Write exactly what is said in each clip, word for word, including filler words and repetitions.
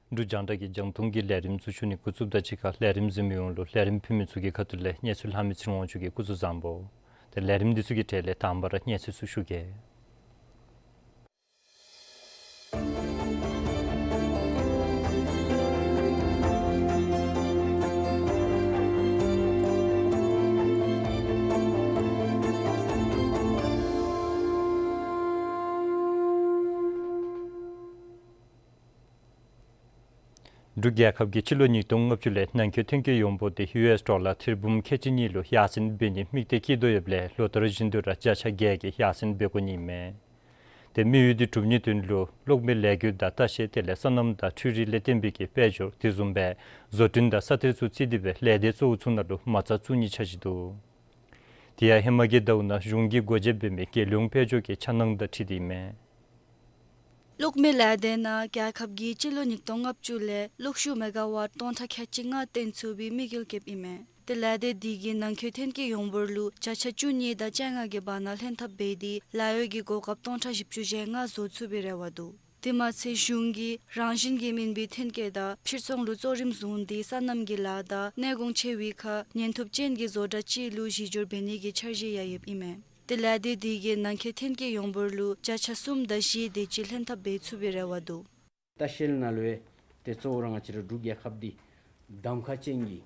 འབྲུག་རྒྱང་བསྒྲགས་ཀྱི་རྒྱང་མཐོང་གི་ལས་རིམ་ཚུ་ཞུ་ནི་འགོ་བཙུགསཔ་ད་གཅིག་ཁར་ལས་རིམ་གཟིགས་མི་ཡོངས་ལུ་ལས་རིམ་ཕུལ་མི་ཚུ་གི་ཁ་ཐུག་ལས་གནས་ཚུལ་ལྷག་མི་ཚེ་རིང་དབང་ཕྱུག་གིས་སྐུ་གཟུགས་བཟང་པོ། ཏེ་ལས་རིམ་འདི་ཚུ་གི་གྲས་ལས་དང་པ་ར་གནས་ཚུལ་ཚུ་ཞུ་གེ། འབྲུག་རྒྱལ་ཁབ་ཀྱིས་སྤྱི་ལོ་ཉིས་སྟོང་ལྔ་བཅུ་ལས་ནང་འཁོད་ཐོན་སྐྱེད་ཡོངས་འབོར་དེ་ཡུ་ཨེསི་ཌོ་ལར་ཐེར་འབུམ་ཁལ་གཅིག་གཉིས་ལུ་ཡར་སེང་འབད་ནིའི་དམིགས་གཏད་བསྐྱེད་དོ་ཡོདཔ་ལས་ལོ་ལྟར་བཞིན་དུ་ར་བརྒྱ་ཆ་བརྒྱད་ཀྱི་ཡར་སེང་འབད་དགོ་ནི་མས། ཏེ་དམིགས་ཡུལ་འདི་སྒྲུབ་ནིའི་དོན་ལུ་གློག་མེའི་ལས་འགུལ་དང་ལྟ་བཤལ་དེ་ལས་སོ་ནམ་དང་འཕྲུལ་རིག་ལས་བརྟེན་པའི་གི་དཔལ་འབྱོར་དེ་བཟུམ་སྦེ་བཟོ་སྐྲུན་དང་སོ་ཐར་ཚུ་བརྩིས་ཏེ་སྦེ་ལས་སྡེ་གཙོ་བོ་ཚུ་ནང་ལུ་མ་རྩ་བཅུ་གཉིས་ཆ་བཞག་འདུག། དེ་ཡང་ཧེ་མ་གི་ཟླཝ་ནང་གཞུང་གིས་སྒོ་འབྱེད་འབད་མི་རྒྱལ་ཡོངས་དཔལ་འབྱོར་གྱི་འཆར་སྣང་དང་འཁྲིལ་ཏེ་ཨིན་མས། གློག་མེའི་ལས་སྡེ་ནང་རྒྱལ་ཁབ་ཀྱིས་སྤྱི་ལོ་ཉིས་སྟོང་ལྔ་བཅུ་ལས་གློག་ཤུགས་མེ་ག་ཝཊ་སྟོང་ཕྲག་ཁལ་གཅིག་ལྔ་བཏོན་ཚུགས་པའི་དམིགས་ཡུལ་བསྐྱེདཔ་ཨིན་མས། ཏེ་ལས་སྡེ་འདི་གིས་ནང་འཁོད་ཐོན་སྐྱེད་ཡོངས་འབོར་ལུ་བརྒྱ་ཆ་བཅུ་གཉིས་དང་བཅོ་ལྔ་གི་བར་ན་ལྷན་ཐབས་འབད་དེ་ལཱ་གཡོག་གི་གོ་སྐབས་སྟོང་ཕྲག་བཞི་བཅུ་ཞེ་ལྔ་བཟོ་ཚུགས་པའི་རེ་བ་འདུག། དེ་མ་ཚད་གཞུང་གིས་རང་བཞིན་གྱིས་སྨིན་པའི་ཐོན་སྐྱེད་དང་ཕྱིར་ཚོང་ལུ་གཙོ་རིམ་བཟུང་སྟེ་སོ་ནམ་གྱི་ལཱ་དང་གནས་གོང་ཆེ་བའི་ཁར་ཉེན་ཐོབ་ཅན་གྱི་བཟོ་གྲྭ་ཅིག་ལུ་གཞི་བསྒྱུར་འབད་ནི་གི་འཆར་གཞི་ཡང་ཡོདཔ་ཨིན་མས། ཏེ་ལས་སྡེ་འདི་གིས་ནང་འཁོད་ཐོན་སྐྱེད་ཡོངས་འབོར་ལུ་བརྒྱ་ཆ་གསུམ་དང་བཞི་དེ་ཅིག་ལྷན་ཐབས་འབད་ཚུགས་པའི་རེ་བ་འདུག། ལྟ་བཤལ་ནང་ལུ་ཡང་ཏེ་གཙོ་བོ་ར་ང་བཅས་ར་འབྲུག་རྒྱལ་ཁབ་འདི་གདམ་ཁ་ཅན་གྱི་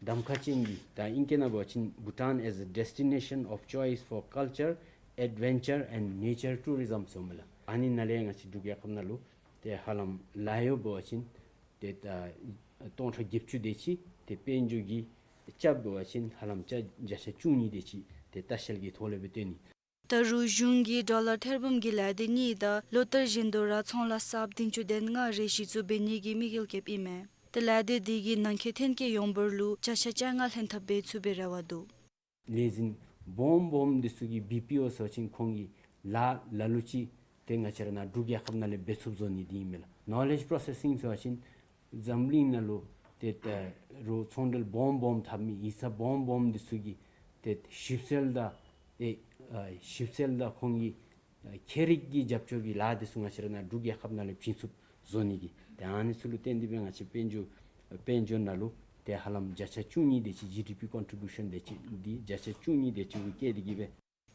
གདམ་ཁ་ཅན་གྱི་ད་ཨིང་སྐད་ནང་འབད་བ་ཅིན་Bhutan as a destination of choice for culture, adventure and nature tourism ཟེར་མི་ལགས། ཨ་ནི་ནང་ལས་ང་བཅས་འབྲུག་རྒྱལ་ཁབ་ནང་ལུ་ཏེ་ཧ་ལམ་ལཱ་གཡོག་འབད་བ་ཅིན་ཏེ་ད་སྟོང་ཕྲག་བརྒྱད་ཅུ་དེ་ཅིག་ཏེ་དཔལ་འབྱོར་གྱི་རྐྱབ་འབད་བ་ཅིན་ཧ་ལམ་བརྒྱ་བརྒྱ་ཆ་བཅུ་གཉིས་དེ་ཅིག་ཏེ་ལྟ་བཤལ་གྱི་ཐོག་ལས་སྦེ་བཏོན་ནི། ད་རུང་གཞུང་གིས་ཌོ་ལར་ཐེར་འབུམ་གྱི་ལས་སྡེ་གཉིས་དང་ལོ་ལྟར་བཞིན་དུ་ར་ཚོང་ལཱ་གསརཔ་བདུན་ཅུ་དོན་ལྔ་རེ་གཞི་བཙུགས་འབད་ནི་གི་དམིགས་ཡུལ་བསྐྱེདཔ་ཨིན་མས། ཏེ་ལས་སྡེ་འདི་གིས་ནང་འཁོད་ཐོན་སྐྱེད་ཡོངས་འབོར་ལུ་བརྒྱ་ཆ་བཅོ་ལྔ་ལྷན་ཐབས་འབད་ཚུགས་པའི་རེ་བ་འདུག། ལས་འཛིན་སྦོམ་སྦོམ་འདི་ཚུ་གིས་བི་པི་ཨོ་ཟེར་བ་ཅིན་ཁོང་གིས་ལཱ་ལ་ལུ་ཅིག་ཏེ་ང་བཅས་ར་ནཱ་འབྲུག་རྒྱལ་ཁབ་ནང་ལས་འབད་ཚུགསཔ་བཟོ་ནི་འདི་ཨིན་མས་ལགས། ནོ་ལེཇ་པོརོ་སེ་སིང་ཟེར་བ་ཅིན་འཛམ་གླིང་ནང་ལུ་ཏེ་ད་རུང་ཚོང་འབྲེལ་སྦོམ་སྦོམ་འཐབ་མི་ཡིག་ཚང་སྦོམ་སྦོམ་འདི་ཚུ་གིས་ཏེ་ཞིབ་འཚོལ་དང་ཏེ་ཨ་ཞིབ་འཚོལ་དང་ཁོང་གི་ཨ་ཁྱད་རིག་གི་རྒྱབ་སྐྱོར་གྱི་ལཱ་འདི་ཚུ་ང་བཅས་ར་ནཱ་འབྲུག་རྒྱལ་ཁབ་ནང་ལས་བྱིན་ཚུགསཔ་བཟོ་ནི་གི་ཏེ་ཨ་ནི་ཚུ་ལུ་བརྟེན་ཏེ་སྦེ་ང་བཅས་དཔལ་འབྱོར་དཔལ་འབྱོར་ནང་ལུ་ཏེ་ཧ་ལམ་བརྒྱ་ཆ་བཅུ་གཉིས་དེ་ཅིག་ཇི་ཌི་པི་ཀོན་ཊི་བིའུ་ཤཱན་དེ་ཅིག་འདི་བརྒྱ་ཆ་བཅུ་གཉིས་དེ་ཅིག་གུ་བསྐྱེད་དེ་གིས་སྦེ།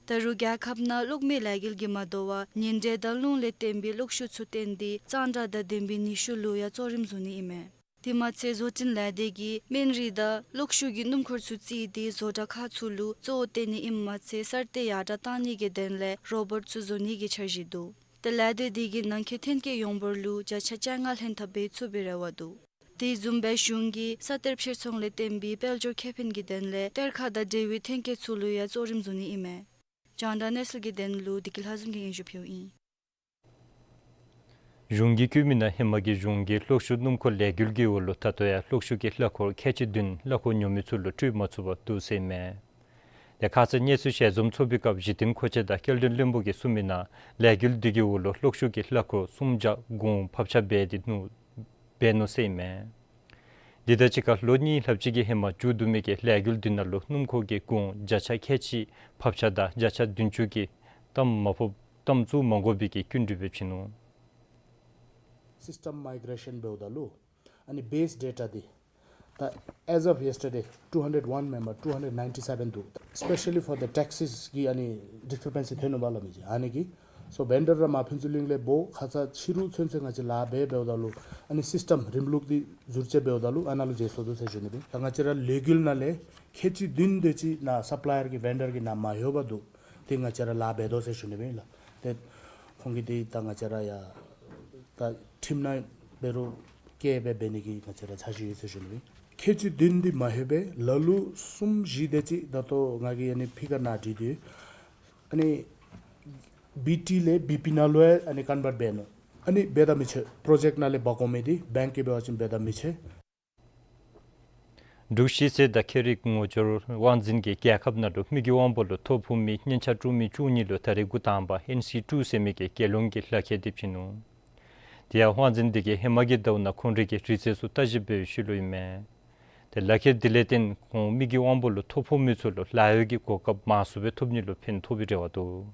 ད་རུང་རྒྱལ་ཁབ་ནང་གློག་མེའི་ལས་འགུལ་གྱིས་མ་དོ་བར་ཉལ་ཁྲི་དང་རླུང་ལས་བརྟེན་པའི་གློག་ཤུགས་ཚུ་བཏོན་ཏེ་གཙང་སྦྲ་དང་ལྡན་པའི་ནུས་ཤུགས་ལུ་ཡང་གཙོ་རིམ་བཟུང་ནི་ཨིན་མས། དེ་མ་ཚད་བཟོ་སྐྲུན་ལས་སྡེ་གིས་སྨན་རིགས་དང་གློག་ཤུགས་ཀྱི་སྣུམ་འཁོར་ཚུ་བརྩིས་ཏེ་བཟོ་གྲྭ་ཁག་ཚུ་ལུ་གཙོ་བོ་བཏོན་ནི་ཨིནམ་མ་ཚད་གསར་གཏོད་ཡར་དྲགས་གཏང་ནི་གི་དོན་ལས་རོ་བོཊ་ཚུ་བཟོ་ནི་གི་འཆར་གཞི་འདུག། ཏེ་ལས་སྡེ་འདི་གིས་ནང་འཁོད་ཐོན་སྐྱེད་ཡོངས་འབོར་ལུ་བརྒྱ་ཆ་བཅོ་ལྔ་ལྷན་ཐབས་འབད་ཚུགས་པའི་རེ་བ་འདུག། དེ་བཟུམ་སྦེ་གཞུང་གིས་སོ་ཐར་ཕྱིར་ཚོང་ལས་བརྟེན་པའི་དཔལ་འབྱོར་ཁེ་ཕན་གྱི་དོན་ལས་གཏེར་ཁ་དང་འབྲེལ་བའི་ཐོན་སྐྱེད་ཚུ་ལུ་ཡང་གཙོ་རིམ་བཟུང་ནི་ཨིན་མས། རྒྱང་བསྒྲགས་གནས་ཚུལ་གྱི་དོན་ལུ་བདེ་སྐྱིད་ལྷ་འཛོམས་ཀྱིས་སྙན་ཞུ་ཕུལཝ་ཨིན། གཞུང་གིས་བཀོད་མི་ནང་ཧེ་མ་གི་གཞུང་གི་གློག་ཤུགས་སྣུམ་འཁོར་ལས་འགུལ་གྱི་འོག་ལུ་ད་ལྟོ་ཡང་གློག་ཤུགས་ཀྱི་གླ་འཁོར་ཁལ་གཅིག་བདུན་གླ་འཁོར་ཉོ་མི་ཚུ་ལུ་སྤྲོད་མ་ཚུགས་པར་འདུག་ཟེར་ཨིན་མས། ཏེ་ཁ་ཙ་གནས་ཚུལ་ཞལ་འཛོམས་ཚོགས་པའི་སྐབས་གཞི་རྟེན་མཁོ་ཆས་དང་སྐྱེལ་འདྲེན་བློན་པོ་གིས་གསུངས་མི་ནང་ལས་འགུལ་འདི་གི་འོག་ལུ་གློག་ཤུགས་ཀྱི་གླ་འཁོར་སུམ་བརྒྱ་གུང་ཕབ་ཆ་འབད་དེ་ནུག། འབད་ནུག་ཟེར་ཨིན་མས། འདི་དང་གཅིག་ཁར་ལོ་གཉིས་ལྷགཔ་ཅིག་གི་ཧེ་མ་མཇུག་བསྡུ་མི་གི་ལས་འགུལ་འདི་ནང་ལུ་སྣུམ་འཁོར་གྱི་གུང་བརྒྱ་ཆ་ཁལ་གཅིག་ཕབ་ཆ་དང་བརྒྱ་ཆ་བདུན་ཅུ་གི་གཏའམ་མ་ཕོག་གཏའམ་བཙུགས་མ་དགོ་པའི་གི་སྐྱིན་འགྲུལ་སྦེ་བྱིན་ནུག། System migration འབདཝ་ད་ལུ་ཨ་ནི་base data འདི་ད་as of yesterday two hundred one མེན་པར་two hundred ninety seven འདུག། Especially for the taxes གི་ཨ་ནི་discrepancy ཐོན་ནུག་པ་ལགས་མི་ཅིག་ཨ་ནི་གིས། So vendor ར་མ་ཕུན་ཚོགས་གླིང་ལས་འབོ་ཁ་ཙ་ཕྱི་རུ་ཚུན་ཚོད་ང་བཅས་ལཱ་འབད་འབདཝ་ད་ལུ་ཨ་ནི་system རིམ་ལུགས་འདི་ཟུར་བཅད་འབདཝ་ད་ལུ་ཨ་ནཱ་ལུ་འཛོལ་སོང་འདུག་ཟེར་ཞུ་ནི་སྦེ། ད་ང་བཅས་ར་ལས་འགུལ་ནང་ལས་ཁལ་གཅིག་བདུན་དེ་ཅིག་ནཱ་supplier གི་vendor གི་ནང་མ་ལྷོད་པར་འདུག། ཏེ་ང་བཅས་ར་ལཱ་འབད་དོ་ཟེར་ཞུ་ནི་སྦེ་ལགས། ཏེ་ཁོང་གིས་འདི་ད་ང་བཅས་ར་ཡ་ད་ཁྲིམས་ནང་འབད་རུང་བཀལ་སྦེ་འབད་ནི་གི་ང་བཅས་ར་འཆར་གཞི་ཡོད་ཟེར་ཞུ་ནི་སྦེ། ཁལ་གཅིག་བདུན་འདི་མ་ལྷོད་པར་ལ་ལུ་གསུམ་བཞི་དེ་ཅིག་ད་ལྟོ་ང་གིས་ཨ་ནི་figure ནང་བྲིས་ཏེ་ཨ་ནི་བི་ཊི་ལས་བི་པི་ནང་ལུ་ཡང་ཨ་ནི་convert འབད་ནུག། ཨ་ནི་འབད་ད་མི་ཆོད། Project ནང་ལས་འབག་འོང་མི་འདི་བེངཀ་གིས་འབད་བ་ཅིན་འབད་ད་མི་ཆོད། འབྲུག་ཤེས་ཚད་དང་ཁྱད་རིག་ངོ་སྦྱོར་དབང་འཛིན་གྱིས་རྒྱལ་ཁབ་ནང་ལུ་མི་གི་དབང་པོ་ལུ་ཐོ་ཕོག་མི་སྙན་ཆ་སྤྲོད་མི་བཅུ་གཉིས་ལུ་ད་རེས་འགོ་དང་པ་ཨེན་སི་ཊུ་ཟེར་མི་གི་རྒྱལ་ཡོངས་ཀྱི་ལག་ཁྱེར་འདི་བྱིན་ནུག། དེ་ཡང་དབང་འཛིན་འདི་གིས་ཧེ་མ་གི་ཟླཝ་ནང་ཁོང་རའི་གི་རིག་རྩལ་ཚུ་ལྟ་ཞིབ་འབད་བའི་ཤུལ་ལུ་ཨིན་མས། ཏེ་ལག་ཁྱེར་འདི་ལས་བརྟེན་ཁོང་མི་གི་དབང་པོ་ལུ་ཐོ་ཕོག་མི་ཚུ་ལུ་ལཱ་གཡོག་གི་གོ་སྐབས་མང་སུ་སྦེ་ཐོབ་ནི་ལུ་ཕན་ཐོགས་པའི་རེ་བ་འདུག།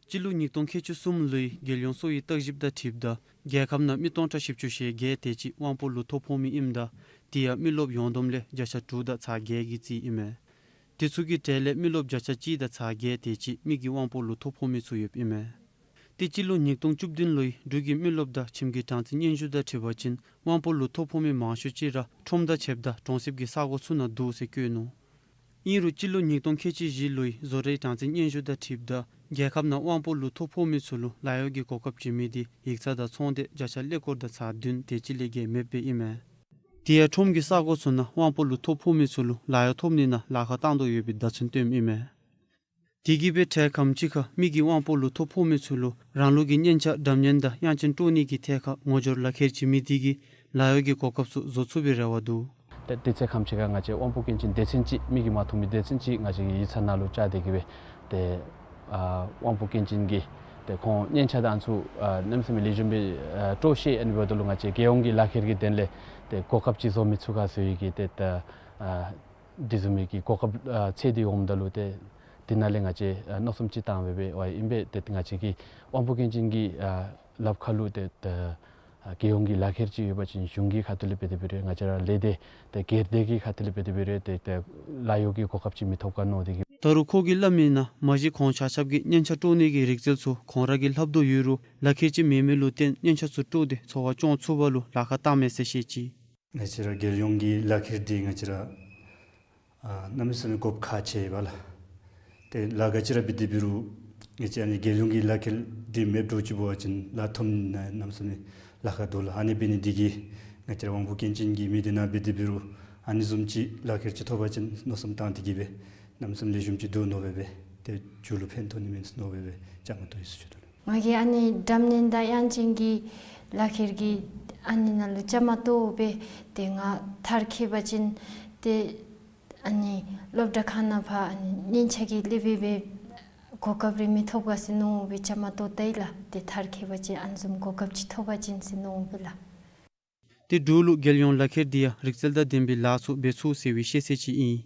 སྤྱི་ལོ་ཉིས་སྟོང་ཁལ་གཅིག་གསུམ་ལོའི་རྒྱལ་ཡོངས་གསོ་བའི་བརྟག་ཞིབ་དང་འཁྲིལཝ་ད་རྒྱལ་ཁབ་ནང་མི་སྟོང་ཕྲག་བཞི་བཅུ་ཞེ་བརྒྱད་དེ་ཅིག་དབང་པོ་ལུ་ཐོ་ཕོག་མི་ཨིནམ་ད་དེ་ཡང་མི་རློབས་ཡོངས་བསྡོམས་ལས་བརྒྱ་ཆ་དྲུག་དང་ཚག་བརྒྱད་ཀྱི་རྩིས་ཨིན་མས། དེ་ཚུ་གི་གྲས་ལས་མི་རློབས་བརྒྱ་ཆ་གཅིག་དང་ཚག་བརྒྱད་དེ་ཅིག་མི་གི་དབང་པོ་ལུ་ཐོ་ཕོག་མི་ཚུ་ཡོདཔ་ཨིན་མས། ཏེ་སྤྱི་ལོ་ཉིས་སྟོང་བཅུ་བདུན་ལོའི་འབྲུག་གི་མི་རློབས་དང་ཁྱིམ་གྱི་གྲངས་རྩིས་སྙན་ཞུ་དང་འཁྲིལ་བ་ཅིན་དབང་པོ་ལུ་ཐོ་ཕོག་མི་མང་ཤོས་ཅིག་ར་ཁྲོམ་དང་ཕྱདཔ་ད་གྲོང་གསེབ་ཀྱི་ས་གོ་ཚུ་ནང་འདུག་ཟེར་བཀོད་ནུག། ཨིན་རུང་སྤྱི་ལོ་ཉིས་སྟོང་ཁལ་གཅིག་བཞི་ལོའི་བཟོ་གྲྭའི་གྲངས་རྩིས་སྙན་ཞུ་དང་འཁྲིལཝ་ད་རྒྱལ་ཁབ་ནང་དབང་པོ་ལུ་ཐོ་ཕོག་མི་ཚུ་ལུ་ལཱ་གཡོག་གི་གོ་སྐབས་བྱིན་མི་དེ་ཡིག་ཚང་དང་ཚོང་སྡེ་བརྒྱ་ཆ་ཀླད་ཀོར་དང་ཚག་བདུན་དེ་ཅིག་ལས་བརྒལ་མེདཔ་སྦེ་ཨིན་མས། དེ་ཡང་ཁྲོམ་གྱི་ས་གོ་ཚུ་ནང་དབང་པོ་ལུ་ཐོ་ཕོག་མི་ཚུ་ལུ་ལཱ་གཡོག་ཐོབ་ནི་ནང་ལཱ་ཁག་བཏང་དོ་ཡོད་པའི་བརྡ་མཚོན་སྟོནམ་ཨིན་མས། དེ་གིས་སྦེ་ཐད་ཁམས་ཅིག་ཁར་མི་གི་དབང་པོ་ལུ་ཐོ་ཕོག་མི་ཚུ་ལུ་རང་ལུགས་ཀྱི་སྙན་ཆ་སྒྲ་སྙན་དང་དབྱངས་ཅན་དཀྲོག་ནི་གི་ཐད་ཁར་ངོ་སྦྱོར་ལག་ཁྱེར་བྱིན་མི་དེ་གིས་ལཱ་གཡོག་གི་གོ་སྐབས་ཚུ་བཟོ་ཚུགས་པའི་རེ་བ་འདུག། ཏེ་དུས་ཚོད་ཁམས་ཅིག་ཁར་ང་བཅས་དབང་པོ་སྐྱོན་ཅན་སྡེ་ཚན་ཅིག་མི་གིས་མ་མཐོང་མི་སྡེ་ཚན་ཅིག་ང་བཅས་ཀྱི་ཡིག་ཚང་ནང་ལུ་བཅར་ཏེ་གིས་སྦེ་ཏེ་ཨ་དབང་པོ་སྐྱོན་ཅན་གྱི་ཏེ་ཁོང་སྙན་ཆ་དང་ཚུ་ཨ་གནམ་མེད་ས་མེད་ལེགས་ཤོམ་སྦེ་ཨ་དཀྲོག་ཤེས། ཨ་ནི་འབདཝ་ད་ལུ་ང་བཅས་རྒྱལ་ཡོངས་ཀྱི་ལག་ཁྱེར་གྱི་དོན་ལས་ཏེ་གོ་སྐབས་ཅིག་བཟོ་མི་ཚུགས་ག་ཟེར་བའི་གི་ཏེ་ད་ཨ་དེ་བཟུམ་མའི་གི་གོ་སྐབས་ཨ་འཚོལ་ཏེ་འོངམ་ད་ལུ་ཏེ་དེ་ནང་ལས་ང་བཅས་ཨ་མནོ་བསམ་ཅིག་བཏང་སྦེ་སྦེ་ཨ་ཨིན་པས། ཏེ་ང་བཅས་ཀྱི་དབང་པོ་སྐྱོན་ཅན་གྱི་ཨ་ལགཔ་ཁར་ལུ་ཏེ་ད་ཨ་རྒྱལ་ཡོངས་ཀྱི་ལག་ཁྱེར་ཅིག་ཡོད་པ་ཅིན་གཞུང་གི་ཁ་ཐུག་ལས་འབད་དེ་འབད་རུང་ང་བཅས་ར་ལས་སྡེ་ཏེ་སྒེར་སྡེ་གི་ཁ་ཐུག་ལས་འབད་དེ་འབད་རུང་ཏེ་ཏེ་ལཱ་གཡོག་གི་གོ་སྐབས་ཅིག་མི་ཐོབ་ག་མནོ་སྟེ་གིས། ད་རུང་ཁོ་གིས་སླབ་མིའི་ནང་མ་གཞི་ཁོང་ཆ་ཁྱབ་ཀྱིས་སྙན་ཆ་དཀྲོག་ནི་གི་རིག་རྩལ་ཚུ་ཁོང་ར་གིས་ལྷབ་དོ་ཡོད་རུང་ལག་ཁྱེར་ཅིག་མེད་མི་ལུ་བརྟེན་སྙན་ཆ་ཚུ་དཀྲོག་སྟེ་འཚོ་བ་སྐྱོང་ཚུགས་པ་ལུ་ལཱ་ཁག་བཏངམ་མས་ཟེར་བཤད་ཅི། ང་བཅས་ར་རྒྱལ་ཡོངས་ཀྱི་ལག་ཁྱེར་འདི་ང་བཅས་ར་ཨ་གནམ་མེད་ས་མེད་དགོཔ་ཁག་ཆེ་བས་ལགས། ཏེ་ལཱ་ག་ཅི་ར་འབད་དེ་འབད་རུང་ང་བཅས་ཨ་ནི་རྒྱལ་ཡོངས་ཀྱི་ལག་ཁྱེར་འདི་མེདཔ་འདྲཝ་ཅིག་འབད་བ་ཅིན་ལཱ་ཐོབ་ནི་ནང་གནམ་མེད་ས་མེད་ལཱ་ཁག་འདུག་ལགས། ཨ་ནི་འབད་ནི་འདི་གིས་ང་བཅས་ར་དབང་པོ་སྐྱོན་ཅན་གྱི་མི་འདི་ནང་འབད་དེ་འབད་རུང་ཨ་ནི་བཟུམ་ཅིག་ལག་ཁྱེར་ཅིག་ཐོབ་པ་ཅིན་མནོ་བསམ་བཏང་སྟེ་གིས་སྦེ་གནམ་མེད་ས་མེད་ལེགས་ཤོམ་ཅིག་འདུག་མནོ་སྦེ་སྦེ་ཏེ་མཇུག་ལུ་ཕན་ཐོགས་ནི་མས་མནོ་སྦེ་སྦེ་བཅའ་མར་གཏོགས་ཡི་ཟེར་ཞུ་དོ་ལགས། ང་གིས་ཨ་ནི་སྒྲ་སྙན་དང་དབྱངས་ཅན་གྱི་ལག་ཁྱེར་གྱི་ཨ་ནི་ནང་ལུ་བཅའ་མར་གཏོགས་སྦེ་ཏེ་ང་མཐར་འཁྱོལ་བ་ཅིན་ཏེ་ཨ་ནི་སློབ་གྲྭ་ཁང་ནང་ཕར་ཨ་ནི་སྙན་ཆ་གི་སློབ་དཔོན་སྦེ་གོ་སྐབས་རེ་མི་ཐོབ་ག་ཟེར་མནོ་སྦེ་བཅའ་མར་གཏོགས་ད་ཡི་ལགས། ཏེ་མཐར་འཁྱོལ་བ་ཅིན་ཨ་ནི་བཟུམ་གོ་སྐབས་ཅིག་ཐོབ་པ་ཅིན་ཟེར་མནོ་སྦེ་ལགས། ཏེ་འབྲུག་ལུ་རྒྱལ་ཡོངས་ལག་ཁྱེར་འདི་ཡང་རིག་རྩལ་དང་ལྡན་པའི་ལཱ་ཚུ་འབད་ཚུགས་ཟེར་བའི་ཤེས་ཚད་ཅིག་ཨིན།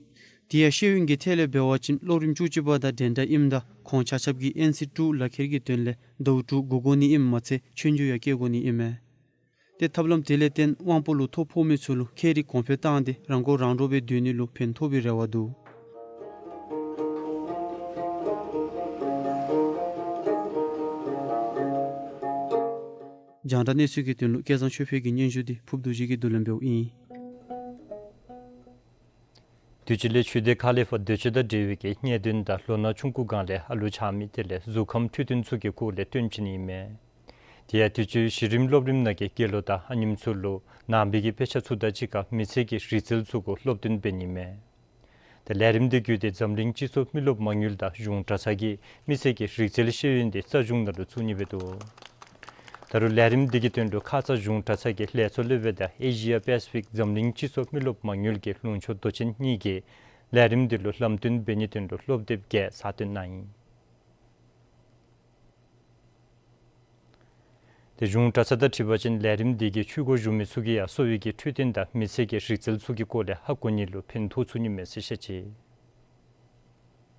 དེ་ཡང་ཤེས་ཡོན་གྱི་ཐད་ལས་འབད་བ་ཅིན་སློབ་རིམ་བཅུ་གཅིག་པ་དང་འགྲན་ཟླ་ཨིནམ་ད་ཁོང་ཆ་ཁྱབ་ཀྱིས་ཨེན་སི་དྲུག་ལག་ཁྱེར་གྱི་དོན་ལས་ཟླཝ་དྲུག་སྒུག་དགོ་ནི་ཨིནམ་མ་ཚད་ཆོས་རྒྱུགས་ཡང་རྐྱབ་དགོ་ནི་ཨིན་མས། ཏེ་ཐབས་ལམ་དེ་ལས་བརྟེན་དབང་པོ་ལུ་ཐོ་ཕོག་མི་ཚུ་ལུ་ཁྱད་རིག་གོང་འཕེལ་བཏང་སྟེ་རང་མགོ་རང་འདྲོངས་སྦེ་སྡོད་ནི་ལུ་ཕན་ཐོགས་པའི་རེ་བ་འདུག། རྒྱང་བསྒྲགས་གནས་ཚུལ་གྱི་དོན་ལུ་སྐལ་བཟང་ཆོས་འཕེལ་གྱི་སྙན་ཞུ་འདི་ཕུརབ་རྡོ་རྗེ་གིས་བསྡུ་ལེན་འབདཝ་ཨིན། དུས་ཅི་ལས་ཆུ་འདི་ཁ་ལས་ཕར་སྡོད་ཅི་དང་འབྲེལ་བའི་གི་ནད་གདོན་དང་ལོ་ན་ཆུང་ཀུ་སྒང་ལས་ཨ་ལུ་ཆགས་མི་དེ་ལས་གཟུགས་ཁམས་འཕྲོད་བསྟེན་ཚུ་གི་སྐོར་ལས་སྟོན་བྱིན་ནི་ཨིན་མས། དེ་ཡང་དུས་ཅི་གཞི་རིམ་སློབ་རིམ་ནང་གི་དགེ་སློང་དང་ཨ་ནེམ་ཚུ་ལུ་ནང་པའི་གི་དཔེ་ཆ་ཚུ་དང་གཅིག་ཁར་མི་ཚེ་གི་རིག་རྩལ་ཚུ་གུ་སློབ་སྟོན་འབད་ནི་ཨིན་མས། ཏེ་ལས་རིམ་འདི་བརྒྱུད་དེ་འཛམ་གླིང་སྤྱི་ཚོགས་མི་རློབས་མ་དངུལ་དང་གཞུང་གྲྭ་ཚང་གིས་མི་སེར་གྱི་རིག་རྩལ་ཤེས་ཡོན་འདི་རྩ་གཞུང་ནང་ལུ་བཙུགས་ནི་འབད་དོ། ད་རུང་ལས་རིམ་འདི་གི་དོན་ལུ་ཁ་ཙ་གཞུང་གྲྭ་ཚང་གི་ལས་ཚོགས་སློབ་དཔོན་དང་ཨེ་ཤི་ཡ་པེ་སི་ཕིག་འཛམ་གླིང་སྤྱི་ཚོགས་མི་རློབས་མ་དངུལ་གྱི་ལུང་ཕྱོགས་མདོ་ཆེན་གཉིས་ཀྱིས་ལས་རིམ་འདི་ལུ་ལམ་སྟོན་འབད་ནིའི་དོན་ལུ་སློབ་དེབ་བརྒྱད་ས་སྟོན་གནང་ཡི། ཏེ་གཞུང་གྲྭ་ཚང་དང་འཁྲིལ་བ་ཅིན་ལས་རིམ་འདི་གིས་ཆོས་སྒོར་བཞུགས་མི་ཚུ་གིས་ཡང་གསོ་བའི་གི་འཕྲོད་བསྟེན་དང་མི་ཚེ་གི་རིག་རྩལ་ཚུ་གི་སྐོར་ལས་ཧ་གོ་ནི་ལུ་ཕན་ཐོགས་ཚུགས་ནི་མས་ཟེར་བཤད་ཅི།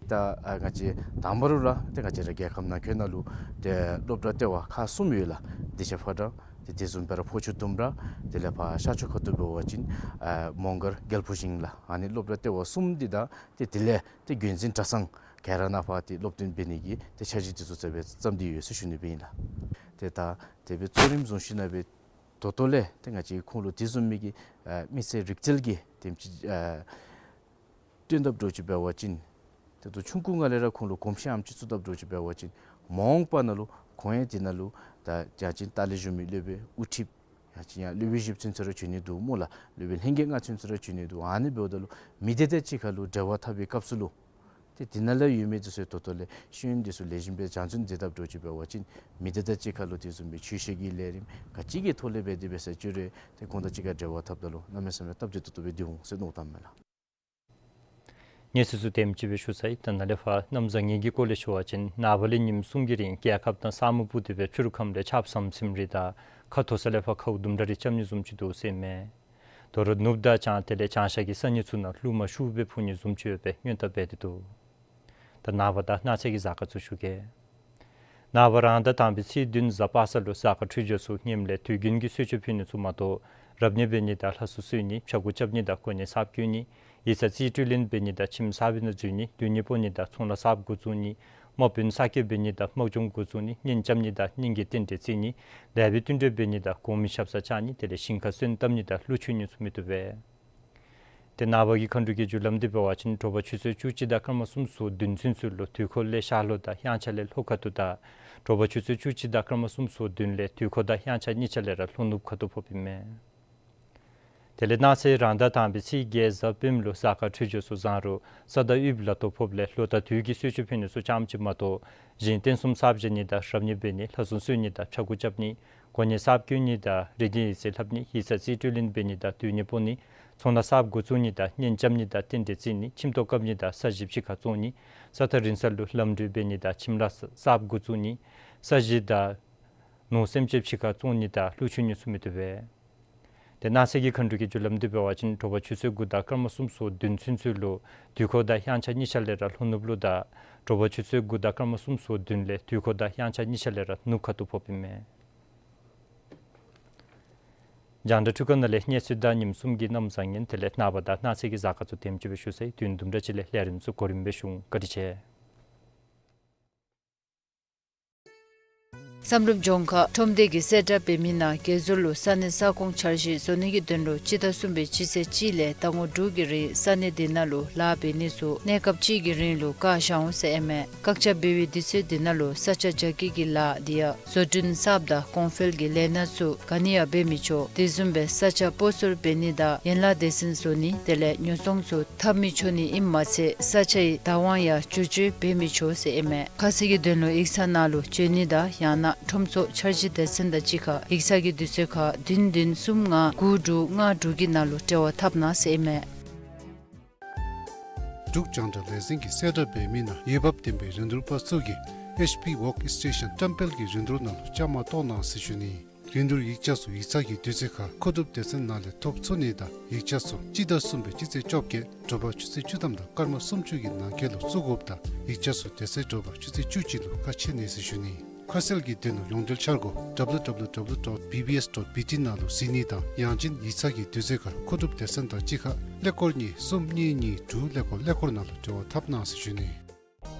ད་ཨ་ང་བཅས་དང་པ་ར་ལུ་ཏེ་ང་བཅས་ར་རྒྱལ་ཁབ་ནང་འཁོད་ནང་ལུ་ཏེ་སློབ་གྲྭ་ལྟེ་བ་ཁག་གསུམ་ཡོད་ལགས། དིང་ཆ་ཕོ་བྲང་ཏེ་དེ་བཟུམ་སྦེ་ར་ཕོ་ཆུ་ལྡུམ་ར་དེ་ལས་ཕར་ཤར་ཕྱོགས་ཁ་ཐུག་འབད་བ་ཅིན་ཨ་མོང་སྒར་རྒྱལ་ཕུག་ཞིང་ལགས། ཨ་ནི་སློབ་གྲྭ་ལྟེ་བ་གསུམ་འདི་དང་ཏེ་དེ་ལས་ཏེ་རྒྱུན་འཛིན་གྲྭ་ཚང་ག་ར་ནང་ཕར་ཏེ་སློབ་སྟོན་འབད་ནི་གི་ཏེ་འཆར་གཞི་འདི་ཚུ་རྩ་བའི་བརྩམས་ཏེ་ཡོད་ཟེར་ཞུ་ནི་སྦེ་ཨིན་ལགས། ཏེ་ད་དེ་སྦེ་གཙོ་རིམ་བཟུང་ཞིནམ་ལས་ད་ལྟོ་ལས་ཏེ་ང་བཅས་ཁོང་ལུ་དེ་བཟུམ་མའི་གི་ཨ་མི་ཚེ་རིག་རྩལ་གྱི་དེམ་ཅིག་ཨ་སྟོན་དཔ་འདྲཝ་ཅིག་འབད་བ་ཅིན་ཏེ་ད་ཆུང་ཀུ་སྒང་ལས་ར་ཁོང་ལུ་གོམས་གཤིས་ཨ་ནེམ་ཅིག་བཙུགས་དཔ་འདྲཝ་ཅིག་འབད་བ་ཅིན་མ་འོངས་པ་ནང་ལུ་ཁོང་ཡང་དེ་ནང་ལུ་ད་ཡང་ཅིན་ལྟག་ལས་བཞུགས་མི་སློབ་དཔོན་དབུ་ཁྲིདཔ་ཡང་ཅིན་ཡང་སློབ་དཔོན་བཞི་ཚུན་ཚོད་ར་བྱོན་ནི་འདུག་སྨོ་ལགས། སློབ་དཔོན་ལྷན་རྒྱས་ལྔ་ཚུན་ཚོད་ར་བྱོན་ནི་འདུག། ཨ་ནི་འབདཝ་ད་ལུ་མི་སྡེ་དང་གཅིག་ཁར་ལུ་འབྲེལ་བ་འཐབ་པའི་སྐབས་སུ་ལུ་ཏེ་དེ་ནང་ལུ་ཡོད་མི་འདི་ཚུ་ད་ལྟོ་ལས་ཤེས་ཡོན་འདི་ཚུ་ལེགས་ཤོམ་སྦེ་སྦྱང་བརྩོན་མཛད་དཔ་འདྲཝ་ཅིག་འབད་བ་ཅིན་མི་སྡེ་དང་གཅིག་ཁར་ལུ་དེ་བཟུམ་སྦེ་ཆོས་བཤད་ཀྱི་ལས་རིམ་ག་ཅི་གི་ཐོག་ལས་འབད་དེ་འབད་ས་ཅི་རུང་ཏེ་ཁོང་དང་གཅིག་ཁར་འབྲེལ་བ་འཐབ་ད་ལུ་གནམ་མེད་ས་མེད་སྟབས་བདེ་ཏོག་ཏོ་སྦེ་འདུག་འོང་ཟེར་མནོ་བསམ་མས་ལགས། གནས་ཚུལ་ཚུ་དེམ་ཅིག་སྦེ་ཞུ་ཚར་ཡི། ད་ནཱ་ལས་ཕར་གནམ་བཟང་ངན་གྱི་སྐོར་ལས་ཞུ་བ་ཅིན་ནངས་པ་ལས་ཉིནམ་གསུམ་གྱི་རིང་རྒྱལ་ཁབ་ནང་ས་སྨུག་སྤུབས་ཏེ་སྦེ་ཕྱི་རུ་ཁམས་ལས་ཆརཔ་ཟམ་ཟིམ་རེ་དང་ཁ་ཐུག་ས་ལས་ཕར་ཁཝ་ལྡུམ་ར་རེ་རྐྱབ་ནི་བཟུམ་ཅིག་འདུག་ཟེར་མས། དོ་རུང་ནུབ་དང་བྱང་དེ་ལས་བྱང་ཤར་གྱི་ས་གནས་ཚུ་ནང་རླུང་མ་ཤུགས་སྦེ་འཕུ་ནི་བཟུམ་ཅིག་ཡོད་པའི་སྔོན་བརྡ་འབད་དེ་འདུག། ད་ནངས་པ་དང་གནངས་ཚེ་གི་གཟའ་སྐར་ཚུ་ཞུ་གེ། ནངས་པ་རང་ཟླ་དང་པའི་ཚེས་བདུན་གཟའ་པ་སངས་ལུ་གཟའ་སྐར་འཕྲོད་སྦྱོར་ཚུ་ངནམ་ལས་དུས་རྒྱུན་གྱི་གསོལ་མཆོད་ཕུལ་ནི་ཚུ་མ་གཏོགས་རབ་གནས་འབད་ནི་དང་ལྷ་གསོལ་གསོལ་ནི་ཕྱྭ་འགུགས་རྐྱབ་ནི་དང་གོ་གནས་གསརཔ་བསྐོ་ནི་ཡིག་ཚང་རྩིས་སྤྲོད་ལེན་འབད་ནི་དང་ཁྱིམ་གསར་པའི་ནང་འཛུལ་ནི་སྡོད་གནས་སྤོ་ནི་དང་ཚོང་ལཱ་གསརཔ་འགོ་བཙུགས་ནི་དམག་དཔོན་གསར་བསྐོ་འབད་ནི་དང་དམག་སྦྱོང་འགོ་བཙུགས་ནི་གཉེན་རྐྱབ་ནི་དང་གཉེན་གྱི་རྟེན་འབྲེལ་བརྩི་ནི་ལེགས་པའི་བསྟུན་གྲོས་འབད་ནི་དང་གོང་མའི་ཞབས་སར་བཅར་ནི་དེ་ལས་ཞིང་ཁར་སོན་བཏབ་ནི་དང་ཀླུ་མཆོད་ནི་ཚུ་མི་བཏུབ་པས། ཏེ་ནངས་པ་གི་མཁའ་འགྲོ་གི་རྒྱུ་ལམ་འདི་འབད་བ་ཅིན་དྲོ་པ་ཆུ་ཚོད་བཅུ་གཅིག་དང་སྐར་མ་སུམ་ཅུ་སོ་བདུན་ཚུན་ཚོད་ལུ་དུས་འཁོར་ལས་ཤར་ལྷོ་དང་དབྱངས་འཆར་ལས་ལྷོ་ཁ་ཐུག་དང་དྲོ་པ་ཆུ་ཚོད་བཅུ་གཅིག་དང་སྐར་མ་སུམ་ཅུ་སོ་བདུན་ལས་དུས་འཁོར་དང་དབྱངས་འཆར་གཉིས་ཆ་ལས་ར་ལྷོ་ནུབ་ཁ་ཐུག་ཕོགཔ་ཨིན་མས། དེ་ལས་གནངས་ཚེ་རང་ཟླ་དང་པའི་ཚེས་བརྒྱད་གཟའ་སྤེནམ་ལུ་གཟའ་སྐར་འཕྲོད་སྦྱོར་ཚུ་བཟང་རུང་ས་བདག་དབུལ་པོ་ལ་ཐོ་ཕོགཔ་ལས་ལོ་དང་དུས་ཀྱི་གསོལ་མཆོད་ཕུལ་ནི་ཚུ་ཙམ་ཅིག་མ་གཏོགས་གཞན་རྟེན་གསུམ་གསརཔ་བཞེངས་ནི་དང་རབ་གནས་འབད་ནི་ལྷ་གསོལ་གསོལ་ནི་དང་ཕྱྭ་འགུགས་རྐྱབ་ནི་གོ་གནས་གསརཔ་བསྐོ་ནི་དང་རིགས་ལྡན་ཡིག་ཚད་ལྷབ་ནི་ཡིག་ཚང་རྩིས་སྤྲོད་ལེན་འབད་ནི་དང་སྡོད་གནས་སྤོ་ནི་ཚོང་ལཱ་གསརཔ་འགོ་བཙུགས་ནི་དང་གཉེན་རྐྱབ་ནི་དང་རྟེན་འབྲེལ་བརྩི་ནི་ཁྱིམ་ཐོག་བཀབ་ནི་དང་ས་གཞི་ཕྱི་ཁར་བཙོང་ནི་ས་ཐག་རིང་ས་ལུ་ལམ་འགྲུལ་འབད་ནི་དང་ཁྱིམ་ལཱ་གསརཔ་འགོ་བཙུགས་ནི་ས་གཞི་དང་ནོར་སེམས་ཅན་ཕྱི་ཁར་བཙོང་ནི་དང་ཀླུ་མཆོད་ནི་ཚུ་མི་བཏུབ་པས། ཏེ་གནངས་ཚེ་གི་མཁའ་འགྲོ་གི་རྒྱུ་ལམ་འདི་འབད་བ་ཅིན་དྲོ་པ་ཆུ་ཚོད་དགུ་དང་སྐར་མ་སུམ་ཅུ་སོ་བདུན་ཚུན་ཚོད་ལུ་དུས་འཁོར་དང་དབྱངས་འཆར་གཉིས་ཆ་ལས་ར་ལྷོ་ནུབ་ལུ་དང་དྲོ་པ་ཆུ་ཚོད་དགུ་དང་སྐར་མ་སུམ་ཅུ་སོ་བདུན་ལས་དུས་འཁོར་དང་དབྱངས་འཆར་གཉིས་ཆ་ལས་ར་ནུབ་ཁ་ཐུག་ཕོགཔ་ཨིན་མས། རྒྱང་བསྒྲགས་འཕྲུལ་ཁང་ནང་ལས་གནས་ཚུལ་དང་ཉིནམ་གསུམ་གྱི་གནམ་བཟང་ངན་དེ་ལས་ནངས་པ་དང་གནངས་ཚེ་གི་གཟའ་སྐར་ཚུ་དེམ་ཅིག་སྦེ་ཞུ་ཚར་ཡི། དུས་ཡུན་དུམ་གྲ་ཅིག་ལས་ལས་རིམ་ཚུ་གོ་རིམ་སྦེ་ཞུ་འོང་། བཀའ་དྲིན་ཆེ། བསམ་གྲུབ་ལྗོངས་མཁར་ཁྲོམ་སྡེ་གིས་གསལ་བསྒྲགས་འབད་མི་ནང་རྒྱལ་ཟུར་ལུ་ས་གནས་ས་ཁོངས་འཆར་གཞི་བཟོ་ནི་གི་དོན་ལུ་སྤྱི་ཟླ་གསུམ་པའི་སྤྱི་ཚེས་གཅིག་ལས་ཟླ་ངོ་དྲུག་གི་རིང་ས་གནས་དེ་ནང་ལུ་ལཱ་འབད་ནི་ཚུ་གནས་སྐབས་ཅིག་གི་རིང་ལུ་བཀག་བཞག་འོང་ཟེར་ཨིན་མས། བཀག་ཆ་འབད་བའི་དུས་ཚོད་དེ་ནང་ལུ་ས་ཆ་རྒྱ་སྐྱེད་ཀྱི་ལཱ་དེ་ཡང་བཟོ་སྐྲུན་གསརཔ་དང་གོང་འཕེལ་གྱི་ལས་སྣ་ཚུ་ག་ནི་ཡང་འབད་མི་ཆོག། དེ་བཟུམ་སྦེ་ས་ཆ་སྤོ་སོར་འབད་ནི་དང་ཡན་ལག་སྡེ་ཚན་བཟོ་ནི་དེ་ལས་ཉོ་ཚོང་ཚུ་འཐབ་མི་ཆོག་ནི་ཨིནམ་མ་ཚད་ས་ཆའི་བདག་དབང་ཡང་བསྒྱུར་བཅོས་འབད་མི་ཆོག་ཟེར་ཨིན་མས། ཁ་གསལ་གྱི་དོན་ལུ་ཡིག་ཚང་ནང་ལུ་འབྱོན་ནི་དང་ཡང་ན་ཁྲོམ་ཚོགས་འཆར་གཞི་སྡེ་ཚན་དང་གཅིག་ཁར་ཡིག་ཚང་གི་དུས་ཚོད་ཁར་བདུན་བདུན་གསུམ་ལྔ་དགུ་དྲུག་ལྔ་དྲུག་གི་ནང་ལུ་འབྲེལ་བ་འཐབ་གནང་ཟེར་ཨིན་མས། འབྲུག་རྒྱང་བསྒྲགས་ལས་འཛིན་གྱིས་གསལ་བསྒྲགས་འབད་མི་ནང་འོས་འབབ་ལྡན་པའི་རིན་བསྡུར་པ་ཚུ་གིས་ཨེཆ་པི་ཝརཀ་སི་ཊེ་ཤཱན་བཀྲམ་སྤེལ་གྱི་རིན་བསྡུར་ནང་ལུ་བཅའ་མར་གཏོགས་གནང་ཟེར་ཞུ་ནི། རིན་བསྡུར་ཡིག་ཆ་ཚུ་ཡིག་ཚང་གི་དུས་ཚོད་ཁར་མཁོ་སྒྲུབ་སྡེ་ཚན་ནང་ལས་ཐོབ་ཚུགས་ནི་དང་ཡིག་ཆ་ཚུ་སྤྱི་ཟླ་གསུམ་པའི་སྤྱི་ཚེས་བཅོ་བརྒྱད་དྲོ་པ་ཆུ་ཚོད་བཅུ་ཐམ་དང་སྐར་མ་སུམ་ཅུ་གི་ནང་འཁོད་ལུ་བཙུགས་དགོཔ་དང་ཡིག་ཆ་ཚུ་དེ་ཚེ་དྲོ་པ་ཆུ་ཚོད་བཅུ་གཅིག་ལུ་ཁ་ཕྱེ་ནི་ཟེར་ཞུ་ནི། ཁ་གསལ་གྱི་དོན་ལུ་ཡོངས་འབྲེལ་འཆར་སྒོ་W W W dot B B S dot B T ནང་ལུ་གཟིགས་ནི་དང་ཡང་ཅིན་ཡིག་ཚང་གི་དུས་ཚོད་ཁར་མཁོ་སྒྲུབ་སྡེ་ཚན་དང་གཅིག་ཁར་ཀླད་ཀོར་གཉིས་གསུམ་གཉིས་གཉིས་དྲུག་ཀླད་ཀོར་ཀླད་ཀོར་ནང་ལུ་འབྲེལ་བ་འཐབ་གནང་ཟེར་ཞུ་ནི།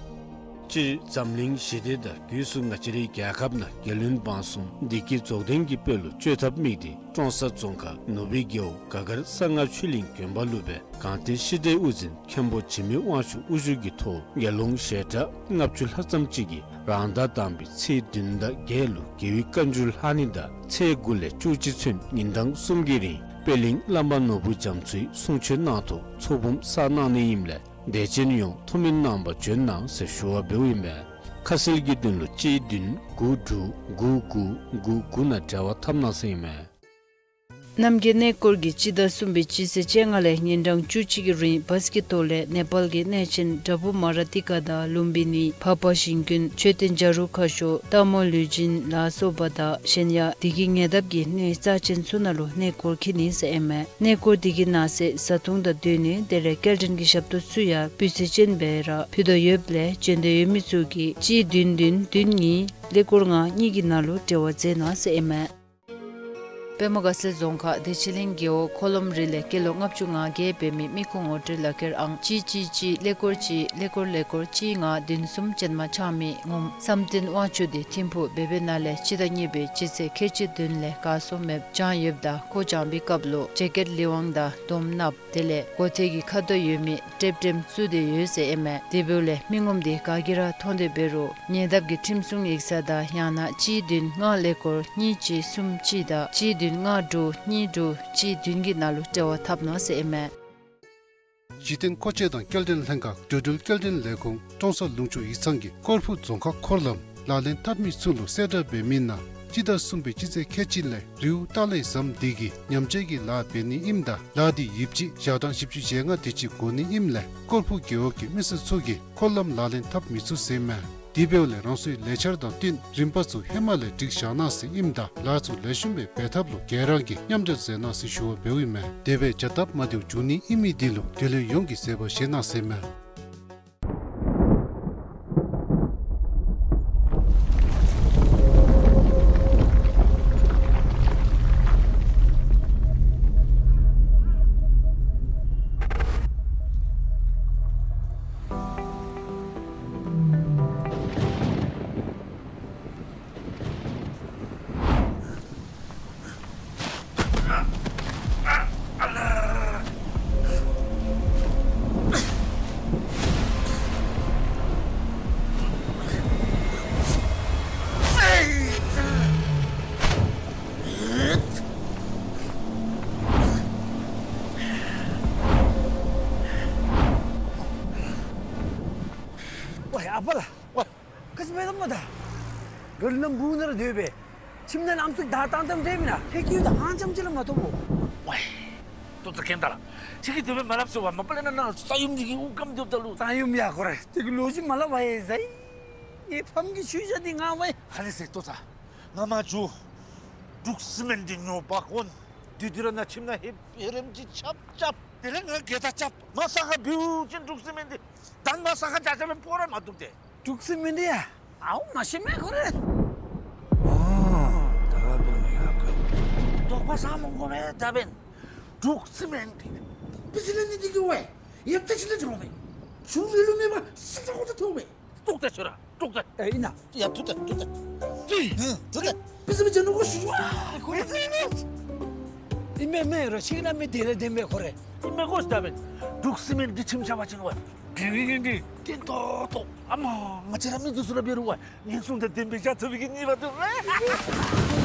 སྤྱིར་འཛམ་གླིང་ཞི་བདེ་དང་སྒོས་སུ་ང་བཅས་རའི་རྒྱལ་ཁབ་ནང་རྒྱལ་བློན་འབངས་གསུམ་བདེ་སྐྱིད་རྫོགས་ལྡན་གྱི་དཔལ་ལུ་བཅོས་ཐབས་དམིགས་ཏེ་ཀྲོང་གསར་རྫོང་ཁག་ནུབ་སྦིས་རྒེད་འོག་ག་གར་གསང་སྔགས་ཆོས་གླིང་དགོན་པ་ལུ་སྦེ་གངས་ཏི་ཤི་དྲའི་དབུ་འཛིན་མཁན་པོ་འཇིགས་མེད་དབང་ཕྱུག་དབུ་བཞུགས་ཀྱི་ཐོག་དགེ་སློང་ཞལ་གྲངས་ལྔ་བཅུ་ལྷག་ཙམ་ཅིག་གིས་རང་ཟླ་དང་པའི་ཚེས་བདུན་དང་བརྒྱད་ལུ་དགེ་བའི་བཀའ་འགྱུར་ལྷག་ནི་དང་ཚེས་དགུ་ལས་བཅུ་གཅིག་ཚུན་ཉིན་གྲངས་གསུམ་གྱི་རིང་པད་གླིང་བླ་མ་ནོར་བུ་རྒྱ་མཚོའི་གསུང་ཆོས་གནང་ཐོག་ཚོགས་འབུམ་བསགས་གནང་ནི་ཨིནམ་ལས་དད་ཅན་ཡོངས་ཐུགས་སྨོན་གནང་བར་བྱོན་གནང་ཟེར་ཞུ་བ་འབདཝ་ཨིན་མས། ཁ་གསལ་གྱི་དོན་ལུ་གཅིག་བདུན་དགུ་དྲུག་དགུ་དགུ་དགུ་དགུ་ནང་འབྲེལ་བ་འཐབ་གནང་ཟེར་ཨིན་མས། རྣམ་རྒྱལ་གནས་སྐོར་གྱིས་སྤྱི་ཟླ་གསུམ་པའི་སྤྱི་ཚེས་བཅོ་ལྔ་ལས་ཉིན་གྲངས་བཅུ་གཅིག་གི་རིང་བཱས་ཀྱི་ཐོག་ལས་ནེ་པཱལ་གྱི་གནས་ཆེན་དྲ་འབུ་མ་ར་ཏི་ཀ་དང་ལུམ་བི་ནི་བྷ་བྷ་ཞིང་ཀུན་མཆོད་རྟེན་བྱ་རུང་ཁ་ཤོར་སྟག་མོ་ལུས་སྦྱིན་ལ་སོགས་པ་དང་གཞན་ཡང་བདེ་སྐྱིད་ཉེ་འདབས་ཀྱི་གནས་རྩ་ཆེན་ཚུ་ནང་ལུ་གནས་སྐོར་འཁྱིད་ནི་ཟེར་ཨིན་མས། གནས་སྐོར་དེ་གི་ནང་གསེས་བཟའ་འཐུང་དང་སྡོད་གནས་དེ་ལས་སྐྱེལ་འདྲེན་གྱི་ཞབས་ཏོག་ཚུ་ཡང་སྤུས་ཚད་ཅན་སྦེ་ར་ཕུལ་དོ་ཡོདཔ་ལས་བྱོན་འདོད་ཡོད་མི་ཚུ་གིས་གཅིག་བདུན་བདུན་བདུན་གཉིས་ཀླད་ཀོར་ལྔ་གཉིས་ཀྱི་ནང་ལུ་འབྲེལ་བ་མཛད་གནང་ཟེར་ཨིན་མས། པདྨ་དགའ་ཚལ་རྫོང་ཁག་བདེ་ཆེན་གླིང་རྒེད་འོག་འཁོར་ལམ་རི་ལས་སྐྱེས་ལོ་ལྔ་བཅུ་ང་བརྒྱད་འབད་མི་མི་ཁུངས་ངོ་སྤྲོད་ལག་ཁྱེར་ཨང་གཅིག་གཅིག་གཅིག་ཀླད་ཀོར་གཅིག་ཀླད་ཀོར་ཀླད་ཀོར་གཅིག་ལྔ་བདུན་གསུམ་ཅན་མ་ཆགས་མི་ངོམ་བསམ་གཏན་དབང་ཕྱུག་དེ་ཐིམ་ཕུག་བོད་པའི་ནང་ལས་སྤྱི་ཟླ་གཉིས་པའི་སྤྱི་ཚེས་ཁལ་གཅིག་བདུན་ལས་གར་སོང་མེདཔ་བྱུང་ཡོདཔ་ད་ཁོ་བྱོན་པའི་སྐབས་ལུ་ཇེ་ཀེཊ་ལི་ཝང་དང་དོམ་ནགཔོ་དེ་ལས་མགོ་ཐད་ཀྱི་ཁ་དོག་ཡོད་མི་ཀྲེབ་ཀྲེམ་བཙུགས་ཏེ་ཡོད་ཟེར་ཨིན་མས། དེ་འབདཝ་ལས་མི་ངོམ་དེ་ག་གིས་ར་མཐོང་སྟེ་འབད་རུང་ཉེ་འདབས་ཀྱི་ཁྲིམས་སྲུང་ཡིག་ཚང་དང་ཡང་ན་གཅིག་བདུན་ལྔ་ཀླད་ཀོར་གཉིས་གཅིག་གསུམ་གཅིག་དང་གཅིག་བདུན་ལྔ་དྲུག་གཉིས་དྲུག་གཅིག་བདུན་གྱི་ནང་ལུ་འབྲེལ་བ་འཐབ་གནང་ཟེར་ཨིན་མས། གཞི་རྟེན་མཁོ་ཆས་དང་སྐྱེལ་འདྲེན་ལྷན་ཁག་འགྲོ་འགྲུལ་སྐྱེལ་འདྲེན་ལས་ཁུངས་ཀྲོང་གསར་ལུང་ཕྱོགས་ཡིག་ཚང་གིས་ཀོར་ཕུ་རྫོང་ཁག་འཁོར་ལམ་ལག་ལེན་འཐབ་མི་ཚུ་ལུ་གསལ་བསྒྲགས་འབད་མི་ནང་སྤྱི་ཟླ་གསུམ་པའི་སྤྱི་ཚེས་ཁལ་གཅིག་ལས་རི་བོ་ཏཱ་ལའི་ཟམ་དེ་གི་ཉམས་བཅོས་ཀྱི་ལཱ་འབད་ནི་ཨིནམ་ད་ལཱ་དེ་ཡོདཔ་ཅིག་ཞག་གྲངས་བཞི་བཅུ་ཞེ་ལྔ་དེ་ཅིག་འགོར་ནི་ཨིནམ་ལས་ཀོར་ཕུ་རྒེད་འོག་གི་མི་སེར་ཚུ་གིས་འཁོར་ལམ་ལག་ལེན་འཐབ་མི་ཚུགས་ཟེར་ཨིན་མས། དེ་འབདཝ་ལས་རང་སོའི་ལས་འཆར་དང་བསྟུན་རིམ་པ་ཚུ་ཧེ་མ་ལས་སྒྲིག་བཞག་གནང་ཟེར་ཨིནམ་ད་ལཱ་ཚུ་ལེགས་ཤོམ་སྦེ་འབད་ཐབས་ལུ་ག་ར་གིས་མཉམ་འབྲེལ་མཛད་གནང་ཟེར་ཞུ་བ་འབདཝ་ཨིན་མས། དེ་སྦེ་བྱ་སྟབས་མ་བདེཝ་བྱུང་ནི་ཨིན་མི་དེ་ལུ་འབྲེལ་ཡོད་ཡོངས་ཀྱིས་བཟོད་པ་བཞེས་གནང་ཟེར་ཨིན་མས། པ་ལགས། ཝའི། ག་ཅི་འབད་དོ་སྨོ་ད། ག་ལུ་ནམ་བུ་ནང་ར་སྡོད་སྦེ་ཁྱིམ་ནང་ལམ་སྲོལ་བདའ་བཏང་བཏངམ་འདྲས་མེན་ན། ཧེ་ཀྱི་ད་ཧང་ཙམ་ཅིག་ལས་མ་ཐོབ་བོ། ཝའི། ལྟོ་ཚང་གེན་ད་ལགས། ཁྱོད་ཀྱིས་དེ་སྦེ་མ་སླབ་ཟེར་བ། མ་པ་ལས་ན་ནཱ་ས་ཡོམ་འདི་གིས་དབུགས་སྐམ་སྡོདཔ་ད་ལུ། ས་ཡོམ་ཡ་ཁོ་ར་དེ་གི་ལོ་རྒྱུས་མ་སླབ་པ་ཡ་ཟེར། ངེའི་ཕམ་གྱིས་ཤུལ་བཞག་འདི་ང་ཝའི། ཧ་ལས་ཟེར། ལྟོ་ཚང་། ང་མར་འགྱོ། འབྲུག་སི་མེནཊ་འདི་ཉོ་འབག་འོང་། དེ་དུས་ར་ནཱ་ཁྱིམ་ནང་ཧེ་ཧེ་རེམ་ཅིག་རྐྱབ་རྐྱབ། དེ་ལས་ང་གིས་ད་རྐྱབ། ང་ས་ཁར་བུད་ཅིན་འབྲུག་སི་མེནཊ་འདི་ད་ང་ས་ཁར་རྐྱབ་རྐྱབ་སྦེ་ཕོག་ར་མ་བཏུབ་སྟེ། འབྲུག་སི་མེནཊ་ཡ། ཨའུ་མ་ཤེས་མས་ཁོ་རེ། ཨ་ད་ག་འབད་མི་ཡ་ག། དོགས་པ་ཟ་མི་དགོ་པས། ད་འབདན་འབྲུག་སི་མེནཊ་འདི་བི་ཇི་ལེནསི་འདི་གིས་ཝའི་ཡ་ད་ཅི་ལས་འགྱོ་མས། ཆུ་རེ་ལུ་མེད་པར་སི་ཏྲ་ཁོ་ད་ཐོབ་མས། ཏོག་ཏ་ཆོ་ར་ཏོག་ཏ། ཨེ་ཨིན་ན། ཡ་ཐུགས་ཏ་ཐུགས་ཏ། ཨེ་ཐུགས་ཏ། པི་སི་པི་ཅན་ནུ་གོ་ཤུ་ཡ། ཁོ་རེ་ཨིན་མས་མས་རོ་ཤིག་ན་མི་དེ་རེ་དེ་མས་ཁོ་རེ། ཨིན་མས་གོ་ཤ་ད་འབདན་འབྲུག་སི་མེནཊ་གི་ཁྱིམ་ཆ་བ་ཅིན་ཝའི་དེ་བི་གིན་དེ་ཏན་ཏོག་ཏོ། ཨ་མ་ང་བཅས་ར་མི་འདི་ཚུ་ར་འབད་རུང་ཝའི་ངན་སོང་དང་ལྡན་པའི་ཞག་ཚུ་བི་གི་ནི་བ་དུ་ཝའི།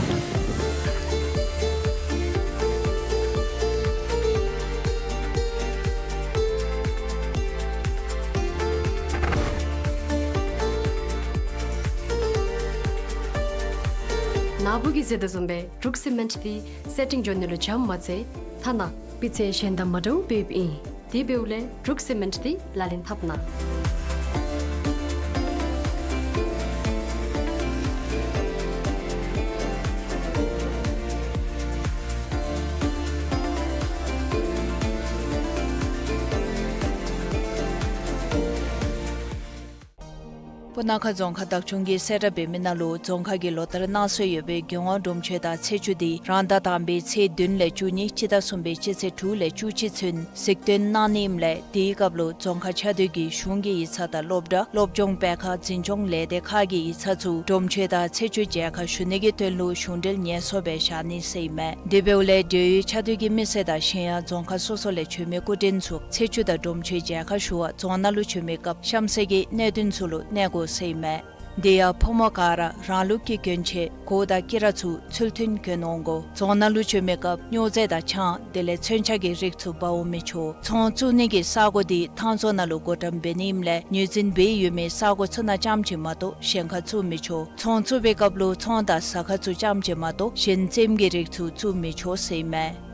ནཱ་བུ་གིས་ཟེར་དོ་བཟུམ་སྦེ་འབྲུག་སི་མེནཊ་འདི་སེ་ཊིང་འགྱོ་ནི་ལུ་འཇམ་མ་ཚད་ཐ་ན་སྤུས་ཚད་གཞན་དང་མ་འདྲཝ་འབདཝ་ཨིན། དེ་འབདཝ་ལས་འབྲུག་སི་མེནཊ་འདི་ལག་ལེན་འཐབ་གནང་། སྤུ་ན་ཁ་རྫོང་ཁག་བདག་སྐྱོང་གིས་གསལ་བསྒྲགས་འབད་མི་ནང་ལུ་རྫོང་ཁག་གི་ལོ་ལྟར་གནང་སྲོལ་ཡོད་པའི་རྒྱལ་དབང་སྒྲོམ་མཆོད་དང་ཚེས་བཅུ་འདི་རང་ཟླ་དང་པའི་ཚེས་བདུན་ལས་བཅུ་གཉིས་སྤྱི་ཟླ་གསུམ་པའི་སྤྱི་ཚེས་དྲུག་ལས་བཅུ་གཅིག་ཚུན་གཟིགས་སྟོན་གནང་ནི་ཨིནམ་ལས་དེའི་སྐབས་ལུ་རྫོང་ཁག་ཆ་སྡོད་ཀྱི་གཞུང་གི་ཡིག་ཚང་དང་སློབ་གྲྭ་སློབ་སྦྱོང་སྤེལ་ཁང་འཛིན་སྐྱོང་ལས་སྡེ་ཁག་གི་ཡིག་ཚང་ཚུ་སྒྲོམ་མཆོད་དང་ཚེས་བཅུ་མཇལ་ཁ་ཞུ་ནི་གི་དོན་ལུ་གཞུང་འབྲེལ་ངལ་གསོ་སྦེ་བཞག་ནི་ཟེར་ཨིན་མས། དེ་འབདཝ་ལས་འབྲེལ་ཡོད་ཆ་སྡོད་ཀྱི་མི་སེར་དང་གཞན་ཡང་རྫོང་ཁག་སོ་སོ་ལས་བྱོན་མི་སྐུ་མགྲོན་ཚུ་ཚེས་བཅུ་དང་སྒྲོམ་མཆོད་མཇལ་ཁ་ཞུ་བར་རྫོང་ནང་ལུ་བྱོན་མི་སྐབས་གཤམ་གསལ་གྱི་གནད་དོན་ཚུ་ལུ་གནས་དགོ་ཟེར་ཨིན་མས། དེ་ཡང་ཕོ་མོ་ག་ར་རང་ལུགས་ཀྱི་གྱོན་ཆས་གོས་དང་དཀྱི་ར་ཚུ་ཚུལ་མཐུན་གྱོན་འོང་དགོ། རྫོང་ནང་ལུ་བྱོན་མི་སྐབས་སྨྱོ་རྫས་དང་ཆང་དེ་ལས་མཚོན་ཆ་གི་རིགས་ཚུ་འབག་འོང་མི་ཆོག། ཚོང་བཙུགས་ནི་གི་ས་གོ་འདི་ཐང་རྫོང་ནང་ལུ་སྒོ་འགྲམ་འབད་ནི་ཨིནམ་ལས་ངོས་འཛིན་འབད་ཡོད་མི་ས་གོ་ཚུ་ནང་རྐྱངམ་ཅིག་མ་གཏོགས་གཞན་ཁར་བཙུགས་མི་ཆོག། ཚོང་བཙུགས་པའི་སྐབས་ལུ་ཚོང་དང་ཟ་ཁང་ཚུ་རྐྱངམ་ཅིག་མ་གཏོགས་གཞན་རྩེདམོ་གི་རིགས་ཚུ་བཙུགས་མི་ཆོག་ཟེར་ཨིན་མས།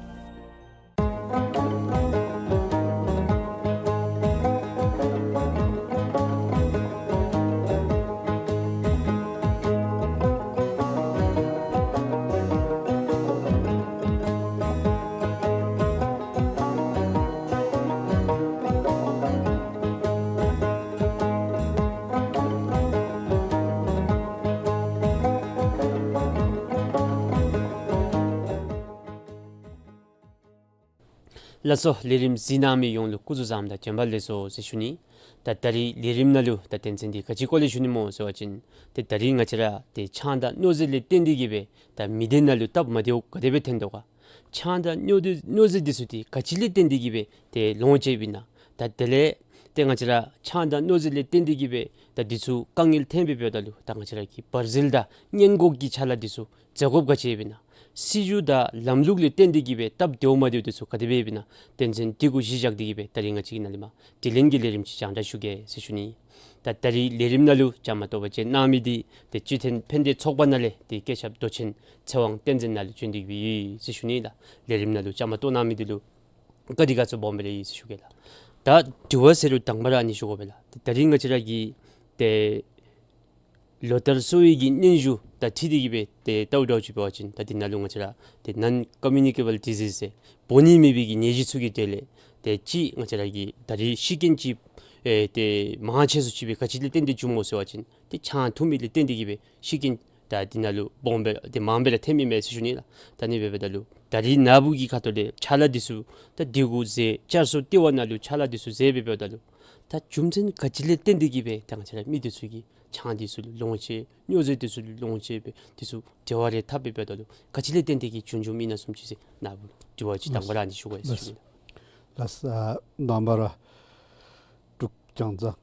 ལགས་སོ། ལས་རིམ་གཟིགས་གནང་མི་ཡོངས་ལུ་སྐུ་གཟུགས་བཟང་དང་བྱོན་པ་ལེགས་སོ་ཟེར་ཞུ་ནི། ད་ད་རིས་ལས་རིམ་ནང་ལུ་ད་དོན་ཚན་འདི་ག་ཅི་སྐོར་ལས་ཞུ་ནི་སྨོ་ཟེར་བ་ཅིན་ཏེ་ད་རིས་ང་བཅས་ར་ཏེ་ཆང་དང་སྨྱོ་རྫས་ལས་བརྟེན་ཏེ་གིས་སྦེ་ད་མི་སྡེ་ནང་ལུ་སྟབས་མ་བདེཝ་ག་དེ་སྦེ་ཐོན་དོ་ག། ཆང་དང་སྨྱོ་རྫས་སྨྱོ་རྫས་འདི་ཚུ་འདི་ག་ཅི་ལས་བརྟེན་ཏེ་གིས་སྦེ་ཏེ་ལོངས་སྤྱོདཔ་ཨིན་ན། ད་དེ་ལས་ཏེ་ང་བཅས་ར་ཆང་དང་སྨྱོ་རྫས་ལས་བརྟེན་ཏེ་གིས་སྦེ་ད་འདི་ཚུ་དཀའ་ངལ་ཐོན་སྦེ་འབདཝ་ད་ལུ་ད་ང་བཅས་ར་གི་བར་ཟིལ་དང་སྔོན་འགོག་གི་ཕྱག་ལཱ་འདི་ཚུ་མཛད་དགོཔ་ག་ཅི་ཨིན་ན། སྲིད་བྱུས་དང་ལམ་ལུགས་ལས་བརྟེན་ཏེ་གིས་སྦེ་སྟབས་བདེཝ་མ་བདེཝ་འདི་ཚུ་ག་དེ་སྦེ་ཨིན་ན། དོན་ཚན་འདི་གུ་གཞི་བཞག་སྟེ་གིས་སྦེ་ད་རིས་ང་བཅས་ཀྱིས་ནཱ་ལས་མར་དྲི་ལན་གྱི་ལས་རིམ་ཅིག་སྤྱན་འབུལ་ཞུ་གེ་ཟེར་ཞུ་ནི། ད་ད་རིས་ལས་རིམ་ནང་ལུ་བཅའ་མར་གཏོགས་པར་བཅར་གནང་མི་འདི་ཏེ་སྤྱི་མཐུན་ཕན་བདེ་ཚོགས་པ་ནང་ལས་ཏེ་བཀོད་ཁྱབ་མདོ་ཆེན་ཚེ་དབང་བསྟན་འཛིན་ནཱ་ལུ་བྱོན་ཏེ་གིས་སྦེ་ཡོད་ཟེར་ཞུ་ནི་ལགས། ལས་རིམ་ནང་ལུ་བཅའ་མར་གཏོགས་གནང་མི་འདི་ལུ་བཀའ་དྲིན་དགའ་ཚོར་སྦོམ་སྦེ་ར་ཡོད་ཟེར་ཞུ་གེ་ལགས། ད་དྲི་བ་ཟེར་རུང་དང་པ་ར་ཨ་ནི་ཞུ་དགོ་པས་ལགས། ད་ད་རིས་ང་བཅས་ར་གི་ཏེ་ལོ་ལྟར་གསོ་བའི་གི་སྙན་ཞུ་དང་འཁྲིལ་ཏེ་གིས་སྦེ་ཏེ་ལྟཝ་ད་ཅིག་འབད་བ་ཅིན་ད་འདི་ནང་ལུ་ང་བཅས་ར་ཏེ་ནཱོན་ཀོ་མིའུ་ནི་ཀེ་བཱལ་ཌི་ཟིསི་ཟེར་འབོ་ནི་མེད་པའི་གི་ནད་གཞི་ཚུ་གི་གྲས་ལས་ཏེ་གཅིག་ང་བཅས་ར་གི་ད་རིས་ཤི་རྐྱེན་ཅིག་ཨེ་ཏེ་མང་ཆེ་སུ་ཅིག་སྦེ་ག་ཅི་ལས་བརྟེན་ཏེ་བྱུངམ་སྨོ་ཟེར་བ་ཅིན་ཏེ་ཆང་འཐུང་མི་ལས་བརྟེན་ཏེ་གིས་སྦེ་ཤི་རྐྱེན་ད་འདི་ནང་ལུ་སྦོམ་སྦེ་ཏེ་མང་སྦེ་ར་ཐོན་མི་མས་ཟེར་ཞུ་ནི་ལགས། ད་ཨ་ནི་འབདཝ་ད་ལུ་ད་རིས་ནཱ་བུ་གི་ཁ་ཐུག་ལས་ཕྱག་ལཱ་འདི་ཚུ་ད་འདི་གུ་མཛད་བསྐྱར་གསོ་ལྟེ་བ་ནང་ལུ་ཕྱག་ལཱ་འདི་ཚུ་མཛད་སྦེ་འབདཝ་ད་ལུ་ད་རྒྱུ་མཚན་ག་ཅི་ལས་བརྟེན་ཏེ་གིས་སྦེ་ད་ང་བཅས་ར་མི་འདི་ཚུ་གིས་ཆང་འདི་ཚུ་ལུ་ལོངས་སྤྱོད་སྨྱོ་རྫས་འདི་ཚུ་ལུ་ལོངས་སྤྱོད་སྦེ་འདི་ཚུ་འབྲེལ་བ་རེ་འཐབ་སྦེ་འབདཝ་ད་ལུ་ག་ཅི་ལས་བརྟེན་ཏེ་གིས་བྱུང་བྱུངམ་ཨིན་ན་བཟུམ་ཅིག་ཟེར་ནཱ་བུ་ལུ་དྲི་བ་ཅིག་དང་པ་ར་ཨ་ནི་ཞུ་དགོ་ཟེར་ཞུ་ནི། ལགས་སོ། ཨ་དང་པ་ར་འབྲུག་རྒྱང་བསྒྲགས་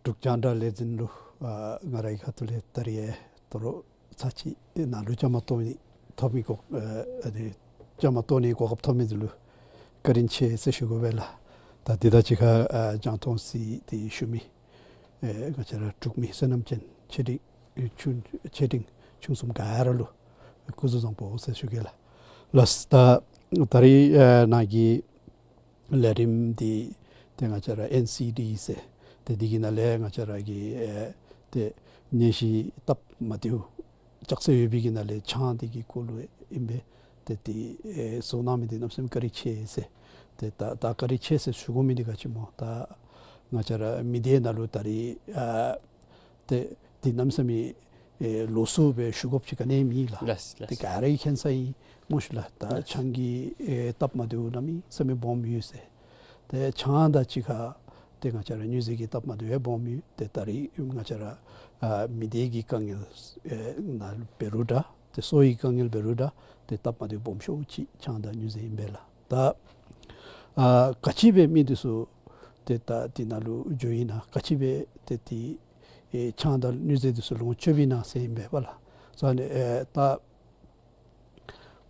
འབྲུག་རྒྱང་བསྒྲགས་ལས་འཛིན་ལུ་ཨ་ང་རའི་ཁ་ཐུག་ལས་ད་རིས་ཡང་དོ་རུང་ཚར་གཅིག་ནཱ་ལུ་བཅའ་མར་གཏོགས་ནི་ཐོབ་མི་གོ་ཨ་ཨ་ནི་བཅའ་མར་གཏོགས་ནི་གོ་སྐབས་ཐོབ་མི་འདི་ལུ་བཀའ་དྲིན་ཆེ་ཟེར་ཞུ་དགོ་པས་ལགས། ད་འདི་དང་གཅིག་ཁར་ཨ་རྒྱང་མཐོང་གཟིགས་ཏེ་བཞུགས་མི་ ཨེ་ང་བཅས་ར་འབྲུག་མི་བསོད་ནམས་ཅན་ཆེ་འབྲིང་ཆུང་ཆེ་འབྲིང་ཆུང་གསུམ་ག་ར་ལུ་སྐུ་གཟུགས་བཟང་པོ་ཟེར་ཞུ་གེ་ལགས། ལགས་ད་ད་རིས་ཨེ་ནཱ་གི་ལས་རིམ་འདི་ཏེ་ང་བཅས་ར་ཨེན་སི་ཌི་ཟེར་ཏེ་འདི་གི་ནང་ལས་ང་བཅས་ར་གི་ཨེ་ཏེ་ནད་གཞི་སྟབས་མ་བདེཝ་ཅོག་ཙེ་ཡོད་པའི་གི་ནང་ལས་ཆང་འདི་གི་སྐོར་ལུ་ཨིན་པས། ཏེ་འདི་ཨེ་བཟོ་གནང་མི་འདི་གནམ་མེད་ས་མེད་བཀའ་དྲིན་ཆེ་ཟེར། ཏེ་ད་ད་བཀའ་དྲིན་ཆེ་ཟེར་ཞུ་དགོ་མི་འདི་ག་ཅི་སྨོ། ད་ང་བཅས་ར་མི་སྡེ་ནང་ལུ་ད་རིས་ཨ་ཏེ་འདི་གནམ་མེད་ས་མེད་ཨེ་ལོགས་སུ་སྦེ་ཞུ་དགོཔ་ཅིག་ག་ནི་མེད་ལགས། ལགས་ལགས། ཏེ་ག་ར་གིས་མཁྱེན་ས་ཨིན་སྨོ་ཤི་ལགས། ད་ལགས། ཆང་གི་ཨེ་སྟབས་མ་བདེཝ་གནམ་མེད་ས་མེད་སྦོམ་ཡོད་ཟེར། ཏེ་ཆང་དང་གཅིག་ཁར་ཏེ་ང་བཅས་ར་སྨྱོ་རྫས་ཀྱི་སྟབས་མ་བདེཝ་ཡང་སྦོམ་ཡོད། ཏེ་ད་རིས་ང་བཅས་ར་ཨ་མི་སྡེ་གི་དཀའ་ངལ་ཨེ་ནང་འབད་རུང་འདྲ་ཏེ་གསོ་བའི་དཀའ་ངལ་འབད་རུང་འདྲ་ཏེ་སྟབས་མ་བདེཝ་སྦོམ་ཤོས་ཅིག་ཆང་དང་སྨྱོ་རྫས་ཨིན་པས་ལགས། ད་ཨ་ག་ཅི་སྦེ་མི་འདི་ཚུ་ཏེ་ད་འདི་ནང་ལུ་འགྱོཝ་ཨིན་ན་ག་ཅི་སྦེ་ཏེ་འདི་ཨེ་ཆང་དང་སྨྱོ་རྫས་འདི་ཚུ་ལོངས་སྤྱོདཔ་ཨིན་ན་ཟེར་ཨིན་པས་པ་ལགས། སོ་ཨ་ནི་ཨེ་ད་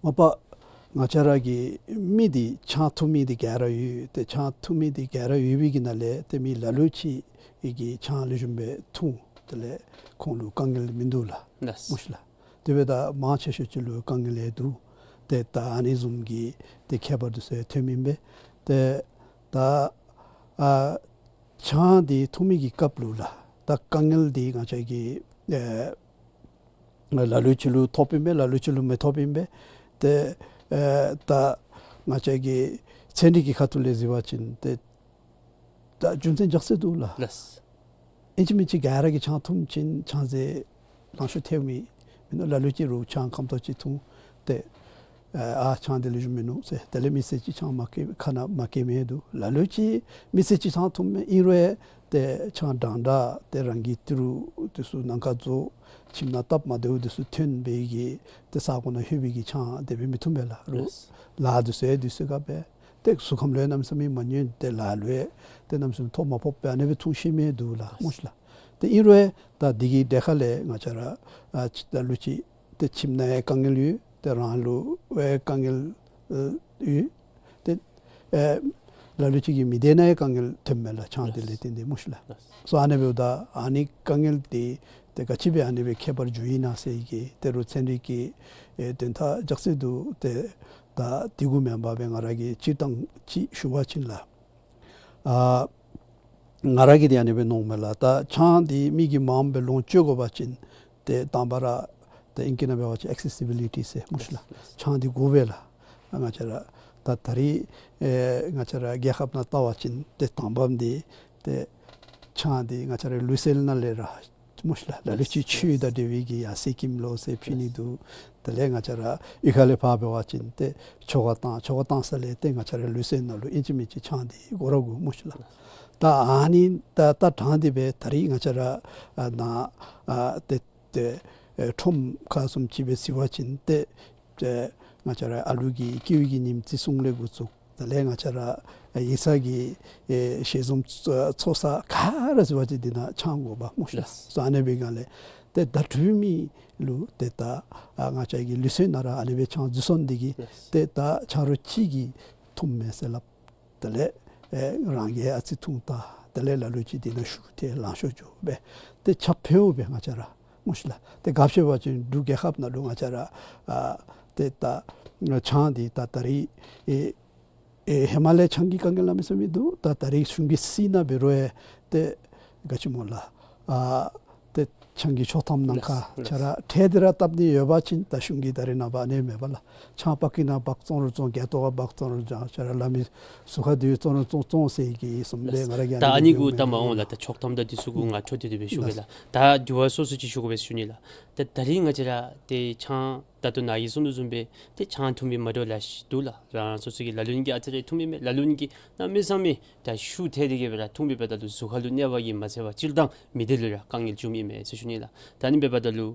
མ་པ་ང་བཅས་ར་གི་མི་འདི་ཆང་འཐུང་མི་འདི་ག་ར་ཡོད། ཏེ་ཆང་འཐུང་མི་འདི་ག་ར་ཡོད་པའི་གི་ནང་ལས་ཏེ་མི་ལ་ལུ་ཅིག་གིས་ཆང་ལེགས་ཤོམ་སྦེ་འཐུང་། དེ་ལས་ཁོང་ལུ་དཀའ་ངལ་མིན་འདུག་ལགས། ལགས། སྨོ་ཤི་ལགས། དེ་སྦེ་ད་མང་ཆེ་ཤོས་ཅིག་ལུ་དཀའ་ངལ་ཡང་འདུག། ཏེ་ད་ཨ་ནི་བཟུམ་གྱི་ཏེ་ཁྱད་པར་འདི་ཚུ་ཡང་ཐོནམ་ཨིན་པས། ཏེ་ད་ཨ་ཆང་འདི་འཐུང་མི་གི་སྐབས་ལུ་ལགས་ད་དཀའ་ངལ་འདི་ང་བཅས་ཀྱིས་ཨེ་ལ་ལུ་ཅིག་ལུ་ཐོབ་ཨིན་པས། ལ་ལུ་ཅིག་ལུ་མི་ཐོབ་ཨིན་པས། ཏེ་ཨེ་ད་ང་བཅས་ཀྱི་ཚན་རིག་གི་ཁ་ཐུག་ལས་གཟིགས་པ་ཅིན་ཏེ་ད་རྒྱུ་མཚན་རྒྱ་ཆེ་འདུག་ལགས། ལགས། ཨིན་ཅི་མིན་ཅི་ག་ར་གིས་ཆང་འཐུང་ཅིན་ཆང་རྫས་ལང་ཤོར་ཐལཝ་མེད། མེན་ན་ལ་ལུ་ཅིག་རུང་ཆང་ཁམ་ཏོག་ཅིག་འཐུང་སྟེ་ཨ་ཆང་འདི་ལེགས་ཤོམ་མིན་ནུག་ཟེར། དེ་ལས་མི་སེར་ཅིག་ཆང་མ་བཀལ་ཁ་ནང་མ་བཀལ་མི་འདུག། ལ་ལུ་ཅིག་མི་སེར་ཅིག་ཆང་འཐུངམ་མས། ཨིན་རུང་ཏེ་ཆང་འགྲངས་འདྲ་ཏེ་རང་གི་ཏི་རུ་འདི་ཚུ་ནང་ཁར་འཛུལ་ཁྱིམ་ནང་སྟབས་མ་བདེཝ་འདི་ཚུ་ཐོན་པའི་གི་ཏེ་ས་གོ་ནང་ལྷོད་པའི་གི་ཆང་དེ་སྦེ་མི་འཐུང་པས་ལགས། རུང་ལཱ་འདི་ཚུ་ཡང་དུས་ཚོད་ཁར་འབད། ཏེ་གཟུགས་ཁམས་ལུ་ཡང་གནམ་མེད་ས་མེད་མ་ཉན། ཏེ་ལཱ་ལུ་ཡང་ཏེ་གནམ་མེད་ས་མེད་ཐོ་མ་ཕོགཔ་སྦེ་ཨ་ནི་སྦེ་འཐུང་ཤེས་མི་འདུག་ལགས། སྨོ་ཤི་ལགས། ཏེ་ཨིན་རུང་ད་འདི་གི་གྲལ་ཁ་ལས་ང་བཅས་ར་ཨ་ཅིག་ད་ལུ་ཅིག་ཏེ་ཁྱིམ་ནང་ཡང་དཀའ་ངལ་ཡོད། ཏེ་རང་ལུ་ཡང་དཀའ་ངལ་ཨེ་ཡོད། ཏེ་ཨེ་ལ་ལུ་ཅིག་གིས་མི་སྡེ་ནང་ཡང་དཀའ་ངལ་ཐོནམ་མས་ལགས། ཆང་འདི་ལས་བརྟེན་ཏེ་སྨོ་ཤི་ལགས། སོ་ཨ་ནི་འབདཝ་ད་ཨ་ནི་དཀའ་ངལ་འདི་ཏེ་ག་ཅི་སྦེ་ཨ་ནི་སྦེ་ཁྱད་པར་འགྱོཝ་ཨིན་ན་ཟེར་གྱི་ཏེ་རུང་ཚན་རིག་གི་ཨེ་དོན་དག་རྒྱ་ཆེ་འདུག། ཏེ་ད་འདི་གུ་མེན་པར་སྦེ་ང་ར་གིས་སྤྱིར་བཏང་ཅིག་ཞུ་བ་ཅིན་ལགས། ཨ་ང་ར་གིས་འདི་ཨ་ནི་སྦེ་མནོཝ་མས་ལགས། ད་ཆང་འདི་མི་གིས་མངམ་སྦེ་ལོངས་སྤྱོད་དགོ་པ་ཅིན་ཏེ་དང་པ་ར་ཏེ་ཨིང་སྐད་ནང་འབད་བ་ཅིན་ཨེག་སེ་སི་བི་ལི་ཊི་ཟེར་སྨོ་ཤི་ལགས། ཆང་འདི་དགོ་པས་ལགས། ང་བཅས་ར་ད་ད་རིས་ཨེ་ང་བཅས་ར་རྒྱལ་ཁབ་ནང་བལྟ་བ་ཅིན་ཏེ་དང་པམ་འདི་ཏེ་ཆང་འདི་ང་བཅས་ར་ལུས་རྩལ་ནང་ལས་ར་སྨོ་ཤི་ལགས། ལ་ལུ་ཅིག་ཆོས་དང་འབྲེལ་བའི་གི་ཡ་གསེར་སྐྱེམས་ལོ་ཟེར་ཕུལ་ནི་འདུག། དེ་ལས་ང་བཅས་ར་གཡུས་ཁ་ལས་ཕར་འབད་བ་ཅིན་ཏེ་ཆོ་ག་བཏང་ཆོ་ག་བཏང་ས་ལས་ཏེ་ང་བཅས་ར་ལུས་རྩལ་ནང་ལུ་ཨིན་ཅི་མིན་ཅི་ཆང་འདི་དགོ་ར་དགོ་སྨོ་ཤི་ལགས། ད་ཨ་ནི་ད་ད་དྲངས་ཏེ་སྦེ་ད་རིས་ང་བཅས་ར་ཨ་ནཱ་ཨ་ཏེ་ཏེ་ཨེ་ཁྲོམ་ཁ་བཟུམ་ཅིག་སྦེ་གཟིགས་པ་ཅིན་ཏེ་ཏེ་ང་བཅས་ར་ཨ་ལུ་གི་སྐྱེ་བའི་གི་ཉིནམ་བརྩི་སྲུང་ལས་འགོ་བཙུགས། དེ་ལས་ང་བཅས་ར་ཨེ་ཡིག་ཚང་གི་ཨེ་ཞལ་འཛོམས་ཚོགས་ས་ག་ར་གཟིགས་པ་ཅིན་འདི་ནང་ཆང་དགོ་པས་སྨོ་ཤི་ལགས། ལགས། སོ་ཨ་ནི་སྦེ་ག་ལས་ཏེ་ད་འབྲུག་མི་ལུ་ཏེ་ད་ཨ་ང་བཅས་ཀྱི་ལུས་རྩལ་ནང་ར་ཨ་ནི་སྦེ་ཆང་འཛུལ་སོང་འདི་གིས་ལགས། ཏེ་ད་ཆ་རོགས་ཅིག་གིས་འཐུངམ་མས་ཟེར་སླབ། དེ་ལས་ཨེ་རང་གིས་ཨ་ཙི་འཐུང་ད། དེ་ལས་ལ་ལུ་ཅིག་འདི་ནང་ཤུགས་ཐལ་ལང་ཤོར་འགྱོ་སྦེ་ཏེ་ཆ་ཕོཝ་སྦེ་ང་བཅས་ར་སྨོ་ཤི་ལགས། ཏེ་ག་ཅི་སྦེ་འབད་བ་ཅིན་འབྲུག་རྒྱལ་ཁབ་ནང་ལུ་ང་བཅས་ར་ཨ་ཏེ་ད་ཆང་འདི་ད་ད་རིས་ཨེ་ཨེ་ཧེ་མ་ལས་ཆང་གི་དཀའ་ངལ་གནམ་མེད་ས་མེད་འདུག། ད་ད་རིས་གཞུང་གིས་སྲིད་ནང་འབད་རུང་ཡང་ཏེ་ག་ཅི་སྨོ་ལགས། ཨ་ཏེ་ཆང་གི་ཆོག་ཐམ་ནང་ཁར་ལགས། ཁྱོད་ར་ཁྲལ་འདི་ར་བཏབ་ནི་ཡོད་པ་ཅིན་ད་གཞུང་གིས་ད་རིས་ནངས་པ་ཨ་ནི་མེད་པ་ལགས། ཆང་པ་ཀི་ནང་འབག་བཙོང་རུང་བཙོང་། སྒལ་ཏོ་ཁར་འབག་བཙོང་རུང་བཙོང་། ཁྱོད་ར་ལ་མི་ཟུར་ཁར་འདི་བཙོང་རུང་བཙོང་བཙོང་ཟེར་གྱི་བཟུམ་སྦེ་ང་ར་གིས་ད་ཨ་ནི་གུ་ལྟ་མ་འོང་ལགས། ད་ཆོག་ཐམ་དང་འདི་ཚུ་གུ་ང་འཕྲོ་མཐུད་དེ་སྦེ་ཞུ་གེ་ལགས། ད་འགྱུར་བ་སོ་སོ་ཅིག་ཞུ་དགོ་པས་ཞུ་ནི་ལགས། ད་ད་རིས་ང་བཅས་ར་ཏེ་ཆང་ད་ལྟོ་ནཱ་གིས་གསུང་དོ་བཟུམ་སྦེ་ཏེ་ཆང་འཐུང་མི་མ་འདྲཝ་ལེ་ཤ་འདུག་ལགས། རང་རང་སོ་སོ་གི་ལ་ལུ་གིས་ཨ་ཙི་རེ་འཐུང་མི་མས། ལ་ལུ་གིས་གནམ་མེད་ས་མེད་ད་ཤུགས་ཐལ་ཏེ་གི་སྦེ་ར་འཐུང་མི་འབདཝ་ད་ལུ་གཟུགས་ཁ་ལུ་གནོད་པ་གིས་མ་ཚད་པར་སྤྱིར་བཏང་མི་སྡེ་ལུ་ར་དཀའ་ངལ་འབྱུངམ་ཨིན་མས་ཟེར་ཞུ་ནི་ལགས། ད་ཨ་ནི་འབདཝ་ད་ལུ་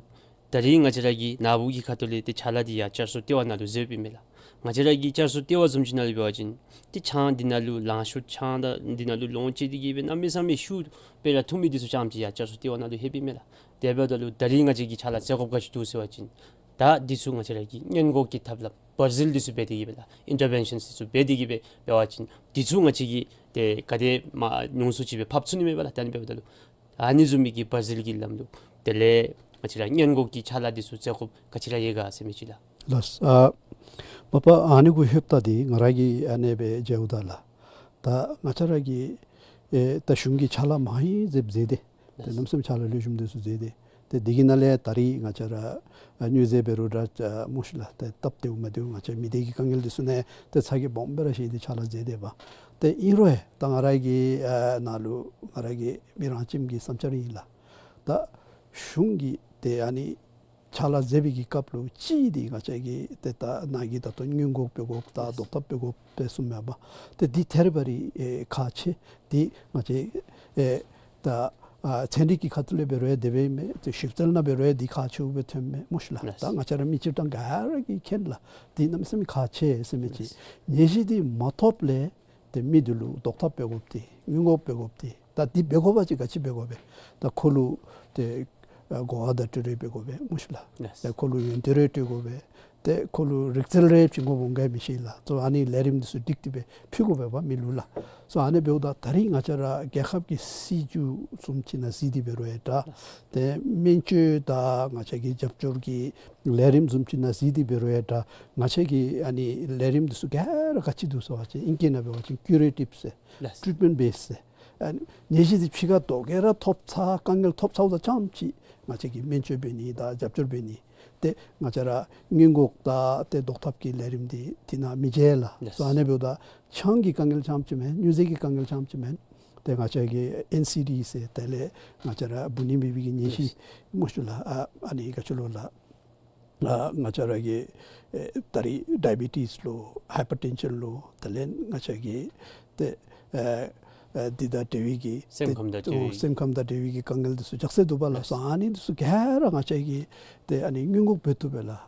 ད་རིས་ང་བཅས་ར་གི་ནཱ་བུ་གི་ཁ་ཐུག་ལས་ཏེ་ཕྱག་ལཱ་འདི་ཡར་བསྐྱར་གསོ་ལྟེ་བ་ནང་ལུ་མཛདཔ་ཨིན་མས་ལགས། ང་བཅས་ར་གི་བསྐྱར་གསོ་ལྟེ་བ་བཟུམ་ཅིག་ནང་ལུ་འབད་བ་ཅིན་ཏེ་ཆང་འདི་ནང་ལུ་ལང་ཤོར་ཆང་ད་འདི་ནང་ལུ་ལོངས་སྤྱོད་དེ་གི་སྦེ་གནམ་མེད་ས་མེད་ཤུགས་སྦེ་ར་འཐུང་མི་འདི་ཚུ་རྐྱངམ་ཅིག་ཡར་བསྐྱར་གསོ་ལྟེ་བ་ནང་ལུ་ལྷོདཔ་ཨིན་མས་ལགས། དེ་འབདཝ་ད་ལུ་ད་རིས་ང་བཅས་ཀྱིས་ཕྱག་ལཱ་མཛད་དགོཔ་ག་ཅི་འདུག་ཟེར་བ་ཅིན་ད་འདི་ཚུ་ང་བཅས་ར་གིས་སྔོན་འགོག་གི་ཐབས་ལམ་བར་ཟིལ་འདི་ཚུ་འབད་དེ་གི་སྦེ་ལགས། ཨིན་ཊར་བེན་ཤཱན་འདི་ཚུ་འབད་དེ་གི་སྦེ་འབད་བ་ཅིན་འདི་ཚུ་ང་བཅས་ཀྱིས་ཏེ་ག་དེ་མ་ཉུང་སུ་ཅིག་སྦེ་ཕབ་ཚུགས་ནི་མས་པ་ལགས། ད་ཨ་ནི་འབདཝ་ད་ལུ་ ཨ་ནི་བཟུམ་མའི་གི་བར་ཟིལ་གྱི་ལམ་ལུགས་དེ་ལས་ང་བཅས་ར་སྔོན་འགོག་གི་ཕྱག་ལཱ་འདི་ཚུ་མཛད་དགོཔ་ག་ཅི་ར་ཡོད་ག་ཟེར་མི་ཅིག་ལགས། ལགས། ཨ་མ་པ་ཨ་ནི་གུ་ལྷོདཔ་ད་འདི་ང་ར་གིས་ཨ་ནེ་སྦེ་མཇལཝ་ད་ལགས། ད་ང་བཅས་ར་གིས་ཨེ་ད་གཞུང་གི་ཕྱག་ལཱ་མང་རབས་མཛད་དེ། ཏེ་གནམ་མེད་ས་མེད་ཕྱག་ལཱ་ལེགས་ཤོམ་འདི་ཚུ་མཛད་དེ། ཏེ་འདི་གི་ནང་ལས་ད་རིས་ང་བཅས་ར་ཨ་མྱུར་མཛད་འབད་རུང་ར་ཨ་མོ་ཤིག་ལགས། ཏེ་སྟབས་བདེཝ་མ་བདེཝ་ང་བཅས་མི་སྡེ་གི་དཀའ་ངལ་འདི་ཚུ་ནང་ཏེ་ཚ་གྱང་སྦོམ་སྦེ་ར་བཞེས་ཏེ་ཕྱག་ལཱ་མཛད་དེ་འབད། ཏེ་ཨིན་རུང་ཡང་ད་ང་ར་གི་ཨ་ནང་ལུ་ང་ར་གི་མི་རང་ཁྱིམ་གྱི་བསམ་འཆར་ཨིན་ལགས། ད་གཞུང་གིས་ཏེ་ཨ་ནི་ཕྱག་ལཱ་མཛད་པའི་གི་སྐབས་ལུ་གཅིག་འདི་ང་བཅས་ཀྱི་ཏེ་ད་ནཱ་གིས་ད་ལྟོ་སྔོན་འགོག་འབད་དགོཔ་དང་ཟློག་ཐབས་འབད་དགོཔ་སྦེ་གསུངམ་མས་པ། ཏེ་འདི་ཐད་རི་བ་རི་ཨེ་ཁག་ཆེ། འདི་ང་བཅས་ཨེ་ད་ཨ་ཚན་རིག་གི་ཁ་ཐུག་ལས་འབད་རུང་ཡང་དེ་སྦེ་མས། ཏེ་ཞིབ་འཚོལ་ནང་འབད་རུང་ཡང་འདི་ཁག་ཆེཝ་སྦེ་ཐོནམ་མས་མོ་ཤིག་ལགས། ལགས། ད་ང་བཅས་ར་མི་སྤྱིར་བཏང་ག་ར་གིས་མཁྱེན་ལགས། འདི་གནམ་མེད་ས་མེད་ཁག་ཆེ་ཟེར་མི་ཅིག། ལགས། ནད་གཞི་འདི་མ་ཐོབ་ལས་ཏེ་མི་འདི་ལུ་ཟློག་ཐབས་འབད་དགོཔ་འདི་སྔོན་འགོག་འབད་དགོཔ་འདི། ད་འདི་འབད་དགོ་པ་ཅིན་ག་ཅི་འབད་དགོ་པས། ད་ཁོ་ལུ་ཏེ་ཨ་གོ་བ་བརྡ་སྤྲོད་རེ་འབད་དགོ་པས་མོ་ཤིག་ལགས། ལགས། ཏེ་ཁོ་ལུ་ཡོན་ཏན་རེ་སྤྲོད་དགོ་པས། ཏེ་ཁོ་ལུ་རིག་རྩལ་རེ་བྱིན་དགོཔ་འོང་ག་མི་ཤེས་ལགས། གཙོ་ཨ་ནི་ལས་རིམ་འདི་ཚུ་སྒྲིག་སྟེ་སྦེ་ཕུལ་དགོ་པས་པ་མི་ལུ་ལགས། གཙོ་ཨ་ནི་འབདཝ་ད་ད་རིས་ང་བཅས་ར་རྒྱལ་ཁབ་ཀྱི་སྲིད་བྱུས་བཟུམ་ཅིག་ནང་གཟིགས་ཏེ་འབད་རུང་ཡང་འདྲ། ཏེ་སྨན་བཅོས་དང་ང་བཅས་ཀྱི་རྒྱབ་སྐྱོར་གྱི་ལས་རིམ་བཟུམ་ཅིག་ནང་གཟིགས་ཏེ་འབད་རུང་ཡང་འདྲ། ང་བཅས་ཀྱི་ཨ་ནི་ལས་རིམ་འདི་ཚུ་ག་ར་ག་ཅི་འདུག་ཟེར་བ་ཅིན་ཨིང་སྐད་ནང་འབད་བ་ཅིན་ཀུ་རེ་ཊིབ་ཟེར། ལགས། ཊྲིཊ་མེནཊ་བེསི་ཟེར། ཨ་ནད་གཞི་འདི་ཕྱི་ཁར་ལྡོག་གེ་ར་ཐོབ་ཚར་དཀའ་ངལ་ཐོབ་ཚརཝ་ད་རྐྱངམ་ཅིག་ང་བཅས་ཀྱིས་སྨན་བཅོས་འབད་ནི་དང་རྒྱབ་སྐྱོར་འབད་ནི། ཏེ་ང་བཅས་ར་སྔོན་འགོག་དང་ཏེ་ཟློག་ཐབས་ཀྱི་ལས་རིམ་འདི་འདི་ནང་མི་མཇལ་ལགས། ལགས། གཙོ་ཨ་ནི་འབདཝ་ད་ཆང་གི་དཀའ་ངལ་རྐྱངམ་ཅིག་མེན། སྨྱོ་རྫས་ཀྱི་དཀའ་ངལ་རྐྱངམ་ཅིག་མེན། ཏེ་ང་བཅས་ཀྱི་ཨེན་སི་ཌི་ཟེར་དེ་ལས་ང་བཅས་ར་འབུ་ནད་མེད་པའི་གི་ནད་གཞི་ལགས། མོ་ཤིག་ལགས། ཨ་ཨ་ནི་ག་ཅི་ལོ་ལགས། ཨ་ང་བཅས་ར་གི་ཨེ་ད་རིས་ཌའི་བི་ཊིས་ལོ་ཧའི་པར་ཊེན་ཤཱན་ལོ་དེ་ལས་ང་བཅས་ཀྱི་ཏེ་ཨེ་ཨེ་འདི་དང་འབྲེལ་བའི་གི་སེམས་ཁམས་དང་འབྲེལ་བའི་སེམས་ཁམས་དང་འབྲེལ་བའི་གི་དཀའ་ངལ་འདི་ཚུ་ཅོག་ཙེ་འདུག་པ་ལགས། ལགས། སོ་ཨ་ནི་འདི་ཚུ་ག་ར་ང་བཅས་ཀྱིས་ཏེ་ཨ་ནི་སྔོན་འགོག་འབད་བཏུབ་པས་ལགས།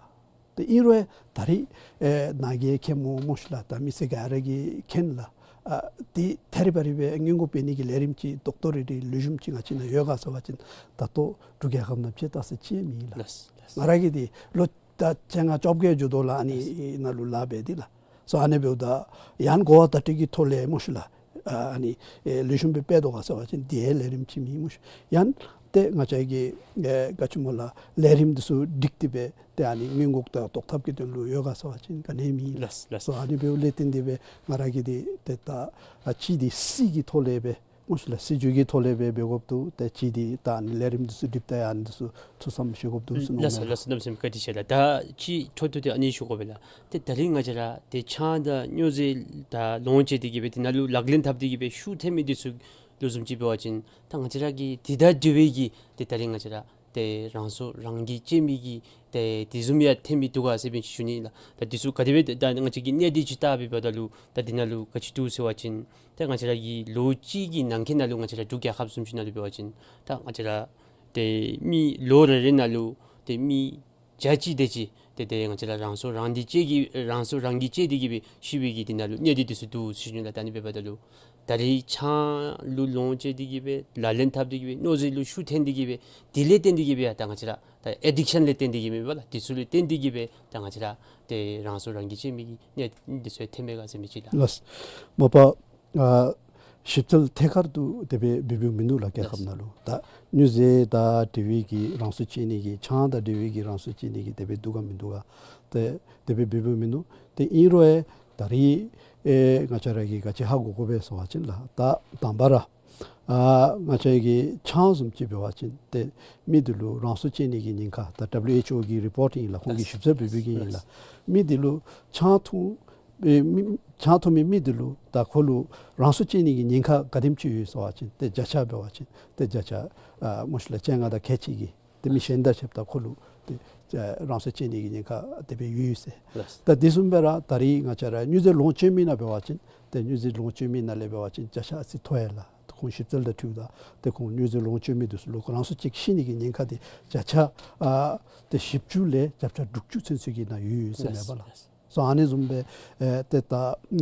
ཏེ་ཨིན་རུང་ད་རིས་ཨེ་ནཱ་གིས་མཁྱེན་སྨོ་མོ་ཤིག་ལགས། ད་མི་སེར་ག་ར་གིས་མཁྱེན་ལགས། ཨ་འདི་ཐད་རི་བ་རི་སྦེ་སྔོན་འགོག་འབད་ནི་གི་ལས་རིམ་ཅིག་ཏོག་ཏོ་རེ་རེ་ལེགས་ཤོམ་ཅིག་ང་བཅས་ནང་ཡོད་ག་ཟེར་བ་ཅིན་ད་ལྟོ་འབྲུག་རྒྱལ་ཁབ་ནང་ཕྱེད་ཏ་ས་ཅིག་མེད་ལགས། ལགས། ལགས། ང་ར་གིས་འདི་ལོ་ད་བཅོ་ལྔ་བཅོ་བརྒྱད་འགྱོ་དོ་ལགས། ཨ་ནི་ནང་ལུ་ལཱ་འབད་དེ་ལགས། སོ་ཨ་ནི་འབདཝ་ད་ཡང་གོ་བ་བརྡ་སྤྲོད་ཀྱི་ཐོག་ལས་མོ་ཤིག་ལགས། ཨ་ཨ་ནི་ཨེ་ལེགས་ཤོམ་སྦེ་འབད་དོ་ག་ཟེར་བ་ཅིན་འདི་ཡང་ལས་རིམ་ཅིག་མེད་མོ་ཤིག། ཡང་ཏེ་ང་བཅས་ཀྱི་ཨེ་ག་ཅི་སྨོ་ལགས་ལས་རིམ་འདི་ཚུ་སྒྲིག་སྟེ་སྦེ་ཏེ་ཨ་ནི་སྔོན་འགོག་དང་ཟློག་ཐབས་ཀྱི་དོན་ལུ་ཡོད་ག་ཟེར་བ་ཅིན་ག་ནི་ཡང་མེད། ལགས་ལགས། སོ་ཨ་ནི་འབདཝ་ལས་བརྟེན་ཏེ་སྦེ་ང་ར་གིས་འདི་ཏེ་ད་ཨ་གཅིག་འདི་སྲིད་ཀྱི་ཐོག་ལས་སྦེ་མོ་ཤིག་ལགས་སྲིད་བྱུས་ཀྱི་ཐོག་ལས་སྦེ་འབད་དགོཔ་འདུག། ཏེ་གཅིག་འདི་ད་ཨ་ནི་ལས་རིམ་འདི་ཚུ་སྒྲིག་སྟེ་ཨ་ནི་འདི་ཚུ་ཐུགས་བསམ་བཞེས་དགོཔ་འདུག་ཟེར་མནོཝ་མས། ལགས་སོ་ལགས་སོ། གནམ་མེད་ས་མེད་བཀའ་དྲིན་ཆེ་ལགས། ད་ཅིག་འཕྲོ་མཐུད་དེ་ཨ་ནི་ཞུ་དགོ་པས་ལགས། ཏེ་ད་རིས་ང་བཅས་ར་ཏེ་ཆང་དང་སྨྱོ་རྫས་དང་ལོངས་སྤྱོད་དེ་གིས་སྦེ་དེ་ནང་ལུ་ལག་ལེན་འཐབ་སྟེ་གིས་སྦེ་ཤུགས་ཐོན་མི་འདི་ཚུ་ལུ་བཟུམ་ཅིག་འབད་བ་ཅིན་ད་ང་བཅས་ར་གི་དེ་དང་འབྲེལ་བའི་གི་ཏེ་ད་རིས་ང་བཅས་ར་ཏེ་རང་སྲོག་རང་གིས་བཅད་མི་གི་ཏེ་དེ་བཟུམ་ཡང་ཐོན་མི་འདུག་ག་ཟེར་བའི་ཅིག་ཞུ་ནི་ལགས། ད་འདི་ཚུ་ག་དེ་སྦེ་ད་ང་བཅས་ཀྱིས་གནད་དེ་ཅིག་བལྟ་སྦེ་འབདཝ་ད་ལུ་ད་འདི་ནང་ལུ་ག་ཅི་འདུག་ཟེར་བ་ཅིན་ད་ང་བཅས་ར་གི་ལོ་གཅིག་གི་ནང་འཁོད་ནང་ལུ་ང་བཅས་ར་འབྲུག་རྒྱལ་ཁབ་བཟུམ་ཅིག་ནང་ལུ་འབད་བ་ཅིན་ད་ང་བཅས་ར་ཏེ་མི་ལོ་རེ་རེ་ནང་ལུ་ཏེ་མི་བརྒྱ་གཅིག་དེ་ཅིག་ཏེ་ཏེ་ང་བཅས་ར་རང་སྲོག་རང་གིས་བཅད་ཀྱི་རང་སྲོག་རང་གིས་བཅད་དེ་གིས་སྦེ་ཤི་བའི་གི་འདི་ནང་ལུ་གནད་དེ་འདི་ཚུ་འདུག་ཟེར་ཞུ་ནི་ལགས། ད་ཨ་ནི་འབདཝ་ད་ལུ་ད་རིས་ཆང་ལུ་ལོངས་སྤྱོད་དེ་གིས་སྦེ་ལག་ལེན་འཐབ་སྟེ་གིས་སྦེ་སྨྱོ་རྫས་ལུ་ཤུགས་ཐོན་ཏེ་གིས་སྦེ་དེ་ལས་བརྟེན་ཏེ་གིས་སྦེ་ད་ང་བཅས་ར་ད་ཨེ་ཌིག་ཤཱན་ལས་བརྟེན་ཏེ་གིས་མེན་པ་ལགས། དེ་ཚུ་ལས་བརྟེན་ཏེ་གིས་སྦེ་ད་ང་བཅས་ར་ཏེ་རང་སྲོག་རང་གིས་བཅད་མི་གི་གནད་འདི་ཚུ་ཐོན་མས་ག་ཟེར་མི་ཅིག་ལགས། ལགས། མ་པ་ཨ་ཞིབ་འཚོལ་ཐད་ཀར་དུ་དེ་སྦེ་འབད་འབདཝ་མིན་འདུག་ལགས། རྒྱལ་ཁབ་ནང་ལུ་ད་སྨྱོ་རྫས་དང་འབྲེལ་བའི་གི་རང་སྲོག་བཅད་ནི་གི་ཆང་དང་འབྲེལ་བའི་གི་རང་སྲོག་བཅད་ནི་གི་དེ་སྦེ་འདུག་ག་མིན་འདུག་ག་ཏེ་དེ་སྦེ་འབད་འབདཝ་མིན་འདུག། ཏེ་ཨིན་རུང་ཡང་ད་རིས་ཨེ་ང་བཅས་ར་གིས་ག་ཅི་ཧ་གོ་དགོ་པས་ཟེར་བ་ཅིན་ལགས། ད་དང་པ་ར་ཨ་ང་བཅས་ཀྱི་ཆང་བཟུམ་ཅིག་འབད་བ་ཅིན་ཏེ་མི་འདི་ལུ་རང་སྲོག་བཅད་ནི་གི་ཉེན་ཁ་ད་ཌབ་ལུ་ཨེཆ་ཨོ་གི་རི་པོརཊ་ཨིན་ལགས། ཁོང་གིས་ཞིབ་འཚོལ་འབད་འབདཝ་གི་ཨིན་ལགས། མི་འདི་ལུ་ཆང་འཐུང་ཨེ་མི་ཆང་འཐུང་མི་མི་འདི་ལུ་ད་ཁོ་ལུ་རང་སྲོག་བཅད་ནི་གི་ཉེན་ཁ་ག་དེམ་ཅིག་ཡོད་ཟེར་བ་ཅིན་ཏེ་བརྒྱ་ཆ་འབད་བ་ཅིན་ཏེ་བརྒྱ་ཆ་ཨ་མོ་ཤིག་ལགས་བཅོ་ལྔ་དང་ཁལ་གཅིག་གིས་ཏེ་མི་གཞན་དང་ཕྱདཔ་ད་ཁོ་ལུ་ཏེ་ཨ་རང་སྲོག་བཅད་ནི་གི་ཉེན་ཁ་དེ་སྦེ་ཡོད་ཟེར། ལགས། ད་དེ་བཟུམ་སྦེ་ར་ད་རིས་ང་བཅས་ར་སྨྱོ་རྫས་ལོངས་སྤྱོད་མི་ནང་འབད་བ་ཅིན་ཏེ་སྨྱོ་རྫས་ལོངས་སྤྱོད་མི་ནང་ལས་འབད་བ་ཅིན་བརྒྱ་ཆ་ཨ་ཙི་མཐོ་ཡ་ལགས། ཁོང་ཞིབ་འཚོལ་དང་འཁྲིལཝ་ད་ཏེ་ཁོང་སྨྱོ་རྫས་ལོངས་སྤྱོད་མི་འདི་ཚུ་ལུ་རང་སྲོག་བཅད་ཤི་ནི་གི་ཉེན་ཁ་འདི་བརྒྱ་ཆ་ཨ་ཏེ་བཞི་བཅུ་ལས་བརྒྱ་ཆ་དྲུག་ཅུ་ཚུན་ཚོད་ཀྱི་ནང་ཡོད་ཡོད་ཟེར་མས་པ་ལགས། ལགས། སོ་ཨ་ནི་བཟུམ་སྦེ་ཨེ་ཏེ་ད་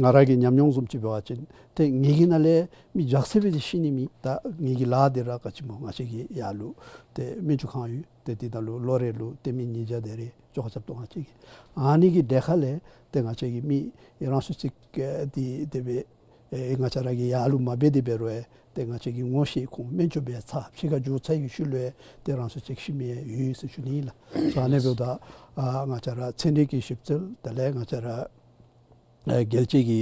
ང་ར་གི་ཉམས་མྱོང་བཟུམ་ཅིག་འབད་བ་ཅིན་ཏེ་ངེ་གི་ནང་ལས་མི་བརྒྱ་ཟེར་སྦེ་ཏེ་ཤི་ནི་མེད། ད་ངེ་གི་ལཱ་འདི་ར་ག་ཅི་སྨོ་ང་བཅས་ཀྱི་ཡར་ལུ་ཏེ་སྨན་བཅོས་ཁང་ཡོད། ཏེ་འདི་ནང་ལུ་ལོ་རེ་ལུ་ཏེ་མི་ཉིས་བརྒྱ་དེ་རེ་བཅོ་ཁ་རྐྱབ་དོ་ང་བཅས་ཀྱིས། ཨ་ནི་གི་གྲལ་ཁ་ལས་ཏེ་ང་བཅས་ཀྱི་མི་རང་སྲོག་བཅད་ཨེ་འདི་དེ་སྦེ་ ཨེ་ང་བཅས་ར་གིས་ཡར་ལུ་མ་འབད་དེ་འབད་རུང་ཨེ་ཏེ་ང་བཅས་ཀྱིས་ངོ་ཤེས་ཁོང་སྨན་བཅོས་འབད་ཚར་ཕྱི་ཁར་འགྱོ་ཚར་བའི་ཤུལ་ལུ་ཨེ་ཏེ་རང་སྲོག་བཅད་ཤི་མི་ཡོད་ཟེར་ཞུ་ནི་ལགས། སོ་ཨ་ནི་འབདཝ་ད་ཨ་ང་བཅས་ར་ཚན་རིག་གི་ཞིབ་འཚོལ་དེ་ལས་ང་བཅས་ར་ཨེ་རྒྱལ་སྤྱི་གི་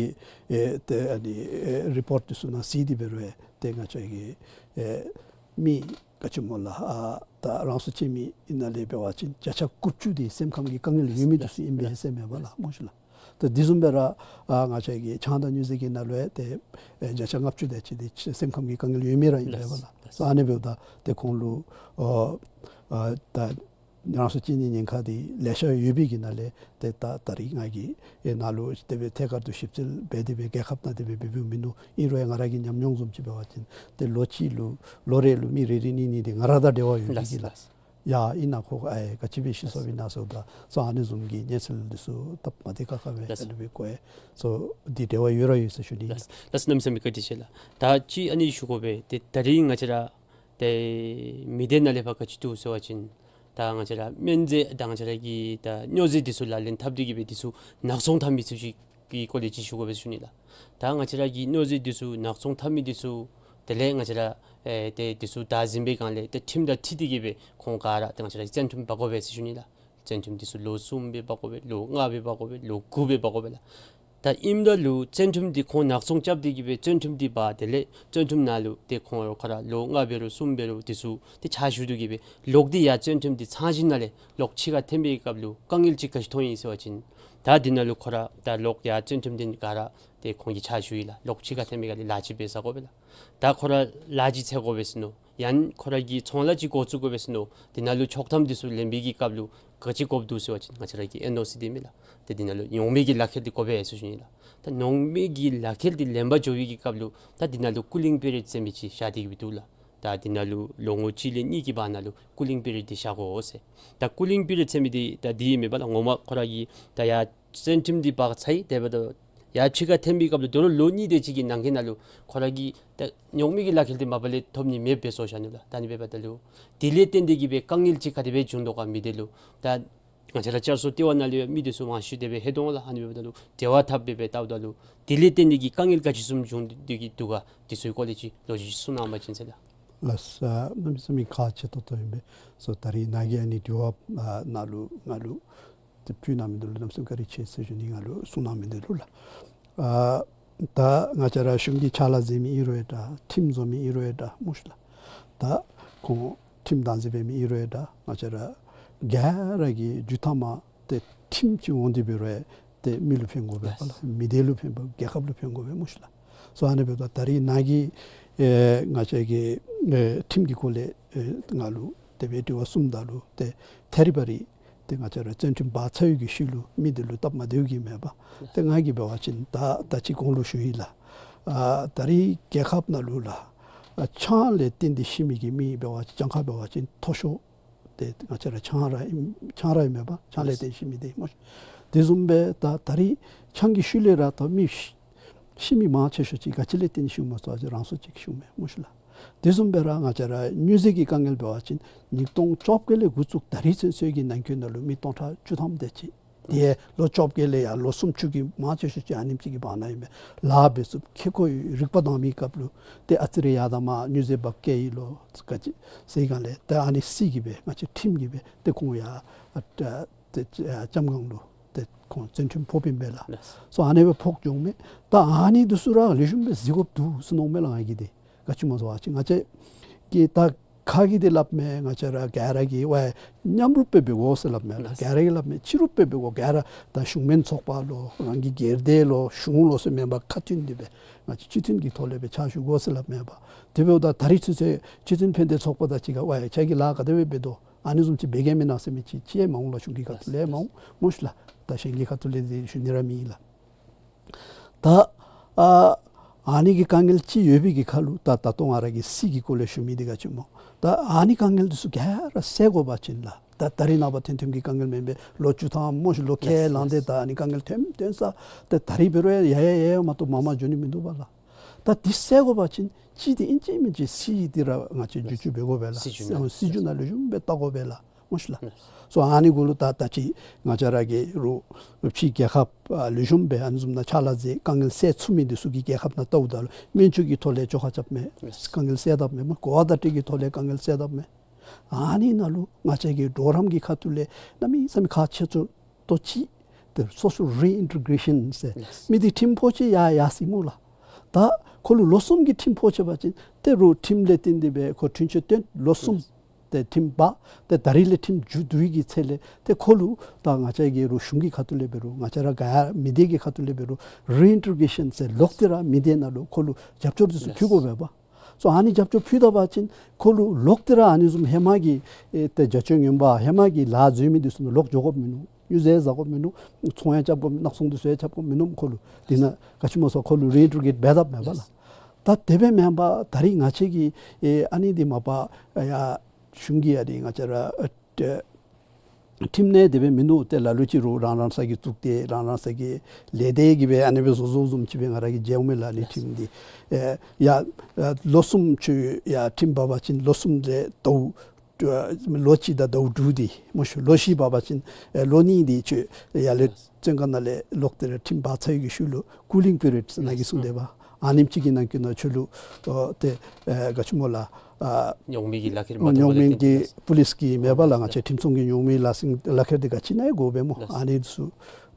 ཨེ་ཏེ་ཨ་ནི་ཨེ་རི་པོརཊ་འདི་ཚུ་ནང་གཟིགས་ཏེ་འབད་རུང་ཨེ་ཏེ་ང་བཅས་ཀྱི་ཨེ་མི་ག་ཅི་སྨོ་ལགས། ཨ་ད་རང་སྲོག་བཅད་མི་ཨིན་ན་ལས་འབད་བ་ཅིན་བརྒྱ་ཆ་དགུ་བཅུ་དེ་སེམས་ཁམས་ཀྱི་དཀའ་ངལ་ཡོད་མི་འདི་ཚུ་ཨིན་པས་ཟེར་མས་པ་ལགས། སྨོ་ཤི་ལགས། ཏེ་དེ་བཟུམ་སྦེ་ར་ཨ་ང་བཅས་ཀྱི་ཆང་དང་སྨྱོ་རྫས་ཀྱི་ནང་ལུ་ཨེ་ཏེ་ཨེ་བརྒྱ་ཆ་ལྔ་བཅུ་དེ་ཅིག་དེ་སེམས་ཁམས་ཀྱི་དཀའ་ངལ་ཡོད་མི་ར་ཨིན་པས་པ་ལགས། ལགས། སོ་ཨ་ནི་འབདཝ་ད་ཏེ་ཁོང་ལུ་ཨོ་ཨ་ད་རང་སྲོག་བཅད་ནིའི་ཉེན་ཁ་འདི་ལེ་ཤ་ཡོད་པའི་གི་ནང་ལས་ཏེ་ད་ད་རིས་ང་གིས་ཨེ་ནཱ་ལུ་དེ་སྦེ་ཐད་ཀར་དུ་ཞིབ་འཚོལ་འབད་དེ་སྦེ་རྒྱལ་ཁབ་ནང་དེ་སྦེ་འབད་འབདཝ་མིན་ནུག། ཨིན་རུང་ཡང་ང་ར་གི་ཉམས་མྱོང་བཟུམ་ཅིག་འབད་བ་ཅིན་ཏེ་ལོ་གཅིག་ལུ་ལོ་རེ་ལུ་མི་རེ་རེ་གཉིས་གཉིས་འདི་ང་ར་དང་འབྲེལ་བ་ཡོད་པའི་གི་ལགས། ལགས། ཡ་ཨིན་ན་ཁོ་ཨེ་ག་ཅི་སྦེ་ཤི་སོཔ་ཨིན་ན་ཟེརཝ་ད་སོ་ཨ་ནི་བཟུམ་གྱི་གནས་ཚུལ་འདི་ཚུ་སྟབས་མ་བདེ་ཁག་ཁ་སྦེ་ལགས། ཨ་ནི་སྦེ་གོ་ཡི། སོ་འདི་འབྲེལ་བ་ཡོད་ར་ཡོད་ཟེར་ཞུ་ནི་ལགས། ལགས། གནམ་མེད་ས་མེད་བཀའ་དྲིན་ཆེ་ལགས། ད་ཅི་ཨ་ནི་ཞུ་དགོ་པས། ཏེ་ད་རིས་ང་བཅས་ར་ཏེ་མི་སྡེ་ནང་ལས་ཕར་ག་ཅི་འདུག་ཟེར་བ་ཅིན་ད་ང་བཅས་ར་སྨན་རྫས་དང་ང་བཅས་ར་གི་ད་སྨྱོ་རྫས་འདི་ཚུ་ལག་ལེན་འཐབ་སྟེ་གི་སྦེ་འདི་ཚུ་ནག་ཚོང་འཐབ་མི་ཚུ་ཅིག་གི་སྐོར་ལས་ཅིག་ཞུ་དགོ་པས་ཟེར་ཞུ་ནི་ལགས། ད་ང་བཅས་ར་གི་སྨྱོ་རྫས་འདི་ཚུ་ནག་ཚོང་འཐབ་མི་འདི་ཚུ་དེ་ལས་ང་བཅས་ར་ཨེ་ཏེ་འདི་ཚུ་བདའ་ཟུན་པའི་སྒང་ལས་ཏེ་ཁྲིམས་དང་འཁྲིལ་ཏེ་གི་སྦེ་ཁོང་ག་ར་ཏེ་ང་བཅས་ར་བཙོན་ཁྲིམས་འབག་དགོ་པས་ཟེར་ཞུ་ནི་ལགས། བཙོན་ཁྲིམས་འདི་ཚུ་ལོ་གསུམ་སྦེ་འབག་དགོ་པས། ལོ་ལྔ་སྦེ་འབག་དགོ་པས། ལོ་དགུ་སྦེ་འབག་དགོ་པས་ལགས། ད་ཨིནམ་ད་ལུ་བཙོན་ཁྲིམས་འདི་ཁོང་ནག་ཚོང་རྐྱབ་སྟེ་གི་སྦེ་བཙོན་ཁྲིམས་འདི་འབག་དེ་ལས་བཙོན་ཁྲིམས་ནང་ལུ་ཏེ་ཁོང་ཁོ་ར་ལོ་ལྔ་འབད་རུང་གསུམ་འབད་རུང་འདི་ཚུ་ཏེ་ཕྱག་ཞུ་སྟེ་གི་སྦེ་ལོག་སྟེ་ཡར་བཙོན་ཁྲིམས་འདི་ཚང་ཞིནམ་ལས་ལོག་ཕྱི་ཁར་འཐོན་པའི་སྐབས་ལུ་དཀའ་ངལ་ཅིག་ག་ཅི་མཐོང་ཡི་ཟེར་བ་ཅིན་ད་འདི་ནང་ལུ་ཁོ་ར་ད་ལོག་ཡར་བཙོན་ཁྲིམས་འདི་ག་ར་ཏེ་ཁོང་གིས་ཕྱག་ཞུ་ཡི་ལགས། ལོག་ཕྱི་ཁར་འཐོན་པའི་སྐབས་ལུ་ལཱ་ཅིག་འབད་ས་དགོ་པས་ལགས། ད་ཁོ་ར་ལཱ་ཅིག་འཚོལ་དགོ་པས་ཟེར་མནོ། ཡང་ཁོ་ར་གིས་ཚོང་ལཱ་ཅིག་འགོ་བཙུགས་དགོ་པས་ཟེར་མནོ། འདི་ནང་ལུ་ཆོག་ཐམ་འདི་ཚུ་ལེན་པའི་གི་སྐབས་ལུ་ག་ཅི་དགོཔ་འདུག་ཟེར་བ་ཅིན་ང་བཅས་ར་གི་ཨེན་ཨོ་སི་འདི་མས་ལགས། ཏེ་འདི་ནང་ལུ་ཉོག་མེད་ཀྱི་ལག་ཁྱེར་འདི་དགོ་པས་ཟེར་ཞུ་ནི་ལགས། ད་ཉོག་མེད་ཀྱི་ལག་ཁྱེར་འདི་ལེན་པར་འགྱོ་བའི་གི་སྐབས་ལུ་ད་འདི་ནང་ལུ་ཀུ་ལིང་པི་རི་ཡོཌ་ཟེར་མི་ཅིག་བཞག་སྟེ་གི་སྦེ་འདུག་ལགས། ད་འདི་ནང་ལུ་ལོ་ངོ་གཅིག་ལས་གཉིས་ཀྱི་བར་ན་ལུ་ཀུ་ལིང་པི་རི་ཡོཌ་འདི་བཞག་དགོ་ཟེར། ད་ཀུ་ལིང་པི་རི་ཡོཌ་ཟེར་མི་འདི་ད་འདི་མེན་པ་ལགས། ངོ་མ་ཁོ་ར་གིས་ད་ཡར་བཙོན་ཁྲིམས་འདི་འབག་ཚར་ཡི། དེ་འབདཝ་ད་ཡར་ཕྱི་ཁར་འཐོན་པའི་སྐབས་ལུ་དོ་རུང་ལོ་གཉིས་དེ་ཅིག་གི་ནང་འཁོད་ནང་ལུ་ཁོ་ར་གིས་ད་ཉོག་མེད་ཀྱི་ལག་ཁྱེར་འདི་མ་པ་ལས་ཐོབ་ནི་མེདཔ་སྦེ་བཟོ་བཞག་ནུག་ལགས། ད་ཨ་ནི་འབདཝ་ད་ལུ་དེ་ལས་བརྟེན་ཏེ་གི་སྦེ་དཀའ་ངལ་ཅིག་ག་དེ་སྦེ་བྱུང་དོ་ག་མི་སྡེ་ལུ། ད་ང་བཅས་ར་བསྐྱར་གསོ་ལྟེ་བ་ནང་ལུ་ཡང་མི་འདི་ཚུ་མང་ཤོས་དེ་སྦེ་ལྷོད་དོ་ལགས། ཨ་ནི་འབདཝ་ད་ལུ་འབྲེལ་བ་འཐབ་སྦེ་སྦེ་བལྟཝ་ད་ལུ་དེ་ལས་བརྟེན་ཏེ་གི་དཀའ་ངལ་ག་ཅི་བཟུམ་བྱུང་སྟེ་གི་འདུག་ག་འདི་ཚུའི་སྐོར་ལས་ཅིག་ལོ་རྒྱུས་ཅིག་གསུང་གནང་བ་ཅིན་ཟེར་ལགས། ལགས་སོ། གནམ་མེད་ས་མེད་ཁག་ཆེ་ཏོག་ཏོ་ཨིན་པས། སོ་ད་རིས་ནཱ་གིས་ཨ་ནི་དྲི་བ་ཨ་ནཱ་ལུ་ང་ལུ་ཏེ་ཕུལ་གནང་མི་འདི་ལུ་གནམ་མེད་ས་མེད་བཀའ་དྲིན་ཆེ་ཟེར་ཞུ་ནི། ང་ལུ་གསུང་གནང་མི་འདི་ལུ་ལགས། ཨ་ད་ང་བཅས་ར་གཞུང་གི་ཕྱག་ལཱ་མཛད་མི་ཨིན་རུང་ཡང་འདྲ། ཁྲིམས་བཟོ་མི་ཨིན་རུང་ཡང་འདྲ་སྨོ་ཤི་ལགས། ད་ཁོང་ཁྲིམས་བདག་འཛིན་འབད་མི་ཨིན་རུང་ཡང་འདྲ། ང་བཅས་ར་ག་ར་གི་རྒྱུད་ཐ་མ་ཏེ་ཁྲིམས་ཅིག་འོང་སྟེ་འབད་རུང་ཡང་ཏེ་མི་ལུ་ཕན་དགོ་པས་པ་ལགས། མི་སྡེ་ལུ་ཕན་དགོ། རྒྱལ་ཁབ་ལུ་ཕན་དགོ་པས་སྨོ་ཤི་ལགས། སོ་ཨ་ནི་འབདཝ་ད་ད་རིས་ནཱ་གིས་ཨེ་ང་བཅས་ཀྱི་ཨེ་ཁྲིམས་ཀྱི་སྐོར་ལས་ཨེ་ང་ལུ་དེ་སྦེ་དྲི་བ་གསུངམ་ད་ལུ་ཏེ་ཐད་རི་བ་རི་ཏེ་ང་བཅས་ར་བཙོན་ཁྲིམས་འབག་ཚར་བའི་གི་ཤུལ་ལུ་མི་འདི་ལུ་སྟབས་མ་བདེཝ་གིས་མེན་པ། ཏེ་ང་གིས་འབད་བ་ཅིན་ད་ད་ཅི་གོང་ལུ་ཞུ་ཡི་ལགས། ཨ་ད་རིས་རྒྱལ་ཁབ་ནང་ལུ་ལགས་ཨ་ཆང་ལས་བརྟེན་ཏེ་ཤི་མི་གི་མི་འབད་བ་ཅིན་གྱངས་ཁ་འབད་བ་ཅིན་མཐོ་ཤོས་ཏེ་ང་བཅས་ར་ཆང་ར་ཨིན། ཆང་ར་ཨིན་མས་པ། ཆང་ལས་བརྟེན་ཤི་མི་འདི་སྨོ་ཤི། དེ་བཟུམ་སྦེ་ད་ད་རིས་ཆང་གི་ཤུལ་ལས་ར་ད་མི་ཤི་ཤི་མི་མང་ཆེ་ཤོས་ཅིག་ག་ཅི་ལས་བརྟེན་ཤི་འོང་སྨོ་ཟེར་བ་ཅིན་རང་སྲོག་བཅད་ཤི་འོང་མས་སྨོ་ཤི་ལགས། དེ་བཟུམ་སྦེ་ར་ང་བཅས་ར་སྨྱོ་རྫས་ཀྱི་དཀའ་ངལ་འབད་བ་ཅིན་ཉིས་སྟོང་བཅོ་བརྒྱད་ལས་འགོ་བཙུགས་ད་རིས་ཚུན་ཚོད་ཀྱི་ནང་འཁོད་ནང་ལུ་མི་སྟོང་ཕྲག་བཅུ་ཐམ་དེ་ཅིག། དེ་ལོ་བཅོ་བརྒྱད་ལས་ཡར་ལོ་སུམ་ཅུ་གི་མང་ཆེ་ཤོས་ཅིག་ཨ་ནེམ་ཅིག་གི་བར་ན་ཨིན་པས། ལཱ་འབད་ཚུགསཔ་ཁེ་ཀོ་ཡོད། རིག་པ་དྭངས་མའི་སྐབས་ལུ་ཏེ་ཨ་ཙི་རེ་ཡར་དང་མར་སྨྱོ་རྫས་འབག་སྐྱེལ་ཡི་ལོ་ག་ཅི་ཟེར་སྒང་ལས་ཏེ་ཨ་ནི་སྲིད་ཀྱིས་སྦེ་ང་བཅས་ཁྲིམས་ཀྱིས་སྦེ་ཏེ་ཁོང་ཡར་ཨ་ཏེ་ཨ་ལྕམ་སྒང་ལུ་ཏེ་ཁོང་བཙོན་ཁྲིམས་ཕོགཔ་ཨིན་པས་ལགས། ལགས། སོ་ཨ་ནི་སྦེ་ཕོག་བྱུང་མས། ད་ཨ་ནི་འདི་ཚུ་ར་ལེགས་ཤོམ་སྦེ་གཟིགས་དགོཔ་འདུག་ཟེར་མནོཝ་མས་ལགས་ང་གིས་འདི། ག་ཅི་སྨོ་ཟེར་བ་ཅིན་ང་བཅས་ཀྱིས་ད་ཁ་གིས་འདི་སླབ་མས། ང་བཅས་ར་ག་ར་གིས་ཝའི་མཉམ་རུབ་སྦེ་འབད་དགོ་ཟེར་སླབ་མས་ལགས། ལགས། ག་ར་གིས་སླབ་མས་གཅིག་རུབ་སྦེ་འབད་དགོ། ག་ར་ད་གཞུང་མིན་ཚོགས་པ་ལོ་རང་གི་སྒེར་སྡེ་ལོ་གཞུང་ལོ་ཟེར་མེན་པར་ཁ་མཐུན་ཏེ་སྦེ་ང་བཅས་སྤྱི་མཐུན་གྱི་ཐོག་ལས་སྦེ་ཕྱག་ཞུ་དགོ་ཟེར་སླབ་མས་པ། དེ་འབདཝ་ད་ད་རིས་ཚུན་ཚོད་སྤྱི་མཐུན་ཕན་བདེ་ཚོགས་པ་དང་གཅིག་ཁར་ཝའི་ཁྱེད་ཀྱིས་ལཱ་ག་དེ་སྦེ་འབད་དོ་ཨ་ནི་བཟུམ་ཅིག་འབད་གེ་མེན་ན་ཟེར་མི་ཅིག་ཅིག་ཡང་མ་འོང་ལགས། གཞུང་གི་ཁ་ཐུག་ལས་མ་འོང་སྨོ་ཤི་ལགས། ད་གཞན་གྱི་ཁ་ཐུག་ལས་འདི་ཞུ་ནི་ར་མེད་ལགས། ད་ཨ་ཨ་ནི་གི་དཀའ་ངལ་ཅིག་ཡོད་པའི་གི་ཁར་ལུ་ད་ད་ལྟོ་ང་ར་གིས་སྲིད་ཀྱི་སྐོར་ལས་ཞུ་མི་འདི་ག་ཅི་སྨོ། ད་ཨ་ནི་དཀའ་ངལ་འདི་ཚུ་ག་ར་བསལ་དགོ་པ་ཅིན་ལགས། ད་ད་རིས་ནངས་པ་ཐོན་ཐོནམ་གི་དཀའ་ངལ་མེན་པས། ལོ་བཅུ་ཐམ་སྨོ་ཤི་ལོ་ཁ་ལངས་ཏེ་ད་ཨ་ནི་དཀའ་ངལ་ཐོན་ཐོན་ས་ད་ད་རིས་འབད་རུང་ཡར་ཡར་ཡར་ཡར་མ་གཏོགས་མར་མར་འགྱོ་ནི་མིན་འདུག་པ་ལགས། ད་འདི་བསལ་དགོ་པ་ཅིན་ཅིག་འདི་ཨིན་ཅི་མིན་ཅི་སྲིད་འདི་ར་ང་བཅས་བསྒྱུར་བཅོས་འབད་དགོ་པས་ལགས། སྲིད་བསྒྱུར་ནང་ལུ་ལེགས་ཤོམ་སྦེ་བལྟ་དགོ་པས་ལགས། མོ་ཤིག་ལགས། ལགས། སོ་ཨ་ནི་གུ་ལུ་ད་ད་ཅི་ང་བཅས་ར་གི་རུང་ཕྱི་རྒྱལ་ཁབ་ཨ་ལེགས་ཤོམ་སྦེ་ཨ་ནི་བཟུམ་ནང་ཕྱག་ལཱ་མཛད་དཀའ་ངལ་སེལ་ཚུགས་མི་འདི་ཚུ་གི་རྒྱལ་ཁབ་ནང་བལྟཝ་ད་ལུ་སྨན་བཅོས་ཀྱི་ཐོག་ལས་བཅོ་ཁ་རྐྱབ་མས། ལགས། དཀའ་ངལ་སེལ་དཔ་མས་སྨོ། གོ་བ་བརྡ་སྤྲོད་ཀྱི་ཐོག་ལས་དཀའ་ངལ་སེལ་དཔ་མས། ཨ་ནི་ནང་ལུ་ང་བཅས་ཀྱི་གྲོགས་རམ་གྱི་ཁ་ཐུག་ལས་གནམ་མེད་ས་མེད་ཁག་ཆེ་ཤོས་ཏོ་ཅིག་ཏེ་social reintegration ཟེར། ལགས། མི་འདི་ཁྲིམས་ཕོག་ཅི་ཡ་ཡ་སི་སྨོ་ལགས། ད་ཁོ་ལུ་ལོ་གསུམ་གྱི་ཁྲིམས་ཕོག་ཅི་པ་ཅིན་ཏེ་རུང་ཁྲིམས་ལས་བརྟེན་ཏེ་སྦེ་ཁོ་འཁྲུན་ཆོད་བཏོན་ལོ་གསུམ། ལགས། ཏེ་ཁྲིམས་འབག། ཏེ་ད་རིས་ལས་ཁྲིམས་མཇུག་བསྡུ་བའི་གི་ཚེ་ལས་ཏེ་ཁོ་ལུ་ད་ང་བཅས་ཀྱི་རུང་གཞུང་གི་ཁ་ཐུག་ལས་འབད་རུང་ང་བཅས་ར་ག་ཡ་མི་སྡེ་གི་ཁ་ཐུག་ལས་འབད་རུང་reintegration ཟེར་ལོག་སྟེ་ར་མི་སྡེ་ནང་ལུ་ཁོ་ལུ་རྒྱབ་སྐྱོར་འདི་ཚུ་ཕུལ་དགོ་པས་པ། སོ་ཨ་ནི་རྒྱབ་སྐྱོར་ཕུལ་ད་པ་ཅིན་ཁོ་ལུ་ལོག་སྟེ་ར་ཨ་ནི་བཟུམ་ཧེ་མ་གི་ཨེ་ཏེ་བྱ་སྤྱོད་ངན་པ་ཧེ་མ་གི་ལཱ་འཛོལ་མི་འདི་ཚུ་ནང་ལོག་འགྱོ་དགོཔ་མིན་ནུག། སྨྱོ་རྫས་ཟ་དགོཔ་མིན་ནུག། ཚོང་ཡང་རྐྱབ་དགོཔ་མིན་ནུག། ནག་ཚོང་འདི་ཚུ་ཡང་རྐྱབ་དགོཔ་མིན་ནུག། ཁོ་ལུ་འདི་ནང་ག་ཅི་སྨོ་ཟེར་ཁོ་ལུ་reintegrate འབད་དཔ་མས་པ་ལགས། ད་དེ་སྦེ་མེན་པར་ད་རིས་ང་བཅས་ཀྱི་ཨེ་ཨ་ནི་འདི་མ་པ་ཡ་གཞུང་གིས་ཨ་ནི་ང་བཅས་ར་ཨ་ཏེ་ཁྲིམས་ནང་དེ་སྦེ་མིན་ནུག། ཏེ་ལ་ལུ་ཅིག་རུང་རང་རང་སོ་གི་གཙུག་སྡེ་རང་རང་སོ་གི་ལས་སྡེ་གིས་སྦེ་ཨ་ནི་སྦེ་བཟོ་བཟོཝ་བཟུམ་ཅིག་སྦེ་ང་ར་གིས་མཇལཝ་མས་ལགས། ཨ་ནི་ཁྲིམས་འདི་ཨེ་ཡ་ཨ་ལོ་གསུམ་ཁྱོད་ཡ་ཁྲིམས་འབག་པ་ཅིན་ལོ་གསུམ་རེ་ཟླཝ་ཨ་ལོ་གཅིག་དང་ཟླཝ་དྲུག་འདི་སྨོ་ཤིག། ལོ་བཞི་འབག་པ་ཅིན་ཨེ་ལོ་གཉིས་འདི་ཁྱོད་ཡར་ལས་བཙོན་ཁང་ནང་ལས་ལོག་སྟེ་ར་ཁྲིམས་འབག་ཚར་བའི་གི་ཤུལ་ལུ་cooling period ཟེར་ནཱ་གིས་གསུངས་དེས་པ། ཨ་ནེམ་ཅིག་གི་ནང་འཁོད་ནང་ཁྱོད་ལུ་ཨོ་ཏེ་ཨེ་ག་ཅི་སྨོ་ལགས་ཨ་ཉོག་མེད་ཀྱི་ལག་ཁྱེར་མ་ཐོབ་པ་ལས་ཉོག་མེད་ཀྱི་པུ་ལིསི་གིས་མེད་པ་ལགས། ང་བཅས་ཁྲིམས་སྲུང་གི་ཉོག་མེད་ལག་ཁྱེར་ལག་ཁྱེར་འདི་ག་ཅི་ནང་ཡང་དགོ་པས་སྨོ། ལགས། ཨ་ནི་ཚུ་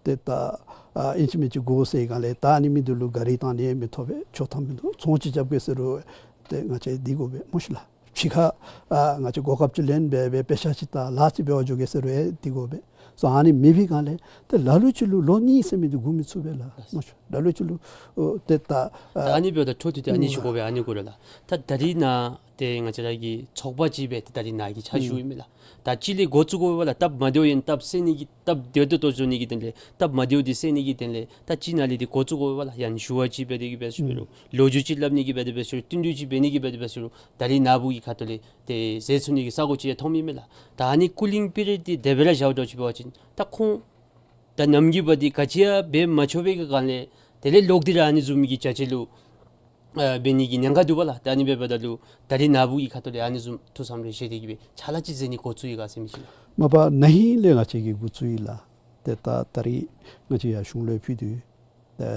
ཏེ་ད་ཨ་ཨིན་ཅི་མིན་ཅི་དགོ་ཟེར་སྒང་ལས་ད་ཨ་ནི་མི་འདི་ལུ་ག་རི་བཏང་ནི་མི་ཐོབ་པས། ཆོག་ཐམ་མིན་འདུག། ཚོང་ཅིག་རྐྱབ་དགོ་ཟེར་རུང་ཏེ་ང་བཅས་འདི་དགོ་པས་སྨོ་ཤིག་ལགས། ཕྱི་ཁར་ཨ་ང་བཅས་གོ་སྐབས་ཅིག་ལེན་འབད་སྦེ་དཔེ་ཆ་ཅིག་ལྟ་ལཱ་ཅིག་འབད་བར་འགྱོ་གེ་ཟེར་རུང་ཡང་འདི་དགོ་པས། སོ་ཨ་ནི་མེད་པའི་སྒང་ལས་ཏེ་ལ་ལུ་ཅིག་ལུ་ལོ་གཉིས་ཟེར་མི་འདི་སྒུག་མི་ཚུགས་པས་ལགས། སྨོ་ཤིག། ལ་ལུ་ཅིག་ལུ་ཨོ་ཏེ་ད་ད་ཨ་ཨ་ནི་འབདཝ་ད་འཕྲོ་མཐུད་དེ་ཨ་ནི་ཞུ་དགོ་པས། ཨ་ནི་གུ་ར་ལགས། ད་ད་རིས་ནཱ་ཏེ་ང་བཅས་ར་གི་ཚོགས་པ་ཅིག་སྦེ་ཏེ་ད་རིས་ནཱ་གི་ཕྱག་ཞུ་ཨིན་མས་ལགས། ད་ཅིག་ལས་འགོ་བཙུགས་དགོ་པས་ལགས། སྟབས་མ་བདེཝ་ཡང་སྟབས་སེལ་ནི་གི་སྟབས་བདེཝ་ཏོག་ཏོ་བཟོ་ནི་གི་དོན་ལས་སྟབས་མ་བདེཝ་འདི་སེལ་ནི་གི་དོན་ལས་ད་ཅིག་ནཱ་ལས་འདི་འགོ་བཙུགས་དགོ་པས་ལགས། ཡང་ཞུ་བ་ཅིག་འབད་དེ་གི་འབད་ཞུ་རུང་ལོ་རྒྱུས་ཅིག་སླབ་ནི་གི་འབད་དེ་འབད་ཞུ་རུང་བསྟུན་གྲོས་ཅིག་འབད་ནི་གི་འབད་དེ་འབད་ཞུ་རུང་ད་རིས་ནཱ་བུ་གི་ཁ་ཐུག་ལས་ཏེ་ཟེར་ཚུགས་ནི་གི་ས་གོ་ཅིག་ཡང་མཐོངམ་ཨིན་མས་ལགས། ད་ཨ་ནི་cooling period འདི་དེ་སྦེ་ར་བཞག་འགྱོ་ཅིག་འབད་བ་ཅིན་ད་ཁོང་ད་ནམ་གྱི་བར་འདི་ག་ཅི་ཡང་འབད་མ་ཆོག་པའི་གི་སྒང་ལས་དེ་ལས་ལོག་སྟེ་ར་ཨ་ནི་བཟུམ་གྱི་བྱ་སྤྱོད་ལུ་ཨ་འབད་ནི་གི་ཉེན་ཁ་འདུག་པ་ལགས། ད་ཨ་ནི་འབདཝ་ད་ལུ་ད་རིས་ནཱ་བུ་གི་ཁ་ཐུག་ལས་ཨ་ནི་བཟུམ་ཐུགས་བསམ་རེ་བཞེས་ཏེ་གི་སྦེ་ཕྱག་ལཱ་ཅིག་མཛད་ནི་འགོ་བཙུགས་ཡི་ག་ཟེར་མི་ཅིག་ལགས། མ་པ་ན་ཧིང་ལས་ང་བཅས་ཀྱིས་འགོ་བཙུགས་ཡི་ལགས། ཏེ་ད་ད་རིས་ང་བཅས་ཡར་གཞུང་ལུ་ཕུལ་དོ། ཏེ་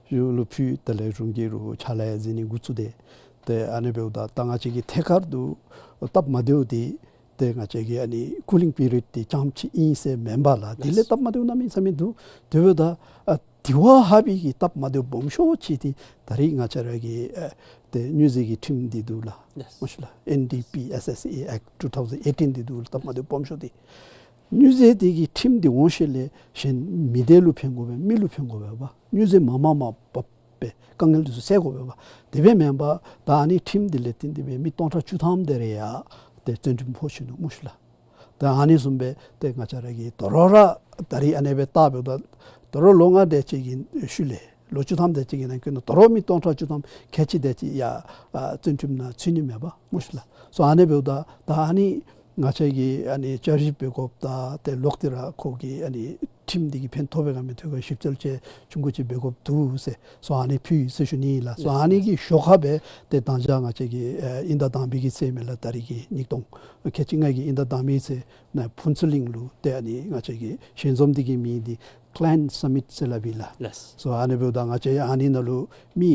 གཞུང་ལུ་ཕུལ་ད་ལས་གཞུང་གིས་རུང་ཕྱག་ལཱ་ཡང་མཛད་ནི་འགོ་བཙུགས་ཏེ། ཏེ་ཨ་ནི་འབདཝ་ད་ད་ང་བཅས་ཀྱི་ཐད་ཀར་དུ་སྟབས་མ་བདེཝ་འདི་ཏེ་ང་བཅས་ཀྱི་ཨ་ནི་cooling period འདི་ཙམ་ཅིག་ཨིན་ཟེར་མེན་པ་ལགས། དེ་ལས་སྟབས་མ་བདེཝ་གནམ་མེད་ས་མེད་འདུག། དེ་འབདཝ་ད་ཨ་དེ་བ་ཧ་བི་གི་སྟབས་མ་བདེཝ་སྦོམ་ཤོས་ཅིག་འདི་ད་རིས་ང་བཅས་ར་གི་ཨ་ཏེ་སྨྱོ་རྫས་ཀྱི་ཁྲིམས་འདི་འདུག་ལགས། ལགས། མ་གཞི་ལགས་ཨེན་ཌི་པི་ཨེསི་ཨེསི་ཨེ་ཨེཀཊ་ཊུ་ཐའུ་ཟེན་ཨེ་ཊིན་འདི་འདུག་ལགས། སྟབས་མ་བདེཝ་སྦོམ་ཤོས་འདི། སྨྱོ་རྫས་འདི་གི་ཁྲིམས་འདི་འོང་ཤུལ་ལས་གཞན་མི་སྡེ་ལུ་ཕན་དགོ་པས། མི་ལུ་ཕན་དགོ་པས་པ། སྨྱོ་རྫས་མ་མ་མ་འབག་སྦེ་དཀའ་ངལ་འདི་ཚུ་སེལ་དགོ་པས་པ། དེ་སྦེ་མེན་པར་ད་ཨ་ནི་ཁྲིམས་འདི་ལས་བརྟེན་ཏེ་སྦེ་མི་སྟོང་ཕྲག་བཅུ་ཐམ་དེ་རེ་ཡང་ཏེ་བཙོན་ཁྲིམས་ཕོག་ཅི་ནུག་མ་གཞི་ལགས། ད་ཨ་ནི་བཟུམ་སྦེ་ཏེ་ང་བཅས་ར་གིས་དོ་རུང་ར་ད་རིས་ཨ་ནེ་སྦེ་བལྟ་འབདཝ་ད་དོ་རུང་ལོ་ལྔ་དེ་ཅིག་གི་ཤུལ་ལས་ལོ་བཅུ་ཐམ་དེ་ཅིག་གི་ནང་འཁོད་ནང་དོ་རུང་མི་སྟོང་ཕྲག་བཅུ་ཐམ་ཁལ་གཅིག་དེ་ཅིག་ཡང་ཨ་བཙོན་ཁྲིམས་ནང་ཚུད་ནི་མས་པ་མ་གཞི་ལགས། སོ་ཨ་ནེ་འབདཝ་ད་ད་ཨ་ནི་ང་བཅས་ཀྱིས་ཨ་ནི་བསྐྱར་ཞིབ་འབད་དགོཔ་དང་ཏེ་ལོག་སྟེ་ར་ཁོ་གི་ཨ་ནི་ཁྲིམས་འདི་གིས་ཕན་ཐོགས་པས་ག་མི་ཐོགས་ག་ཞིབ་འཚོལ་ཅིག་ཆུང་ཀུ་ཅིག་འབད་དགོཔ་འདུག་ཟེར། སོ་ཨ་ནི་ཕུལ་ཡི་ཟེར་ཞུ་ནི་ལགས། སོ་ཨ་ནི་གི་ཞོར་ཁར་སྦེ་ཏེ་དང་ཅ་ང་བཅས་ཀྱི་ཨ་དབྱིན་ཟླ་དང་པའི་གི་ཚེས་མས་ལགས། ད་རིས་ཀྱི་ཉིས་སྟོང་ཁལ་གཅིག་ལྔ་གི་དབྱིན་ཟླ་དང་པའི་ཚེས་ནང་ཕུན་ཚོགས་གླིང་ལུ་ཏེ་ཨ་ནི་ང་བཅས་ཀྱི་ཞལ་འཛོམས་འདི་གི་མིང་འདི་Clan Summit ཟེར་སླབ་ཨིན་ལགས། ལགས། སོ་ཨ་ནི་འབདཝ་ད་ང་བཅས་ཨ་ནི་ནང་ལུ་མི་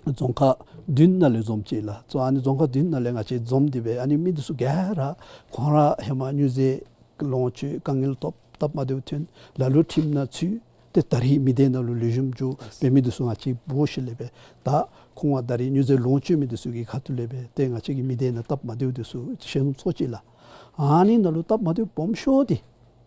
རྫོང་ཁག་བདུན་ནང་ལས་འཛོམས་ཅི་ལགས། སོ་ཨ་ནི་རྫོང་ཁག་བདུན་ནང་ལས་ང་བཅས་འཛོམས་ཏེ་སྦེ་ཨ་ནི་མི་འདི་ཚུ་ག་ར་ཁོང་ར་ཧེ་མ་སྨྱོ་རྫས་ལོངས་སྤྱོད་དཀའ་ངལ་ཐོབ་སྟབས་མ་བདེཝ་ཐོན་ལ་ལུ་ཁྲིམས་ནང་ཚུད་ཏེ་ད་རིས་མི་སྡེ་ནང་ལུ་ལེགས་ཤོམ་འགྱོ་སྦེ་མི་འདི་ཚུ་ང་བཅས་འབོ་ཞིནམ་ལས་སྦེ་ད་ཁོང་ད་རིས་སྨྱོ་རྫས་ལོངས་སྤྱོད་མི་འདི་ཚུ་གི་ཁ་ཐུག་ལས་སྦེ་ཏེ་ང་བཅས་ཀྱི་མི་སྡེ་ནང་སྟབས་མ་བདེཝ་འདི་ཚུ་ཞལ་འཛོམས་ཚོགས་ཅི་ལགས། ཨ་ནི་ནང་ལུ་སྟབས་མ་བདེཝ་སྦོམ་ཤོས་འདི་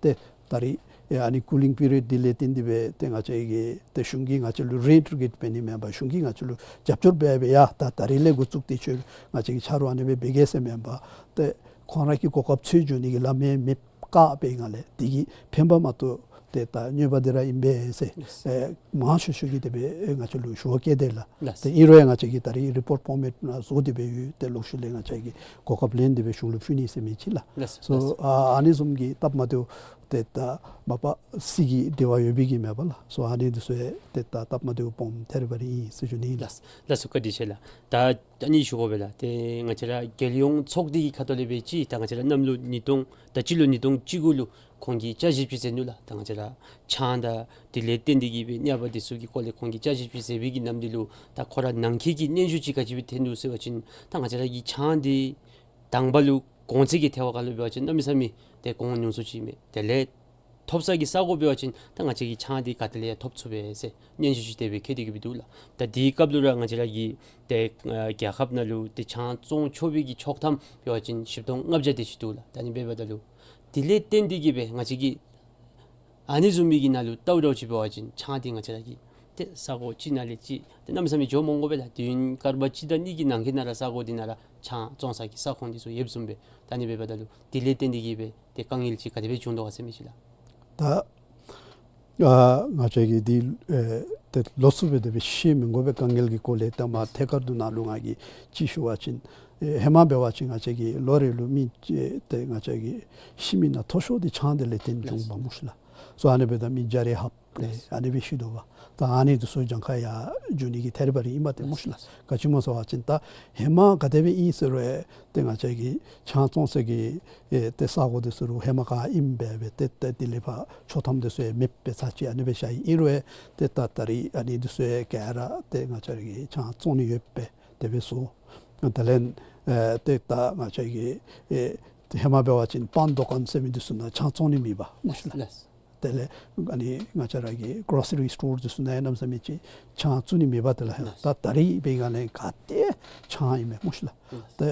ཏེ་ད་རིས་ཨེ་ཨ་ནི་cooling period འདི་ལས་བརྟེན་ཏེ་སྦེ་ཏེ་ང་བཅས་ཀྱིས་ཏེ་གཞུང་གིས་ང་བཅས་ལུ་རེ་ཊར་གེཊ་འབད་ནི་མེན་པར་གཞུང་གིས་ང་བཅས་ལུ་རྒྱབ་སྐྱོར་འབད་སྦེ་ཡ་ད་ད་རིས་ལས་འགོ་བཙུགས་ཏེ་ཁྱོད་ང་བཅས་ཀྱི་ཆ་རོགས་ཨ་ནེ་སྦེ་འབད་གེ་ཟེར་མེན་པར་ཏེ་ཁོང་ར་གི་གོ་སྐབས་འཚོལ་འགྱོ་ནི་གི་ལམ་ཡང་མེདཔ་བཀག་པའི་སྒང་ལས་འདི་གིས་ཕན་པ་མ་གཏོགས་ ཏེ་ད་གནོད་པ་འདི་ར་ཨིན་པས་ཟེར་ལགས། ཨེ་མང་ཤོས་ཤོས་ཀྱིས་དེ་སྦེ་ཨེ་ང་བཅས་ལུ་ཞུ་བ་བསྐྱལ་དེས་ལགས། ལགས། ཏེ་ཨིན་རུང་ཡང་ང་བཅས་ཀྱིས་ད་རིས་རི་པོརཊ་ཕོར་མེཊ་ནང་བཟོ་སྟེ་སྦེ་ཡོད། ཏེ་ལོག་ཤུལ་ལས་ང་བཅས་ཀྱིས་གོ་སྐབས་ལེན་ཏེ་སྦེ་གཞུང་ལུ་ཕུལ་ནི་ཟེར་མི་ཅིག་ལགས། ལགས། སོ་ལགས། ཨ་ཨ་ནི་བཟུམ་གྱི་སྟབས་མ་བདེཝ་ཏེ་ད་མ་པ་སྲིད་ཀྱི་འབྲེལ་བ་ཡོད་པའི་གི་མེན་པ་ལགས། སོ་ཨ་ནི་འདི་ཚུ་ཡང་ཏེ་ད་སྟབས་མ་བདེཝ་སྦོམ་ཐེབས་ར་བ་ར་ཨིན་ཟེར་ཞུ་ནི་ཨིན་ལགས། ལགས་སོ། བཀའ་དྲིན་ཆེ་ལགས། ད་ཨ་ནི་ཞུ་དགོ་པས་ལགས། ཏེ་ང་བཅས་ར་རྒྱལ་ཡོངས་ཚོགས་སྡེ་གི་ཁ་ཐུག་ལས་སྦེ་ཅིག་ད་ང་བཅས་ར་གནམ་ལོ་ཉིས་སྟོང་ད་སྤྱི་ལོ་ཉིས་སྟོང་བཅུ་དགུ་ལུ་ཁོང་གིས་བསྐྱར་ཞིབ་ཅིག་མཛད་ནུག་ལགས། ད་ང་བཅས་ར་ཆང་དང་དེ་ལས་བརྟེན་ཏེ་གི་སྦེ་གནོད་པ་འདི་ཚུ་གི་སྐོར་ལས་ཁོང་གིས་བསྐྱར་ཞིབ་ཅིག་མཛད་པའི་གི་ནམ་དུས་ལུ་ད་ཁོ་ར་ནང་འཁོད་ཀྱི་སྙན་ཞུ་ཅིག་ག་ཅི་སྦེ་ཐོན་ནུག་ཟེར་བ་ཅིན་ད་ང་བཅས་ར་གི་ཆང་འདི་དང་པ་ལུ་གོང་ཚད་ཀྱི་ཐད་ཁར་ལུ་འབད་བ་ཅིན་གནམ་མེད་ས་མེད་ཏེ་གོང་ཉུང་སུ་ཅིག་མས། དེ་ལས་ཐོབ་ས་གི་ས་གོ་འབད་བ་ཅིན་ད་ང་བཅས་ཀྱིས་ཆང་འདི་ག་ཏེ་ལས་ཡང་ཐོབ་ཚུགས་པས་ཟེར་སྙན་ཞུ་ཅིག་དེ་སྦེ་བཀོད་དེ་གི་སྦེ་འདུག་ལགས། ད་དེའི་སྐབས་ལུ་ར་ང་བཅས་ར་གི་ཏེ་ཨ་རྒྱལ་ཁབ་ནང་ལུ་ཏེ་ཆང་བཙོང་ཆོག་པའི་གི་ཆོག་ཐམ་འབད་བ་ཅིན་བཞི་སྟོང་ལྔ་བརྒྱ་དེ་ཅིག་འདུག་ལགས། ད་ཨ་ནི་འབདཝ་ད་ལུ་དེ་ལས་བརྟེན་ཏེ་གི་སྦེ་ང་བཅས་ཀྱིས་ཨ་ནི་བཟུམ་མའི་གི་ནང་ལུ་ལྟཝ་ད་ཅིག་འབད་བ་ཅིན་ཆང་འདི་ང་བཅས་ར་གི་ཏེ་ས་གོ་གཅིག་ནང་ལས་གཅིག་ཏེ་གནམ་མེད་ས་མེད་འགྱོ་མི་དགོ་པས་ལགས། དུས་ཡུན་སྐར་མ་གཅིག་དང་གཉིས་ཀྱི་ནང་འཁོད་ནང་ར་ས་གོ་འདི་ནང་ར་ཆང་བཙོང་ས་གི་ས་ཁོངས་འདི་ཚུ་ཡོདཔ་བཟུམ་སྦེ། ད་ཨ་ནི་འབདཝ་ད་ལུ་དེ་ལས་བརྟེན་ཏེ་གི་སྦེ་ཏེ་དཀའ་ངལ་ཅིག་ག་དེ་སྦེ་བྱུང་དོ་ག་ཟེར་མི་ཅིག་ལགས། ད་ཨ་ང་བཅས་ཀྱིས་འདི་ཨེ་ཏེ་ལོགས་སུ་སྦེ་དེ་སྦེ་བཤད་མི་དགོ་པའི་དཀའ་ངལ་གྱི་སྐོར་ལས་ཏེ་མ་ཐད་ཀར་དུ་ནཱ་ལུ་ང་གིས་ཅིག་ཞུ་བ་ཅིན་ཨེ་ཧེ་མ་འབད་བ་ཅིན་ང་བཅས་ཀྱི་ལོ་རེ་ལུ་མི་ཨེ་ཏེ་ང་བཅས་ཀྱི་ཤི་མི་ནང་མཐོ་ཤོས་འདི་ཆང་འདི་ལས་བརྟེན་བྱུངམ་མས་སྨོ་ཤི་ལགས། སོ་ཨ་ནི་འབདཝ་ད་མི་བརྒྱ་རེ་ལྷགཔ་ལས་ཨ་ནི་སྦེ་ཤི་དོ་བ། ད་ཨ་ནི་འདི་ཚུ་གྱངས་ཁ་ཡར་འགྱོ་ནི་གི་ཐད་རི་བ་རི་ཨིན་པས་ཏེ་སྨོ་ཤི་ལགས། ག་ཅི་སྨོ་ཟེར་བ་ཅིན་ད་ཧེ་མ་ག་དེ་སྦེ་ཨིན་ཟེར་རུང་ཏེ་ང་བཅས་ཀྱི་ཆང་བཙོང་ས་གི་ཨེ་ཏེ་ས་གོ་འདི་ཚུ་རུང་ཧེ་མ་ག་ཨིནམ་སྦེ་སྦེ་ཏེ་ཏེ་དེ་ལས་ཕར་ཆོག་ཐམ་འདི་ཚུ་ཡང་མེདཔ་སྦེ་ཚར་ཅིག་ཨ་ནི་སྦེ་བཞག་ཡི། ཨིན་རུང་ཡང་ཏེ་ད་ད་རིས་ཨ་ནི་འདི་ཚུ་ཡང་ག་ར་ཏེ་ང་བཅས་ར་གིས་ཆང་བཙོང་ནི་ཡོདཔ་སྦེ་དེ་སྦེ་བཟོ། དེ་ལས་ཨེ་ཏེ་ད་ང་བཅས་ཀྱི་ཨེ་ཧེ་མ་འབད་བ་ཅིན་པཱན་དུ་ཀཱན་ཟེར་མི་འདི་ཚུ་ནང་ཆང་བཙོང་ནི་མེད་པས་སྨོ་ཤི་ལགས། ལགས། དེ་ལས་ཨ་ནི་ང་བཅས་ར་གི་གོ་རོ་སི་རི་སི་ཊོར་འདི་ཚུ་ནང་ཡང་གནམ་མེད་ས་མེད་ཅིག་ཆང་བཙུགས་ནི་མེད་པས། དེ་ལས་ད་ད་རིས་འབད་བའི་སྒང་ལས་ག་ཏེ་ཆང་ཨིན་མས་སྨོ་ཤི་ལགས། ཏེ་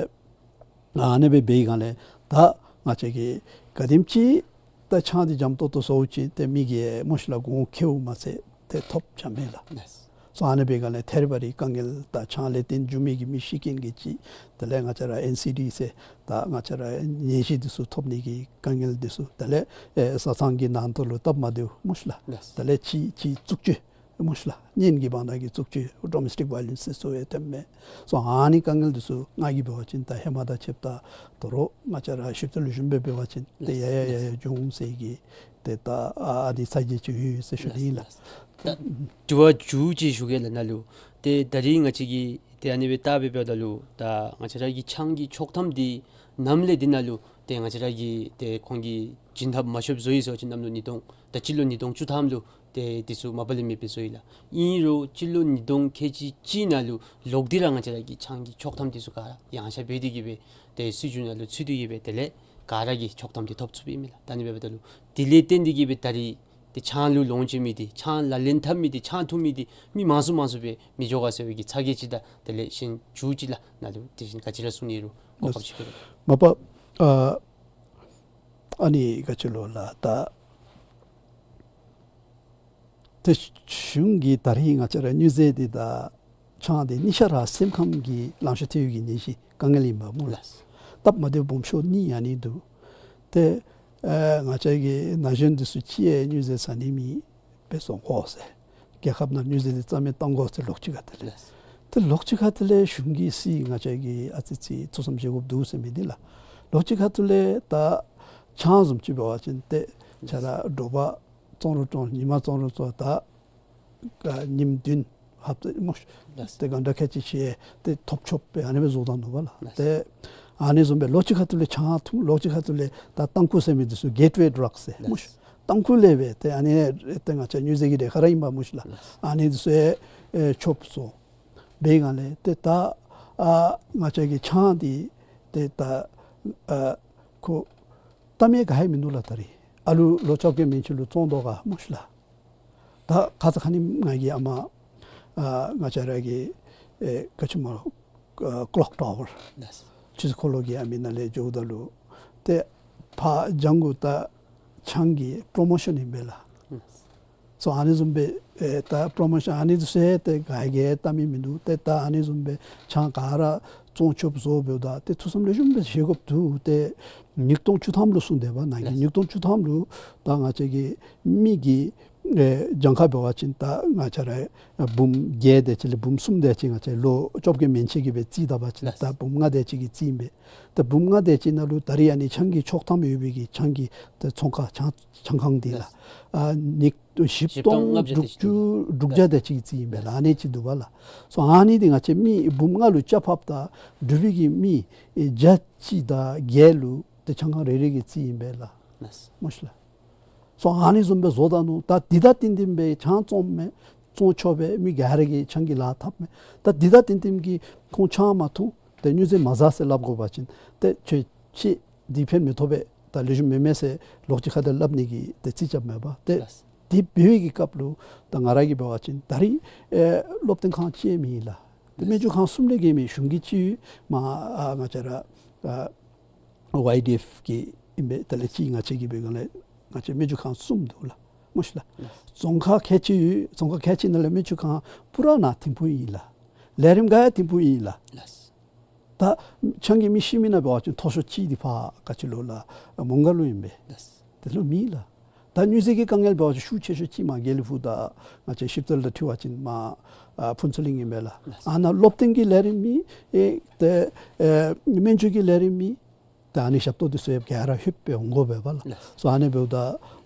ཨ་ནི་སྦེ་འབད་བའི་སྒང་ལས་ད་ང་བཅས་ཀྱིས་ག་དེམ་ཅིག་ད་ཆང་འདི་འཇམ་ཏོང་ཏོ་བཟོ་ཅི་ཏེ་མི་གིས་སྨོ་ཤི་ལགས་གོང་ཁེཝ་མ་ཚད་ཏེ་ཐོབ་ཆ་མེད་ལགས། སོ་ཨ་ནི་འབད་བའི་སྒང་ལས་ཐད་རི་བ་རི་དཀའ་ངལ་ད་ཆང་ལས་བརྟེན་འགྱོ་མི་གི་མི་ཤི་རྐྱེན་གྱི་ཅིག། དེ་ལས་ང་བཅས་ར་ཨེན་སི་ཌི་ཟེར་ད་ང་བཅས་ར་ནད་གཞི་འདི་ཚུ་ཐོབ་ནི་གི་དཀའ་ངལ་འདི་ཚུ། དེ་ལས་ཨེ་བཟའ་ཚང་གི་ནང་དོག་ལུ་སྟབས་མ་བདེཝ་སྨོ་ཤི་ལགས། དེ་ལས་གཅིག་གཅིག་རྩུབ་སྤྱོད་སྨོ་ཤི་ལགས། གཉེན་གྱི་བར་ན་གི་རྩུབ་སྤྱོད་ཌོ་མེས་ཊིག་ཝའི་ལེནསི་ཟེར་ཚུ་ཡང་ཐོནམ་མས། སོ་ཨ་ནི་དཀའ་ངལ་འདི་ཚུ་ང་གིས་འབད་བ་ཅིན་ད་ཧེ་མ་དང་ཕྱདཔ་ད་དོ་རུང་ང་བཅས་ར་ཞིབ་ཏུ་ལུ་ཞུཝ་སྦེ་འབད་བ་ཅིན་ཏེ་ཡ་ཡ་ཡ་ཡ་འགྱོ་འོང་ཟེར་གྱི་ཏེ་ད་ཨ་ཨ་ནི་ཚ་གྱང་ཅིག་ཡོད་ཟེར་ཞུ་ནི་ཨིན་ལགས། ད་དྲི་བ་མཇུག་ཅིག་ཞུ་གེ་ལགས་ནཱ་ལུ། ཏེ་ད་རིས་ང་བཅས་ཀྱིས་ཏེ་ཨ་ནི་སྦེ་བལྟ་སྦེ་འབདཝ་ད་ལུ་ད་ང་བཅས་ར་གི་ཆང་གི་ཆོག་ཐམ་འདི་ནམ་ལས་འདི་ནང་ལུ་ཏེ་ང་བཅས་ར་གིས་ཏེ་ཁོང་གིས་བྱིན་ཐབས་མ་ཆོགཔ་བཟོ་ཡི་ཟེར་བ་ཅིན་གནམ་ལོ་ཉིས་སྟོང་ད་སྤྱི་ལོ་ཉིས་སྟོང་བཅུ་ཐམ་ལུ་ཏེ་འདི་ཚུ་མ་པ་ལས་མེདཔ་སྦེ་བཟོ་ཡི་ལགས། ཨིན་རུང་སྤྱི་ལོ་ཉིས་སྟོང་ཁལ་གཅིག་གཅིག་ནང་ལུ་ལོག་སྟེ་ར་ང་བཅས་ར་གི་ཆང་གི་ཆོག་ཐམ་འདི་ཚུ་ག་ར་ཡངས་ཆག་འབད་དེ་གི་སྦེ་ཏེ་སྲིད་བྱུས་ནང་ལུ་ཚུད་དེ་གི་སྦེ་དེ་ལས་ག་ར་གིས་ཆོག་ཐམ་འདི་ཐོབ་ཚུགསཔ་ཨིན་མས་ལགས། ད་ཨ་ནི་འབདཝ་ད་ལུ་དེ་ལས་བརྟེན་ཏེ་གི་སྦེ་ད་རིས་ཏེ་ཆང་ལུ་ལོངས་སྤྱོད་མི་འདི་ཆང་ལག་ལེན་འཐབ་མི་འདི་ཆང་འཐུང་མི་འདི་མི་མང་སུ་མང་སུ་སྦེ་མི་འགྱོ་ག་ཟེར་བའི་གི་ཚ་གྱང་ཅིག་དང་དེ་ལས་གཞན་མཇུག་ཅིག་ལགས་ནཱ་ལུ་དེ་བཞིན་ག་ཅི་ར་གསུང་ནི་རུང་གོ་སྐབས་ཅིག་སྤྲོད་གནང་། མ་པ་ཨ་ཨ་ནི་ག་ཅི་ལོ་ལགས། ད་ཏེ་གཞུང་གིས་ད་རིས་ང་བཅས་ར་སྨྱོ་རྫས་འདི་དང་ཆང་འདི་གཉིས་ཆ་ར་སེམས་ཁམས་ཀྱི་ལང་ཤོར་ཐེབས་ཀྱི་ནད་གཞི་དཀའ་ངལ་ཨིན་པས་སྨོ་ལགས། སྟབས་མ་བདེཝ་སྦོམ་ཤོས་གཉིས་ཨ་ནི་འདུག། ཏེ་ཨེ་ང་བཅས་ཀྱི་ན་གཞོན་འདི་ཚུ་ཅིག་ཡང་སྨྱོ་རྫས་ཟ་ནི་མེདཔ་སྦེ་བཟོ་དགོ་ཟེར། རྒྱལ་ཁབ་ནང་སྨྱོ་རྫས་འདི་རྩ་མེད་བཏང་དགོ་ཟེར་ལོགས་ཅིག་ཁ་ཐུག་ལས། ཏེ་ལོགས་ཅིག་ཁ་ཐུག་ལས་གཞུང་གིས་སྲིད་ང་བཅས་ཀྱིས་ཨ་ཙི་ཙི་ཐུགས་བསམ་བཞེས་དགོཔ་འདུག་ཟེར་མི་འདི་ལགས། ལོགས་ཅིག་ཁ་ཐུག་ལས་ད་ཆང་བཟུམ་ཅིག་འབད་བ་ཅིན་ཏེ་ཁྱོད་ར་དྲོ་པ་བཙོང་རུང་བཙོང་ཉིན་མ་བཙོང་རུང་བཙོང་ད་ཉིནམ་བདུན་ཧབ་ཏ་སྨོ་ཤི། ཏེ་གང་དྲག་ཁལ་གཅིག་ཅིག་ཏེ་ཐོབ་ཆོགཔ་སྦེ་ཨ་ནི་སྦེ་བཟོ་བཏང་ནུག་པ་ལགས། ཏེ་ཨ་ནི་བཟུམ་སྦེ་ལོགས་ཅིག་ཁ་ཐུག་ལས་ཆང་འཐུང་། ལོགས་ཅིག་ཁ་ཐུག་ལས་ད་ཏམ་ཁུ་ཟེར་མི་འདི་ཚུ་གེཊ་ཝེ་ཌྲག་ཟེར་སྨོ་ཤི། ཏམ་ཁུ་ལས་སྦེ་ཏེ་ཨ་ནི་ཏེ་ང་བཅས་སྨྱོ་རྫས་ཀྱི་གྲས་ཁར་ཨིན་པས་སྨོ་ཤི་ལགས། ཨ་ནི་འདི་ཚུ་ཡང་ཆོགཔ་བཟོ། འབད་བའི་སྒང་ལས་ཏེ་ད་ཨ་ང་བཅས་ཀྱི་ཆང་འདི་ཏེ་ད་ཨ་ཁོ་གཏམ་ཡང་ག་ཡང་མིན་འདུག་ལགས། ད་རིས་ཨ་ལུ་ལོ་བཅོ་བརྒྱད་མན་ཆད་ལུ་བཙོང་དོ་ག་སྨོ་ཤི་ལགས། ད་ཁ་ཙ་ཁ་ཉིནམ་ང་གི་ཨ་མ་ཨ་ང་བཅས་ར་གི་ཨེ་ག་ཅི་སྨོ་ཨ་ཀློག་ཊ་ཝར་ཆུ་ཚོད་འཁོར་ལོ་གི་ཨ་མི་ནང་ལས་འགྱོཝ་ད་ལུ་ཏེ་ཕར་ལྗང་གུ་ད་ཆང་གི་པྲོ་མོ་ཤཱན་ཨིན་པས་ལགས། སོ་ཨ་ནི་བཟུམ་སྦེ་ཨེ་ད་པྲོ་མོ་ཤཱན་ཨ་ནི་འདི་ཚུ་ཡང་ཏེ་ག་གིས་ཡང་བལྟ་མི་མིན་འདུག། ཏེ་ད་ཨ་ནི་བཟུམ་སྦེ་ཆང་ག་ར་ བཙོང་ཆོགཔ་བཟོ་འབདཝ་ད་ཏེ་ཐུགས་བསམ་ལེགས་ཤོམ་སྦེ་བཞེས་དགོཔ་འདུག། ཏེ་ཉིས་སྟོང་བཅུ་ཐམ་ལུ་གསུངས་དེས་པ། ནཱ་གི་ལགས། ཉིས་སྟོང་བཅུ་ཐམ་ལུ་ད་ང་བཅས་ཀྱི་མི་གི་ཨེ་གྱངས་ཁ་འབད་བ་ཅིན་ད་ང་བཅས་ར་འབུམ་བརྒྱད་དེ་ཅིག་ལས་འབུམ་གསུམ་དེ་ཅིག་ང་བཅས་ལོ་བཅོ་བརྒྱད་མན་ཆད་ཀྱི་སྦེ་རྩིས་བལྟ་བ་ཅིན། ལགས། ད་འབུམ་ལྔ་དེ་ཅིག་གི་རྩིས་ཨིན་པས། ད་འབུམ་ལྔ་དེ་ཅིག་ནང་ལུ་ད་རིས་ཨ་ནི་ཆང་གི་ཆོག་ཐམ་ཡོད་པའི་གི་ཆང་གི་ད་ཚོང་ཁང་ཆང་ཆང་ཁང་འདི་ལགས། ལགས། ཨ་ཉིས་བཞི་བཞི་སྟོང་སྟོང་ལྔ་བརྒྱ་དེ་དྲུག་ཅུ་དྲུག་བརྒྱ་དེ་ཅིག་རྩིས་ཨིན་པས་ལགས། ཨ་ནི་ཅིག་འདུག་པ་ལགས། སོ་ཨ་ནི་འདི་ང་བཅས་མི་འབུམ་ལྔ་ལུ་ཆ་ཕབ་ད་འབྲུག་པའི་གི་མི་ཨེ་བརྒྱ་གཅིག་དང་བརྒྱད་ལུ་ཏེ་ཆང་ཁང་རེ་རེ་གི་རྩིས་ཨིན་པས་ལགས། ལགས། མ་གཞི་ལགས། སོ་ཨ་ནི་བཟུམ་སྦེ་བཟོ་ད་ནུག། ད་འདི་དང་བསྟུན་བསྟུན་སྦེ་ཆང་བཙོང་མས། བཙོང་ཆོག་པས། མི་ག་ར་གིས་ཆང་གི་ལཱ་འཐབ་མས། ད་འདི་དང་བསྟུན་བསྟུན་གྱིས་ཁོང་ཆང་མ་འཐུང་། ཏེ་སྨྱོ་རྫས་མ་ཟ་ཟེར་སླབ་དགོ་པ་ཅིན་ཏེ་ཁྱོད་ཁྱོད་འདི་ཕན་མི་ཐོགས་པས། ད་ལེགས་ཤོམ་མེན་མས་ཟེར་ལོག་ཅིག་ཁ་ཐུག་སླབ་ནི་གི་ཏེ་རྩིས་རྐྱབ་མས་པ། ཏེ་ལགས། འདི་འབད་བའི་གི་སྐབས་ལུ་ད་ང་ར་གིས་འབད་བ་ཅིན་ད་རིས་ཨེ་སློབ་སྟོན་ཁང་ཅིག་མེད་ལགས། ཏེ་སྨན་བཅོས་ཁང་གསུམ་ལས་བརྒལ་མི་གཞུང་གི་ཅིག་ཡོད་མས། ཨ་ང་བཅས་ར་ཨ་ཝའི་ཌི་ཨེཕ་གི་ཨིན་པས། དེ་ལས་ཅིག་ང་བཅས་ཀྱི་འབད་སྒང་ལས་ང་བཅས་སྨན་བཅོས་ཁང་གསུམ་འདུག་ལགས། མ་གཞི་ལགས། རྫོང་ཁག་ཁལ་གཅིག་ཡོད། རྫོང་ཁག་ཁལ་གཅིག་ནང་ལས་སྨན་བཅོས་ཁང་པུ་ར་ནང་ཐིམ་ཕུག་ཨིན་ལགས། ལས་རིམ་ག་ཡང་ཐིམ་ཕུག་ཨིན་ལགས། ལགས། ད་ཆང་གིས་མི་ཤི་མི་ནང་འབད་བ་ཅིན་མཐོ་ཤོས་ཅིག་འདི་ཕར་ག་ཅི་ལོ་ལགས། མོང་སྒར་ལུ་ཨིན་པས། ལགས། དེ་ལུ་མེད་ལགས། ད་སྨྱོ་རྫས་ཀྱི་དཀའ་ངལ་འབད་བ་ཅིན་ཤུགས་ཆེ་ཤོས་ཅིག་མར་དགེ་ལེགས་ཕུག་དང་ང་བཅས་ཤིབ་རྩལ་དང་འཁྲིལ་བ་ཅིན་མར་ཨ་ཕུན་ཚོགས་གླིང་ཨིན་པས་ལགས། ལགས། ཨ་ནཱ་སློབ་སྟོན་གྱི་ལས་རིམ་མེད། ཨེ་ཏེ་ཨེ་སྨན་བཅོས་ཀྱི་ལས་རིམ་མེད། ད་ཨ་ནི་ཞབས་ཏོག་འདི་ཚུ་ཡང་ག་ར་ལྷོདཔ་སྦེ་འོང་དགོ་པས་པ་ལགས། ལགས། སོ་ཨ་ནི་འབདཝ་ད་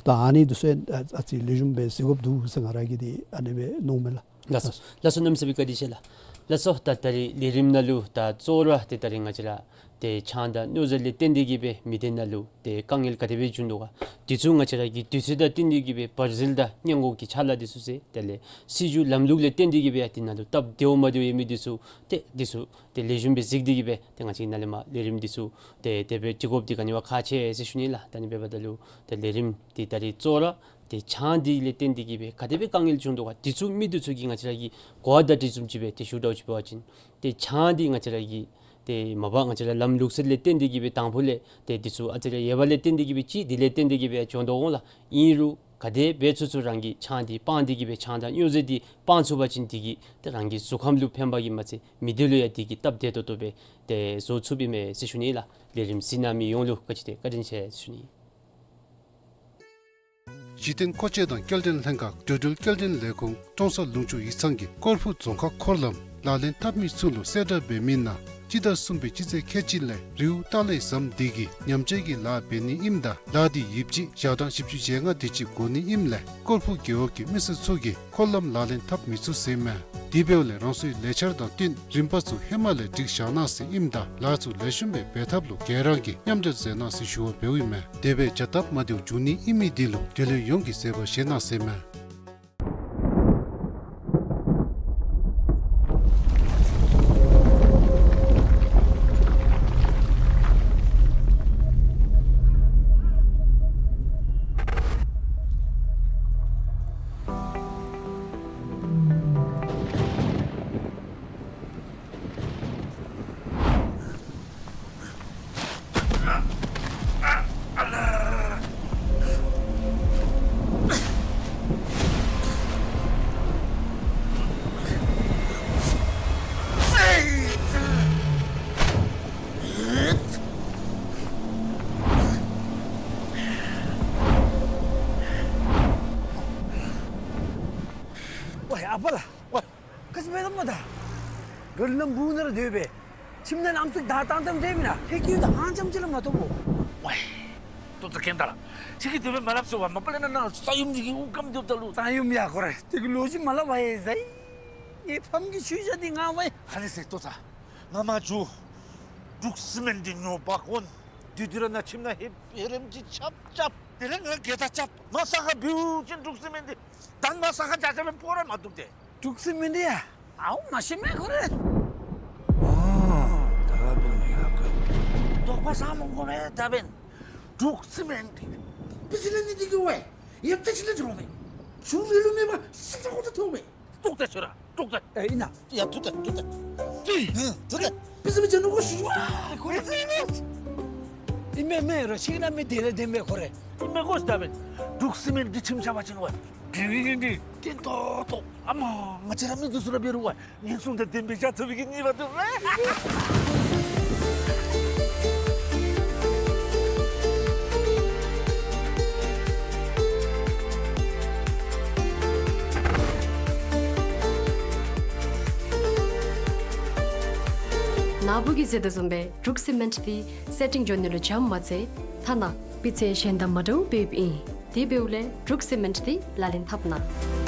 ད་ཨ་ནི་འདི་ཚུ་ཡང་ཨ་ཨ་ཙི་ལེགས་ཤོམ་སྦེ་གཟིགས་དགོཔ་འདུག་ཟེར་ང་ར་གིས་འདི་ཨ་ནི་སྦེ་མནོཝ་མས་ལགས། ལགས་སོ། ལགས་སོ། གནམ་མེད་ས་མེད་བཀའ་དྲིན་ཆེ་ལགས། ལགས་སོ། ད་ད་རིས་ལས་རིམ་ནང་ལུ་ད་གཙོ་བོ་ར་ཏེ་ད་རིས་ང་བཅས་ར་ཏེ་ཆང་དང་སྨྱོ་རྫས་ལས་བརྟེན་ཏེ་གིས་སྦེ་མི་སྡེ་ནང་ལུ་ཏེ་དཀའ་ངལ་ག་དེ་སྦེ་བྱུང་དོ་ག། འདི་ཚུ་ང་བཅས་ར་གི་དུས་ཚོད་དང་བསྟུན་ཏེ་གིས་སྦེ་བར་ཟིལ་དང་སྔོན་འགོག་གི་ཕྱག་ལཱ་འདི་ཚུ་ཟེར། དེ་ལས་སྲིད་བྱུས་ལམ་ལུགས་ལས་བརྟེན་ཏེ་གིས་སྦེ་ཡང་འདི་ནང་ལུ་སྟབས་བདེཝ་མ་བདེཝ་ཡོད་མི་འདི་ཚུ་ཏེ་འདི་ཚུ་ཏེ་ལེགས་ཤོམ་སྦེ་གཟིགས་ཏེ་གིས་སྦེ་ཏེ་ང་བཅས་ནཱ་ལས་མར་ལས་རིམ་འདི་ཚུ་ཏེ་དེ་སྦེ་སྒྲིག་དགོཔ་འདི་ག་ནི་བ་ཁག་ཆེ་ཟེར་ཞུ་ནི་ལགས། ད་ཨ་ནི་འབདཝ་ད་ལུ་ཏེ་ལས་རིམ་འདི་ད་རིས་གཙོ་བོ་ར་ཏེ་ཆང་འདི་ལས་བརྟེན་ཏེ་གིས་སྦེ་ག་དེ་སྦེ་དཀའ་ངལ་བྱུང་དོ་ག། འདི་ཚུ་མི་འདི་ཚུ་གིས་ང་བཅས་ར་གི་གོ་བ་བརྡ་སྤྲོད་བཟུམ་ཅིག་སྦེ་ཏེ་ཞུ་དོ་ཅིག་འབད་བ་ཅིན་ཏེ་ཆང་འདི་ང་བཅས་ར་གི་ཏེ་མ་པ་ང་བཅས་ར་ལམ་ལུགས་སྲོལ་ལས་བརྟེན་ཏེ་གིས་སྦེ་དང་ཕུ་ལས་ཏེ་འདི་ཚུ་ཨ་ཙི་རེ་ཡོད་པ་ལས་བརྟེན་ཏེ་གིས་སྦེ་ཅིག་འདི་ལས་བརྟེན་ཏེ་གིས་སྦེ་བྱུང་དོ་འོང་ལགས། ཨིན་རུང་ག་དེ་འབད་ཚུགས་ཚུགས་རང་གིས་ཆང་འདི་སྤང་སྟེ་གིས་སྦེ་ཆང་དང་སྨྱོ་རྫས་འདི་སྤང་ཚུགས་པ་ཅིན་འདི་གིས་ཏེ་རང་གི་གཟུགས་ཁམས་ལུ་ཕན་པ་གིས་མ་ཚད་མི་སྡེ་ལུ་ཡང་འདི་གིས་སྟབས་བདེ་ཏོག་ཏོ་སྦེ་ཏེ་བཟོ་ཚུགསཔ་ཨིན་མས་ཟེར་ཞུ་ནི་ལགས། ལས་རིམ་གཟིགས་གནང་མི་ཡོངས་ལུ་ག་ཅི་ཏེ་བཀའ་དྲིན་ཆེ་ཟེར་ཞུ་ནི། གཞི་རྟེན་མཁོ་ཆས་དང་སྐྱེལ་འདྲེན་ལྷན་ཁག་འགྲོ་འགྲུལ་སྐྱེལ་འདྲེན་ལས་ཁུངས་ཀྲོང་གསར་ལུང་ཕྱོགས་ཡིག་ཚང་གིས་ཀོར་ཕུ་རྫོང་ཁག་འཁོར་ལམ་ལག་ལེན་འཐབ་མི་ཚུ་ལུ་གསལ་བསྒྲགས་འབད་མི་ནང་སྤྱི་ཟླ་གསུམ་པའི་སྤྱི་ཚེས་ཁལ་གཅིག་ལས་རེའུ་ཏ་ལའི་ཟམ་འདི་གི་ཉམས་བཅོས་ཀྱི་ལཱ་འབད་ནི་ཨིནམ་ད་ལཱ་འདི་ཡིབ་གཅིག་ཞག་གྲངས་བཞི་བཅུ་ཞེ་ལྔ་དེ་ཅིག་འགོར་ནི་ཨིནམ་ལས་ཀོར་ཕུ་རྒེད་འོག་གི་མི་སེར་ཚུ་གིས་འཁོར་ལམ་ལག་ལེན་འཐབ་མི་ཚུགས་ཟེར་མས། དེ་འབདཝ་ལས་རང་སོའི་ལས་འཆར་དང་བསྟུན་རིམ་པ་ཚུ་ཧེ་མ་ལས་སྒྲིག་བཞག་གནང་ཟེར་ཨིནམ་ད་ལཱ་ཚུ་ལེགས་ཤོམ་སྦེ་འབད་ཐབས་ལུ་ག་ར་གིས་མཉམ་འབྲེལ་མཛད་གནང་ཟེར་ཞུ་བ་འབདཝ་ཨིན་མས། དེ་སྦེ་བྱ་སྟབས་མ་བདེཝ་བྱུང་ནི་ཨིན་མི་འདི་ལུ་འབྲེལ་ཡོད་ཡོངས་ཀྱིས་བཟོད་པ་བཞེས་གནང་ཟེར་མས། ཝའེ་ཨ་པ་ལགས། ཝའེ། ག་ཅི་འབད་དོ་སྨོ་ད། ག་ལམ་སྦུག་ནང་ར་སྡོད་པས། ཁྱིམ་ནང་ཨམ་སྲུ་དང་བཏང་བཏངམ་འདྲས་མེན་ན། ཧེ་ཁྱོད་ད་ཧང་ཅམ་ཅིག་ལས་མ་ཐོབ་བོ། ཝའེ། ཏོ་ཏོ་གན་ད་ལགས། ཁྱོད་ཀྱིས་དེ་སྦེ་མ་སླབ་ཟེར་བ། མ་པ་ལས་ནཱ་ནཱ་ས་ཡོམ་འདི་གིས་དབུགས་སྐམ་སྟེ་ཡོདཔ་ད་ལུ། ས་ཡོམ་ཡ་ཁོ་རེ་དེ་གི་ལོ་རྒྱུས་མ་སླབ་པར་ཡ་ཟ་ཡི། ངེའི་ཕམ་གྱི་ཆུ་ཞག་འདི་ང་ཝའེ། ཧ་ལས་ཟེར་ཏོ་ཚ། ང་མ་འགྱོ། འབྲུག་སི་མེནཊ་འདི་ཉོ་འབག་འོང་། དེ་དུས་ར་ནཱ་ཁྱིམ་ནང་ཧེ་ཧེ་རེམ་ཅིག་རྐྱབ་རྐྱབ། དེ་ལས་ང་གིས་ད་རྐྱབ། ང་ས་ཁར་འབདཝ་ཅིན་འབྲུག་སི་མེནཊ་འདི་ད་ང་ས་ཁར་རྐྱབ་རྐྱབ་སྦེ་ཕོག་ར་མ་བཏུབ་སྟེ། འབྲུག་སི་མེནཊ་ཡ། ཨའུ་མ་ཤེས་མས་ཁོ་རེ། ཨོ། ད་འབདན་ཡ་ག། དོགས་པ་ཟ་མི་དགོ་པས་ད་འབདན། འབྲུག་སི་མེནཊ་འདི་བི་ཇི་ལེནསི་འདི་གིས་ཝའེ་ཡབ་ཏེ་ཅིག་ལས་འགྱོ་མས། ཆུ་རེ་ལུ་མེད་པར་སི་ཏ་ཁོ་ཏ་ཐོབ་མས། ཏོག་ཏ་ཆོ་ར་ཏོག་ཏ། ཨེ་ཨིན་ན། ཡ་ཐུག་ད་ཐུག་ད། ཏི། ཧུམ་ཐུག་ད། བི་ཇི་མི་ཇ་ནུ་གོ་ཤུ་ཤུ་ཨ། ཁོ་རེ་ཨིན་མས་མས་རོ་ཤིག་ན་མི་དེ་ལས་དེ་མས་ཁོ་རེ། ཨིན་མས་གོ་ད་འབདན། འབྲུག་སི་མེནཊ་འདི་ཁྱིམ་ཆགས་པ་ཅིན་ཝའེ། དེ་ནི་ཡིན་ཏེ། ཏན་ཏོག་ཏོ། ཨ་མ། ང་བཅས་ར་མི་འདི་ཚུ་ར་འབད་རུང་བ། ངན་སོང་དང་ལྡན་པའི་ཤ་ཚ་བའི་གི་ནི་བ་དུ། ནཱ་བུ་གིས་ཟེར་དོ་བཟུམ་སྦེ་འབྲུག་སི་མེནཊ་འདི་སེ་ཊིང་འགྱོ་ནི་ལུ་འཇམ་མ་ཚད་ཐ་ན་སྤུས་ཚད་གཞན་དང་མ་འདྲཝ་སྦེ་ཨིན། དེ་འབདཝ་ལས་འབྲུག་སི་མེནཊ་འདི་ལག་ལེན་འཐབ་གནང་།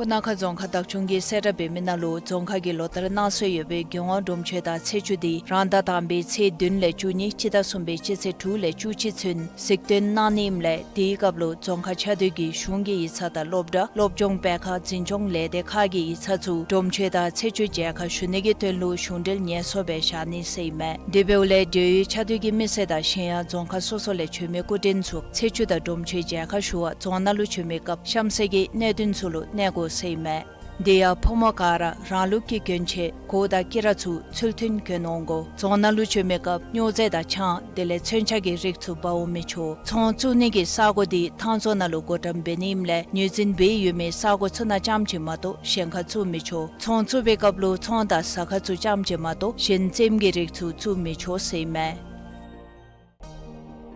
སྤུ་ན་ཁ་རྫོང་ཁག་བདག་སྐྱོང་གིས་གསལ་བསྒྲགས་འབད་མི་ནང་ལུ་རྫོང་ཁག་གིས་ལོ་ལྟར་གནང་སྲོལ་ཡོད་པའི་རྒྱལ་དབང་སྒྲོམ་མཆོད་དང་ཚེས་བཅུ་འདི་རང་ཟླ་དང་པའི་ཚེས་བདུན་ལས་བཅུ་གཉིས་སྤྱི་ཟླ་གསུམ་པའི་སྤྱི་ཚེས་དྲུག་ལས་བཅུ་གཅིག་ཚུན་གཟིགས་སྟོན་གནང་ནི་ཨིནམ་ལས། དེའི་སྐབས་ལུ་རྫོང་ཁག་ཆ་སྡོད་ཀྱི་གཞུང་གི་ཡིག་ཚང་དང་སློབ་གྲྭ་སློབ་སྦྱོང་སྤེལ་ཁང་འཛིན་སྐྱོང་ལས་སྡེ་ཁག་གི་ཡིག་ཚང་ཚུ་སྒྲོམ་མཆོད་དང་ཚེས་བཅུ་མཇལ་ཁ་ཞུ་ནི་གི་དོན་ལུ་གཞུང་འབྲེལ་ངལ་གསོ་སྦེ་བཞག་ནི་ཟེར་ཨིན་མས། དེ་འབདཝ་ལས་འབྲེལ་ཡོད་ཆ་སྡོད་ཀྱི་མི་སེར་དང་གཞན་ཡང་རྫོང་ཁག་སོ་སོ་ལས་བྱོན་མི་སྐུ་མགྲོན་ཚུ་ཚེས་བཅུ་དང་སྒྲོམ་མཆོད་མཇལ་ཁ་ཞུ་བར་རྫོང་ནང་ལུ་བྱོན་མི་སྐབས་གཤམ་གསལ་གྱི་གནད་དོན་ཚུ་ལུ་གནས་དགོ་ཟེར་ཨིན་མས། དེ་ཡང་ཕོ་མོ་ག་ར་རང་ལུགས་ཀྱི་གྱོན་ཆས་གོ་དང་དཀྱི་ར་ཚུ་ཚུལ་མཐུན་གྱོན་འོང་དགོ། རྫོང་ནང་ལུ་བྱོན་མི་སྐབས་སྨྱོ་རྫས་དང་ཆང་དེ་ལས་མཚོན་ཆ་གི་རིགས་ཚུ་འབག་འོང་མི་ཆོག། ཚོང་བཙུགས་ནི་གི་ས་གོ་འདི་ཐང་རྫོང་ནང་ལུ་བགོ་བཀྲམ་འབད་ནི་ཨིནམ་ལས་ངོས་འཛིན་འབད་ཡོད་མི་ས་གོ་ཚུ་ནང་ཙམ་ཅིག་མ་གཏོགས་གཞན་ཁར་བཙུགས་མི་ཆོག། ཚོང་བཙུགས་པའི་སྐབས་ལུ་ཚོང་དང་ཟ་ཁང་ཚུ་ཙམ་ཅིག་མ་གཏོགས་གཞན་རྩེདམོ་གི་རིགས་ཚུ་བཙུགས་མི་ཆོག་ཟེར་ཨིན་མས།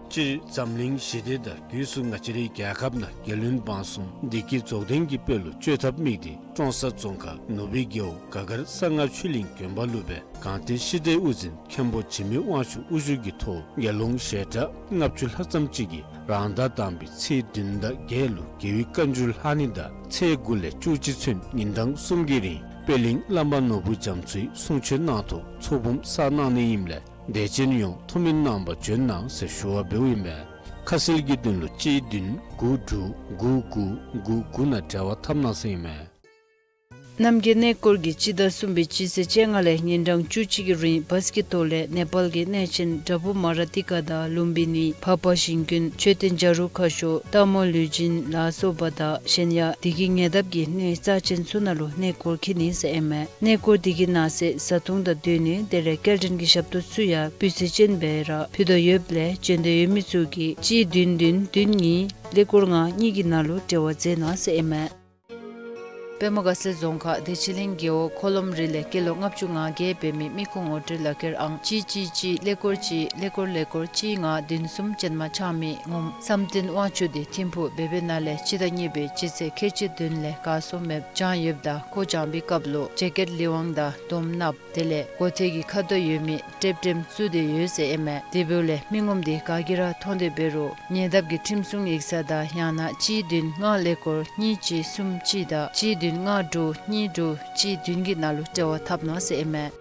སྤྱིར་འཛམ་གླིང་ཞི་བདེ་དང་སྒོས་སུ་ང་བཅས་རའི་རྒྱལ་ཁབ་ནང་རྒྱལ་བློན་འབངས་གསུམ་བདེ་སྐྱིད་རྫོགས་ལྡན་གྱི་དཔལ་ལུ་སྤྱོད་ཐབས་དམིགས་ཏེ་ཀྲོང་གསར་རྫོང་ཁག་ནུབ་སྦིས་རྒེད་འོག་ག་གར་གསང་སྔགས་ཆོས་གླིང་དགོན་པ་ལུ་སྦེ་གངས་ཏི་ཤེས་རིག་དབུ་འཛིན་མཁན་པོ་འཇིགས་མེད་དབང་ཕྱུག་དབུ་བཞུགས་ཀྱི་ཐོག་དགེ་སློང་ཞལ་གྲངས་ལྔ་བཅུ་ལྷག་ཙམ་ཅིག་གིས་རང་ཟླ་དང་པའི་ཚེས་བདུན་དང་བརྒྱད་ལུ་རྒྱལ་བའི་བཀའ་འགྱུར་ལྷག་ནི་དང་ཚེས་དགུ་ལས་བཅུ་གཅིག་ཚུན་ཉིན་གྲངས་གསུམ་གྱི་རིང་པད་གླིང་བླ་མ་ནོར་བུ་རྒྱ་མཚོའི་གསུང་ཆོས་གནང་ཐོག་ཚོགས་འབུམ་བསགས་གནང་ནི་ཨིནམ་ལས་དད་ཅན་ཡོངས་ཐུགས་སྨོན་གནང་བར་བྱོན་གནང་ཟེར་ཞུ་བ་འབདཝ་ཨིན་པས། ཁ་གསལ་གྱི་དོན་ལུ་གཅིག་བདུན་དགུ་དྲུག་དགུ་དགུ་དགུ་དགུ་ནང་འབྲེལ་བ་འཐབ་གནང་ཟེར་ཨིན་མས། རྣམ་རྒྱལ་གནས་སྐོར་གྱིས་སྤྱི་ཟླ་གསུམ་པའི་སྤྱི་ཚེས་བཅོ་ལྔ་ལས་ཉིན་གྲངས་བཅུ་གཅིག་གི་རིང་བཱས་ཀྱི་ཐོག་ལས་ནེ་པཱལ་གྱི་གནས་ཆེན་དྲ་འབུ་མ་ར་ཏི་ཀ་དང་ལུམ་བི་ནི་འཕགས་པ་ཞིང་ཀུན་མཆོད་རྟེན་བྱ་རུང་ཁ་ཤོར་སྟག་མོ་ལུས་སྦྱིན་ལ་སོགས་པ་དང་གཞན་ཡང་བདེ་སྐྱིད་ཉེ་འདབས་ཀྱི་གནས་རྩ་ཆེན་ཚུ་ནང་ལུ་གནས་སྐོར་འཁྱིད་ནི་ཟེར་ཨིན་མས། གནས་སྐོར་འདི་གི་ནང་གསེས་བཟའ་འཐུང་དང་སྡོད་གནས་དེ་ལས་སྐྱེལ་འདྲེན་གྱི་ཞབས་ཏོག་ཚུ་ཡང་སྤུས་ཚད་ཅན་སྦེ་ར་ཕུལ་དོ་ཡོདཔ་ལས་བྱོན་འདོད་ཡོད་མི་ཚུ་གིས་གཅིག་བདུན་བདུན་བདུན་གཉིས་ཀླད་ཀོར་ལྔ་གཉིས་ཀྱི་ནང་ལུ་འབྲེལ་བ་མཛད་གནང་ཟེར་ཨིན་མས། པདྨ་དགའ་ཚལ་རྫོང་ཁག་བདེ་ཆེན་གླིང་རྒེད་འོག་འཁོར་ལོམ་རི་ལས་སྐྱེས་ལོ་ལྔ་བཅུ་ང་བརྒྱད་འབད་མི་མི་ཁུངས་ངོ་སྤྲོད་ལག་ཁྱེར་ཨང་གཅིག་གཅིག་གཅིག་ཀླད་ཀོར་གཅིག་ཀླད་ཀོར་ཀླད་ཀོར་གཅིག་ལྔ་བདུན་གསུམ་ཅན་མ་ཆགས་མི་ངོམ་བསམ་གཏན་དབང་ཕྱུག་འདི་ཐིམ་ཕུག་བོད་པའི་ནང་ལས་སྤྱི་ཟླ་གཉིས་པའི་སྤྱི་ཚེས་ཁལ་གཅིག་བདུན་ལས་གར་སོང་མེདཔ་བྱུང་ཡོདཔ་ད་ཁོ་བྱུང་བའི་སྐབས་ལུ་ཇེ་ཀེཊ་ལི་ཝང་དང་དོམ་ནགཔོ་དེ་ལས་མགོ་ཐད་ཀྱི་ཁ་དོག་ཡོད་མི་ཀྲེབ་ཀྲེམ་བཙུགས་ཏེ་ཡོད་ཟེར་ཨིན་མས། དེ་འབདཝ་ལས་མི་ངོམ་འདི་ག་གིས་ར་མཐོང་སྟེ་འབད་རུང་ཉེ་འདབས་ཀྱི་ཁྲིམས་སྲུང་ཡིག་ཚང་དང་ཡང་ན་གཅིག་བདུན་ལྔ་ཀླད་ཀོར་གཉིས་གཅིག་གསུམ་གཅིག་དང་གཅིག་བདུན་ལྔ་དྲུག་གཉིས་དྲུག་གཅིག་བདུན་གྱི་ནང་ལུ་འབྲེལ་བ་འཐབ་གནང་ཟེར་ཨིན་མས།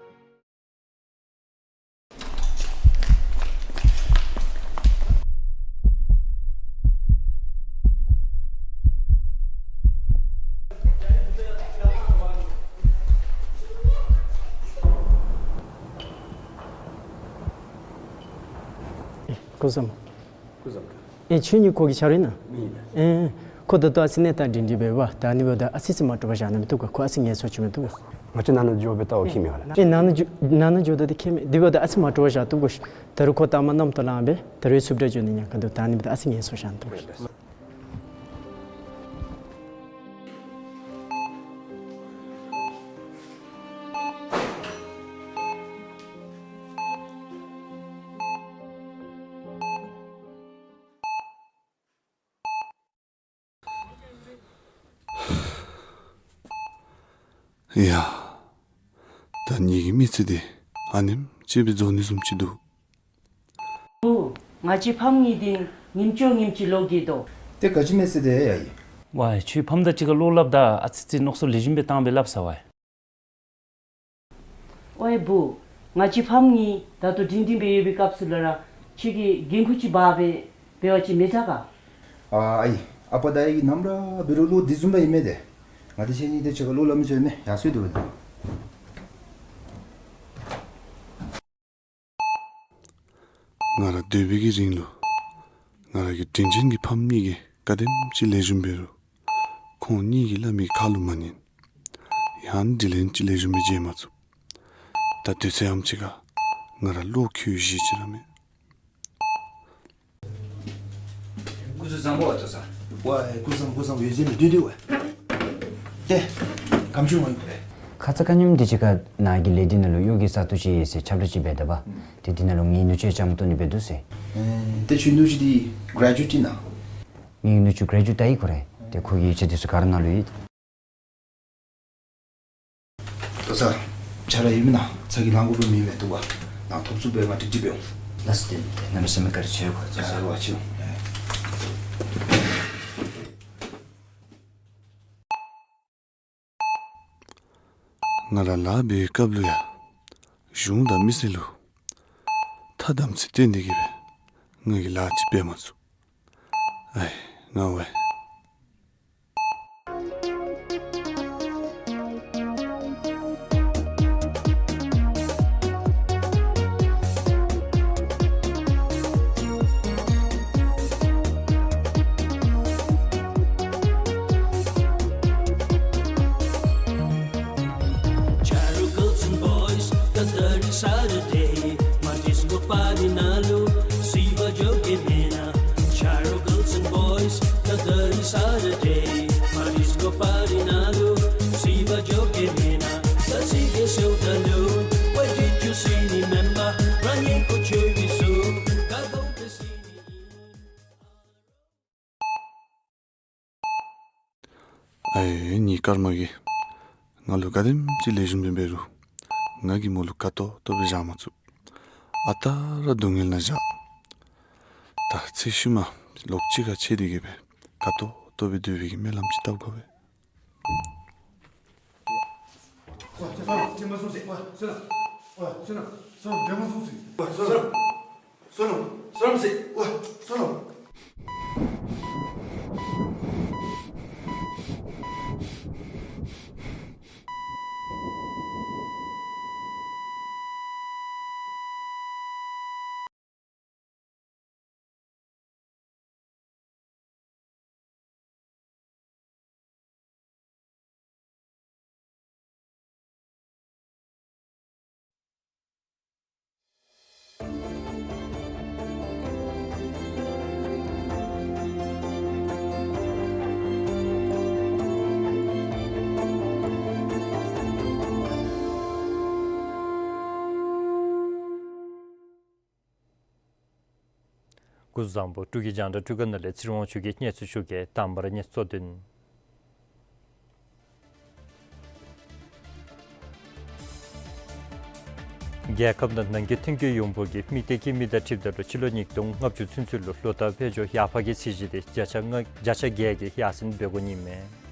སྐུ་གཟུགས་བཟང་པོ། སྐུ་གཟུགས་བཟང་པོ། ཨེ་ཁྱོད་གཉིས་ཁོ་གི་ཆ་རོགས་ཨིན་ན། ཨིན་ལགས། ཨེ་ཁོ་ད་ལྟོ་ཨ་ཙི་གནས་སྟངས་སྒྲིང་སྒྲིང་འབད་བས། ད་ཨ་ནི་འབདཝ་ད་ཨ་ཙི་ཅིག་མ་འདྲོག་པར་བཞག་ན་མི་བཏུབ་ག། ཁོ་ཨ་ཙི་ངལ་གསོ་བྱིན་མི་བཏུབ་ག། ང་བཅས་ནང་ན་འགྱོ་སྦེ་ལྟ་བ་ཁྱད་མེད་ག་ལགས། ཨེ་ནང་ན་འགྱོ་ནང་ན་འགྱོཝ་ད་འདི་ཁྱད་མེད། དེ་འབདཝ་ད་ཨ་ཙི་མ་འདྲོག་པར་བཞག་བཏུབ་ག། ད་རུང་ཁོ་ལྟ་མ་གནམ་ཐོག་ལངས་སྦེ་ད་རུང་ཚུབ་དྲགས་འགྱོ་ནི་ཉེན་ཁ་འདུག། ད་ཨ་ནི་འབདཝ་ད་ཨ་ཙི་ངལ་གསོ་བཞག་ན་བཏུབ་ག། ཡ། ད་ངེ་གི་མི་ཚེ་འདི་ཨ་ནེམ་ཅིག་སྦེ་རྫོགས་ནི་བཟུམ་ཅིག་འདུག། བུ། ང་བཅས་ཕམ་གཉིས་འདི་ཉིནམ་ཅོག་ཉིནམ་གཅིག་ལོག་གི་དོ། ཏེ་ག་ཅི་མེད་ཟེར་ཏེ་ཡ་ཡི། ཝའེ་ཁྱོད་ཕམ་དང་གཅིག་ཁར་ལོག་སླབ་ད་ཨ་ཙི་ཅིག་མནོ་བསམ་ལེགས་ཤོམ་སྦེ་བཏང་སྦེ་སླབ་ས་ཝའེ། ཝའེ་བུ། ང་བཅས་ཕམ་གཉིས་ད་ལྟོ་སྒྲིང་སྒྲིང་སྦེ་ཡོད་པའི་སྐབས་སུ་ལུ་ར་ཁྱོད་ཀྱིས་འགན་ཁུར་ཅིག་འབག་སྦེ་འབད་བ་ཅིན་མི་དྲག་ག། ཨ་ཨའི། ཨ་པ་དང་ཨའི་གིས་ནམ་ར་འབད་རུང་ལོག་འདི་བཟུམ་ར་ཨིན་མས་ཏེ། ང་བཅས་ཁྱེད་གཉིས་ཏེ་ཕྱེད་ཀ་ལོག་སླབ་མི་ཚུགས་མས། ཡར་སོང་སྟེ་འབད་དོ། ང་ར་སྡོད་པའི་གི་རིང་ལུ་ང་ར་གི་དྲིན་ཅན་གྱི་ཕམ་གཉིས་ཀྱིས་ ག་དེམ་ཅིག་ལེགས་ཤོམ་འབད་རུང་ཁོང་གཉིས་ཀྱིས་སླབ་མི་ཁ་ལུ་མ་ཉན། ཡང་དྲི་ལན་ཅིག་ལེགས་ཤོམ་སྦེ་བྱིན་མ་ཚུགས། ད་དུས་ཚོད་ཨམ་ཅིག་ཁར་ང་ར་བློ་འགྱོད་བཞེས་ཅི་ར་མས། སྐུ་གཟུགས་བཟང་པོ་བ་ཏོ་ས། ཝའེ་སྐུ་གཟུགས་བཟང་པོ་སྐུ་གཟུགས་བཟང་པོ་ཡོད་ཟེར་ནི་བདུད་བདུད་ཝའེ། ཏེ་གམ་ཆུང་ཝའེ་ཁུ་རེ། ཁ་ཙ་ཁ་ཉིནམ་འདི་ཅིག་ཁར་ནཱ་གི་ལས་སྡེ་ནང་ལུ་གཡོག་གི་ས་ཐོག་ཅིག་ཡོད་ཟེར་ཁྱབ་བསྒྲགས་ཅིག་འབད་དེ་བ། ཏེ་འདི་ནང་ལུ་ངེའི་ནུ་གཅུང་ཅང་ཏོ་ནི་འབད་དོ་ཟེར། ཨེ་ཏེ་ཁྱོད་ནུ་གཅུང་འདི་གྲེ་ཇུ་ཨེཊ་ཨིན་ན། ངེའི་ནུ་གཅུང་གྲེ་ཇུ་ཨེཊ་ཡི་ཁུ་རེ། ཏེ་ཁོ་གི་ཡིག་ཆ་འདི་ཚུ་ག་ར་ནང་ལུ་ཡོད། ཏོ་ས། ཆ་ར་ཡོད་མེན་ན། ཚ་གྱང་ལང་དགོཔ་མེད་མི་འདུག་པ། ནཱ་ཐོབ་ཚུགས་པའི་ང་ཏིག་ཏིག་འབད་འོང་། ལགས་སོ། ཏེ་ཏེ་གནམ་མེད་ས་མེད་བཀའ་དྲིན་ཆེ་གོ། ལགས་སོ། བཀའ་དྲིན་ཆེ། ང་ར་ལཱ་འབད་བའི་སྐབས་ལུ་ཡང་གཞུང་དང་མི་སེར་ལུ་ཐ་དམ་ཚིག་བསྟེན་ཏེ་གི་སྦེ་ང་གིས་ལཱ་ཅིག་འབད་མ་ཚུགས། ཨའི་ང་ཝའེ། Charo girls and boys, the third Saturday, my disco party ནང་ལུ་སི་བ་འགྱོ་གེ་མེན་ན། Charo girls and boys, the third Saturday, my disco party ནང་ལུ་སི་བ་འགྱོ་གེ་མེན་ན། ད་སི་གེ་སེའུ་ད་ལུ་ཝའེ་ཌི་ཡུ་སི་མི་རེམ་བར་རང་ཉིད་ཀོ་ཆོས་མི་སུ་ག་གོ་ཏེ་སི་ནི། ཨའི་ངེའི་སྐར་མ་གིས་ང་ལུ་ག་དེམ་ཅིག་ལེགས་ཤོམ་འབད་རུང་ང་གིས་མོ་ལུ་དགའ་ཏོག་ཏོ་སྦེ་བཞག་མ་ཚུགས། ཨ་རྟག་ར་སྡུག་བསྔལ་ནང་བཞག། ད་ཚེ་ཤུལ་མ་ལོག་གཅིག་ཁར་ཕྱད་དེ་གི་སྦེ་དགའ་ཏོག་ཏོ་སྦེ་སྡོད་པའི་གི་སྨོན་ལམ་ཅིག་བཏབ་དགོ་པས། སྐུ་གཟུགས་བཟང་པོ། འབྲུག་གི་རྒྱང་བསྒྲགས་འཕྲུལ་ཁང་ནང་ལས་ཚེ་རིང་དབང་ཕྱུག་གིས་གནས་ཚུལ་ཞུ་གེ། དང་པ་ར་གནས་ཚུལ་གཙོ་དོན། རྒྱལ་ཁབ་ནང་ནང་འཁོད་ཐོན་སྐྱེད་ཡོངས་འབོར་གྱི་དམིགས་གཏད་བསྐྱེད་མི་དང་འཁྲིལཝ་ད་ལུ་སྤྱི་ལོ་ཉིས་སྟོང་ལྔ་བཅུ་ཚུན་ཚོད་ལུ་ལོ་བསྟར་དཔལ་འབྱོར་ཡར་འཕར་གྱི་ཚད་གཞི་དེ་བརྒྱ་ཆ་ལྔ་བརྒྱ་ཆ་བརྒྱད་ཀྱིས་ཡར་སེང་འབད་དགོ་ནི་མས།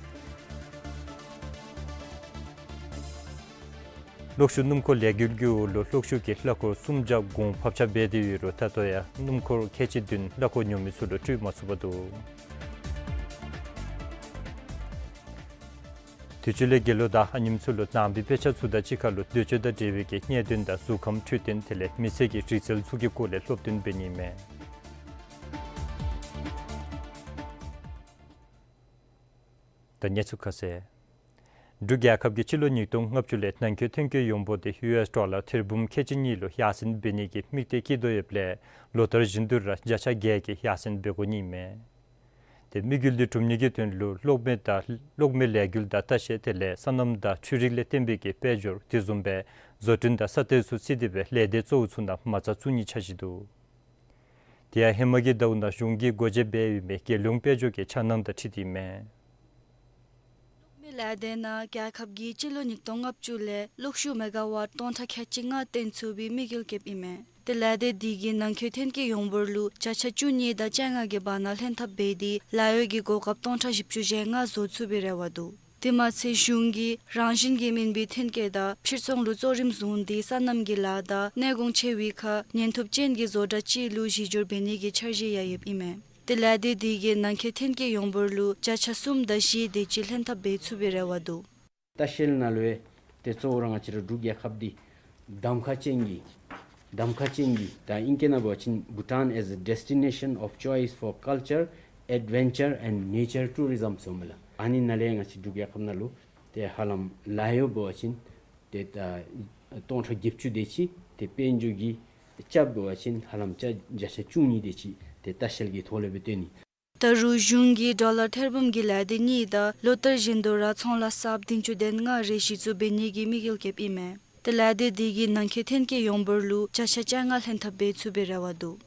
གློག་ཤུགས་སྣུམ་འཁོར་ལས་འགུལ་གྱི་འོག་ལུ་གློག་ཤུགས་ཀྱི་གླ་འཁོར་སུམ་བརྒྱ་གོང་ཕབ་ཆག་འབད་དེ་ཡོད་རུང་ད་ལྟོ་ཡང་སྣུམ་འཁོར་ཁལ་གཅིག་བདུན་གླ་འཁོར་ཉོ་མི་ཚུ་ལུ་སྤྲོད་མ་ཚུགས་པར་འདུག། དུས་ཅི་ལས་དགེ་སློང་དང་ཨ་ནེམ་ཚུ་ལུ་ནང་པའི་དཔེ་ཆ་ཚུ་དང་གཅིག་ཁར་ལུ་འདོད་སྤྱོད་དང་འབྲེལ་བའི་གི་གནད་དོན་དང་གཟུགས་ཁམས་འཕྲོད་བསྟེན་དེ་ལས་མི་ཚེ་གི་རིག་རྩལ་ཚུ་གི་སྐོར་ལས་སློབ་སྟོན་འབད་ནི་མས། ད་གནས་ཚུལ་ཁ་གསལ། འབྲུག་རྒྱལ་ཁབ་ཀྱིས་སྤྱི་ལོ་ཉིས་སྟོང་ལྔ་བཅུ་ལས་ནང་འཁོད་ཐོན་སྐྱེད་ཡོངས་འབོར་དེ་ཡུ་ཨེསི་ཌོ་ལར་ཐེར་འབུམ་ཁལ་གཅིག་གཉིས་ལུ་ཡར་སེང་འབད་ནི་གི་དམིགས་གཏད་བསྐྱེད་དོ་ཡོདཔ་ལས་ལོ་ལྟར་བཞིན་དུ་ར་བརྒྱ་ཆ་བརྒྱད་ཀྱིས་ཡར་སེང་འབད་དགོ་ནི་མས། དེ་དམིགས་ཡུལ་དེ་སྒྲུབ་ནི་གི་དོན་ལུ་གློག་མེ་དང་གློག་མེ་ལས་འགུལ་དང་ལྟ་བཤལ་དེ་ལས་སོ་ནམ་དང་འཕྲུལ་རིག་ལས་བརྟེན་པའི་གི་དཔལ་འབྱོར་དེ་བཟུམ་སྦེ་བཟོ་སྐྲུན་དང་སོ་ལྟ་ཚུ་བརྩིས་ཏེ་སྦེ་ལས་སྡེ་གཙོ་བོ་ཚུ་ནང་མ་རྩ་བཙུགས་ནི་འཆར་གཞི་འདུག། དེ་ཡང་ཧེ་མ་གི་ཟླཝ་ནང་གཞུང་གིས་སྒོ་འབྱེད་འབད་ཡོད་མི་རྒྱལ་ཡོངས་དཔལ་འབྱོར་གྱི་འཆར་སྣང་དང་འཁྲིལ་ཏེ་ཨིན་མས། གློག་མེ་ལས་སྡེ་ནང་རྒྱལ་ཁབ་ཀྱིས་སྤྱི་ལོ་ཉིས་སྟོང་ལྔ་བཅུ་ལས་གློག་ཤུགས་མེ་ག་ཝཊ་སྟོང་ཕྲག་ཁལ་གཅིག་ལྔ་བཏོན་ཚུགས་པའི་དམིགས་ཡུལ་བསྐྱེདཔ་ཨིན་མས། དེ་ལས་སྡེ་དེ་གིས་ནང་འཁོད་ཐོན་སྐྱེད་ཡོངས་འབོར་ལུ་བརྒྱ་ཆ་བཅུ་གཉིས་དང་བཅོ་ལྔ་གི་བར་ན་ལྷན་ཐབས་འབད་དེ་ལཱ་གཡོག་གི་གོ་སྐབས་སྟོང་ཕྲག་བཞི་བཅུ་ཞེ་ལྔ་བཟོ་ཚུགས་པའི་རེ་བ་འདུག། དེ་མ་ཚད་གཞུང་གིས་རང་བཞིན་གྱིས་སྨིན་པའི་ཐོན་སྐྱེད་དང་ཕྱིར་ཚོང་ལུ་གཙོ་རིམ་བཟུང་སྟེ་སོ་ནམ་གྱི་ལཱ་དང་གནས་གོང་ཆེ་བའི་ཁར་ཉེན་ཐོབ་ཅན་གྱི་བཟོ་གྲྭ་ཅིག་ལུ་གཞི་བསྒྱུར་འབད་ནི་གི་འཆར་གཞི་ཡང་ཡོདཔ་ཨིན་མས། དེ་ལས་སྡེ་དེ་གིས་ནང་འཁོད་ཐོན་སྐྱེད་ཡོངས་འབོར་ལུ་བརྒྱ་ཆ་གསུམ་དང་བཞི་དེ་ཅིག་ལྷན་ཐབས་འབད་ཚུགས་པའི་རེ་བ་འདུག། ལྟ་བཤལ་ནང་ལུ་ཡང་ཏེ་གཙོ་བོ་ར་ང་བཅས་ར་འབྲུག་རྒྱལ་ཁབ་འདི་གདམ་ཁ་ཅན་གྱི་གདམ་ཁ་ཅན་གྱི་ད་ཨིང་སྐད་ནང་འབད་བ་ཅིན་Bhutan as a destination of choice for culture Adventure and Nature Tourism ཟེར་མི་ལགས། ཨ་ནི་ནང་ལས་ང་བཅས་འབྲུག་རྒྱལ་ཁབ་ནང་ལུ་ཏེ་ཧ་ལམ་ལཱ་གཡོག་འབད་བ་ཅིན་ཏེ་ད་སྟོང་ཕྲག་བརྒྱད་ཅུ་དེ་ཅིག་ཏེ་དཔལ་འབྱོར་གྱི་རྐྱབ་འབད་བ་ཅིན་ཧ་ལམ་བརྒྱ་བརྒྱ་ཆ་བཅུ་གཉིས་དེ་ཅིག་ཏེ་ལྟ་བཤལ་གྱི་ཐོག་ལས་སྦེ་སྟོན་ནི། ད་རུང་གཞུང་གིས་ཌོ་ལར་ཐེར་འབུམ་གྱི་ལས་སྡེ་གཉིས་དང་ལོ་ལྟར་བཞིན་དུ་ར་ཚོང་ལཱ་གསརཔ་བདུན་ཅུ་དོན་ལྔ་རེ་གཞི་བཙུགས་འབད་ནི་གི་དམིགས་ཡུལ་བསྐྱེདཔ་ཨིན་མས། ཏེ་ལས་སྡེ་འདི་གིས་ནང་འཁོད་ཐོན་སྐྱེད་ཡོངས་འབོར་ལུ་བརྒྱ་ཆ་བཅོ་ལྔ་ལྷན་ཐབས་འབད་ཚུགས་པའི་རེ་བ་འདུག།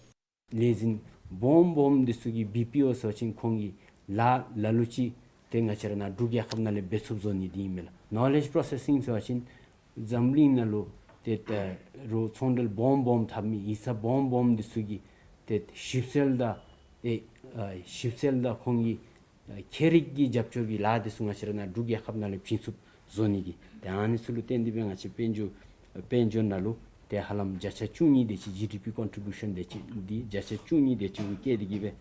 ལས་འཛིན་སྦོམ་སྦོམ་འདི་ཚུ་གིས་བི་པི་ཨོ་ཟེར་བ་ཅིན་ཁོང་གིས་ལཱ་ལ་ལུ་ཅིག་ཏེ་ང་བཅས་ར་ནཱ་འབྲུག་རྒྱལ་ཁབ་ནང་ལས་འབད་ཚུགསཔ་བཟོ་ནི་འདི་ཨིན་མས་ལགས། ནོ་ལེཇ་པོརོ་སེ་སིང་ཟེར་བ་ཅིན་འཛམ་གླིང་ནང་ལུ་ཏེ་ད་རུང་ཚོང་འབྲེལ་སྦོམ་སྦོམ་འཐབ་མི་ཡིག་ཚང་སྦོམ་སྦོམ་འདི་ཚུ་གིས་ཏེ་ཞིབ་འཚོལ་དང་ཏེ་ཨ་ཞིབ་འཚོལ་དང་ཁོང་གི་ཨ་ཁྱད་རིག་གི་རྒྱབ་སྐྱོར་གྱི་ལཱ་འདི་ཚུ་ང་བཅས་ར་ནཱ་འབྲུག་རྒྱལ་ཁབ་ནང་ལས་བྱིན་ཚུགསཔ་བཟོ་ནི་གི་ཏེ་ཨ་ནི་ཚུ་ལུ་བརྟེན་ཏེ་སྦེ་ང་བཅས་དཔལ་འབྱོར་དཔལ་འབྱོར་ནང་ལུ་ཏེ་ཧ་ལམ་བརྒྱ་ཆ་བཅུ་གཉིས་དེ་ཅིག་ཇི་ཌི་པི་ཀོན་ཊི་བིའུ་ཤཱན་དེ་ཅིག་འདི་བརྒྱ་ཆ་བཅུ་གཉིས་དེ་ཅིག་གུ་བསྐྱེད་དེ་གིས་སྦེ།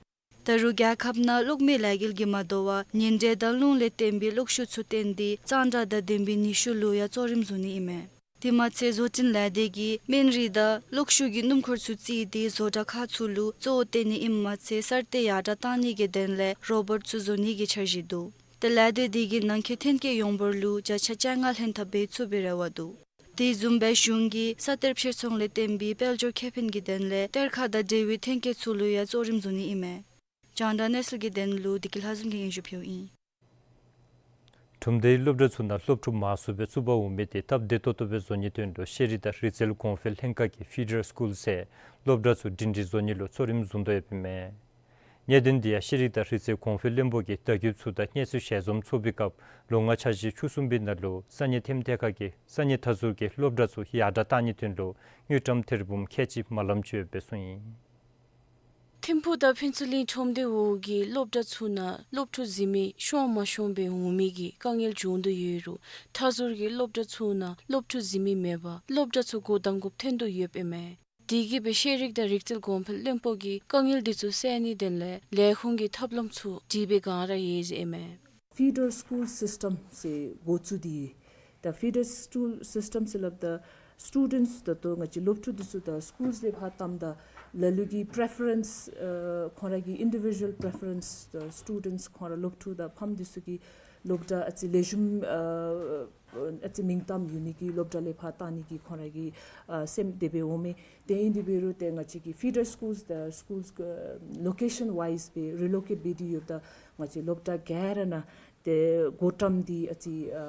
ད་རུང་རྒྱལ་ཁབ་ནང་གློག་མེ་ལས་འགུལ་གྱིས་མ་དོ་བར་ཉེ་འབྲེལ་དང་རླུང་ལས་བརྟེན་པའི་གློག་ཤུགས་ཚུ་བཏོན་ཏེ་གཙང་སྦྲ་དང་ལྡན་པའི་ནུས་ཤུགས་ལུ་ཡང་གཙོ་རིམ་བཟུང་ནི་ཨིན་མས། དེ་མ་ཚད་བཟོ་སྐྲུན་ལས་སྡེ་གིས་སྨན་རིགས་དང་གློག་ཤུགས་ཀྱི་སྣུམ་འཁོར་ཚུ་བརྩིས་ཏེ་བཟོ་གྲྭ་ཁག་ཚུ་ལུ་གཙོ་བོ་བཏོན་ནི་ཨིནམ་མ་ཚད་གསར་གཏོད་ཡར་དྲགས་གཏང་ནི་གི་དོན་ལས་རོ་བོཊ་ཚུ་བཟོ་ནི་གི་འཆར་གཞི་འདུག། ཏེ་ལས་སྡེ་འདི་གིས་ནང་འཁོད་ཐོན་སྐྱེད་ཡོངས་འབོར་ལུ་བརྒྱ་ཆ་བཅོ་ལྔ་ལྷན་ཐབས་འབད་ཚུགས་པའི་རེ་བ་འདུག། དེ་བཟུམ་སྦེ་གཞུང་གིས་ས་གཏེར་ཕྱིར་ཚོང་ལས་བརྟེན་པའི་དཔལ་འབྱོར་ཁེ་ཕན་གྱི་དོན་ལས་གཏེར་ཁ་དང་འབྲེལ་བའི་ཐོན་སྐྱེད་ཚུ་ལུ་ཡང་གཙོ་རིམ་བཟུང་ནི་ཨིན་མས། རྒྱང་བསྒྲགས་གནས་ཚུལ་གྱི་དོན་ལུ་བདེ་སྐྱིད་ལྷ་འཛོམས་ཀྱིས་སྙན་ཞུ་ཕུལཝ་ཨིན། ཁྲོམ་སྡེའི་སློབ་གྲྭ་ཚུ་ནང་སློབ་ཕྲུག་མང་སུ་སྦེ་བཙུགས་པར་འོང་མི་དེ་སྟབས་བདེ་ཏོག་ཏོ་སྦེ་བཟོ་ནིའི་དོན་ལུ་ཤེས་རིག་དང་རིག་རྩལ་གོང་འཕེལ་ལྷན་ཁག་གིས་ཕི་ཌར་སི་ཀུལ་ཟེར་སློབ་གྲྭ་ཚུ་སྒྲིང་སྒྲིང་བཟོ་ནི་ལུ་གཙོ་རིམ་བཟུང་དོ་ཡོདཔ་ཨིན་མས། གནད་དོན་འདི་ཡང་ཤེས་རིག་དང་རིག་རྩལ་གོང་འཕེལ་བློན་པོ་གིས་བརྡ་བརྒྱུད་ཚུ་དང་གནས་ཚུལ་ཞལ་འཛོམས་ཚོགས་པའི་སྐབས་ལོ་ལྔ་འཆར་གཞི་བཅུ་གསུམ་པའི་ནང་ལུ་ས་གནས་ཐེམ་ཐེ་ཁ་གི་ས་གནས་མཐའ་ཟུར་གྱི་སློབ་གྲྭ་ཚུ་ཡར་དྲགས་གཏང་ནིའི་དོན་ལུ་དངུལ་ཀྲམ་ཐེར་འབུམ་ཁལ་གཅིག་མ་ལམ་ཅིག་ཡོད་པའི་གསུངས་ཡི། ཐིམ་ཕུག་དང་ཕུན་ཚོགས་གླིང་ཁྲོམ་སྡེ་འོག་གི་སློབ་གྲྭ་ཚུ་ནང་སློབ་ཕྲུག་གཟིགས་མི་ཤོང་མ་ཤོང་སྦེ་འོང་མི་གི་དཀའ་ངལ་བྱུང་དོ་ཡོད་རུང་མཐའ་ཟུར་གྱི་སློབ་གྲྭ་ཚུ་ནང་སློབ་ཕྲུག་གཟིགས་མི་མེད་པར་སློབ་གྲྭ་ཚུ་སྒོ་བསྡམ་དགོཔ་ཐོན་དོ་ཡོདཔ་ཨིན་མས། དེ་གིས་སྦེ་ཤེས་རིག་དང་རིག་རྩལ་གོང་འཕེལ་བློན་པོ་གིས་དཀའ་ངལ་འདི་ཚུ་སེལ་ནིའི་དོན་ལས་ལས་ཁུངས་ཀྱི་ཐབས་ལམ་ཚུ་སྒྲིག་སྦེ་ག་ར་ཡོད་ཟེར་ཨིན་མས། ཕི་ཌར་སི་ཀུལ་སིསི་ཊམ་ཟེར་འགོ་བཙུགས་ཏེ་ད་ཕི་ཌར་སི་ཀུལ་སིསི་ཊམ་ཟེར་སླབ་ད་སི་ཊུ་ཌེནཊསི་ད་ལྟོ་ང་བཅས་སློབ་ཕྲུག་འདི་ཚུ་ད་སི་ཀུལསི་ལས་ཕར་བཏངམ་ད་ལ་ལུ་གི་པི་རེ་ཕེ་རེནསི་ཨ་ཁོང་ར་གི་ཨིན་ཌི་བི་ཌུ་ཨལ་པི་རེ་ཕེ་རེནསི་ད་སི་ཊུ་ཌེནཊསི་ཁོང་ར་སློབ་ཕྲུག་དང་ཕམ་འདི་ཚུ་གི་སློབ་གྲྭ་ཨ་ཙི་ལེགས་ཤོམ་ཨ་ཨ་ཙི་མིང་གཏམ་ཡོད་ནི་གི་སློབ་གྲྭ་ལས་ཕར་བཏང་ནི་གི་ཁོང་ར་གི་ཨ་སེམས་དེ་སྦེ་འོང་མས། དེ་ཨིན་དེ་འབད་རུང་ཏེ་ང་བཅས་ཀྱི་ཕི་ཌར་སི་ཀུལསི་དང་སི་ཀུལསི་ལོ་ཀེ་ཤཱན་ཝའིསི་སྦེ་རི་ལོ་ཀེཊ་འབད་དེ་ཡོདཔ་ད་ང་བཅས་སློབ་གྲྭ་ག་ར་ནང་ཏེ་སྒོ་བཀྲམ་སྟེ་ཨ་ཙི་ཨ་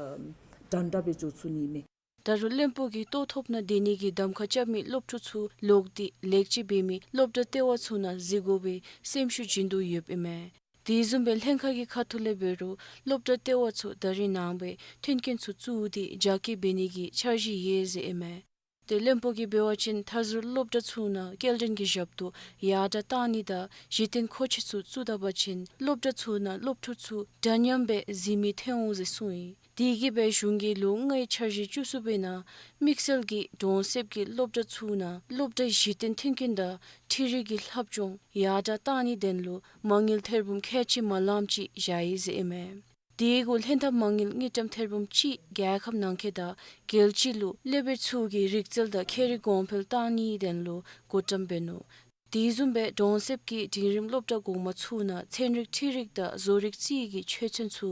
འདྲན་འདྲ་སྦེ་འགྱོ་ཚུགས་ནི་མས། ད་རུང་བློན་པོ་གིས་ལྟོ་ཐོབ་ནང་སྡོད་ནི་གི་གདམ་ཁ་རྐྱབ་མི་སློབ་ཕྲུག་ཚུ་ལོག་སྟེ་ལེགས་བཅོས་འབད་མི་སློབ་གྲྭ་ལྟེ་བ་ཚུ་ནང་གཟིགས་དགོ་པའི་སེམས་ཤུགས་བྱིན་དོ་ཡོདཔ་ཨིན་མས། དེ་བཟུམ་སྦེ་ལྷན་ཁག་གི་ཁ་ཐུག་ལས་འབད་རུང་སློབ་གྲྭ་ལྟེ་བ་ཚུ་ད་རིས་ནངས་པ་མཐུན་རྐྱེན་ཚུ་བཙུགས་ཏེ་རྒྱ་སྐྱེད་འབད་ནི་གི་འཆར་གཞི་ཡོད་ཟེར་ཨིན་མས། ཏེ་བློན་པོ་གིས་འབད་བ་ཅིན་མཐའ་ཟུར་སློབ་གྲྭ་ཚུ་ནང་སྐྱེལ་འདྲེན་གྱི་ཞབས་ཏོག་ཡར་དྲགས་གཏང་ནི་དང་གཞི་རྟེན་མཁོ་ཆས་ཚུ་བཙུགས་ད་པ་ཅིན་སློབ་གྲྭ་ཚུ་ནང་སློབ་ཕྲུག་ཚུ་འདྲ་མཉམ་སྦེ་གཟིགས་མི་ཐོན་འོང་ཟེར་གསུངས་ཡི། དེ་གིས་སྦེ་གཞུང་གིས་ལོ་ལྔའི་འཆར་གཞི་བཅུ་གསུམ་པའི་ནང་དམིགས་བསལ་གྱི་གྲོང་གསེབ་ཀྱི་སློབ་གྲྭ་ཚུ་ནང་སློབ་གྲྭའི་གཞི་རྟེན་མཐུན་རྐྱེན་དང་འཕྲུལ་རིག་གི་ལྷབ་སྦྱོང་ཡར་དྲགས་གཏང་ནིའི་དོན་ལུ་མ་དངུལ་ཐེར་འབུམ་ཁལ་གཅིག་མ་ལམ་ཅིག་བཞག་ཡི་ཟེར་ཨིན་མས། དེ་གུ་ལྷན་ཐབས་མ་དངུལ་དངུལ་ཀྲམ་ཐེར་འབུམ་གཅིག་རྒྱལ་ཁབ་ནང་འཁོད་དང་རྒྱལ་སྤྱི་ལུ་སློབ་དཔོན་ཚུ་གི་རིག་རྩལ་དང་ཁྱད་རིག་གོང་འཕེལ་གཏང་ནིའི་དོན་ལུ་སྒོ་བཀྲམ་འབད་ནུག། དེ་བཟུམ་སྦེ་གྲོང་གསེབ་ཀྱི་འབྲིང་རིམ་སློབ་གྲྭ་གོང་མ་ཚུ་ནང་ཚན་རིག་འཕྲུལ་རིག་དང་བཟོ་རིག་རྩིས་ཀྱི་ཆོས་ཚན་ཚུ་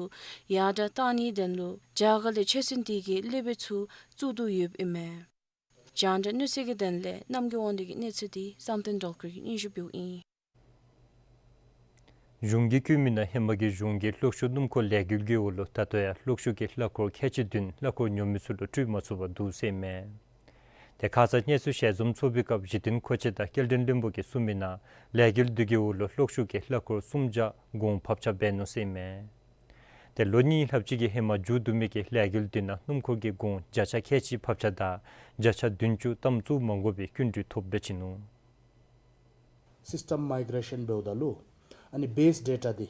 ཡར་དྲགས་གཏང་ནིའི་དོན་ལུ་རྒྱ་གར་ལས་ཆོས་ཚན་དེ་གི་སློབ་དཔོན་ཚུ་བཙུགས་དོ་ཡོདཔ་ཨིན་མས། རྒྱང་བསྒྲགས་གནས་ཚུལ་གྱི་དོན་ལས་རྣམ་རྒྱལ་དབང་འདུས་ཀྱི་གནས་ཚུལ་འདི་བསམ་གཏན་སྒྲོལ་དཀར་གྱིས་སྙན་ཞུ་ཕུལཝ་ཨིན། གཞུང་གིས་བཀོད་མི་ནང་ཧེ་མ་གི་གཞུང་གི་གློག་ཤུགས་སྣུམ་འཁོར་ལས་འགུལ་གྱི་འོག་ལུ་ད་ལྟོ་ཡང་གློག་ཤུགས་ཀྱི་གླ་འཁོར་ཁལ་གཅིག་བདུན་གླ་འཁོར་ཉོ་མི་ཚུ་ལུ་སྤྲོད་མ་ཚུགས་པར་འདུག་ཟེར་ཨིན་མས། ཏེ་ཁ་ཙ་གནས་ཚུལ་ཞལ་འཛོམས་ཚོགས་པའི་སྐབས་གཞི་རྟེན་མཁོ་ཆས་དང་སྐྱེལ་འདྲེན་བློན་པོ་གིས་གསུངས་མི་ནང་ལས་འགུལ་འདི་གི་འོག་ལུ་གློག་ཤུགས་ཀྱི་གླ་འཁོར་སུམ་བརྒྱ་གོང་ཕབ་ཆག་འབད་ནུག་ཟེར་ཨིན་མས། ཏེ་ལོ་གཉིས་ལྷགཔ་ཅིག་གི་ཧེ་མ་མཇུག་བསྡུ་མི་གི་ལས་འགུལ་འདི་ནང་སྣུམ་འཁོར་གྱི་གོང་བརྒྱ་ཆ་ཁལ་གཅིག་ཕབ་ཆག་དང་བརྒྱ་ཆ་བདུན་ཅུ་གཏམ་བཙུགས་མ་དགོ་པའི་སྐྱིན་འགྲུལ་ཐོབ་སྦེ་བྱིན་ནུག། སིསི་ཊམ་མའི་གྲེ་ཤཱན་འབདཝ་ད་ལུ་ཨ་ནི་བེསི་ཌེ་ཊ་འདི་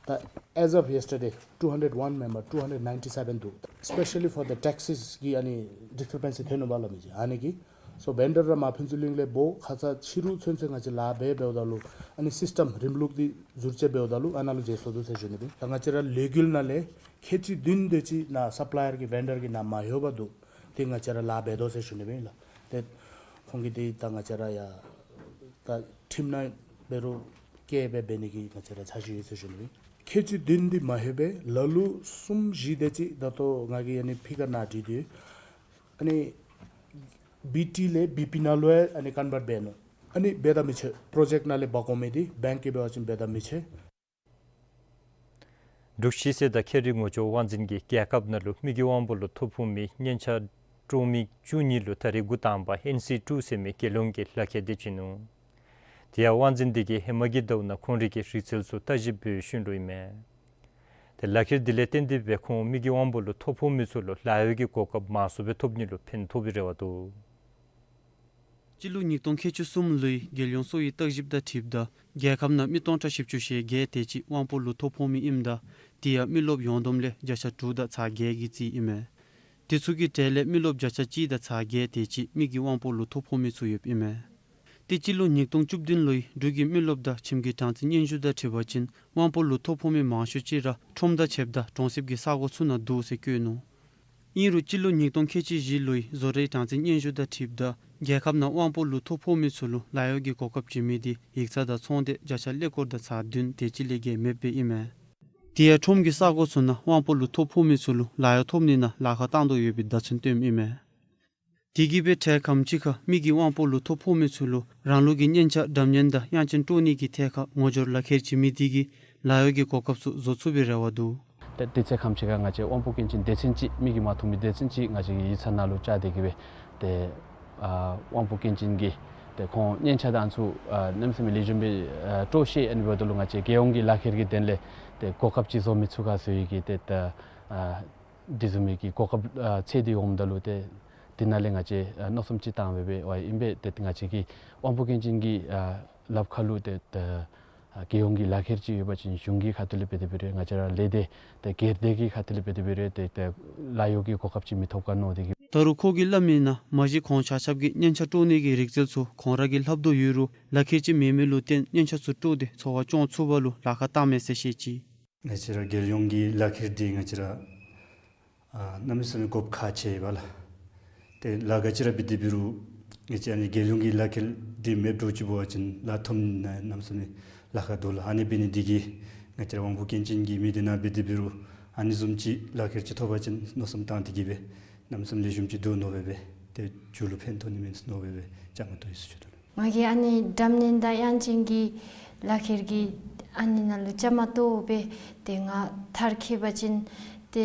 ད་as of yesterday two hundred one མེན་པར་two hundred ninety seven འདུག། Especially for the taxes གི་ཨ་ནི་ཌིསི་ཀི་རི་པེན་སི་ཐོན་ནུག་པ་སླབ་མི་ཅིག་ཨ་ནི་གིས། སོ་བེན་ཌར་ར་མར་ཕུན་ཚོགས་གླིང་ལས་འབོ་ཁ་ཙ་ཕྱི་རུ་ཚུན་ཚོད་ང་བཅས་ལཱ་འབད་འབདཝ་ད་ལུ་ཨ་ནི་སིསི་ཊམ་རིམ་ལུགས་འདི་ཟུར་བཅད་འབདཝ་ད་ལུ་ཨ་ནཱ་ལུ་འཛེམ་སོང་འདུག་ཟེར་ཞུ་ནི་སྦེ། ད་ང་བཅས་ར་ལས་འགུལ་ནང་ལས་ཁལ་གཅིག་བདུན་དེ་ཅིག་ནཱ་སབ་ལའི་ཡར་གྱི་བེན་ཌར་གྱིས་ནཱ་མ་ལྷོད་པར་འདུག། ཏེ་ང་བཅས་ར་ལཱ་འབད་དོ་ཟེར་ཞུ་ནི་སྦེ་ཨིན་ལགས། ཏེ་ཁོང་གིས་ཏེ་ད་ང་བཅས་ར་ཡ་ད་ཁྲིམས་ནང་འབད་རུང་ བཀལ་སྦེ་འབད་ནི་གི་ང་བཅས་ར་འཆར་གཞི་ཡོད་ཟེར་ཞུ་ནི། ཁལ་གཅིག་བདུན་འདི་མ་ལྷོད་པས། ལ་ལུ་གསུམ་བཞི་དེ་ཅིག་ད་ལྟོ་ང་གིས་ཨ་ནི་ཕི་ཀ་ནང་བྲིས་ཏེ་ཡོད། ཨ་ནི་བི་ཊི་ལས་བི་པི་ནང་ལུ་ཡང་ཨ་ནི་ཀོན་བརཊ་འབད་ནུག། ཨ་ནི་འབད་དང་མི་ཆོག། པྲོ་ཇེཀཊ་ནང་ལས་འབག་དགོ་མི་འདི་བེངཀ་གིས་འབད་བ་ཅིན་འབད་དང་མི་ཆོག། འབྲུག་ཤེས་ཚད་དང་ཁེ་རིག་ངོ་སྦྱོར་དབང་འཛིན་གྱིས་རྒྱལ་ཁབ་ནང་ལུ་མི་གི་དབང་པོ་ལུ་ཐོ་ཕོག་མི་སྙན་ཆ་དཀྲོག་མི་བཅུ་གཉིས་ལུ་ད་རེས་འགོ་དང་པ་ཨེན་སི་ཊུ་ཟེར་མི་རྒྱལ་ཡོངས་ཀྱི་ལག་ཁྱེར་འདི་བྱིན་ནུག། དེ་ཡང་དབང་འཛིན་འདི་གིས་ཧེ་མ་གི་ཟླཝ་ནང་ཁོང་རའི་གི་རིག་རྩལ་ཚུ་བརྟག་ཞིབ་འབད་ཞིནམ་ལུ་ཨིན་མས། ཏེ་ལག་ཁྱེར་འདི་ལས་བརྟེན་ཏེ་སྦེ་ཁོང་མི་གི་དབང་པོ་ལུ་ཐོ་ཕོག་མི་ཚུ་ལུ་ལཱ་གཡོག་གི་གོ་སྐབས་མང་སུ་སྦེ་ཐོབ་ནི་ལུ་ཕན་ཐོགས་པའི་རེ་བ་འདུག། སྤྱི་ལོ་ཉིས་སྟོང་ཁལ་གཅིག་གསུམ་ལོའི་རྒྱལ་ཡོངས་གསོ་བའི་བརྟག་ཞིབ་དང་འཁྲིལཝ་ད་རྒྱལ་ཁབ་ནང་མི་སྟོང་ཕྲག་བཞི་བཅུ་ཞེ་བརྒྱད་དེ་ཅིག་དབང་པོ་ལུ་ཐོ་ཕོག་མི་ཨིནམ་ད་དེ་ཡང་མི་རློབས་ཡོངས་བསྡོམས་ལས་བརྒྱ་ཆ་དྲུག་དང་ཚག་བརྒྱད་ཀྱི་རྩིས་ཨིན་མས། དེ་ཚུ་གི་གྲས་ལས་མི་རློབས་བརྒྱ་ཆ་གཅིག་དང་ཚག་བརྒྱད་དེ་ཅིག་མི་གི་དབང་པོ་ལུ་ཐོ་ཕོག་མི་ཚུ་ཡོདཔ་ཨིན་མས། ཏེ་སྤྱི་ལོ་ཉིས་སྟོང་བཅུ་བདུན་ལོའི་འབྲུག་གི་མི་རློབས་དང་ཁྱིམ་གྱི་གྲངས་རྩིས་སྙན་ཞུ་དང་འཁྲིལ་བ་ཅིན་དབང་པོ་ལུ་ཐོ་ཕོག་མི་མང་ཤོས་ཅིག་ར་ཁྲོམ་དང་ཕྱདཔ་ད་གྲོང་གསེབ་ཀྱི་ས་གོ་ཚུ་ནང་འདུག་ཟེར་བཀོད་ནུག། ཨིན་རུང་སྤྱི་ལོ་ཉིས་སྟོང་ཁལ་གཅིག་བཞི་ལོའི་བཟོ་གྲྭའི་གྲངས་རྩིས་སྙན་ཞུ་དང་འཁྲིལཝ་ད་རྒྱལ་ཁབ་ནང་དབང་པོ་ལུ་ཐོ་ཕོག་མི་ཚུ་ལུ་ལཱ་གཡོག་གི་གོ་སྐབས་བྱིན་མི་དེ་ཡིག་ཚང་དང་ཚོང་སྡེ་བརྒྱ་ཆ་ཀླད་ཀོར་དང་ཚག་བདུན་དེ་ཅིག་ལས་བརྒལ་མེདཔ་སྦེ་ཨིན་མས། དེ་ཡང་ཁྲོམ་གྱི་ས་གོ་ཚུ་ནང་དབང་པོ་ལུ་ཐོ་ཕོག་མི་ཚུ་ལུ་ལཱ་གཡོག་ཐོབ་ནི་ནང་ལཱ་ཁག་བཏང་དོ་ཡོད་པའི་བརྡ་མཚོན་སྟོནམ་ཨིན་མས། དེ་གིས་སྦེ་ཐད་ཁམས་ཅིག་ཁར་མི་གི་དབང་པོ་ལུ་ཐོ་ཕོག་མི་ཚུ་ལུ་རང་ལུགས་ཀྱི་སྙན་ཆ་སྒྲ་སྙན་དང་དབྱངས་ཅན་དཀྲོག་ནི་གི་ཐད་ཁར་ངོ་སྦྱོར་ལག་ཁྱེར་བྱིན་མི་དེ་གིས་ལཱ་གཡོག་གི་གོ་སྐབས་ཚུ་བཟོ་ཚུགས་པའི་རེ་བ་འདུག། ཏེ་དུས་ཚོད་ཁམས་ཅིག་ཁར་ང་བཅས་དབང་པོ་སྐྱོན་ཅན་སྡེ་ཚན་ཅིག་མི་གིས་མ་མཐོང་མི་སྡེ་ཚན་ཅིག་ང་བཅས་ཀྱི་ཡིག་ཚང་ནང་ལུ་བཅར་ཏེ་གིས་སྦེ་ཏེ་ཨ་དབང་པོ་སྐྱོན་ཅན་གྱི་ཏེ་ཁོང་སྙན་ཆ་དང་ཚུ་ཨ་གནམ་མེད་ས་མེད་ལེགས་ཤོམ་སྦེ་ཨ་དཀྲོག་ཤེས་ཨ་ནི་འབདཝ་ད་ལུ་ང་བཅས་རྒྱལ་ཡོངས་ཀྱི་ལག་ཁྱེར་གྱི་དོན་ལས་ཏེ་གོ་སྐབས་ཅིག་བཟོ་མི་ཚུགས་ག་ཟེར་བའི་གི་ཏེ་ད་ཨ་དེ་བཟུམ་མའི་གི་གོ་སྐབས་ཨ་འཚོལ་ཏེ་འོངམ་ད་ལུ་ཏེ་དེ་ནང་ལས་ང་བཅས་ཨ་མནོ་བསམ་ཅིག་བཏང་སྦེ་སྦེ་ཝའི་ཨིན་པས། ཏེ་ང་བཅས་ཀྱི་དབང་པོ་སྐྱོན་ཅན་གྱི་ཨ་ལགཔ་ཁར་ལུ་ཏེ་ད་ཨ་རྒྱལ་ཡོངས་ཀྱི་ལག་ཁྱེར་ཅིག་ཡོད་པ་ཅིན་གཞུང་གི་ཁ་ཐུག་ལས་འབད་དེ་འབད་རུང་ང་བཅས་ར་ལས་སྡེ་ཏེ་སྒེར་སྡེ་གི་ཁ་ཐུག་ལས་འབད་དེ་འབད་རུང་ཏེ་ཏེ་ལཱ་གཡོག་གི་གོ་སྐབས་ཅིག་མི་ཐོབ་ག་མནོ་སྟེ་གིས། ད་རུང་ཁོ་གིས་སླབ་མིའི་ནང་མ་གཞི་ཁོང་ཆ་ཁྱབ་ཀྱིས་སྙན་ཆ་དཀྲོག་ནི་གི་རིག་རྩལ་ཚུ་ཁོང་ར་གིས་ལྷབ་དོ་ཡོད་རུང་ལག་ཁྱེར་ཅིག་མེད་མི་ལུ་བརྟེན་སྙན་ཆ་ཚུ་དཀྲོག་སྟེ་འཚོ་བ་སྐྱོང་ཚུགས་པ་ལུ་ལཱ་ཁག་བཏངམ་མས་ཟེར་བཤད་ཅི། ང་བཅས་ར་རྒྱལ་ཡོངས་ཀྱི་ལག་ཁྱེར་འདི་ང་བཅས་ར་ཨ་གནམ་མེད་ས་མེད་དགོཔ་ཁག་ཆེ་བས་ལགས། ཏེ་ལཱ་ག་ཅི་ར་འབད་དེ་འབད་རུང་ང་བཅས་ཨ་ནི་རྒྱལ་ཡོངས་ཀྱི་ལག་ཁྱེར་འདི་མེདཔ་འདྲཝ་ཅིག་འབད་བ་ཅིན་ལཱ་ཐོབ་ནི་ནང་གནམ་མེད་ས་མེད་ལཱ་ཁག་འདུག་ལགས། ཨ་ནི་འབད་ནི་འདི་གིས་ང་བཅས་ར་དབང་པོ་སྐྱོན་ཅན་གྱི་མི་འདི་ནང་འབད་དེ་འབད་རུང་ཨ་ནི་བཟུམ་ཅིག་ལག་ཁྱེར་ཅིག་ཐོབ་པ་ཅིན་མནོ་བསམ་བཏང་སྟེ་གིས་སྦེ་གནམ་མེད་ས་མེད་ལེགས་ཤོམ་ཅིག་འདུག་མནོ་སྦེ་སྦེ་ཏེ་མཇུག་ལུ་ཕན་ཐོགས་ནི་མས་མནོ་སྦེ་སྦེ་བཅའ་མར་གཏོགས་ཡི་ཟེར་ཞུ་དོ་ལགས། ང་གིས་ཨ་ནི་སྒྲ་སྙན་དང་དབྱངས་ཅན་གྱི་ལག་ཁྱེར་གྱི་ཨ་ནི་ནང་ལུ་བཅའ་མར་གཏོགས་སྦེ་ཏེ་ང་མཐར་འཁྱོལ་བ་ཅིན་ཏེ་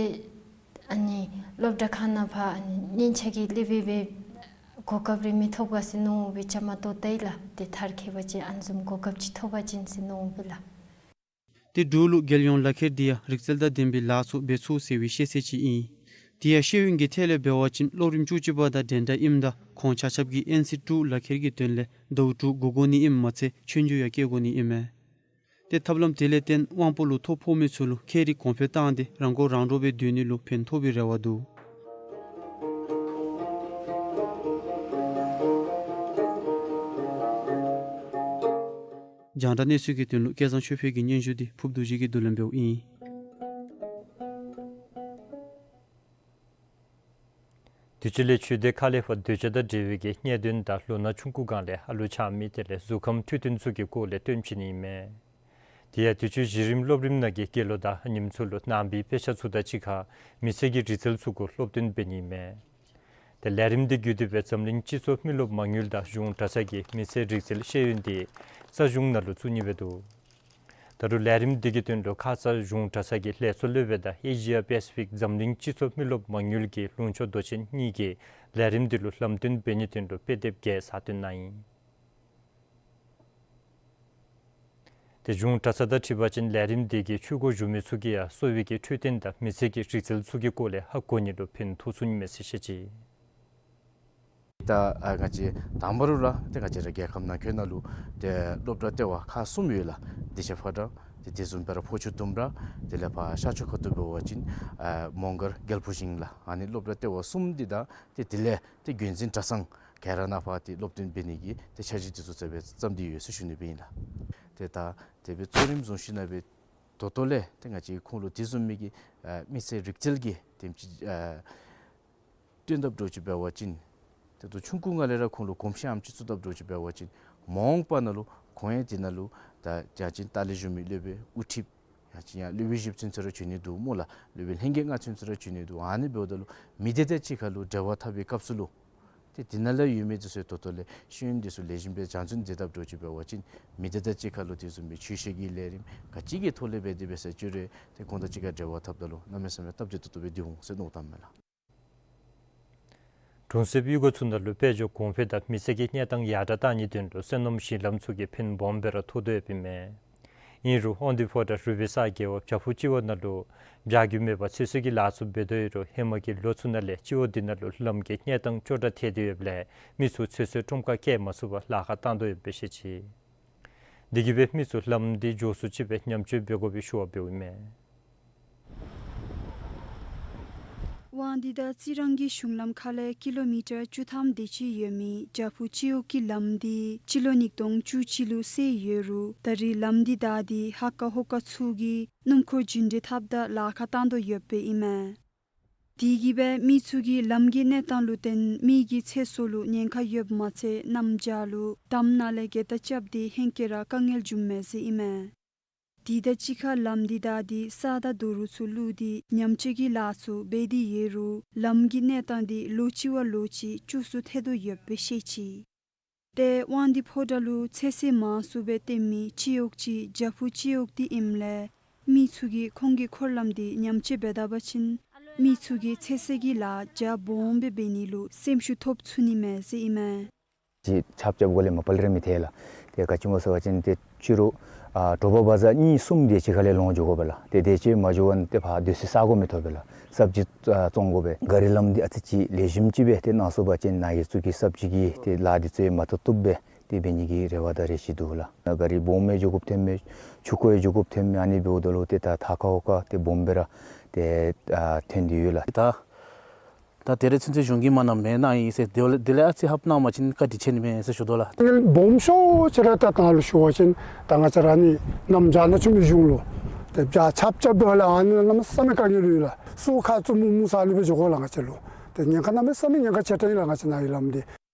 ཨ་ནི་སློབ་གྲྭ་ཁང་ནང་ཕར་ཨ་ནི་སྙན་ཆ་གི་སློབ་དཔོན་སྦེ་གོ་སྐབས་རེ་མི་ཐོབ་ག་ཟེར་མནོ་སྦེ་བཅའ་མར་གཏོགས་ད་ཡི་ལགས། ཏེ་མཐར་འཁྱོལ་བ་ཅིན་ཨ་ནི་བཟུམ་གོ་སྐབས་ཅིག་ཐོབ་པ་ཅིན་ཟེར་མནོ་སྦེ་ལགས། ཏེ་འབྲུག་ལུ་རྒྱལ་ཡོངས་ལག་ཁྱེར་འདི་ཡང་རིག་རྩལ་དང་ལྡན་པའི་ལཱ་ཚུ་འབད་ཚུགས་ཟེར་བའི་ཤེས་ཚད་ཅིག་ཨིན། དེ་ཡང་ཤེས་ཡོན་གྱི་ཐད་ལས་འབད་བ་ཅིན་སློབ་རིམ་བཅུ་གཅིག་པ་དང་འགྲན་ཟླ་ཨིནམ་ད་ཁོང་ཆ་ཁྱབ་ཀྱིས་ཨེན་སི་ཊུ་ལག་ཁྱེར་གྱི་དོན་ལས་ཟླཝ་དྲུག་སྒུག་དགོ་ནི་ཨིནམ་མ་ཚད་ཆོས་རྒྱུགས་ཡང་རྐྱབ་དགོ་ནི་ཨིན་མས། ཏེ་ཐབས་ལམ་དེ་ལས་བརྟེན་དབང་པོ་ལུ་ཐོ་ཕོག་མི་ཚུ་ལུ་ཁེ་རིག་གོང་འཕེལ་བཏང་སྟེ་རང་མགོ་རང་འདྲོངས་སྦེ་སྡོད་ནི་ལུ་ཕན་ཐོགས་པའི་རེ་བ་འདུག། རྒྱང་བསྒྲགས་གནས་ཚུལ་གྱི་དོན་ལུ་སྐལ་བཟང་ཆོས་འཕེལ་གྱི་སྙན་ཞུ་འདི་ཕུརབ་རྡོ་རྗེ་གིས་བསྡུ་ལེན་འབདཝ་ཨིན། དུས་ཅི་ལས་ཆོས་སྡེ་ཁག་ལས་ཕར་འདོད་ཆགས་དང་འབྲེལ་བའི་གི་གནད་དོན་དང་ལོ་ན་ཆུང་ཀུ་སྒང་ལས་ཨ་ལུ་ཆགས་མི་དེ་ལས་གཟུགས་ཁམས་འཕྲོད་བསྟེན་ཚུ་གི་སྐོར་ལས་སྟོན་བྱིན་ནི་ཨིན་མས། དེ་ཡང་དུས་ཅི་གཞི་རིམ་སློབ་རིམ་ནང་གི་དགེ་སློང་དང་ཨ་ཉམ་ཚུ་ལུ་ནང་པའི་དཔེ་ཆ་ཚུ་དང་གཅིག་ཁར་མི་ཚེ་གི་རིག་རྩལ་ཚུ་གུ་སློབ་སྟོན་འབད་ནི་ཨིན་མས། ཏེ་ལས་རིམ་འདི་བརྒྱུད་དེ་སྦེ་འཛམ་གླིང་སྤྱི་ཚོགས་མི་རློབས་མ་དངུལ་དང་གཞུང་གྲྭ་ཚང་གི་མི་ཚེ་རིག་རྩལ་ཤེས་ཡོན་འདི་རྩ་གཞུང་ནང་ལུ་བཙུགས་ནི་སྦེ་འདུག། ད་རུང་ལས་རིམ་འདི་གི་དོན་ལུ་ཁ་ཙ་གཞུང་གྲྭ་ཚང་གི་ལས་ཚོགས་སློབ་དཔོན་དང་ཨེ་ཤི་ཡ་པེ་སི་ཕིག་འཛམ་གླིང་སྤྱི་ཚོགས་མི་རློབས་མ་དངུལ་གྱི་ལུང་ཕྱོགས་མདོ་ཆེན་གཉིས་ཀྱིས་ལས་རིམ་འདི་ལུ་ལམ་སྟོན་འབད་ནིའི་དོན་ལུ་དཔེ་དེབ་བརྒྱད་གསར་བཏོན་གནང་ཡི། ཏེ་གཞུང་གྲྭ་ཚང་དང་འཁྲིལ་བ་ཅིན་ལས་རིམ་འདི་གི་ཆོས་སྒོར་ཞུགས་མི་ཚུ་གིས་ཡང་གསོ་བའི་གི་འཕྲོད་བསྟེན་དང་མི་ཚེ་གི་རིག་རྩལ་ཚུ་གི་སྐོར་ལས་ཧ་གོ་ནི་ལུ་ཕན་ཐོགས་ཚུགས་ནི་མས་ཟེར་བཤད་ཅི། ད་ཨ་ང་བཅས་དང་པ་ར་ལགས་ཏེ་ང་བཅས་ར་རྒྱལ་ཁབ་ནང་འཁོད་ནང་ལུ་ཏེ་སློབ་གྲྭ་ལྟེ་བ་ཁག་གསུམ་ཡོད་ལགས། བདེ་ཆེན་ཕོ་བྲང་ཏེ་དེ་བཟུམ་སྦེ་ར་ཕོ་ཆུ་ལྡུམ་ར་དེ་ལས་ཕར་ཤར་ཕྱོགས་ཁ་ཐུག་འབད་བ་ཅིན་ཨ་མོང་སྒར་རྒྱལ་ཕུག་ཞིང་ལགས། ཨ་ནི་སློབ་གྲྭ་ལྟེ་བ་གསུམ་འདི་དང་ཏེ་དེ་ལས་ཏེ་རྒྱུན་འཛིན་གྲྭ་ཚང་ག་ར་ནང་ཕར་ཏེ་སློབ་སྟོན་འབད་ནི་གི་ཏེ་འཆར་གཞི་འདི་ཚུ་རྩ་སྦེ་བརྩམས་ཏེ་ཡོད་ཟེར་ཞུ་ནི་སྦེ་ཨིན་ལགས། ཏེ་ད་དེ་སྦེ་གཙོ་རིམ་བཟུང་ཞིནམ་ལས་སྦེ་ད་ལྟོ་ལས་ཏེ་ང་བཅས་ཁོང་ལུ་དེ་བཟུམ་མའི་གི་ཨ་མི་ཚེ་རིག་རྩལ་གྱི་དེམ་ཅིག་ཨ་སྟོན་དཔ་འདྲཝ་ཅིག་འབད་བ་ཅིན་ཏེ་ད་ཆུང་ཀུ་སྒང་ལས་ར་ཁོང་ལུ་གོམས་གཤིས་ཨ་ནེམ་ཅིག་བཙུགས་དཔ་འདྲཝ་ཅིག་འབད་བ་ཅིན་མ་འོངས་པ་ནང་ལུ་ ཁོང་ཡང་དེ་ནང་ལུ་ད་ཡང་ཅིན་ལྟག་ལས་བཞུགས་མི་སློབ་དཔོན་དབུ་ཁྲིདཔ་ཡང་ཅིན་ཡང་སློབ་དཔོན་བཞི་བཅུ་ཚུན་ཚོད་ར་བྱོན་ནི་འདུག་སྨོ་ལགས། སློབ་དཔོན་ལྷན་རྒྱས་ལྔ་བཅུ་ཚུན་ཚོད་ར་བྱོན་ནི་འདུག། ཨ་ནི་འབདཝ་ད་ལུ་མི་སྡེ་དང་གཅིག་ཁར་ལུ་འབྲེལ་བ་འཐབ་པའི་སྐབས་སུ་ལུ་ཏེ་དེ་ནང་ལུ་ཡོད་མི་འདི་ཚུ་ད་ལྟོ་ལས་ཤེས་ཡོན་འདི་ཚུ་ལེགས་ཤོམ་སྦེ་སྦྱང་བརྩོན་མཛད་དཔ་འདྲཝ་ཅིག་འབད་བ་ཅིན་མི་སྡེ་དང་གཅིག་ཁར་ལུ་དེ་བཟུམ་སྦེ་ཆོས་བཤད་ཀྱི་ལས་རིམ་ག་ཅི་གི་ཐོག་ལས་འབད་དེ་འབད་ས་ཅི་རུང་ཏེ་ཁོང་དང་གཅིག་ཁར་འབྲེལ་བ་འཐབ་ད་ལུ་གནམ་མེད་ས་མེད་སྟབས་བདེ་ཏོག་ཏོ་སྦེ་འདི་འོང་ཟེར་མནོ་བསམ་བཏངམ་མས་ལགས། གྲོང་གསེབ་གཡུས་སྒོ་ཚུ་ནང་ལུ་དཔལ་འབྱོར་གོང་འཕེལ་དང་མི་སེར་གྱི་གནས་སྟངས་ཡར་དྲག་བཏང་ནིའི་དོན་ལུ་སོ་ནམ་གཞི་ལམ་ཚུ་གིས་ཕན་སྦོམ་སྦེ་ར་ཐོགས་དོ་ཡོདཔ་ཨིན་མས། ཨིན་རུང་དབང་འདུས་ཕོ་བྲང་རུ་པིན་ས་རྒེད་འོག་བྱག་ཕུག་སྤྱི་འོག་ནང་ལུ་བྱ་རྒྱུ་མེད་པར་ཚོད་བསྲེ་གི་ལཱ་ཚུ་འབད་དོ་ཡོད་རུང་ཧེ་མ་གི་ལོ་ཚུ་ནང་ལས་སྤྱི་འོག་འདི་ནང་ལུ་ལམ་གྱི་གནས་སྟངས་སྐྱོ་དྲགས་ཐལ་ཏེ་ཡོདཔ་ལས་མི་ཚུ་ཚོད་བསྲེ་ཁྲོམ་ཁར་བསྐྱལ་མ་ཚུགས་པར་ལཱ་ཁག་བཏང་དོ་ཡོདཔ་སྦེ་བཤད་ཅི། དེ་གིས་སྦེ་མི་ཚུ་ལམ་འདི་མགྱོགས་སུ་ཅིག་སྦེ་ཉམས་བཅོས་འབད་དགོ་པའི་ཞུ་བ་འབདཝ་ཨིན་མས། དབང་འདུས་དང་རྩི་རང་གི་གཞུང་ལམ་ཁ་ལས་ཀི་ལོ་མི་ཊར་བཅུ་ཐམ་དེ་ཅིག་ཡོད་མི་བྱག་ཕུག་སྤྱི་འོག་གི་ལམ་འདི་སྤྱི་ལོ་ཉིས་སྟོང་བཅུ་གཅིག་ལུ་བསལ་ཡོད་རུང་ད་རེས་ལམ་འདི་བདའ་སྟེ་ཧ་ཀ་ཧོ་ཀ་ཚུ་གིས་སྣུམ་འཁོར་རྒྱུན་འགྲུལ་འཐབ་ད་ལཱ་ཁག་བཏང་དོ་ཡོདཔ་ཨིན་མས། དེ་གིས་སྦེ་མི་ཚུ་གིས་ལམ་གྱི་གནས་སྟངས་ལུ་བརྟེན་མི་གི་ཚེ་སྲོག་ལུ་ཉེན་ཁ་ཡོདཔ་མ་ཚད་གནམ་བྱཱར་ལུ་འདམ་ནང་ལས་སྒལ་ཏ་རྐྱབ་སྟེ་ཧེང་སྐལ་ར་དཀའ་ངལ་འབྱུངམ་མས་ཟེར་ཨིན་མས། དེ་དང་གཅིག་ཁར་ལམ་འདི་བདའ་སྟེ་ས་དང་རྡོ་རུག་ཚུ་བླུགས་ཏེ་ཉམས་བཅོས་ཀྱི་ལཱ་ཚུ་འབད་དེ་ཡོད་རུང་ལམ་གྱི་གནས་སྟངས་འདི་ལོ་གཅིག་བ་ལོ་གཅིག་སྐྱོ་སུ་ཐལ་དོ་ཡོདཔ་སྦེ་བཤད་ཅི། ཏེ་དབང་འདུས་ཕོ་བྲང་ལུ་ཚོད་བསྲེ་མང་སུ་སྦེ་བཏོན་མི་སྤྱི་འོག་ཅིག་བྱག་ཕུག་སྤྱི་འོག་འདི་ཨིནམ་ལས་མི་ཚུ་གིས་ཁོང་གི་འཁོར་ལམ་འདི་ཉམས་བཅོས་འབད་ད་པ་ཅིན་མི་ཚུ་གིས་ཚོད་བསྲེ་གི་ལཱ་རྒྱ་སྦོམ་སྦེ་འབད་ནི་ལུ་སེམས་ཤུགས་ཐོབ་ཚུགས་ནི་མས་ཟེར་ཨིན་མས། ཅིག་ཆརཔ་རྐྱབ་དགོཔ་ལས་མ་པ་ལས་ར་མི་ཐལ་ལགས། ཏེ་ག་ཅི་སྨོ་ཟེར་བ་ཅིན་ཏེ་ཕྱི་རུ་ཨ་དྲོ་པ་བ་ཛར་གཉིས་གསུམ་དེ་ཅིག་ཁ་ལས་ལོང་འགྱོ་དགོ་པས་ལགས། ཏེ་དེ་ཅིག་མ་འགྱོ་བར་ཏེ་ཕར་སྡོད་སའི་ས་གོ་མི་ཐོབ་པས་ལགས། སབ་ཇི་ཨ་བཙོང་དགོ་པས། ག་རི་ལམ་འདི་ཨ་ཙི་ཅིག་ལེགས་ཤོམ་ཅིག་སྦེ་ཏེ་གནང་ཚུགས་པ་ཅིན་ནཱ་གི་ཚུ་གི་སབ་ཇི་གི་ཏེ་ལཱ་འདི་ཚུ་ཡང་མ་ཐོབ་ཐོབ་སྦེ་ཏེ་འབད་ནི་གི་རེ་བ་དང་རེ་ཆེ་འདུག་ལགས། ག་རི་སྦོམ་ཡང་འགྱོ་དགོཔ་ཐོནམ་མས། ཕྱུར་སྐོར་ཡང་འགྱོ་དགོཔ་ཐོནམ་མས། ཨ་ནི་འབདཝ་ད་ལུ་ཏེ་ད་ཐག་ཁར་ཧོ་ཀ་ཏེ་སྦོམ་སྦེ་ར་ཏེ་ཨ་ཐོན་ཏེ་ཡོད་ལགས། ད་ད་དེ་རེ་ཚུན་ཚོད་གཞུང་གིས་མ་གནངམ་མེན་ན་ཨིན་ཟེར། དེ་ལས་དེ་ལས་ཨ་ཙི་ཧབ་གནང་བ་ཅིན་བཀའ་དྲིན་ཆེ་ནི་མས་ཟེར་ཞུ་དོ་ལགས། སྦོམ་ཤོས་ཅིག་ར་ད་ད་ལུ་ཞུ་བ་ཅིན་ད་ང་བཅས་ར་ནི་གནམ་བྱཱར་ནང་ཆུ་མི་གཞུང་ལུ་ཏེ་བྱཱར་ཆརཔ་རྐྱབ་ད་ལས་ཨ་ནི་གནམ་མེད་ས་མེད་དཀའ་ངལ་ཡོད་ལགས། སོ་ཁ་ཙུམ་མུ་མུ་ས་ལུ་སྦེ་འགྱོ་དགོ་ལགས་ང་བཅས་ལུ། ཏེ་ཉེན་ཁ་གནམ་མེད་ས་མེད་ཉེན་ཁ་ཆེ་དྲགས་ཨིན་ལགས་ང་བཅས་ནཱ་གི་ལམ་འདི།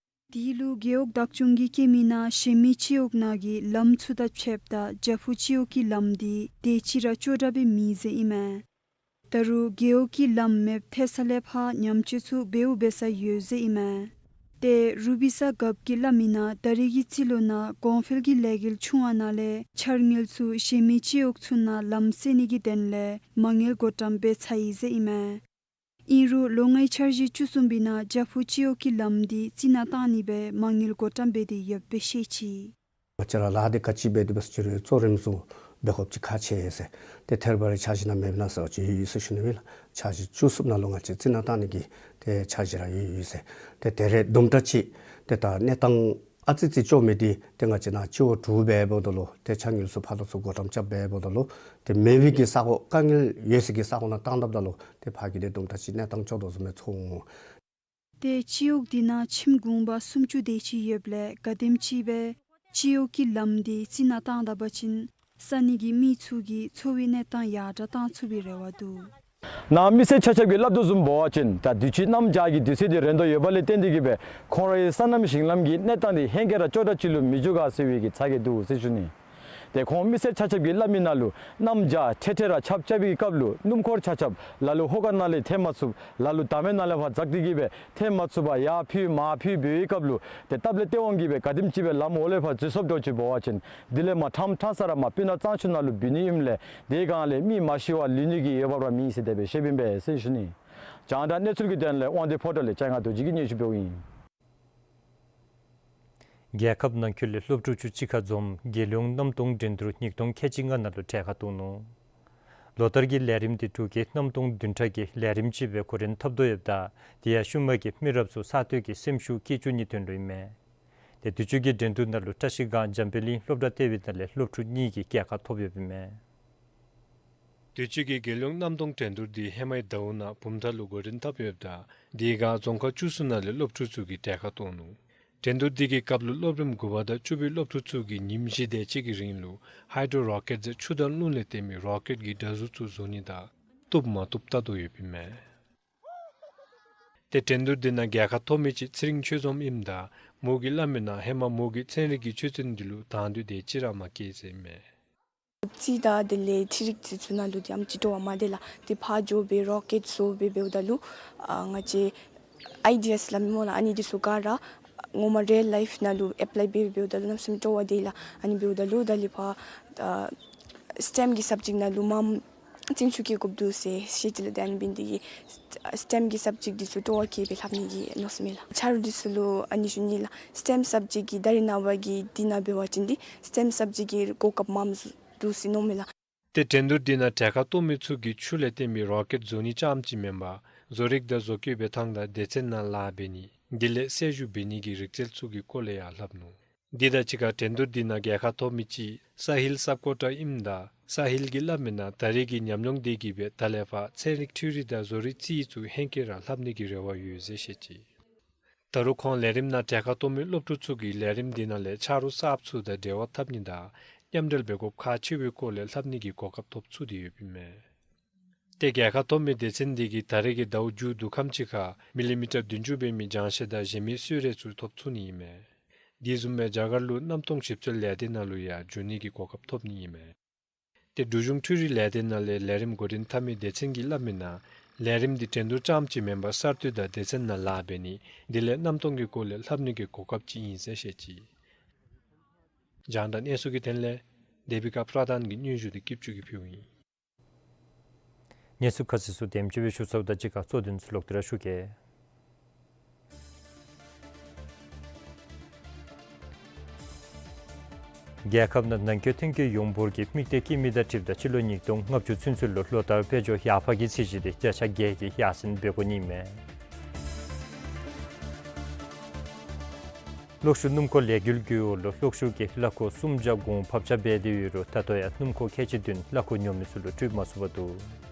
དེ་ལུ་རྒེད་འོག་བདག་སྐྱོང་གི་སྐྱེ་མི་ནང་གཞན་མི་སྤྱི་འོག་ནང་གི་ལམ་ཚུ་དང་ཕྱདཔ་ད་བྱག་ཕུག་སྤྱི་འོག་གི་ལམ་འདི་དེ་ཅིག་ར་སྐྱོ་དྲགས་སྦེ་མེད་ཟེར་ཨིན་མས། ད་རུང་རྒེད་འོག་གི་ལམ་མེདཔ་ཐལ་ས་ལས་ཕར་ཉམས་བཅོས་ཚུ་འབདཝ་འབད་ས་ཡོད་ཟེར་ཨིན་མས། ཏེ་རུ་པིན་ས་རྒཔོ་གིས་སླབ་མི་ནང་ད་རེས་ཀྱི་རྩིས་ལོ་ནང་གོང་འཕེལ་གྱི་ལས་འགུལ་ཆུང་བ་ནང་ལས་འཆར་དངུལ་ཚུ་གཞན་མི་སྤྱི་འོག་ཚུ་ནང་ལམ་བསལ་ནི་གི་དོན་ལས་མ་དངུལ་བགོ་བཀྲམ་འབད་ཚར་ཡི་ཟེར་ཨིན་མས། ཨིན་རུང་ལོ་ལྔའི་འཆར་གཞི་བཅུ་གསུམ་པའི་ནང་བྱག་ཕུག་སྤྱི་འོག་གི་ལམ་འདི་རྩི་ནག་བཏང་ནི་སྦེ་མ་དངུལ་བགོ་བཀྲམ་འབད་དེ་ཡོདཔ་སྦེ་བཤད་ཅི། ང་བཅས་ར་ལཱ་འདི་ག་ཅི་འབད་དེ་འབད་ཟེར་ཅི་རུང་གཙོ་རིམ་སུ་འབད་དགོཔ་ཅིག་ཁག་ཆེ་ཟེར། ཏེ་ཐད་རི་བ་རི་འཆར་གཞི་ནང་མེདཔ་ཨིན་ན་ཟེར་བ་ཅིན་ཡོད་ཡོད་ཟེར་ཞུ་ནི་ཨིན་ལགས། འཆར་གཞི་བཅུ་གསུམ་ནང་ལུ་ང་བཅས་རྩི་ནག་བཏང་ནི་གི་ཏེ་འཆར་གཞི་ར་ཡོད་ཡོད་ཟེར། ཏེ་དེ་རེ་དུམ་གྲ་ཅིག་ཏེ་ད་གནས་སྟངས་ཨ་ཙི་ཙི་སྐྱོ་མི་འདི་ཏེ་ང་བཅས་ནཱ་སྤྱི་འོག་དྲུག་འབདཝ་ད་ལུ་ཏེ་འཆར་དངུལ་ཚུ་ཕར་ལུ་ཚུར་བགོ་བཀྲམ་རྐྱབ་འབདཝ་ད་ལུ་ཏེ་མེད་པའི་གི་ས་གོ་དཀའ་ངལ་ཡོད་སའི་གི་ས་གོ་ནང་བཏང་དཔ་ད་ལུ་ཏེ་ཕར་གྱི་ཏེ་དུམ་གྲ་ཅིག་གནས་སྟངས་སྐྱོ་དོ་བཟུམ་སྦེ་ཚོར་འོང་། ཏེ་སྤྱི་འོག་འདི་ནང་ཁྱིམ་གུང་པ་སུམ་ཅུ་དེ་ཅིག་ཡོདཔ་ལས་ག་དེམ་ཅིག་སྦེ་སྤྱི་འོག་གི་ལམ་འདི་རྩི་ནག་བཏང་ད་པ་ཅིན་ས་གནས་ཀྱི་མི་ཚུ་གི་འཚོ་བའི་གནས་སྟངས་ཡར་དྲགས་བཏང་ཚུགས་པའི་རེ་བ་འདུག། ནཱ་མི་སེར་ཆ་ཁྱབ་ཀྱིས་སླབ་དོ་བཟུམ་འབད་བ་ཅིན་ད་དུས་ཅི་གནམ་བྱཱར་གྱི་དུས་ཚོད་འདི་རན་དོ་ཡོདཔ་ལས་བརྟེན་ཏེ་གིས་སྦེ་ཁོང་རའི་སོ་ནམ་ཞིང་ལམ་གྱི་གནས་སྟངས་འདི་ཧེང་སྐལ་ར་སྐྱོ་དྲགས་ཅིག་ལུ་མི་འགྱུར་ག་ཟེར་བའི་གི་ཚ་གྱང་འདུག་ཟེར་ཞུ་ནི། ཏེ་ཁོང་མི་སེར་ཆ་ཁྱབ་ཀྱིས་སླབ་མི་ནང་ལུ་གནམ་བྱཱར་འཕྲལ་འཕྲལ་ར་ཆརཔ་རྐྱབ་པའི་སྐབས་ལུ་སྣུམ་འཁོར་ཆ་ཁྱབ་ལ་ལུ་ཧོ་ཀ་ནང་ལས་ཐལ་མ་ཚུགསཔ་ལ་ལུ་འདམ་ནང་ལས་ཕར་འཛེགས་ཏེ་གིས་སྦེ་ཐལ་མ་ཚུགསཔ་ཡར་འཕུར་མར་འཕུར་འབད་བའི་སྐབས་ལུ་ཏེ་སྟབས་ལས་ཏེ་དབང་གིས་སྦེ་ག་དེམ་ཅིག་སྦེ་ལམ་འོག་ལས་ཕར་འཛུལ་སོངམ་འདྲཝ་ཅིག་འབད་བ་ཅིན་དེ་ལས་མར་ཕྲང་ཕྲང་ས་ར་མར་སྤུ་ན་གཙང་ཆུ་ནང་ལུ་བུད་ནི་ཨིནམ་ལས་དེ་སྒང་ལས་མི་མ་ཤི་བར་ལུས་ནི་གི་འོས་འབབ་ར་མེད་ཟེར་དེ་སྦེ་བཤདཔ་ཨིན་པས་ཟེར་ཞུ་ནི། རྒྱང་བསྒྲགས་གནས་ཚུལ་གྱི་དོན་ལས་དབང་འདུས་ཕོ་བྲང་ལས་ལྕང་ང་རྡོ་རྗེ་གིས་སྙན་ཞུ་འབདཝ་ཨིན། རྒྱལ་ཁབ་ནང་འཁོད་ལས་སློབ་ཕྲུག་ཚུ་གཅིག་ཁར་འཛོམས་རྒྱལ་ཡོངས་གནམ་སྟོང་འགྲན་བསྡུར་ཉིས་སྟོང་ཁལ་གཅིག་ལྔ་ནང་ལུ་གྲལ་ཁར་གཏོགས་ནུག། ལོ་ལྟར་གྱི་ལས་རིམ་འདི་འབྲུག་གི་གནམ་སྟོང་བདུན་ཕྲག་གི་ལས་རིམ་ཅིག་སྦེ་འགོ་འདྲེན་འཐབ་དོ་ཡོདཔ་ད་དེ་ཡང་ཤུལ་མ་གི་མི་རབས་ཚུ་གསར་གཏོད་ཀྱི་སེམས་ཤུགས་བསྐྱེད་བཅུག་ནིའི་དོན་ལུ་ཨིན་མས། ཏེ་དུས་ཅི་གི་འགྲན་བསྡུར་ནང་ལུ་བཀྲིས་སྒང་འཇམ་དཔལ་གླིང་སློབ་གྲྭ་ལྟེ་བའི་ནང་ལས་སློབ་ཕྲུག་གཉིས་ཀྱིས་རྒྱལ་ཁ་ཐོབ་ཡོདཔ་ཨིན་མས། དུས་ཅི་གི་རྒྱལ་ཡོངས་གནམ་སྟོང་འགྲན་བསྡུར་འདི་ཧེ་མའི་ཟླཝ་ནང་བུམ་ཐང་ལུ་འགོ་འདྲེན་འཐབ་ཡོདཔ་ད་དེ་སྒང་རྫོང་ཁག་བཅུ་གསུམ་ནང་ལས་སློབ་ཕྲུག་ཚུ་གིས་གྲལ་ཁར་གཏོགས་ནུག། འགྲན་བསྡུར་འདི་གི་སྐབས་ལུ་སློབ་རིམ་དགུ་པ་དང་བཅུ་པའི་སློབ་ཕྲུག་ཚུ་གིས་ཉིནམ་བཞི་དེ་ཅིག་གི་རིང་ལུ་ཧའི་ཌྲོ་རོ་ཀེཊ་ཟེར་ཆུ་དང་རླུང་ལས་བཏོན་མི་རོ་ཀེཊ་ཀྱི་འདྲ་གཟུགས་ཚུ་བཟོ་ནི་དང་བཏུབ་མ་བཏུབ་བལྟ་དོ་ཡོདཔ་ཨིན་མས། ཏེ་འགྲན་བསྡུར་འདི་ནང་རྒྱལ་ཁ་ཐོབ་མི་ཅིག་ཚེ་རིང་ཆོས་འཛོམས་ཨིནམ་ད་མོ་གིས་སླབ་མིའི་ནང་ཧེ་མ་མོ་གིས་ཚན་རིག་གི་ཆོས་ཚན་འདི་ལུ་དང་འདོད་དེ་ཅིག་ར་མ་བསྐྱེད་ཟེར་ཨིན་མས། རྩིས་དང་དེ་ལས་འཕྲུལ་རིག་འདི་ཚུ་ནང་ལུ་དེ་ཨམ་ཅིག་སྤྲོ་བ་མ་བདེ་ལགས། ཏེ་ཕར་འགྱོ་སྦེ་རོ་ཀེཊ་བཟོ་སྦེ་འབདཝ་ད་ལུ་ཨ་ང་བཅས་ཨའི་ཌི་ཡཱསི་སླབ་མི་སྨོ་ལགས། ཨ་ནི་འདི་ཚུ་ག་ར་ངོ་མ་རི་ཡལ་ལའིཕ་ནང་ལུ་ཨེཔ་ལའི་འབད་འབདཝ་ད་ལུ་གནམ་མེད་ས་མེད་སྤྲོ་བ་བདེ་ལགས། ཨ་ནི་འབདཝ་ད་ལུ་ད་ལས་ཕར་ཨ་སི་ཊེམ་གྱི་སབ་ཇེཀཊ་ནང་ལུ་མངམ་རྩིས་འཕྲུལ་བཀལ་དགོཔ་འདུག་ཟེར་བཤད་ཅི་ལགས། ཏེ་ཨ་ནི་འབད་ནི་དེ་གིས་སི་ཊེམ་གྱི་སབ་ཇེཀཊ་འདི་ཚུ་སྤྲོ་བ་བསྐྱེད་སྦེ་ལྷབ་ནི་གི་མནོ་བསམ་ཡོད་ལགས། ཆ་རོགས་འདི་ཚུ་ལུ་ཨ་ནི་ཞུ་ནི་ལགས། སི་ཊེམ་སབ་ཇེཀཊ་ཀྱི་ད་རེས་ནངས་པ་གི་འདི་ནང་འབད་བ་ཅིན་འདི་སི་ཊེམ་སབ་ཇེཀཊ་ཀྱི་གོ་སྐབས་མངམ་འདུག་ཟེར་མནོཝ་མས་ལགས། ཏེ་འགྲན་བསྡུར་འདི་ནང་གྲལ་ཁར་གཏོགས་མི་ཚུ་གིས་ཆུ་ལས་བཏོན་མི་རོ་ཀེཊ་བཟོ་ནི་རྐྱངམ་ཅིག་མེན་པར་བཟོ་རིག་དང་བཟོ་བཀོད་འབད་ཐངས་དང་སྡེ་ཚན་ནང་ལཱ་འབད་ནི་དེ་ལས་གསལ་ཞུ་འབད་ནི་གི་རིག་རྩལ་ཚུ་གི་སྐོར་ལས་ཡང་ལྷབ་ནུག། འདི་དང་གཅིག་ཁར་འགྲན་བསྡུར་འདི་ནང་རྒྱལ་ཁ་ཐོབ་མི་ཅིག་ས་ཧིལ་སབ་ཀོ་ཊ་ཨིནམ་ད་ས་ཧིལ་གྱིས་སླབ་མིའི་ནང་ད་རེས་ཀྱི་ཉམས་མྱོང་དེ་གིས་སྦེ་ད་ལས་ཕར་ཚན་རིག་འཕྲུལ་རིག་དང་བཟོ་རིག་རྩིས་ཚུ་ཧེང་སྐལ་ར་ལྷབ་ནི་གི་རེ་བ་ཡོད་ཟེར་བཤད་ཅི། ད་རུང་ཁོང་ལས་རིམ་ནང་གྲལ་ཁར་གཏོགས་མི་སློབ་ཕྲུག་ཚུ་གིས་ལས་རིམ་འདི་ནང་ལས་ཆ་རོགས་གསརཔ་ཚུ་དང་འབྲེལ་བ་འཐབ་ནི་དང་མཉམ་འབྲེལ་འབད་དགོཔ་ཁག་ཆེ་བའི་སྐོར་ལས་ལྷབ་ནི་གི་གོ་སྐབས་ཐོབ་ཚུགས་ཏེ་ཡོདཔ་ཨིན་མས། ཏེ་རྒྱལ་ཁ་ཐོབ་མི་སྡེ་ཚན་འདི་གིས་ད་རེས་ཀྱི་ཟླཝ་མཇུག་བསྡུ་ཁམས་ཅིག་ཁར་མི་ལི་མི་ཊར་བདུན་ཅུ་འབད་མི་སྦྱང་བཤད་དང་གཞན་མི་གསོལ་རས་ཚུ་ཐོབ་ཚུགས་ནི་ཨིན་མས། དེ་བཟུམ་སྦེ་རྒྱ་གར་ལུ་གནམ་སྟོང་ཞིབ་འཚོལ་ལས་སྡེ་ནང་ལུ་ཡང་འགྱོ་ནི་གི་གོ་སྐབས་ཐོབ་ནི་ཨིན་མས། ཏེ་འབྲུག་གཞུང་འཕྲུལ་རིག་ལས་སྡེ་ནང་ལས་ལས་རིམ་འགོ་འདྲེན་འཐབ་མི་སྡེ་ཚན་གྱིས་སླབ་མིའི་ནང་ལས་རིམ་འདི་འགྲན་བསྡུར་རྐྱངམ་ཅིག་མེན་པར་གསར་གཏོད་དང་སྡེ་ཚན་ནང་ལཱ་འབད་ནི་དེ་ལས་གནམ་སྟོང་གི་སྐོར་ལས་ལྷབ་ནི་གི་གོ་སྐབས་ཅིག་ཨིན་ཟེར་བཤད་ཅི། རྒྱང་བསྒྲགས་གནས་ཚུལ་གྱི་དོན་ལས་དེ་བི་ཀ་པྲ་དཱན་གྱི་སྙན་ཞུ་འདི་སྐྱིད་ཆུ་གིས་ཕུལཝ་ཨིན། གནས་ཚུལ་ཁ་གསལ་ཚུ་དེམ་ཅིག་སྦེ་ཞུ་ཚརཝ་དང་གཅིག་ཁར་གཙོ་དོན་ཚུ་ལོག་སྟེ་ར་ཞུ་གེ། རྒྱལ་ཁབ་ནང་ནང་འཁོད་ཐོན་སྐྱེད་ཡོངས་འབོར་གྱི་དམིགས་གཏད་བསྐྱེད་མི་དང་འཁྲིལཝ་ད་སྤྱི་ལོ་ཉིས་སྟོང་ལྔ་བཅུ་ཚུན་ཚོད་ལུ་ལོ་ལྟར་དཔལ་འབྱོར་ཡར་འཕར་གྱི་ཚད་གཞི་དེ་བརྒྱ་ཆ་བརྒྱད་ཀྱི་ཡར་སེང་འབད་དགོ་ནི་མས། གློག་ཤུགས་སྣུམ་འཁོར་ལས་འགུལ་གྱི་འོག་ལུ་གློག་ཤུགས་ཀྱི་གླ་འཁོར་གསུམ་བརྒྱ་གོང་ཕབ་ཆག་འབད་དེ་ཡོད་རུང་ད་ལྟོ་ཡང་སྣུམ་འཁོར་ཁལ་གཅིག་བདུན་གླ་འཁོར་ཉོ་མི་ཚུ་ལུ་སྤྲོད་མ་ཚུགས་པར་འདུག།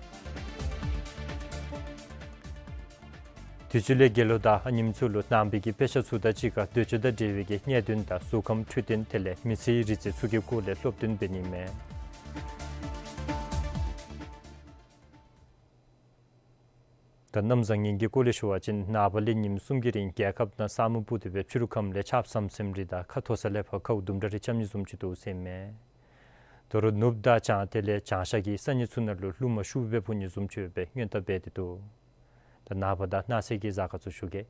དུས་ཅི་ལས་དགེ་སློང་དང་ཨ་ནེམ་ཚུ་ལུ་ནང་པའི་གི་དཔེ་ཆ་ཚུ་དང་གཅིག་ཁར་འདོད་སྤྱོད་དང་འབྲེལ་བའི་གི་གནད་དོན་དང་གཟུགས་ཁམས་འཕྲོད་བསྟེན་དེ་ལས་མི་ཚེའི་རིག་རྩལ་ཚུ་གི་སྐོར་ལས་སློབ་སྟོན་འབད་ནི་མས། ད་གནམ་བཟང་ངན་གྱི་སྐོར་ལས་ཞུ་བ་ཅིན་ནངས་པ་ལས་ཉིནམ་གསུམ་གྱི་རིང་རྒྱལ་ཁབ་ནང་ས་སྨུག་སྤུབས་ཏེ་སྦེ་ཕྱི་རུ་ཁམས་ལས་ཆརཔ་ཟམ་ཟིམ་རེ་དང་ཁ་མཐོ་ས་ལས་ཕར་ཁཝ་དུམ་གྲ་རེ་རྐྱབ་ནི་བཟུམ་ཅིག་འདུག་ཟེར་མས། དོ་རུང་ནུབ་དང་བྱང་དེ་ལས་བྱང་ཤར་གྱི་ས་གནས་ཚུ་ནང་ལུ་རླུང་མ་ཤུགས་སྦེ་འཕུ་ནི་བཟུམ་ཅིག་ཡོད་པའི་སྔོན་བརྡ་འབད་དེ་འདུག། ད་ནངས་པ་དང་གནངས་ཚེ་གི་གཟའ་སྐར་ཚུ་ཞུ་གེ།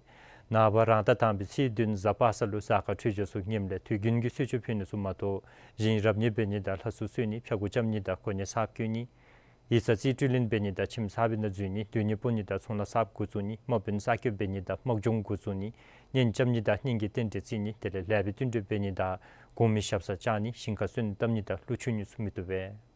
ནངས་པ་རང་ཟླ་དང་པའི་ཚེས་བདུན་གཟའ་པ་སངས་ལུ་གཟའ་སྐར་འཕྲོད་སྦྱོར་ཚུ་ངནམ་ལས་དུས་རྒྱུན་གྱི་གསོལ་མཆོད་ཕུལ་ནི་ཚུ་མ་གཏོགས་གཞན་རབ་གནས་འབད་ནི་དང་ལྷ་སྲུང་གསོལ་ནི་ཕྱྭ་འགུགས་རྐྱབ་ནི་དང་གོ་གནས་གསརཔ་བསྐོ་ནི་ཡིག་ཚང་རྩིས་སྤྲོད་ལེན་འབད་ནི་དང་ཁྱིམ་གསར་པའི་ནང་འཛུལ་ནི་སྡོད་གནས་སྤོ་ནི་དང་ཚོང་ལཱ་གསརཔ་འགོ་བཙུགས་ནི་དམག་དཔོན་གསར་བསྐོ་འབད་ནི་དང་དམག་སྦྱོང་འགོ་བཙུགས་ནི་གཉེན་རྐྱབ་ནི་དང་གཉེན་གྱི་རྟེན་འབྲེལ་བརྩི་ནི་དེ་ལས་ལེགས་པའི་བསྟུན་གྲོས་འབད་ནི་དང་གོང་མའི་ཞབས་སར་བཅར་ནི་ཞིང་ཁར་སོན་བཏབ་ནི་དང་ཀླུ་མཆོད་ནི་ཚུ་མི་བཏུབ་པས།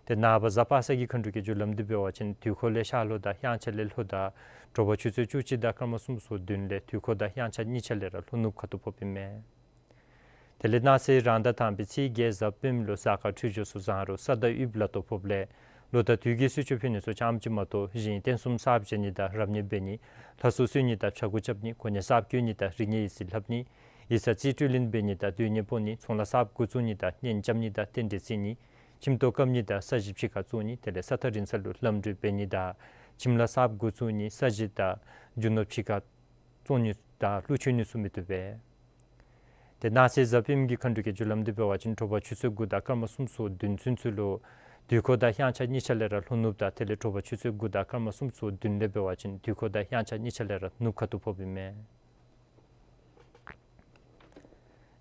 ཏེ་ནངས་པ་གཟའ་པ་སངས་ཀྱི་མཁའ་འགྲོ་གི་རྒྱུ་ལམ་འདི་འབད་བ་ཅིན་དུས་འཁོར་ལས་ཤར་ལྷོ་དང་དབྱངས་འཆར་ལས་ལྷོ་དང་དྲོ་པ་ཆུ་ཚོད་བཅུ་གཅིག་དང་སྐར་མ་སུམ་ཅུ་སོ་བདུན་ལས་དུས་འཁོར་དང་དབྱངས་འཆར་གཉིས་ཆ་ལས་ར་ལྷོ་ནུབ་ཁ་ཐུག་ཕོགཔ་ཨིན་མས། དེ་ལས་གནངས་ཚེ་རང་ཟླ་དང་པའི་ཚེས་བརྒྱད་གཟའ་སྤེནམ་ལུ་གཟའ་སྐར་འཕྲོད་སྦྱོར་ཚུ་བཟང་རུང་ས་དང་དབུགས་ལ་གཏོགས་ཕོགཔ་ལས་ལོ་དང་དུས་ཀྱི་གསོལ་མཆོད་ཕུལ་ནི་ཚུ་རྐྱངམ་ཅིག་མ་གཏོགས་གཞན་རྟེན་གསུམ་གསརཔ་བཞེངས་ནི་དང་རབ་གནས་འབད་ནི་ལྷ་སྲུང་གསོལ་ནི་དང་ཕྱྭ་འགུགས་རྐྱབ་ནི་གོ་གནས་གསརཔ་བསྐོ་ནི་དང་རིག་གནས་ཡིག་རྩིས་ལྷབ་ནི་ཡིག་ཚང་རྩིས་སྤྲོད་ལེན་འབད་ནི་དང་སྡོད་གནས་སྤོ་ནི་ཚོང་ལཱ་གསརཔ་འགོ་བཙུགས་ནི་དང་གཉེན་རྐྱབ་ནི་དང་རྟེན་འབྲེལ་བརྩི་ནི་ཁྱིམ་ཐོག་བཀབ་ནི་དང་ས་གཞི་ཕྱི་ཁར་བཙུགས་ནི་དེ་ལས་ས་ཐག་རིང་ས་ལུ་ལམ་འགྲུལ་འབད་ནི་དང་ཁྱིམ་ལཱ་གསརཔ་འགོ་བཙུགས་ནི་ས་གཞི་དང་རྒྱུ་ནོར་ཕྱི་ཁར་བཙོང་ནི་དང་ཀླུ་མཆོད་ནི་ཚུ་མི་བཏུབ་པས། ཏེ་གནངས་ཚེ་གཟའ་སྤེནམ་གྱི་མཁའ་འགྲོ་གི་རྒྱུ་ལམ་འདི་འབད་བ་ཅིན་དྲོ་པ་ཆུ་ཚོད་དགུ་དང་སྐར་མ་སུམ་ཅུ་སོ་བདུན་ཚུན་ཚོད་ལུ་དུས་འཁོར་དང་དབྱངས་འཆར་གཉིས་ཆ་ལས་ར་ལྷོ་ནུབ་དང་དེ་ལས་དྲོ་པ་ཆུ་ཚོད་དགུ་དང་སྐར་མ་སུམ་ཅུ་སོ་བདུན་ལས་འབད་བ་ཅིན་དུས་འཁོར་དང་དབྱངས་འཆར་གཉིས་ཆ་ལས་ར་ནུབ་ཁ་ཐུག་ཕོགཔ་ཨིན་མས།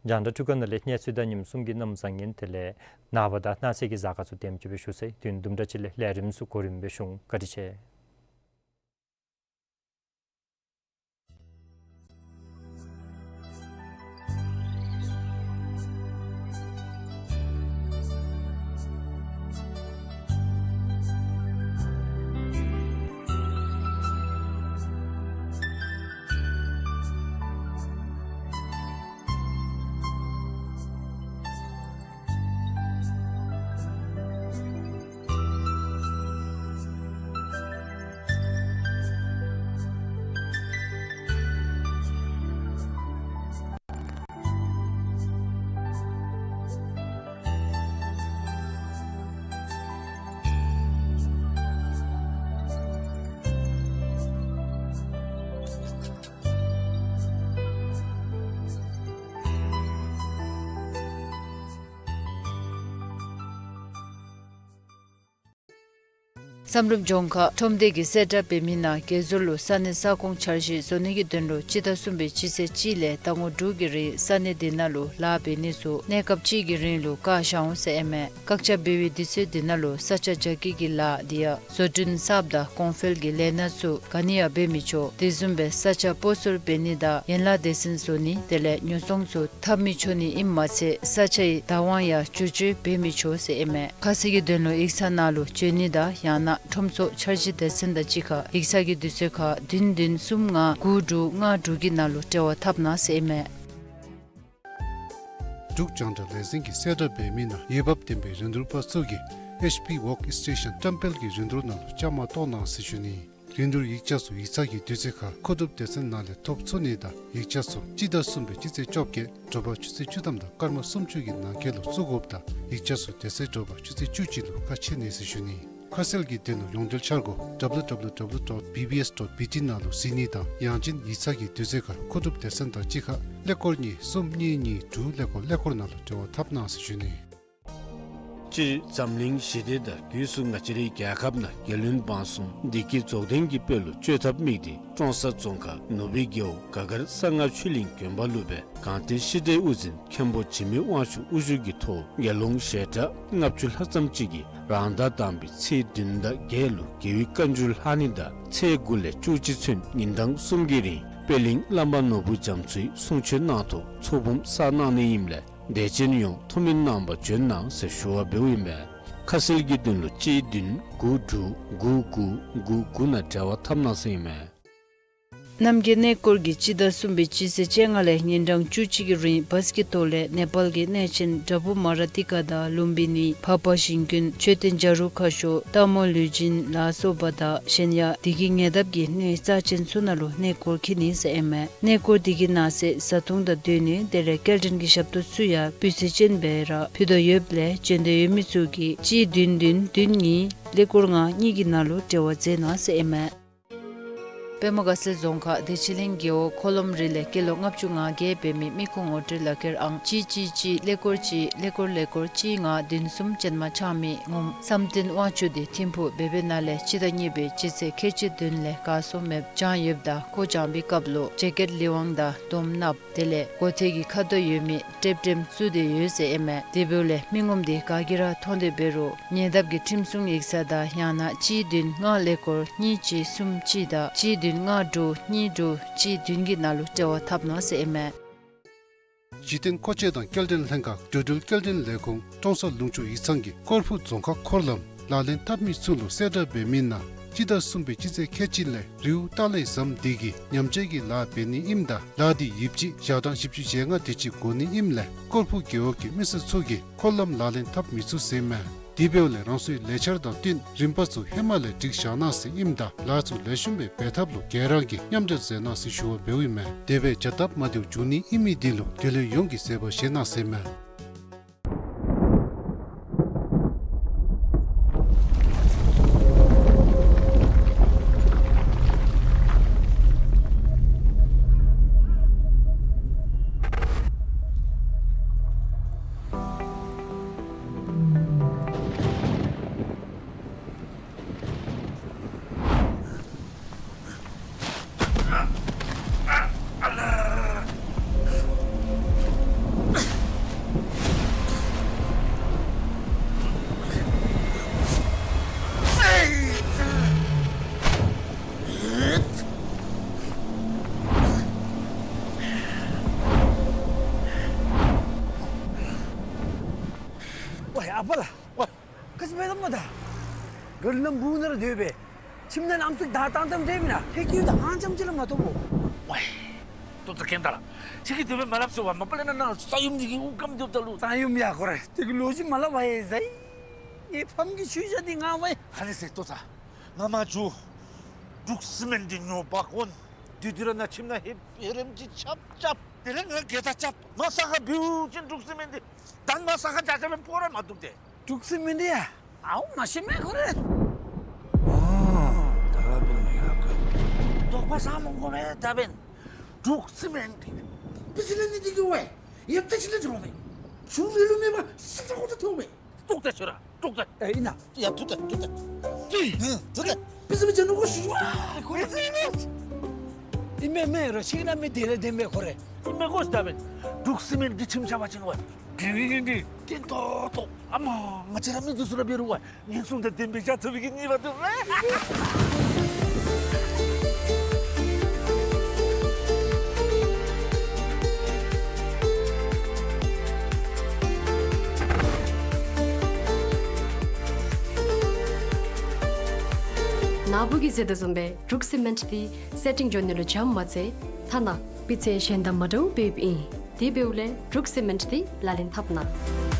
རྒྱང་བསྒྲགས་འཕྲུལ་ཁང་ནང་ལས་གནས་ཚུལ་དང་ཉིནམ་གསུམ་གྱི་གནམ་བཟང་ངན་དེ་ལས་ནངས་པ་དང་གནངས་ཚེ་གི་གཟའ་སྐར་ཚུ་དེམ་ཅིག་སྦེ་ཞུ་ཚར་ཡི། དུས་ཡུན་དུམ་གྲ་ཅིག་ལས་ལས་རིམ་ཚུ་གོ་རིམ་སྦེ་ཞུ་འོང་། བཀའ་དྲིན་ཆེ། བསམ་གྲུབ་ལྗོངས་མཁར་ཁྲོམ་སྡེ་གིས་གསལ་བསྒྲགས་འབད་མི་ནང་དགེ་ཟུར་ལུ་ས་གནས་ས་ཁོངས་འཆར་གཞི་བཟོ་ནི་གི་དོན་ལུ་སྤྱི་ཟླ་གསུམ་པའི་སྤྱི་ཚེས་གཅིག་ལས་ཟླ་ངོ་དྲུག་གི་རིང་ས་གནས་དེ་ནང་ལུ་ལཱ་འབད་ནི་ཚུ་གནས་སྐབས་གཅིག་གི་རིང་ལུ་བཀག་བཞག་འོང་ཟེར་ཨིན་མས། བཀག་ཆ་འབད་བའི་དུས་ཚོད་དེ་ནང་ལུ་ས་ཆ་རྒྱ་སྐྱེད་ཀྱི་ལཱ་དེ་ཡང་བཟོ་སྐྲུན་གསརཔ་དང་གོང་འཕེལ་གྱི་ལས་སྣ་ཚུ་ག་ནི་ཡང་འབད་མི་ཆོག། དེ་བཟུམ་སྦེ་ས་ཆ་སྤོ་སོར་འབད་ནི་དང་ཡན་ལག་སྡེ་ཚན་བཟོ་ནི་དེ་ལས་ཉོ་ཚོང་ཚུ་འཐབ་མི་ཆོག་ནི་ཨིནམ་མ་ཚད་ས་ཆའི་བདག་དབང་ཡང་བསྒྱུར་བཅོས་འབད་མི་ཆོག་ཟེར་ཨིན་མས། ཁ་གསལ་གྱི་དོན་ལུ་ཡིག་ཚང་ནང་ལུ་བྱོན་ནི་དང་ཡང་ན་ཁྲོམ་ཚོགས་འཆར་གཞི་སྡེ་ཚན་དང་གཅིག་ཁར་ཡིག་ཚང་གི་དུས་ཚོད་ཁར་བདུན་བདུན་གསུམ་ལྔ་དགུ་དྲུག་ལྔ་དྲུག་གི་ནང་ལུ་འབྲེལ་བ་འཐབ་གནང་ཟེར་ཨིན་མས། འབྲུག་རྒྱང་བསྒྲགས་ལས་འཛིན་གྱིས་གསལ་བསྒྲགས་འབད་མི་ནང་འོས་འབབ་ལྡན་པའི་རིན་བསྡུར་པ་ཚུ་གིས་ཨེཆ་པི་ཝོརཀ་སི་ཊེ་ཤཱན་བཀྲམ་སྤེལ་གྱི་རིན་བསྡུར་ནང་ལུ་བཅའ་མར་གཏོགས་གནང་ཟེར་ཞུ་ནི། རིན་བསྡུར་ཡིག་ཆ་ཚུ་ཡིག་ཚང་གི་དུས་ཚོད་ཁར་མཁོ་སྒྲུབ་སྡེ་ཚན་ནང་ལས་ཐོབ་ཚུགས་ནི་དང་ཡིག་ཆ་ཚུ་སྤྱི་ཟླ་གསུམ་པའི་སྤྱི་ཚེས་བཅོ་བརྒྱད་དྲོ་པ་ཆུ་ཚོད་བཅུ་ཐམ་དང་སྐར་མ་སུམ་ཅུ་གི་ནང་འཁོད་ལུ་བཙུགས་དགོཔ་དང་ཡིག་ཆ་ཚུ་དེ་ཚེ་དྲོ་པ་ཆུ་ཚོད་བཅུ་གཅིག་ལུ་ཁ་ཕྱེ་ནི་ཟེར་ཞུ་ནི། ཁ་གསལ་གྱི་དོན་ལུ་ཡོངས་འབྲེལ་འཆར་སྒོ་W W W dot B B S dot B T ནང་ལུ་གཟིགས་ནི་དང་ཡང་ཅིན་ཡིག་ཚང་གི་དུས་ཚོད་ཁར་མཁོ་སྒྲུབ་སྡེ་ཚན་དང་གཅིག་ཁར་ཀླད་ཀོར་གཉིས་གསུམ་གཉིས་གཉིས་དྲུག་ཀླད་ཀོར་ཀླད་ཀོར་ནང་ལུ་འབྲེལ་བ་འཐབ་གནང་ཟེར་ཞུ་ནི། སྤྱིར་འཛམ་གླིང་ཞི་བདེ་དང་སྒོས་སུ་ང་བཅས་རའི་རྒྱལ་ཁབ་ནང་རྒྱལ་བློན་འབངས་གསུམ་བདེ་སྐྱིད་རྫོགས་ལྡན་གྱི་དཔལ་ལུ་བཅོས་ཐབས་དམིགས་ཏེ་ཀྲོང་གསར་རྫོང་ཁག་ནུབ་སྦིས་རྒེད་འོག་ག་གར་གསང་སྔགས་ཆོས་གླིང་དགོན་པ་ལུ་སྦེ་གངས་ལྟེ་ཤེས་རིག་དབུ་འཛིན་མཁན་པོ་འཇིགས་མེད་དབང་ཕྱུག་དབུ་བཞུགས་ཀྱི་ཐོག་དགེ་སློང་ཞལ་གྲངས་ལྔ་བཅུ་ལྷག་ཙམ་ཅིག་གིས་རང་ཟླ་དང་པའི་ཚེས་བདུན་དང་བརྒྱད་ལུ་དགེ་བའི་བཀའ་འགྱུར་ལྷག་ནི་དང་ཚེས་དགུ་ལས་བཅུ་གཅིག་ཚུན་ཉིན་གྲངས་གསུམ་གྱི་རིང་པད་གླིང་བླམ་པ་ནོར་བུ་རྒྱ་མཚོའི་གསུང་ཆོས་གནང་ཐོག་ཚོགས་འབུམ་བསགས་གནང་ནི་ཨིནམ་ལས་དད་ཅན་ཡོངས་ཐུགས་སྨོན་གནང་བར་བྱོན་གནང་ཟེར་ཞུ་བ་འབདཝ་ཨིན་པས། ཁ་གསལ་གྱི་དོན་ལུ་གཅིག་བདུན་དགུ་དྲུག་དགུ་དགུ་དགུ་དགུ་ནང་འབྲེལ་བ་འཐབ་གནང་ཟེར་ཨིན་མས། རྣམ་རྒྱལ་གནས་སྐོར་གྱིས་སྤྱི་ཟླ་གསུམ་པའི་སྤྱི་ཚེས་བཅོ་ལྔ་ལས་ཉིན་གྲངས་བཅུ་གཅིག་གི་རིང་བཱས་ཀྱི་ཐོག་ལས་ནེ་པཱལ་གྱི་གནས་ཆེན་དྲ་བུ་མ་ར་ཏི་ཀ་དང་ལུམ་བི་ནི་བྷ་བྷ་ཞིང་ཀུན་མཆོད་རྟེན་བྱ་རུང་ཁ་ཤོར་སྟག་མོ་ལུས་སྦྱིན་ལ་སོགས་པ་དང་གཞན་ཡང་དེ་གི་ཉེ་འདབས་ཀྱི་གནས་རྩ་ཆེན་ཚུ་ནང་ལུ་གནས་སྐོར་འཁྱིད་ནི་ཟེར་ཨིན་མས། གནས་སྐོར་དེ་གི་ནང་གསེས་བཟའ་འཐུང་དང་སྡོད་གནས་དེ་ལས་སྐྱེལ་འདྲེན་གྱི་ཞབས་ཏོག་ཚུ་ཡང་སྤུས་ཚད་ཅན་སྦེ་ར་ཕུལ་དོ་ཡོདཔ་ལས་བྱོན་འདོད་ཡོད་མི་ཚུ་གིས་གཅིག་བདུན་བདུན་བདུན་གཉིས་ཀླད་ཀོར་ལྔ་གཉིས་ཀྱི་ནང་ལུ་འབྲེལ་བ་མཛད་གནང་ཟེར་ཨིན་མས། པདྨ་དགའ་ཚལ་རྫོང་ཁག་བདེ་ཆེན་གླིང་རྒེད་འོག་འཁོར་ལམ་རི་ལས་སྐྱེས་ལོ་ལྔ་བཅུ་ང་བརྒྱད་འབད་མི་མི་ཁུངས་ངོ་སྤྲོད་ལག་ཁྱེར་ཨང་གཅིག་གཅིག་གཅིག་ཀླད་ཀོར་གཅིག་ཀླད་ཀོར་ཀླད་ཀོར་གཅིག་ལྔ་བདུན་གསུམ་ཅན་མ་ཆགས་མི་ངོམ་བསམ་གཏན་དབང་ཕྱུག་དེ་ཐིམ་ཕུག་བེ་བེ་ན་ལས་སྤྱི་ཟླ་གཉིས་པའི་སྤྱི་ཚེས་ཁལ་གཅིག་བདུན་ལས་གར་སོང་མེདཔ་བྱུང་ཡོདཔ་ད་ཁོ་བྱོན་པའི་སྐབས་ལུ་ཇེ་ཀེཊ་ལི་ཝང་དང་དོམ་ནགཔོ་དེ་ལས་མགོ་ཐད་ཀྱི་ཁ་དོག་ཡོད་མི་ཏྲེབ་ཏྲེམ་བཙུགས་ཏེ་ཡོད་ཟེར་ཨིན་མས། དེ་འབདཝ་ལས་མི་ངོམ་དེ་ག་གིས་ར་མཐོང་སྟེ་འབད་རུང་ཉེ་འདབས་ཀྱི་ཁྲིམས་སྲུང་ཡིག་ཚང་དང་ཡང་ན་གཅིག་བདུན་ལྔ་ཀླད་ཀོར་གཉིས་གཅིག་གསུམ་གཅིག་དང་གཅིག་བདུན་ལྔ་དྲུག་གཉིས་དྲུག་གཅིག་བདུན་གྱི་ནང་ལུ་འབྲེལ་བ་འཐབ་གནང་ཟེར་ཨིན་མས། གཞི་རྟེན་མཁོ་ཆས་དང་སྐྱེལ་འདྲེན་ལྷན་ཁག་འགྲོ་འགྲུལ་སྐྱེལ་འདྲེན་ལས་ཁུངས་ཀྲོང་གསར་ལུང་ཕྱོགས་ཡིག་ཚང་གིས་ཀོར་ཕུ་རྫོང་ཁག་འཁོར་ལམ་ལག་ལེན་འཐབ་མི་ཚུ་ལུ་གསལ་བསྒྲགས་འབད་མི་ནང་སྤྱི་ཟླ་གསུམ་པའི་སྤྱི་ཚེས་ཁལ་གཅིག་ལས་རེའུ་ཏཱ་ལའི་ཟམ་དེ་གི་ཉམས་བཅོས་ཀྱི་ལཱ་འབད་ནི་ཨིནམ་ད་ལཱ་དེ་ཡིབ་གཅིག་ཞག་གྲངས་བཞི་བཅུ་ཞེ་ལྔ་དེ་ཅིག་འགོར་ནི་ཨིནམ་ལས་ཀོར་ཕུ་རྒེད་འོག་གི་མི་སེར་ཚུ་གིས་འཁོར་ལམ་ལག་ལེན་འཐབ་མི་ཚུགས་ཟེར་ཨིན་མས། དེ་འབདཝ་ལས་རང་སོའི་ལས་འཆར་དང་བསྟུན་རིམ་པ་ཚུ་ཧེ་མ་ལས་སྒྲིག་བཞག་གནང་ཟེར་ཨིནམ་ད་ལཱ་ཚུ་ལེགས་ཤོམ་སྦེ་འབད་ཐབས་ལུ་ག་ར་གིས་མཉམ་འབྲེལ་མཛད་གནང་ཟེར་ཞུ་བ་འབདཝ་ཨིན་མས། དེ་སྦེ་བྱ་སྟབས་མ་བདེཝ་འབྱུང་ནི་ཨིན་མི་དེ་ལུ་དེ་ལུ་ཡོངས་ཀྱིས་བཟོད་པ་བཞེས་གནང་ཟེར་ཨིན་མས། ཝའི་ཨ་པ་ལགས། ཝའི། ག་ཅི་འབད་དོ་མས་ད། ག་ལམ་བུ་ནང་ར་སྡོད་སྦེ། ཁྱིམ་ནང་ཨམ་སྲུ་དང་བཏང་བཏངམ་འདྲས་མེན་ན། ཧེ་ཀྱི་ཡུལ་དང་ཧང་ཙམ་ཅིག་ལས་མ་ཐོབ་བོ། ཝའི། ཏོ་ཏོ་གན་ད་ལ། ཁྱོད་ཀྱིས་དེ་སྦེ་མ་སླབ་ཟེར་བ། མ་པ་ལས་ན་ནཱ་ས་ཡོམ་འདི་གིས་དབུགས་སྐམ་སྡོདཔ་ད་ལུ། ས་ཡོམ་ཡ་ཁོ་ར་དེ་གི་ལོ་རྒྱུས་མ་སླབ་པ་ཡ་ཟེར། ངེའི་ཕམ་གྱི་ཆོས་བྱ་འདི་ང་ཝའི། ཧ་ལས་ཟེར་ཏོ་ཚ། ང་མ་འགྱོ། འབྲུག་སི་མེནཊ་འདི་ཉོ་འབག་འོང་། དེ་དུས་ར་ནཱ་ཁྱིམ་ནང་ཧེ་བེ་རེམ་ཅིག་རྐྱབ་རྐྱབ། དེ་ལས་ང་གེ་ད་རྐྱབ། མ་ས་ཁར་འབདཝ་ཅིན་འབྲུག་སི་མེནཊ་འདི་ད་མ་ས་ཁར་རྐྱབ་རྐྱབ་སྦེ་སྤོ་ར་མ་བཏུབ་སྟེ། འབྲུག་སི་མེནཊ་འདི་ཡ། ཨའུ་མ་ཤེས་མས་ཁོ་རེ། ཨོ། ད་ག་འབད་ནི་ཡ་ག། དོགས་པ་ཟ་མི་དགོ་པས། ད་འབདན་འབྲུག་སི་མེནཊ་འདི་པི་སི་ལ་ནི་འདི་གི་ཝའི་ཡ་ད་ཅི་ལ་འགྱོ་མས། ཆུ་རེ་ལུ་མེད་པར་སི་ཏྲ་ཁོ་ད་ཐོབ་མས། ཏོག་ཏ་ཤོར་ར་ཏོག་ཏ། ཨེ་ཨིན་ན། ཡ་ཏོག་ཏ་ཏོག་ཏ། ཙུ། ཧུམ། ཙུ་ཙེ། པི་སི་པི་ཅན་ནུ་གོ་ཤུ་ཤུ། ཨ་ཁོ་རེ་ཙེ་ནུ། ཨིན་མས་མས་རོ་ཤིག་ན་མི་དེ་ལས་དེ་མས་ཁོ་རེ། ཨིན་མས་གོ་ཤུ་ད་མས། འབྲུག་སི་མེནཊ་གི་ཁྱིམ་ཆ་བ་ཅིན་བ། དེ་བི་ཨིན་དེ། ཀེན་ཏོ་ཏོ། ཨ་མ། ང་བཅས་ར་མི་འདི་ཚུ་ར་འབད་རུང་བ། ངན་སོང་དང་ལྡན་པའི་ཤ་ཚ་བའི་གི་ཉེས་པ་དེ་རེ། ནཱ་བུ་གིས་ཟེར་དོ་བཟུམ་སྦེ་འབྲུག་སི་མེནཊ་འདི་སེ་ཊིང་འགྱོ་ནི་ལུ་འཇམ་མ་ཚད་ཐ་ན་སྤུས་ཚད་གཞན་དང་མ་འདྲཝ་སྦེ་ཨིན། དེ་འབདཝ་ལས་འབྲུག་སི་མེནཊ་འདི་ལག་ལེན་འཐབ་གནང་།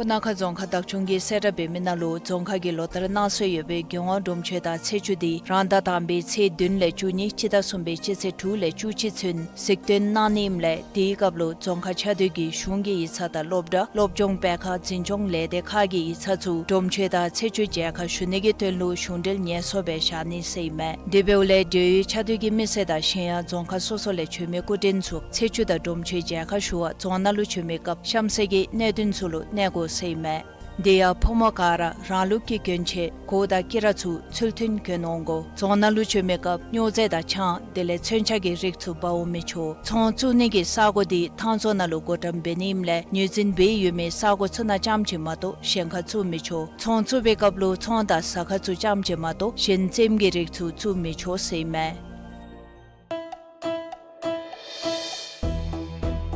སྤུ་ན་ཁ་རྫོང་ཁག་བདག་སྐྱོང་གིས་གསལ་བསྒྲགས་འབད་མི་ནང་ལུ་རྫོང་ཁག་གི་ལོ་ལྟར་གནང་སྲོལ་ཡོད་པའི་རྒྱལ་དབང་སྒྲུབ་མཆོད་དང་ཚེས་བཅུ་འདི་རང་ཟླ་དང་པའི་ཚེས་བདུན་ལས་བཅུ་གཉིས་སྤྱི་ཟླ་གསུམ་པའི་སྤྱི་ཚེས་དྲུག་ལས་བཅུ་གཅིག་ཚུན་གཟིགས་སྟོན་གནང་ནི་ཨིནམ་ལས་དེའི་སྐབས་ལུ་རྫོང་ཁག་ཆ་སྡོད་ཀྱི་གཞུང་གི་ཡིག་ཚང་དང་སློབ་གྲྭ་སློབ་སྦྱོང་སྤེལ་ཁང་འཛིན་སྐྱོང་ལས་སྡེ་ཁག་གི་ཡིག་ཚང་ཚུ་སྒྲུབ་མཆོད་དང་ཚེས་བཅུ་མཇལ་ཁ་ཞུ་ནི་གི་དོན་ལུ་གཞུང་འབྲེལ་ཉེས་གསོག་སྦེ་བཞག་ནི་ཟེར་ཨིན་མས། དེ་འབདཝ་ལས་འབྲེལ་ཡོད་ཆ་སྡོད་ཀྱི་མི་སེར་དང་གཞན་ཡང་རྫོང་ཁག་སོ་སོ་ལས་བྱོན་མི་སྐུ་མགྲོན་ཚུ་ཚེས་བཅུ་དང་སྒྲུབ་མཆོད་མཇལ་ཁ་ཞུ་བར་རྫོང་ནང་ལུ་བྱོན་མི་སྐབས་གཤམ་གསལ་གྱི་གནད་དོན་ཚུ་ལུ་གནས་དགོ་ཟེར་ཨིན་མས། དེ་ཡང་ཕོ་མོ་ག་ར་རང་ལུགས་ཀྱི་གྱོན་ཆས་གོ་དང་དཀྱི་ར་ཚུ་ཚུལ་མཐུན་གྱོན་འོང་དགོ། རྫོང་ནང་ལུ་བྱོན་མི་སྐབས་སྨྱོ་རྫས་དང་ཆང་དེ་ལས་མཚོན་ཆ་གི་རིགས་ཚུ་འབག་འོང་མི་ཆོག། ཚོང་བཙུགས་ནི་གི་ས་གོ་འདི་ཐང་རྫོང་ནང་ལུ་བགོ་བཀྲམ་འབད་ནི་ཨིནམ་ལས་ངོས་འཛིན་འབད་ཡོད་མི་ས་གོ་ཚུ་ནང་ཙམ་ཅིག་མ་གཏོགས་གཞན་ཁར་བཙུགས་མི་ཆོག། ཚོང་བཙུགས་པའི་སྐབས་ལུ་ཚོང་དང་ཟ་ཁང་ཚུ་ཙམ་ཅིག་མ་གཏོགས་གཞན་རྩེདམོ་གི་རིགས་ཚུ་བཙུགས་མི་ཆོག་ཟེར་ཨིན་མས།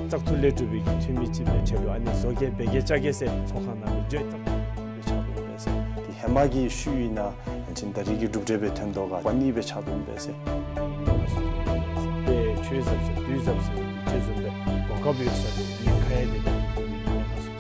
བཙག་འཐུ་ལས་གྲུབ་པའི་གི་འཐུས་མི་ཅིག་སྦེ་ཁྲལ་ལུ་ཨ་ནི་བཟོ་གེ་འབད་གེ་བཅའ་གེ་ཟེར་ཚོགས་ཁང་ནང་ལུ་བརྗོད་བཙག་འཐུ་འབད་ཆགས་འོང་པས་ཟེར། དེ་ཧེ་མ་གི་ཤུལ་ཨིན་ན་ཡང་ཅིན་ད་རེས་ཀྱི་གྲུབ་འབྲས་སྦེ་ཐོན་དོ་ག་པ་ནི་འབད་ཆགས་འོང་པས་ཟེར། དཔེ་ཆོས་ཟབ་ཟེར་བདུད་ཟབ་ཟེར་གྱི་ཆོས་ཟབ་སྦེ་གོ་སྐབས་ཡོད་ས་ལུ་ཉེན་ཁ་ཡང་དེ་དེ་ཉེན་ཁ་ཚུ་ཐོན་འོང་པས་ཟེར།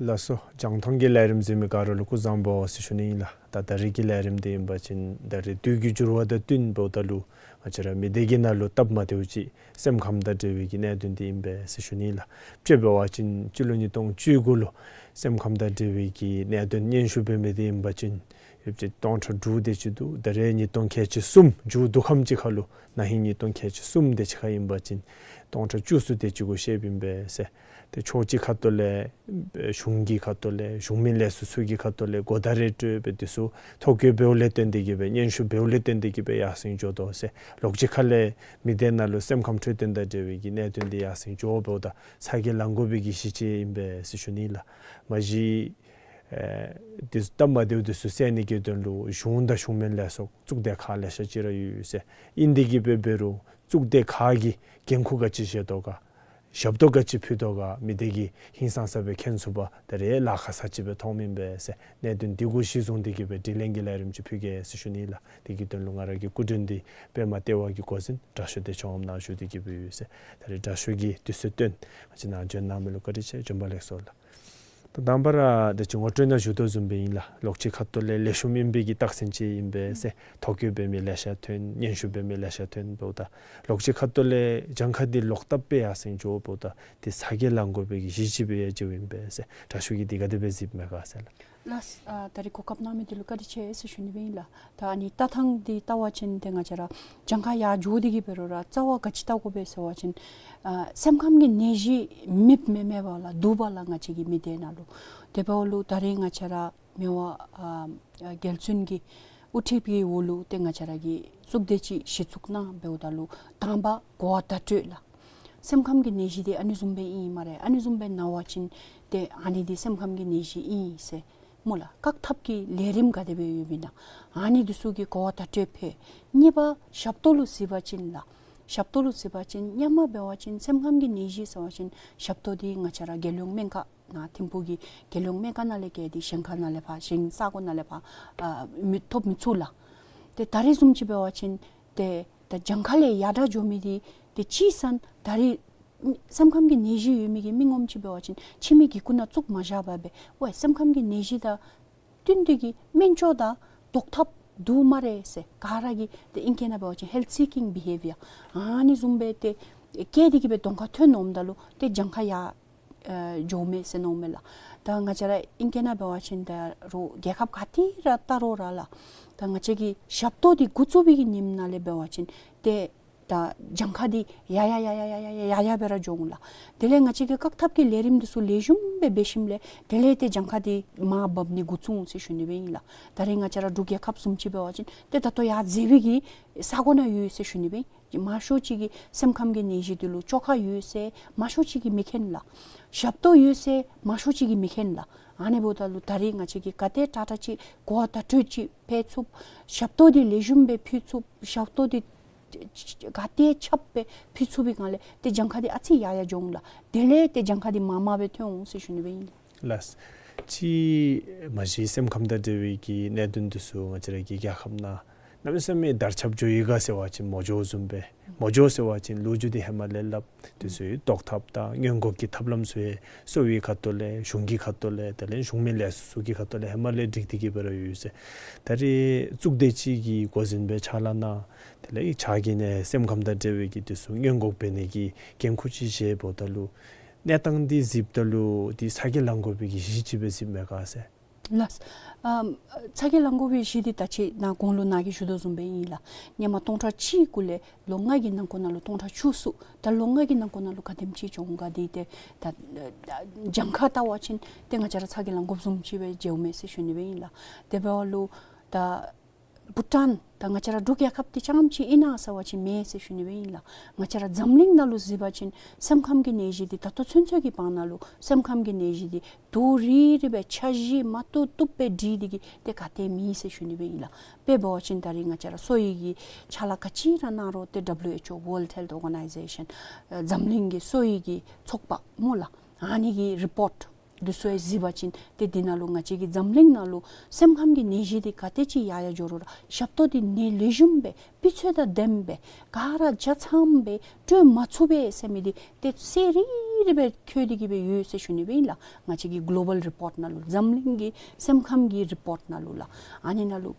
ལགས་སོ། རྒྱང་མཐོང་གི་ལས་རིམ་གཟིགས་མི་ག་ར་ལུ་སྐུ་གཟུགས་བཟང་པོ་ཟེར་ཞུ་ནི་ཨིན་ལགས། ད་ད་རེས་ཀྱི་ལས་རིམ་འདི་ཨིན་པ་ཅིན་ད་རེས་དུས་ཀྱི་འགྱུར་བ་དང་བསྟུན་འབདཝ་ད་ལུ་ང་བཅས་ར་མི་སྡེ་གི་ནང་ལུ་སྟབས་མ་བདེཝ་ཅིག་སེམས་ཁམས་དང་འབྲེལ་བའི་གི་གནད་དོན་འདི་ཨིན་པས་ཟེར་ཞུ་ནི་ཨིན་ལགས། དཔྱེ་འབད་བ་ཅིན་སྤྱི་ལོ་ཉིས་སྟོང་བཅུ་དགུ་ལུ་སེམས་ཁམས་དང་འབྲེལ་བའི་གི་གནད་དོན་སྙན་ཞུ་འབད་མི་འདི་ཨིན་པ་ཅིན་ཡོདཔ་ཅིག་སྟོང་ཕྲག་དྲུག་དེ་ཅིག་འདུག། ད་རེས་ཉིས་སྟོང་ཁལ་གཅིག་གསུམ་མཇུག་བསྡུ་ཁམས་ཅིག་ཁར་ལུ་ན་ཧིང་ཉིས་སྟོང་ཁལ་གཅིག་གསུམ་དེ་ཅིག་ཁར་ཨིན་པ་ཅིན་སྟོང་ཕྲག་བཅུ་གསུམ་དེ་ཅིག་གུ་བཤདཔ་ཨིན་པས་ཟེར། ཏེ་ཕྱོགས་གཅིག་ཁ་ཐུག་ལས་གཞུང་གི་ཁ་ཐུག་ལས་གཞུང་མིན་ལས་ཚོགས་ཚུ་གི་ཁ་ཐུག་ལས་གོ་བརྡ་རེ་སྤྲོད་སྦེ་དེ་ཚུ་ཐོ་བཀོད་འབདཝ་ལས་བརྟེན་ཏེ་གིས་སྦེ་སྙན་ཞུ་འབདཝ་ལས་བརྟེན་ཏེ་གིས་སྦེ་ཡར་སེང་འགྱོ་དོ་ཟེར། ལོགས་གཅིག་ཁ་ལས་མི་སྡེ་ནང་ལུ་སེམས་ཁམས་འཕྲོད་བསྟེན་དང་འབྲེལ་བའི་གི་གནད་དོན་འདི་ཡར་སེང་འགྱོ་འབདཝ་ད་ཚ་གྱང་ལང་དགོ་པའི་གི་གཞི་ཅིག་ཨིན་པས་ཟེར་ཞུ་ནི་ལགས། མ་གཞི་ཨེ་དེ་ཚུ་སྟབས་མ་བདེཝ་དེ་ཚུ་སེལ་ནི་གི་དོན་ལུ་གཞུང་དང་གཞུང་མིན་ལས་ཚོགས་གཙུག་སྡེ་ཁག་ལེ་ཤ་ཅིག་ར་ཡོད་ཟེར། ཨིན་དེ་གིས་སྦེ་འབད་རུང་གཙུག་སྡེ་ཁག་གིས་འགན་ཁུར་ག་ཅི་བཞེས་དོ་ག་ཞབས་ཏོག་ག་ཅི་ཕུལ་དོ་ག་མི་སྡེ་གིས་ཧིང་སངས་ས་སྦེ་མཁྱེན་ཚུགས་པར་ད་རེས་ལཱ་ཁག་ས་ཅིག་སྦེ་མཐོངམ་ཨིན་པས་ཟེར། གནད་དོན་འདི་གུ་གཞི་བཟུང་སྟེ་གིས་སྦེ་དྲི་ལན་གྱི་ལས་རིམ་ཅིག་ཕུལ་གེ་ཟེར་ཞུ་ནི་ལགས། དེ་གི་དོན་ལུ་ང་ར་གི་སྐུ་མགྲོན་འདི་པདྨ་ལྟེ་བ་གི་འགོ་འཛིན་དྲག་ཤོས་བདེ་མཆོག་ངམ་ནཱ་བཞུགས་ཏེ་གིས་སྦེ་ཡོད་ཟེར། ད་རེས་དྲག་ཤོས་ཀྱིས་དུས་ཚོད་བཏོན་ང་བཅས་ནཱ་བྱོན་གནང་མི་ལུ་བཀའ་དྲིན་ཆེ། བྱོན་པ་ལེགས་སོ་ལགས། ད་དང་པ་ར་ད་ཅི་ངོ་སྤྲོད་ནང་ཞུ་དོ་བཟུམ་སྦེ་ཨིན་ལགས། ལོགས་གཅིག་ཁ་ཐུག་ལས་ལེགས་ཤོམ་ཨིན་པའི་གི་རྟགས་མཚན་ཅིག་ཨིན་པས་ཟེར། ཐོ་བཀོད་འབད་མི་ལེ་ཤ་ཐོན། སྙན་ཞུ་འབད་མི་ལེ་ཤ་ཐོན་འབདཝ་ད་ལོགས་གཅིག་ཁ་ཐུག་ལས་གྱངས་ཁ་འདི་ལོག་བཏབ་སྦེ་ཡར་སེང་འགྱོ་འབདཝ་ད་དེ་ཚ་གྱང་ལང་དགོ་པའི་གི་གཞི་ཅིག་སྦེ་ཡང་མཇལཝ་ཨིན་པས་ཟེར། དྲག་ཤོས་ཀྱིས་འདི་ག་དེ་སྦེ་གཟིགསཔ་མས་ག་ཟེར་ལགས། ལགས། ཨ་ད་རེས་གོ་སྐབས་གནང་མི་འདི་ལུ་བཀའ་དྲིན་ཆེ་ཟེར་ཞུ་ནི་སྦེ་ཨིན་ལགས། ད་ཨ་ནི་ལྟ་སྟངས་འདི་བལྟ་བ་ཅིན་ཏེ་ང་བཅས་ར་གྱངས་ཁ་ཡར་འགྱོ་སྟེ་གིས་འབད་རུང་ར་རྩ་བ་ག་ཅི་བལྟ་དགོ་པས་ཟེར་བ་ཅིན་ཨ་སེམས་ཁམས་ཀྱི་ནད་གཞི་མེདཔ་མེན་མེན་པ་ལགས། འདུག་པ་ལགས། ང་བཅས་ཀྱི་མི་སྡེ་ནང་ལུ། དེ་འབདཝ་ལུ་ད་རེས་ང་བཅས་ར་མི་དབང་ཨ་རྒྱལ་བཙུན་གྱི་དབུ་ཁྲིད་ཀྱི་འོག་ལུ་ཏེ་ང་བཅས་ར་གིས་གཙུག་སྡེ་ཅིག་གཞི་བཙུགས་གནང་འབདཝ་ད་ལུ་དང་པ་གོ་བ་བརྡ་སྤྲོད་ལགས། སེམས་ཁམས་ཀྱི་ནད་གཞི་འདི་ཨ་ནི་བཟུམ་སྦེ་ཨིན་སྨ་རེ། ཨ་ནི་བཟུམ་སྦེ་ན་བ་ཅིན་ཏེ་ཨ་ནི་འདི་སེམས་ཁམས་ཀྱི་ནད་གཞི་ཨིན་ཟེར་སྨོ་ལགས། བཀག་ཐབས་ཀྱི་ལས་རིམ་ག་དེ་སྦེ་ཡོདཔ་ཨིན་ན་ཨ་ནི་འདི་ཚུ་གི་གོ་བ་བརྡ་སྤྲོད་ཕུལ། གཉིས་པ་ཞབས་ཏོག་ལུ་གཟིགས་པ་ཅིན་ལགས། ཞབས་ཏོག་ལུ་གཟིགས་པ་ཅིན་སྔོན་མ་འབད་བ་ཅིན་སེམས་ཁམས་ཀྱི་ནད་གཞི་ཟེར་བ་ཅིན་ཞབས་ཏོག་འདི་ང་བཅས་ར་རྒྱལ་ཡོངས་སྨན་ཁང་ནཱ་ཐིམ་ཕུག་གི་རྒྱལ་ཡོངས་སྨན་ཁང་ནང་ལས་བརྒལ་ཏེ་གཞན་ཁར་ནང་ལས་ཕར་གཞན་ས་གོ་ནང་ལས་ཕར་ཨ་མི་ཐོབ་མི་ཚུགས་ལགས། ཏེ་ད་རེས་བཟུམ་ཅིག་འབད་བ་ཅིན་ཏེ་ད་གྱངས་ཁ་ལས་ཡར་དྲག་འགྱོ་མི་འདི་ཏེ་ཅི་ཟེར་ན་ད་རེས་སེམས་ཁམས་ཀྱི་ནད་གཞི་ཡོད་མི་གི་མི་ངོམ་ཅིག་འབད་བ་ཅིན་ཁྱིམ་གྱི་གུ་ནང་བཙུགས་མ་བཞག་པར་སྦེ་ཝའི་སེམས་ཁམས་ཀྱི་ནད་གཞི་དང་བསྟུན་ཏེ་གིས་སྨན་བཅོས་དང་བཟློག་ཐབས་འདུག་སྨ་རེ་ཟེར། ག་ར་གིས་ཏེ་ཨིང་སྐད་ནང་འབད་བ་ཅིན་health seeking behaviour ཨ་ནི་བཟུམ་སྦེ་ཏེ་ བཀལ་ཏེ་གི་སྦེ་གདོང་ཁར་ཐོན་འོངམ་ད་ལུ་ཏེ་གྱངས་ཁ་ཡར་ཨ་འགྱོཝ་མས་ཟེར་མནོཝ་མས་ལགས། ད་ང་བཅས་ར་ཨིང་སྐད་ནང་འབད་བ་ཅིན་ད་རུང་རྒྱལ་ཁབ་ག་ཏེ་ར་བལྟ་རུང་ར་ལགས། ད་ང་བཅས་ཀྱི་ཞབས་ཏོག་འདི་འགོ་བཙུགས་པའི་གི་ཉིནམ་ནང་ལས་འབད་བ་ཅིན་ཏེ་ད་གྱངས་ཁ་འདི་ཡར་ཡར་ཡར་ཡར་སྦེ་ར་འགྱོ་འོང་ལགས། དེ་ལས་ང་བཅས་ཀྱི་བཀག་ཐབས་ཀྱི་ལས་རིམ་འདི་ཚུ་ལེགས་ཤོམ་སྦེ་འབད་ཞིནམ་ལས་དེ་ལས་ཏེ་གྱངས་ཁ་འདི་མར་འབབ་ནི་འགོ་བཙུགས་འོང་ཟེར་ཞུ་ནི་སྦེ་ཨིན་ལགས། ད་རེས་ང་བཅས་ར་འབྲུག་རྒྱལ་ཁབ་བཟུམ་ཅིག་འབད་བ་ཅིན་ཏེ་ད་ལྟོ་ཡར་འཛེགས་པའི་གི་ས་གོ་ནང་ཡོད་ཟེར་ཞུ་ནི་སྦེ་ཨིན། མང་ཤོས་ཅིག་གིས་སེམས་ཁམས་ཀྱི་ནད་གཞི་འདི་ལུ་བཅོས་ཁ་ཡོད་ཟེར་མང་ཤོས་ཅིག་གིས་མི་མཁྱེན་ལགས། ཞབས་ཏོག་ཡོད་ཟེར་མང་ཤོས་ཅིག་གིས་མི་མཁྱེན་ལགས། ཨ་ནི་འབདཝ་ད་ལུ་ད་རེས་ང་བཅས་ཀྱིས་ག་དེ་དྲག་དྲག་ཅིག་གོ་བ་བརྡ་སྤྲོད་ཅིག་འཕེལ་ཚུགས། ཞབས་ཏོག་འདི་ལེགས་ཤོམ་སྦེ་ཕུལ་ཚུགས། ཞབས་ཏོག་འདི་ག་དེ་ཁྱབ་སྦེ་ཕུལ་ཚུགས་པའི་སྒང་ལས་ཏེ་གྱངས་ཁ་འདི་ཨ་ཙི་ཡར་ཡར་འགྱོ་འོང་ལགས། དེ་ལས་ཏེ་གྱངས་ཁ་འདི་མར་མར་སྦེ་ཐོན་འོང་ཟེར་ཞུ་ནི་སྦེ་ཨིན་ལགས། ལགས། ཅིག་མ་གཞི་སེམས་ཁམས་དང་འབྲེལ་བའི་གི་གནད་དོན་འདི་ཚུ་ང་བཅས་ར་གི་རྒྱལ་ཁབ་ནང་གནམ་མེད་ས་མེད་དར་ཁྱབ་འགྱོ་ཡི་ག་ཟེར་བ་ཅིན་མ་འགྱོ་བཟུམ་སྦེ། མ་འགྱོ་ཟེར་བ་ཅིན་ལོ་རྒྱུས་འདི་ཧེ་མ་ལས་སླབ། འདི་ཚུ་ཟློག་ཐབས་དང་སྔོན་འགོག་གི་ཐབས་ལམ་ཚུ་ཡང་གསོ་བའི་ཁ་ཐུག་ལས་གཞུང་གི་ཁ་ཐུག་ལས་དེ་ལས་གཞུང་མིན་ལས་ཚོགས་ཚུ་གི་ཁ་ཐུག་ལས་ཧེ་མ་ལས་སྒྲིག་སྟེ་གི་སྦེ་ར་ཡོད་ཟེར། ད་རེས་གཙུག་སྡེ་ཅིག་གིས་འགོ་འཛིན་སྦེ་ཕྱག་ལཱ་གནང་། དེ་ལས་ཕྱག་གི་ནི་སེམས་ཁམས་དང་འབྲེལ་བའི་གི་འདི་ཚུ་སྔོན་འགོག་འབད་ནི་གི་འགན་ཁུར་ཅིག་བཞེས་འབདཝ་ད་ལུ་གནས་སྟངས་འདི་གཟིགསཔ་ད་ལུ་འདི་ཚ་གྱང་ལང་དགོ་པའི་གི་གཞི་ཅིག་སྦེ་གཟིགསཔ་མས་ག་ཟེར། ལགས། ཨམ་ཚ་གྱང་ལང་དགོ་པའི་གཞི་འདི་ད་ཅི་ནཱ་གོང་ལུ་ནཱ་གིས་ཞུ་དོ་བཟུམ་སྦེ་ཨིན་ལགས། ཧེ་མ་སྟོང་ཕྲག་གཅིག་གུ་ལས་ལོ་ལྔ་གི་ནང་འཁོད་ནང་ལུ་སྟོང་ཕྲག་བཅུ་གསུམ། ད་ལོ་ལྔ་གི་ནང་འཁོད་ནང་ལུ་ག་དེམ་ཅིག་བྱུང་ག་འདི་ཏེ་ད་ད་གྱངས་ཁ་བལྟ་བ་ཅིན་ཏེ་ང་བཅས་ར་ཚ་གྱང་ལང་དགོཔ་བཟུམ་ཅིག་སྦེ་མཇལཝ་མས་ཟེར་ཞུ་ནི་སྦེ་ཨིན་ལགས། དེ་འབདཝ་ལུ་ད་བྷུ་ཊཱན་ད་ང་བཅས་ར་འབྲུག་རྒྱལ་ཁབ་འདི་རྐྱངམ་ཅིག་ཨིན་ན་ཟེར་བ་ཅིན་མེན་ཟེར་ཞུ་ནི་སྦེ་ཨིན་ལགས། ང་བཅས་ར་འཛམ་གླིང་ནང་ལུ་གཟིགས་པ་ཅིན་སེམས་ཁམས་ཀྱི་ནད་གཞི་འདི་ད་ལྟོ་ཚུན་ཚོད་ཀྱི་བར་ན་ལུ་སེམས་ཁམས་ཀྱི་ནད་གཞི་འདི་དུས་རེ་རེ་སྦེ་འཆར་གཞི་མ་བཏུབ་བཏུབ་སྦེ་སྒྲིག་སྟེ་གི་ཏེ་ག་ཏེ་མེད་ཟེར་ཞུ་ནི་སྦེ་ཨིན་ལགས། དཔེ་འབད་བ་ཅིན་ད་རེས་ང་བཅས་ར་གསོ་བའི་གི་ཕྱག་ལཱ་ག་ཅི་ར་གནང་རུང་ཏེ་ཌབ་ལུ་ཨེཆ་ཨོ་World Health Organization ཨ་འཛམ་གླིང་གི་གསོ་བའི་གི་ཚོགས་པ་སྨོ་ལགས། ཨ་ནི་གི་རི་པོརཊ་འདི་ཚུ་ཡང་གཟིགས་པ་ཅིན་ཏེ་འདི་ནང་ལུ་ང་བཅས་ཀྱི་འཛམ་གླིང་ནང་ལུ་སེམས་ཁམས་ཀྱི་ནད་གཞི་འདི་ག་དེ་ཅིག་ཡར་ཡར་འགྱོ་རུང་ར་ཞབས་ཏོག་འདི་ནི་ལེགས་ཤོམ་སྦེ་སྤུས་ཚད་དང་ལྡནམ་སྦེ་ག་ར་ཆ་ཚང་སྦེ་སྤྲོད་མ་ཚུགས་པས་ཟེར་མི་འདི་ཏེ་གསལ་རི་རི་སྦེ་འཁོད་དེ་གི་སྦེ་ཡོད་ཟེར་ཞུ་ནི་སྦེ་ཨིན་ལགས། ང་བཅས་ཀྱི་གོ་ལོ་བཱལ་རི་པོརཊ་ནང་ལུ་འཛམ་གླིང་གི་སེམས་ཁམས་ཀྱི་རི་པོརཊ་ནང་ལུ་ལགས། ཨ་ནི་ནང་ལུ་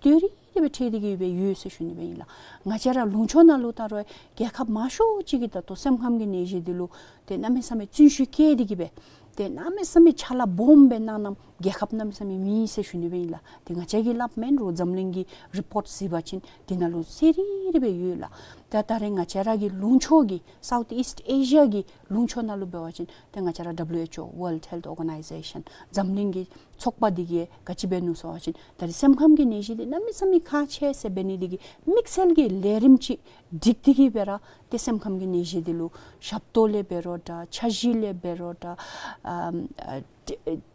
དུས་རེ་རེ་སྦེ་འཕྲོད་དེ་གི་སྦེ་ཡོད་ཟེར་ཞུ་ནི་སྦེ་ཨིན་ལགས། ང་བཅས་ར་ལུང་ཕྱོགས་ནང་ལུ་ད་རུང་རྒྱལ་ཁབ་མང་ཤོས་ཅིག་གིས་ད་ལྟོ་སེམས་ཁམས་ཀྱི་ནད་གཞི་འདི་ལུ་ཏེ་གནམ་མེད་ས་མེད་བརྩོན་ཤུགས་བསྐྱེད་དེ་གི་སྦེ་ཏེ་གནམ་མེད་ས་མེད་ཕྱག་ལཱ་སྦོམ་སྦེ་གནང་གནངམ་རྒྱལ་ཁབ་གནམ་མེད་ས་མེད་མེད་ཟེར་ཞུ་ནི་སྦེ་ཨིན་ལགས། ཏེ་ང་བཅས་ཀྱིས་སླབ་མེན་རུང་འཛམ་གླིང་གི་རི་པོརཊ་གཟིགས་པ་ཅིན་འདི་ནང་ལུ་གསལ་རི་རི་སྦེ་ཡོད་ལགས། ད་ད་རེས་ང་བཅས་ར་གི་ལུང་ཕྱོགས་ཀྱི་སའུཐ་ཨིསཊ་ཨེ་ཤི་ཡ་གི་ལུང་ཕྱོགས་ནང་ལུ་འབད་བ་ཅིན་ཏེ་ང་བཅས་ར་ཌབ་ལུ་ཨེཆ་ཨོ་World Health Organization འཛམ་གླིང་གི་ཚོགས་པ་འདི་གིས་ག་ཅི་འབད་ནུག་ཟེར་བ་ཅིན་ད་རེས་སེམས་ཁམས་ཀྱི་ནད་གཞི་འདི་གནམ་མེད་ས་མེད་ཁག་ཆེ་ཟེར་འབད་ནི་འདི་གིས་དམིགས་བསལ་གྱི་ལས་རིམ་ཅིག་སྒྲིག་སྟེ་གི་སྦེ་ར་ཏེ་སེམས་ཁམས་ཀྱི་ནད་གཞི་འདི་ལུ་ཞབས་ཏོག་ལས་འབད་རུང་འདྲ་འཆར་གཞི་ལས་འབད་རུང་འདྲ་ཨམ་ཨ་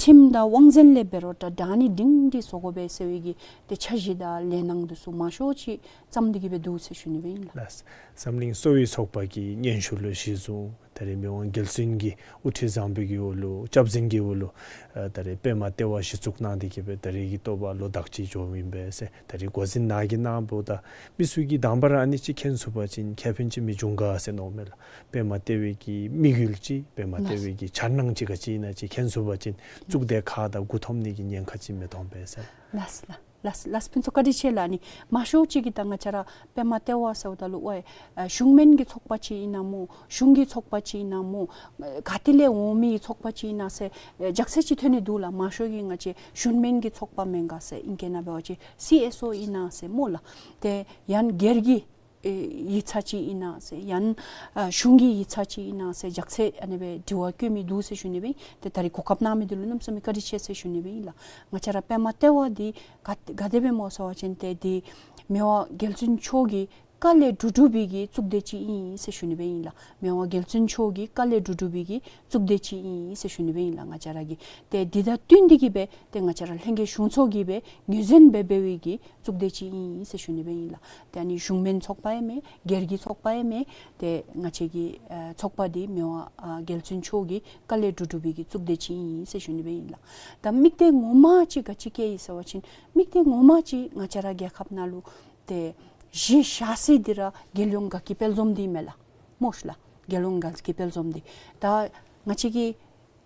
ཁྲིམས་དང་དབང་འཛིན་ལས་འབད་རུང་འདྲ་བདའ་ནི་སྒྲིང་སྒྲི་བཟོ་དགོ་པས་ཟེར་བའི་གི་ཏེ་འཆར་གཞི་དང་ལས་སྣ་འདི་ཚུ་མང་ཤོས་ཅིག་བརྩམས་ཏེ་གི་སྦེ་འདུག་ཟེར་ཞུ་ནི་སྦེ་ཨིན་ལགས། ལགས། འཛམ་གླིང་གསོ་བའི་ཚོགས་པ་གི་སྙན་ཞུ་ལུ་གཞི་བཟུང་ད་རེས་མི་དབང་རྒྱལ་བཙུན་གྱི་དབུ་ཁྲིད་བཟང་པོའི་གི་འོག་ལུ་སྐྱབས་འཛིན་གྱི་འོག་ལུ་ཨ་ད་རེས་པདྨ་ལྟེ་བ་གཞི་བཙུགས་གནང་སྟེ་གི་སྦེ་ད་རེས་ཀྱི་ཐོག་ལུ་ཟླཝ་གཅིག་འགྱོཝ་ཨིན་པས་ཟེར། ད་རེས་འགོ་འཛིན་ནཱ་གིས་གནངམ་ད་མི་ཚུ་གིས་དང་པ་ར་ཨ་ནི་ཅིག་མཁྱེན་ཚུགས་པ་ཅིན་ཁེ་ཕན་ཅིག་མི་འབྱུང་ག་ཟེར་མནོཝ་མས་ལགས། པདྨ་ལྟེ་བའི་གི་དམིགས་ཡུལ་ཅིག་པདྨ་ལྟེ་བའི་གི་འཆར་སྣང་ཅིག་ག་ཅི་ཨིན་ན་ཅིག་མཁྱེན་ཚུགས་པ་ཅིན་གཙུག་སྡེ་ཁག་དང་མགུ་འཐོམ་ནི་གི་ཉེན་ཁ་ཅིག་མི་ཐོན་པས་ཟེར། ལགས་ལགས། ལགས་ལགས། ཕུན་ཚོགས་བཀའ་དྲིན་ཆེ་ལགས། ཨ་ནི་མང་ཤོས་ཅིག་གིས་ད་ང་བཅས་ར་པདྨ་ལྟེ་བ་ཟེརཝ་ད་ལུ་ཝའི་ཨ་གཞུང་མིན་གྱི་ཚོགས་པ་ཅིག་ཨིན་ན་སྨོ་གཞུང་གི་ཚོགས་པ་ཅིག་ཨིན་ན་སྨོ་ག་ཏེ་ལས་འོང་མི་ཚོགས་པ་ཅིག་ཨིན་ན་ཟེར་ཨེ་རྒྱགས་ཚད་ཅིག་ཐོན་ནི་འདུག་ལགས། མང་ཤོས་ཀྱིས་ང་བཅས་གཞུང་མིན་གྱི་ཚོགས་པ་མེན་ག་ཟེར་ཨིང་སྐད་ནང་འབད་བ་ཅིན་སི་ཨེསི་ཨོ་ཨིན་ན་ཟེར་སྨོ་ལགས། ཏེ་ཡང་སྒེར་གྱི་ཨེ་ཡིག་ཚང་ཅིག་ཨིན་ན་ཟེར་ཡང་ཨ་གཞུང་གི་ཡིག་ཚང་ཅིག་ཨིན་ན་ཟེར་རྒྱགས་ཚད་ཨ་ནི་སྦེ་དྲི་བ་བཀོད་མི་འདུག་ཟེར་ཞུ་ནི་སྦེ་ཨིན། ཏེ་ད་རེས་གོ་སྐབས་གནང་མི་འདི་ལུ་གནམ་མེད་ས་མེད་བཀའ་དྲིན་ཆེ་ཟེར་ཞུ་ནི་སྦེ་ཨིན་ལགས། ང་བཅས་ར་པདྨ་ལྟེ་བ་འདི་ག་ག་དེ་སྦེ་སྨོ་ཟེར་བ་ཅིན་ཏེ་འདི་མི་དབང་རྒྱལ་བཙུན་མཆོག་གི་བཀའ་ལས་གྲུབ་གྲུབ་པའི་གི་གཙུག་སྡེ་ཅིག་ཨིན་ཟེར་ཞུ་ནི་སྦེ་ཨིན་ལགས། མི་དབང་རྒྱལ་བཙུན་མཆོག་གི་བཀའ་ལས་གྲུབ་གྲུབ་པའི་གི་གཙུག་སྡེ་ཅིག་ཨིན་ཟེར་ཞུ་ནི་སྦེ་ཨིན་ལགས། ང་བཅས་ར་གི་ཏེ་འདི་དང་བསྟུན་ཏེ་གི་སྦེ་ཏེ་ང་བཅས་ར་ལྷན་རྒྱས་གཞུང་ཚོགས་ཀྱིས་སྦེ་ངོས་འཛིན་འབད་འབད་བའི་གི་གཙུག་སྡེ་ཅིག་ཨིན་ཟེར་ཞུ་ནི་སྦེ་ཨིན་ལགས། ཏེ་ཨ་ནི་གཞུང་མིན་ཚོགས་པ་ཡང་མེན་སྒེར་གྱི་ཚོགས་པ་ཡང་མེན། ཏེ་ང་བཅས་ཀྱི་ཨ་ཚོགས་པ་འདི་མི་དབང་ཨ་རྒྱལ་བཙུན་མཆོག་གི་བཀའ་ལས་གྲུབ་གྲུབ་པའི་གི་གཙུག་སྡེ་ཅིག་ཨིན་ཟེར་ཞུ་ནི་སྦེ་ཨིན་ལགས། ད་དམིགས་གཏད་ངོ་མ་ཅིག་ག་ཅི་བསྐྱེད་ཡི་ཟེར་བ་ཅིན་དམིགས་གཏད་ངོ་མ་ཅིག་ང་བཅས་ར་རྒྱལ་ཁབ་ནང་ལུ་ཏེ་གཞི་བཞག་ས་འདི་ར་རྒྱལ་ཡོངས་དགའ་སྐྱིད་དཔལ་འཛོམས་འདི་མས་ལགས། སྨོ་ཤི་ལགས། རྒྱལ་ཡོངས་དགའ་སྐྱིད་དཔལ་འཛོམས་འདི་ད་ང་བཅས་ཀྱི་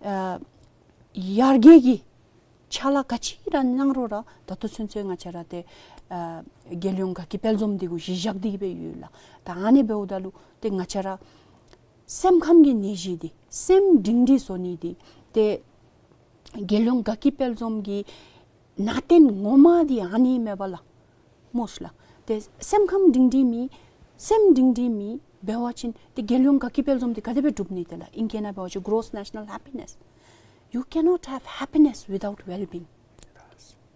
ཨ་ཡར་རྒྱས་ཀྱི་ ཕྱག་ལཱ་ག་ཅི་ར་གནང་རུང་ར་ད་ལྟོ་ཚུན་ཚོད་ང་བཅས་ར་ཏེ་ཨ་རྒྱལ་ཡོངས་དགའ་སྐྱིད་དཔལ་འཛོམས་འདི་གུ་གཞི་བཞག་སྟེ་གི་སྦེ་ཡོད་ལགས། ད་ཨ་ནི་འབདཝ་ད་ལུ་ཏེ་ང་བཅས་ར་སེམས་ཁམས་ཀྱི་ནད་གཞི་འདི་སེམས་སྒྲིང་སྒྲིང་བཟོ་ནི་འདི་ཏེ་རྒྱལ་ཡོངས་དགའ་སྐྱིད་དཔལ་འཛོམས་ཀྱི་ནང་རྟེན་ངོ་མ་འདི་ཨ་ནི་མས་པ་ལགས། སྨོ་ཤི་ལགས། ཏེ་སེམས་ཁམས་སྒྲིང་སྒྲིང་མེད་སེམས་སྒྲིང་སྒྲིང་མེད་འབད་བ་ཅིན་ཏེ་རྒྱལ་ཡོངས་དགའ་སྐྱིད་དཔལ་འཛོམས་འདི་ག་དེ་སྦེ་འགྲུབ་ནི་ཏེ་ལགས། ཨིང་སྐད་ནང་འབད་བ་ཅིན་gross national happiness. You cannot have happiness without well-being.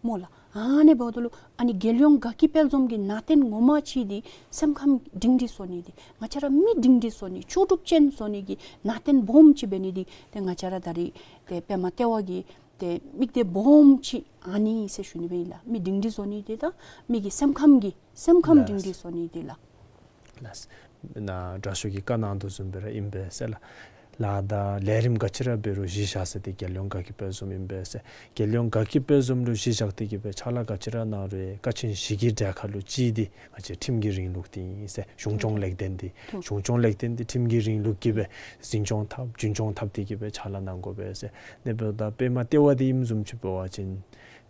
སྨོ་ལགས། ཨ་ནི་འབདཝ་ད་ལུ་ཨ་ནི་རྒྱལ་ཡོངས་དགའ་སྐྱིད་དཔལ་འཛོམས་ཀྱི་ནང་རྟེན་ངོ་མ་ཅིག་འདི་སེམས་ཁམས་སྒྲིང་སྒྲིང་བཟོ་ནི་འདི་ང་བཅས་ར་མི་སྒྲིང་སྒྲིང་བཟོ་ནི་ལྕོགས་གྲུབ་ཅན་བཟོ་ནི་གི་ནང་རྟེན་སྦོམ་ཅིག་འབད་ནི་འདི་ཏེ་ང་བཅས་ར་ད་རིས་ཏེ་པདྨ་ལྟེ་བ་གི་ཏེ་དམིགས་གཏད་སྦོམ་ཅིག་ཨ་ནི་ཟེར་ཞུ་ནི་སྦེ་ཨིན་ལགས། མི་སྒྲིང་སྒྲིང་བཟོ་ནི་འདི་དང་མི་གི་སེམས་ཁམས་ཀྱི་སེམས་ཁམས་སྒྲིང་སྒྲིང་བཟོ་ནི་འདི་ལགས། ལགས། ནཱ་དྲག་ཤོས་ཀྱིས་བཀའ་གནང་དོ་བཟུམ་སྦེ་ར་ཨིན་པས་ཟེར་ལགས། ལཱ་དང་ལས་རིམ་ག་ཅི་ར་འབད་རུང་གཞི་བཞག་ས་འདི་རྒྱལ་ཡོངས་དགའ་སྐྱིད་དཔལ་འཛོམས་ཨིན་པས་ཟེར། རྒྱལ་ཡོངས་དགའ་སྐྱིད་དཔལ་འཛོམས་ལུ་གཞི་བཞག་སྟེ་གི་སྦེ་ཕྱག་ལཱ་ག་ཅི་ར་གནང་རུང་ཡང་ཀ་ཆེན་བཞི་གི་གྲལ་ཁར་ལུ་གཅིག་འདི་ང་བཅས་ཁྲིམས་ཀྱི་རིང་ལུགས་འདི་ཨིན་ཟེར། གཞུང་སྐྱོང་ལེགས་ལྡན་འདི་གཞུང་སྐྱོང་ལེགས་ལྡན་འདི་ཁྲིམས་ཀྱི་རིང་ལུགས་ཀྱིས་སྦེ་འཛིན་སྐྱོང་འཐབ་རྒྱུན་སྐྱོང་འཐབ་སྟེ་གི་སྦེ་ཕྱག་ལཱ་གནང་དགོ་པས་ཟེར། ཨ་ནི་འབདཝ་ད་པདྨ་ལྟེ་བ་འདི་ཨིནམ་བཟུམ་ཅིག་འབད་བ་ཅིན་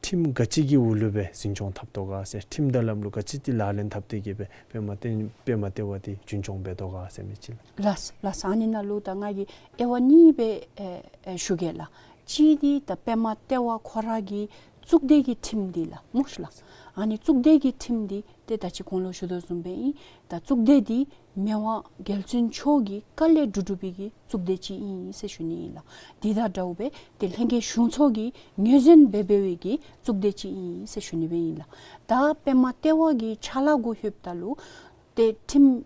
ཁྲིམས་ག་ཅི་གི་འོག་ལུ་སྦེ་འཛིན་སྐྱོང་འཐབ་དོ་ག་ཟེར། ཁྲིམས་དང་ལམ་ལུགས་ག་ཅི་འདི་ལག་ལེན་འཐབ་སྟེ་གི་སྦེ་པདྨ་ལྟེ་པདྨ་ལྟེ་བ་འདི་རྒྱུན་སྐྱོང་འབད་དོ་ག་ཟེར་མི་ཅིག་ལགས། ལགས་ལགས། ཨ་ནི་ནང་ལུ་ད་ང་གིས་དབྱེ་བ་གཉིས་སྦེ་ཨེ་ཨེ་ཞུ་གེ་ལགས། གཅིག་འདི་ད་པདྨ་ལྟེ་བ་ཁོ་ར་གི་གཙུག་སྡེ་གི་ཁྲིམས་འདི་ལགས་སྨོ་ཤི་ལགས། ཨ་ནི་གཙུག་སྡེ་གི་ཁྲིམས་འདི་ཏེ་ད་ཅི་གོང་ལུ་ཞུ་དོ་བཟུམ་སྦེ་ཨིན། ད་གཙུག་སྡེ་འདི་མི་དབང་རྒྱལ་བཙུན་མཆོག་གི་བཀའ་ལས་གྲུབ་གྲུབ་པའི་གི་གཙུག་སྡེ་ཅིག་ཨིན་ཟེར་ཞུ་ནི་ཨིན་ལགས། དེ་དང་འདྲཝ་སྦེ་ཏེ་ལྷན་རྒྱས་གཞུང་ཚོགས་ཀྱིས་ངོས་འཛིན་འབད་འབད་བའི་གི་གཙུག་སྡེ་ཅིག་ཨིན་ཟེར་ཞུ་ནི་སྦེ་ཨིན་ལགས། ད་པདྨ་ལྟེ་བ་གི་ཕྱག་ལཱ་གུ་ལྷོདཔ་ད་ལུ་ཏེ་ཁྲིམས་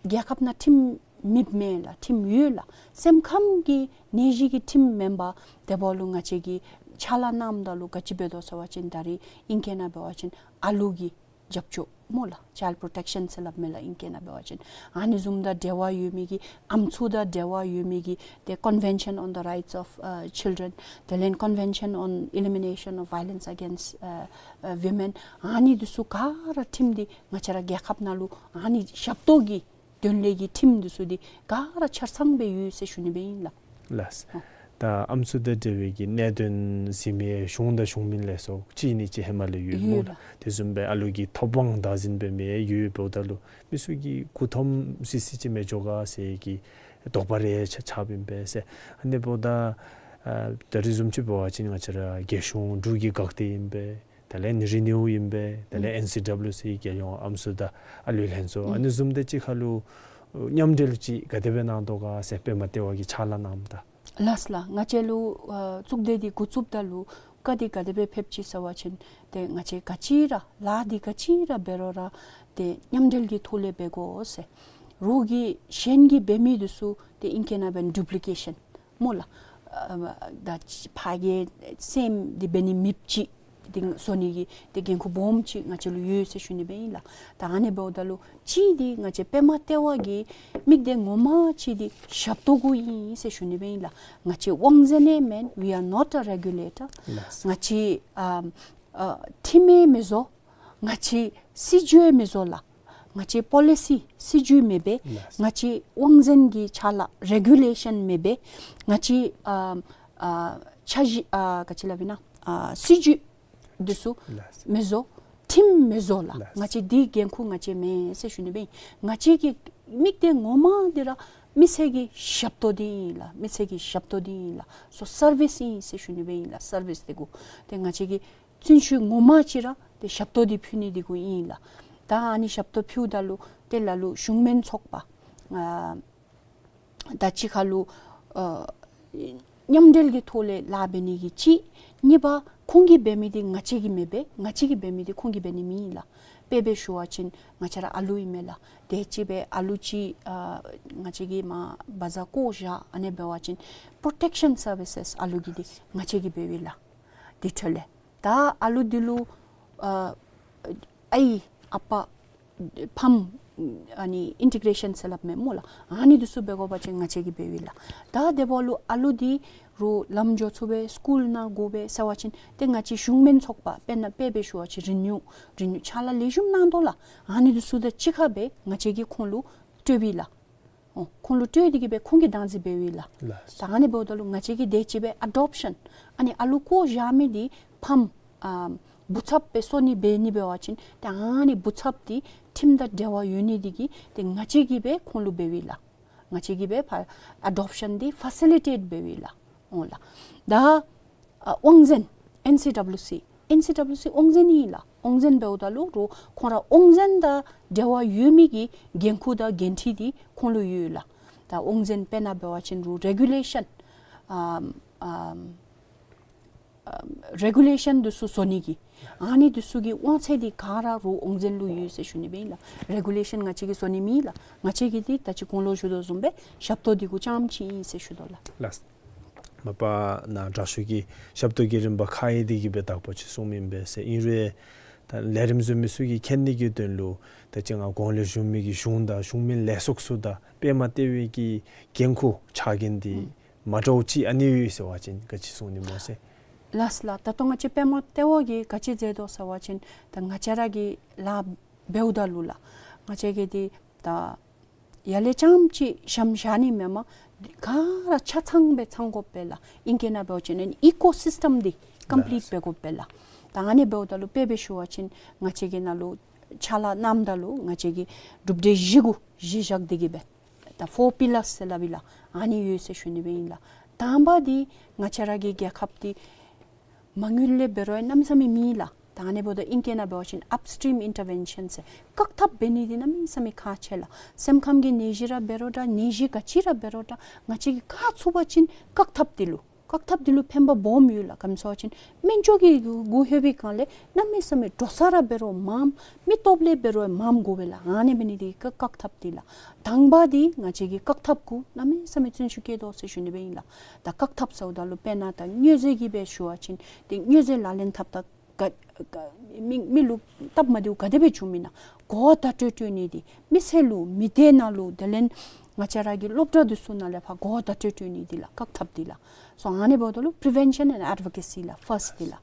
རྒྱལ་ཁབ་ནང་ཁྲིམས་མེདཔ་མེན་ལགས། ཁྲིམས་ཡོད་ལགས། སེམས་ཁམས་ཀྱི་ནད་གཞི་གི་ཁྲིམས་མེན་པར་དེ་འབདཝ་ལུ་ང་བཅས་ཀྱིས་ཕྱག་ལཱ་གནངམ་ད་ལུ་ག་ཅི་འབད་དོ་ཟེར་བ་ཅིན་ད་རིས་ཨིང་སྐད་ནང་འབད་བ་ཅིན་ཨ་ལུ་གི་རྒྱབ་སྐྱོར་སྨོ་ལགས། Child protection ཟེར་སླབ་མས་ལགས་ཨིང་སྐད་ནང་འབད་བ་ཅིན། ཨ་ནི་བཟུམ་དང་འབྲེལ་བ་ཡོད་མི་གི་ཨམ་སྲུ་དང་འབྲེལ་བ་ཡོད་མི་གི་ཏེ་Convention on the Rights of, uh, Children དེ་ལས་Convention on Elimination of Violence Against, uh, uh, Women ཨ་ནི་འདི་ཚུ་ག་ར་ཁྲིམས་འདི་ང་བཅས་ར་རྒྱལ་ཁབ་ནང་ལུ་ཨ་ནི་ཞབས་ཏོག་གི་དོན་ལས་ཀྱི་ཁྲིམས་འདི་ཚུ་འདི་ག་ར་ཆ་ཚང་སྦེ་ཡོད་ཟེར་ཞུ་ནི་སྦེ་ཨིན་ལགས། ལགས། ཨོ། ད་ཨམ་སྲུ་དང་འབྲེལ་བའི་གི་གནད་དོན་ཟེར་མི་གཞུང་དང་གཞུང་མིན་ལས་ཚོགས་གཅིག་གཉིས་ཅིག་ཧེ་མ་ལས་ཡོད་སྨོ་ལགས། ཡོད་ལགས། དེ་བཟུམ་སྦེ་ཨ་ལུ་གི་ཐོབ་དབང་བདག་འཛིན་འབད་མི་ཡོདཔ་ད་ལུ་མི་ཚུ་གིས་མགུ་འཐོམ་སི་སི་ཅིག་མི་འགྱོ་ག་ཟེར་གྱི་དོགས་པ་རེ་ཆགས་ཆགསཔ་ཨིན་པས་ཟེར། ཨ་ནི་འབདཝ་ད་ཨ་ད་རིས་བཟུམ་ཅིག་འབད་བ་ཅིན་ང་བཅས་ར་རྒྱལ་གཞུང་འབྲུག་གི་འགག་སྡེ་ཨིན་པས། དེ་ལས་ཨེན་སི་ཌབ་ལུ་ཨིན་པས། དེ་ལས་ཨེན་སི་ཌབ་ལུ་སི་རྒྱལ་ཡོངས་ཨམ་སྲུ་དང་ཨ་ལུའི་ལྷན་ཚོགས་ཨ་ནི་བཟུམ་དང་གཅིག་ཁར་ལུ་མཉམ་འབྲེལ་ཅིག་ག་དེ་སྦེ་གནང་དོ་ག་ཟེར་པདྨ་ལྟེ་བ་གིས་ཕྱག་ལཱ་གནངམ་ད། ལགས་ལགས། ང་བཅས་ལུ་ཨ་གཙུག་སྡེ་འདི་འགོ་བཙུགསཔ་ད་ལུ་བཀའ་འདི་ག་དེ་སྦེ་ཕེབས་ཅི་ཟེར་བ་ཅིན་ཏེ་ང་བཅས་ག་ཅི་ར་ལཱ་འདི་ག་ཅི་ར་འབད་རུང་ར་ཏེ་མཉམ་འབྲེལ་གྱི་ཐོག་ལས་འབད་དགོ་ཟེར། རོགས་ཀྱིས་གཞན་གྱིས་འབད་མི་འདི་ཚུ་ཏེ་ཨིང་སྐད་ནང་འབད་ཌུབ་ལི་ཀེ་ཤཱན་སྨོ་ལགས། ཨ་ད་ཕར་གྱི་སེམས་འདི་འབད་ནི་མེདཔ་ཅིག་འདི་བཟོ་ནི་གི་ཏེ་འགན་ཁུར་སྦོམ་ཅིག་ང་བཅས་ལུ་ཡོད་ཟེར་ཞུ་ནི་སྦེ་ཨིན་ལགས། ད་ཨ་ནི་འབདཝ་ད་ལུ་གཅིག་འདི་ང་བཅས་པདྨ་ལྟེ་བ་གི་དམིགས་གཏད་ངོ་མ་གཅིག་འདི་ཞབས་ཏོག་གུ་ཨིན་ཟེར་ཞུ་ནི་སྦེ་ཨིན་ལགས། ང་བཅས་དབང་འཛིན་ཡང་མེན། We are not a regulator. ལགས། ང་བཅས་ཨ་ཨ་ཁྲིམས་ཡང་མི་བཟོ། ང་བཅས་སྲིད་བྱུས་ཡང་མི་བཟོ་ལགས། ང་བཅས་པོ་ལི་སི་སྲིད་བྱུས་མེད་པས། ལགས། ང་བཅས་དབང་འཛིན་གྱི་ཕྱག་ལཱ་རེ་གུ་ལེ་ཤཱན་མེད་པས། ང་བཅས་ཨ་ཨ་འཆར་གཞི་ཨ་ག་ཅི་སླབ་ཨིན་ན་ཨ་སྲིད་བྱུས་འདི་ཚུ་ལགས། མི་བཟོ། ཁྲིམས་མི་བཟོ་ལགས། ལགས། ང་བཅས་འདི་འགན་ཁུར་ང་བཅས་མེན་ཟེར་ཞུ་ནི་སྦེ་ཨིན། ང་བཅས་ཀྱི་དམིགས་གཏད་ངོ་མ་འདི་ར་མི་སེར་གྱི་ཞབས་ཏོག་འདི་ཨིན་ལགས། མི་སེར་གྱི་ཞབས་ཏོག་འདི་ཨིན་ལགས། སོ་སར་བིསི་ཨིན་ཟེར་ཞུ་ནི་སྦེ་ཨིན་ལགས། སར་བིསི་འདི་གུ་ཏེ་ང་བཅས་ཀྱི་བརྩོན་ཤུགས་ངོ་མ་ཅིག་ར་ཏེ་ཞབས་ཏོག་འདི་ཕུལ་ནི་འདི་གུ་ཨིན་ལགས། ད་ཨ་ནི་ཞབས་ཏོག་ཕུལཝ་ད་ལུ་ཏེ་ལ་ལུ་གཞུང་མིན་ཚོགས་པ་ཨ་ད་གཅིག་ཁར་ལུ་ཨ་མཉམ་འབྲེལ་གྱི་ཐོག་ལས་ལཱ་འབད་ནི་གི་གཅིག། གཉིས་པ་ཁོང་གིས་འབད་མི་འདི་ང་བཅས་ཀྱིས་མི་འབད། ང་བཅས་ཀྱིས་འབད་མི་འདི་ཁོང་གིས་འབད་ནི་མེན་ལགས། དཔེ་སྦེ་ཞུ་བ་ཅིན་ང་བཅས་ར་ཨ་ལུ་ཨིན་མས་ལགས། དེ་ཅིག་སྦེ་ཨ་ལུ་ཅིག་ཨ་ང་བཅས་ཀྱིས་མར་བ་ཛ་བཀོ་བཞག་ཨ་ནི་འབད་བ་ཅིན་པྲོ་ཊེཀ་ཤཱན་སར་བི་སེས་ཨ་ལུ་གི་འདི་ང་བཅས་ཀྱིས་འབདཝ་ཨིན་ལགས། དེ་འཕྲོ་ལས་ད་ཨ་ལུ་འདི་ལུ་ཨ་ཨའི་ཨ་པ་ཕམ་ཨ་ནི་ཨིན་ཊི་གྲེ་ཤཱན་ཟེར་སླབ་མས་སྨོ་ལགས། ཨ་ནི་འདི་ཚུ་འབད་དགོ་པ་ཅིན་ང་བཅས་ཀྱིས་འབདཝ་ཨིན་ལགས། ད་དེ་འབདཝ་ལུ་ཨ་ལུ་འདི་རུང་ལམ་འགྱོ་ཚུགས་པས། སི་ཀུལ་ནང་དགོ་པས་ཟེར་བ་ཅིན་ཏེ་ང་བཅས་གཞུང་མིན་ཚོགས་པ་དཔེར་ན་དཔེ་སྦེ་ཞུ་བ་ཅིན་རི་ནིའུ་རི་ནིའུ་ཕྱག་ལཱ་ལེགས་ཤོམ་གནང་དོ་ལགས། ཨ་ནི་འདི་ཚུ་དང་གཅིག་ཁར་སྦེ་ང་བཅས་ཀྱིས་ཁོང་ལུ་སྤྲོདཔ་ཨིན་ལགས། ཨོ་ཁོང་ལུ་སྤྲོད་དེ་གི་སྦེ་ཁོང་གིས་བདག་འཛིན་འབདཝ་ཨིན་ལགས། ལགས། ད་ཨ་ནི་འབདཝ་ད་ལུ་ང་བཅས་ཀྱིས་དེ་ཅིག་སྦེ་ཨ་ཌོབ་ཤཱན་ཨ་ནི་ཨ་ལུ་བཀོ་བཞག་མི་འདི་ ཕམ་ཨ་བུ་ཚབ་སྦེ་གསོ་ནི་འབད་ནི་འབད་བ་ཅིན་ཏེ་ཨ་ནི་བུ་ཚབ་འདི་ཁྲིམས་དང་འབྲེལ་བ་ཡོད་ནི་འདི་གིས་ཏེ་ང་བཅས་ཀྱིས་སྦེ་ཁོང་ལུ་འབདཝ་ཨིན་ལགས། ང་བཅས་ཀྱིས་སྦེ་ཕར་ཨེ་ཌོབ་ཤཱན་འདི་ཕེ་སི་ལི་ཊེཊ་འབདཝ་ཨིན་ལགས། འོང་ལགས། ད་ཨ་དབང་འཛིན་ཨེན་སི་ཌབ་ལིའུ་སི་ཨེན་སི་ཌབ་ལིའུ་སི་དབང་འཛིན་ཨིན་ལགས། དབང་འཛིན་འབདཝ་ད་ལུ་རོགས་ཁོང་ར་དབང་འཛིན་དང་འབྲེལ་བ་ཡོད་མི་གི་འགན་ཁུར་དང་འགན་འཁྲི་འདི་ཁོང་ལུ་ཡོད་ལགས། ད་དབང་འཛིན་དཔེར་ན་འབད་བ་ཅིན་རོགས་རེ་གུ་ལེ་ཤཱན་ཨམ་ཨམ་རེ་གུ་ལེ་ཤཱན་འདི་ཚུ་བཟོ་ནི་གི་ཨ་ནི་འདི་ཚུ་གི་དབང་ཚད་འདི་ག་ར་རོགས་དབང་འཛིན་ལུ་ཡོད་ཟེར་ཞུ་ནི་སྦེ་ཨིན་ལགས། རེ་གུ་ལེ་ཤཱན་ང་བཅས་ཀྱིས་བཟོ་ནི་མེད་ལགས། ང་བཅས་ཀྱི་འདི་ད་ཅི་གོང་ལུ་ཞུ་དོ་བཟུམ་སྦེ་ཞབས་ཏོག་འདི་གུ་རྐྱངམ་ཅིག་ཨིན་ཟེར་ཞུ་དོ་ལགས། ལགས། མ་པ་ནཱ་དྲག་ཤོས་ཀྱིས་ཞབས་ཏོག་གི་རིམ་པ་ཁག་ཡོད་དེ་གི་སྦེ་དག་པ་ཅིག་གསུངམ་ཨིན་པས་ཟེར། ཨིན་རུང་ད་ལས་རིམ་བཟོ་མི་ཚུ་གིས་མཁྱེན་ནི་གི་དོན་ལུ་ད་ཅི་ང་གོང་ལས་ཞུ་མི་གི་གཞུང་དང་གཞུང་མིན་ལས་ཚོགས་ཚུ་དང་པདྨ་ལྟེ་བའི་གི་འགན་ཁུར་ཕྱག་འགན་འདི་ཨུམ་མ་འདྲཝ་ཅིག་ཨ་ནི་ཡོད་ཟེར་བ་ཅིན་ག་ཅི་གསུང་ནི་སྨོ་ཟེར། ལགས་ལགས། ད་ལྟོ་ང་བཅས་པདྨ་ལྟེ་བ་གིས་ག་ཅི་མཛད་དོ་ཟེར་བ་ཅིན་ད་ང་བཅས་ར་གི་ལཱ་འབདཝ་ད་ལུ་ལགས། ང་བཅས་ཀྱིས་འདི་ད་ཡར་ལས་རྐྱངམ་ཅིག་ཞབས་བཞག་ནི་མེན་པར་ག་ར་ཆ་ཚང་སྦེ་ཚང་དགོ་པས་ལགས། ཨིང་སྐད་ནང་འབད་བ་ཅིན་ཨི་ཀོ་སིསི་ཊམ་འདི་ཀམ་པི་ལིཊ་འབད་དགོ་པས་ལགས། ད་ཨ་ནི་འབདཝ་ད་ལུ་དཔེ་སྦེ་ཞུ་བ་ཅིན་ང་བཅས་ཀྱི་ནང་ལུ་ཕྱག་ལཱ་གནངམ་ད་ལུ་ང་བཅས་ཀྱིས་གྲུབ་འབྲས་བཞི་གུ་གཞི་བཞག་སྟེ་གི་སྦེ་ད་ཕོར་པི་ལརསི་ཟེར་སླབ་ཨིན་ལགས། ཨ་ནི་ཡོད་ཟེར་ཞུ་ནི་སྦེ་ཨིན་ལགས། དང་པ་འདི་ང་བཅས་ར་གི་རྒྱལ་ཁབ་འདི་མ་དངུལ་ལས་འབད་རུང་གནམ་མེད་ས་མེད་མེད་ལགས། ད་ཨ་ནི་འབདཝ་ད་ཨིང་སྐད་ནང་འབད་བ་ཅིན་ཨཔ་སི་ཊིམ་ཨིན་ཊར་བེན་ཤཱན་ཟེར་བཀག་ཐབས་འབད་ནི་འདི་གནམ་མེད་ས་མེད་ཁག་ཆེ་ལགས། སེམས་ཁམས་ཀྱི་ནད་གཞི་ར་འབད་རུང་འདྲ་ནད་གཞི་ག་ཅི་ར་འབད་རུང་འདྲ་ང་བཅས་ཀྱིས་བཀག་ཚུགས་པ་ཅིན་བཀག་ཐབས་འདི་ལུ་བཀག་ཐབས་འདི་ལུ་ཕན་པ་སྦོམ་ཡོད་ལགས། ག་ཅི་སྨོ་ཟེར་བ་ཅིན་སྨན་བཅོས་ཀྱི་གུ་ལྷོད་པའི་སྒང་ལས་གནམ་མེད་ས་མེད་འགྲོ་ས་ར་འབད་རུང་མངམ་མི་སྟོབས་ལས་འབད་རུང་མངམ་དགོ་པས་ལགས། ཨ་ནི་འབད་ནི་འདི་གིས་བཀག་ཐབས་འདི་ལགས། དང་པ་འདི་ང་བཅས་ཀྱིས་བཀག་ཐབས་གུ་གནམ་མེད་ས་མེད་བརྩོན་ཤུགས་བསྐྱེད་དོ་ཟེར་ཞུ་ནི་སྦེ་ཨིན་ལགས། ད་བཀག་ཐབས་ཟེརཝ་ད་ལུ་དཔེར་ན་ད་མྱོས་རྫས་ཀྱི་སྦེ་ཞུ་བ་ཅིན་ཏེ་མྱོས་རྫས་ལག་ལེན་འཐབ་ད་ག་ག་མི་མི་ལུ་སྟབས་མ་བདེཝ་ག་དེ་སྦེ་བྱུངམ་ཨིན་ན་གོ་བརྡ་སྤྲོད་སྤྲོད་ནི་འདི་མི་སེར་ལུ་མི་སྡེ་ནང་ལུ་དེ་ལས་ང་བཅས་ར་གི་སློབ་གྲྭ་འདི་ཚུ་ནང་ལས་ཕར་གོ་བརྡ་སྤྲོད་སྤྲོད་ནི་འདི་ལགས། བཀག་ཐབས་འདི་ལགས། སོ་ཨ་ནི་འབདཝ་ད་ལུ་པི་རི་ཝེན་ཤཱན་ཨེནཌ་ཨེཌ་བོ་ཀེ་སི་ལགས་ཕརསཊ་འདི་ལགས།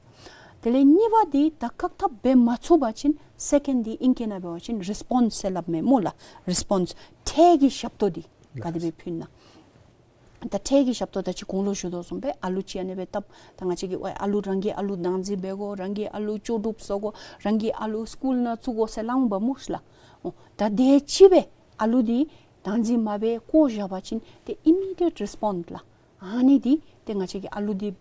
དེ་ལས་གཉིས་པ་འདི་ད་བཀག་ཐབས་འབད་མ་ཚུགས་པ་ཅིན་སེ་ཀེནཌ་འདི་ཨིང་སྐད་ནང་འབད་བ་ཅིན་རི་སི་པོནསི་ཟེར་སླབ་མས་སྨོ་ལགས། རི་སི་པོནསི་འཕྲལ་གྱི་ཞབས་ཏོག་འདི་ག་དེ་སྦེ་ཕུལ་ན། ད་འཕྲལ་གྱི་ཞབས་ཏོག་ད་ཅི་གོང་ལུ་ཞུ་དོ་བཟུམ་སྦེ་ཨ་ལུ་ཅིག་ཨ་ནི་སྦེ་བཏབ། ད་ང་བཅས་ཀྱིས་ཨ་ལུ་རང་གི་ཨ་ལུ་བདག་འཛིན་འབད་དགོ། རང་གི་ཨ་ལུ་ལྕོགས་གྲུབ་བཟོ་དགོ། རང་གི་ཨ་ལུ་སི་ཀུལ་ནང་བཙུགས་དགོ་ཟེར་སླབ་འོང་པ་སྨོ་ལགས། འོ་ད་དེ་ཅིག་སྦེ་ཨ་ལུ་འདི་བདག་འཛིན་མ་འབད་བཀོ་བཞག་པ་ཅིན་ཏེ་ཨི་མི་ཌི་ཡེཊ་རི་སི་པོནསི་ལགས། ཨ་ནི་འདི་ཏེ་ང་བཅས་ཀྱིས་ཨ་ལུ་འདི་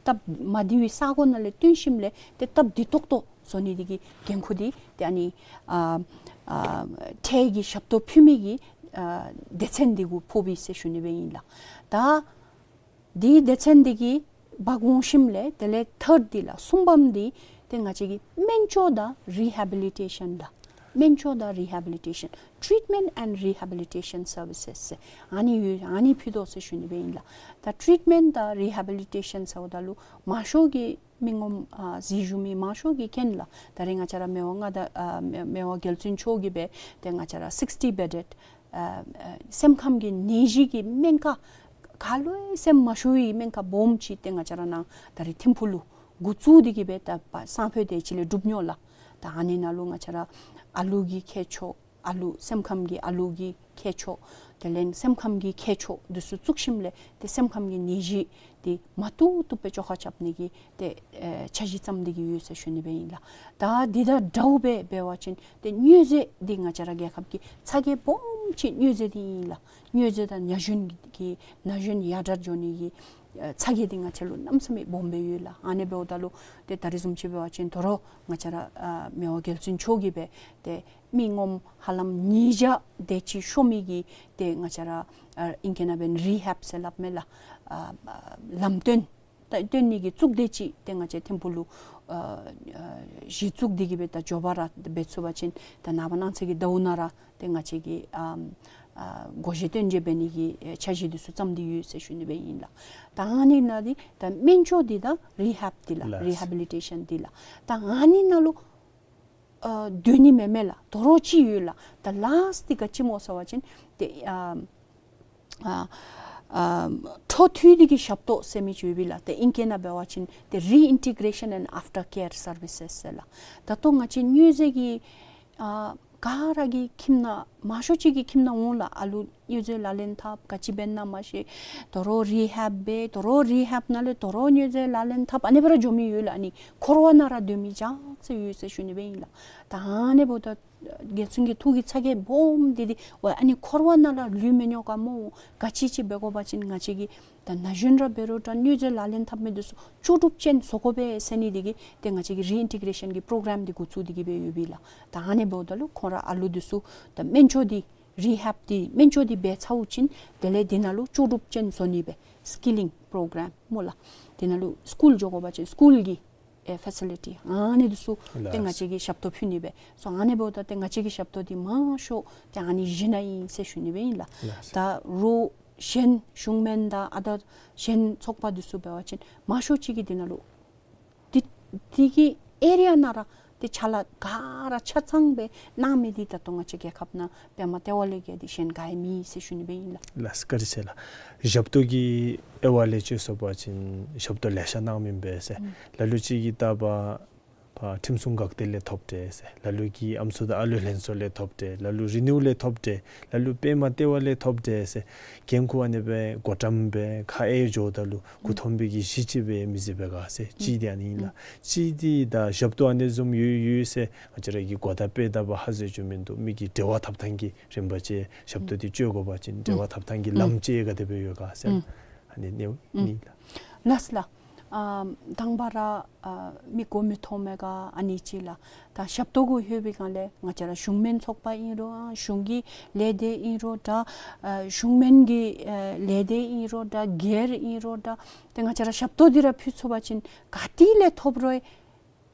སྟབས་མ་བདེ་བའི་ས་གོ་ནང་ལས་བཏོན་ཞིནམ་ལས་ཏེ་སྟབས་བདེ་ཏོག་ཏོ་བཟོ་ནི་འདི་གི་འགན་ཁུར་འདི་ཏེ་ཨ་ནི་ཨ་ཨ་འཕྲལ་གྱི་ཞབས་ཏོག་ཕུལ་མི་གི་ཨ་སྡེ་ཚན་འདི་གུ་ཕོགཔ་ཨིན་ཟེར་ཞུ་ནི་སྦེ་ཨིན་ལགས། ད་འདི་སྡེ་ཚན་འདི་གི་འབག་འོང་ཞིནམ་ལས་དེ་ལས་ཐརཌ་འདི་ལགས་གསུམ་པམ་འདི་ཏེ་ང་བཅས་ཀྱིས་སྨན་བཅོས་དང་རི་ཧེ་བི་ལི་ཊེ་ཤཱན་ལགས། སྨན་བཅོས་དང་རི་ཧེ་བི་ལི་ཊེ་ཤཱན་ཊི་རིཊ་མེནཊ་ཨེནཌ་རི་ཧེ་བི་ལི་ཊེ་ཤཱན་སར་བི་སེས་ཟེར་ཨ་ནི་ཡོད། ཨ་ནི་ཕུལ་དོ་ཟེར་ཞུ་ནི་སྦེ་ཨིན་ལགས། ད་ཊི་རིཊ་མེནཊ་དང་རི་ཧེ་བི་ལི་ཊེ་ཤཱན་ཟེརཝ་ད་ལུ་མང་ཤོས་ཀྱིས་མི་ངོམ་ཨ་གཟིགས་བཞུགས་མི་མང་ཤོས་ཀྱིས་མཁྱེན་ལགས། ད་རེས་ང་བཅས་ར་མི་དབང་མངའ་བདག་ཨ་མི་མི་དབང་རྒྱལ་བཙུན་མཆོག་གིས་སྦེ་ཏེ་ང་བཅས་ར་སིགསི་ཊི་བེ་ཌེཌ་ཨ་ཨ་སེམས་ཁམས་ཀྱི་ནད་གཞི་གི་སྨན་ཁང་ག་ལུ་ཡང་སེམས་མ་ཤོར་བའི་སྨན་ཁང་སྦོམ་ཅིག་ཏེ་ང་བཅས་ར་ནཱ་ད་རེས་ཐིམ་ཕུག་ལུ་འགོ་བཙུགས་ཏེ་གི་སྦེ་ད་པ་སང་ཕོད་དེ་ཅིག་ལས་གྲུབ་ནི་ལགས། ད་ཨ་ནི་ནང་ལུ་ང་བཅས་ར་ཨ་ལུ་གི་མཁས་མཆོག་ཨ་ལུ་སེམས་ཁམས་ཀྱི་ཨ་ལུ་གི་མཁས་མཆོག་དེ་ལས་སེམས་ཁམས་ཀྱི་མཁས་མཆོག་འདི་ཚུ་བཙུགས་ཞིནམ་ལས་ཏེ་སེམས་ཁམས་ཀྱི་ནད་གཞི་འདི་མ་བཏུབ་བཏུབ་སྦེ་བཅོ་ཁ་རྐྱབ་ནི་གི་ཏེ་ཨེ་འཆར་གཞི་བརྩམས་ཏེ་གི་ཡོད་ཟེར་ཞུ་ནི་སྦེ་ཨིན་ལགས། ད་འདི་དང་འདྲཝ་སྦེ་འབད་བ་ཅིན་ཏེ་མྱོས་རྫས་འདི་ང་བཅས་ར་རྒྱལ་ཁབ་ཀྱི་ཚ་གྱང་སྦོམ་ཅིག་མྱོས་རྫས་འདི་ཨིན་ལགས། མྱོས་རྫས་དང་ན་གཞོན་གྱི་ན་གཞོན་ཡར་དྲག་འགྱོ་ནི་གི་ཨ་ཚ་གྱང་འདི་ང་བཅས་ལུ་གནམ་མེད་ས་མེད་སྦོམ་སྦེ་ཡོད་ལགས། ཨ་ནི་འབདཝ་ད་ལུ་ཏེ་ད་རེས་བཟུམ་ཅིག་འབད་བ་ཅིན་དོ་རུང་ང་བཅས་ར་ཨ་མི་དབང་རྒྱལ་བཙུན་མཆོག་གིས་སྦེ་ཏེ་མི་ངོམ་ཧ་ལམ་ཉིས་བརྒྱ་དེ་ཅིག་ཤོར་མི་གི་ཏེ་ང་བཅས་ར་ཨ་ཨིང་སྐད་ནང་འབད་ན་རི་ཧེབ་ཟེར་སླབ་མས་ལགས། ཨ་ཨ་ལམ་སྟོན་ད་སྟོན་ནི་གི་གཙུག་སྡེ་ཅིག་ཏེ་ང་བཅས་ཐིམ་ཕུག་ལུ་ཨ་ཨ་གཞི་བཙུགས་ཏེ་གི་སྦེ་ད་མགྱོགས་པ་ར་འབད་ཚུགས་པ་ཅིན་ད་ནངས་པ་གནངས་ཚེ་གི་ཟླཝ་ནང་ར་ཏེ་ང་བཅས་ཀྱིས་ཨམ་ཨ་བགོ་བཤའ་སྟོན་བྱེད་འབད་ནི་གི་ཨེ་འཆར་གཞི་འདི་ཚུ་བརྩམས་ཏེ་ཡོད་ཟེར་ཞུ་ནི་སྦེ་ཨིན་ལགས། ད་ཨ་ནི་ནང་འདི་ད་སྨན་བཅོས་འདི་དང་རི་ཧེབ་འདི་ལགས། ལགས། རི་ཧེ་བི་ལི་ཊེ་ཤཱན་འདི་ལགས། ད་ཨ་ནི་ནང་ལུ་ཨ་སྡོད་ནི་མེན་མས་ལགས། དོ་རུང་ཅིག་ཡོད་ལགས། ད་ལཱསཊ་འདི་ག་ཅི་སྨོ་ཟེར་བ་ཅིན་ཏེ་ཨ་ཨ་ཨ་འཕྲོ་མཐུད་དེ་གི་ཞབས་ཏོག་ཟེར་མི་ཅིག་ཡོད་པས་ལགས། ཏེ་ཨིང་སྐད་ནང་འབད་བ་ཅིན་ཏེ་རི་ཨིན་ཊི་གྲེ་ཤཱན་ཨེནཌ་ཨཕ་ཊར་ཀེར་སར་བི་སེས་ཟེར་ལགས། ད་ལྟོ་ང་བཅས་མྱོས་རྫས་ཀྱི་ཨ་ག་ར་གི་ཁྱིམ་ནང་མང་ཤོས་ཅིག་གི་ཁྱིམ་ནང་འོང་ལགས། ཨ་ལུ་ དངོས་རྫས་ལག་ལེན་འཐབ་ག་ཅི་འབད་ན་མ་ཤེས། དོ་རུང་རི་ཧེབ་འབད། དོ་རུང་རི་ཧེབ་ནང་ལས་དོ་རུང་དངོས་རྫས་ལག་ལེན་འཐབ། ཨ་ནི་སྦེ་ར་འགྱོ་མི་ཡོད་ལགས། ཨ་ནི་འཁོར་བ་ནང་ར་སྡོད་མི་ཅིག་ཟེར་ཡོད་ཟེར་ཞུ་ནི་སྦེ་ཨིན་ལགས། ད་ཨ་ནི་འབདཝ་ད་རྒྱལ་བཙུན་གྱི་ཐུགས་ཀྱི་ཚ་གྱང་སྦོམ་འདི་འདི་ཝའི་ཨ་ནི་འཁོར་བ་ནང་ལུ་ལུས་མི་ཉོ་ག་སྨོ། ག་ཅི་ཅིག་འབད་དགོ་པ་ཅིན་ང་བཅས་ཀྱིས་ད་ན་གཞོན་ར་འབད་རུང་འདྲ་དངོས་རྫས་ལག་ལེན་འཐབ་མི་འདི་ཚུ་ལྕོགས་གྲུབ་ཅན་བཟོ་དགོ་པས་ཟེར་ནི་འདི་གིས་ཏེ་ང་བཅས་ཀྱིས་རི་ཨིན་ཊི་གེ་རེ་ཤཱན་གྱི་པྲོ་གརམ་འདི་འགོ་བཙུགས་ཏེ་གི་སྦེ་ཡོད་པས་ལགས། ད་ཨ་ནི་འབདཝ་ད་ལུ་ཁོང་ར་ཨ་ལུ་འདི་ཚུ་ད་སྨན་བཅོས་འདི་རི་ཧེབ་འདི་སྨན་བཅོས་འདི་འབད་ཚརཝ་ཅིག་དེ་ལས་འདི་ནང་ལུ་ལྕོགས་གྲུབ་ཅན་བཟོ་ནི་སྦེ་སི་ཀི་ལིང་པྲོ་གརམ་སྨོ་ལགས། འདི་ནང་ལུ་སི་ཀུལ་འགྱོ་དགོ་པ་ཅིན་སི་ཀུལ་གྱི་ཨེ་ཕེ་སི་ལི་ཊི་ཨ་ནི་འདི་ཚུ་ཏེ་ལགས། ང་བཅས་ཀྱིས་ཞབས་ཏོག་ཕུལ་ནི་སྦེ་སོང་། ཨ་ནི་འབདཝ་ད་ཏེ་ང་བཅས་ཀྱི་ཞབས་ཏོག་འདི་མང་ཤོས་ཏེ་ཨ་ནི་བཞི་ནང་ཨིན་ཟེར་ཞུ་ནི་སྦེ་ཨིན་ལགས། ལགས། ད་རོགས་གཞན་གཞུང་སྨན་དང་ཨ་དར་གཞན་ཚོགས་པ་འདི་ཚུ་འབད་བ་ཅིན་མང་ཤོས་ཅིག་གིས་འདི་ནང་ལུ་འདི་འདི་གི་ཨེ་རི་ཡ་ནང་ར་ཏེ་ཕྱག་ལཱ་ག་ར་ཆ་ཚང་སྦེ་གནང་མི་འདི་ད་ལྟོ་ང་བཅས་རྒྱལ་ཁབ་ནང་པདྨ་ལྟེ་བ་ལས་བརྒལ་ཏེ་གཞན་ག་ཡང་མེད་ཟེར་ཞུ་ནི་སྦེ་ཨིན་ལགས། ལགས་བཀའ་དྲིན་ཆེ་ལགས། ཞབས་ཏོག་གི་དབྱེ་བ་ལས་ཅིག་སོང་པ་ཅིན་ཞབས་ཏོག་ལེ་ཤ་གནང་མི་ཨིན་པས་ཟེར། ཨུམ། ལ་ལུ་ཅིག་གིས་ལྟ་བ་ཕར་ཁྲིམས་སྲུང་འགག་སྡེ་ལས་ཐོབ་སྟེ་ཟེར། ལ་ལུ་གིས་ཨམ་སྲུ་དང་ཨ་ལུ་ལྷན་ཚོགས་ལས་ཐོབ་སྟེ། ལ་ལུ་རི་ནིའུ་ལས་ཐོབ་སྟེ། ལ་ལུ་པདྨ་ལྟེ་བ་ལས་ཐོབ་སྟེ་ཟེར། འགན་ཁུར་ཨ་ནི་སྦེ་བགོ་བཀྲམ་སྦེ་ཁ་ཨེ་འགྱོཝ་ད་ལུ་མགུ་འཐོམ་པའི་གི་གཞི་ཅིག་སྦེ་མི་བཟོད་པས་ག་ཟེར། གཅིག་འདི་ཨ་ནི་ཨིན་ལགས། གཅིག་འདི་ད་ཞབས་ཏོག་ཨ་ནི་བཟུམ་ཡོད་ཡོད་ཟེར་ང་བཅས་ར་གིས་གོ་བརྡ་སྤེལ་ད་པ་ཧ་ཟེར་བཅུག་མིན་འདུག། མི་གི་འབྲེལ་བ་འཐབ་ཐངས་ཀྱི་རིམ་པ་ཅིག་ཞབས་ཏོག་འདི་སྤྱོད་དགོ་པ་ཅིན་འབྲེལ་བ་འཐབ་ཐངས་ཀྱི་ལམ་ཅིག་ག་དེ་སྦེ་ཡོད་ག་ཟེར། ཨ་ནི་ཨ་ནི་ཨིན་ལགས། ལགས་ལགས། ཨ་དང་པ་ར་ཨ་མི་མགུ་མི་འཐོམ་མས་ག་ཨ་ནི་ཅིག་ལགས། ད་ཞབས་ཏོག་གུ་ལྷོད་པའི་སྒང་ལས་ང་བཅས་ར་གཞུང་སྨན་ཚོགས་པ་ཨིན་རུང་ཨ་གཞུང་གི་ལས་སྡེ་ཨིན་རུང་འདྲ་ཨ་གཞུང་སྨན་གྱི་ཨ་ལས་སྡེ་ཨིན་རུང་འདྲ་སྒེར་ཨིན་རུང་འདྲ་ཏེ་ང་བཅས་ར་ཞབས་ཏོག་འདི་ར་ཕུལ་ཚུགས་པ་ཅིན་ག་ཏེ་ལས་ཐོབ་རུང་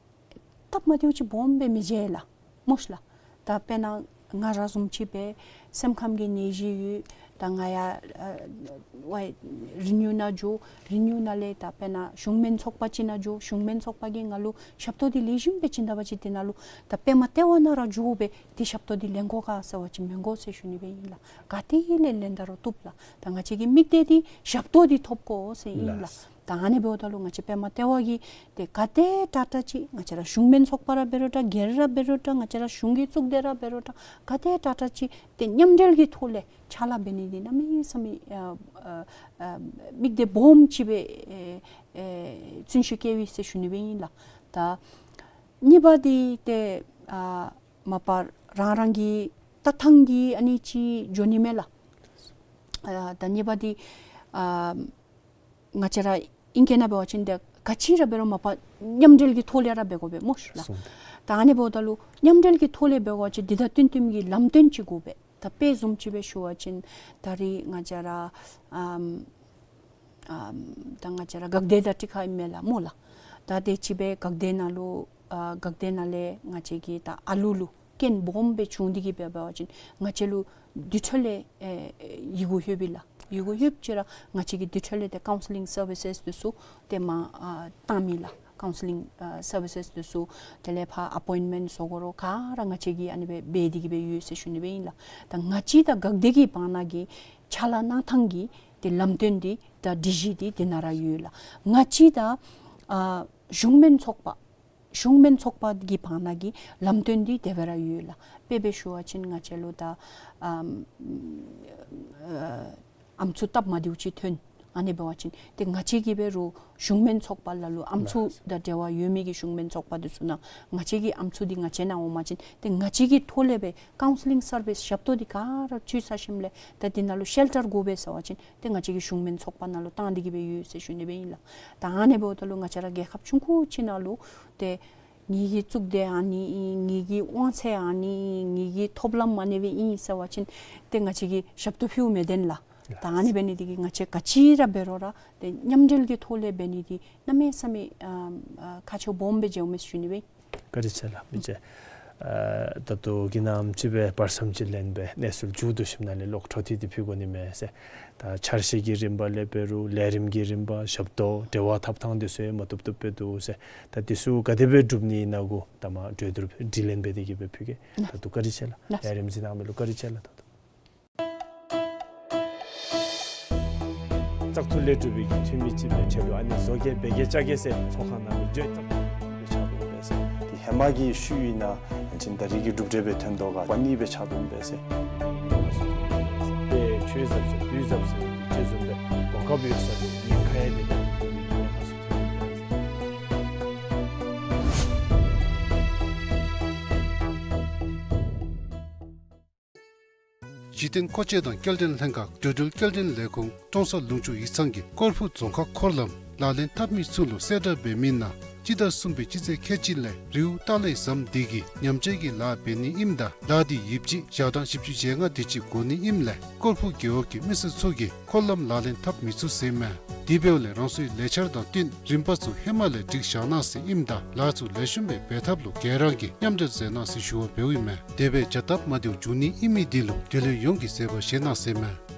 སྟབས་མ་བདེཝ་ཅིག་སྦོམ་སྦེ་མི་འབྱུང་ལགས། མོ་ཤིག་ལགས། ད་དཔེར་ན་ང་ར་བཟུམ་ཅིག་སྦེ་སེམས་ཁམས་ཀྱི་ནད་གཞི་ཡོད། ད་ང་ཡང་ཨ་ཝའི་རི་ནིའུ་ནང་འགྱོ། རི་ནིའུ་ནང་ལས་ད་དཔེར་ན་གཞུང་སྨན་ཚོགས་པ་ཅིག་ནང་འགྱོ། གཞུང་སྨན་ཚོགས་པ་གིས་ང་ལུ་ཞབས་ཏོག་འདི་ལེགས་ཤོམ་སྦེ་བྱིན་ད་པ་ཅིན་འདི་ནང་ལུ་ད་པདྨ་ལྟེ་བ་ནང་ར་འགྱོ་སྦེ་འདི་ཞབས་ཏོག་འདི་ལེན་དགོ་ག་ཟེར་བ་ཅིན་མི་དགོ་ཟེར་ཞུ་ནི་སྦེ་ཨིན་ལགས། ག་ཏེ་ལས་ལེན་ད་རུང་བཏུབ་ལགས། ད་ང་བཅས་ཀྱི་དམིགས་གཏད་འདི་ཞབས་ཏོག་འདི་ཐོབ་དགོ་ཟེར་ཨིན་ལགས། ལགས། ད་ཨ་ནི་འབདཝ་ད་ལུ་ང་བཅས་པདྨ་ལྟེ་བ་གིས་ཏེ་ག་དེ་དྲག་དྲག་ཅིག་ང་བཅས་ར་གཞུང་སྨན་ཚོགས་པ་ར་འབད་རུང་འདྲ་སྒེར་ར་འབད་རུང་འདྲ་ང་བཅས་ར་གཞུང་གི་གཙུག་སྡེ་ར་འབད་རུང་འདྲ་ག་དེ་དྲག་དྲག་ཅིག་ཏེ་མཉམ་འབྲེལ་གྱི་ཐོག་ལས་ཕྱག་ལཱ་འབད་ནི་འདི་གནམ་མེད་ས་མེད་ཨ་ཨ་ཨ་དམིགས་གཏད་སྦོམ་ཅིག་སྦེ་ཨེ་ཨེ་བརྩོན་ཤུགས་བསྐྱེད་པས་ཟེར་ཞུ་ནི་སྦེ་ཨིན་ལགས། ད་གཉིས་པ་འདི་ཏེ་ཨ་མ་པ་རང་རང་གི་ལྟ་ཐངས་ཀྱིས་ཨ་ནི་ཅིག་འགྱོ་ནི་མས་ལགས། ཨ་ད་གཉིས་པ་འདི་ཨ་ང་བཅས་ར་ཨིང་སྐད་ནང་འབད་བ་ཅིན་ཏེ་ག་ཅི་ར་འབད་རུང་མ་པ་མཉམ་འབྲེལ་གྱི་ཐོག་ལས་ར་འབད་དགོ་པས་མོ་ཤིག་ལགས། སོང་། ད་ཨ་ནི་འབདཝ་ད་ལུ་མཉམ་འབྲེལ་གྱི་ཐོག་ལས་འབད་དགོ་པ་ཅིན་འདི་དང་བསྟུན་བསྟུནམ་གྱི་ལམ་སྟོན་ཅིག་དགོ་པས། ད་དཔེ་བཟུམ་ཅིག་སྦེ་ཞུ་བ་ཅིན་ད་རིས་ང་བཅས་ར་ཨམ་ཨམ་ད་ང་བཅས་ར་འགག་སྡེ་དང་འཁྲིལ་ཁ་ཨིན་མས་ལགས་མོ་ལགས། ད་དེ་ཅིག་སྦེ་འགག་སྡེ་ནང་ལུ་ཨ་འགག་སྡེ་ནང་ལས་ང་བཅས་ཀྱི་ད་ཨ་ལུ་ལུ་རྐྱེན་སྦོམ་སྦེ་བྱུང་སྟེ་གི་འབད་བ་ཅིན་ང་བཅས་ལུ་དེ་འཕྲོ་ལས་ཨེ་ཡི་གུ་ལྷོད་པས་ལགས། ཡི་གུ་ལྷོདཔ་ཅིག་ར་ང་བཅས་ཀྱིས་དེ་འཕྲོ་ལས་ཏེ་ཀའུན་སི་ལིང་སར་བི་སེས་འདི་ཚུ་ཏེ་མར་ཨ་བཏང་མི་ལགས། ཀའུན་སི་ལིང་ཨ་སར་བི་སེས་འདི་ཚུ་དེ་ལས་ཕར་ཨ་པོའིནཊ་མེནཊ་བཟོ་དགོ་རུང་ག་ར་ང་བཅས་ཀྱིས་ཨ་ནི་སྦེ་འབད་དེ་གི་སྦེ་ཡོད་ཟེར་ཞུ་ནི་སྦེ་ཨིན་ལགས། ད་ང་བཅས་དང་འགག་སྡེ་གི་བར་ན་གི་ཕྱག་ལཱ་གནང་ཐངས་ཀྱི་ཏེ་ལམ་སྟོན་འདི་དང་སྒྲིག་གཞི་འདི་དེ་ནང་ར་ཡོད་ལགས། ང་བཅས་དང་ཨ་གཞུང་སྨན་ཚོགས་པ་གཞུང་སྨན་ཚོགས་པ་གི་བར་ན་གི་ལམ་སྟོན་འདི་དེ་སྦེ་ར་ཡོད་ལགས། དཔེ་སྦེ་ཞུ་བ་ཅིན་ང་བཅས་ལུ་ད་ཨམ་ཨ་ཨམ་སྲུ་སྟབས་མ་བདེཝ་ཅིག་ཐོན་ཨ་ནི་འབད་བ་ཅིན་ཏེ་ང་བཅས་ཀྱིས་འབད་རུང་གཞུང་སྨན་ཚོགས་པ་ལ་ལུ་ཨམ་སྲུ་དང་འབྲེལ་བ་ཡོད་མི་གི་གཞུང་སྨན་ཚོགས་པ་འདི་ཚུ་ནང་ང་བཅས་ཀྱི་ཨམ་སྲུ་འདི་ང་བཅས་ནང་འོང་པ་ཅིན་ཏེ་ང་བཅས་ཀྱི་ཐོག་ལས་སྦེ་ཀའུན་སི་ལིང་སར་བི་སེས་ཞབས་ཏོག་འདི་ག་ར་ཚུ་ཚར་ཞིནམ་ལས་ད་འདི་ནང་ལུ་ཤེལ་ཊར་དགོ་པས་ཟེར་བ་ཅིན་ཏེ་ང་བཅས་ཀྱིས་གཞུང་སྨན་ཚོགས་པ་ནང་ལུ་བཏང་སྟེ་གི་སྦེ་ཡོད་ཟེར་ཞུ་ནི་སྦེ་ཨིན་ལགས། ད་ཨ་ནི་འབདཝ་ད་ལུ་ང་བཅས་ར་རྒྱལ་ཁབ་ཆུང་ཀུ་ཅིག་ནང་ལུ་ཏེ་ངེ་གི་གཙུག་སྡེ་ཨ་ནི་ཨིན། ངེ་གི་དབང་ཚད་ཨ་ནི་ཨིན། ངེ་གི་ཐོབ་ལམ་ཨ་ནི་སྦེ་ཨིན་ཟེར་བ་ཅིན་ཏེ་ང་བཅས་ཀྱིས་ཞབས་ཏོག་ཕུལཝ་མི་བདེན་ལགས། ད་ཨ་ནི་འབད་ནི་འདི་གིས་ང་བཅས་ག་ཅི་ར་འབད་རུང་ར་ཏེ་མཉམ་འབྲེལ་གྱི་ཐོག་ལས་འབད་ནི་འདི་གནམ་མེད་ས་མེད་ཨ་ཨ་ཁག་ཆེཝ་སྦོམ་སྦེ་འགྱོཝ་མས་ཟེར་ཞུ་ནི་སྦེ། བཀའ་དྲིན་ཆེ་ལགས། མི་རྗེ། ཨ་ད་ལྟོ་གི་ནམ་ཅིག་སྦེ་བར་མཚམས་ཅིག་ལེན་སྦེ་གནས་ཚུལ་མཇུག་བསྡུ་ཞིནམ་ལས་གློག་འཕྲོ་མཐུད་དེ་ཕུལ་དགོ་ནི་མས་ཟེར། ད་འཆར་གཞི་གི་རིམ་པ་ལས་འབད་རུང་ལས་རིམ་གྱི་རིམ་པ་ཞབས་ཏོག་འབྲེལ་བ་འཐབ་ཐངས་འདི་ཚུ་ཡང་མ་བཏུབ་བཏུབ་སྦེ་འདུག་ཟེར། ད་འདི་ཚུ་ག་དེ་སྦེ་སྒྲུབ་ནི་ཨིན་ན་གུ་ད་མ་གྲོས་བསྡུར་དྲི་ལན་འབད་དེ་གི་སྦེ་ཕུལ་གེ། ད་ལྟོ་བཀའ་དྲིན་ཆེ་ལགས། ལས་རིམ་གཟིགས་གནང་མི་ལུ་བཀའ་དྲིན་ཆེ་ལགས། ད་ལྟོ་བཙག་འཐུ་ལས་གྲུབ་པའི་གི་འཐུས་མི་ཅིག་སྦེ་ཁྱོད་ལུ་ཨ་ནི་བཟོ་གེ་འབད་གེ་བཅའ་གེ་ཟེར་ཚོགས་ཁང་ནང་ལུ་བརྗོད་བཙག་འཐུ་སྦེ་ཆགས་འདུག་པས་ཟེར། དེ་ཧེ་མ་གི་ཤུལ་ཨིན་ན་ཨ་ནི་ད་རིས་ཀྱི་གྲུབ་འབྲས་སྦེ་ཐོན་དོ་ག་པ་ནི་སྦེ་ཆགས་འདུག་པས་ཟེར། ཆོས་ཟབ་སེ་དུས་ཟབ་སེ་ཡི་ཆོས་བཟུམ་སྦེ་གོ་སྐབས་ཡོད་ས་ལུ་ངེ་ཁ་ཡ་འདི་ད་ལྟོ་ནི་ཡང་ཁ་སོ་ཐོན་ཡི་ད་ཟེར། གཞི་རྟེན་མཁོ་ཆས་དང་སྐྱེལ་འདྲེན་ལྷན་ཁག་འགྲོ་འགྲུལ་སྐྱེལ་འདྲེན་ལས་ཁུངས་ཀྲོང་གསར་ལུང་ཕྱོགས་ཡིག་ཚང་གིས་ཀོར་ཕུ་རྫོང་ཁག་འཁོར་ལམ་ལག་ལེན་འཐབ་མི་ཚུ་ལུ་གསལ་བསྒྲགས་འབད་མི་ནང་སྤྱི་ཟླ་གསུམ་པའི་སྤྱི་ཚེས་ཁལ་གཅིག་ལས་རེའུ་ཏ་ལེ་ཟམ་འདི་གི་ཉམས་བཅོས་ཀྱི་ལཱ་འབད་ནི་ཨིནམ་ད་ལཱ་འདི་ཡོདཔ་ཅིག་ཞག་གྲངས་བཞི་བཅུ་ཞེ་ལྔ་དེ་ཅིག་འགོར་ནི་ཨིནམ་ལས་ཀོར་ཕུ་རྒེད་འོག་གི་མི་སེར་ཚུ་གིས་འཁོར་ལམ་ལག་ལེན་འཐབ་མི་ཚུགས་ཟེར་མས། དེ་འབདཝ་ལས་རང་སོའི་ལས་འཆར་དང་བསྟུན་རིམ་པ་ཚུ་ཧེ་མ་ལས་སྒྲིག་བཞག་གནང་ཟེར་ཨིནམ་ད་ལཱ་ཚུ་ལེགས་ཤོམ་སྦེ་འབད་ཐབས་ལུ་ག་ར་གིས་མཉམ་འབྲེལ་མཛད་གནང་ཟེར་ཞུ་བ་འབདཝ་ཨིན་མས། དེ་སྦེ་བྱ་སྟབས་མ་བདེཝ་འབྱུང་ནི་ཨིན་མི་འདི་ལུ་འབྲེལ་ཡོད་ཡོངས་ཀྱིས་བཟོད་པ་བཞེས་གནང་ཟེར་མས།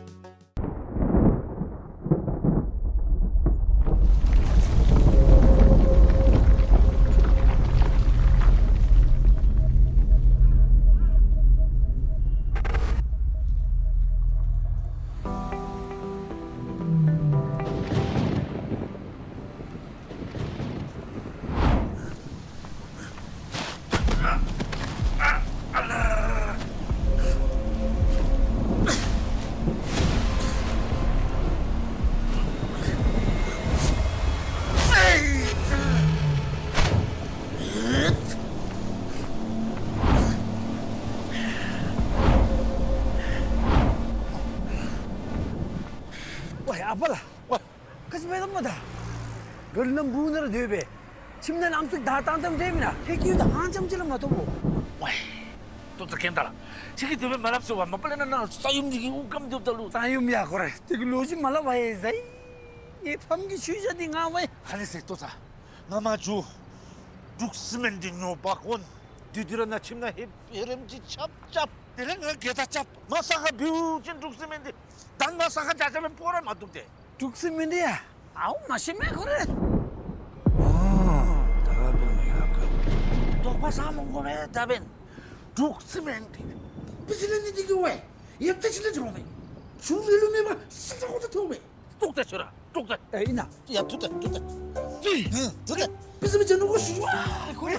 ཝའི་ཨ་པ་ལགས། ཝའི། ག་ཅི་འབད་དོ་སྨོ་ད། ག་ལུ་ནམ་བུ་ནང་ར་སྡོད་པས། ཁྱིམ་ནང་ཨམ་སྲུ་བདའ་བཏང་བཏངམ་འདྲས་མེན་ན། ཧེ་ཀྱི་ཡུལ་དུ་ཧང་ཅམ་ཅིག་ལས་མ་ཐོབ་བོ། ཝའི། ཏོ་ཏོ་གེན་ད་ལགས། ཁྱོད་ཀྱིས་དེ་སྦེ་མ་སླབ་ཟེར་བ། མ་པ་ལས་ན་ནཱ་ས་ཡོམ་འདི་གིས་དབུགས་སྐམ་སྡོདཔ་ད་ལུ། ས་ཡོམ་ཡ་ཁོ་རེ། དེ་གི་ལོ་རྒྱུས་མ་སླབ་པ་ཡ་ཟེར། ངེའི་ཕམ་གྱི་ཤུལ་བཞག་འདི་ང་ཝའི། ཧ་ལས་ཟེར་ཏོ་ཚ། ང་མ་འགྱོ། འབྲུག་སི་མེནཊ་འདི་ཉོ་འབག་འོང་། དེ་དུས་ར་ནཱ་ཁྱིམ་ནང་ཧེ་ཧེ་རེམ་ཅིག་རྐྱབ་རྐྱབ། དེ་ལས་ང་གེ་ད་རྐྱབ། ང་ས་ཁར་བུད་ཅིན་འབྲུག་སི་མེནཊ་འདི་ད་ང་ས་ཁར་རྐྱབ་རྐྱབ་སྦེ་ཕོག་ར་མ་བཏུབ་སྟེ། འབྲུག་སི་མེནཊ་འདི་ཡ། ཨའུ་མ་ཤེས་མས་ཁོ་རེ། ཨོ། ད་ག་འབད་མི་ཡ་ག། དོགས་པ་ཟ་མི་དགོ་པས་ད་འབདན། འབྲུག་སི་མེནཊ་འདི་བི་ཇི་ལེནསི་འདི་གིས་ཝའི་ཡ་ཏེ་ཅི་ལས་འགྱོ་མས། ཆུ་རེ་ལུ་མེད་པར་སི་ཏ་ཁོ་ཏ་ཐོབ་མས། ཏོག་ཏ་ཆུ་ར་ཏོག་ཏ། ཨེ་ཨིན་ན། ཡ་ཐུག་ཏ་ཐུག་ཏ། ཐུག་ཏ། བི་ཇི་མི་ཅན་ནུ་གོ་ཤུ་ཝ། ཁོ་རེ་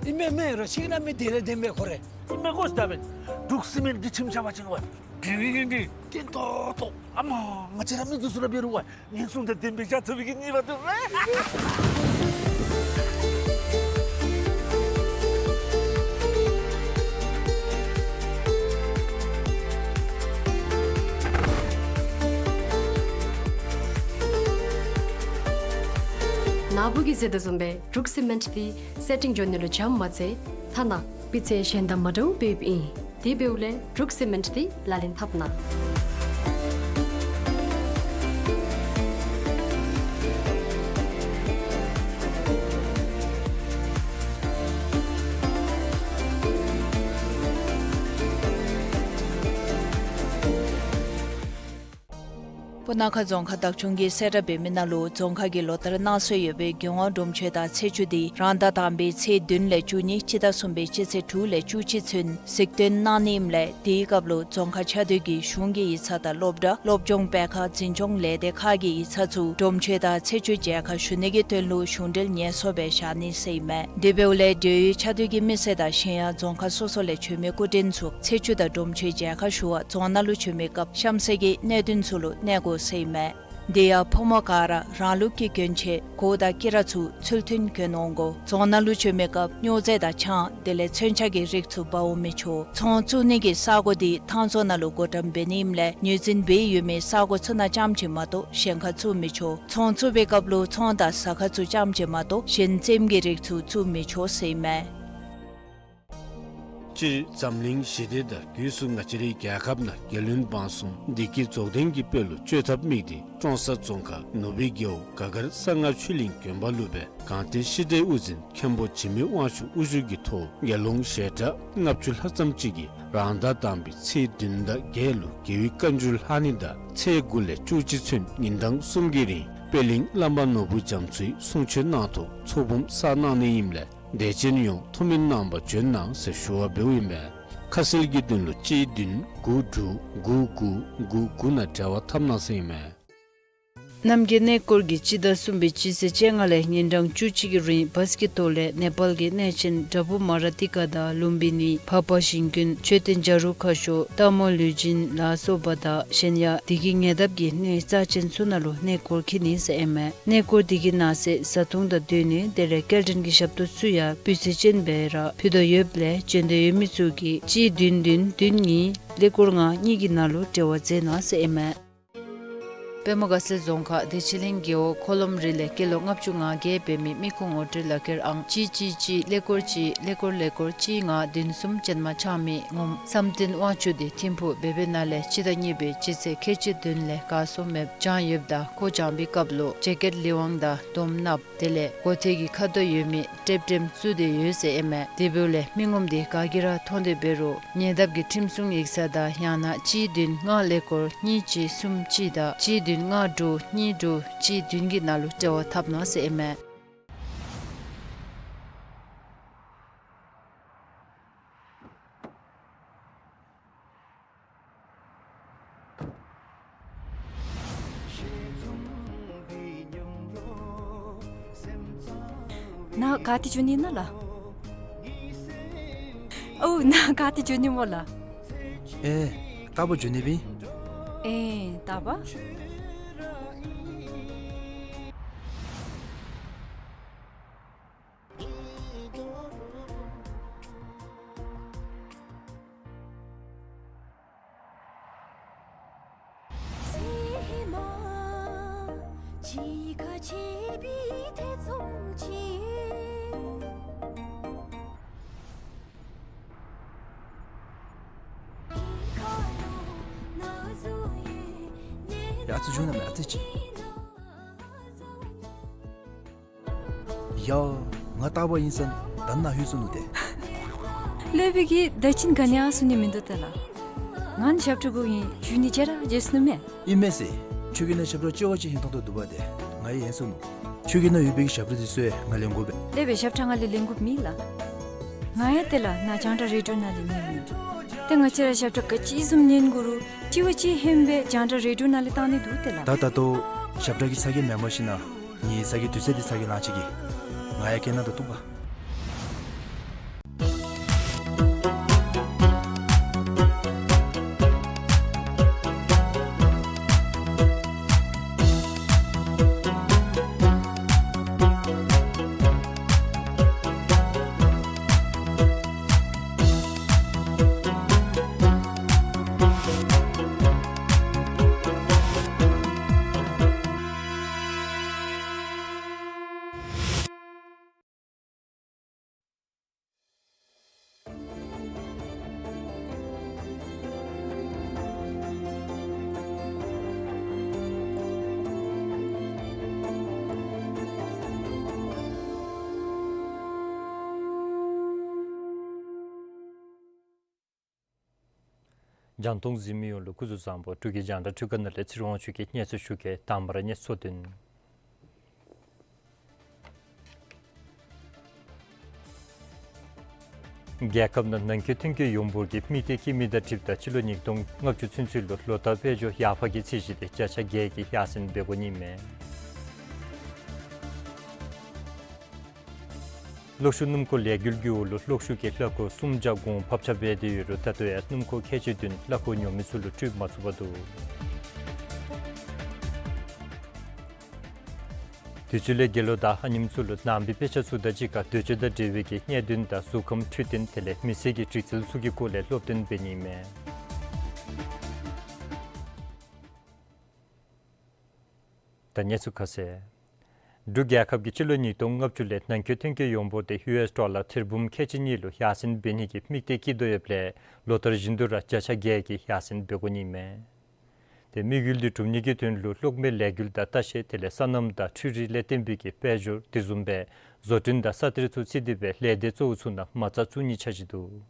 ཨིན་མས་མས་རོ་ཤིག་ན་མི་དེ་ལས་དེ་མས་ཁོ་རེ། ཨིན་མས་གོ་ཤ་ད་འབདན། འབྲུག་སི་མེནཊ་འདི་ཁྱིམ་ཆ་བ་ཅིན་ཝའི་འདི་འདི་འདི་ཏན་ཏོག་ཏོ། ཨ་མ་ང་བཅས་ར་མི་འདི་ཚུ་ར་འབད་རུང་ཝའི། ངན་སོང་དང་ལྡན་པའི་ཤ་ཚ་བའི་གི་ནི་བ་དུ་རེ། ནཱ་བུ་གིས་ཟེར་དོ་བཟུམ་སྦེ་འབྲུག་སི་མེནཊ་འདི་སེ་ཊིང་འགྱོ་ནི་ལུ་འཇམ་མ་ཚད་ཐ་ན་སྤུས་ཚད་གཞན་དང་མ་འདྲཝ་སྦེ་ཨིན། དེ་འབདཝ་ལས་འབྲུག་སི་མེནཊ་འདི་ལག་ལེན་འཐབ་གནང་། སྤུ་ན་ཁ་རྫོང་ཁག་བདག་སྐྱོང་གིས་གསལ་བསྒྲགས་འབད་མི་ནང་ལུ་རྫོང་ཁག་གི་ལོ་ལྟར་གནང་སྲོལ་ཡོད་པའི་རྒྱལ་དབང་སྒྲོམ་མཆོད་དང་ཚེས་བཅུ་འདི་རང་ཟླ་དང་པའི་ཚེས་བདུན་ལས་བཅུ་གཉིས་སྤྱི་ཟླ་གསུམ་པའི་སྤྱི་ཚེས་དྲུག་ལས་བཅུ་གཅིག་ཚུན་གཟིགས་སྟོན་གནང་ནི་ཨིནམ་ལས་དེའི་སྐབས་ལུ་རྫོང་ཁག་ཆ་སྡོད་ཀྱི་གཞུང་གི་ཡིག་ཚང་དང་སློབ་གྲྭ་སློབ་སྦྱོང་སྤེལ་ཁང་འཛིན་སྐྱོང་ལས་སྡེ་ཁག་གི་ཡིག་ཚང་ཚུ་སྒྲོམ་མཆོད་དང་ཚེས་བཅུ་མཇལ་ཁ་ཞུ་ནི་གི་དོན་ལུ་གཞུང་འབྲེལ་ཉེས་གསོག་སྦེ་བཞག་ནི་ཟེར་ཨིན་མས། དེ་འབདཝ་ལས་འབྲེལ་ཡོད་ཆ་སྡོད་ཀྱི་མི་སེར་དང་གཞན་ཡང་རྫོང་ཁག་སོ་སོ་ལས་བྱོན་མི་སྐུ་མགྲོན་ཚུ་ཚེས་བཅུ་དང་སྒྲོམ་མཆོད་མཇལ་ཁ་ཞུ་བར་རྫོང་ནང་ལུ་བྱོན་མི་སྐབས་གཤམ་གསལ་གྱི་གནད་དོན་ཚུ་ལུ་གནས་དགོ་ཟེར་ཨིན་མས། དེ་ཡང་ཕོ་མོ་ག་ར་རང་ལུགས་ཀྱི་གྱོན་ཆས་གོ་དང་དཀྱི་ར་ཚུ་ཚུལ་མཐུན་གྱོན་འོང་དགོ། རྫོང་ནང་ལུ་བྱོན་མི་སྐབས་སྨྱོ་རྫས་དང་ཆང་དེ་ལས་མཚོན་ཆ་གི་རིགས་ཚུ་འབག་འོང་མི་ཆོག། ཚོང་བཙུགས་ནི་གི་ས་གོ་འདི་ཐང་རྫོང་ནང་ལུ་བགོ་བཀྲམ་འབད་ནི་ཨིནམ་ལས་ངོས་འཛིན་འབད་ཡོད་མི་ས་གོ་ཚུ་ནང་རྐྱངམ་ཅིག་མ་གཏོགས་གཞན་ཁར་བཙུགས་མི་ཆོག། ཚོང་བཙུགས་པའི་སྐབས་ལུ་ཚོང་དང་ཟ་ཁང་ཚུ་རྐྱངམ་ཅིག་མ་གཏོགས་གཞན་རྩེདམོ་གི་རིགས་ཚུ་བཙུགས་མི་ཆོག་ཟེར་ཨིན་མས། སྤྱིར་འཛམ་གླིང་ཞི་བདེ་དང་སྒོས་སུ་ང་བཅས་རའི་རྒྱལ་ཁབ་ནང་རྒྱལ་བློན་འབངས་གསུམ་བདེ་སྐྱིད་རྫོགས་ལྡན་གྱི་དཔལ་ལུ་སྤྱོད་ཐབས་དམིགས་ཏེ་ཀྲོང་གསར་རྫོང་ཁག་ནུབ་སྦིས་རྒེད་འོག་ག་གར་གསང་སྔགས་ཆོས་གླིང་དགོན་པ་ལུ་སྦེ་གངས་ཏི་ཤེས་རིག་དབུ་འཛིན་མཁན་པོ་འཇིགས་མེད་དབང་ཕྱུག་དབུ་བཞུགས་ཀྱི་ཐོག་དགེ་སློང་ཞལ་གྲངས་ལྔ་བཅུ་ལྷག་ཙམ་ཅིག་གིས་རང་ཟླ་དང་པའི་ཚེས་བདུན་དང་བརྒྱད་ལུ་རྒྱལ་བའི་བཀའ་འགྱུར་ལྷག་ནི་དང་ཚེས་དགུ་ལས་བཅུ་གཅིག་ཚུན་ཉིན་གྲངས་གསུམ་གྱི་རིང་པད་གླིང་བླ་མ་ནོར་བུ་རྒྱ་མཚོའི་གསུང་ཆོས་གནང་ཐོག་ཚོགས་འབུམ་བསགས་གནང་ནི་ཨིནམ་ལས་དད་ཅན་ཡོངས་ཐུགས་སྨོན་གནང་བར་བྱོན་གནང་ཟེར་ཞུ་བ་འབདཝ་ཨིན་མས། ཁ་གསལ་གྱི་དོན་ལུ་གཅིག་བདུན་དགུ་དྲུག་དགུ་དགུ་དགུ་དགུ་ནང་འབྲེལ་བ་འཐབ་གནང་ཟེར་ཨིན་མས། གནམ་གྱི་གནས་སྐོར་གྱི་སྤྱི་ཟླ་གསུམ་པའི་སྤྱི་ཚེས་བཅོ་ལྔ་ལས་ཉིན་གྲངས་བཅུ་གཅིག་གི་རིང་བཱས་ཀྱི་ཐོག་ལས་ནེ་པཱལ་གྱི་གནས་ཆེན་དྲ་འབུ་མ་ར་ཏི་ཀ་དང་ལུམ་བི་ནི་འཕགས་པ་ཞིང་ཀུན་མཆོད་རྟེན་བྱ་རུང་ཁ་ཤོར་སྟག་མོ་ལུས་སྦྱིན་ལ་སོགས་པ་དང་གཞན་ཡང་དེ་གི་ཉེ་འདབས་ཀྱི་གནས་རྩ་ཆེན་ཚུ་ནང་ལུ་གནས་སྐོར་འཁྱིད་ནི་ཟེར་ཨིན་མས། གནས་སྐོར་དེ་གི་ནང་གསེས་བཟའ་འཐུང་དང་སྡོད་ནི་དེ་ལས་སྐྱེལ་འདྲེན་གྱི་ཞབས་ཏོག་ཚུ་ཡང་སྤུས་ཚད་ཅན་སྦེ་ར་ཕུལ་དོ་ཡོདཔ་ལས་བྱོན་འདོད་ཡོད་མི་ཚུ་གིས་གཅིག་བདུན་བདུན་བདུན་གཉིས་ཀླད་ཀོར་ལྔ་གཉིས་ཀྱི་ནང་ལུ་འབྲེལ་བ་མཛད་གནང་ཟེར་ཨིན་མས། པདྨ་དགའ་ཚལ་རྫོང་ཁག་བདེ་ཆེན་གླིང་རྒེད་འོག་འཁོར་ལོམ་རི་ལས་སྐྱེས་ལོ་ལྔ་བཅུ་ང་བརྒྱད་འབད་མི་མི་ཁུངས་ངོ་སྤྲོད་ལག་ཁྱེར་ཨང་གཅིག་གཅིག་གཅིག་ཀླད་ཀོར་གཅིག་ཀླད་ཀོར་ཀླད་ཀོར་གཅིག་ལྔ་བདུན་གསུམ་ཅན་མ་ཆགས་མི་ངོམ་བསམ་གཏན་དབང་ཕྱུག་དེ་ཐིམ་ཕུག་བེ་བེ་ནང་ལས་སྤྱི་ཟླ་གཉིས་པའི་སྤྱི་ཚེས་ཁལ་གཅིག་བདུན་ལས་གར་སོང་མེདཔ་བྱུང་ཡོདཔ་ད་ཁོ་བྱོན་པའི་སྐབས་ལུ་ཇེ་ཀེཊ་ལི་ཝང་དང་དོམ་ནགཔོ་དེ་ལས་མགོ་ཐད་ཀྱི་ཁ་དོག་ཡོད་མི་ཀྲེབ་ཀྲེམ་བཙུགས་ཏེ་ཡོད་ཟེར་ཨིན་མས། དེ་འབདཝ་ལས་མི་ངོམ་དེ་ག་གིས་ར་མཐོང་སྟེ་འབད་རུང་ཉེ་འདབས་ཀྱི་ཁྲིམས་སྲུང་ཡིག་ཚང་དང་ཡང་ན་གཅིག་བདུན་ལྔ་ཀླད་ཀོར་གཉིས་གཅིག་གསུམ་གཅིག་དང་གཅིག་བདུན་ལྔ་དྲུག་གཉིས་དྲུག་གཅིག་བདུན་གྱི་ནང་ལུ་འབྲེལ་བ་འཐབ་གནང་ཟེར་ཨིན་མས། ནཱ་ག་ཏེ་འགྱོ་ནི་ཨིན་ན་ལགས། ཨོ་ནཱ་ག་ཏེ་འགྱོ་ནི་སྨོ་ལགས། ཨེ་རྟག་པར་འགྱོ་ནི་སྦེ་ཨིན། ཨེ་རྟག་པར། ཡ་ཨ་ཙི་འགྱོ་ན་མེན་ཨ་ཙི་ཅིག། ཡ་ང་རྟག་པར་ཨིན་ས་ད་ནཱ་ལྷོད་སོ་ནུག་ཏེ། ལྷོད་པའི་གི་ད་ཅི་ག་ནི་ཡང་གསུང་ནི་མིན་འདུག་ཏེ་ལགས། ང་ནི་ཞབས་ཁྲ་དགོ་ཨིན་ཞུ་ནི་བརྗེད་ར་བརྗེད་སོ་ནུག་མེན། ཨིན་མས་ཟེར། ཁྱོད་ཀྱིས་ནཱ་ཞབས་ཁྲ་ཅོག་ཅིག་ཧིང་ཐོང་ཐོང་འདུག་པ་ཏེ། ང་ཡང་ཨིན་སོ་ནུག། ཁྱོད་ཀྱིས་ནཱ་ཡོད་པའི་གི་ཞབས་ཁྲ་འདི་ཚུ་ཡང་ང་ལེན་དགོ་པས། ལེགས་པའི་ཞབས་ཁྲ་ང་ལས་ལེན་དགོཔ་མེད་ལགས། ང་ཡང་ཏེ་ལགས་ནཱ་རྒྱང་བསྒྲགས་རེ་ཌིའོ་ནང་ལས་ཉན་ནི། ཏེ་ང་བཅས་ར་ཞབས་ཁྲ་ག་ཅི་བཟུམ་ཉན་དགོ་རུང་དྲི་བ་ཅིག་ཧན་སྦེ་རྒྱང་བསྒྲགས་རེ་ཌིའོ་ནང་ལས་བཏང་ནི་འདུག་ཏེ་ལགས། ད་ད་ལྟོ་ཞབས་ཁྲ་གི་ཚ་གྱང་མེན་པར་ཞིན་ན་ངེའི་ཚ་གྱང་དུས་ཚོད་འདི་ཚ་གྱང་ལང་ཅི་གི། ང་ཡང་སྐད་ནང་དུ་གཏུགས་པ། རྒྱང་མཐོང་གཟིགས་མི་ཡོངས་ལུ་སྐུ་གཟུགས་བཟང་པོ། འབྲུག་གི་རྒྱང་བསྒྲགས་འཕྲུལ་ཁང་ནང་ལས་ཚེ་རིང་དབང་ཕྱུག་གིས་གནས་ཚུལ་ཞུ་གེ། དང་པ་ར་གནས་ཚུལ་བསྡུ་ནི། རྒྱལ་ཁབ་ནང་ནང་འཁོད་ཐོན་སྐྱེད་ཡོངས་འབོར་གྱི་དམིགས་གཏད་བསྐྱེད་མི་དང་འཁྲིལཝ་ད་སྤྱི་ལོ་ཉིས་སྟོང་ལྔ་བཅུ་ཚུན་ཚོད་ལུ་ལོ་བསྟར་དཔལ་འབྱོར་ཡར་འཕར་གྱི་ཚད་གཞི་དེ་བརྒྱ་ཆ་བརྒྱད་ཀྱིས་ཡར་སེང་འབད་དགོ་ནི་མས། གློག་ཤུགས་སྣུམ་འཁོར་ལས་འགུལ་གྱི་འོག་ལུ་གློག་ཤུགས་ཀྱི་གླ་འཁོར་སུམ་བརྒྱ་གོང་ཕབ་ཆག་འབད་དེ་ཡོད་རུང་ད་ལྟོ་ཡང་སྣུམ་འཁོར་ཁལ་གཅིག་བདུན་གླ་འཁོར་ཉོ་མི་ཚུ་ལུ་སྤྲོད་མ་ཚུགས་པར་འདུག། དུས་ཚོད་ལས་བརྒལ་ལོ་དང་ཨ་ཉིམ་ཚུ་ལུ་ནང་པའི་དཔེ་ཆ་ཚུ་དང་གཅིག་ཁར་འདོད་སྤྱོད་དང་འབྲེལ་བའི་གི་གནད་དོན་དང་གཟུགས་ཁམས་འཕྲོད་བསྟེན་དེ་ལས་མི་ཚེ་གི་སྒྲིག་འཛུགས་ཚུ་གི་སྐོར་ལས་སློབ་སྟོན་འབད་ནི་མས། ད་གནས་ཚུལ་ཁ་གསལ། འབྲུག་རྒྱལ་ཁབ་ཀྱིས་སྤྱི་ལོ་ཉིས་སྟོང་ལྔ་བཅུ་ལས་ནང་འཁོད་ཐོན་སྐྱེད་ཡོངས་འབོར་དེ་ཡུ་ཨེསི་ཌོ་ལར་ཐེར་འབུམ་ཁལ་གཅིག་གཉིས་ལུ་ཡར་སེང་འབད་ནི་གི་དམིགས་གཏད་བསྐྱེད་དོ་ཡོདཔ་ལས་ལོ་ལྟར་བཞིན་དུ་ར་བརྒྱ་ཆ་བརྒྱད་ཀྱིས་ཡར་སེང་འབད་དགོ་ནི་མས། དེ་དམིགས་ཡུལ་དེ་སྒྲུབ་ནི་གི་དོན་ལུ་གློག་མེ་ལས་འགུལ་དང་ལྟ་བཤལ་དེ་ལས་སོ་ནམ་དང་འཕྲུལ་རིག་ལས་བརྟེན་པའི་གི་དཔལ་འབྱོར་དེ་བཟུམ་སྦེ་བཟོ་སྐྲུན་དང་ས་གཏེར་ཚུ་རྩིས་ཏེ་སྦེ་ལས་སྡེ་གཙོ་བོ་ཚུ་ནང་མ་རྩ་བཙུགས་ནི་ཆ་བཞག་འདུག།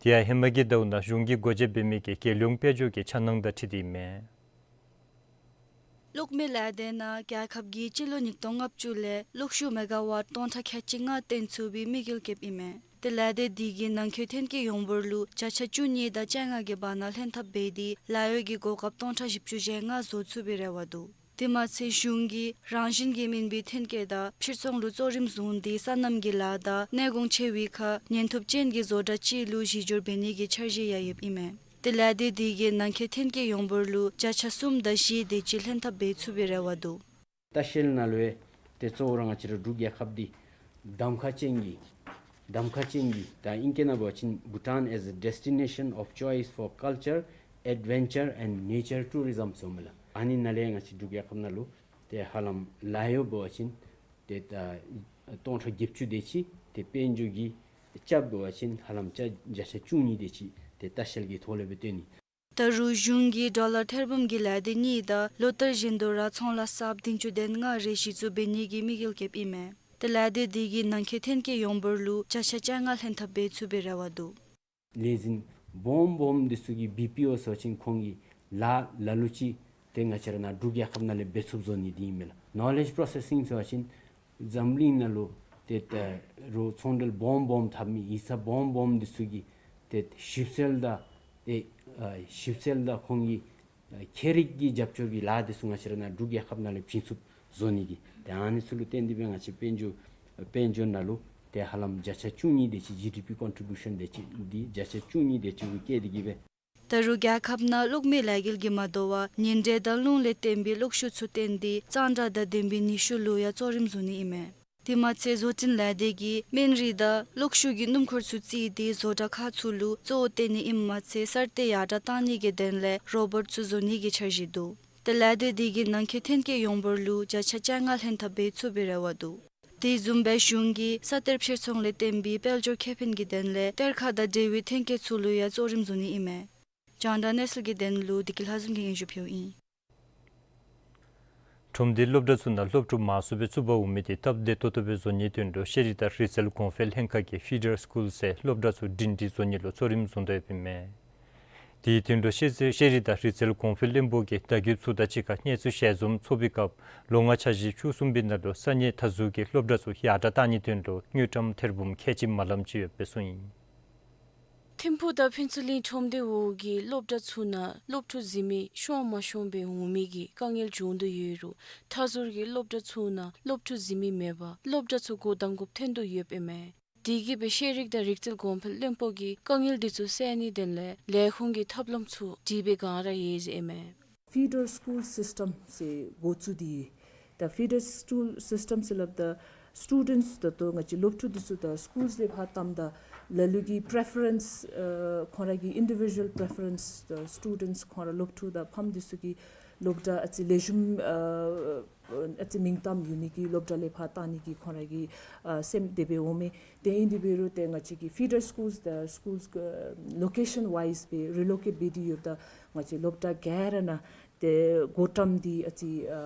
དེ་ཡང་ཧེ་མ་གི་ཟླཝ་ནང་གཞུང་གིས་སྒོ་འབྱེད་འབད་མི་གི་རྒྱལ་ཡོངས་དཔལ་འབྱོར་གྱི་འཆར་སྣང་དང་འཁྲིལ་ཏེ་ཨིན་མས། གློག་མེ་ལས་སྡེ་ནང་རྒྱལ་ཁབ་ཀྱིས་སྤྱི་ལོ་ཉིས་སྟོང་ལྔ་བཅུ་ལས་གློག་ཤུགས་མེ་ག་ཝཊ་སྟོང་ཕྲག་ཁལ་གཅིག་ལྔ་བཏོན་ཚུགས་པའི་དམིགས་ཡུལ་བསྐྱེདཔ་ཨིན་མས། དེ་ལས་སྡེ་དེ་གིས་ནང་འཁོད་ཐོན་སྐྱེད་ཡོངས་འབོར་ལུ་བརྒྱ་ཆ་བཅུ་གཉིས་དང་བཅོ་ལྔ་གི་བར་ན་ལྷན་ཐབས་འབད་དེ་ལཱ་གཡོག་གི་གོ་སྐབས་སྟོང་ཕྲག་བཞི་བཅུ་ཞེ་ལྔ་བཟོ་ཚུགས་པའི་རེ་བ་འདུག། དེ་མ་ཚད་གཞུང་གིས་རང་བཞིན་གྱིས་སྨིན་པའི་ཐོན་སྐྱེད་དང་ཕྱིར་ཚོང་ལུ་གཙོ་རིམ་བཟུང་སྟེ་སོ་ནམ་གྱི་ལཱ་དང་གནས་གོང་ཆེ་བའི་ཁར་ཉེན་ཐོབ་ཅན་གྱི་བཟོ་གྲྭ་ཅིག་ལུ་གཞི་བསྒྱུར་འབད་ནི་གི་འཆར་གཞི་ཡང་ཡོདཔ་ཨིན་མས། ཏེ་ལས་སྡེ་དེ་གིས་ནང་འཁོད་ཐོན་སྐྱེད་ཡོངས་འབོར་ལུ་བརྒྱ་ཆ་གསུམ་དང་བཞི་དེ་ཅིག་ལྷན་ཐབས་འབད་ཚུགས་པའི་རེ་བ་འདུག། ལྟ་བཤལ་ནང་ལུ་ཡང་ཏེ་གཙོ་བོ་ར་ང་བཅས་ར་འབྲུག་རྒྱལ་ཁབ་འདི་གདམ་ཁ་ཅན་གྱི་གདམ་ཁ་ཅན་གྱི་ད་ཨིང་སྐད་ནང་འབད་བ་ཅིན་Bhutan as a destination of choice for culture, adventure and nature tourism ཟེར་མི་ལགས། ཨ་ནི་ནང་ལས་ང་བཅས་འབྲུག་རྒྱལ་ཁབ་ནང་ལུ་ཏེ་ཧ་ལམ་ལཱ་གཡོག་འབད་བ་ཅིན་ཏེ་ད་སྟོང་ཕྲག་བརྒྱད་ཅུ་དེ་ཅིག་ཏེ་དཔལ་འབྱོར་གྱི་རྐྱབ་འབད་བ་ཅིན་ཧ་ལམ་བརྒྱ་བརྒྱ་ཆ་བཅུ་གཉིས་དེ་ཅིག་ཏེ་ལྟ་བཤལ་གྱི་ཐོག་ལས་སྦེ་སྟོན་ནི། ད་རུང་གཞུང་གིས་ཌོ་ལར་ཐེར་འབུམ་གྱི་ལས་སྡེ་གཉིས་དང་ལོ་ལྟར་བཞིན་དུ་ར་ཚོང་ལཱ་གསརཔ་བདུན་ཅུ་དོན་ལྔ་རེ་གཞི་བཙུགས་འབད་ནི་གི་དམིགས་ཡུལ་བསྐྱེདཔ་ཨིན་མས། ཏེ་ལས་སྡེ་དེ་གིས་ནང་འཁོད་ཐོན་སྐྱེད་ཡོངས་འབོར་ལུ་བརྒྱ་ཆ་བཅོ་ལྔ་ལྷན་ཐབས་འབད་ཚུགས་པའི་རེ་བ་འདུག། ལས་འཛིན་སྦོམ་སྦོམ་འདི་ཚུ་གིས་བི་པི་ཨོ་ཟེར་བ་ཅིན་ཁོང་གི་ལཱ་ལ་ལུ་ཅིག་ཏེ་ང་བཅས་ར་ནཱ་འབྲུག་རྒྱལ་ཁབ་ནང་ལས་འབད་ཚུགསཔ་བཟོ་ནི་འདི་ཨིན་མས་ལགས། ནོ་ལེཇ་པོརོ་སེ་སིང་ཟེར་བ་ཅིན་འཛམ་གླིང་ནང་ལུ་ཏེ་ད་རུང་ཚོང་འབྲེལ་སྦོམ་སྦོམ་འཐབ་མི་ཡིག་ཚང་སྦོམ་སྦོམ་འདི་ཚུ་གིས་ཏེ་ཞིབ་འཚོལ་དང་ཏེ་ཨ་ཞིབ་འཚོལ་དང་ཁོང་གི་ཨ་ཁྱད་རིག་གི་རྒྱབ་སྐྱོར་གྱི་ལཱ་འདི་ཚུ་ང་བཅས་ར་ནཱ་འབྲུག་རྒྱལ་ཁབ་ནང་ལས་བྱིན་ཚུགསཔ་བཟོ་ནི་གི་ཏེ་ཨ་ནི་ཚུ་ལུ་བརྟེན་ཏེ་སྦེ་ང་བཅས་དཔལ་འབྱོར་དཔལ་འབྱོར་ནང་ལུ་ཏེ་ཧ་ལམ་བརྒྱ་ཆ་བཅུ་གཉིས་དེ་ཅིག་ཇི་ཌི་པི་ཀོན་ཊི་བིའུ་ཤཱན་དེ་ཅིག་འདི་བརྒྱ་ཆ་བཅུ་གཉིས་དེ་ཅིག་གུ་བསྐྱེད་དེ་གིས་སྦེ། ད་རུང་རྒྱལ་ཁབ་ནང་གློག་མེའི་ལས་འགུལ་གྱིས་མ་དོ་བར་ཉིན་དྲོད་དང་རླུང་ལས་བཏོན་པའི་གློག་ཤུགས་ཚུ་བཏོན་ཏེ་གཙང་སྦྲ་དང་ལྡན་པའི་ནུས་ཤུགས་ལུ་ཡང་གཙོ་རིམ་བཟུང་ནི་ཨིན་མས། དེ་མ་ཚད་བཟོ་སྐྲུན་ལས་སྡེ་གིས་སྨན་རིགས་དང་གློག་ཤུགས་ཀྱི་སྣུམ་འཁོར་ཚུ་བརྩིས་ཏེ་བཟོ་གྲྭ་ཁག་ཚུ་ལུ་གཙོ་བོ་བཏོན་ནི་ཨིནམ་མ་ཚད་གསར་གཏོད་ཡར་དྲགས་གཏང་ནི་གི་དོན་ལས་རོ་བོཊ་ཚུ་བཟོ་ནི་གི་འཆར་གཞི་འདུག། ཏེ་ལས་སྡེ་དེ་གིས་ནང་འཁོད་ཐོན་སྐྱེད་ཡོངས་འབོར་ལུ་བརྒྱ་ཆ་བཅོ་ལྔ་ལྷན་ཐབས་འབད་ཚུགས་པའི་རེ་བ་འདུག། དེ་བཟུམ་སྦེ་གཞུང་གིས་ས་གཏེར་ཕྱིར་ཚོང་ལས་བརྟེན་པའི་དཔལ་འབྱོར་ཁེ་ཕན་གྱི་དོན་ལས་གཏེར་ཁ་དང་འབྲེལ་བའི་ཐོན་སྐྱེད་ཚུ་ལུ་ཡང་གཙོ་རིམ་བཟུང་ནི་ཨིན་མས། རྒྱང་བསྒྲགས་གནས་ཚུལ་གྱི་དོན་ལུ་བདེ་སྐྱིད་ལྷ་འཛོམས་ཀྱིས་སྙན་ཞུ་ཕུལཝ་ཨིན། ཁྲོམ་སྡེའི་སློབ་གྲྭ་ཚུ་ནང་སློབ་ཕྲུག་མང་སུ་སྦེ་བཙུགས་པར་འོང་མི་དེ་སྟབས་བདེ་ཏོག་ཏོ་སྦེ་བཟོ་ནིའི་དོན་ལུ་ཤེས་རིག་དང་རིག་རྩལ་གོང་འཕེལ་ལྷན་ཁག་གིས་ཕི་ཌར་སི་ཀུལ་ཟེར་སློབ་གྲྭ་ཚུ་སྒྲིང་སྒྲིང་བཟོ་ནི་ལུ་གཙོ་རིམ་བཟུང་དོ་ཡོདཔ་ཨིན་མས། དེའི་དོན་ལུ་ཤེས་ཤེས་རིག་དང་རིག་རྩལ་གོང་འཕེལ་བློན་པོ་གིས་བརྡ་བརྒྱུདཔ་ཚུ་དང་གཅིག་ཁར་གནས་ཚུལ་ཞལ་འཛོམས་ཚོགས་པའི་སྐབས་ལོ་ལྔ་འཆར་གཞི་བཅུ་གསུམ་པའི་ནང་ལུ་ས་གནས་མཐའ་ཟུར་གྱི་སློབ་གྲྭ་ཚུ་ཡར་དྲགས་གཏང་ནིའི་དོན་ལུ་དངུལ་ཀྲམ་ཐེར་འབུམ་ཁལ་གཅིག་མ་ལངམ་ཅིག་ཡོདཔ་སྦེ་གསུངས་ཡི། ཐིམ་ཕུག་དང་ཕུན་ཚོགས་གླིང་ཁྲོམ་སྡེ་འོག་གི་སློབ་གྲྭ་ཚུ་ནང་སློབ་ཕྲུག་གཟིགས་མི་ཤོང་མ་ཤོང་སྦེ་འོང་མི་གི་དཀའ་ངལ་བྱུང་དོ་ཡོད་རུང་མཐའ་ཟུར་གྱི་སློབ་གྲྭ་ཚུ་ནང་སློབ་ཕྲུག་གཟིགས་མི་མེད་པར་སློབ་གྲྭ་ཚུ་སྒོ་བསྡམ་དགོཔ་ཐོན་དོ་ཡོདཔ་ཨིན་མས། དེ་གིས་སྦེ་ཤེས་རིག་དང་རིག་རྩལ་གོང་འཕེལ་བློན་པོ་གིས་དཀའ་ངལ་འདི་ཚུ་སེལ་ནིའི་དོན་ལས་ལས་ཁུངས་ཀྱི་ཐབས་ལམ་ཚུ་སྒྲིག་སྦེ་གང་ར་ཡོད་ཟེར་ཨིན་མས། ཕི་ཌར་སི་ཀུལ་སིསི་ཊམ་ཟེར་འགོ་བཙུགས་ཏེ་ཡོད། ད་ཕི་ཌར་སི་ཀུལ་སིསི་ཊམ་ཟེར་སླབ་ད་སི་ཊུ་ཌེནཊསི་ད་ལྟོ་ང་བཅས་སློབ་ཕྲུག་འདི་ཚུ་ད་སི་ཀུལསི་ལས་ཕར་བཏངམ་ད་ལ་ལུ་གི་པི་རི་ཕེ་རེནསི་ཨ་ཁོང་ར་གི་ཨིན་ཌི་བི་ཞུ་ཝལ་པི་རི་ཕེ་རེནསི་ད་སི་ཊུ་ཌེནཊསི་ཁོང་ར་སློབ་ཕྲུག་དང་ཕམ་འདི་ཚུ་གིས་སློབ་གྲྭ་ཨ་ཙི་ལེགས་ཤོམ་ཨ་ཨ་ཙི་མིང་གཏམ་ཡོད་ནི་གི་སློབ་གྲྭ་ལས་ཕར་བཏང་ནི་གི་ཁོང་ར་གི་ཨ་སེམས་དེ་སྦེ་འོང་མས། དེ་ཨིན་དེ་འབད་རུང་ཏེ་ང་བཅས་ཀྱི་ཕི་ཌར་སི་ཀུལསི་དང་སི་ཀུལསི་ཨ་ལོ་ཀེ་ཤཱན་ཝའིསི་སྦེ་རི་ལོ་ཀེཊ་འབད་དེ་ཡོདཔ་ད་ང་བཅས་སློབ་གྲྭ་ག་ར་ནང་ཏེ་སྒོ་བཀྲམ་སྟེ་ཨ་ཙི་ཨ་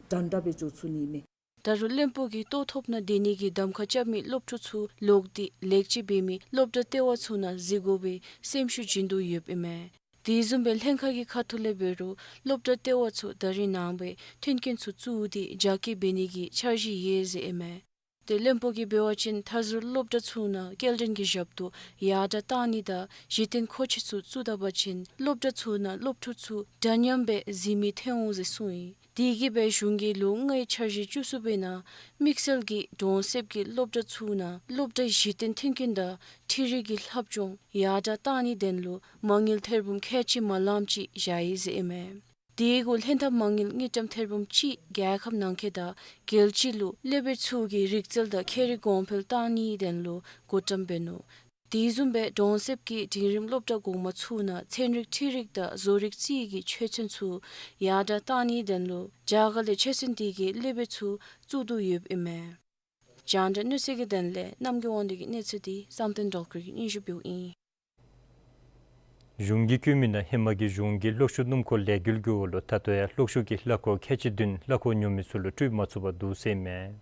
འདྲན་འདྲ་སྦེ་འགྱོ་ཚུགས་ནི་མས། ད་རུང་བློན་པོ་གིས་ལྟོ་ཐོབ་ནང་སྡོད་ནི་གི་གདམ་ཁ་རྐྱབ་མི་སློབ་ཕྲུག་ཚུ་ལོག་སྟེ་ལེགས་བཅོས་འབད་མི་སློབ་གྲྭ་ལྟེ་བ་ཚུ་ནང་གཟིགས་དགོ་པའི་སེམས་ཤུགས་བྱིན་དོ་ཡོདཔ་ཨིན་མས། དེ་བཟུམ་སྦེ་ལྷན་ཁག་གི་ཁ་ཐུག་ལས་འབད་རུང་སློབ་གྲྭ་ལྟེ་བ་ཚུ་ད་རིས་ནངས་པ་མཐུན་རྐྱེན་ཚུ་བཙུགས་ཏེ་རྒྱ་སྐྱེད་འབད་ནི་གི་འཆར་གཞི་ཡོད་ཟེར་ཨིན་མས། ཏེ་བློན་པོ་གིས་འབད་བ་ཅིན་མཐའ་ཟུར་སློབ་གྲྭ་ཚུ་ནང་སྐྱེལ་འདྲེན་གྱི་ཞབས་ཏོག་ཡར་དྲགས་གཏང་ནི་དང་གཞི་རྟེན་མཁོ་ཆས་ཚུ་བཙུགས་ད་པ་ཅིན་སློབ་གྲྭ་ཚུ་ནང་སློབ་ཕྲུག་ཚུ་འདྲ་མཉམ་སྦེ་གཟིགས་མི་ཐོན་འོང་ཟེར་གསུངས་ཡི། དེ་གིས་སྦེ་གཞུང་གིས་ལོ་ལྔའི་འཆར་གཞི་བཅུ་གསུམ་པའི་ནང་དམིགས་བསལ་གྱིས་གྲོང་གསེབ་ཀྱི་སློབ་གྲྭ་ཚུ་ནང་སློབ་གྲྭའི་གཞི་རྟེན་མཐུན་རྐྱེན་དང་འཕྲུལ་རིག་གི་ལྷབ་སྦྱོང་ཡར་དྲགས་གཏང་ནིའི་དོན་ལུ་མ་དངུལ་ཐེར་འབུམ་ཁལ་གཅིག་མ་ལངམ་ཅིག་བཞག་ཡི་ཟེར་ཨིན་མས། དེ་གུ་ལྷན་ཐབས་མ་དངུལ་དངུལ་ཀྲམ་ཐེར་འབུམ་གཅིག་རྒྱལ་ཁབ་ནང་འཁོད་དང་རྒྱལ་སྤྱི་ལུ་སློབ་དཔོན་ཚུ་གི་རིག་རྩལ་དང་ཁྱད་རིག་གོང་འཕེལ་གཏང་ནིའི་དོན་ལུ་བགོ་བཀྲམ་འབད་ནུག། དེ་བཟུམ་སྦེ་གྲོང་གསེབ་ཀྱི་འབྲིང་རིམ་སློབ་གྲྭ་གོང་མ་ཚུ་ནང་ཚན་རིག་འཕྲུལ་རིག་དང་བཟོ་རིག་རྩིས་ཀྱི་ཆོས་ཚན་ཚུ་ཡར་དྲགས་གཏང་ནིའི་དོན་ལུ་རྒྱ་གར་ལས་ཆོས་ཚན་དེ་གི་སློབ་དཔོན་ཚུ་བཙུགས་དོ་ཡོདཔ་ཨིན་མས། རྒྱང་བསྒྲགས་གནས་ཚུལ་གྱི་དོན་ལས་རྣམ་རྒྱལ་དབང་འདུས་ཀྱི་གནས་ཚུལ་འདི་བསམ་གཏན་སྒྲོལ་དཀར་གྱིས་སྙན་ཞུ་འབདཝ་ཨིན། གཞུང་གིས་བཀོད་མི་ནང་ཧེ་མ་གི་གཞུང་གི་གློག་ཤུགས་སྣུམ་འཁོར་ལས་འགུལ་གྱི་འོག་ལུ་ད་ལྟོ་ཡང་གློག་ཤུགས་ཀྱི་གླ་འཁོར་ཁལ་གཅིག་བདུན་གླ་འཁོར་ཉོ་མི་ཚུ་ལུ་སྤྲོད་མ་ཚུགས་པར་འདུག་ཟེར་ཨིན་མས།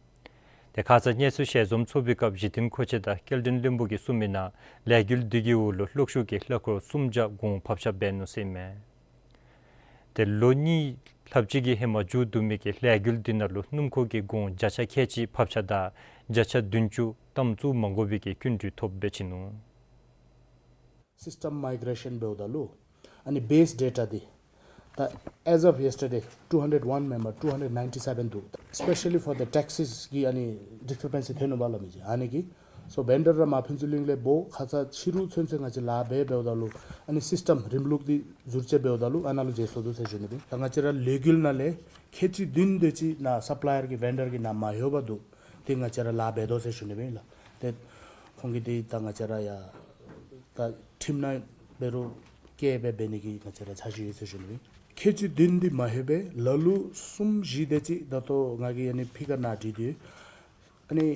ཏེ་ཁ་ཙ་གནས་ཚུལ་ཞལ་འཛོམས་ཚོགས་པའི་སྐབས་གཞི་རྟེན་མཁོ་ཆས་དང་སྐྱེལ་འདྲེན་བློན་པོ་གིས་གསུངས་མི་ནང་ལས་འགུལ་འདི་གི་འོག་ལུ་གློག་ཤུགས་ཀྱི་གླ་འཁོར་སུམ་བརྒྱ་གོང་ཕབ་ཆག་འབད་ནུག་ཟེར་ཨིན་མས། ཏེ་ལོ་གཉིས་ལྷགཔ་ཅིག་གི་ཧེ་མ་མཇུག་བསྡུ་མི་གི་ལས་འགུལ་འདི་ནང་ལུ་སྣུམ་འཁོར་གྱི་གོང་བརྒྱ་ཆ་ཁལ་གཅིག་ཕབ་ཆག་དང་བརྒྱ་ཆ་བདུན་ཅུ་གཏང་བཙུགས་མ་དགོ་པའི་གི་སྐྱིན་འགྲུལ་ཐོབ་སྦེ་བྱིན་ནུག། སིསི་ཊམ་མའི་གྲེ་ཤཱན་འབདཝ་ད་ལུ་ཨ་ནི་བེསི་ཌེ་ཊ་འདི་ ད་as of yesterday two hundred one མེན་པར་two hundred ninety seven འདུག། Especially for the taxes གི་ཨ་ནི་discrepancy ཐོན་ནུག་པ་ལ་མི་ཅིག་ཨ་ནི་གི། So vendor ར་མར་ཕུན་ཚོགས་གླིང་ལས་འབོ་ཁ་ཙ་ཕྱི་རུ་ཚུན་ཚོད་ང་བཅས་ལཱ་འབད་འབདཝ་ད་ལུ་ཨ་ནི་སིསི་ཊམ་རིམ་ལུགས་འདི་ཟུར་བཅད་འབདཝ་ད་ལུ་ཨ་ནཱ་ལུ་འཛེམ་སོང་འདུག་ཟེར་ཞུ་ནི་ཨིན། ད་ང་བཅས་ར་ལས་འགུལ་ནང་ལས་ཁལ་གཅིག་བདུན་དེ་ཅིག་ནཱ་སབ་ལ་ཡར་གི་ཝེན་ཌར་གི་ནང་མ་ལྷོད་པར་འདུག། དེ་ང་བཅས་ར་ལཱ་འབད་དོ་ཟེར་ཞུ་ནི་ཨིན་ལགས། ཏེ་ཁོང་གིས་དེ་ད་ང་བཅས་ར་ཡ་ད་ཁྲིམས་ནང་འབད་རུང་བཀལ་སྦེ་འབད་ནི་གི་ང་བཅས་ར་འཆར་གཞི་ཡོད་ཟེར་ཞུ་ནི་ཨིན། ཁལ་གཅིག་བདུན་འདི་མ་ལྷོད་པར་ལ་ལུ་གསུམ་བཞི་དེ་ཅིག་ད་ལྟོ་ང་གིས་ཨ་ནི་ཕི་གར་ནང་བྲིས་ཏེ་ཡོད། ཨ་ནི་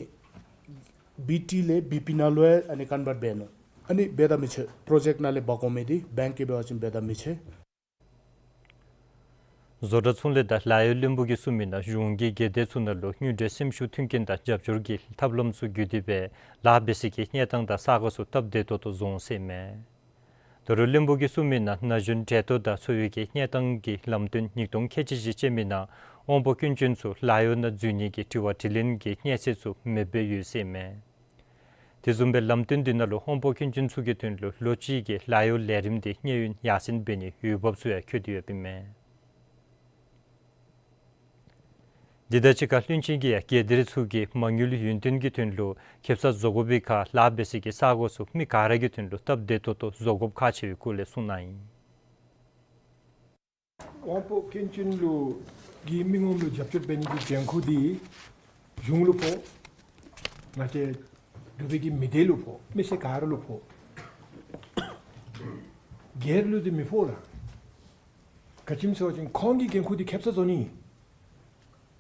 བི་ཊི་ལས་བི་པི་ནང་ལུ་ཡང་ཨ་ནི་ཀོན་བརཊ་འབད་ནུག། ཨ་ནི་འབད་དང་མི་ཆོག། པྲོ་ཇེཀཊ་ནང་ལས་འབག་དགོ་མི་འདི་བེངཀ་གིས་འབད་བ་ཅིན་འབད་དང་མི་ཆོག། བཟོ་གྲྭ་ཚོང་ལས་དང་ལཱ་གཡོག་བློན་པོ་གིས་གསུངས་མི་ནང་གཞུང་གིས་སྒེར་སྡེ་ཚུ་ནང་ལུ་དངུལ་འབྲེལ་སེམས་ཤུགས་མཐུན་རྐྱེན་དང་རྒྱབ་སྐྱོར་གྱི་ཐབས་ལམ་ཚུ་བརྒྱུད་དེ་སྦེ་ལཱ་འབད་སའི་གི་གནས་སྟངས་དང་ས་གོ་ཚུ་སྟབས་བདེ་ཏོག་ཏོ་བཟོ་འོང་ཟེར་མས། ད་རུང་བློན་པོ་གིས་གསུངས་མི་ནང་ན་གཞོན་གྲལ་གཏོགས་དང་འཚོ་བའི་གི་གནས་སྟངས་ཀྱི་ལམ་སྟོན་ཉིས་སྟོང་ཁལ་གཅིག་བཞི་ཅན་མི་ནང་དབང་པོ་སྐྱོན་ཅན་ཚུ་ལཱ་གཡོག་ནང་འཛུལ་ནི་གི་དྲི་བ་དྲིས་ལན་གྱི་སྙན་སེང་ཚུ་མེདཔ་སྦེ་ཡོད་ཟེར་མས། དེ་བཟུམ་སྦེ་ལམ་སྟོན་འདི་ནང་ལུ་དབང་པོ་སྐྱོན་ཅན་ཚུ་གི་དོན་ལུ་ལོ་གཅིག་གི་ལཱ་གཡོག་ལས་རིམ་དེ་གནས་ཡུན་ཡར་སེང་འབད་ནིའི་འོས་འབབ་ཚུ་ཡང་བཀོད་དེ་ཡོདཔ་ཨིན་མས། དེ་དང་གཅིག་ཁར་བློན་ཆེན་གྱིས་ཡང་སྒེར་སྡེ་ཚུ་གིས་མ་དངུལ་ཡུན་བརྟན་གྱི་དོན་ལུ་ཁེབ་ས་བཟོ་དགོ་པའི་ཁར་ལཱ་འབད་སའི་གི་ས་གོ་ཚུ་མི་ག་ར་གི་དོན་ལུ་སྟབས་བདེ་ཏོག་ཏོ་བཟོ་དགོཔ་ཁག་ཆེ་བའི་སྐོར་ལས་གསུངས་གནང་ཡི། དབང་པོ་སྐྱོན་ཅན་ལུ་གི་མི་ངོམ་ལུ་རྒྱབ་སྐྱོར་འབད་ནི་གི་འགན་ཁུར་འདི་གཞུང་ལུ་ཕོག། ང་བཅས་འབྲུག་པའི་གི་མི་སྡེ་ལུ་ཕོག། མི་སེར་ག་ར་ལུ་ཕོག། སྒེར་ལུ་འདི་མི་ཕོག་ལགས། ག་ཅི་སྨོ་ཟེར་བ་ཅིན་ཁོང་གི་འགན་ཁུར་འདི་ཁེབ་ས་བཟོ་ནི།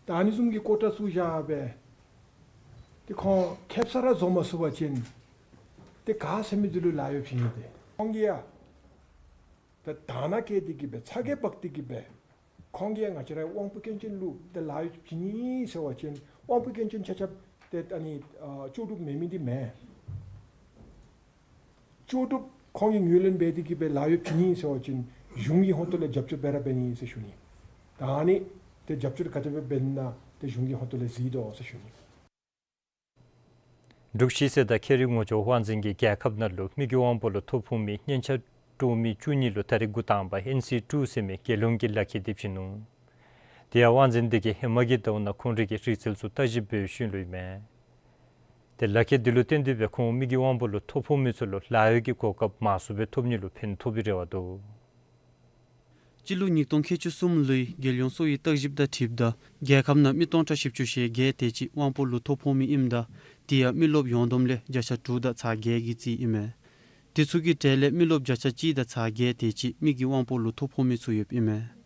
ད་ཨ་ནི་བཟུམ་གྱི་ཀོ་ཊ་བཙུགས་བཞག་སྦེ་ཏེ་ཁོང་ཁེབ་ས་ར་བཟོ་མ་ཚུགས་པ་ཅིན་ཏེ་ག་ཟེར་མི་འདི་ལུ་ལཱ་གཡོག་བྱིན་ནི་ཏེ། ཁོང་གིས་ཡང་ད་དང་ནང་བཀལ་ཏེ་གི་སྦེ་ཚ་གྱང་འབག་སྟེ་གི་སྦེ་ཁོང་གིས་ཡང་ང་བཅས་ར་དབང་པོ་སྐྱོན་ཅན་ལུ་ཏེ་ལཱ་གཡོག་བྱིན་ནི་ཟེར་བ་ཅིན་དབང་པོ་སྐྱོན་ཅན་ཆ་ཁྱབ་ཏེ་ཨ་ནི་ཨ་ལྕོགས་གྲུབ་མེད་མི་འདི་མེན། ལྕོགས་གྲུབ་ཁོང་གིས་ངོས་ལེན་འབད་དེ་གི་སྦེ་ལཱ་གཡོག་བྱིན་ནི་ཟེར་བ་ཅིན་གཞུང་གི་ཧོངས་ཏོ་ལས་རྒྱབ་སྐྱོར་འབད་ར་འབད་ནི་ཟེར་ཞུ་ནི། ད་ཨ་ནི་ཏེ་རྒྱབ་སྐྱོར་ག་དེ་སྦེ་འབད་ན་ཏེ་གཞུང་གི་ཧོངས་ཏོ་ལས་གཟིགས་དོ་ཟེར་ཞུ་ནི། འབྲུག་གཞིས་རྩེ་དང་ཁེ་རི་ངོ་ཅོག་དབང་འཛིན་གྱིས་རྒྱལ་ཁབ་ནང་ལུ་མི་གི་དབང་པོ་ལུ་ཐོ་ཕོག་མི་སྙན་ཆ་དཀྲོག་མི་བཅུ་གཉིས་ལུ་ད་རེས་འགོ་དང་པ་ཨེན་སི་ཊུ་ཟེར་མི་རྒྱལ་ཡོངས་ཀྱི་ལག་ཁྱེར་འདི་བྱིན་ནུག། དེ་ཡང་དབང་འཛིན་དེ་གིས་ཧེ་མ་གི་ཟླཝ་ནང་ཁོང་རའི་གི་རིག་རྩལ་ཚུ་བརྟག་ཞིབ་འབད་བའི་ཤུལ་ལུ་ཨིན་མས། ཏེ་ལག་ཁྱེར་འདི་ལུ་བརྟེན་ཏེ་སྦེ་ཁོང་མི་གི་དབང་པོ་ལུ་ཐོ་ཕོག་མི་ཚུ་ལུ་ལཱ་གཡོག་གི་གོ་སྐབས་མང་སུ་སྦེ་ཐོབ་ནི་ལུ་ཕན་ཐོགས་པའི་རེ་བ་འདུག། སྤྱི་ལོ་ཉིས་སྟོང་ཁལ་གཅིག་གསུམ་ལོའི་རྒྱལ་ཡོངས་སོ་ཡི་བརྟག་ཞིབ་དང་འཁྲིལཝ་ད་རྒྱལ་ཁབ་ནང་མི་སྟོང་ཕྲག་བཞི་བཅུ་ཞེ་བརྒྱད་དེ་ཅིག་དབང་པོ་ལུ་ཐོ་ཕོག་མི་ཨིནམ་ད་དེ་ཡང་མི་རློབས་ཡོངས་བསྡོམས་ལས་བརྒྱ་ཆ་དྲུག་དང་ཚག་བརྒྱད་ཀྱི་རྩིས་ཨིན་མས། དེ་ཚུ་གི་གྲས་ལས་མི་རློབས་བརྒྱ་ཆ་གཅིག་དང་ཚག་བརྒྱད་དེ་ཅིག་མི་གི་དབང་པོ་ལུ་ཐོ་ཕོག་མི་ཚུ་ཡོདཔ་ཨིན་མས།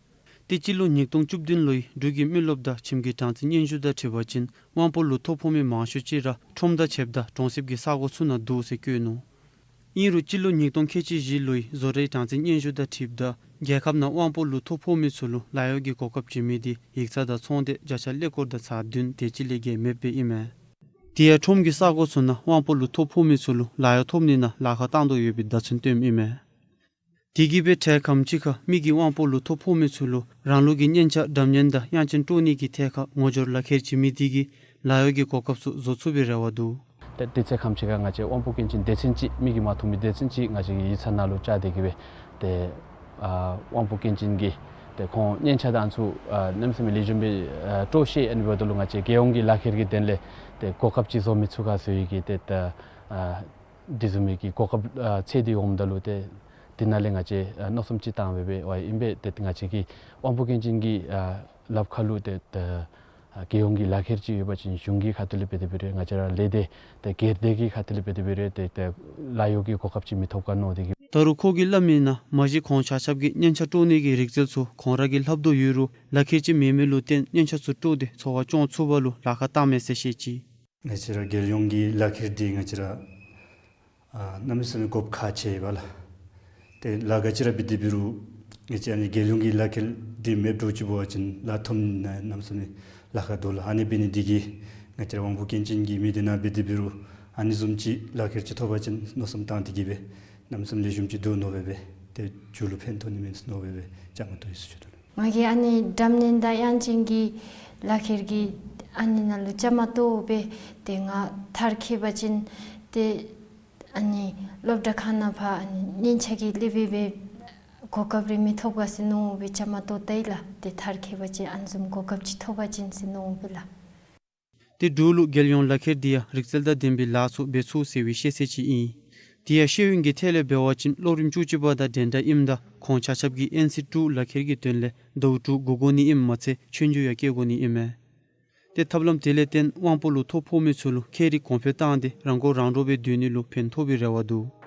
ཏེ་སྤྱི་ལོ་ཉིས་སྟོང་བཅུ་བདུན་ལོའི་འབྲུག་གི་མི་རློབས་དང་ཁྱིམ་གྱི་གྲངས་རྩིས་སྙན་ཞུ་དང་འཁྲིལ་བ་ཅིན་དབང་པོ་ལུ་ཐོ་ཕོག་མི་མང་ཤོས་ཅིག་ར་ཁྲོམ་དང་ཕྱདཔ་ད་གྲོང་གསེབ་ཀྱི་ས་གོ་ཚུ་ནང་འདུག་ཟེར་བཀོད་ནུག། ཨིན་རུང་སྤྱི་ལོ་ཉིས་སྟོང་ཁལ་གཅིག་བཞི་ལོའི་བཟོ་གྲྭའི་གྲངས་རྩིས་སྙན་ཞུ་དང་འཁྲིལཝ་ད་རྒྱལ་ཁབ་ནང་དབང་པོ་ལུ་ཐོ་ཕོག་མི་ཚུ་ལུ་ལཱ་གཡོག་གི་གོ་སྐབས་བྱིན་མི་དེ་ཡིག་ཚང་དང་ཚོང་སྡེ་བརྒྱ་ཆ་ཀླད་ཀོར་དང་ཚག་བདུན་དེ་ཅིག་ལས་བརྒལ་མེདཔ་ཨིན་མས། དེ་ཡང་ཁྲོམ་གྱི་ས་གོ་ཚུ་ནང་དབང་པོ་ལུ་ཐོ་ཕོག་མི་ཚུ་ལུ་ལཱ་གཡོག་ཐོབ་ནི་ནང་ལཱ་ཁག་བཏང་དོ་ཡོད་པའི་བརྡ་མཚོན་སྟོནམ་ཨིན་མས། དེ་གིས་སྦེ་འཕྲལ་ཁམས་ཅིག་ཁར་མི་གི་དབང་པོ་ལུ་ཐོ་ཕོག་མི་ཚུ་ལུ་རང་ལུགས་ཀྱི་སྙན་ཆ་སྒྲ་སྙན་དང་དབྱངས་ཅན་དཀྲོག་ནི་གི་ཐད་ཁར་ངོ་སྦྱོར་ལག་ཁྱེར་བྱིན་མི་དེ་གིས་ལཱ་གཡོག་གི་གོ་སྐབས་ཚུ་བཟོ་ཚུགས་པའི་རེ་བ་འདུག། ཏེ་དུས་ཚོད་ཁམས་ཅིག་ཁར་ང་བཅས་དབང་པོ་སྐྱོན་ཅན་སྡེ་ཚན་ཅིག་མི་གིས་མ་ཐོབ་མི་སྡེ་ཚན་ཅིག་ང་བཅས་ཀྱི་ཡིག་ཚང་ནང་ལུ་བཅར་ཏེ་གི་སྦེ་ཏེ་ཨ་དབང་པོ་སྐྱོན་ཅན་གྱི་ཏེ་ཁོང་སྙན་ཆ་དང་ཚུ་ཨ་གནམ་མེད་ས་མེད་ལེགས་ཤོམ་སྦེ་ཨ་དཀྲོག་ཤེས། ཨ་ནི་འབདཝ་ད་ལུ་ང་བཅས་རྒྱལ་ཡོངས་ཀྱི་ལག་ཁྱེར་གྱི་དོན་ལས་ཏེ་གོ་སྐབས་ཅིག་བཟོ་མི་ཚུགས་ག་ཟེར་བའི་གི་ཏེ་ད་ཨ་དེ་བཟུམ་མའི་གི་གོ་སྐབས་ཨ་འཚོལ་ཏེ་འོངམ་ད་ལུ་ཏེ་དེ་ནང་ལས་ང་བཅས་ཨ་མནོ་བསམ་ཅིག་བཏང་སྦེ་སྦེ་ཨ་ཨིན་པས། ཏེ་ང་བཅས་ཀྱི་དབང་པོ་སྐྱོན་ཅན་གྱི་ཨ་ལགཔ་ཁར་ལུ་ཏེ་ད་ཨ་རྒྱལ་ཡོངས་ཀྱི་ལག་ཁྱེར་ཅིག་ཡོད་པ་ཅིན་གཞུང་གི་ཁ་ཐུག་ལས་འབད་དེ་འབད་རུང་ང་བཅས་ར་ལས་སྡེ་ཏེ་སྒེར་སྡེ་གི་ཁ་ཐུག་ལས་འབད་དེ་འབད་རུང་ཏེ་ཏེ་ལཱ་གཡོག་གི་གོ་སྐབས་ཅིག་མི་ཐོབ་ག་མནོ་སྟེ་གི། ད་རུང་ཁོ་གིས་སླབ་མི་ནང་མ་གཞི་ཁོང་ཆ་ཁྱབ་ཀྱིས་སྙན་ཆ་དཀྲོག་ནི་གི་རིག་རྩལ་ཚུ་ཁོང་ར་གིས་ལྷབ་དོ་ཡོད་རུང་ལག་ཁྱེར་ཅིག་མེད་མི་ལུ་བརྟེན་སྙན་ཆ་ཚུ་དཀྲོག་སྟེ་འཚོ་བ་སྐྱོང་ཚུགས་པ་ལུ་ལཱ་ཁག་བཏངམ་མས་ཟེར་བཤད་ཅི། ང་བཅས་ར་རྒྱལ་ཡོངས་ཀྱི་ལག་ཁྱེར་འདི་ང་བཅས་ར་ཨ་གནམ་མེད་ས་མེད་དགོཔ་ཁག་ཆེ་ཡོདཔ་ལགས། ཏེ་ལཱ་ག་ཅི་ར་འབད་དེ་འབད་རུང་ང་བཅས་ཨ་ནི་རྒྱལ་ཡོངས་ཀྱི་ལག་ཁྱེར་འདི་མེདཔ་འདྲཝ་ཅིག་འབད་བ་ཅིན་ལཱ་ཐོབ་ནི་ནང་གནམ་མེད་ས་མེད་ལཱ་ཁག་འདུག་ལགས། ཨ་ནི་འབད་ནི་འདི་གིས་ང་བཅས་ར་དབང་པོ་སྐྱོན་ཅན་གྱི་མི་འདི་ནང་འབད་དེ་འབད་རུང་ཨ་ནི་བཟུམ་ཅིག་ལག་ཁྱེར་ཅིག་ཐོབ་པ་ཅིན་མནོ་བསམ་བཏང་སྟེ་གི་སྦེ་གནམ་མེད་ས་མེད་ལེགས་ཤོམ་ཅིག་འདུག་མནོ་སྦེ་སྦེ་ཏེ་མཇུག་ལུ་ཕན་ཐོགས་ནི་མས་མནོ་སྦེ་སྦེ་བཅའ་མར་གཏོགས་ཡི་ཟེར་ཞུ་དོ་ལགས། ང་གིས་ཨ་ནི་སྒྲ་སྙན་དང་དབྱངས་ཅན་གྱི་ལག་ཁྱེར་གྱི་ཨ་ནི་ནང་ལུ་བཅའ་མར་གཏོགས་སྦེ་ཏེ་ང་མཐར་འཁྱོལ་བ་ཅིན་ཏེ་ཨ་ནི་སློབ་གྲྭ་ཁང་ནང་ཕར་ཨ་ནི་སྙན་ཆ་གི་སློབ་དཔོན་སྦེ་ གོ་སྐབས་རེ་མི་ཐོབ་ག་ཟེར་མནོ་སྦེ་བཅའ་མར་གཏོགས་ད་ཡི་ལགས། ཏེ་མཐར་འཁྱོལ་བ་ཅིན་ཨ་ནི་བཟུམ་གོ་སྐབས་ཅིག་ཐོབ་པ་ཅིན་ཟེར་མནོ་སྦེ་ལགས། ཏེ་འབྲུག་ལུ་རྒྱལ་ཡོངས་ལག་ཁྱེར་འདི་ཡང་རིག་རྩལ་དང་ལྡན་པའི་ལཱ་ཚུ་འབད་ཚུགས་ཟེར་བའི་ཤེས་ཚད་ཅིག་ཨིན། དེ་ཡང་ཤེས་ཡོན་གྱི་ཐད་ལས་འབད་བ་ཅིན་སློབ་རིམ་བཅུ་གཅིག་པ་དང་འགྲན་ཟླ་ཨིནམ་ད་ཁོང་ཆ་ཁྱབ་ཀྱིས་ཨེན་སི་དྲུག་ལག་ཁྱེར་གྱི་དོན་ལས་ཟླཝ་དྲུག་སྒུག་དགོ་ནི་ཨིནམ་མ་ཚད་ཆོས་རྒྱུགས་ཡང་རྐྱབ་དགོ་ནི་ཨིན་མས། ཏེ་ཐབས་ལམ་དེ་ལས་བརྟེན་དབང་པོ་ལུ་ཐོ་ཕོག་མི་ཚུ་ལུ་ཁྱད་རིག་གོང་འཕེལ་བཏང་སྟེ་རང་མགོ་རང་འདྲོངས་སྦེ་སྡོད་ནི་ལུ་ཕན་ཐོགས་པའི་རེ་བ་འདུག།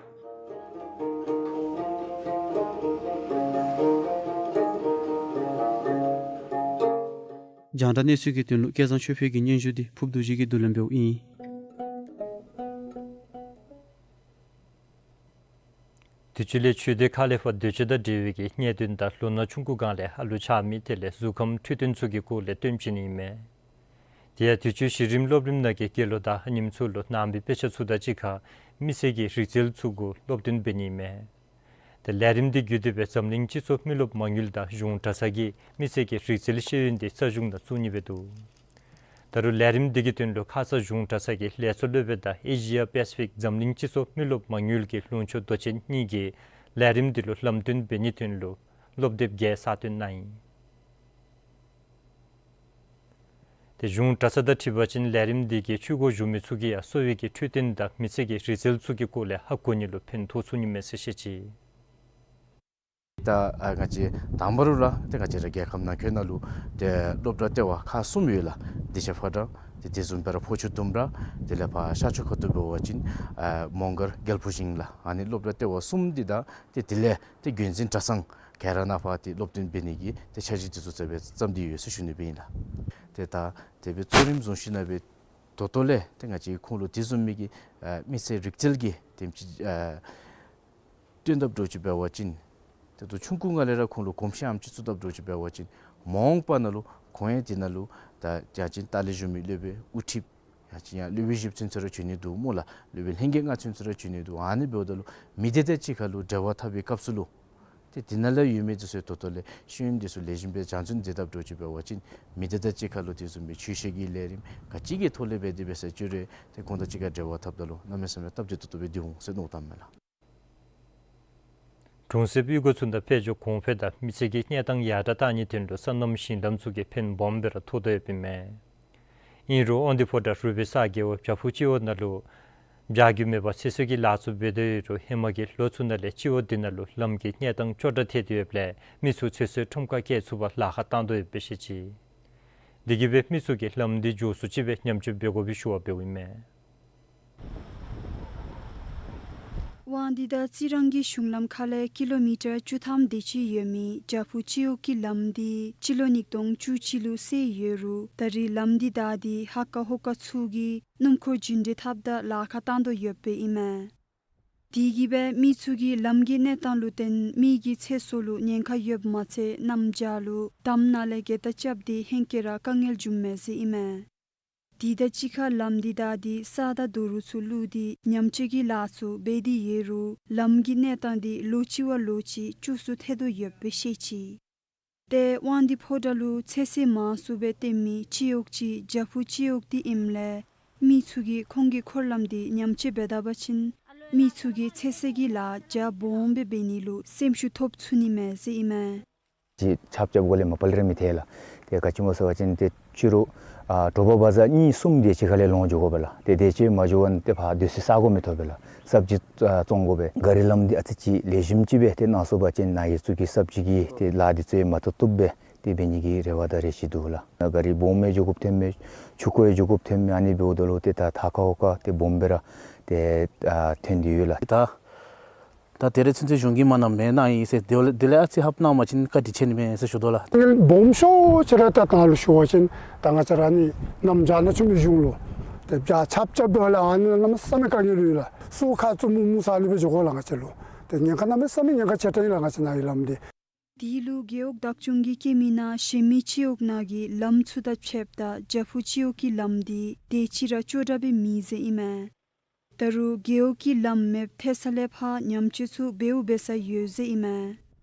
རྒྱང་བསྒྲགས་གནས་ཚུལ་གྱི་དོན་ལུ་སྐལ་བཟང་ཆོས་འཕེལ་གྱི་སྙན་ཞུ་འདི་ཕུབ་རྡོ་རྗེ་གིས་བསྡུ་ལེན་འབདཝ་ཨིན། དུས་ཅི་ལས་ཆོས་སྡེ་ཁག་ལས་ཕར་འདོད་སྤྱོད་དང་འབྲེལ་བའི་གི་གནད་དོན་དང་ལོ་ན་ཆུང་ཀུ་སྒང་ལས་ཨ་ལུ་ཆགས་མི་དེ་ལས་གཟུགས་ཁམས་འཕྲོད་བསྟེན་ཚུ་གི་སྐོར་ལས་སྟོན་བྱིན་ནི་ཨིན་མས། དེ་ཡང་དུས་ཅི་གཞི་རིམ་སློབ་རིམ་ནང་གི་དགེ་སློང་དང་ཨ་ནེམ་ཚུ་ལུ་ནང་པའི་དཔེ་ཆ་ཚུ་དང་གཅིག་ཁར་མི་ཚེ་གི་རིག་རྩལ་ཚུ་གུ་སློབ་སྟོན་འབད་ནི་ཨིན་མས། ཏེ་ལས་རིམ་འདི་བརྒྱུད་དེ་སྦེ་འཛམ་གླིང་སྤྱི་ཚོགས་མི་རློབས་མ་དངུལ་དང་གཞུང་གྲྭ་ཚང་གིས་མི་ཚེ་གི་རིག་རྩལ་ཤེས་ཡོན་འདི་རྩ་གཞུང་ནང་བཙུགས་ནི་སྦེ་འདུག། ད་རུང་ལས་རིམ་འདི་གི་དོན་ལུ་ཁ་ཙ་གཞུང་གྲྭ་ཚང་གི་ལས་ཚོགས་སློབ་དཔོན་དང་ཨེ་ཤི་ཡ་པེ་སི་ཕིག་འཛམ་གླིང་སྤྱི་ཚོགས་མི་རློབས་མ་དངུལ་གྱི་ལྷུན་ཆུ་མདོ་ཅན་གཉིས་ཀྱིས་ལས་རིམ་འདི་ལུ་ལམ་སྟོན་འབད་ནིའི་དོན་ལུ་སློབ་དེབ་བརྒྱད་གསར་བཏོན་གནང་ཡི། ཏེ་གཞུང་གྲྭ་ཚང་དང་འཁྲིལ་བ་ཅིན་ལས་རིམ་འདི་གིས་ཆོས་སྒོར་ཞུགས་མི་ཚུ་གིས་ཡང་གསོ་བའི་གི་འཕྲོད་བསྟེན་དང་མི་ཚེ་གི་རིག་རྩལ་ཚུ་གི་སྐོར་ལས་ཧ་གོ་ནི་ལུ་ཕན་ཐོགས་ཚུགས་ནི་མས་ཟེར་བཤད་ཅི། ད་ཨ་ང་བཅས་དང་པ་ར་ལུ་ཏེ་ང་བཅས་ར་རྒྱལ་ཁབ་ནང་འཁོད་ནང་ལུ་ཏེ་སློབ་གྲྭ་ལྟེ་བ་ཁག་གསུམ་ཡོད་ལགས། བདེ་ཆེན་ཕོ་བྲང་ཏེ་དེ་བཟུམ་སྦེ་ར་ཕོ་ཆུ་ལྡུམ་ར་དེ་ལས་ཕར་ཤར་ཕྱོགས་ཁ་ཐུག་འབད་བ་ཅིན་ཨ་མོང་སྒར་རྒྱལ་ཕུག་ཞིང་ལགས། ཨ་ནི་སློབ་གྲྭ་ལྟེ་བ་གསུམ་འདི་དང་ཏེ་དེ་ལས་ཏེ་རྒྱུན་འཛིན་གྲྭ་ཚང་ག་ར་ནང་ཕར་ཏེ་སློབ་སྟོན་འབད་ནི་གི་ཏེ་འཆར་གཞི་འདི་ཚུ་རྩ་བའི་བརྩམས་ཏེ་ཡོད་ཟེར་ཞུ་ནི་སྦེ་ཨིན་ལགས། ཏེ་ད་དེ་སྦེ་གཙོ་རིམ་བཟུང་ཞིནམ་སྦེ་ད་ལྟོ་ལས་ཏེ་ང་བཅས་ཁོང་ལུ་དེ་བཟུམ་མའི་གི་ཨ་མི་ཚེ་རིག་རྩལ་གྱི་དེམ་ཅིག་ཨ་སྟོན་ཐབས་འདྲཝ་ཅིག་འབད་བ་ཅིན་ད་ལྟོ་ཆུང་ཀུ་སྒང་ལས་ར་ཁོང་ལུ་གོམས་གཤིས་ཨ་ནེམ་ཅིག་བཙུགས་ཐབས་འདྲཝ་ཅིག་འབད་བ་ཅིན་མ་འོངས་པ་ནང་ལུ་ཁོང་ཡང་དེ་ནང་ལུ་ད་ཡང་ཅིན་ལྟག་ལས་བཞུགས་མི་སློབ་དཔོན་དབུ་ཁྲིདཔ་ཡང་ཅིན་ཡང་སློབ་དཔོན་ཞིབ་ཚགས་ཚུན་ཚོད་ར་འགྱོ་ནི་འདུག་སྨོ་ལགས། སློབ་དཔོན་ལྷན་རྒྱས་ལྔ་ཚུན་ཚོད་ར་འགྱོ་ནི་འདུག། ཨ་ནི་འབདཝ་ད་ལུ་མི་སྡེ་དང་གཅིག་ཁར་ལུ་འབྲེལ་བ་འཐབ་པའི་སྐབས་སུ་ལུ་ཏེ་དེ་ནང་ལས་ཡོད་མི་འདི་ཚུ་ད་ལྟོ་ལས་ཤེས་ཡོན་འདི་ཚུ་ལེགས་ཤོམ་སྦེ་སྦྱང་བརྩོན་མཛད་ཐབས་འདྲཝ་ཅིག་འབད་བ་ཅིན་མི་སྡེ་དང་གཅིག་ཁར་ལུ་དེ་བཟུམ་སྦེ་ཆོས་བཤད་ཀྱི་ལས་རིམ་ག་ཅི་གི་ཐོག་ལས་འབད་དེ་འབད་ས་ཅིག་རུང་ཏེ་ཁོང་དང་གཅིག་ཁར་འབྲེལ་བ་འཐབ་ད་ལུ་གནམ་མེད་ས་མེད་སྟབས་བདེ་ཏོག་ཏོ་སྦེ་འདུག་ཟེར་མནོཝ་བཏངམ་མས་ལགས། གྲོང་གསེབ་གཡུས་སྒོ་ཚུ་ནང་དཔལ་འབྱོར་གོང་འཕེལ་དང་མི་ཚེ་གི་གནས་སྟངས་ཡར་དྲག་གཏང་ནིའི་དོན་ལུ་སོ་ནམ་ཞིང་ལམ་ཚུ་གིས་ཕན་སྦོམ་སྦེ་ར་ཐོགས་དོ་ཡོདཔ་ཨིན་མས། ཨིན་རུང་དབང་འདུས་ཕོ་བྲང་རུ་སྦིས་ས་རྒེད་འོག་བྱག་ཕུག་སྤྱི་འོག་ནང་ལུ་བྱ་རྒྱུ་མེད་པར་ཚེ་སྲོག་གི་ལཱ་ཚུ་འབད་དོ་ཡོད་རུང་ཧེ་མ་གི་ལོ་ཚུ་ནང་ལས་སྤྱི་འོག་འདི་ནང་ལུ་ལམ་གྱི་གནས་སྟངས་སྐྱོ་དྲགས་ཐལ་ཏེ་ཡོདཔ་ལས་མི་ཚུ་ཚེ་སྲོག་ཁྲོམ་ཁར་བསྐྱལ་ཚུགས་པར་ལཱ་ཁག་བཏང་དོ་ཡོདཔ་སྦེ་བཤད་ཅི། དེ་གིས་སྦེ་མི་ཚུ་གིས་ལམ་འདི་མགྱོགས་སུ་ཅིག་སྦེ་ཉམས་བཅོས་འབད་དགོ་པའི་ཞུ་བ་འབདཝ་ཨིན་མས། དབང་འདུས་དང་རྩི་རང་གི་གཞུང་ལམ་ཁ་ལས་ཀི་ལོ་མི་ཊར་བཅུ་ཐམ་དེ་ཅིག་ཡོད་མི་བྱག་ཕུག་སྤྱི་འོག་གི་ལམ་འདི་སྤྱི་ལོ་ཉིས་སྟོང་བཅུ་གཅིག་ལུ་བསལ་ཡོད་རུང་ད་རེས་ལམ་འདི་བདའ་སྟེ་ཧ་ཀ་ཧོ་ཀ་ཚུ་གིས་སྣུམ་འཁོར་རྒྱུན་འགྲུལ་འཐབ་ད་ལཱ་ཁག་བཏང་དོ་ཡོདཔ་ཨིན་མས། དེ་གིས་སྦེ་མི་ཚུ་གིས་ལམ་གྱི་གནས་སྟངས་ལུ་བརྟེན་མི་གི་ཚེ་སྲོག་ལུ་ཉེན་ཁ་ཡོདཔ་མ་ཚད་གནམ་བྱཱར་ལུ་འདམ་ནང་ལས་སྒལ་ཏ་རྐྱབ་སྟེ་ཧེང་སྐལ་ར་དཀའ་ངལ་འབྱུངམ་མས་ཟེར་ཨིན་མས། དེ་དང་གཅིག་ཁར་ལམ་འདི་བདའ་སྟེ་ས་དང་རྡོ་རུག་ཚུ་བླུགས་ཏེ་ཉམས་བཅོས་ཀྱི་ལཱ་ཚུ་འབད་དེ་ཡོད་རུང་ལམ་གྱི་གནས་སྟངས་འདི་ལོ་གཅིག་བ་ལོ་གཅིག་སྐྱོ་སུ་ཐལ་དོ་ཡོདཔ་སྦེ་བཤད་ཅི། ཏེ་དབང་འདུས་ཕོ་བྲང་ལུ་ཚོད་བསྲེ་མང་སུ་སྦེ་བཏོན་མི་སྤྱི་འོག་ཅིག་བྱག་ཕུག་སྤྱི་འོག་འདི་ཨིནམ་ལས་མི་ཚུ་གིས་ཁོང་གི་འཁོར་ལམ་འདི་ཉམས་བཅོས་འབད་ད་པ་ཅིན་མི་ཚུ་གིས་ཚོད་བསྲེ་གི་ལཱ་རྒྱ་སྦོམ་སྦེ་འབད་ནི་ལུ་སེམས་ཤུགས་ཐོབ་ཚུགས་ནི་མས་ཟེར་ཨིན་མས། ཅིག་ཆརཔ་རྐྱབ་དགོཔ་ལས་མ་པ་ལས་ར་མི་ཐལ་ལགས། ཏེ་ག་ཅི་སྨོ་ཟེར་བ་ཅིན་ཏེ་ཕྱི་རུ་ཨ་དྲོ་པ་བ་ཛར་གཉིས་གསུམ་དེ་ཅིག་ཁ་ལས་ལོང་འགྱོ་དགོ་པས་ལགས། ཏེ་དེ་ཅིག་མ་འགྱོ་བར་ཏེ་ཕར་སྡོད་ས་ས་གོ་མི་ཐོབ་པས་ལགས། སབ་ཇི་ཨ་བཙོང་དགོ་པས། ག་རི་ལམ་འདི་ཨ་ཙི་ཅིག་ལེགས་ཤོམ་ཅིག་སྦེ་ཏེ་གནང་ཚུགས་པ་ཅིན་ནཱ་གི་ཚུ་གི་སབ་ཇི་གི་ཏེ་ལཱ་འདི་ཚུ་ཡང་མ་བཏུབ་བཏུབ་སྦེ་ཏེ་འབད་ནི་གི་རེ་བ་དང་རེ་ཆེ་འདུག་ལགས། ག་རི་སྦོམ་སྦེ་འགྱོ་དགོཔ་ཐོནམ་མས། ཆུ་ཁོལ་འགྱོ་དགོཔ་ཐོནམ་མས། ཨ་ནི་འབདཝ་ད་ལུ་ཏེ་ད་ཐག་ཁར་ཧོ་ཁར་ཏེ་སྦོམ་སྦེ་ར་ཏེ་ཨ་ཐོན་ཏེ་ཡོད་ལགས། ད་ད་དེ་རེ་ཚུན་ཚོད་གཞུང་གིས་མ་གནངམ་མེན་ན་ཨིན་ཟེར། དེ་ལས་དེ་ལས་ཨ་ཙི་ཧབ་གནང་པ་ཅིན་བཀའ་དྲིན་ཆེ་ནི་མས་ཟེར་ཞུ་དོ་ལགས། སྦོམ་ཤོས་ཅིག་ར་ད་ད་ལུ་ཞུ་བ་ཅིན་ད་ང་བཅས་ར་ནི་གནམ་བྱཱར་ནང་ཆུ་མི་འབྱུང་ལོ། ཏེ་བྱཱར་ཆརཔ་རྐྱབ་ད་ལུ་ཨ་ནི་གནམ་མེད་ས་མེད་དཀའ་ངལ་ཡོད་ལགས། སོ་ཁ་ཙུམ་མུ་མུ་ས་ལུ་སྦེ་འགྱོ་དགོ་ལགས་ང་བཅས་ལུ། ཏེ་ཉེན་ཁ་གནམ་མེད་ས་མེད་ཉེན་ཁ་ཆེ་དྲགས་ཨིན་ལགས་ང་བཅས་ནཱ་གི་ལམ་འདི། དེ་ལུ་རྒེད་འོག་བདག་སྐྱོང་གིས་བཀོད་མི་ནང་གཞན་མི་སྤྱི་འོག་ནང་གི་ལམ་ཚུ་དང་ཕྱདཔ་ད་བྱག་ཕུག་སྤྱི་འོག་གི་ལམ་འདི་དེ་ཅིག་ར་སྐྱོ་དྲགས་སྦེ་མེད་ཟེར་ཨིན་མས། ད་རུང་རྒེད་འོག་གི་ལམ་མེདཔ་ཐལ་ས་ལས་ཕར་ཉམས་བཅོས་ཚུ་འབདཝ་འབད་ས་ཡོད་ཟེར་ཨིན་མས།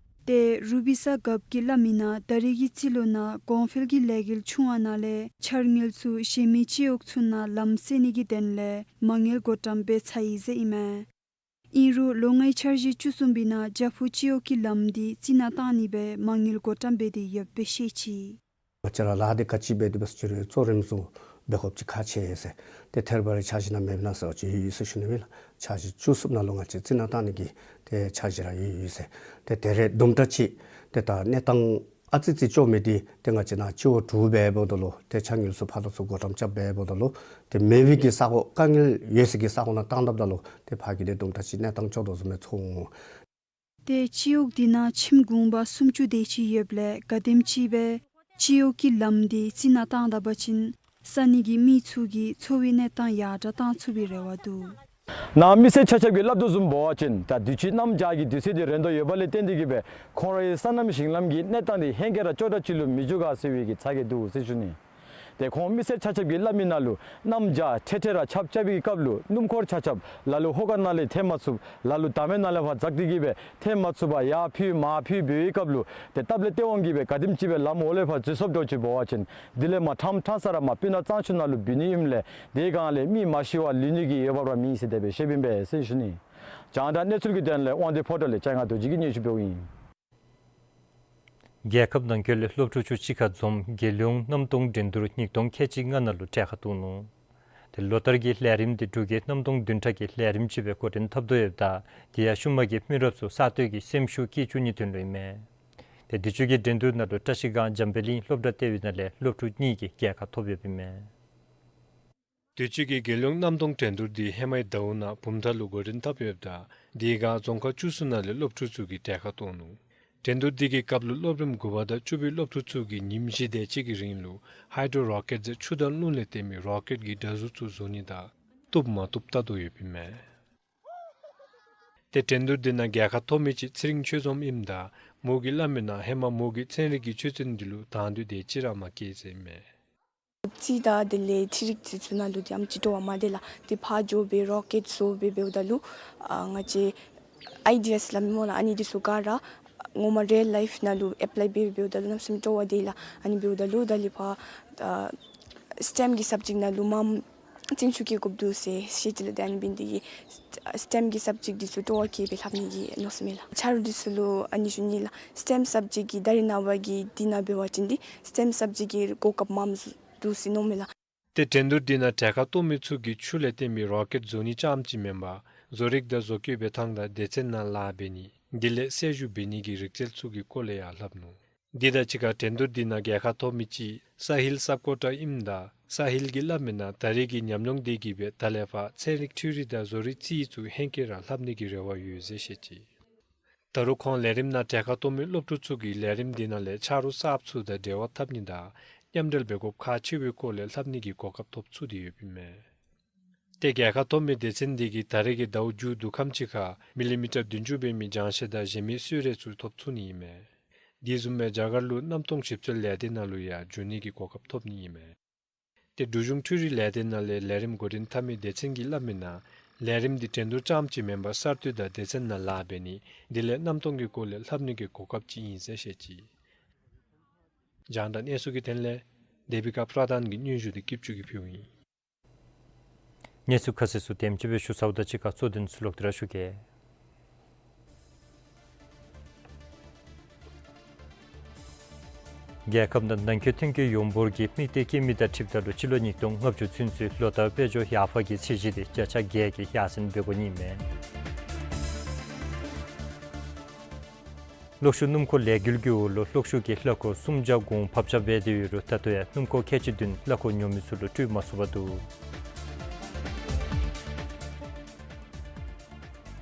ཏེ་རུ་སྦིས་ས་རྒཔོ་གིས་སླབ་མི་ནང་ད་རེས་ཀྱི་རྩིས་ལོ་ནང་གོང་འཕེལ་གྱི་ལས་འགུལ་ཆུང་བ་ནང་ལས་འཆར་དངུལ་ཚུ་གཞན་མི་སྤྱི་འོག་ཚུ་ནང་ལམ་བསལ་ནི་གི་དོན་ལས་མ་དངུལ་བགོ་བཀྲམ་འབད་ཚར་ཡི་ཟེར་ཨིན་མས། ཨིན་རུང་ལོ་ལྔའི་འཆར་གཞི་བཅུ་གསུམ་པའི་ནང་རྒྱ་བོད་སྤྱི་འོག་གི་ལམ་འདི་རྩི་ནག་བཏང་ནི་སྦེ་མ་དངུལ་བགོ་བཀྲམ་འབད་དེ་ཡོདཔ་སྦེ་བཤད་ཅི། ང་བཅས་ར་ལཱ་འདི་ག་ཅི་འབད་དེ་འབད་ཟེར་ཅི་རུང་གཙོ་རིམ་སུ་འབད་དགོཔ་ཅིག་ཁག་ཆེ་ཟེར། ཏེ་ཐད་རི་བ་རི་འཆར་གཞི་ནང་མེདཔ་ཨིན་ན་ཟེར་བ་ཅིན་ཡོད་ཡོད་ཟེར་ཞུ་ནི་ཨིན་ལགས། འཆར་གཞི་བཅུ་གསུམ་ནང་ལུ་ང་བཅས་རྩི་ནག་བཏང་ནི་གི་ཏེ་འཆར་གཞི་ར་ཡོད་ཡོད་ཟེར། ཏེ་ད་རེས་དུམ་གྲ་ཅིག་ཏེ་ད་གནས་སྟངས་ཨ་ཙི་ཙི་སྐྱོ་མི་འདི་ཏེ་ང་བཅས་ནཱ་སྤྱི་འོག་དྲུག་འབདཝ་ད་ལུ་ཏེ་ཆ་དངུལ་ཚུ་ཕར་ལུ་ཚུར་བགོ་བཀྲམ་རྐྱབ་འབདཝ་ད་ལུ་ཏེ་མེད་པའི་གི་ས་གོ་དཀའ་ངལ་ཡོད་སའི་གི་ས་གོ་ནང་བཏང་དཔ་ད་ལུ་ཏེ་ཕར་གི་འདི་དུམ་གྲ་ཅིག་གནས་སྟངས་སྐྱོ་དོ་བཟུམ་སྦེ་ཚོར་འོང་། ཏེ་སྤྱི་འོག་འདི་ནང་ཁྱིམ་གུང་པ་སུམ་ཅུ་དེ་ཅིག་ཡོདཔ་ལས་ག་དེམ་ཅིག་སྦེ་སྤྱི་འོག་གི་ལམ་འདི་རྩི་ནག་བཏང་ད་པ་ཅིན་ས་གནས་ཀྱི་མི་ཚུ་གི་འཚོ་བའི་གནས་སྟངས་ཡར་དྲག་བཏང་ཚུགས་པའི་རེ་བ་འདུག། ནཱ་མི་སེར་ཆ་ཁྱབ་ཀྱིས་སླབ་དོ་བཟུམ་འབད་བ་ཅིན་ད་དུས་ཅི་གནམ་བྱཱར་གྱི་དུས་ཚོད་འདི་རན་དོ་ཡོདཔ་ལས་བརྟེན་ཏེ་གིས་སྦེ་ཁོང་རའི་སོ་ནམ་ཞིང་ལམ་གྱི་གནས་སྟངས་འདི་ཧེང་སྐལ་ར་ཅོག་འཐདཔ་ཅིག་ལུ་མི་འགྱུར་ག་ཟེར་བའི་གི་ཚ་གྱང་འདུག་ཟེར་ཞུ་ནི། ཏེ་ཁོང་མི་སེར་ཆ་ཁྱབ་ཀྱིས་སླབ་མི་ནང་ལུ་གནམ་བྱཱར་འཕྲལ་འཕྲལ་ར་ཆརཔ་རྐྱབ་པའི་སྐབས་ལུ་སྣུམ་འཁོར་ཆ་ཁྱབ་ལ་ལུ་ཧོ་ཀ་ནང་ལས་ཐོན་མ་ཚུགསཔ་ལ་ལུ་དམ་མེ་ནང་ལས་ཕར་འཛག་སྟེ་གིས་སྦེ་ཐོན་མ་ཚུགསཔ་ཡར་འཕུར་མར་འཕུར་འབད་བའི་སྐབས་ལུ་ཏེ་སྟབས་ལས་བརྟེན་འོང་གིས་སྦེ་ག་དེམ་ཅིག་སྦེ་ལམ་འོག་ལས་ཕར་འཛུལ་སོངམ་འདྲཝ་ཅིག་འབད་བ་ཅིན་དེ་ལས་མར་ཕྲང་ཕྲང་ས་ར་མར་སྤུ་ན་གཙང་ཆུ་ནང་ལུ་འབུད་ནི་ཨིནམ་ལས་དེ་སྒང་ལས་མི་མ་ཤི་བར་ལུས་ནི་གི་འོས་འབབ་ར་མེད་ཟེར་དེ་སྦེ་བཤདཔ་ཨིན་པས་ཟེར་ཞུ་ནི། རྒྱང་བསྒྲགས་གནས་ཚུལ་གྱི་དོན་ལས་དབང་འདུས་ཕོ་བྲང་ལས་ལྕང་ཡང་རྡོ་རྗེ་གིས་སྙན་ཞུ་འབདཝ་ཨིན། རྒྱལ་ཁབ་ནང་འཁོད་ལས་སློབ་ཕྲུག་ཚུ་གཅིག་ཁར་འཛོམས་རྒྱལ་ཡོངས་གནམ་སྟོང་འགྲན་བསྡུར་ཉིས་སྟོང་ཁལ་གཅིག་ལྔ་ནང་ལུ་གྲལ་ཁར་གཏོགས་ནུག། ཏེ་ལོ་ལྟར་གྱི་ལས་རིམ་འདི་འབྲུག་རྒྱལ་གནམ་སྟོང་བདུན་ཕྲག་གི་ལས་རིམ་ཅིག་སྦེ་འགོ་འདྲེན་འཐབ་དོ་ཡོདཔ་ད་དེ་ཡང་ཤུལ་མ་གི་མི་རབས་ཚུ་གསར་གཏོད་ཀྱི་སེམས་ཤུགས་བསྐྱེད་བཅུག་ནིའི་དོན་ལུ་ཨིན་མས། ཏེ་དུས་ཅི་གི་འགྲན་བསྡུར་ནང་ལུ་བཀྲ་ཤིས་སྒང་འཇམ་དཔལ་གླིང་སློབ་གྲྭ་ལྟེ་བའི་ནང་ལས་སློབ་ཕྲུག་གཉིས་ཀྱིས་རྒྱལ་ཁ་ཐོབ་ཡོདཔ་ཨིན་མས། དུས་ཅི་གི་རྒྱལ་ཡོངས་གནམ་སྟོང་འགྲན་བསྡུར་འདི་ཧེ་མའི་ཟླཝ་ནང་བུམ་ཐང་ལུ་འགོ་འདྲེན་འཐབ་ཡོདཔ་ད་དེ་སྒང་རྫོང་ཁག་བཅུ་གསུམ་ནང་ལས་སློབ་ཕྲུག་ཚུ་གིས་གྲལ་ཁར་གཏོགས་ནུག། འགྲན་བསྡུར་འདི་གི་སྐབས་ལུ་སློབ་རིམ་དགུ་པ་དང་བཅུ་པའི་སློབ་ཕྲུག་ཚུ་གིས་ཉིནམ་བཞི་དེ་ཅིག་གི་རིང་ལུ་ཧའི་ཌྲོ་རོ་ཀེཊ་ཟེར་ཆུ་དང་རླུང་ལས་བཏོན་མི་རོ་ཀེཊ་ཀྱི་འདྲ་གཟུགས་ཚུ་བཟོ་ནི་དང་བཏུབ་མ་བཏུབ་བལྟ་དོ་ཡོདཔ་ཨིན་མས། ཏེ་འགྲན་བསྡུར་འདི་ནང་རྒྱལ་ཁ་ཐོབ་མི་ཅིག་ཚེ་རིང་ཆོས་འཛོམས་ཨིནམ་ད་མོ་གིས་སླབ་མི་ནང་ཧེ་མ་མོ་གིས་ཚན་རིག་གི་ཆོས་ཚན་འདི་ལུ་དང་འདོད་དེ་ཅིག་ར་མ་སྐྱེས་ཟེར་ཨིན་མས། རྩིས་དང་དེ་ལས་འཕྲུལ་རིག་ཚུ་ནང་ལུ་དེམ་ཅིག་སྤྲོ་བ་མ་བདེ་ལགས། ཏེ་ཕར་འགྱོ་སྦེ་རོ་ཀེཊ་བཟོ་སྦེ་འབདཝ་ད་ལུ་ཨ་ང་བཅས་ཨའི་ཌི་ཡཱསི་སླབ་མི་སྨོ་ལགས། ཨ་ནི་འདི་ཚུ་ག་ར་ངོ་མ་རི་ཡལ་ལའིཕ་ནང་ལུ་ཨེཔ་ལའི་འབད་འབདཝ་ད་ལུ་གནམ་མེད་ས་མེད་སྤྲོ་བ་བདེ་ལགས། ཨ་ནི་འབདཝ་ད་ལུ་ད་ལས་ཕར་ཨ་སི་ཊེམ་གྱི་སབ་ཇེཀཊ་ནང་ལུ་མངམ་བརྩོན་ཤུགས་བསྐྱེད་དགོཔ་འདུག་ཟེར་བཤད་ཅི་ལགས། ཏེ་ཨ་ནི་འབད་ནི་དེ་གིས་སི་ཊེམ་གྱི་སབ་ཇེཀཊ་འདི་ཚུ་སྤྲོ་བ་བསྐྱེད་སྦེ་ལྷབ་ནི་གི་མནོ་བསམ་ཨིན་ལགས། ཆ་རོགས་འདི་ཚུ་ལུ་ཨ་ནི་ཞུ་ནི་ལགས། སི་ཊེམ་སབ་ཇེཀཊ་ཀྱི་ད་རེས་ནངས་པ་གི་འདི་ནང་འབད་བ་ཅིན་འདི་སི་ཊེམ་སབ་ཇེཀཊ་ཀྱི་གོ་སྐབས་མངམ་འདུག་ཟེར་མནོཝ་མས་ལགས། ཏེ་འགྲན་བསྡུར་འདི་ནང་གྲལ་ཁར་གཏོགས་མི་ཚུ་གིས་ཆུ་ལས་བཏོན་མི་རོ་ཀེཊ་བཟོ་ནི་རྐྱངམ་ཅིག་མེན་པར་བཟོ་རིག་དང་བཟོ་བཀོད་འབད་ཐངས་དང་སྡེ་ཚན་ནང་ལཱ་འབད་ནི་དེ་ལས་གསལ་ཞུ་འབད་ནི་གི་རིག་རྩལ་ཚུ་གི་སྐོར་ལས་ཡང་ལྷབ་ནུག། དེ་དང་གཅིག་ཁར་འགྲན་བསྡུར་འདི་ནང་རྒྱལ་ཁ་ཐོབ་མི་ཅིག་ས་ཧིལ་སབ་ཀོ་ཊ་ཨིནམ་ད་ས་ཧིལ་གྱིས་སླབ་མི་ནང་ད་རེས་ཀྱི་ཉམས་མྱོང་དེ་གིས་སྦེ་ད་ལས་ཕར་ཚན་རིག་འཕྲུལ་རིག་དང་བཟོ་རིག་རྩིས་ཚུ་ཧེང་སྐལ་ར་ལྷབ་ནི་གི་རེ་བ་ཡོད་ཟེར་བཤད་ཅི། ད་རུང་ཁོང་ལས་རིམ་ནང་གྲལ་ཁར་གཏོགས་མི་སློབ་ཕྲུག་ཚུ་གིས་ལས་རིམ་འདི་ནང་ལས་ཆ་རོགས་གསརཔ་ཚུ་དང་འབྲེལ་བ་འཐབ་ནི་དང་མཉམ་འབྲེལ་འབད་དགོཔ་ཁག་ཆེ་བའི་སྐོར་ལས་ལྷབ་ནི་གི་གོ་སྐབས་ཐོབ་ཚུགས་ཏེ་ཡོདཔ་ཨིན་མས། ཏེ་རྒྱལ་ཁ་ཐོབ་མི་སྡེ་ཚན་འདི་གིས་ད་རེས་ཀྱི་ཟླཝ་མཇུག་བསྡུ་ཁམས་ཅིག་ཁར་མི་ལི་མི་ཊར་བདུན་ཅུ་འབད་མི་སྦྱང་ཤེད་དང་གཞན་མི་གསོལ་རས་ཚུ་ཐོབ་ཚུགས་ནི་ཨིན་མས། དེ་བཟུམ་སྦེ་རྒྱ་གར་ལུ་གནམ་སྟོང་ཞིབ་འཚོལ་ལས་སྡེ་ནང་ལུ་ཡང་འགྱོ་ནི་གི་གོ་སྐབས་ཐོབ་ནི་ཨིན་མས། ཏེ་འབྲུག་གཞུང་འཕྲུལ་རིག་ལས་སྡེ་ནང་ལས་ལས་རིམ་འགོ་འདྲེན་འཐབ་མི་སྡེ་ཚན་གྱིས་སླབ་མི་ནང་ལས་རིམ་འདི་འགྲན་བསྡུར་རྐྱངམ་ཅིག་མེན་པར་གསར་གཏོད་དང་སྡེ་ཚན་ནང་ལཱ་འབད་ནི་དེ་ལས་གནམ་སྟོང་གི་སྐོར་ལས་ལྷབ་ནི་གི་གོ་སྐབས་ཅིག་ཨིན་ཟེར་བཤད་ཅི། རྒྱང་བསྒྲགས་གནས་ཚུལ་གྱི་དོན་ལས་དེ་བི་ཀ་པྲ་དཱན་གྱི་སྙན་ཞུ་འདི་སྐྱིད་ཆུ་གིས་ཕུལཝ་ཨིན། གནས་ཚུལ་ཁ་གསལ་ཚུ་དེམ་ཅིག་སྦེ་ཞུ་ཚརཝ་དང་གཅིག་ཁར་གཙོ་དོན་ཚུ་ལོག་སྟེ་ར་ཞུ་གེ། རྒྱལ་ཁབ་ནང་ནང་འཁོད་ཐོན་སྐྱེད་ཡོངས་འབོར་གྱི་དམིགས་གཏད་བསྐྱེད་མི་དང་འཁྲིལཝ་ད་ལུ་སྤྱི་ལོ་ཉིས་སྟོང་ལྔ་བཅུ་ཚུན་ཚོད་ལོ་བསྟར་དཔལ་འབྱོར་ཡར་འཕར་གྱི་ཚད་གཞི་འདི་བརྒྱ་ཆ་བརྒྱད་ཀྱིས་ཡར་སེང་འབད་དགོ་ནི་མས། གློག་ཤུགས་སྣུམ་འཁོར་ལས་འགུལ་གྱི་འོག་ལུ་གློག་ཤུགས་ཀྱི་གླ་འཁོར་སུམ་བརྒྱ་གོང་ཕབ་རྒྱག་འབད་དེ་ཡོད་རུང་ད་ལྟོ་ཡང་སྣུམ་འཁོར་ཁལ་གཅིག་བདུན་གླ་འཁོར་ཉོ་མི་ཚུ་ལུ་སྤྲོད་མ་ཚུགས་པར་འདུག།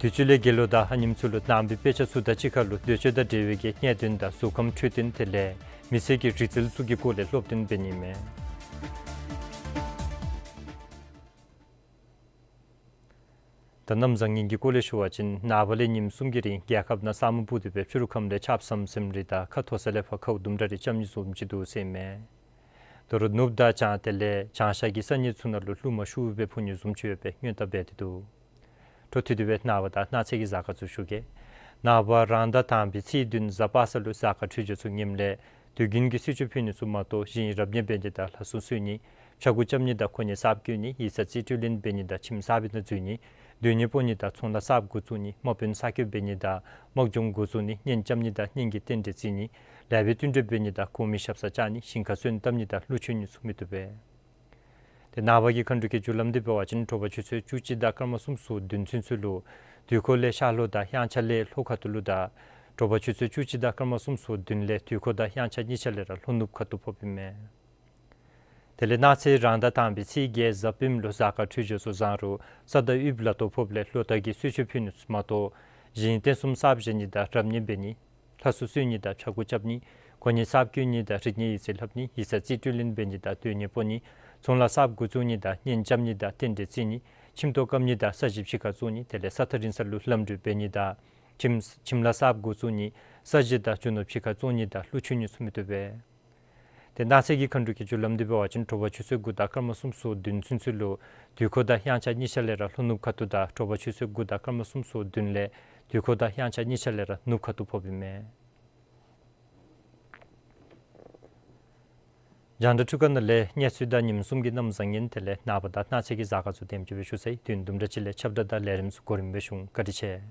དུས་ཅི་ལས་རྒྱལ་ལུ་དང་ཨ་ནེམ་ཚུ་ལུ་ནང་པའི་དཔེ་ཆ་ཚུ་དང་གཅིག་ཁར་ལུ་འདོད་སྤྱོད་དང་འབྲེལ་བའི་གི་གནད་དོན་དང་གཟུགས་ཁམས་འཕྲོད་བསྟེན་དེ་ལས་མི་ཚེ་གི་རིག་རྩལ་ཚུ་གི་སྐོར་ལས་སློབ་སྟོན་འབད་ནི་མས། ད་གནམ་བཟང་ངན་གྱི་སྐོར་ལས་ཞུ་བ་ཅིན་ནངས་པ་ལས་ཉིནམ་གསུམ་གྱི་རིང་རྒྱལ་ཁབ་ནང་ས་སྨུག་སྤུབས་ཏེ་སྦེ་ཕྱི་རུ་ཁམས་ལས་ཆརཔ་ཟམ་ཟིམ་རེ་དང་ཁ་མཐོ་ས་ལས་ཕར་ཁཝ་དུམ་གྲ་རེ་རྐྱབ་ནི་བཟུམ་ཅིག་འདུག་ཟེར་མས། ད་རུང་ནུབ་དང་བྱང་དེ་ལས་བྱང་ཤར་གྱི་ས་གནས་ཚུ་ནང་ལུ་རླུང་མ་ཤུགས་སྦེ་འཕུ་ནི་བཟུམ་ཅིག་ཡོད་པའི་སྔོན་བརྡ་འབད་དེ་འདུག། འཕྲོ་མཐུད་དེ་སྦེ་ནངས་པ་དང་གནངས་ཚེ་གི་གཟའ་སྐར་ཚུ་ཞུ་གེ། ནངས་པ་རང་ཟླ་དང་པའི་ཚེས་བདུན་གཟའ་པ་སངས་ལུ་གཟའ་སྐར་འཕྲོད་སྦྱོར་ཚུ་ངནམ་ལས་དུས་རྒྱུན་གྱི་གསོལ་མཆོད་ཕུལ་ནི་ཚུ་མ་གཏོགས་གཞན་རབ་གནས་འབད་ནི་དང་ལྷ་སྲུང་གསོལ་ནི་ཕྱྭ་འགུགས་རྐྱབ་ནི་དང་ཁོ་ནི་གསརཔ་བསྐོ་ནི་ཡིག་ཚང་རྩིས་སྤྲོད་ལེན་འབད་ནི་དང་ཁྱིམ་གསར་པའི་ནང་འཛུལ་ནི་ སྡོད་གནས་སྤོ་ནི་དང་ཚོང་ལཱ་གསརཔ་འགོ་བཙུགས་ནི། དམག་དཔོན་གསར་བསྐོ་འབད་ནི་དང་དམག་སྦྱོང་འགོ་བཙུགས་ནི། གཉེན་རྐྱབ་ནི་དང་གཉེན་གྱི་རྟེན་འབྲེལ་བརྩི་ནི། ལེགས་པའི་བསྟུན་གྲོས་འབད་ནི་དང་གོང་མའི་ཞབས་སར་བཅར་ནི། ཞིང་ཁར་སོན་བཏབ་ནི་དང་ཀླུ་མཆོད་ནི་ཚུ་མི་བཏུབ་པས། ཏེ་ནངས་པ་གི་མཁའ་འགྲོ་གི་རྒྱུ་ལམ་འདི་འབད་བ་ཅིན་དྲོ་པ་ཆུ་ཚོད་བཅུ་གཅིག་དང་སྐར་མ་སུམ་ཅུ་སོ་བདུན་ཚུན་ཚོད་ལུ་དུས་འཁོར་ལས་ཤར་ལྷོ་དང་དབྱངས་འཆར་ལས་ལྷོ་ཁ་ཐུག་ལུ་དང་དྲོ་པ་ཆུ་ཚོད་བཅུ་གཅིག་དང་སྐར་མ་སུམ་ཅུ་སོ་བདུན་ལས་དུས་འཁོར་དང་དབྱངས་འཆར་གཉིས་ཆ་ལས་ར་ལྷོ་ནུབ་ཁ་ཐུག་ཕོགཔ་ཨིན་མས། དེ་ལས་གནངས་ཚེ་རང་ཟླ་དང་པའི་ཚེས་བརྒྱད་གཟའ་སྤེནམ་ལུ་གཟའ་སྐར་འཕྲོད་སྦྱོར་ཚུ་བཟང་རུང་ས་དང་དབུགས་ལ་དོ་ཕོགཔ་ལས་ལོ་བསྟར་གྱི་གསོལ་མཆོད་ཕུལ་ནི་ཚུ་མ་གཏོགས་གཞན་རྟེན་གསུམ་གསརཔ་བཞེངས་ནི་དང་རབ་གནས་འབད་ནི། ལྷ་སྲུང་གསོལ་ནི་དང་ཕྱག་འགོ་རྐྱབ་ནི། གོ་གནས་གསརཔ་བསྐོ་ནི་དང་རིག་གནས་ཡིག་རྩིས་ལྷབ་ནི། ཡིག་ཚང་རྩིས་སྤྲོད་ལེན་འབད་ནི་དང་སྡོད་གནས་སྤོ་ནི། ཚོང་ལཱ་གསརཔ་འགོ་བཙུགས་ནི་དང་གཉེན་རྐྱབ་ནི་དང་རྟེན་འབྲེལ་བརྩི་ནི། ཁྱིམ་ཐོག་བཀབ་ནི་དང་ས་གཞི་ཕྱི་ཁར་བཙུགས་ནི། དེ་ལས་ས་ཐག་རིང་ས་ལུ་ལམ་འགྲུལ་འབད་ནི་དང་ཁྱིམ་ཁྱིམ་ལཱ་གསརཔ་འགོ་བཙུགས་ནི། ས་གཞི་དང་རྒྱུ་ནོར་ཕྱི་ཁར་བཙུགས་ནི་དང་ཀླུ་མཆོད་ནི་ཚུ་མི་བཏུབ་པས། ཏེ་གནངས་ཚེ་གི་མཁའ་འགྲོ་གི་རྒྱུ་ལམ་འདི་འབད་བ་ཅིན་དྲོ་པ་ཆུ་ཚོད་དགུ་དང་སྐར་མ་སུམ་ཅུ་སོ་བདུན་ཚུན་ཚོད་ལུ་དུས་འཁོར་དང་དབྱངས་འཆར་གཉིས་ཆ་ལས་ར་ལྷོ་ནུབ་ཁ་ཐུག་དང་དྲོ་པ་ཆུ་ཚོད་དགུ་དང་སྐར་མ་སུམ་ཅུ་སོ་བདུན་ལས་དུས་འཁོར་དང་དབྱངས་འཆར་གཉིས་ཆ་ལས་ར་ནུབ་ཁ་ཐུག་ཕོགཔ་ཨིན་མས། རྒྱང་བསྒྲགས་འཕྲུལ་ཁང་ནང་ལས་གནས་ཚུལ་དང་ཉིནམ་གསུམ་གྱི་གནམ་བཟང་ངན་དེ་ལས་ནངས་པ་དང་གནངས་ཚེ་གི་གཟའ་སྐར་ཚུ་དེམ་ཅིག་སྦེ་ཞུ་ཚར་ཡི། དུས་ཡུན་དུམ་གྲ་ཅིག་ལས་ཁྱབ་བསྒྲགས་དང་ལས་རིམ་ཚུ་གོ་རིམ་སྦེ་ཞུ། བཀའ་དྲིན་ཆེ།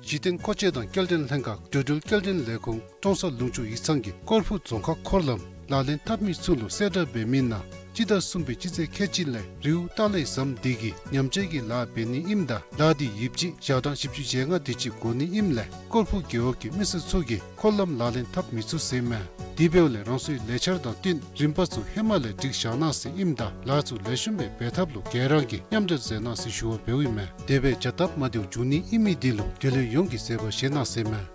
གཞི་རྟེན་མཁོ་ཆས་དང་སྐྱེལ་འདྲེན་ལྷན་ཁག་འགྲོ་འགྲུལ་སྐྱེལ་འདྲེན་ལས་ཁུངས་ཀྲོང་གསར་ལུང་ཕྱོགས་ཡིག་ཚང་གིས་ཀོར་ཕུ་རྫོང་ཁག་འཁོར་ལམ་ལག་ལེན་འཐབ་མི་ཚུ་ལུ་གསལ་བསྒྲགས་འབད་མི་ནང་སྤྱི་ཟླ་གསུམ་པའི་སྤྱི་ཚེས་ཁལ་གཅིག་ལས་རེའུ་ཏ་ལའི་ཟམ་དེ་གི་ཉམས་བཅོས་ཀྱི་ལཱ་འབད་ནི་ཨིནམ་ད་ལཱ་དེ་ཡིབ་གཅིག་ཞག་གྲངས་བཞི་བཅུ་ཞེ་ལྔ་དེ་ཅིག་འགོར་ནི་ཨིནམ་ལས་ཀོར་ཕུ་རྒེད་འོག་གི་མི་སེར་ཚུ་གིས་འཁོར་ལམ་ལག་ལེན་འཐབ་མི་ཚུགས་ཟེར་མས། དེ་འབདཝ་ལས་རང་སོའི་ལས་འཆར་དང་བསྟུན་རིམ་པ་ཚུ་ཧེ་མ་ལས་སྒྲིག་བཞག་གནང་ཟེར་ཨིནམ་ད་ལཱ་ཚུ་ལེགས་ཤོམ་སྦེ་འབད་ཐབས་ལུ་ག་ར་གིས་མཉམ་འབྲེལ་མཛད་གནང་ཟེར་ཞུ་བ་འབདཝ་ཨིན་མས། དེ་སྦེ་བྱ་སྟབས་མ་བདེཝ་འབྱུང་ནི་ཨིན་མི་དེ་ལུ་འབྲེལ་ཡོད་ཡོངས་ཀྱིས་བཟོད་པ་བཞེས་གནང་ཟེར་མས།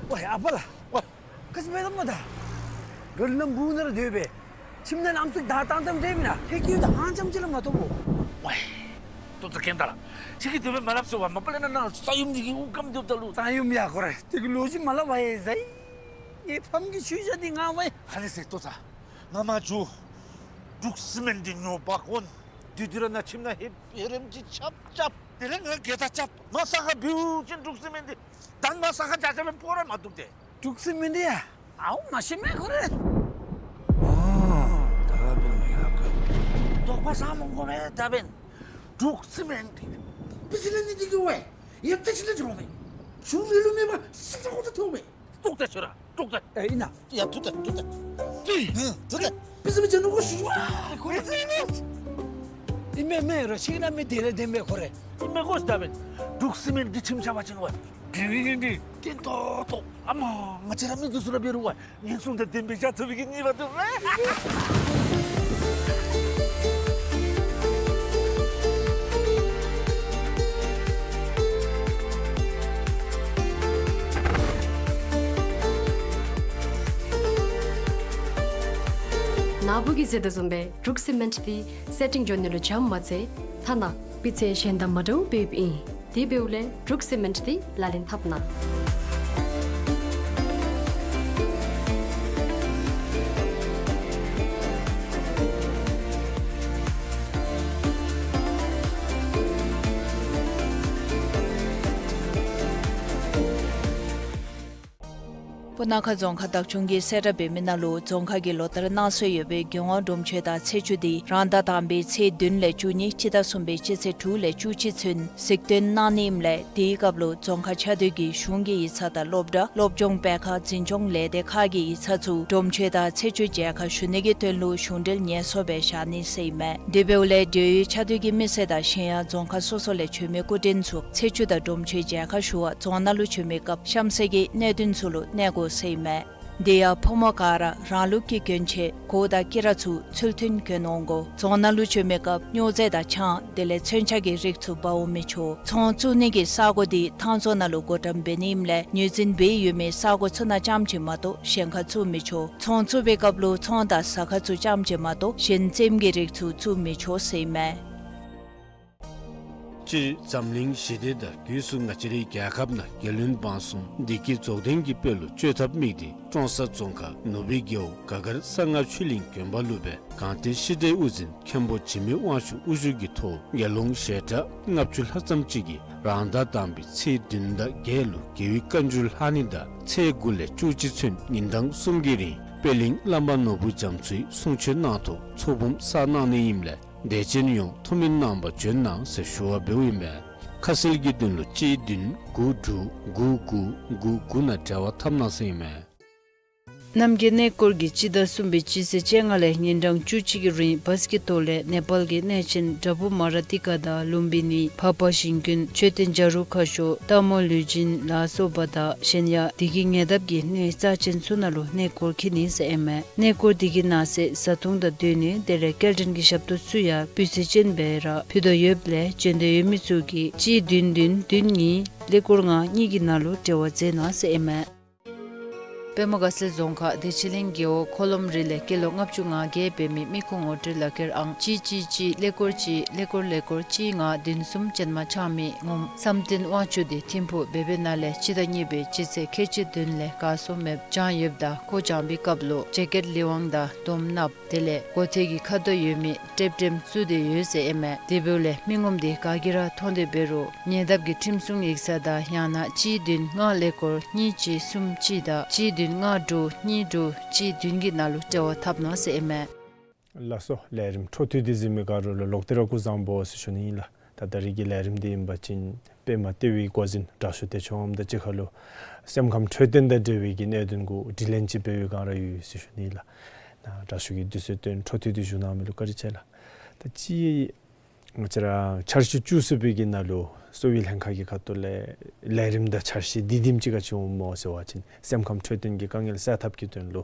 ཝའི་ཨ་པ་ལགས། ཝའི། ག་ཅི་འབད་དོ་སྨོ་ད། ག་ལུ་ནམ་བུ་ནང་ར་སྡོད་སྦེ། ཁྱིམ་ནང་ཨམ་སྲུ་བདའ་བཏང་བཏངམ་འདྲས་མེན་ན། ཧེ་ཀྱི་ཡུལ་དུ་ཧང་ཅམ་ཅིག་ར་མ་ཐོབ་བོ། ཝའི། ཏོག་ཏོ་གེན་ད་ལགས། ཁྱོད་ཀྱིས་དེ་སྦེ་མ་སླབ་ཟེར་བ། མ་པ་ལས་ན་ནཱ་ས་ཡོམ་འདི་གིས་དབུགས་སྐམ་སྡོདཔ་ད་ལུ། ས་ཡོམ་ཡ་ཁོ་རེ། དེ་གི་ལོ་རྒྱུས་མ་སླབ་པ་ཡ་ཟེར། ངེའི་ཕམ་གྱི་ཆོས་བྱ་འདི་ང་ཝའི། ཨ་ནི་ཟེར་ཏོ་ད། ང་མ་འགྱོ། འབྲུག་སི་མེནཊ་འདི་ཉོ་འབག་འོང་། དེ་དུས་ར་ནཱ་ཁྱིམ་ནང་ཧེ་ཧེ་རེམ་ཅིག་རྐྱབ་རྐྱབ། དེ་ལས་ང་གིས་ད་རྐྱབ། མར་ས་ཁར་འབུད་ཅིན་འབྲུག་སི་མེནཊ་འདི་ད་མར་ས་ཁར་རྐྱབ་རྐྱབ་སྦེ་ཕོག་ར་མ་བཏུབ་སྟེ། འབྲུག་སི་མེནཊ་ཡ། ཨའུ་མ་ཤེས་མས་ཁོ་རེ། ཨོ། ད་འབདན་ཡ་ག། དོགས་པ་ཟ་མི་དགོ་པས། ད་འབདན་འབྲུག་སི་མེནཊ་འདི་བི་ཇི་ལེནསི་འདི་གིས་ཝའི་ཡ་ཏེ་ཅི་ལས་འགྱོ་མས། ཆུ་རེ་ལུ་མེད་པར་སི་ཏྲ་ཁོ་ཏེ་ཐོབ་མས། ཏོག་ཏེ་ཆུ་ར་ཏོག་ཏེ། ཨེ་ཨིན་ན། ཡ་ཐུག་ཏེ་ཐུག་ཏེ། ཏེ་ཧ་ཐུག་ཏེ། བི་ཇི་མི་ཅན་ནུ་གོ་ཤུ་ཝ་ཁོ་རེ་ཏེ་ནི། ཨིན་མས་མས་རོ་ཤིག་ན་མི་དེ་རེ་དེ་མས་ཁོ་རེ། ཨིན་མས་གོ་ཤ་ད་འབདན་འབྲུག་སི་མེནཊ་འདི་ཁྱིམ་ཆ་བ་ཅིན་ཝའི། དེ་རིང་འདི་གེན་ཏོག་ཏོ། ཨ་མ་ང་བཅས་ར་མི་འདི་ཚུ་ར་འབད་རུང་ཝའི། ངན་སོང་དང་ལྡན་པའི་བྱ་ཐུབ་པའི་གི་ནུས་པ་འདུག་པས། ནཱ་བུ་གིས་ཟེར་དོ་བཟུམ་སྦེ་འབྲུག་སི་མེནཊ་འདི་སེ་ཊིང་འགྱོ་ནི་ལུ་འཇམ་མ་ཚད་ཐ་ན་སྤུས་ཚད་གཞན་དང་མ་འདྲཝ་སྦེ་ཨིན། དེ་འབདཝ་ལས་འབྲུག་སི་མེནཊ་འདི་ལག་ལེན་འཐབ་གནང་། སྤུ་ན་ཁ་རྫོང་ཁག་བདག་སྐྱོང་གིས་གསལ་བསྒྲགས་འབད་མི་ནང་ལུ་རྫོང་ཁག་གི་ལོ་ལྟར་གནང་སྲོལ་ཡོད་པའི་རྒྱལ་དབང་སྒྲུབ་མཆོད་དང་ཚེས་མཆོད་འདི་རང་ཟླ་དང་པའི་ཚེས་བདུན་ལས་བཅུ་གཉིས་སྤྱི་ཟླ་གསུམ་པའི་སྤྱི་ཚེས་དྲུག་ལས་བཅུ་གཅིག་ཚུན་གཟིགས་སྟོན་གནང་ནི་ཨིནམ་ལས་དེའི་སྐབས་ལུ་རྫོང་ཁག་ཆ་སྡོད་ཀྱི་གཞུང་གི་ཡིག་ཚང་དང་སློབ་གྲྭ་སློབ་སྦྱོང་སྤེལ་ཁང་འཛིན་སྐྱོང་ལས་སྡེ་ཁག་གི་ཡིག་ཚང་ཚུ་སྒྲུབ་མཆོད་དང་ཚེས་མཆོད་མཇལ་ཁ་ཞུ་ནི་གི་དོན་ལུ་གཞུང་འབྲེལ་ངལ་གསོ་སྦེ་བཞག་ནི་ཟེར་ཨིན་མས། དེ་འབདཝ་ལས་འབྲེལ་ཡོད་ཆ་སྡོད་ཀྱི་མི་སེར་དང་གཞན་ཡང་རྫོང་ཁག་སོ་སོ་ལས་བྱོན་མི་སྐུ་མགྲོན་ཚུ་ཚེས་མཆོད་དང་སྒྲུབ་མཆོད་མཇལ་ཁ་ཞུ་བར་རྫོང་ནང་ལུ་བྱོན་མི་སྐབས་གཤམ་གསལ་གྱི་གནད་དོན་ཚུ་ལུ་གནས་དགོ་ཟེར་ཨིན་མས། དེ་ཡང་ཕོ་མོ་ག་ར་རང་ལུགས་ཀྱི་གྱོན་ཆས་གོས་དང་དཀྱི་ར་ཚུ་ཚུལ་མཐུན་གྱོན་འོང་དགོ། རྫོང་ནང་ལུ་བྱོན་མི་སྐབས་སྨྱོ་རྫས་དང་ཆང་དེ་ལས་མཚོན་ཆ་གི་རིགས་ཚུ་འབག་འོང་མི་ཆོག། ཚོང་བཙུགས་ནི་གི་ས་གོ་དེ་ཐང་རྫོང་ནང་ལུ་བགོ་བཀྲམ་འབད་ནི་ཨིནམ་ལས་ངོས་འཛིན་འབད་ཡོད་མི་ས་གོ་ཚུ་ནང་རྐྱངམ་ཅིག་མ་གཏོགས་གཞན་ཁར་བཙུགས་མི་ཆོག། ཚོང་བཙུགས་པའི་སྐབས་ལུ་ཚོང་དང་ཟ་ཁང་ཚུ་རྐྱངམ་ཅིག་མ་གཏོགས་གཞན་རྩེདམོ་གི་རིགས་ཚུ་བཙུགས་མི་ཆོག་ཟེར་ཨིན་མས། སྤྱིར་འཛམ་གླིང་ཞི་བདེ་དང་སྒོས་སུ་ང་བཅས་རའི་རྒྱལ་ཁབ་ནང་རྒྱལ་བློན་འབངས་གསུམ་བདེ་སྐྱིད་རྫོགས་ལྡན་གྱི་དཔལ་ལུ་སྤྱོད་ཐབས་དམིགས་ཏེ་ཀྲོང་གསར་རྫོང་ཁག་ནུབ་སྦིས་རྒེད་འོག་ག་གར་གསང་སྔགས་ཆོས་གླིང་དགོན་པ་ལུ་སྦེ་གངས་ཏི་ཤེས་རིག་དབུ་འཛིན་མཁན་པོ་འཇིགས་མེད་དབང་ཕྱུག་དབུ་བཞུགས་ཀྱི་ཐོག་དགེ་སློང་ཞལ་གྲངས་ལྔ་བཅུ་ལྷག་ཙམ་ཅིག་གིས་རང་ཟླ་དང་པའི་ཚེས་བདུན་དང་བརྒྱད་ལུ་རྒྱལ་བའི་བཀའ་འགྱུར་ལྷག་ནི་དང་ཚེས་དགུ་ལས་བཅུ་གཅིག་ཚུན་ཉིན་གྲངས་གསུམ་གྱི་རིང་པད་གླིང་བླ་མ་ནོར་བུ་རྒྱ་མཚོའི་གསུང་ཆོས་གནང་ཐོག་ཚོགས་འབུམ་བསགས་གནང་ནི་ཨིནམ་ལས་དད་ཅན་ཡོངས་ཐུགས་སྨོན་གནང་བར་བྱོན་གནང་ཟེར་ཞུ་བ་འབདཝ་ཨིན་པས། ཁ་གསལ་གྱི་དོན་ལུ་གཅིག་བདུན་དགུ་དྲུག་དགུ་དགུ་དགུ་དགུ་ནང་འབྲེལ་བ་འཐབ་གནང་ཟེར་ཨིན་མས། རྣམ་རྒྱལ་གནས་སྐོར་གྱིས་སྤྱི་ཟླ་གསུམ་པའི་སྤྱི་ཚེས་བཅོ་ལྔ་ལས་ཉིན་གྲངས་བཅུ་གཅིག་གི་རིང་བཱས་ཀྱི་ཐོག་ལས་ནེ་པཱལ་གྱི་གནས་ཆེན་དྲ་བུ་མ་ར་ཏི་ཀ་དང་ལུམ་བི་ནི་འཕགས་པ་ཞིང་ཀུན་མཆོད་རྟེན་བྱ་རུང་ཁ་ཤོར་སྟག་མོ་ལུས་སྦྱིན་ལ་སོགས་པ་དང་གཞན་ཡང་བདེ་སྐྱིད་ཉེ་འདབས་ཀྱི་གནས་རྩ་ཆེན་ཚུ་ནང་ལུ་གནས་སྐོར་འཁྱིད་ནི་ཟེར་ཨིན་མས། གནས་སྐོར་དེ་གི་ནང་གསེས་བཟའ་འཐུང་དང་སྡོད་གནས་དེ་ལས་སྐྱེལ་འདྲེན་གྱི་ཞབས་ཏོག་ཚུ་ཡང་སྤུས་ཚད་ཅན་སྦེ་ར་ཕུལ་དོ་ཡོདཔ་ལས་བྱོན་འདོད་ཡོད་མི་ཚུ་གིས་གཅིག་བདུན་བདུན་བདུན་གཉིས་ཀླད་ཀོར་ལྔ་གཉིས་ཀྱི་ནང་ལུ་འབྲེལ་བ་མཛད་གནང་ཟེར་ཨིན་མས། པདྨ་དགའ་ཚལ་རྫོང་ཁག་བདེ་ཆེན་གླིང་རྒེད་འོག་འཁོར་ལོམ་རི་ལས་སྐྱེས་ལོ་ལྔ་བཅུ་ང་བརྒྱད་འབད་མི་མི་ཁུངས་ངོ་སྤྲོད་ལག་ཁྱེར་ཨང་གཅིག་གཅིག་གཅིག་ཀླད་ཀོར་གཅིག་ཀླད་ཀོར་ཀླད་ཀོར་གཅིག་ལྔ་བདུན་གསུམ་ཅན་མ་ཆགས་མི་ངོམ་བསམ་གཏན་དབང་ཕྱུག་དེ་ཐིམ་ཕུག་བོད་པའི་ནང་ལས་སྤྱི་ཟླ་གཉིས་པའི་སྤྱི་ཚེས་ཁལ་གཅིག་བདུན་ལས་གར་སོང་མེདཔ་བྱུང་ཡོདཔ་ད་ཁོ་བྱོན་པའི་སྐབས་ལུ་ཇེ་ཀེཊ་ལི་ཝང་དང་དོམ་ནགཔོ་དེ་ལས་མགུ་ཏོ་གི་ཁ་དོག་ཡོད་མི་ཊེབ་ཊེམ་བཙུགས་ཏེ་ཡོད་ཟེར་ཨིན་མས། དེ་འབདཝ་ལས་མི་ངོམ་དེ་ག་གིས་ར་མཐོང་སྟེ་འབད་རུང་ཉེ་འདབས་ཀྱི་ཁྲིམས་སྲུང་ཡིག་ཚང་དང་ཡང་ན་གཅིག་བདུན་ལྔ་ཀླད་ཀོར་གཉིས་གཅིག་གསུམ་གཅིག་དང་གཅིག་བདུན་ལྔ་དྲུག་གཉིས་དྲུག་གཅིག་བདུན་གྱི་ནང་ལུ་འབྲེལ་བ་འཐབ་གནང་ཟེར་ཨིན་མས། ལགས་སོ། ལས་རིམ་འཕྲོ་མཐུད་དེ་གཟིགས་མི་ག་ར་ལུ་ལོག་སྟེ་ར་སྐུ་གཟུགས་བཟང་པོ་ཟེར་ཞུ་ནི་ཨིན་ལགས། ད་ད་རིས་ཀྱི་ལས་རིམ་འདི་ཨིན་པ་ཅིན་པདྨ་ལྟེ་བའི་འགོ་འཛིན་དྲག་ཤོས་བདེ་མཆོག་ངམ་དང་གཅིག་ཁར་ལུ་སེམས་ཁམས་འཕྲོད་བསྟེན་དང་འབྲེལ་བའི་གི་གནད་དོན་གུ་དྲི་ལན་ཅིག་འབད་བའི་བསྒང་ར་ཡོད་ཟེར་ཞུ་ནི་ཨིན་ལགས། ད་དྲག་ཤོས་ཀྱིས་དུས་ཚོད་བཏོན་འཕྲོ་མཐུད་དེ་བཞུགས་གནང་མི་ལུ་བཀའ་དྲིན་ཆེ་ལགས། ད་ཅི་ང་བཅས་ར་འཆར་གཞི་བཅུ་གསུམ་པའི་གི་ནང་ལུ་གསོ་བའི་ལྷན་ཁག་གི་ཁ་ཐུག་ལས་ལས་རིམ་དང་འཆར་གཞི་འདི་དེམ་ཅིག་ག་ཅི་འོང་སྨོ་ཟེར་བ་ཅིན་སེམས་ཁམས་འཕྲོད་བསྟེན་གྱི་དཀའ་ངལ་སེལ་ཐབས་ཀྱི་དོན་ལུ་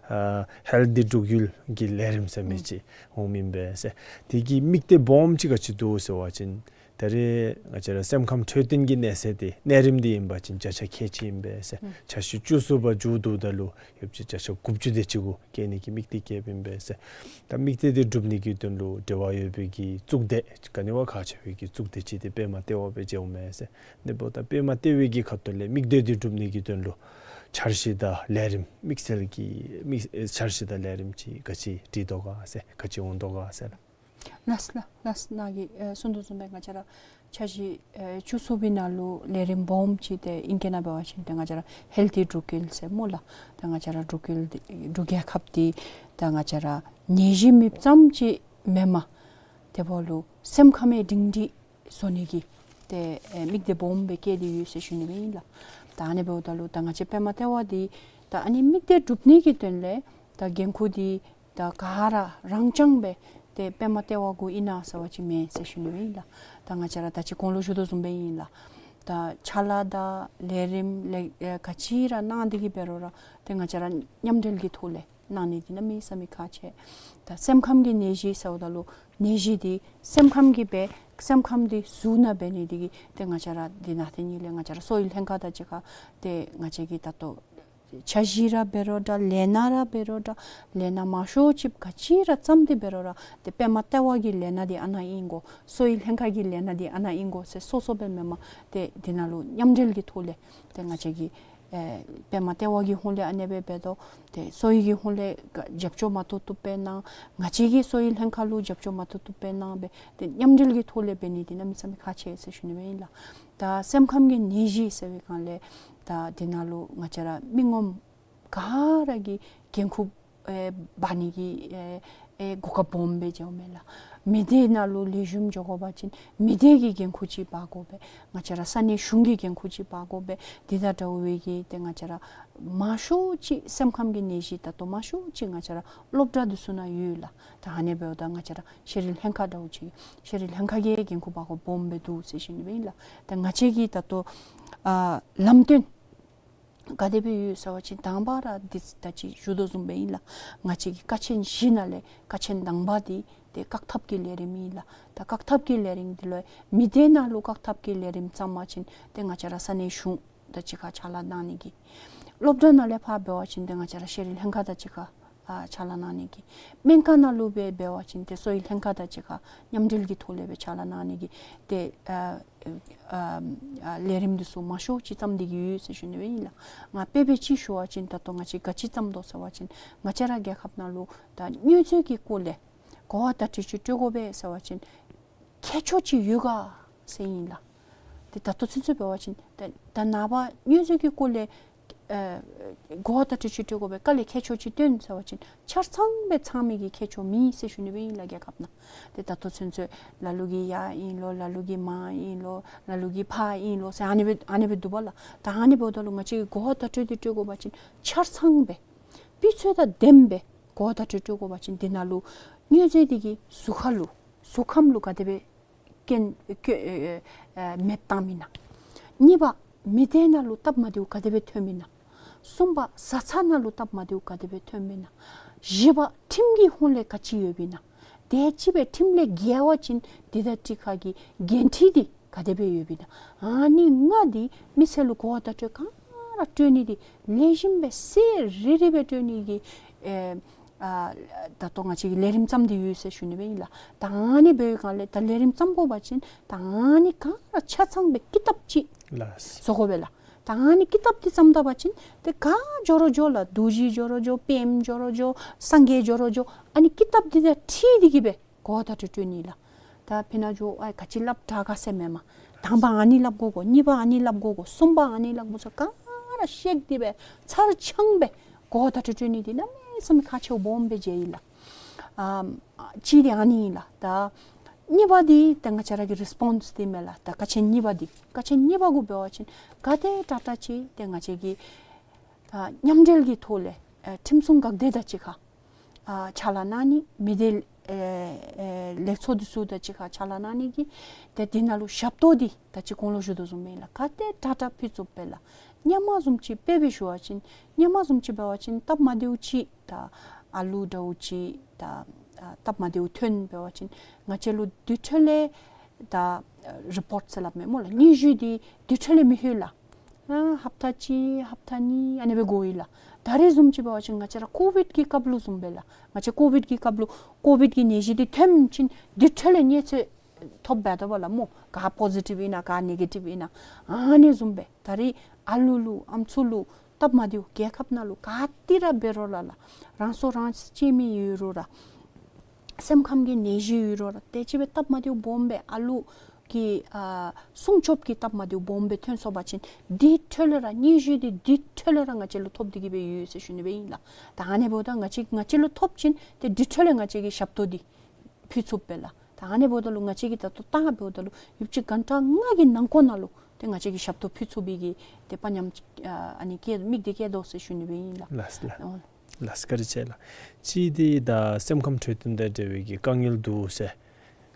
ཨ་ཧེལཐ་འབྲུག་ཡུལ་གྱི་ལས་རིམ་ཟེར་མི་ཅིག་འོང་མི་ཨིན་པས་ཟེར། དེ་གི་དམིགས་གཏད་སྦོམ་ཅིག་ག་ཅི་འདུག་ཟེར་བ་ཅིན་ད་རེས་ང་བཅས་ར་སེམས་ཁམས་འཕྲོད་བསྟེན་གྱི་གནས་ཚད་དེ་གནས་རིམ་འདི་ཨིན་པ་ཅིན་བརྒྱ་ཆ་ཁལ་གཅིག་ཨིན་པས་ཟེར། འཆར་གཞི་བཅུ་གསུམ་པ་མཇུག་བསྡུཝ་ད་ལུ་ཡོད་ཅིག་བརྒྱ་ཆ་དགུ་བཅུ་དེ་ཅིག་གུ་བསྐྱལ་ནི་གི་དམིགས་གཏད་བསྐྱེདཔ་ཨིན་པས་ཟེར། ད་དམིགས་གཏད་འདི་འགྲུབ་ནི་གི་དོན་ལུ་འབྲེལ་བ་ཡོད་པའི་གི་གཙུག་སྡེ་ག་ནི་བ་ཁག་ཆེ་བའི་གི་གཙུག་སྡེ་ཅིག་དེ་པདྨ་ལྟེ་བ་སྦེ་མཇལཝ་མས་ཟེར། དེ་འབདཝ་ད་པདྨ་ལྟེ་བའི་གི་ཁ་ཐུག་ལས་དམིགས་གཏད་འདི་འགྲུབ་ནི་གི་དོན་ལུ་འཆར་གཞི་དང་ལས་རིམ་དམིགས་བསལ་གྱི་དམིགས་འཆར་གཞི་དང་ལས་རིམ་ཅིག་ག་ཅི་སྒྲིག་དོ་ག་ཟེར་ག་ཅི་འོང་དོ་ག་ཟེར་ལགས། ལགས་ལགས་ལགས་ནཱ་གིས་ཨེ་གསུངས་དོ་བཟུམ་སྦེ་ང་བཅས་ར་འཆར་གཞི་ཨེ་བཅུ་གསུམ་པའི་ནང་ལུ་ལས་རིམ་སྦོམ་ཅིག་དེ་ཨིང་སྐད་ནང་འབད་བ་ཅིན་ཏེ་ང་བཅས་ར་ཧེལཐ་འབྲུག་ཡུལ་ཟེར་སྨོ་ལགས། ཏེ་ང་བཅས་ར་འབྲུག་ཡུལ་འདི་འབྲུག་རྒྱལ་ཁབ་འདི་ཏེ་ང་བཅས་ར་ནད་གཞི་མེདཔ་ཙམ་ཅིག་མེན་པར་དེ་འབདཝ་ལུ་སེམས་ཁམས་སྒྲིང་སྒྲིང་བཟོ་ནི་གི་ཏེ་ཨེ་དམིགས་གཏད་སྦོམ་སྦེ་བསྐྱེད་དེ་ཡོད་ཟེར་ཞུ་ནི་སྦེ་ཨིན་ལགས། ད་ཨ་ནི་འབདཝ་ད་ལུ་ད་ང་བཅས་པདྨ་ལྟེ་བ་འདི་ད་ཨ་ནི་དམིགས་གཏད་འགྲུབ་ནི་གི་དོན་ལས་ད་འགན་ཁུར་འདི་ད་ག་ར་རང་རྐྱང་སྦེ་ཏེ་པདྨ་ལྟེ་བ་གུ་ཨིན་ན་ཟེར་བ་ཅིན་མེན་ཟེར་ཞུ་ནི་སྦེ་ཨིན་ལགས། ད་ང་བཅས་ར་ད་ཅི་གོང་ལུ་ཞུ་དོ་བཟུམ་སྦེ་ཨིན་ལགས། ད་ཕྱག་ལཱ་དང་ལས་རིམ་ལས་ཨེ་ག་ཅི་ར་གནང་སྟེ་གི་འབད་རུང་ར་ཏེ་ང་བཅས་ར་མཉམ་འབྲེལ་གྱི་ཐོག་ལས་གནང་ནི་འདི་གནམ་མེད་ས་མེད་ཁག་ཆེ། ད་སེམས་ཁམས་ཀྱི་ནད་གཞི་ཟེརཝ་ད་ལུ་ནད་གཞི་འདི་སེམས་ཁམས་ཀྱིས་འབད་སེམས་ཁམས་འདི་ཟུར་ནང་འབད་ནི་འདི་གིས་ཏེ་ང་བཅས་ར་འདི་ནང་ཏེ་ནི་ལས་ང་བཅས་ར་གསོ་བའི་ལྷན་ཁག་དང་གཅིག་ཁར་ཏེ་ང་བཅས་ཀྱིས་ད་ལྟོ་འཆར་གཞི་ར་འབད་རུང་འདྲ་ལས་སྣ་ར་འབད་རུང་འདྲ་ལས་སྣ་མང་ཤོས་ཅིག་ག་ཅི་ར་བརྩམས་ཏེ་འབད་རུང་ར་ཏེ་པདྨ་ལྟེ་བ་གི་ལས་སྣ་འདི་ཨ་ནཱ་ཨིན་དགོ། གསོ་བའི་ལྷན་ཁག་གི་ལས་སྣ་འདི་ཨ་ནཱ་ཨིན་དགོ་ཟེར་སོ་སོ་སྦེ་མེན་པར་ཏེ་འདི་ནང་ལུ་མཉམ་འབྲེལ་གྱི་ཐོག་ལས་ཏེ་ང་བཅས་ཀྱིས་ཨེ་པདྨ་ལྟེ་བ་གི་ཧོངས་ལས་ཨ་ནེ་སྦེ་འབད་དོ། ཏེ་གསོ་བའི་གི་ཧོངས་ལས་རྒྱབ་སྐྱོར་མ་ཐུབ་ཐུབ་སྦེ་གནང་། ང་བཅས་ཀྱིས་གསོ་བའི་ལྷན་ཁག་ལུ་རྒྱབ་སྐྱོར་མ་ཐུབ་ཐུབ་སྦེ་གནང་སྦེ་ཏེ་མཉམ་འབྲེལ་གྱི་ཐོག་ལས་འབད་ནི་འདི་གནམ་མེད་ས་མེད་ཁག་ཆེ་ཟེར་ཞུ་ནི་སྦེ་ཨིན་ལགས། ད་སེམས་ཁམས་ཀྱི་ནད་གཞི་ཟེར་བའི་སྒང་ལས་ད་འདི་ནང་ལུ་ང་བཅས་ར་མི་ངོམ་ག་ར་གིས་འགན་ཁུར་ཨེ་འབག་ནི་གི་ཨེ་ཨེ་གོ་སྐབས་སྦོམ་སྦེ་མཇལཝ་མས་ལགས། མི་སྡེ་ནང་ལུ་ལེགས་ཤོམ་འགྱོ་དགོ་པ་ཅིན་མི་སྡེ་གི་འགན་ཁུར་ཅིག་འབག་དགོ་པས། ང་བཅས་ར་ས་གནས་གཞུང་གི་འགན་ཁུར་ཅིག་འབག་དགོ་པས། འདི་དང་འདྲཝ་སྦེ་གི་ཏེ་ང་བཅས་ར་མང་ཤོས་ཅིག་སེམས་ཁམས་ཀྱི་ནད་གཞི་ད་ལྟོ་མང་ཤོས་ཅིག་ང་བཅས་ར་སློབ་གྲྭ་འདི་ཚུ་ནང་ཡོད་ལགས། ད་ཨ་ནི་འབདཝ་ད་ང་བཅས་ར་ཤེས་རིག་ལྷན་ཁག་འདྲཝ་ཅིག་ཤེས་རིག་ལྷན་ཁག་གིས་འགན་ཁུར་འབག་དགོཔ་སྦོམ་སྦེ་འདུག་ཟེར་ཞུ་ནི་སྦེ་ཨིན་ལགས། ད་ང་བཅས་ཀྱིས་ད་ལྟོ་ཨ་ལམ་སྟོན་ ག་དེ་སྦེ་ཡོད་ཟེར་བ་ཅིན་དང་པ་ར་འདི་ད་ཅི་ཞུ་དོ་བཟུམ་སྦེ་ཨིན་ལགས། ང་བཅས་ཀྱི་ཀ་ཆེན་བཞི་ནང་ལས་ཀ་ཆེན་དང་པ་འདི་ཏེ་བཀག་ཐབས་ཀྱི་ལས་རིམ་ཨིན་ལགས། ད་བཀག་ཐབས་ཀྱི་ལས་རིམ་འདི་ལུ་མི་སྡེ་ནང་ལུ་བཀག་ཐབས་ཀྱི་ལས་རིམ་བརྩམ་པ་ཅིན་ཏེ་ང་བཅས་ར་ས་གནས་གཞུང་དང་གཅིག་ཁར་ཕྱག་ལཱ་གནང་ནི་གི། སློབ་གྲྭ་ནང་ལས་ཕར་འབད་བ་ཅིན་ཏེ་ང་བཅས་ར་ཤེས་རིག་ལྷན་ཁག་དང་གཅིག་ཁར་ཨ་ཕྱག་ལཱ་གནང་ནི་གི། སྨན་ཁང་ནང་ལུ་སྦེ་འབད་བ་ཅིན་ཏེ་གསོ་བའི་ལྷན་ཁག་དང་གཅིག་ཁར་མཉམ་འབྲེལ་གྱི་ཐོག་ལས་སྦེ་ཕྱག་ལཱ་གནང་ནི་གི། ཏེ་ཨ་ཨ་ཨ་ལས་རིམ་འདི་ཚུ་མང་ཤོས་ཅིག་བརྩམས་ཏེ་གི་ཡོད་ཟེར་ཞུ་ནི་སྦེ་ཨིན་ལགས། ང་དཔེ་སྦེ་ཅིག་ཞུ་བ་ཅིན་ད་ལྟོ་ང་བཅས་ག་ཅི་བརྩམས་དོ་ཟེར་བ་ཅིན་ང་བཅས་ར་རྒྱལ་ཁབ་ནང་ལུ་ད་མྱོས་རྫས་ཀྱི་སྐོར་ལས་གོ་བ་བརྡ་སྤྲོད་ཅིག་སྤྲོད་དགོ་པས་ཟེར་བ་ཅིན་ཁྱད་ཆོས་ཅིག་ཡོད་ག་ཟེར་ཨིན་ལགས། ཏེ་ད་ལྟོ་ཚུན་ཚོད་འབད་བ་ཅིན་ད་ད་ནངས་པ་མྱོས་རྫས་ཀྱི་སྐོར་ལས་ཨ་གོ་བ་བརྡ་སྤྲོད་ཅིག་སྤྲོད་དགོ་པས། ག་ལས་ཁྱད་ཆོས་ཅིག་སྟོན་ཟེར་བ་ཅིན་ཆ་ཚང་སྦེ་ཚང་མི་གི་ཁྱད་ཆོས་མེད་ཟེར་ཞུ་ནི་སྦེ་ཨིན་ལགས་རྒྱལ་ཁབ་ནང་། ཏེ་ད་ལྟོ་ཚུན་ཚོད་ལ་ལུ་གིས་ཡར་ཨིན་ལོ་ལ་ལུ་གིས་མར་ཨིན་ལོ་ལ་ལུ་གིས་ཕར་ཨིན་ལོ་ཟེར་ཨ་ནི་སྦེ་ཨ་ནི་སྦེ་འདུག་པ་ལགས། ད་ཨ་ནི་འབདཝ་ད་ལུ་ང་བཅས་ཀྱིས་གོ་བ་བརྡ་སྤྲོད་འདི་སྤྲོད་དགོ་པ་ཅིན་ཆ་ཚང་སྦེ་སྤུས་ཚད་དང་ལྡནམ་སྦེ་གོ་བ་བརྡ་སྤྲོད་སྤྲོད་དགོ་པ་ཅིན་འདི་ནང་ལུ་མྱོས་རྫས་འདི་གིས་གཟུགས་ཁ་ལུ་གཟུགས་ཁམས་ལུ་ག་དེ་སྦེ་སྐྱོན་སྐྱོན་ཨེ་ཨེ་ཨེ་མེདཔ་བཏངམ་ཨིན་ན། གཉིས་པ་མི་སྡེ་ནང་ལུ་སྟབས་མ་བདེཝ་ག་དེ་སྦེ་ཐོནམ་ཨིན་ན། གསུམ་པ་བཟའ་ཚང་ནང་ལུ་སྟབས་མ་བདེཝ་ག་དེ་སྦེ་ཐོནམ་ཨིན་ན། བཞི་པ་ཁྲིམས་ཀྱི་ཧོང་ལས་ག་ཅི་ཡོདཔ་ཨིན་ན། དེ་ཅིག་སྦེ་ཁྲིམས་ལས་འགལ་བ་ཅིན་འདི་དང་འདི་ཁར་གྱི་འགན་འཁྲི་འདི་ག་དེ་སྦེ་ཡོདཔ་ཨིན་ན། ཨ་ནི་ལྔ་འདི་མི་སེར་ལུ་གོ་བ་བརྡ་སྤྲོད་ག་ར་སྤྲོད་ནི་འདི་ལེགས་ཤོམ་སྦེ་གསལ་རི་རི་སྦེ་སྤྲོད་ནི་གི་ཨེ་ཨ་ད་ལྟོ་ང་བཅས་ཀྱིས་ལས་རིམ་བརྩམས་ཏེ་ཡོད་ཟེར་ཞུ་ནི་སྦེ་ཨིན་ལགས། ད་ཨ་ནི་འབདཝ་ལས་ད་ལས་རིམ་བརྩམ་དགོ་པ་ཅིན་ད་ཨ་ནི་ག་ར་ཆ་ཚང་སྦེ་ཀི་དེབ་ཅིག་ལགས། བཟོ་དགོ་པས་ལགས། ད་ཨ་ནི་ཀི་དེབ་འདི་བརྩམ་ད་པ་ཅིན་ཏེ་ག་འགྱོ་རུང་འགྱོ་ལགས། རྡོ་རྗེ་འགྱོ་རུང་འགྱོ་པདྨ་འགྱོ་རུང་འགྱོ་སངས་རྒྱས་འགྱོ་རུང་འགྱོ་ཨ་ནི་ཀི་དེབ་འདི་དང་འཁྲིལ་ཏེ་གི་སྦེ་གོ་བ་བརྡ་སྤྲོད་སྤྲོད་ནི་ལགས། ད་ཕི་ན་འགྱོ་ཨ་ག་ཅི་སླབ་དྲག་ག་ཟེར་མེན་མས། དང་པ་ཨ་ནི་སླབ་དགོ་གོ། གཉིས་པ་ཨ་ནི་སླབ་དགོ་གོ། གསུམ་པ་ཨ་ནི་སླབ་དགོ་ཟེར་ག་ར་བཤད་དེ་སྦེ་ཚར་ཚང་སྦེ་གོ་བ་བརྡ་སྤྲོད་སྤྲོད་ནི་འདི་གནམ་མེད་ས་མེད་ཁག་ཆེཝ་སྦོམ་སྦེ་མཇལ་ཡི་ལགས། ཨམ་གཅིག་འདི་ཨ་ནི་ཨིན་ལགས། ད་གཉིས་པ་འདི་ཏེ་ང་བཅས་ར་གི་རི་སི་པོནསི་འདི་མས་ལགས། ད་ཀ་ཆེན་གཉིས་པ་འདི་ཀ་ཆེན་གཉིས་པ་གུ་འབད་བ་ཅིན་ག་དེ་དྲག་དྲག་ཅིག་ཏེ་ང་བཅས་ཀྱིས་ད་མཉམ་འབྲེལ་གྱི་ཐོག་ལས་ཨ་ཁྲིམས་སྲུང་འགག་སྡེ་དང་གཅིག་ཁར་ཨ་ཕྱག་ལཱ་གནང་ནི། མི་སྡེ་ཨེ་ཨེ་ལས་ཚོགས་འདི་ཚུ་དང་གཅིག་ཁར་ཕྱག་ལཱ་གནང་ནི་གི་ཏེ་འདི་ནང་ལུ་ཞབས་ཏོག་འདི་ད་ཅི་གོང་ལུ་ཞུ་དོ་བཟུམ་སྦེ་ལགས། ག་དེ་དྲག་དྲག་ཕུལ་ཚུགས་པས་ལགས། སྔོན་མ་བཟུམ་ཅིག་དཔེ་སྦེ་ཞུ་བ་ཅིན་སྔོན་མ་བཟུམ་ཅིག་འབད་བ་ཅིན་སྟབས་མ་བདེཝ་ཅིག་ད་ཨ་ལུ་འདྲཝ་ཅིག་ད་ཨ་སྟབས་མ་བདེཝ་ཐོན་འབད་བ་ཅིན་ང་བཅས་ལུ་དེ་འཕྲོ་ལས་ད་ཨ་རི་པོརཊ་ཟེར་སླབ་མས་སྨོ་ལགས། སྙན་ཞུ་འདི་དེ་འཕྲོ་ལས་མི་ལྷོད་ལགས། ཨ་ཧབ་ཏ་གཅིག་ཧབ་ཏ་གཉིས་ཨ་ནི་སྦེ་འགོར་ཡི་ལགས། ད་རེས་བཟུམ་ཅིག་འབད་བ་ཅིན་ང་བཅས་ར་ཀོ་བིཌ་ཀྱི་སྐབས་ལུ་བཟུམ་སྦེ་ལགས། ང་བཅས་ཀོ་བིཌ་ཀྱི་སྐབས་ལུ་ཀོ་བིཌ་ཀྱི་ནད་གཞི་འདི་ཐོན་ཅིན་དེ་འཕྲོ་ལས་གནས་ཚུལ་ཐོབ་འབད་དོ་བ་ལགས་སྨོ། ག་པོ་ཟི་ཊིབ་ཨིན་ན་ག་ནེ་གེ་ཊིབ་ཨིན་ན། ཨ་ནི་བཟུམ་སྦེ་ད་རེས་ཨ་ལུ་ལུ་ཨམ་སྲུ་ལུ་སྟབས་མ་བདེཝ་རྒྱལ་ཁབ་ནང་ལུ་ག་ཏེ་ར་འབད་རུང་ར་ལགས། རང་སྲོག་རང་གཅོད་མི་ཡོད་རུང་ར་སེམས་ཁམས་ཀྱི་ནད་གཞི་ཡོད་རུང་ར་དེ་ཅིག་སྦེ་སྟབས་མ་བདེཝ་སྦོམ་སྦེ་ཨ་ལུ་གི་ཨ་སྲུང་སྐྱོབ་ཀྱི་སྟབས་མ་བདེཝ་སྦོམ་སྦེ་ཐོན་སོང་པ་ཅིན་དེ་འཕྲོ་ལས་ར་སྙན་ཞུ་འདི་དེ་འཕྲོ་ལས་ར་ང་བཅས་ལུ་ཐོབ་སྟེ་གི་སྦེ་ཡོད་ཟེར་ཞུ་ནི་སྦེ་ཨིན་ལགས། ད་ཨ་ནི་འབདཝ་ད་ང་བཅས་ང་བཅས་ལུ་ཐོབ་ཅིན་ཏེ་དེ་འཕྲོ་ལས་ང་བཅས་ཀྱིས་ཞབས་ཏོག་འདི་ཕུལ་ཚུགས་པས་ལགས། ད་ཨ་ནི་འབདཝ་ད་ལུ་ང་བཅས་ཀྱིས་ད་ལྟོ་ད་འབདཝ་ད་ལུ་ཡུདཔ་ཅིག་གྷན་ཊ་ལྔ་གི་ནང་འཁོད་ནང་ལུ་ཏེ་ང་བཅས་ཀྱིས་ཞབས་ཏོག་ཕུལ་ཚུགས་པའི་གི་ཏེ་དཔའ་ཉམས་ཨ་ཨ་ནི་བསྐྱེད་དམིགས་འདི་བསྐྱེད་དོ་ཟེར་ཞུ་ནི་སྦེ་ཨིན་ལགས། ལགས་ལགས། ཨོ་ལགས་བཀའ་དྲིན་ཆེ་ལགས། གཅིག་འདི་ད་སེམས་ཁམས་འཕྲོད་བསྟེན་དང་འབྲེལ་བའི་གི་དཀའ་ངལ་འདུག་ཟེར།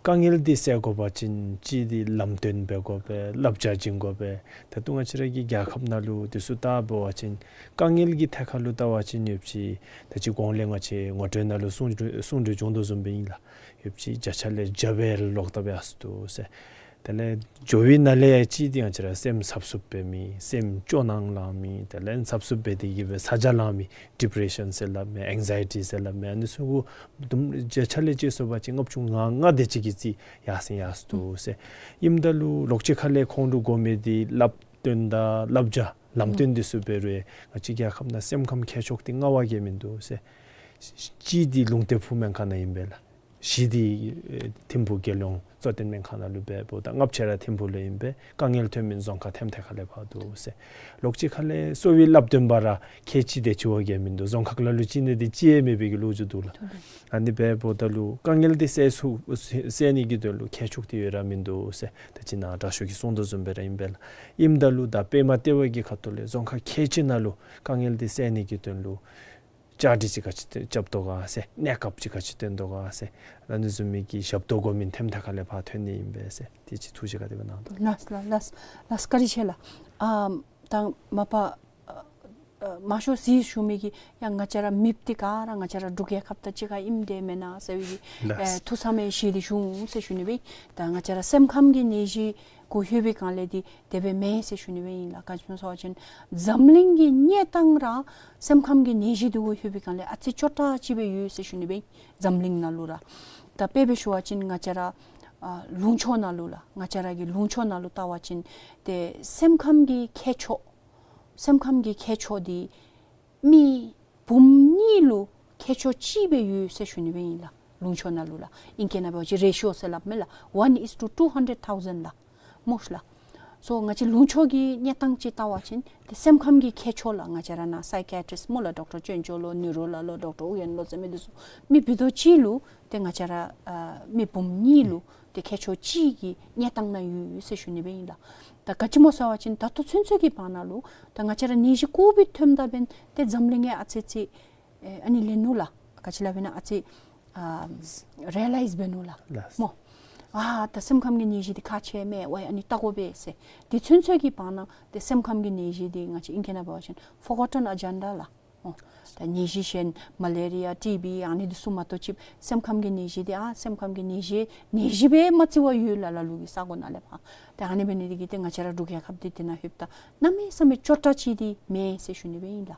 དཀའ་ངལ་འདི་སེལ་དགོ་པ་ཅིན་གཅིག་འདི་ལམ་སྟོན་འབད་དགོ་པས། བསླབ་བྱ་བྱིན་དགོ་པས། ད་ལྟོ་ང་བཅས་ར་གི་རྒྱལ་ཁབ་ནང་ལུ་འདི་ཚུ་ད་འབད་བ་ཅིན་དཀའ་ངལ་གྱི་ཐད་ཁར་ལུ་བལྟ་བ་ཅིན་ཡོདཔ་ཅིག་ད་ཅི་གོང་ལས་ང་བཅས་ངོ་སྤྲོད་ནང་ལུ་གསུང་གསུང་གྲོས་བྱུང་དོ་བཟུམ་སྦེ་ཨིན་ལགས། ཡོདཔ་ཅིག་བརྒྱ་ཆ་ལས་བརྒྱ་སྦེ་ལོག་ལྟབ་ཡར་སོ་འདུག་ཟེར། དེ་ལས་འགྱོ་བའི་ནང་ལས་ཡང་གཅིག་འདི་ང་བཅས་ར་སེམས་འཚབ་འཚུབ་འབད་མི་སེམས་སྐྱོ་སྣང་ལང་མི་དེ་ལས་འཚབ་འཚུབ་འབད་དེ་གི་སྦེ་ཚ་གྱང་ལང་མི་ཌི་པི་རེ་ཤཱན་ཟེར་སླབ་མི་ཨེང་ཛའི་ཊི་ཟེར་སླབ་མི་ཨ་ནི་ཚུ་གུ་དུམ་བརྒྱ་ཆ་ལས་བཅད་སོང་པ་ཅིན་ལྔ་བཅུ་ང་ལྔ་དེ་ཅིག་གི་རྩིས་ཡར་སེང་ཡར་སོ་འདུག་ཟེར། ཨིནམ་ད་ལུ་ལོགས་ཅིག་ཁ་ལས་ཁོང་ལུ་དགོ་མི་འདི་བསླབ་སྟོན་དང་བསླབ་བྱ་ལམ་སྟོན་འདི་ཚུ་འབད་རུང་ང་བཅས་རྒྱལ་ཁབ་ནང་སེམས་ཁམས་ཁྱད་ཆོས་འདི་མངའ་བ་གིས་མིན་འདུག་ཟེར། གཅིག་འདི་ལུང་བསྟན་ཕུག་སྨན་ཁང་ནང་ཨིན་པས་ལགས། བཞི་འདི་ཨེ་ཐིམ་ཕུག་རྒྱལ་ཡོངས་གཙོ་བསྟེན་སྨན་ཁང་ནང་ལུ་འབདཝ་ད་ལྔ་བཅུ་ར་ཐིམ་ཕུག་ལུ་ཨིན་པས། དཀའ་ངལ་ཐོན་མི་རྫོང་ཁག་ཐེམ་ཐེ་ཁ་ལས་ཕར་འདུག་ཟེར། ལོགས་ཅིག་ཁ་ལས་གསོ་བའི་བསླབ་སྟོན་པ་ར་ཁལ་གཅིག་དེ་ཅིག་བ་གིས་མིན་འདུག། རྫོང་ཁག་ལ་ལུ་གཅིག་ནི་དེ་ཅིག་ཡང་མེད་པའི་གི་ལོ་རྒྱུས་འདུག་ལགས། ཨ་ནི་འབདཝ་ད་ལུ་དཀའ་ངལ་འདི་སེལ་ཚུགས་སེལ་ནི་གི་དོན་ལུ་ཁྱད་ཆོས་འདི་ཡོད་ར་མིན་འདུག་ཟེར། ད་ཅི་ནཱ་དྲག་ཤོས་ཀྱིས་གསུང་དོ་བཟུམ་སྦེ་ར་ཨིན་པས་ལགས། ཨིནམ་ད་ལུ་ད་པདྨ་ལྟེ་བ་གི་ཁ་ཐུག་ལས་རྫོང་ཁག་ཁལ་གཅིག་ནང་ལུ་དཀའ་ངལ་འདི་སེལ་ནི་གི་དོན་ལུ་བཅའ་སྒྲིག་ཅིག་ག་ཅི་རྐྱབ་དོ་ག་ཟེར། གནས་སྐབས་ཅིག་ག་ཅི་སྟོན་དོ་ག་ཟེར། ཨ་ནི་བཟུམ་མའི་གི་ཞབས་ཏོག་དགོ་མི་ཐེམ་ཐེ་ཁ་ལས་ཕར་ཐོན་ནི་ཨིན་པས་ཟེར། དེ་ཅིག་ཐུགས་བཞེད་ག་དེ་སྦེ་གནང་དོ། ལགས་ལགས་ལགས་ལགས། བཀའ་དྲིན་ཆེ་ལགས། ཨམ་ད་མ་པ་ཨ་ ཨ་མང་ཤོས་ཅིག་ཞུ་མི་གིས་ཡང་ང་བཅས་ར་མེདཔ་འདི་ག་ར་ང་བཅས་ར་འབྲུག་རྒྱལ་ཁབ་དང་གཅིག་ཁར་ཨིནམ་འདྲས་མེན་ན་ཟེར་བའི་གི་ལགས། ཨེ་ཐུགས་བསམ་བཞེས་ཏེ་ཞུ་འོང་ཟེར་ཞུ་ནི་སྦེ། ད་ང་བཅས་ར་སེམས་ཁམས་ཀྱི་ནད་གཞི་གུ་ལྷོད་པའི་སྒང་ལས་འདི་དེ་སྦེ་མེན་ཟེར་ཞུ་ནི་སྦེ་ཨིན་ལགས། ག་ཅི་སྨོ་ཟེར་བ་ཅིན་འཛམ་གླིང་གི་གནས་སྟངས་ར་སེམས་ཁམས་ཀྱི་ནད་གཞི་འདི་གུ་ལྷོད་པའི་སྒང་ལས་ཨ་ཙི་སྐྱོ་དྲགས་ཅིག་སྦེ་ཡོད་ཟེར་ཞུ་ནི་སྦེ། འཛམ་གླིང་ནང་ལུ་ར། ད་དཔེ་སྦེ་ཞུ་བ་ཅིན་ང་བཅས་ར་ཨ་ལུང་ཕྱོགས་ནང་ལུ་ལགས། ང་བཅས་ར་གི་ལུང་ཕྱོགས་ནང་ལུ་བལྟ་བ་ཅིན་ཏེ་སེམས་ཁམས་ཀྱི་ཁྱད་ཆོས་སེམས་ཁམས་ཀྱི་ཁྱད་ཆོས་འདི་མི་འབུམ་གཉིས་ལུ་ཁྱད་ཆོས་གཅིག་སྦེ་ཡོད་ཟེར་ཞུ་ནི་སྦེ་ཨིན་ལགས། ལུང་ཕྱོགས་ནང་ལུ་ལགས། ཨིང་སྐད་ནང་འབད་བ་ཅིན་རེ་ཤི་ཡོ་ཟེར་སླབ་མས་ལགས། One is to two hundred thousand ལགས། སྨོ་ལགས། སོ་ང་བཅས་ལུང་ཕྱོགས་ཀྱི་གནས་སྟངས་ཅིག་བལྟ་བ་ཅིན་ཏེ་སེམས་ཁམས་ཀྱི་ཁྱད་ཆོས་ལགས། ང་བཅས་ར་ནཱ་སའི་ཀི་ཡ་ཊིསཊ་སྨོ་ལགས། ཌོག་ཊར་ཅོན་ཅོ་ལོ་ནིའུ་རོ་ལགས་ལོ་ཌོག་ཊར་ཨུ་ཡན་ལོ་ཟེར་མི་འདི་ཚུ་མི་བུ་དོ་གཅིག་ལུ་ཏེ་ང་བཅས་ར་ཨ་མི་འབུམ་གཉིས་ལུ་ཏེ་ཁྱད་ཆོས་གཅིག་གི་གནས་སྟངས་ནང་ཡོད་ཟེར་ཞུ་ནི་སྦེ་ཨིན་ལགས། ད་ག་ཅི་སྨོ་ཟེར་བ་ཅིན་ད་ལྟོ་ཚུན་ཚོད་ཀྱི་བར་ན་ལུ་ད་ང་བཅས་ར་ནད་གཞི་ཀོ་བིཌ་ཐོནམ་ད་འབདན་ཏེ་འཛམ་གླིང་ཡང་ཨ་ཙི་ཙི་ཨེ་ཨ་ནི་ལེན་ནུག་ལགས། ག་ཅི་སླབ་ཨིན་ན་ཨ་ཙི་ཨ་རི་ཡ་ལའིཛ་འབད་ནུག་ལགས། ལགས། སྨོ། ཨ་ད་སེམས་ཁམས་ཀྱི་ནད་གཞི་འདི་ཁག་ཆེ་མས། ཝའི་ཨ་ནི་བལྟ་དགོ་པས་ཟེར། དེ་ཚུན་ཚོད་ཀྱི་བར་ན་ཏེ་སེམས་ཁམས་ཀྱི་ནད་གཞི་འདི་ང་བཅས་ཨིང་སྐད་ནང་འབད་བ་ཅིན་ཕོར་གོ་ཊོན་ཨེ་ཇེན་ཌ་ལགས། ཨོ། ད་ནད་གཞི་གཞན་མ་ལེ་རི་ཡ་ཊི་བི་ཨ་ནི་འདི་ཚུ་མ་གཏོགས་ཅིག་སེམས་ཁམས་ཀྱི་ནད་གཞི་འདི་ཨ་སེམས་ཁམས་ཀྱི་ནད་གཞི་ནད་གཞི་སྦེ་མ་བརྩི་བར་ཡོད་ལགས། ལ་ལུ་གི་ས་གོ་ནང་ལས་ཕར། ཏེ་ཨ་ནི་འབད་ནི་འདི་གིས་ཏེ་ང་བཅས་ར་འབྲུག་རྒྱལ་ཁབ་འདི་འདི་ནང་ལྷོདཔ་ད་གནམ་མེད་ས་མེད་སྐྱོ་དྲགས་ཅིག་འདི་མེན་ཟེར་ཞུ་ནི་སྦེ་ཨིན་ལགས།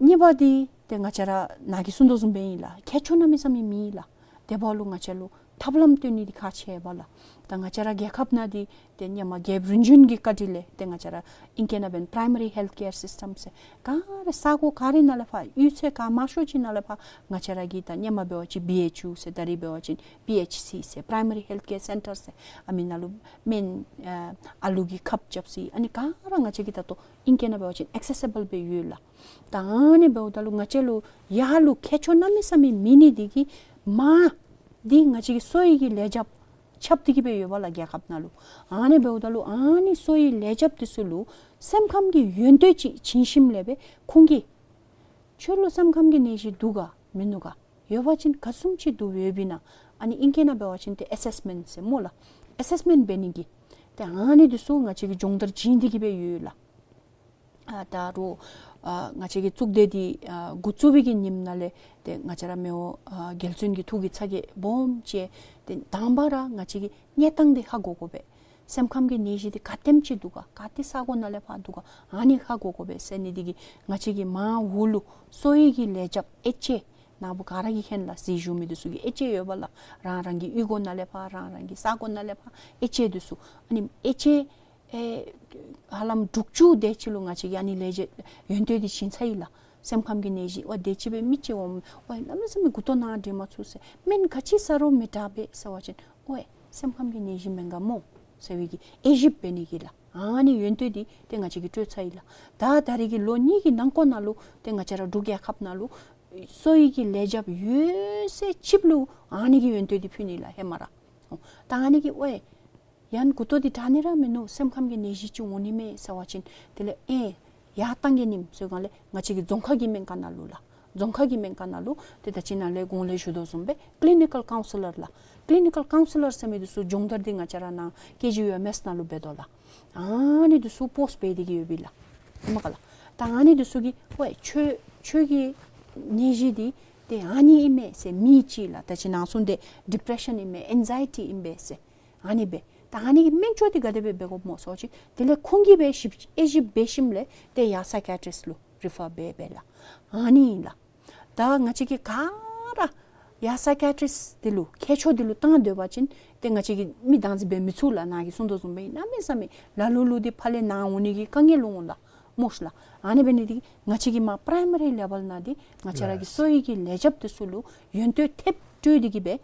གཉིས་པ་འདི་ཏེ་ང་བཅས་ར་ནཱ་གིས་གསུང་དོ་བཟུམ་སྦེ་ཨིན་ལགས། ཁྱད་ཆོས་གནམ་མེད་ས་མེད་མེད་ལགས། དེ་འབདཝ་ལུ་ང་བཅས་ལུ་ཐབས་ལམ་སྟོན་ནི་འདི་ཁག་ཆེ་བས་ལགས། ད་ང་བཅས་ར་རྒྱལ་ཁབ་ནང་འདི་ཏེ་ཧེ་མ་རྒྱལཔོ་རིམ་བྱོན་གྱི་བཀའ་དྲིན་ལས་ཏེ་ང་བཅས་ར་ཨིང་སྐད་ནང་འབདན་པ་རའི་མ་རི་ཧེལཐ་ཀེར་སིསི་ཊམ་ཟེར་ག་ར་ས་གོ་ག་ར་ནང་ལས་ཕར་གཡུས་ཚན་ག་མང་ཤོས་ཅིག་ནང་ལས་ཕར་ང་བཅས་ར་གི་ད་ཧེ་མ་འབད་བ་ཅིན་བི་ཨེཆ་ཡུ་ཟེར་ད་རིས་འབད་བ་ཅིན་པི་ཨེཆ་སི་ཟེར་པ་རའི་མ་རི་ཧེལཐ་ཀེར་སེན་ཊར་ཟེར་ཨ་མི་ནང་ལུ་སྨན་ཨ་ཨ་ལུ་གི་ཁབ་རྐྱབ་ས་ཨ་ནི་ག་ར་ང་བཅས་ཀྱི་ད་ལྟོ་ཨིང་སྐད་ནང་འབད་བ་ཅིན་ཨེག་སེ་སི་བཱལ་སྦེ་ཡོད་ལགས། ད་ཨ་ནི་འབདཝ་ད་ལུ་ང་བཅས་ལུ་ཡར་ལུ་ཁྱད་ཆོས་གནམ་མེད་ས་མེད་མེད་ནི་འདི་གིས་མར་འདི་ང་བཅས་ཀྱི་གསོ་བའི་གི་ལས་བྱེདཔ་ཁྱབ་སྟེ་གི་སྦེ་ཡོད་པས་ལགས་རྒྱལ་ཁབ་ནང་ལུ། ཨ་ནི་འབདཝ་ད་ལུ་ཨ་ནི་གསོ་བའི་ལས་བྱེདཔ་འདི་ཚུ་ལུ་སེམས་ཁམས་ཀྱི་ཡོན་ཏན་ཅིག་བྱིན་ཞིནམ་ལས་སྦེ་ཁོང་གིས་ཁྱོད་ལུ་སེམས་ཁམས་ཀྱི་ནད་གཞི་འདུག་ག་མིན་ནུག་ག། ཡོད་པ་ཅིན་ག་བཟུམ་ཅིག་འདུག་ཡོདཔ་ཨིན་ན། ཨ་ནི་ཨིང་སྐད་ནང་འབད་བ་ཅིན་ཏེ་ཨེ་སེསི་མེནཊ་ཟེར་སྨོ་ལགས། ཨེ་སེསི་མེནཊ་འབད་ནི་གི་ཏེ་ཨ་ནི་འདི་ཚུ་ང་བཅས་ཀྱིས་སྦྱོང་བརྡར་བྱིན་ཏེ་གི་སྦེ་ཡོད་ལགས། ཨ་ད་རུང་ཨ་ང་བཅས་ཀྱི་གཙུག་སྡེ་འདི་ཨ་འགོ་བཙུགས་པའི་གི་ཉིནམ་ནང་ལས་ཏེ་ང་བཅས་ར་མི་དབང་ཨ་རྒྱལ་བཙུན་གྱི་ཐུགས་ཀྱི་ཚ་གྱང་སྦོམ་ཅིག་ཏེ་དང་པ་ར་ང་བཅས་ཀྱི་གནས་སྟངས་འདི་ཧ་གོ་དགོ་པས། སེམས་ཁམས་ཀྱི་ནད་གཞི་འདི་ག་དེམ་ཅིག་འདུག་ག། ག་ཏེ་ས་གོ་ནང་ལས་ཕར་འདུག་ག། ཨ་ནི་ཧ་གོ་དགོ་པས་ཟེར་ནི་འདི་གིས་ང་བཅས་ཀྱི་མར་འོག་ལུ་གསོ་བའི་གི་ལས་བྱེདཔ་ཨེ་ཅེ་ནཱ་བུ་ག་ར་གིས་མཁྱེན་ལགས། གཟིགས་བཞུགས་མི་འདི་ཚུ་གི་ཨེ་ཅེ་ཡོད་པས་ལགས། རང་རང་གི་གཡུས་སྒོ་ནང་ལས་ཕར་རང་རང་གི་ས་གོ་ནང་ལས་ཕར་ཨེ་ཅེ་འདི་ཚུ། ཨ་ནི་ཨེ་ཅེ་ཨེ་ཧ་ལམ་དྲུག་ཅུ་དེ་ཅིག་ལུ་ང་བཅས་ཀྱིས་ཨ་ནི་ལས་བྱེད་ཡོན་ཏན་འདི་བྱིན་ཚར་ཡི་ལགས། སེམས་ཁམས་ཀྱི་ནད་གཞི་ཝའི་དེ་ཅིག་སྦེ་མི་ཅིག་འོང་ཝའི་གནམ་མེད་ས་མེད་མགུ་ཏོ་ནཱ་འདྲེན་མ་ཚུགས་ཟེར། སྨན་ག་ཅི་ཟ་རུང་མི་དྲག་པས་ཟེར་བ་ཅིན་ཝའི་སེམས་ཁམས་ཀྱི་ནད་གཞི་མེན་ག་སྨོ་ཟེར་བའི་གི་དབྱེ་ཞིབ་འབད་ནི་གི་ལགས། ཨ་ནི་ཡོན་ཏན་འདི་ཏེ་ང་བཅས་ཀྱིས་སྤྲོད་ཚར་ཡི་ལགས། ད་ད་རིས་ཀྱི་ལོ་གཉིས་ཀྱི་ནང་འཁོད་ནང་ལུ་ཏེ་ང་བཅས་ར་འབྲུག་རྒྱལ་ཁབ་ནང་ལུ་གསོ་བའི་གི་ལས་བྱེདཔ་ཡོད་ཚད་ཅིག་ལུ་ཨ་ནི་གི་ཡོན་ཏན་འདི་ཕུལ་ནི་ལགས་ཧེ་མ་ར། ད་ཨ་ནི་གིས་ཝའི་ཡང་མགུ་ཏོ་འདི་དྲག་ནི་ར་མིན་ནུག། སེམས་ཁམས་ཀྱི་ནད་གཞི་ཅིག་འོང་ནི་མས་ཟེར་བ་ཅིན་དེ་ལས་ཨེ་ཡར་བཏང་གེ་ནིམ་ཟེར་སྒང་ལས་ང་བཅས་ཀྱི་རྫོང་ཁ་གི་སྨན་ཁང་ནང་ལུ་ལགས། རྫོང་ཁ་གི་སྨན་ཁང་ནང་ལུ་ཏེ་ད་ཅི་ནཱ་ལས་གོང་ལས་ཞུ་དོ་བཟུམ་སྦེ་ཀི་ལི་ནི་ཀཱལ་ཀའུན་སི་ལར་ལགས། ཀི་ལི་ནི་ཀཱལ་ཀའུན་སི་ལར་ཟེར་མི་འདི་ཚུ་སྦྱོང་བརྡར་འདི་ང་བཅས་ར་ནཱ་ཀེ་ཇི་ཡུ་ཨེམ་ཨེསི་ནང་ལུ་འབད་དོ་ལགས། ཨ་ནི་འདི་ཚུ་པོསཊ་འབད་དེ་གི་ཡོད་པས་ལགས། ཧེ་མ་ག་ལགས། ད་ཨ་ནི་འདི་ཚུ་གིས་ཝའི་ཁྱོད་ཁྱོད་ཀྱི་ནད་གཞི་འདི་ཏེ་ཨ་ནི་ཨིན་མས་ཟེར་མི་ཅིག་ལགས། ད་ཅི་ནཱ་གསུངས་ཏེ་ཌི་པི་རེ་ཤཱན་ཨིན་མས་ཨེང་ཛའི་ཊི་ཨིན་པས་ཟེར། ཨ་ནི་སྦེ། ད་ཨ་ནི་གི་སྨན་བཅོས་འདི་ག་དེ་སྦེ་འབད་དགོཔ་སྨོ་ཟེར་བ་ཅིན་དེ་ལས་ཁོང་གིས་སྦེ་ཞིབ་དབྱེ་ཞིབ་འབད་ཞིནམ་ལས་ཏེ་ཡར་སའི་ཀི་ཡ་ཊིསཊ་ལུ་རི་ཕར་འབད་འབད་ལགས། ཨ་ནི་ཨིན་ལགས། ད་ང་བཅས་ཀྱིས་ག་ར་ཡར་སའི་ཀི་ཡ་ཊིསཊ་འདི་ལུ་ཁྱད་ཆོས་འདི་ལུ་བཏང་སྡོད་པ་ཅིན་ཏེ་ང་བཅས་ཀྱིས་མི་བདག་འཛིན་འབད་མི་ཚུགས་ལགས། ནཱ་གིས་གསུངས་དོ་བཟུམ་སྦེ་གནམ་མེད་ས་མེད་ལ་ལུ་ལུ་འདི་ཕར་ལས་ནཱ་འོང་ནི་གི་དཀའ་ངལ་འོང་ལགས། སྨོ་ཤི་ལགས། ཨ་ནི་འབད་ནི་འདི་ང་བཅས་ཀྱིས་མར་པ་རའི་མ་རི་ལེ་བཱལ་ནང་འདི་ང་བཅས་ར་གི་གསོ་བའི་གི་ལས་བྱེདཔ་འདི་ཚུ་ལུ་ཡོན་ཏན་ཐེབས་སྤྲོད་དེ་གི་སྦེ་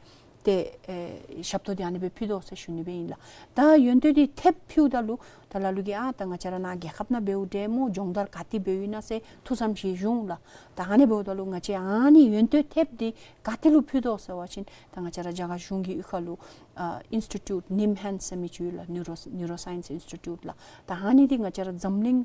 ཏེ་ཨེ་ཞབས་ཏོག་འདི་ཨ་ནི་སྦེ་ཕུལ་དོ་ཟེར་ཞུ་ནི་སྦེ་ཨིན་ལགས། ད་ཡོན་ཏན་འདི་ཐེབས་ཕུལཝ་ད་ལུ་ད་ལ་ལུ་གིས་ཨ་ད་ང་བཅས་ར་ནཱ་རྒྱལ་ཁབ་ནང་འབདཝ་འདྲས་སྨོ། སྦྱོང་བརྡར་ག་ཏེ་འབདཝ་ཨིན་ན་ཟེར་ཐུགས་བསམ་བཞེས་བཞུགས་ལགས། ད་ཨ་ནི་འབདཝ་ད་ལུ་ང་བཅས་ཨ་ནི་ཡོན་ཏན་ཐེབས་འདི་ག་ཏེ་ལུ་ཕུལ་དོ་ཟེར་བ་ཅིན་ད་ང་བཅས་ར་རྒྱ་གར་གཞུང་གི་གཡུས་ཁ་ལུ་ཨ་ཨིནསི་ཊི་ཊིའུཊ་ནིམ་ཧེནཌསི་ཟེར་མི་ཅིག་ཡོད་ལགས། ནིའུ་རོ་ནིའུ་རོ་སའིནསི་ཨིནསི་ཊི་ཊིའུཊ་ལགས། ད་ཨ་ནི་འདི་ང་བཅས་ར་འཛམ་གླིང་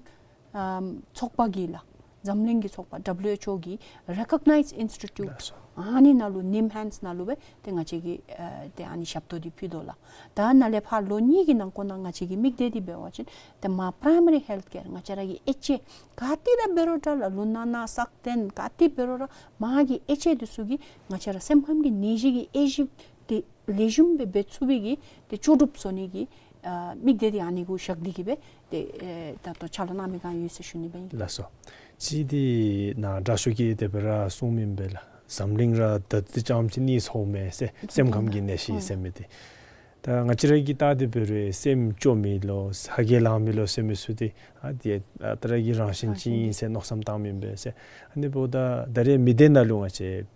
ཨམ་ཚོགས་པ་གིས་ལགས། འཛམ་གླིང་གི་ཚོགས་པ་W H O གི་Recognized Institute ཨ་ནི་ནང་ལུ་NIMHANS ནང་ལུ་སྦེ་ཏེ་ང་བཅས་ཀྱིས་ཨ་ཏེ་ཨ་ནི་ཞབས་ཏོག་འདི་ཕུལ་དོ་ལགས། ད་ནཱ་ལས་ཕར་ལོ་གཉིས་ཀྱི་ནང་འཁོད་ནང་ང་བཅས་ཀྱི་དམིགས་གཏད་འདི་འབད་བ་ཅིན་ཏེ་མ་Primary Health Care ང་བཅས་ར་གི་དབྱེ་འབྱེད་ག་ཏེ་ར་འབད་རུང་འདྲ་ལགས། ལུས་ནང་ན་ཟག་བསྟེན་ག་ཏེ་འབད་རུང་ར་མ་གི་དབྱེ་འབྱེད་འདི་ཚུ་གིས་ང་བཅས་ར་སེམས་ཁམས་ཀྱི་ནད་གཞི་གི་དབྱེ་ཞིབ་འདི་ལེགས་ཤོམ་སྦེ་འབད་ཚུགས་པའི་གི་ཏེ་ལྕོགས་གྲུབ་བཟོ་ནི་གི་ཨ་དམིགས་གཏད་འདི་ཨ་ནི་གུ་བཞག་སྟེ་གི་སྦེ་ཏེ་ཨེ་ད་ལྟོ་ཕྱག་ལཱ་གནང་མི་གང་ཡོད་ཟེར་ཞུ་ནི་སྦེ་ཨིན། ལགས་སོ། ཅིག་འདི་ནཱ་དྲག་ཤོས་ཀྱིས་དེ་སྦེ་ར་གསུངམ་ཨིན་པས་ལགས། འཛམ་གླིང་ར་ད་ལྟོ་ཙམ་ཅིག་ནི་ཚོརཝ་མས་ཟེར་སེམས་ཁམས་ཀྱི་ནད་གཞི་ཟེར་མི་འདི། ད་ང་བཅས་ར་གིས་བལྟ་སྟེ་འབད་རུང་སེམས་སྐྱོ་མི་ལོ་ཚ་གྱང་ལང་མི་ལོ་ཟེར་མི་ཚུ་འདི་ཨ་འདི་ཨ་རྟག་ར་གི་རང་བཞིན་ཅིག་ཨིན་ཟེར་མནོ་བསམ་བཏངམ་ཨིན་པས་ཟེར། ཨ་ནི་འབདཝ་ད་ད་རེས་མི་སྡེ་ནང་ལུ་ང་བཅས་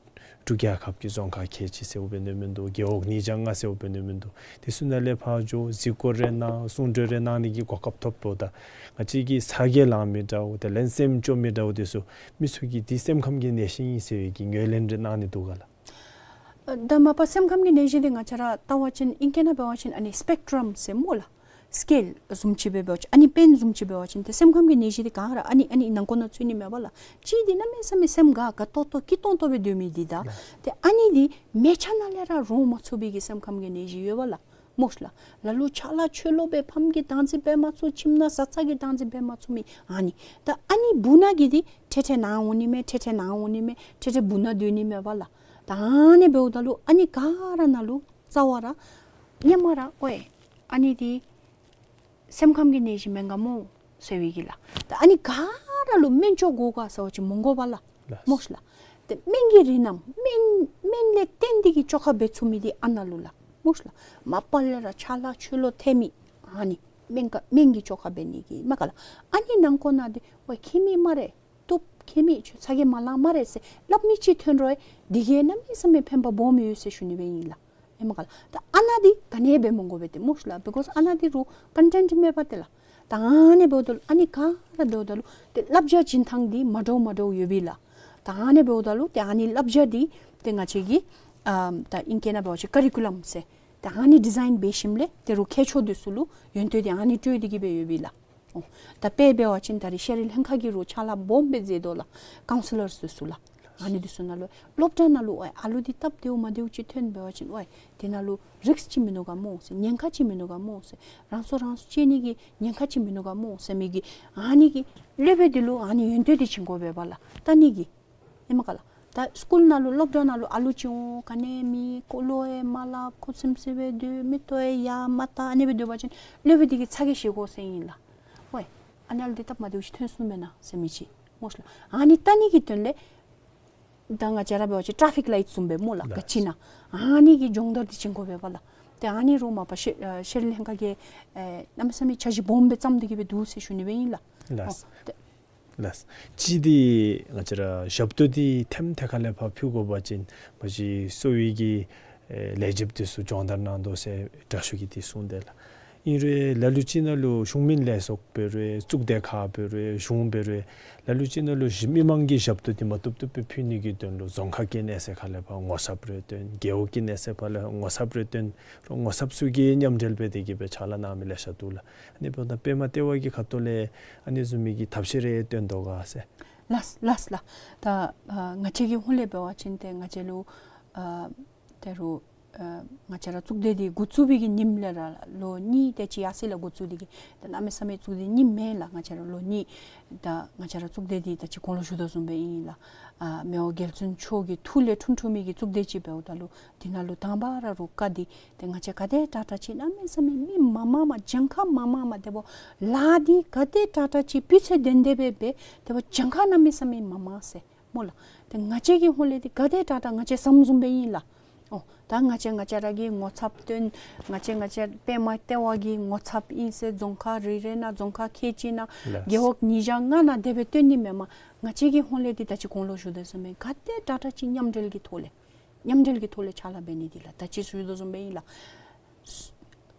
འབྲུག་རྒྱལ་ཁབ་ཀྱི་རྫོང་ཁག་ཁལ་གཅིག་ཟེརཝ་འབད་ནི་མིན་འདུག། རྒེད་འོག་ཉིས་བརྒྱ་ལྔ་ཟེརཝ་འབད་ནི་མིན་འདུག། དེ་ཚུ་ནང་ལས་ཕར་འགྱོ་གཟིགས་སྐོར་རེ་གནང་གསུང་གྲོས་རེ་གནང་ནི་གི་གོ་སྐབས་ཐོབ་འབདཝ་ད་ང་བཅས་ཀྱི་ཚ་གྱང་ལང་མི་འདྲཝ་དེ་ལས་སེམས་སྐྱོ་མི་འདྲཝ་དེ་ཚུ་མི་ཚུ་གིས་འདི་སེམས་ཁམས་ཀྱི་ནད་གཞི་ཨིན་ཟེར་བའི་གི་ངོས་ལེན་རེ་གནང་ནི་འདུག་ག་ལགས། ཨ་ད་མ་པ་སེམས་ཁམས་ཀྱི་ནད་གཞི་འདི་ང་བཅས་ར་བལྟ་བ་ཅིན་ཨིང་སྐད་ནང་འབད་བ་ཅིན་ཨ་ནི་སི་པེག་ཊྲམ་ཟེར་སྨོ་ལགས། སི་ཀེལ་བཟུམ་ཅིག་སྦེ་འབད་བ་ཅིན་ཨ་ནི་པེན་བཟུམ་ཅིག་འབད་བ་ཅིན་ཏེ་སེམས་ཁམས་ཀྱི་ནད་གཞི་འདི་ག་ར་ཨ་ནི་ཨ་ནི་ནང་འཁོད་ནང་ཚུད་ནི་མས་པ་ལགས། གཅིག་འདི་གནམ་མེད་ས་མེད་སེམས་དགའ་དགའ་ཏོག་ཏོ་སྐྱིད་ཏོང་ཏོ་སྦེ་སྡོད་མི་འདི་དང་ཏེ་ཨ་ནི་འདི་མལ་ཆ་ནང་ལས་ར་རོ་མ་ཚུགས་པའི་གི་སེམས་ཁམས་ཀྱི་ནད་གཞི་ཡོད་པ་ལགས། སྨོ་ལགས། ལ་ལུ་ཕྱག་ལཱ་ཆོས་ལུ་སྦེ་ཕམ་གྱི་བདག་འཛིན་འབད་མ་ཚུགས། ཁྱིམ་ནང་བཟའ་ཚང་གི་བདག་འཛིན་འབད་མ་ཚུགས་མི་ཨ་ནི། ད་ཨ་ནི་བུ་ནང་གི་འདི་ཐེ་ཐེ་ནཱ་འོང་ནི་མས། ཐེ་ཐེ་ནཱ་འོང་ནི་མས། ཐེ་ཐེ་བུ་ནང་སྡོད་ནི་མས་པ་ལགས། ད་ཨ་ནི་འབདཝ་ད་ལུ་ཨ་ནི་ག་ར་ནང་ལུ་རྩ་བ་ར་སྔོན་མ་ར་ཨོའི་ཨ་ནི་འདི་སེམས་ཁམས་ཀྱི་ནད་གཞི་མེན་ག་སྨོ་ཟེར་བའི་གི་ལགས། ད་ཨ་ནི་ག་ར་ལུ་སྨན་བཅོས་དགོ་ག་ཟེར་བ་ཅིན་མི་དགོ་པ་ལགས། ལགས། སྨོ་ལགས། ཏེ་སྨན་གྱི་རིགས་རྣམས་སྨན་སྨན་ལས་བརྟེན་ཏེ་གི་བཅོས་ཁ་འབད་ཚུགས་མི་འདི་ཨ་ནཱ་ལུ་ལགས། སྨོ་ལགས། མ་པ་ལས་ར་ཕྱག་ལཱ་ཆོས་ལུ་ཐལ་མི་ཨ་ནི་སྨན་ག་སྨན་གྱི་བཅོས་ཁ་འབད་ནི་གི་མས་ག་ལགས། ཨ་ནི་ནང་འཁོད་ནང་འདི་ཨོའི་མཁྱེན་མི་སྨ་རེ། བཏུབ་མཁྱེན་མི་ཁྱོད་ཚ་གྱང་མ་ལང་སྨ་རེ་ཟེར་སླབ་མི་ཅིག་ཐོན་རུང་འདི་གིས་གནམ་མེད་ས་མེད་ཕན་པ་སྦོམ་ཡོད་ཟེར་ཞུ་ནི་སྦེ་ཨིན་ལགས། ཨིན་མས་ག་ལགས། ད་ཨ་ནཱ་འདི་ག་ནི་འབད་མི་དགོ་པས་ཏེ་སྨོ་ལགས། because ཨ་ནཱ་འདི་རུང་ཀོན་ཊེནཊ་མེད་པ་ཏེ་ལགས། ད་ཨ་ནི་འབདཝ་ད་ལུ་ཨ་ནི་ག་ར་འབདཝ་ད་ལུ་ཏེ་བསླབ་བྱ་བྱིན་ཐངས་འདི་མ་འདྲཝ་མ་འདྲཝ་ཡོད་པས་ལགས། ད་ཨ་ནི་འབདཝ་ད་ལུ་ཏེ་ཨ་ནི་བསླབ་བྱ་འདི་ཏེ་ང་བཅས་ཀྱི་ཨ་ད་ཨིང་སྐད་ནང་འབད་བ་ཅིན་ཀ་རི་ཀུ་ལམ་ཟེར་ད་ཨ་ནི་ཌི་ཛའིན་འབད་ཞིནམ་ལས་ཏེ་རུང་མཁས་མཆོག་འདི་ཚུ་ལུ་ཡོན་ཏན་འདི་ཨ་ནི་སྤྲོད་དེ་གི་སྦེ་ཡོད་པས་ལགས། ཨོ། ད་དཔེ་འབད་བ་ཅིན་ད་རེས་ཤེས་རིག་ལྷན་ཁག་གིས་རུང་ཕྱག་ལཱ་སྦོམ་སྦེ་མཛད་དོ་ལགས། ཀའུན་སི་ལར་འདི་ཚུ་ལགས། ཨ་ནི་འདི་ཚུ་ནང་ལུ་སློབ་གྲྭ་ནང་ལུ་ཨོའི་ཨ་ལུ་འདི་སྟབས་བདེཝ་མ་བདེཝ་ཅིག་ཐོན་འབད་བ་ཅིན་ཨོའི་དེ་ནང་ལུ་རིསཀ་ཅིག་མིན་ནུག་ག་སྨོ་ཟེར། ཉེན་ཁ་ཅིག་མིན་ནུག་ག་སྨོ་ཟེར། རང་སྲོག་རང་སྲོག་བཅད་ནི་གི་ཉེན་ཁ་ཅིག་མིན་ནུག་ག་སྨོ་ཟེར་མི་གི་ཨ་ནི་གི་སློབ་དཔོན་འདི་ལུ་ཨ་ནི་ཡོན་ཏན་འདི་བྱིན་དགོ་པས་པ་ལགས། ད་ཨ་ནི་གི་ཨིན་མས་ག་ལགས། ད་སི་ཀུལ་ནང་ལུ་སློབ་གྲྭ་ནང་ལུ་ཨ་ལུ་ཅིག་འོང་ག་ནི་མེད། ཁོ་ལུ་ཨེ་མ་སླབ། ཁུ་སིམ་སི་སྦེ་སྡོད། མིག་ཏོ་ཨེ་ཡར་མ་བལྟ། ཨ་ནི་སྦེ་སྡོད་པ་ཅིན་སློབ་དཔོན་འདི་གིས་ཚ་གྱང་བཞེས་དགོ་ཟེར་ཨིན་ལགས། ཝའི་ཨ་ནཱ་ལུ་འདི་སྟབས་མ་བདེཝ་ཅིག་ཐོན་སོང་མེན་ན་ཟེར་མི་ཅིག་སྨོ་ལགས། ཨ་ནི་བལྟ་ནི་གི་དོན་ལས་ད་ང་བཅས་ར་འབད་བ་ཅིན་ཊ་རེ་ཕིག་ལའིཊ་བཟུམ་སྦེ་སྨོ་ལགས། ལགས། ག་ཅི་ཨིན་ན་ཨ་ནི་གི་སྦྱོང་བརྡར་འདི་བྱིན་དགོ་པས་པ་ལགས། ཏེ་ཨ་ནི་རུང་མ་པ་ཤེ་ཨ་ཤེས་རིག་ལྷན་ཁག་གིས་ཨེ་གནམ་མེད་ས་མེད་འཆར་གཞི་སྦོམ་སྦེ་བརྩམས་ཏེ་གི་སྦེ་འདུག་ཟེར་ཞུ་ནི་སྦེ་ཨིན་ལགས། ལགས། ཨོ། ཏེ་ལགས། གཅིག་འདི་ང་བཅས་ར་ཞབས་ཏོག་འདི་ཐེམ་ཐེ་ཁ་ལས་ཕར་ཕུལ་དགོ་པ་ཅིན་མ་གཞི་གསོ་བའི་གི་ཨེ་ལས་བྱེདཔ་འདི་ཚུ་སྦྱོང་བརྡར་གནང་དོ་ཟེར་དྲག་ཤོས་ཀྱིས་འདི་གསུངས་དེས་ལགས། ཨིན་རུང་ལ་ལུ་ཅིག་ནང་ལུ་གཞུང་མིན་ལས་ཚོགས་འབད་རུང་གཙུག་སྡེ་ཁག་འབད་རུང་གཞུང་འབད་རུང་ལ་ལུ་ཅིག་ནང་ལུ་གཞི་མི་མང་གི་ཞབས་ཏོག་འདི་མ་བཏུབ་བཏུབ་སྦེ་ཕུལ་ནི་གི་དོན་ལུ་རྫོང་ཁག་གི་གནས་ཚད་ཁ་ལས་ཕར་ངོ་ཚབ་རེ་བཏོན། རྒེད་འོག་གི་གནས་ཚད་ཕར་ལས་ངོ་ཚབ་རེ་བཏོན། རོགས་ངོ་ཚབ་ཚུ་གིས་མཉམ་འབྲེལ་འབད་དེ་གི་སྦེ་ཕྱག་ལཱ་གནང་མི་ལེ་ཤ་འདུག་ལགས། ཨ་ནི་འབདཝ་ད་པདྨ་ལྟེ་བ་གི་ཁ་ཐུག་ལས་ཨ་ནི་བཟུམ་མའི་གི་ཐབས་ཤེས་རེ་བཏོན་དོ་ག་ཟེར། ལགས་ལགས་ལགས། ད་ཨ་ང་བཅས་ཀྱི་ཧོངས་ལས་འབད་བ་ཅིན་ཏེ་ང་བཅས་ལུ་ཨ་ད་རུང་ཨ་ང་བཅས་ར་གཙུག་སྡེ་འདི་འགོ་བཙུགས་པའི་གི་ཉིནམ་ལས་ར་ལོ་གཉིས་དེ་ཅིག་ཡར་སོ་ཡི་ལགས། འགོ་བཙུགས་ཏེ་གི་ད་གནམ་མེད་ས་མེད་གཙུག་སྡེ་གཉིས་མེན་ལགས། ང་བཅས་ར་ལོ་གཉིས་ད་ང་བཅས་ར་གཙུག་སྡེ་འདི་ད་ཅི་གོང་ལུ་ཞུ་དོ་བཟུམ་སྦེ་ཨིན་ལགས། ཨ་མི་དབང་རྒྱལ་བཙུན་མཆོག་གི་ཐུགས་ལས་འཁྲུངས་འཁྲུངས་མི་གི་གཙུག་སྡེ་ཅིག་འབདཝ་ད་ལུ་འདི་ནང་ལུ་དང་པ་ར་རུང་བཀའ་འདི་ཏེ་ང་བཅས་ག་དེ་དྲག་དྲག་ཅིག་གནམ་མེད་ས་མེད་མི་མང་མང་མང་གྱངས་ཁ་མང་མང་མང་དེ་འབདཝ་ལཱ་འདི་ག་དེ་དྲག་དྲག་ཅིག་སྤུས་ཚད་ལྡན་ཏེ་སྦེ་འབད་དེ་འབདཝ་གྱངས་ཁ་གནམ་མེད་ས་མེད་མང་མང་ཟེར་སྨོ་ལགས། ཏེ་ང་བཅས་ཀྱི་ཧོངས་ལས་འདི་ག་དེ་དྲག་དྲག་ང་བཅས་བསམ་བཟུམ་སྦེ་ཨིན་ལགས། ཨོ་ད་ང་བཅས་ང་བཅས་ར་གིས་ངོ་ཚབ་བཏོན། ང་བཅས་ང་བཅས་པདྨ་ལྟེ་བ་གི་ངོ་ཚབ་ཨིན་ཟེར་རྫོང་ཁག་རེ་རེ་ནང་རྫོང་ཁག་ཁལ་གཅིག་ནང་ལགས། རྒེད་འོག་ཉིས་བརྒྱ་ལྔ་ནང་དེ་སྦེ་བཏོན་ནི་མེན་མས། ང་བཅས་ཀྱི་ཧོངས་ལས་འདི་ད་ཅི་གོང་ལུ་ཞུ་དོ་བཟུམ་སྦེ་ག་དེ་དྲག་དྲག་ཅིག་མཉམ་འབྲེལ་གྱི་ཐོག་ལས་མཉམ་འབྲེལ་གྱི་ཐོག་ལས་ཕྱག་ལཱ་འབད་ནི་འདི་ལགས། ད་ཅི་ཞུ་དོ་བཟུམ་སྦེ་ཨིན་ལགས།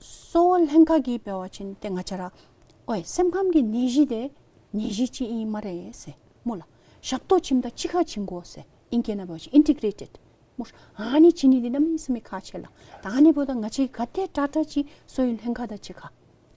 གསོ་བ་ལྷན་ཁག་གིས་འབད་བ་ཅིན་ཏེ་ང་བཅས་ར་ཨོའི་སེམས་ཁམས་ཀྱི་ནད་གཞི་འདི་ནད་གཞི་ཅིག་ཨིན་སྨ་རེ་ཟེར་སྨོ་ལགས། ཞབས་ཏོག་བྱིནམ་ད་གཅིག་ཁར་བྱིན་དགོ་ཟེར་ཨིང་སྐད་ནང་འབད་བ་ཅིན་ཨིན་ཊི་གྲེ་ཊེཌ་སྨོ། ཨ་ནི་བྱིན་ནི་འདི་གནམ་མེད་ས་མེད་ཁག་ཆེ་ལགས། ད་ཨ་ནི་འབདཝ་ད་ང་བཅས་ག་དེ་དྲག་དྲག་ཅིག་གསོ་བའི་ལྷན་ཁག་དང་གཅིག་ཁར་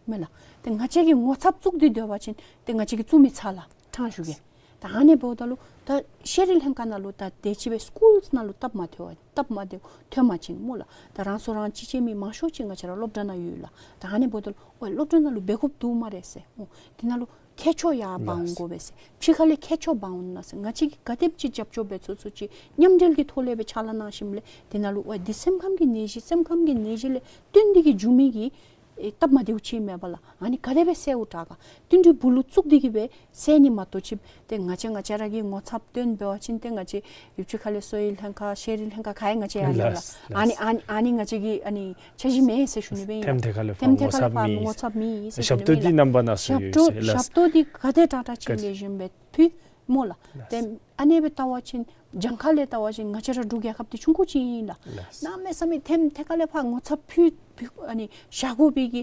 མེན་ལགས། ཏེ་ང་བཅས་ཀྱིས་ངོ་ཚབ་བཙུགས་ཏེ་སྡོད་པ་ཅིན་ཏེ་ང་བཅས་ཀྱིས་བཙུགས་མི་ཚར་ལགས། ཕྲང་ཞུ་གེ། ད་ཨ་ནི་འབདཝ་ད་ལུ་ད་ཤེས་རིག་ལྷན་ཁག་ནང་ལུ་ད་དེ་ཅིག་སྦེ་སི་ཀུལསི་ནང་ལུ་སྟབས་མ་བདེཝ་སྟབས་མ་བདེཝ་ཐོན་པ་ཅིན་སྨོ་ལགས། ད་རང་སོ་རང་གཅེས་ཅིག་མི་མང་ཤོས་ཅིག་ང་བཅས་ར་སློབ་གྲྭ་ནང་ཡོད་ལགས། ད་ཨ་ནི་འབདཝ་ད་ལུ་ཨོ་སློབ་གྲྭ་ནང་ལུ་འབད་དགོཔ་འདུག་སྨ་རེ་ཟེར། ཨོ་དེ་ནང་ལུ་ཁྱད་ཆོས་ཡར་འབག་འོང་དགོ་པས་ཟེར། ཕྱི་ཁ་ལས་ཁྱད་ཆོས་འབག་འོང་ན་ཟེར། ང་བཅས་ཀྱིས་ག་དེམ་ཅིག་རྒྱབ་སྐྱོར་འབད་ཚུགས་ཚུགས་ཅིག་མཉམ་འབྲེལ་གྱི་ཐོག་ལས་སྦེ་ཕྱག་ལཱ་གནང་ཞིནམ་ལས་དེ་ནང་ལུ་ཨོ་འདི་སེམས་ཁམས་ཀྱི་ནད་གཞི་སེམས་ཁམས་ཀྱི་ནད་གཞི་ལས་བརྟེན་ཏེ་གིས་བྱུང་མི་གི་ཨེ་སྟབས་མ་བདེཝ་ཅིག་མེན་པ་ལགས། ཨ་ནི་ག་དེ་སྦེ་སེལཝ་དྲག་ག་བསྟུན་གྲོས་སྦུག་ལུ་བཙུགས་ཏེ་གིས་སྦེ་སེལ་ནི་མ་གཏོགས་ཅིག་ཏེ་ང་བཅས་ང་བཅས་ར་གིས་ངོ་ཚབ་སྟོན་འབད་བ་ཅིན་ཏེ་ང་བཅས་ཡུལ་གྱི་ཁ་ལས་གསོ་བའི་ལྷན་ཁག་ཤེས་རིག་ལྷན་ཁག་ག་ཡང་ང་བཅས་ཡང་ལགས་ལགས། ཨ་ནི་ཨ་ནི་ཨ་ནི་ང་བཅས་ཀྱི་ཨ་ནི་འཆར་གཞི་མེད་ཟེར་ཞུ་ནི་སྦེ་ཨིན་ལགས། ཐེམ་ཐད་ཁ་ལས་ཐེམ་ཐད་ཁ་ལས་ངོ་ཚབ་མེད་ངོ་ཚབ་མེད་ཟེར་ཞུ་ནི་སྦེ་ཨིན་ལགས། ཞབས་ཏོག་འདི་རྣམ་པ་སྣ་ཚོགས་ཞབས་ཡོད་ཏོག་ཟེར་ལགས། ཞབས་ཏོག་འདི་ག་དེ་དྲག་དྲག་ཅིག་ལེགས་ཤོམ་སྦེ་ཕུལ་སྨོ་ལགས། ཏེ་ཨ་ནི་སྦེ་བལྟ་བ་ཅིན་གྱངས་ཁ་ལས་བལྟ་བ་ཅིན་ང་བཅས་ར་འབྲུག་རྒྱལ་ཁབ་འདི་ཆུང་ཀུ་ཅིག་ཨིན་ལགས། ལགས། གནམ་མེད་ས་མེད་ཐེམ་ཐད་ཁ་ལས་ཕར་ངོ་ཚབ་ཕུལ་ཕུལ་ཨ་ནི་བཞག་དགོ་པའི་གི་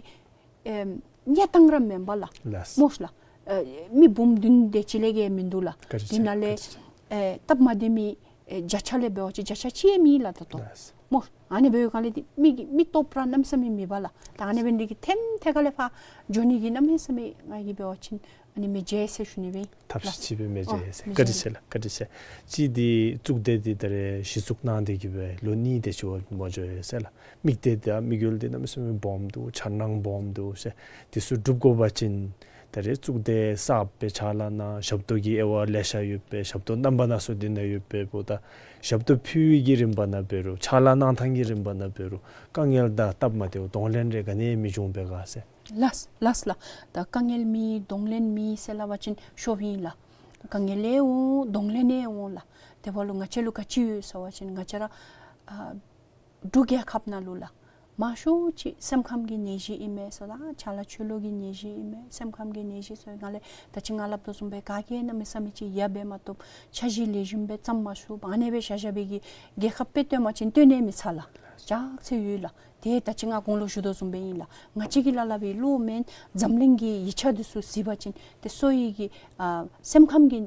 ཨེམ་གནས་སྟངས་ར་མེན་པ་ལགས། ལགས། སྨོ་ལགས། ཨེ་མི་འབུམ་བདུན་དེ་ཅིག་ལས་བརྒལ་མིན་འདུག་ལགས། བཀའ་དྲིན་ཆེ། དེ་ནང་ལས་བཀའ་དྲིན་ཆེ། ཨེ་སྟབས་མ་བདེ་མི་ཨེ་བརྒྱ་ཆ་ལས་འབད་བ་ཅིན་བརྒྱ་ཆ་གཅིག་ཡང་མེད་ལགས་ད་ལྟོ། ལགས། སྨོ་ཨ་ནི་འབདཝ་ལས་འདི་མི་གི་མི་སྟོབས་ར་གནམ་མེད་ས་མེད་མེད་པ་ལགས། ད་ཨ་ནི་འབད་ནི་དེ་གིས་ཐེམ་ཐད་ཁ་ལས་ཕར་འགྱོ་ནི་གི་གནམ་མེད་ས་མེད་ང་གིས་འབད་བ་ཅིན་ཨ་ནི་མི་མཇལ་ཟེར་ཞུ་ནི་སྦེ་ཨིན། ཐབས་ཤེས་ཅིག་སྦེ་མི་མཇལ་ཟེར། ཨོ་མི་བཀའ་དྲིན་མཇལ་ཆེ་ལགས། བཀའ་དྲིན་ཆེ། གཅིག་འདི་གཙུག་སྡེ་འདི་ད་རེས་གཞི་བཙུགས་གནང་སྟེ་གིས་སྦེ་ལོ་གཉིས་དེ་ཅིག་འོང་མ་འགྱོ་ཡོད་ཟེར་ལགས། དམིགས་གཏད་དང་དམིགས་ཡུལ་འདི་གནམ་མེད་ས་མེད་སྦོམ་འདུག་འཆར་སྣང་སྦོམ་འདུག་ཟེར། དེ་ཚུ་འགྲུབ་དགོ་པ་ཅིན་ད་རེས་གཙུག་སྡེ་གསརཔ་སྦེ་ཕྱག་ལཱ་གནང་ཞབས་ཏོག་གི་དབྱེ་བ་ལེ་ཤ་ཡོད་པས། ཞབས་ཏོག་རྣམ་པ་སྣ་ཚོགས་འདི་ནང་ཡོད་པས། འབདཝ་ད་ཞབས་ཏོག་ཕུལ་བའི་གི་རིམ་པ་ནང་འབད་རུང་ཕྱག་ལཱ་གནང་ཐངས་ཀྱི་རིམ་པ་ནང་འབད་རུང་དཀའ་ངལ་དང་སྟབས་མ་བདེཝ་གདོང་ལེན་རེ་ག་ནི་མི་འབྱུང་པས་ག་ཟེར། ལགས་ལགས་ལགས། ད་དཀའ་ངལ་མེད་གདོང་ལེན་མེད་ཟེར་སླབ་པ་ཅིན་ཤོབ་ཨིན་ལགས། དཀའ་ངལ་ཡང་འོང་གདོང་ལེན་ཡང་འོང་ལགས། དེ་འབདཝ་ལུ་ང་བཅས་ལུ་ག་ཅི་ཡོད་ཟེར་བ་ཅིན་ང་བཅས་ར་ཨ་འབྲུག་རྒྱལ་ཁབ་ནང་ལུ་ལགས་མང་ཤོས་ཅིག་སེམས་ཁམས་ཀྱི་ནད་གཞི་ཨིན་མས་ཟེར་ལགས། ཆ་ལ་ཆོས་ལུགས་ཀྱི་ནད་གཞི་ཨིན་མས། སེམས་ཁམས་ཀྱི་ནད་གཞི་ཟེར་ང་ལས་ད་ཅི་ང་སླབ་དོ་བཟུམ་སྦེ་ག་གིས་གནམ་མེད་ས་མེད་ཅིག་ཡ་འབད་མ་བཏུབ། འཆར་གཞི་ལེགས་ཤོམ་སྦེ་བརྩམ་མ་ཚུགསཔ་ཨ་ནི་སྦེ་བཞག་བཞག་པའི་གི་རྒྱལ་ཁབ་དཔེ་སྟོན་པ་ཅིན་སྟོན་ནི་མི་ཚར་ལགས། ལྕགས་ཚད་ཡོད་ལགས། ཏེ་ད་ཅི་ང་གོང་ལུ་ཞུ་དོ་བཟུམ་སྦེ་ཨིན་ལགས། ང་བཅས་ཀྱིས་ལ་ལ་སྦེ་ལོག་མེན་འཛམ་གླིང་གི་ཡིག་ཆ་འདི་ཚུ་གཟིགས་པ་ཅིན་ཏེ་གསོ་བའི་གི་ཨ་སེམས་ཁམས་ཀྱི་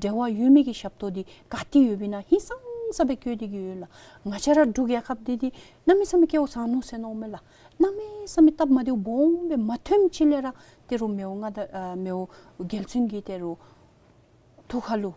འབྲེལ་བ་ཡོད་མི་གི་ཞབས་ཏོག་འདི་ག་ཏེ་ཡོདཔ་ཨིན་ན་ཧིང་སངས་ས་སྦེ་བཀོད་དེ་གིས་ཡོད་ལགས། ང་བཅས་ར་འབྲུག་རྒྱལ་ཁབ་འདི་འདི་གནམ་མེད་ས་མེད་སྐལཝ་བཟང་ནུག་ཟེར་མནོཝ་མས་ལགས། གནམ་མེད་ས་མེད་སྟབས་མ་བདེཝ་སྦོམ་སྦེ་མ་ཐོནམ་ཅིག་ལས་ར་ཏེ་རུང་མི་དབང་མངའ་བདག་ཨ་མི་དབང་རྒྱལ་བཙུན་གྱི་ཏེ་རུང་ཐུགས་ཁ་ལུ་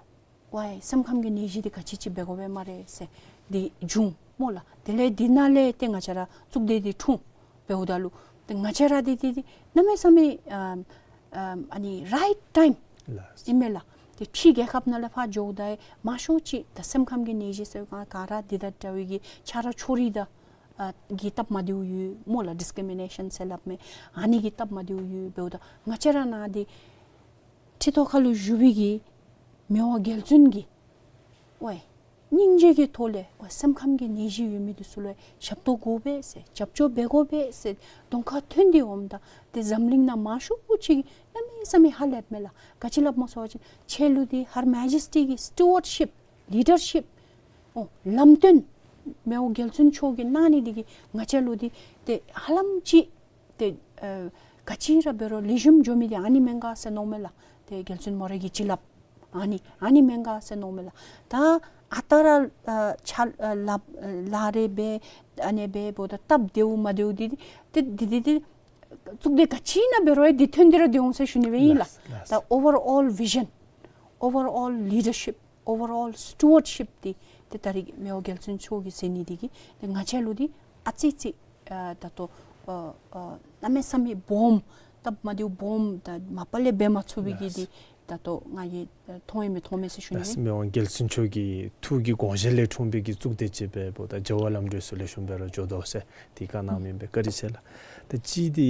ཝའི་སེམས་ཁམས་ཀྱི་ནད་གཞི་འདི་ག་ཅི་ཅིག་འབད་དགོ་པས་སྨ་རེ་ཟེར་འདི་བྱུང་སྨོ་ལགས། དེ་ལས་འདི་ནང་ལས་ཏེ་ང་བཅས་ར་གཙུག་སྡེ་འདི་འཁྲུངས། འབདཝ་ད་ལུ་ཏེ་ང་བཅས་ར་འདི་འདི་འདི་གནམ་མེད་ས་མེད་ཨམ་ཨམ་ཨ་ནི་རའིཊ་ཊའིམ་ལགས། ཨིན་མས་ལགས། ཏེ་ཕྱི་རྒྱལ་ཁབ་ནང་ལས་ཕར་འགྱོཝ་ད་མང་ཤོས་ཅིག་ད་སེམས་ཁམས་ཀྱི་ནད་གཞི་ཟེར་ག་ག་ར་འདི་དང་འདྲ་བའི་གི་ཆ་རོགས་ཕྱོགས་རིས་དང་ཨ་གི་སྟབས་མ་བདེཝ་ཡོད་སྨོ་ལགས། ཌིསི་ཀི་རི་མི་ནེ་ཤཱན་ཟེར་སླབ་མི་ཨ་ནི་གི་སྟབས་མ་བདེཝ་ཡོད། འབདཝ་ད་ང་བཅས་ར་ནང་འདི་ཁྲི་ཐོག་ཁ་ལུ་བཞུགས་པའི་གི་མི་དབང་རྒྱལ་བཙུན་གྱིས་ཝའི་སྙིང་རྗེ་གི་ཐོག་ལས་ཝའི་སེམས་ཁམས་ཀྱི་ནད་གཞི་ཡོད་མི་འདི་ཚུ་ལུ་ཞབས་ཏོག་དགོ་པས་ཟེར་རྒྱབ་སྐྱོར་འབད་དགོ་པས་ཟེར་གདོང་ཁར་ཐོན་ཏེ་འོངམ་ད་ཏེ་འཛམ་གླིང་ནང་མང་ཤོས་ཅིག་གནམ་མེད་ས་མེད་ཧ་ལས་མས་ལགས། ག་ཅི་སླབ་སྨོ་ཟེར་བ་ཅིན་ཁྱེད་ལུ་འདི་ཧར་མེ་ཇེསི་ཊི་གི་སི་ཊུ་ཝརཌ་ཤིཔ་ལི་ཌར་ཤིཔ་ཨོ་ལམ་སྟོན་མི་དབང་རྒྱལ་བཙུན་མཆོག་གིས་གནང་ནི་འདི་གིས་ང་བཅས་ལུ་འདི་ཏེ་ཧ་ལམ་ཅིག་ཏེ་ཨ་ག་ཅི་ར་འབད་རུང་ལེགས་ཤོམ་འགྱོ་མི་འདི་ཨ་ནི་མེན་ག་ཟེར་མནོཝ་མས་ལགས། ཏེ་རྒྱལ་བཙུན་མོ་རའི་གི་བྱིན་རླབས་ཨ་ནི་ཨ་ནི་མེན་ག་ཟེར་མནོཝ་མས་ལགས། ད་ཨ་རྟག་ར་ཨ་ཆ་ཨ་ལཱ་ཨ་ལཱ་རེ་འབད་ཨ་ནི་འབདཝ་ད་སྟབས་བདེཝ་མ་བདེཝ་འདི་ཏེ་འདི་འདི་ཏེ་གཙུག་སྡེ་ག་ཅི་ནང་འབད་རུང་ཡང་འདི་ཐོན་ཏེ་ར་སྡོད་འོང་ཟེར་ཞུ་ནི་སྦེ་ཨིན་ལགས། ལགས་ལགས། ད་ཨོ་ཝར་ཨོལ་བི་ཞཱན་ཨོ་ཝར་ཨོལ་ལི་ཌར་ཤིཔ་ཨོ་ཝར་ཨོལ་སི་ཊུ་ཝརཌ་ཤིཔ་འདི་ཏེ་ད་རེས་མི་དབང་རྒྱལ་བཙུན་མཆོག་གིས་མཛད་ནི་འདི་གིས་ཏེ་ང་བཅས་ལུ་འདི་ཨ་ཙི་ཅིག་ཨ་ད་ལྟོ་ཨ་ཨ་གནམ་མེད་ས་མེད་སྦོམ་སྟབས་མ་བདེཝ་སྦོམ་ད་མ་པ་ལས་འབད་མ་ཚུགས་པའི་གི་འདི་ད་ལྟོ་ང་གིས་མཐོང་ཡི་མི་མཐོང་མེད་ཟེར་ཞུ་ནི། ལགས། མི་དབང་རྒྱལ་བཙུན་མཆོག་གི་ཐུགས་ཀྱི་དགོངས་བཞེད་ལས་འཁྲུངས་པའི་གི་གཙུག་སྡེ་ཅིག་འབདཝ་ད་བྱ་བ་ལམ་འགྲོ་ཚུ་ལེགས་ཤོམ་སྦེ་ར་འགྱོ་དོ་ཟེར་འདི་བཀའ་གནང་མི་ཨིན་པས། བཀའ་དྲིན་ཆེ་ལགས། ད་གཅིག་འདི་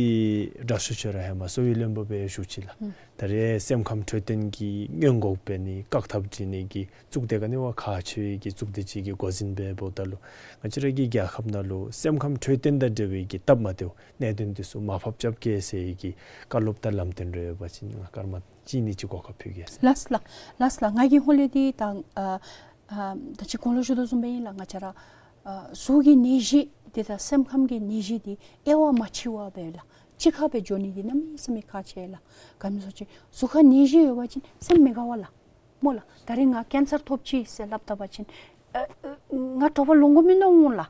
དྲག་ཤོས་ཅིག་ར་ཧེ་མ་གསོ་བའི་བློན་པོ་སྦེ་ཞུ་ཅི་ལགས། ཨུམ། ད་རེས་སེམས་ཁམས་འཕྲོད་བསྟེན་གྱི་སྔོན་འགོག་འབད་ནི་བཀག་ཐབས་འབད་ནི་གི་གཙུག་སྡེ་ག་ནི་བ་ཁག་ཆེ་བའི་གི་གཙུག་སྡེ་ཅིག་གི་འགོ་འཛིན་སྦེ་འབདཝ་ད་ལུ་ང་བཅས་ར་གི་རྒྱལ་ཁབ་ནང་ལུ་སེམས་ཁམས་འཕྲོད་བསྟེན་དང་འབྲེལ་བའི་གི་སྟབས་མ་བདེཝ་གནད་དོན་འདི་ཚུ་མར་ཕབ་རྐྱབ་གེ་ཟེར་བའི་གི་བཀའ་སློབ་དང་ལམ་སྟོན་རེ་ཡོད་པ་ཅིན་ང་སྐར་མ་གཅིག་གཉིས་ཅིག་གོ་སྐབས་ཕུལ་གེ་ཟེར། ལགས་ལགས། ལགས་ལགས། ང་གི་ཧོང་ལས་འདི་ད་ཨ་ཨ་ད་ཅི་གོང་ལུ་ཞུ་དོ་བཟུམ་སྦེ་ཨིན་ལགས། ང་བཅས་ར་ཨ་གཟུགས་ཀྱི་ནད་གཞི་འདི་དང་སེམས་ཁམས་ཀྱི་ནད་གཞི་འདི་དབྱེ་བ་མ་ཕྱེ་བར་སྦེ་ལགས་གཅིག་ཁར་སྦེ་འགྱོ་ནི་འདི་གནམ་མེད་ས་མེད་ཁག་ཆེ་ལགས། ག་ཅི་སྨོ་ཟེར་བ་ཅིན་གཟུགས་ཁར་ནད་གཞི་ཡོད་པ་ཅིན་སེམས་མི་དགའ་བ་ལགས། སྨོ་ལགས། ད་རེས་ང་ཀེན་སར་ཐོབ་ཅི་ཟེར་སླབ་ད་པ་ཅིན་ཨ་ཨ་ང་དྲོ་པ་ལོང་དགོ་མི་མནོ་འོང་ལགས།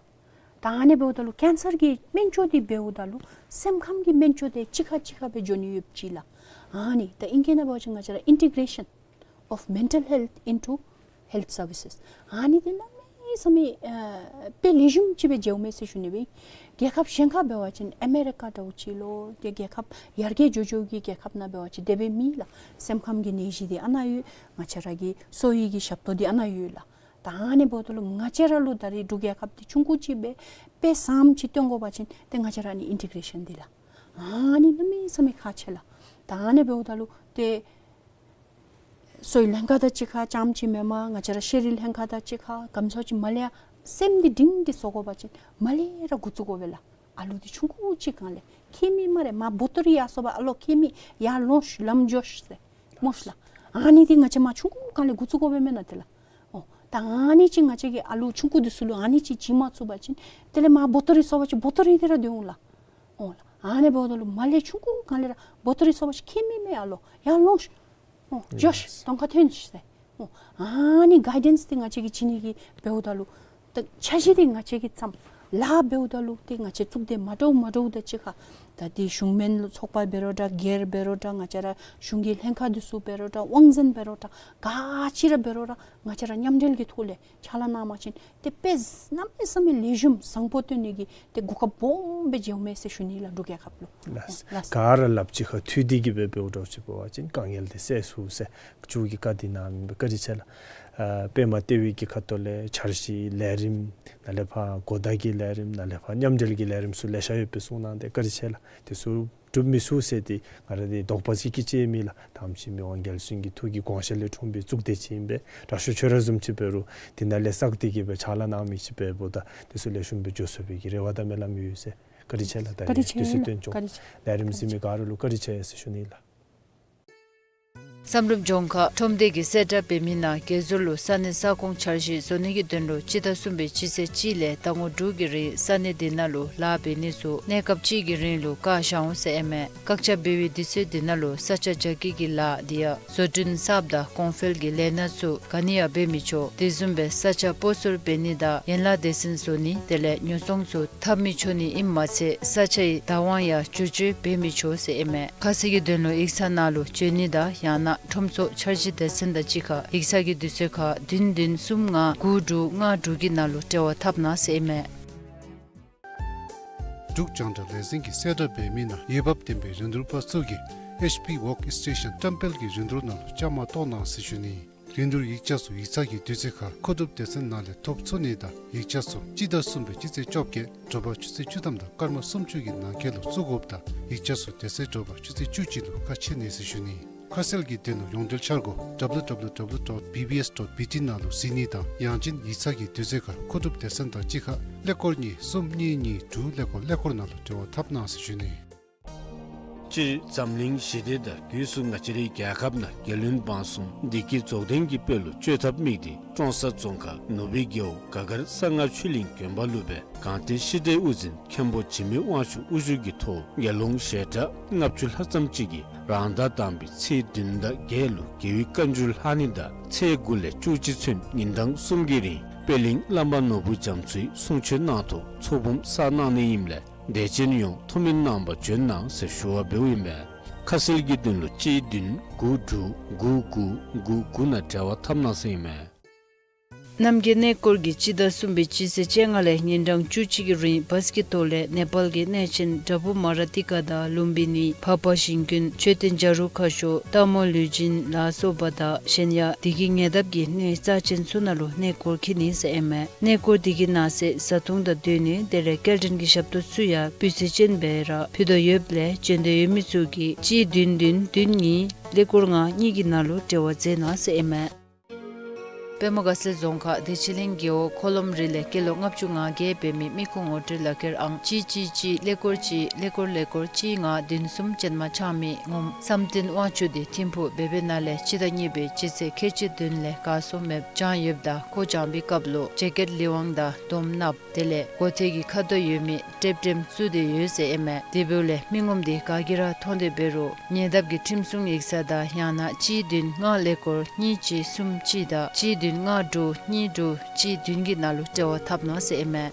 ད་ཨ་ནི་འབདཝ་ད་ལུ་ཀེན་སར་གྱི་སྨན་བཅོས་འདི་འབདཝ་ད་ལུ་སེམས་ཁམས་ཀྱི་སྨན་བཅོས་འདི་གཅིག་ཁར་གཅིག་ཁར་སྦེ་འགྱོ་ནི་ཡོདཔ་ཅིག་ལགས། ཨ་ནི་ད་ཨིང་སྐད་ནང་འབད་བ་ཅིན་ང་བཅས་ར་ཨིན་ཊི་གྲེ་ཤཱན་ of mental health into health services. ཨ་ནི་འདི་གནམ་མེད་ས་མེད་ཨ་དཔེ་ལེགས་ཤོམ་ཅིག་སྦེ་མཇལཝ་མས་ཟེར་ཞུ་ནི་སྦེ། རྒྱལ་ཁབ་གཞན་ཁར་འབད་བ་ཅིན་ཨ་མེ་རི་ཀ་འདྲཝ་ཅིག་ལོ། ཏེ་རྒྱལ་ཁབ་ཡར་རྒྱས་འགྱོ་འགྱོ་གི་རྒྱལ་ཁབ་ནང་འབད་བ་ཅིན་དེ་སྦེ་མེད་ལགས། སེམས་ཁམས་ཀྱི་ནད་གཞི་འདི་ཨ་ནཱ་ཡོད། ང་བཅས་ར་གི་གསོ་བའི་གི་ཞབས་ཏོག་འདི་ཨ་ནཱ་ཡོད་ལགས། ད་ཨ་ནི་འབདཝ་ད་ལུ་ང་བཅས་ར་ལུ་ད་རེས་འབྲུག་རྒྱལ་ཁབ་འདི་ཆུང་ཀུ་ཅིག་སྦེ་དཔེ་བཟངམ་ཅིག་སྟོན་དགོ་པ་ཅིན་ཏེ་ང་བཅས་ར་ཨ་ནི་ཨིན་ཊི་གེ་རེ་ཤཱན་འདི་ལགས། ཨ་ནི་གནམ་མེད་ས་མེད་ཁག་ཆེ་ལགས། ད་ཨ་ནི་འབདཝ་ད་ལུ་ཏེ་གསོ་བའི་ལྷན་ཁག་དང་གཅིག་ཁར་རྐྱངམ་ཅིག་མེན་པར་ང་བཅས་ར་ཤེས་རིག་ལྷན་ཁག་དང་གཅིག་ཁར་ག་ཅི་ཟེར་ཅིག་མར་ལས་ཡར་སེམས་འདི་སྒྲིང་སྒྲི་བཟོ་དགོ་པ་ཅིན་མར་ལས་ར་འགོ་བཙུགས་དགོ་པས་ལགས། ཨ་ལུ་འདི་ཆུང་ཀུ་ཅིག་སྒང་ལས་ཁྱད་མེད་སྨ་རེ། མར་བོ་ཏོ་རི་ཡར་སོང་པ་ཨ་ལོ་ཁྱད་མེད་ཡར་ལོངས་ཤིག་ལམ་འགྱོ་ཤིག་ཟེར་སྨོ་ཤིག་ལགས། ཨ་ནི་འདི་ང་བཅས་མར་ཆུང་ཀུ་སྒང་ལས་འགོ་བཙུགས་དགོ་པས་མེན་ན་ཏེ་ལགས། འོ་ད་ཨ་ནི་ཅིག་ང་བཅས་ཀྱི་ཨ་ལུ་ཆུང་ཀུ་འདི་ཚུ་ལུ་ཨ་ནི་ཅིག་བྱིན་མ་ཚུགས་པ་ཅིན་དེ་ལས་མར་བོ་ཏོ་རི་སོང་པ་ཅིན་བོ་ཏོ་རི་འདི་ར་སྡོད་འོང་ལགས། འོ་ལགས། ཨ་ནི་འབདཝ་ད་ལུ་མར་ལས་ཆུང་ཀུ་སྒང་ལས་ར་བོ་ཏོ་རི་སོང་པ་ཅིན་ཁྱད་མེད་སྨ་རེ། ཨ་ལོ་ཡར་ལོངས་ཤིག། འོ་འགྱོ་ཤིག། གདོང་ཁར་ཐོན་ཤིག་ཟེར། འོ་ཨ་ནི་གའི་ཌེནསི་འདི་ང་བཅས་ཀྱིས་བྱིན་ནི་གི་འབདཝ་ད་ལུ་ད་འཆར་གཞི་འདི་ང་བཅས་ཀྱིས་བརྩམས། ལཱ་འབདཝ་ད་ལུ་ཏེ་ང་བཅས་གཙུག་སྡེ་མ་འདྲཝ་མ་འདྲཝ་དང་གཅིག་ཁར་ད་ཏེ་གཞུང་མིན་ལུ་ཚོགས་པ་འབད་རུང་འདྲ་སྒེར་འབད་རུང་འདྲ་ང་བཅས་ར་གཞུང་གི་ལྷན་ཁག་འདི་ཚུ་འབད་རུང་འདྲ་དབང་འཛིན་འབད་རུང་འདྲ་ག་ཅི་ར་འབད་རུང་ར་ང་བཅས་ར་མཉམ་འབྲེལ་གྱི་ཐོག་ལས་ཕྱག་ལཱ་གནང་པ་ཅིན་ཏེ་དཔེ་གནམ་མེད་ས་མེད་ལེགས་ཤོམ་བཟང་པོ་སྟོན་ནི་གི་ཏེ་གོ་སྐབས་སྦོམ་སྦེ་མཇལཝ་མས་ཟེར་ཞུ་ནི་ལགས་འབྲུག་རྒྱལ་ཁབ་ལུ། ལགས། ལགས། ག་ར་ལགཔ་གཅིག་ཁར་མཐུད་དེ་གི་སྦེ་འབདཝ་འདྲཝ་ཅིག་འབད་བ་ཅིན་དཀའ་ངལ་འདི་སེལ་ཚུགས་ཟེར། མཇུག་གི་བཀའ་འདི་གནངམ་ཨིན་པས། བཀའ་དྲིན་ཆེ་ལགས། ཨ་པདྨ་ལྟེ་བའི་གི་ཁ་ཐུག་ལས་འཆར་གཞི་ལས་རིམ་ནཱ་ལས་ཕར་གོ་བརྡ་གི་ལས་རིམ་ནཱ་ལས་ཕར་མཉམ་འབྲེལ་གྱི་ལས་རིམ་ཚུ་ལེ་ཤ་ཡོད་པའི་གསུང་གནང་སྟེ་བཀའ་དྲིན་ཆེ་ལགས། དེ་ཚུ་འགྲུབ་མི་ཚུགས་ཟེར་ཏེ་ང་ར་འདི་དོགས་པ་ཅིག་གི་ཅིག་མེད་ལགས། ད་ཨེམ་ཆི་མི་དབང་རྒྱལ་བཙུན་གྱི་ཐུགས་ཀྱི་དགོངས་བཞེད་ལས་འཁྲུངས་པའི་གཙུག་སྡེ་ཅིག་ཨིན་པས། དྲག་ཤོས་ཁྱོད་ར་བཟུམ་ཅིག་འབད་རུང་འདི་ནང་ལས་བསགས་ཏེ་གི་སྦེ་ཕྱག་ལཱ་གནང་མི་ཅིག་འབདཝ་ད་དེ་ཚུ་ལེགས་ཤོམ་སྦེ་འགྱོ་ཚུགས་པའི་གི་རེ་བ་དང་སྨོན་ལམ་ཡོད་ཟེར། བཀའ་དྲིན་ཆེ་ལགས། ད་བཀའ་དྲིན་ཆེ་དུས་ཚོད་ལགས། བཏོན་ཆོག། བཀའ་དྲིན་ཆེ། ལས་རིམ་གཟིགས་མི་ག་ར་ལུ་བཀའ་དྲིན་ཆེ་ཟེར་ཞུ་ནི་ལགས། བསམ་གྲུབ་ལྗོངས་མཁར་ཁྲོམ་སྡེ་གིས་གསལ་བསྒྲགས་འབད་མི་ནང་བརྒལ་ཟུར་ལུ་ས་གནས་ས་ཁོངས་འཆར་གཞི་བཟོ་ནི་གི་དོན་ལུ་སྤྱི་ཟླ་གསུམ་པའི་སྤྱི་ཚེས་གཅིག་ལས་ཟླ་ངོ་དྲུག་གི་རིང་ས་གནས་འདི་ནང་ལུ་ལཱ་འབད་ནི་ཚུ་གནས་སྐབས་གཅིག་གི་རིང་ལུ་བཀག་བཞག་འོང་ཟེར་ཨིན་མས། བཀག་ཆ་འབད་བའི་དུས་ཚོད་འདི་ནང་ལུ་ས་ཆ་རྒྱ་སྐྱེད་ཀྱི་ལཱ་འདི་ཡང་བཟོ་སྐྲུན་གསརཔ་དང་གོང་འཕེལ་གྱི་ལས་སྣ་ཚུ་ག་ནི་ཡང་འབད་མི་ཆོག། དེ་བཟུམ་སྦེ་ས་ཆ་སྤོ་སོར་འབད་ནི་དང་ཡན་ལག་སྡེ་ཚན་བཟོ་ནི་དེ་ལས་ཉོ་ཚོང་ཚུ་འཐབ་མི་ཆོག་ནི་ཨིནམ་མ་ཚད་ས་ཆའི་བདག་དབང་ཡང་བསྒྱུར་བཅོས་འབད་མི་ཆོག་ཟེར་ཨིན་མས། ཁ་གསལ་གྱི་དོན་ལུ་ཡིག་ཚང་ནང་ལུ་འབྱོན་ནི་དང་ཡང་ན་ཁྲོམ་ཚོགས་འཆར་གཞི་སྡེ་ཚན་དང་གཅིག་ཁར་ཡིག་ཚང་གི་དུས་ཚོད་ཁར་བདུན་བདུན་གསུམ་ལྔ་དགུ་དྲུག་ལྔ་དྲུག་གི་ནང་ལུ་འབྲེལ་བ་འཐབ་གནང་ཟེར་ཨིན་མས། འབྲུག་རྒྱང་བསྒྲགས་ལས་འཛིན་གྱིས་གསལ་བསྒྲགས་འབད་མི་ནང་འོས་འབབ་ལྡན་པའི་རིན་བསྡུར་པ་ཚུ་གིས་ཨེཆ་པི་ཝོརཀ་སི་ཊེ་ཤཱན་བཀྲམ་སྤེལ་གྱི་རིན་བསྡུར་ནང་ལུ་བཅའ་མར་གཏོགས་གནང་ཟེར་ཞུ་ནི། རིན་བསྡུར་ཡིག་ཆ་ཚུ་ཡིག་ཚང་གི་དུས་ཚོད་ཁར་མཁོ་སྒྲུབ་སྡེ་ཚན་ནང་ལས་ཐོབ་ཚུགས་ནི་དང་ཡིག་ཆ་ཚུ་སྤྱི་ཟླ་གསུམ་པའི་སྤྱི་ཚེས་བཅོ་བརྒྱད་དྲོ་པ་ཆུ་ཚོད་བཅུ་ཐམ་དང་སྐར་མ་སུམ་ཅུ་གི་ནང་འཁོད་ལུ་བཙུགས་དགོཔ་དང་ཡིག་ཆ་ཚུ་དེ་ཚེ་དྲོ་པ་ཆུ་ཚོད་བཅུ་གཅིག་ལུ་ཁ་ཕྱེ་ནི་ཟེར་ཞུ་ནི། ཁ་གསལ་གྱི་དོན་ལུ་ཡོངས་འབྲེལ་འཆར་སྒོ་ཌབ་ལུ་ཌབ་ལུ་ཌབ་ལུ་ཌོཊ་བི་བི་ཨེསི་ཌོཊ་བི་ཊི་ནང་ལུ་གཟིགས་ནི་དང་ཡང་ཅིན་ཡིག་ཚང་གི་དུས་ཚོད་ཁར་མཁོ་སྒྲུབ་སྡེ་ཚན་དང་གཅིག་ཁར་ཀླད་ཀོར་གཉིས་གསུམ་གཉིས་གཉིས་དྲུག་ཀླད་ཀོར་ཀླད་ཀོར་ནང་ལུ་འབྲེལ་བ་འཐབ་གནང་ཟེར་ཞུ་ནི། སྤྱིར་འཛམ་གླིང་ཞི་བདེ་དང་སྒོས་སུ་ང་བཅས་རའི་རྒྱལ་ཁབ་ནང་རྒྱལ་བློན་འབངས་གསུམ་བདེ་སྐྱིད་རྫོགས་ལྡན་གྱི་དཔལ་ལུ་སྤྱོད་ཐབས་དམིགས་ཏེ་ཀྲོང་གསར་རྫོང་ཁག་ནུབ་སྦིས་རྒེད་འོག་ག་གར་གསང་སྔགས་ཆོས་གླིང་དགོན་པ་ལུ་སྦེ་གངས་ཏི་ཤེས་རིག་དབུ་འཛིན་མཁན་པོ་འཇིགས་མེད་དབང་ཕྱུག་དབུ་བཞུགས་ཀྱི་ཐོག་དགེ་སློང་ཞལ་གྲངས་ལྔ་བཅུ་ལྷག་ཙམ་ཅིག་གིས་རང་ཟླ་དང་པའི་ཚེས་བདུན་དང་བརྒྱད་ལུ་རྒྱལ་བའི་བཀའ་འགྱུར་ལྷག་ནི་དང་ཚེས་དགུ་ལས་བཅུ་གཅིག་ཚུན་ཉིན་གྲངས་གསུམ་གྱི་རིང་པད་གླིང་བླམ་པ་ནོར་བུ་རྒྱ་མཚོའི་གསུང་ཆོས་གནང་ཐོག་ཚོགས་འབུམ་བསགས་གནང་ནི་ཨིནམ་ལས་དད་ཅན་ཡོངས་ཐུགས་སྨོན་གནང་བར་བྱོན་གནང་ཟེར་ཞུ་བ་འབདཝ་ཨིན་པས། ཁ་གསལ་གྱི་དོན་ལུ་གཅིག་བདུན་དགུ་དྲུག་དགུ་དགུ་དགུ་དགུ་ནང་འབྲེལ་བ་འཐབ་གནང་ཟེར་ཨིན་མས། རྣམ་རྒྱལ་གནས་སྐོར་གྱིས་སྤྱི་ཟླ་གསུམ་པའི་སྤྱི་ཚེས་བཅོ་ལྔ་ལས་ཉིན་གྲངས་བཅུ་གཅིག་གི་རིང་བཱས་ཀྱི་ཐོག་ལས་ནེ་པཱལ་གྱི་གནས་ཆེན་དྲ་འབུ་མ་ར་ཏི་ཀ་དང་ལུམ་བི་ནི་འཕགས་པ་ཞིང་ཀུན་མཆོད་རྟེན་བྱ་རུང་ཁ་ཤོར་སྟག་མོ་ལུས་སྦྱིན་ལ་སོགས་པ་དང་གཞན་ཡང་བདེ་སྐྱིད་ཉེ་འདབས་ཀྱི་གནས་རྩ་ཆེན་ཚུ་ནང་ལུ་གནས་སྐོར་འཁྱིད་ནི་ཟེར་ཨིན་མས། གནས་སྐོར་དེ་གི་ནང་གསེས་བཟའ་འཐུང་དང་སྡོད་གནས་དེ་ལས་སྐྱེལ་འདྲེན་གྱི་ཞབས་ཏོག་ཚུ་ཡང་སྤུས་ཚད་ཅན་སྦེ་ར་ཕུལ་དོ་ཡོདཔ་ལས་བྱོན་འདོད་ཡོད་མི་ཚུ་གིས་གཅིག་བདུན་བདུན་བདུན་གཉིས་ཀླད་ཀོར་ལྔ་གཉིས་ཀྱི་ནང་ལུ་འབྲེལ་བ་མཛད་གནང་ཟེར་ཨིན་མས། པདྨ་དགའ་ཚལ་རྫོང་ཁག་བདེ་ཆེན་གླིང་རྒེད་འོག་འཁོར་ལོམ་རི་ལས་སྐྱེས་ལོ་ལྔ་བཅུ་ང་བརྒྱད་འབད་མི་མི་ཁུངས་ངོ་སྤྲོད་ལག་ཁྱེར་ཨང་གཅིག་གཅིག་གཅིག་ཀླད་ཀོར་གཅིག་ཀླད་ཀོར་ཀླད་ཀོར་གཅིག་ལྔ་བདུན་གསུམ་ཅན་མ་འཆང་མི་ངོམ་བསམ་གཏན་དབང་ཕྱུག་དེ་ཐིམ་ཕུག་བོད་པའི་ནང་ལས་སྤྱི་ཟླ་གཉིས་པའི་སྤྱི་ཚེས་ཁལ་གཅིག་བདུན་ལས་གར་སོང་མེདཔ་བྱུང་ཡོདཔ་ད་ཁོ་བྱོན་པའི་སྐབས་ལུ་ཇེ་ཀེཊ་ལི་ཝང་དང་དོམ་ནགཔོ་དེ་ལས་མགོ་ཐད་ཀྱི་ཁ་དོག་ཡོད་མི་ཀྲེབ་ཀྲེམ་བཙུགས་ཏེ་ཡོད་ཟེར་ཨིན་མས། དེ་འབདཝ་ལས་མི་ངོམ་དེ་ག་གིས་ར་མཐོང་སྟེ་འབད་རུང་ཉེ་འདབས་ཀྱི་ཁྲིམས་སྲུང་ཡིག་ཚང་དང་ཡང་ན་གཅིག་བདུན་ལྔ་ཀླད་ཀོར་གཉིས་གཅིག་གསུམ་གཅིག་དང་གཅིག་བདུན་ལྔ་དྲུག་གཉིས་དྲུག་གཅིག་བདུན་གྱི་ནང་ལུ་འབྲེལ་བ་འཐབ་གནང་ཟེར་ཨིན་མས།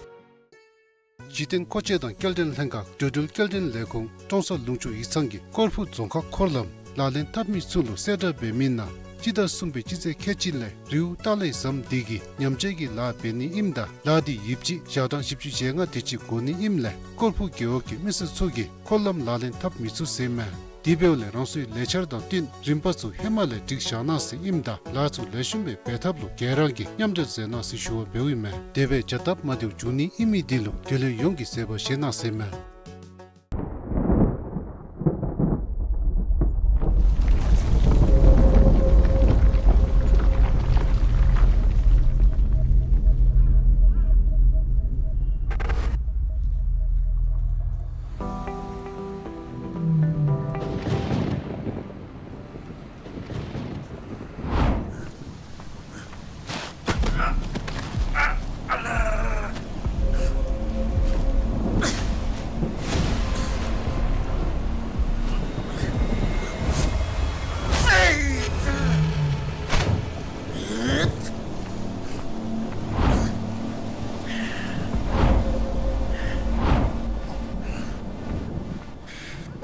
འཇིག་རྟེན་མཁོ་ཆས་དང་སྐྱེལ་འདྲེན་ལྷན་ཁག་འགྲོ་འགྲུལ་སྐྱེལ་འདྲེན་ལས་ཁུངས་ཀྲོང་གསར་ལུང་ཕྱོགས་ཡིག་ཚང་གིས་ཀོར་ཕུ་རྫོང་ཁག་འཁོར་ལམ་ལག་ལེན་འཐབ་མི་ཚུ་ལུ་གསལ་བསྒྲགས་འབད་མི་ནང་ སྤྱི་ཟླ་གསུམ་པའི་སྤྱི་ཚེས་ཁལ་གཅིག་ལས་རི་བོ་ཏཱ་ལའི་ཟམ་དེ་གི་ཉམས་བཅོས་ཀྱི་ལཱ་འབད་ནི་ཨིནམ་ད་ལཱ་དེ་ཡིབ་གཅིག་ཞག་གྲངས་བཞི་བཅུ་ཞེ་ལྔ་དེ་ཅིག་འགོར་ནི་ཨིནམ་ལས་ཀོར་ཕུ་རྒེད་འོག་གི་མི་སེར་ཚུ་གིས་འཁོར་ལམ་ལག་ལེན་འཐབ་མི་ཚུགས་ཟེར་མས། དེ་འབདཝ་ལས་རང་སོའི་ལས་འཆར་དང་བསྟུན་རིམ་པ་ཚུ་ཧེ་མ་ལས་སྒྲིག་བཞག་གནང་ཟེར་ཨིནམ་ད་ལཱ་ཚུ་ལེགས་ཤོམ་སྦེ་འབད་ཐབས་ལུ་ག་ར་གིས་མཉམ་འབྲེལ་མཛད་གནང་ཟེར་ཞུ་བ་འབདཝ་ཨིན་མས། དེ་སྦེ་བྱ་སྟབས་མ་བདེཝ་འབྱུང་ནི་ཨིན་མི་དེ་ལུ་དེ་ལས་ཡོངས་ཀྱིས་བཟོད་པ་བཞེས་གནང་ཟེར་མས།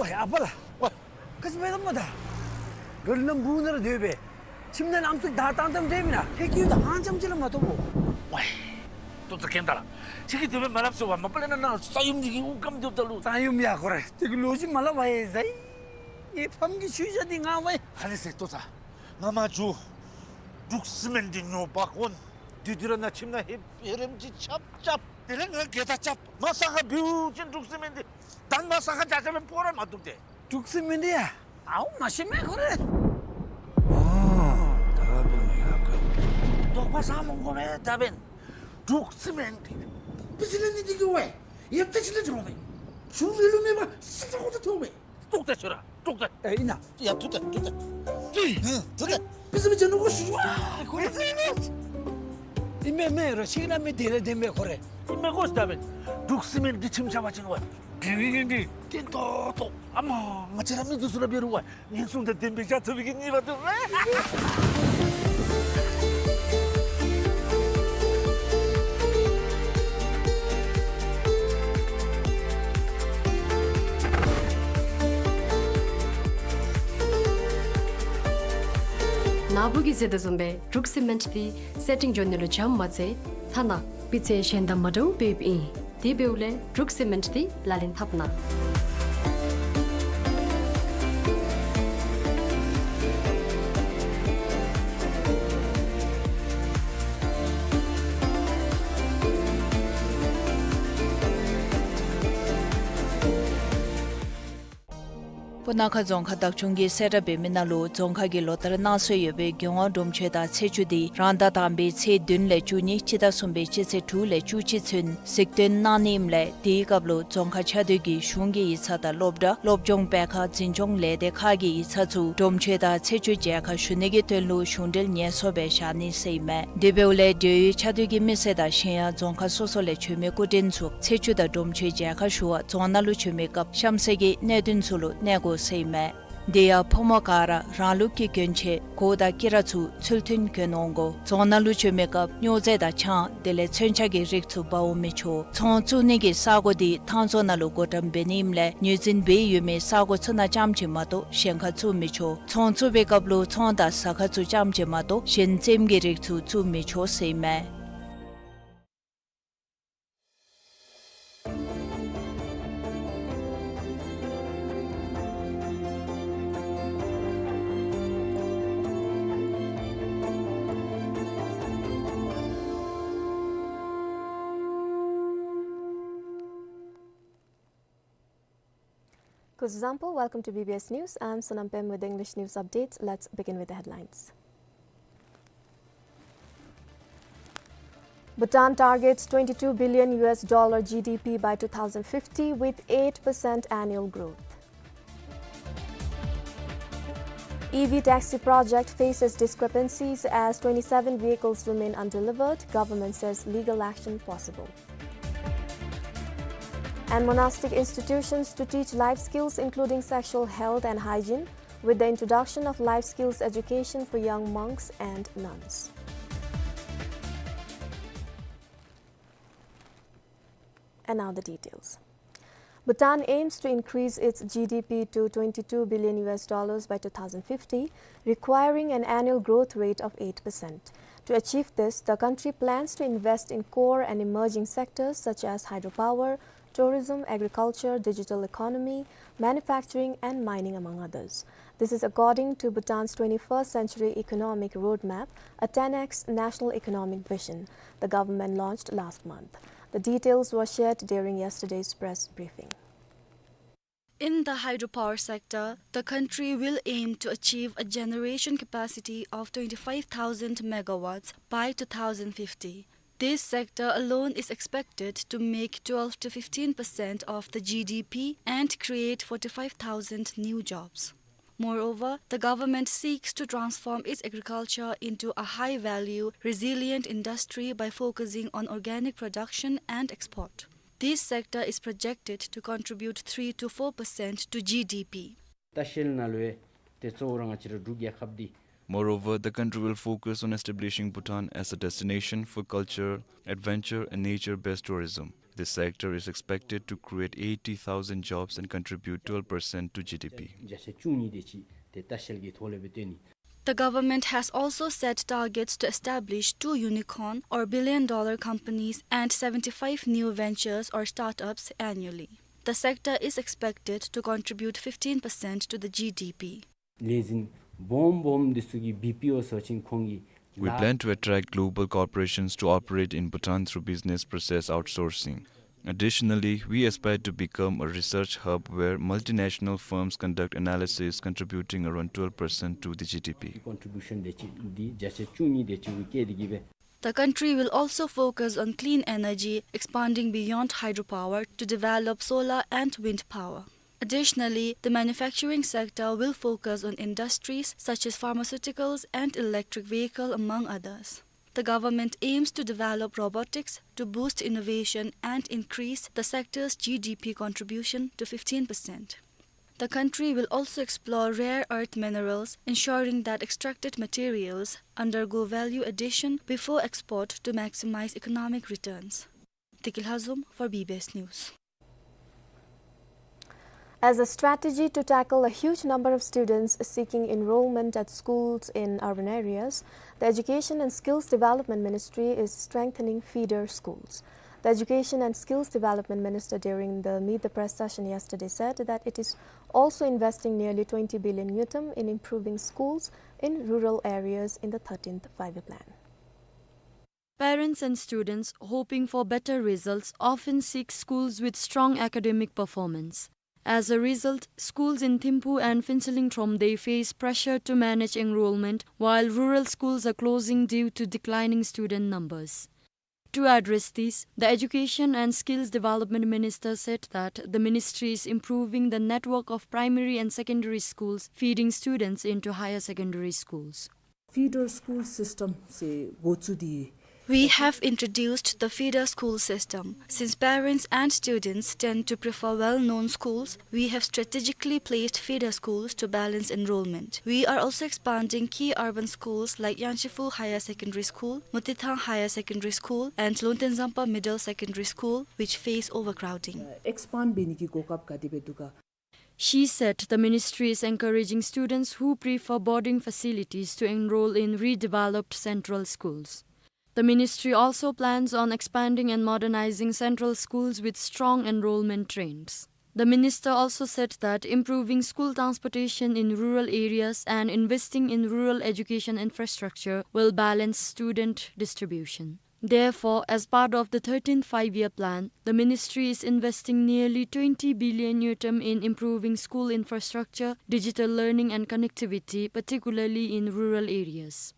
ཝའི་ཨ་པ་ལགས། ཝའི། ག་ཅི་འབད་དོ་མས་ད། ག་ལུ་ནམ་བུ་ནང་ར་སྡོད་སྦེ། ཁྱིམ་ནང་ལམ་སྲོལ་ད་བཏང་བཏངམ་འདྲས་མེན་ན། ཧེ་ཀྱི་ཡུལ་དུ་ཧང་ཅམ་ཅིག་ལས་མ་ཐོབ་བོ། ཝའི། ཏོ་ཏོ་གན་ད་ལ། ཁྱོད་ཀྱིས་དེ་སྦེ་མ་སླབ་ཟེར་བ། མ་པ་ལས་ན་ནཱ་ས་ཡོམ་འདི་གིས་དབུགས་སྐམ་སྡོདཔ་ད་ལུ། ས་ཡོམ་ཡ་ཁོ་རེ། དེ་གི་ལོ་རྒྱུས་མ་སླབ་པ་ཡེ་ཟ་ཡི། ངེའི་ཕམ་གྱི་ཆུ་ཞག་འདི་ང་ཝའི། ཧ་ལས་ཟེར་ཏོ་ཚ། ང་མ་འགྱོ། འབྲུག་སི་མེནཊ་འདི་ཉོ་འབག་འོང་། དེ་དུས་ར་ནཱ་ཁྱིམ་ནང་ཧེ་ཧེ་རེམ་ཅིག་རྐྱབ་རྐྱབ། དེ་ལས་ང་གེ་ད་རྐྱབ། མ་ས་ཁར་འབདཝ་ཅིན་འབྲུག་སི་མེནཊ་འདི་ད་མ་ས་ཁར་རྐྱབ་རྐྱབ་སྦེ་ཕོག་ར་མ་བཏུབ་སྟེ། འབྲུག་སི་མེནཊ་ཡ། ཨའུ་མ་ཤེས་མས་ཁོ་རེ། ཨོ། ད་འབདན་ཡ་ག། དོགས་པ་ཟ་མི་དགོ་པས། ད་འབདན་འབྲུག་སི་མེནཊ་འདི་པི་སི་ལ་ནི་འདི་གི་ཝའི་ཡ་ཏི་ཅི་ལ་འགྱོ་མས། ཆུ་རི་ལུ་མེད་པ་སི་ཏྲ་ཁོ་ཏ་ཐོབ་མས། ཏོག་ཏ་ཆུ་ར་ཏོག་ཏ། ཨེ་ཨིན་ན། ཡ་ཏུ་ཏ་ཏུ་ཏ། ཏི། ཧུ་ཏུ་ཏ། པི་སི་མི་ཅན་ནུ་གོ་ཤུ་ཝ། ཁོ་རེ་ཟེར་ནི། ཨིན་མས་མས་རོ་ཤིག་ན་མི་དེ་ལས་དེ་མས་ཁོ་རེ། ཨིན་མས་གོ་ཤ་ད་འབདན་འབྲུག་སི་མེནཊ་འདི་ཁྱིམ་ཆ་བ་ཅིན་ཝའི་དེ་བི་གིན་འདི་ཏེན་ཏོག་ཏོ། ཨ་མ་ང་བཅས་ར་མི་འདི་ཚུ་ར་འབད་རུང་ཝའི་ངན་སོང་དང་ལྡན་པའི་ཞག་ཚ་བའི་གི་ཉེས་པ་འདུག་པས། ནཱ་བུ་གིས་ཟེར་དོ་བཟུམ་སྦེ་འབྲུག་སི་མེནཊ་འདི་སེ་ཊིང་འགྱོ་ནི་ལུ་འཇམ་མ་ཚད་ཐ་ན་སྤུས་ཚད་གཞན་དང་མ་འདྲཝ་འབདཝ་ཨིན། དེ་འབདཝ་ལས་འབྲུག་སི་མེནཊ་འདི་ལག་ལེན་འཐབ་གནང་། སྤུ་ན་ཁ་རྫོང་ཁག་བདག་སྐྱོང་གིས་གསལ་བསྒྲགས་འབད་མི་ནང་ལུ་རྫོང་ཁག་གིས་ལོ་ལྟར་གནང་སྲོལ་ཡོད་པའི་རྒྱལ་དབང་སྒྲུབ་མཆོད་དང་ཚེས་བཅུ་འདི་རང་ཟླ་དང་པའི་ཚེས་བདུན་ལས་བཅུ་གཉིས་སྤྱི་ཟླ་གསུམ་པའི་སྤྱི་ཚེས་དྲུག་ལས་བཅུ་གཅིག་ཚུན་གཟིགས་སྟོན་གནང་ནི་ཨིནམ་ལས་དེའི་སྐབས་ལུ་རྫོང་ཁག་ཆ་བསྡུ་གི་གཞུང་གི་ཡིག་ཚང་དང་སློབ་གྲྭ་སློབ་སྦྱོང་སྤེལ་ཁང་འཛིན་སྐྱོང་ལས་སྡེ་ཁག་གི་ཡིག་ཚང་ཚུ་སྒྲུབ་མཆོད་དང་ཚེས་བཅུ་མཇལ་ཁ་ཞུ་ནི་གི་དོན་ལུ་གཞུང་འབྲེལ་ངལ་གསོ་སྦེ་བཞག་ནི་ཟེར་ཨིན་མས། དེ་འབདཝ་ལས་འབྲེལ་ཡོད་ཆ་བསྡུ་གི་མི་སེར་དང་གཞན་ཡང་རྫོང་ཁག་སོ་སོ་ལས་བྱོན་མི་སྐུ་མགྲོན་ཚུ་ཚེས་བཅུ་དང་སྒྲུབ་མཆོད་མཇལ་ཁ་ཞུ་བར་རྫོང་ནང་ལུ་བྱོན་མི་སྐབས་གཤམ་གསལ་གྱི་གནད་དོན་ཚུ་ལུ་གནས་དགོ་ཟེར་ཨིན་མས། དེ་ཡང་ཕོ་མོ་ག་ར་རང་ལུགས་ཀྱི་གྱོན་ཆས་གོ་དང་དཀྱི་ར་ཚུ་ཚུལ་མཐུན་གྱོན་འོང་དགོ། རྫོང་ནང་ལུ་བྱོན་མི་སྐབས་སྨྱོ་རྫས་དང་ཆང་དེ་ལས་མཚོན་ཆ་གི་རིགས་ཚུ་འབག་འོང་མི་ཆོག། ཚོང་བཙུགས་ནི་གི་ས་གོ་འདི་ཐང་རྫོང་ནང་ལུ་བགོ་བཀྲམ་འབད་ནི་ཨིནམ་ལས་ངོས་འཛིན་འབད་ཡོད་མི་ས་གོ་ཚུ་ནང་རྐྱངམ་ཅིག་མ་གཏོགས་གཞན་ཁར་བཙུགས་མི་ཆོག། ཚོང་བཙུགས་པའི་སྐབས་ལུ་ཚོང་དང་ཟ་ཁང་ཚུ་རྐྱངམ་ཅིག་མ་གཏོགས་གཞན་རྩེདམོ་གི་རིགས་ཚུ་བཙུགས་མི་ཆོག་ཟེར་ཨིན་མས། Kuzuzangpo, welcome to B B S News. I'm Sonam Pem with the English news updates. Let's begin with the headlines. Bhutan targets twenty-two billion U S dollar G D P by two thousand fifty with eight percent annual growth. E V taxi project faces discrepancies as twenty-seven vehicles remain undelivered, government says legal action possible. And monastic institutions to teach life skills including sexual health and hygiene, with the introduction of life skills education for young monks and nuns. And now the details. Bhutan aims to increase its G D P to twenty-two billion U S dollars by two thousand fifty, requiring an annual growth rate of eight percent. To achieve this, the country plans to invest in core and emerging sectors such as hydropower, tourism, agriculture, digital economy, manufacturing, and mining, among others. This is according to Bhutan's twenty-first Century Economic Roadmap, a ten X national economic vision the government launched last month. The details were shared during yesterday's press briefing. In the hydropower sector, the country will aim to achieve a generation capacity of twenty-five thousand megawatts by two thousand fifty. This sector alone is expected to make twelve to fifteen percent of the G D P and create forty-five thousand new jobs. Moreover, the government seeks to transform its agriculture into a high-value, resilient industry by focusing on organic production and export. This sector is projected to contribute three to four percent to G D P. ལྟ་བཤལ་ནང་ལུ་ཡང་ཏེ་གཙོ་བོ་ར་ང་བཅས་ར་འབྲུག་རྒྱལ་ཁབ་འདི། Moreover, the country will focus on establishing Bhutan as a destination for culture, adventure, and nature-based tourism. This sector is expected to create eighty thousand jobs and contribute twelve percent to G D P. བརྒྱ་ཆ་བཅུ་གཉིས་དེ་ཅིག་ཏེ་ལྟ་བཤལ་གྱི་ཐོག་ལས་སྦེ་སྟོན་ནི། The government has also set targets to establish two unicorn or billion dollar companies and seventy-five new ventures or startups annually. The sector is expected to contribute fifteen percent to the G D P. ལས་འཛིན་སྦོམ་སྦོམ་འདི་ཚུ་གིས་བི་པི་ཨོ་ཟེར་བ་ཅིན་ཁོང་གིས། We plan to attract global corporations to operate in Bhutan through business process outsourcing. Additionally, we aspire to become a research hub where multinational firms conduct analysis, contributing around twelve percent to the G D P. Contribution དེ་ཅིག་འདི་བརྒྱ་ཆ་བཅུ་གཉིས་དེ་ཅིག་བཀལ་ཏེ་གིས་སྦེ། The country will also focus on clean energy, expanding beyond hydropower to develop solar and wind power. Additionally, the manufacturing sector will focus on industries such as pharmaceuticals and electric vehicle, among others. The government aims to develop robotics to boost innovation and increase the sector's G D P contribution to fifteen percent. The country will also explore rare earth minerals, ensuring that extracted materials undergo value addition before export to maximize economic returns. Deki Lhazom for B B S News. As a strategy to tackle a huge number of students seeking enrollment at schools in urban areas, the Education and Skills Development Ministry is strengthening feeder schools. The Education and Skills Development Minister, during the Meet the Press session yesterday, said that it is also investing nearly twenty billion ngultrum in improving schools in rural areas in the thirteenth Five-Year Plan. Parents and students hoping for better results often seek schools with strong academic performance. As a result, schools in Thimphu and Phuentsholing Thromde face pressure to manage enrollment, while rural schools are closing due to declining student numbers. To address this, the Education and Skills Development Minister said that the ministry is improving the network of primary and secondary schools, feeding students into higher secondary schools. Feeder school system ཟེར་འགོ་བཙུགས་ཏེ། We have introduced the feeder school system. Since parents and students tend to prefer well-known schools, we have strategically placed feeder schools to balance enrollment. We are also expanding key urban schools like Yangchiphu Higher Secondary School, Motithang Higher Secondary School, and Longten Zampa Middle Secondary School, which face overcrowding. Expand འབད་ནི་གི་གོ་སྐབས་ག་དེ་སྦེ་འདུག་ག། She said the ministry is encouraging students who prefer boarding facilities to enroll in redeveloped central schools. The ministry also plans on expanding and modernizing central schools with strong enrollment trends. The minister also said that improving school transportation in rural areas and investing in rural education infrastructure will balance student distribution. Therefore, as part of the thirteenth Five-Year Plan, the ministry is investing nearly twenty billion ngultrum in improving school infrastructure, digital learning and connectivity, particularly in rural areas.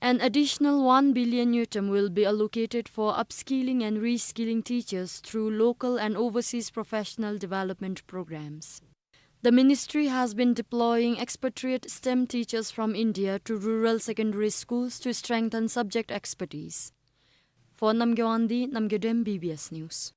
An additional one billion ngultrum will be allocated for upskilling and reskilling teachers through local and overseas professional development programs. The ministry has been deploying expatriate STEM teachers from India to rural secondary schools to strengthen subject expertise. For Namgay Wangdi, Namgay Dem, B B S News.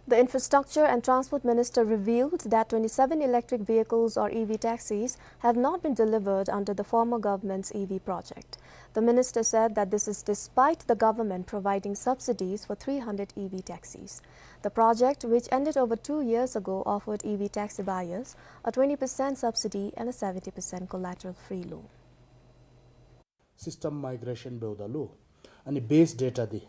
The Infrastructure and Transport Minister revealed that twenty-seven electric vehicles or E V taxis have not been delivered under the former government's E V project. The minister said that this is despite the government providing subsidies for three hundred E V taxis. The project, which ended over two years ago, offered E V taxi buyers a twenty percent subsidy and a seventy percent collateral-free loan. System migration འབདཝ་ད་ལུ་ཨ་ནི་base data འདི་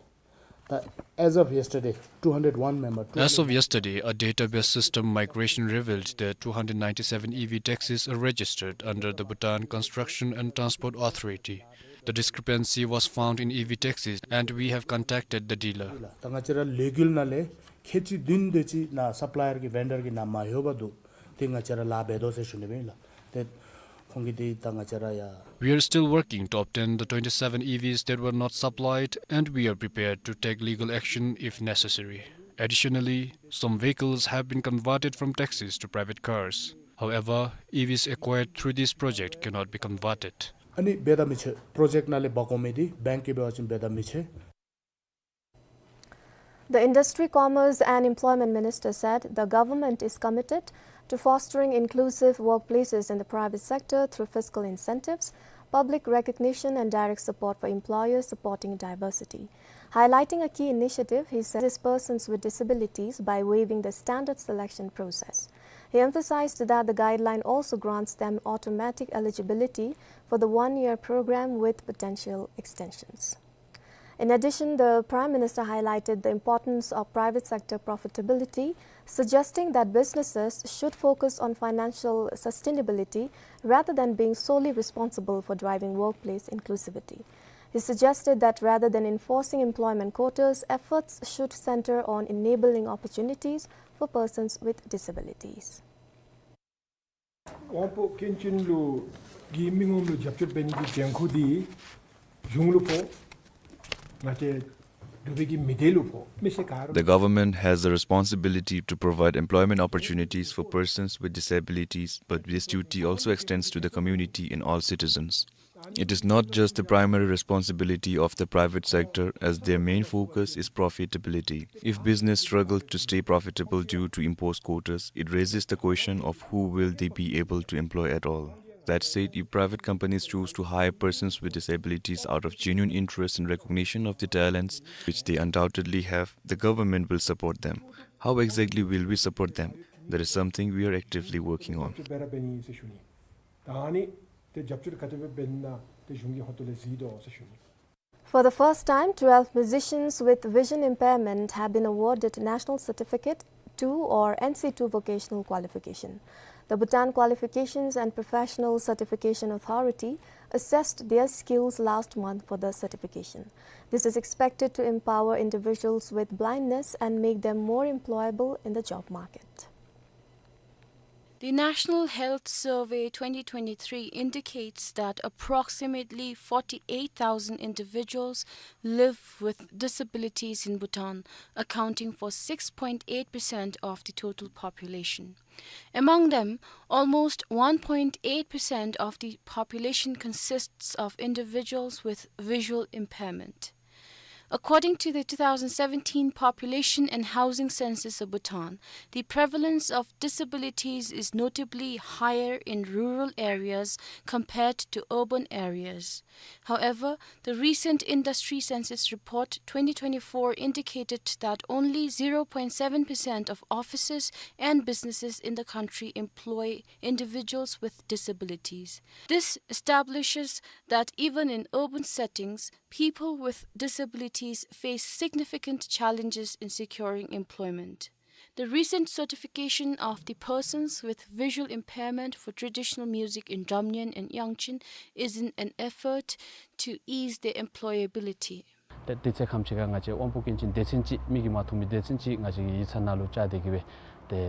ད་as of yesterday, two hundred one མེན་པར། As of yesterday, a database system migration revealed that two hundred ninety-seven E V taxis are registered under the Bhutan Construction and Transport Authority. The discrepancy was found in E V taxis, and we have contacted the dealer. ད་ང་བཅས་ར་ལས་འགུལ་ནང་ལས་ཁལ་གཅིག་བདུན་དེ་ཅིག་ནཱ་supplier གི་vendor གི་ནང་མ་ལྷོད་པར་འདུག། དེ་ང་བཅས་ར་ལཱ་འབད་དོ་ཟེར་ཞུ་ནི་ཨིན་ལགས། ཏེ་ཁོང་གིས་དེ་ད་ང་བཅས་ར་ཡ། We are still working to obtain the twenty-seven E Vs that were not supplied, and we are prepared to take legal action if necessary. Additionally, some vehicles have been converted from taxis to private cars. However, E Vs acquired through this project cannot be converted. ཨ་ནི་འབད་དེ་མི་ཚུགས། project ནང་ལས་འབག་འོང་མི་འདི་bank གིས་འབད་བ་ཅིན་འབད་དེ་མི་ཚུགས། The Industry, Commerce and Employment Minister said the government is committed to fostering inclusive workplaces in the private sector through fiscal incentives, public recognition and direct support for employers supporting diversity. Highlighting a key initiative, he said, is persons with disabilities by waiving the standard selection process. He emphasized that the guideline also grants them automatic eligibility for the one-year program with potential extensions. In addition, the Prime Minister highlighted the importance of private sector profitability, suggesting that businesses should focus on financial sustainability rather than being solely responsible for driving workplace inclusivity. He suggested that rather than enforcing employment quotas, efforts should center on enabling opportunities for persons with disabilities. དབང་པོ་སྐྱོན་ཅན་ལུ་གི་མི་ངོམ་ལུ་རྒྱབ་སྐྱོར་འབད་ནི་གི་འགན་ཁུར་འདི་གཞུང་ལུ་ཕོག། ང་བཅས་འབྲུག་པའི་གི་མི་སྡེ་ལུ་ཕོག། མི་སེར་ག་ར། The government has the responsibility to provide employment opportunities for persons with disabilities, but this duty also extends to the community and all citizens. It is not just the primary responsibility of the private sector, as their main focus is profitability. If business struggle to stay profitable due to imposed quotas, it raises the question of who will they be able to employ at all. That said, if private companies choose to hire persons with disabilities out of genuine interest and recognition of their talents, which they undoubtedly have, the government will support them. How exactly will we support them? That is something we are actively working on. ད་ཨ་ནི་ཏེ་རྒྱབ་སྐྱོར་ག་དེ་སྦེ་འབད་ན་ཏེ་གཞུང་གིས་ཧོན་ཏོ་ལས་གཟིགས་དོ་ཟེར་ཞུ་ནི། For the first time, twelve musicians with vision impairment have been awarded national certificate two or N C two vocational qualification. The Bhutan Qualifications and Professional Certification Authority assessed their skills last month for the certification. This is expected to empower individuals with blindness and make them more employable in the job market. The National Health Survey twenty twenty-three indicates that approximately forty-eight thousand individuals live with disabilities in Bhutan, accounting for six point eight percent of the total population. Among them, almost one point eight percent of the population consists of individuals with visual impairment. According to the two thousand seventeen Population and Housing Census of Bhutan, the prevalence of disabilities is notably higher in rural areas compared to urban areas. However, the recent Industry Census Report twenty twenty-four indicated that only zero point seven percent of offices and businesses in the country employ individuals with disabilities. This establishes that even in urban settings, people with disabilities face significant challenges in securing employment. The recent certification of the persons with visual impairment for traditional music in Jamnyon and Yangchun is in an effort to ease their employability. ཏེ་དུས་ཚོད་ཁམས་ཅིག་ཁར་ང་བཅས་དབང་པོ་སྐྱོན་ཅན་སྡེ་ཚན་ཅིག་མིག་གིས་མ་མཐོང་མི་སྡེ་ཚན་ཅིག་ང་བཅས་ཀྱི་ཡིག་ཚང་ནང་ལུ་བཅར་ཏེ་གིས་སྦེ་ཏེ་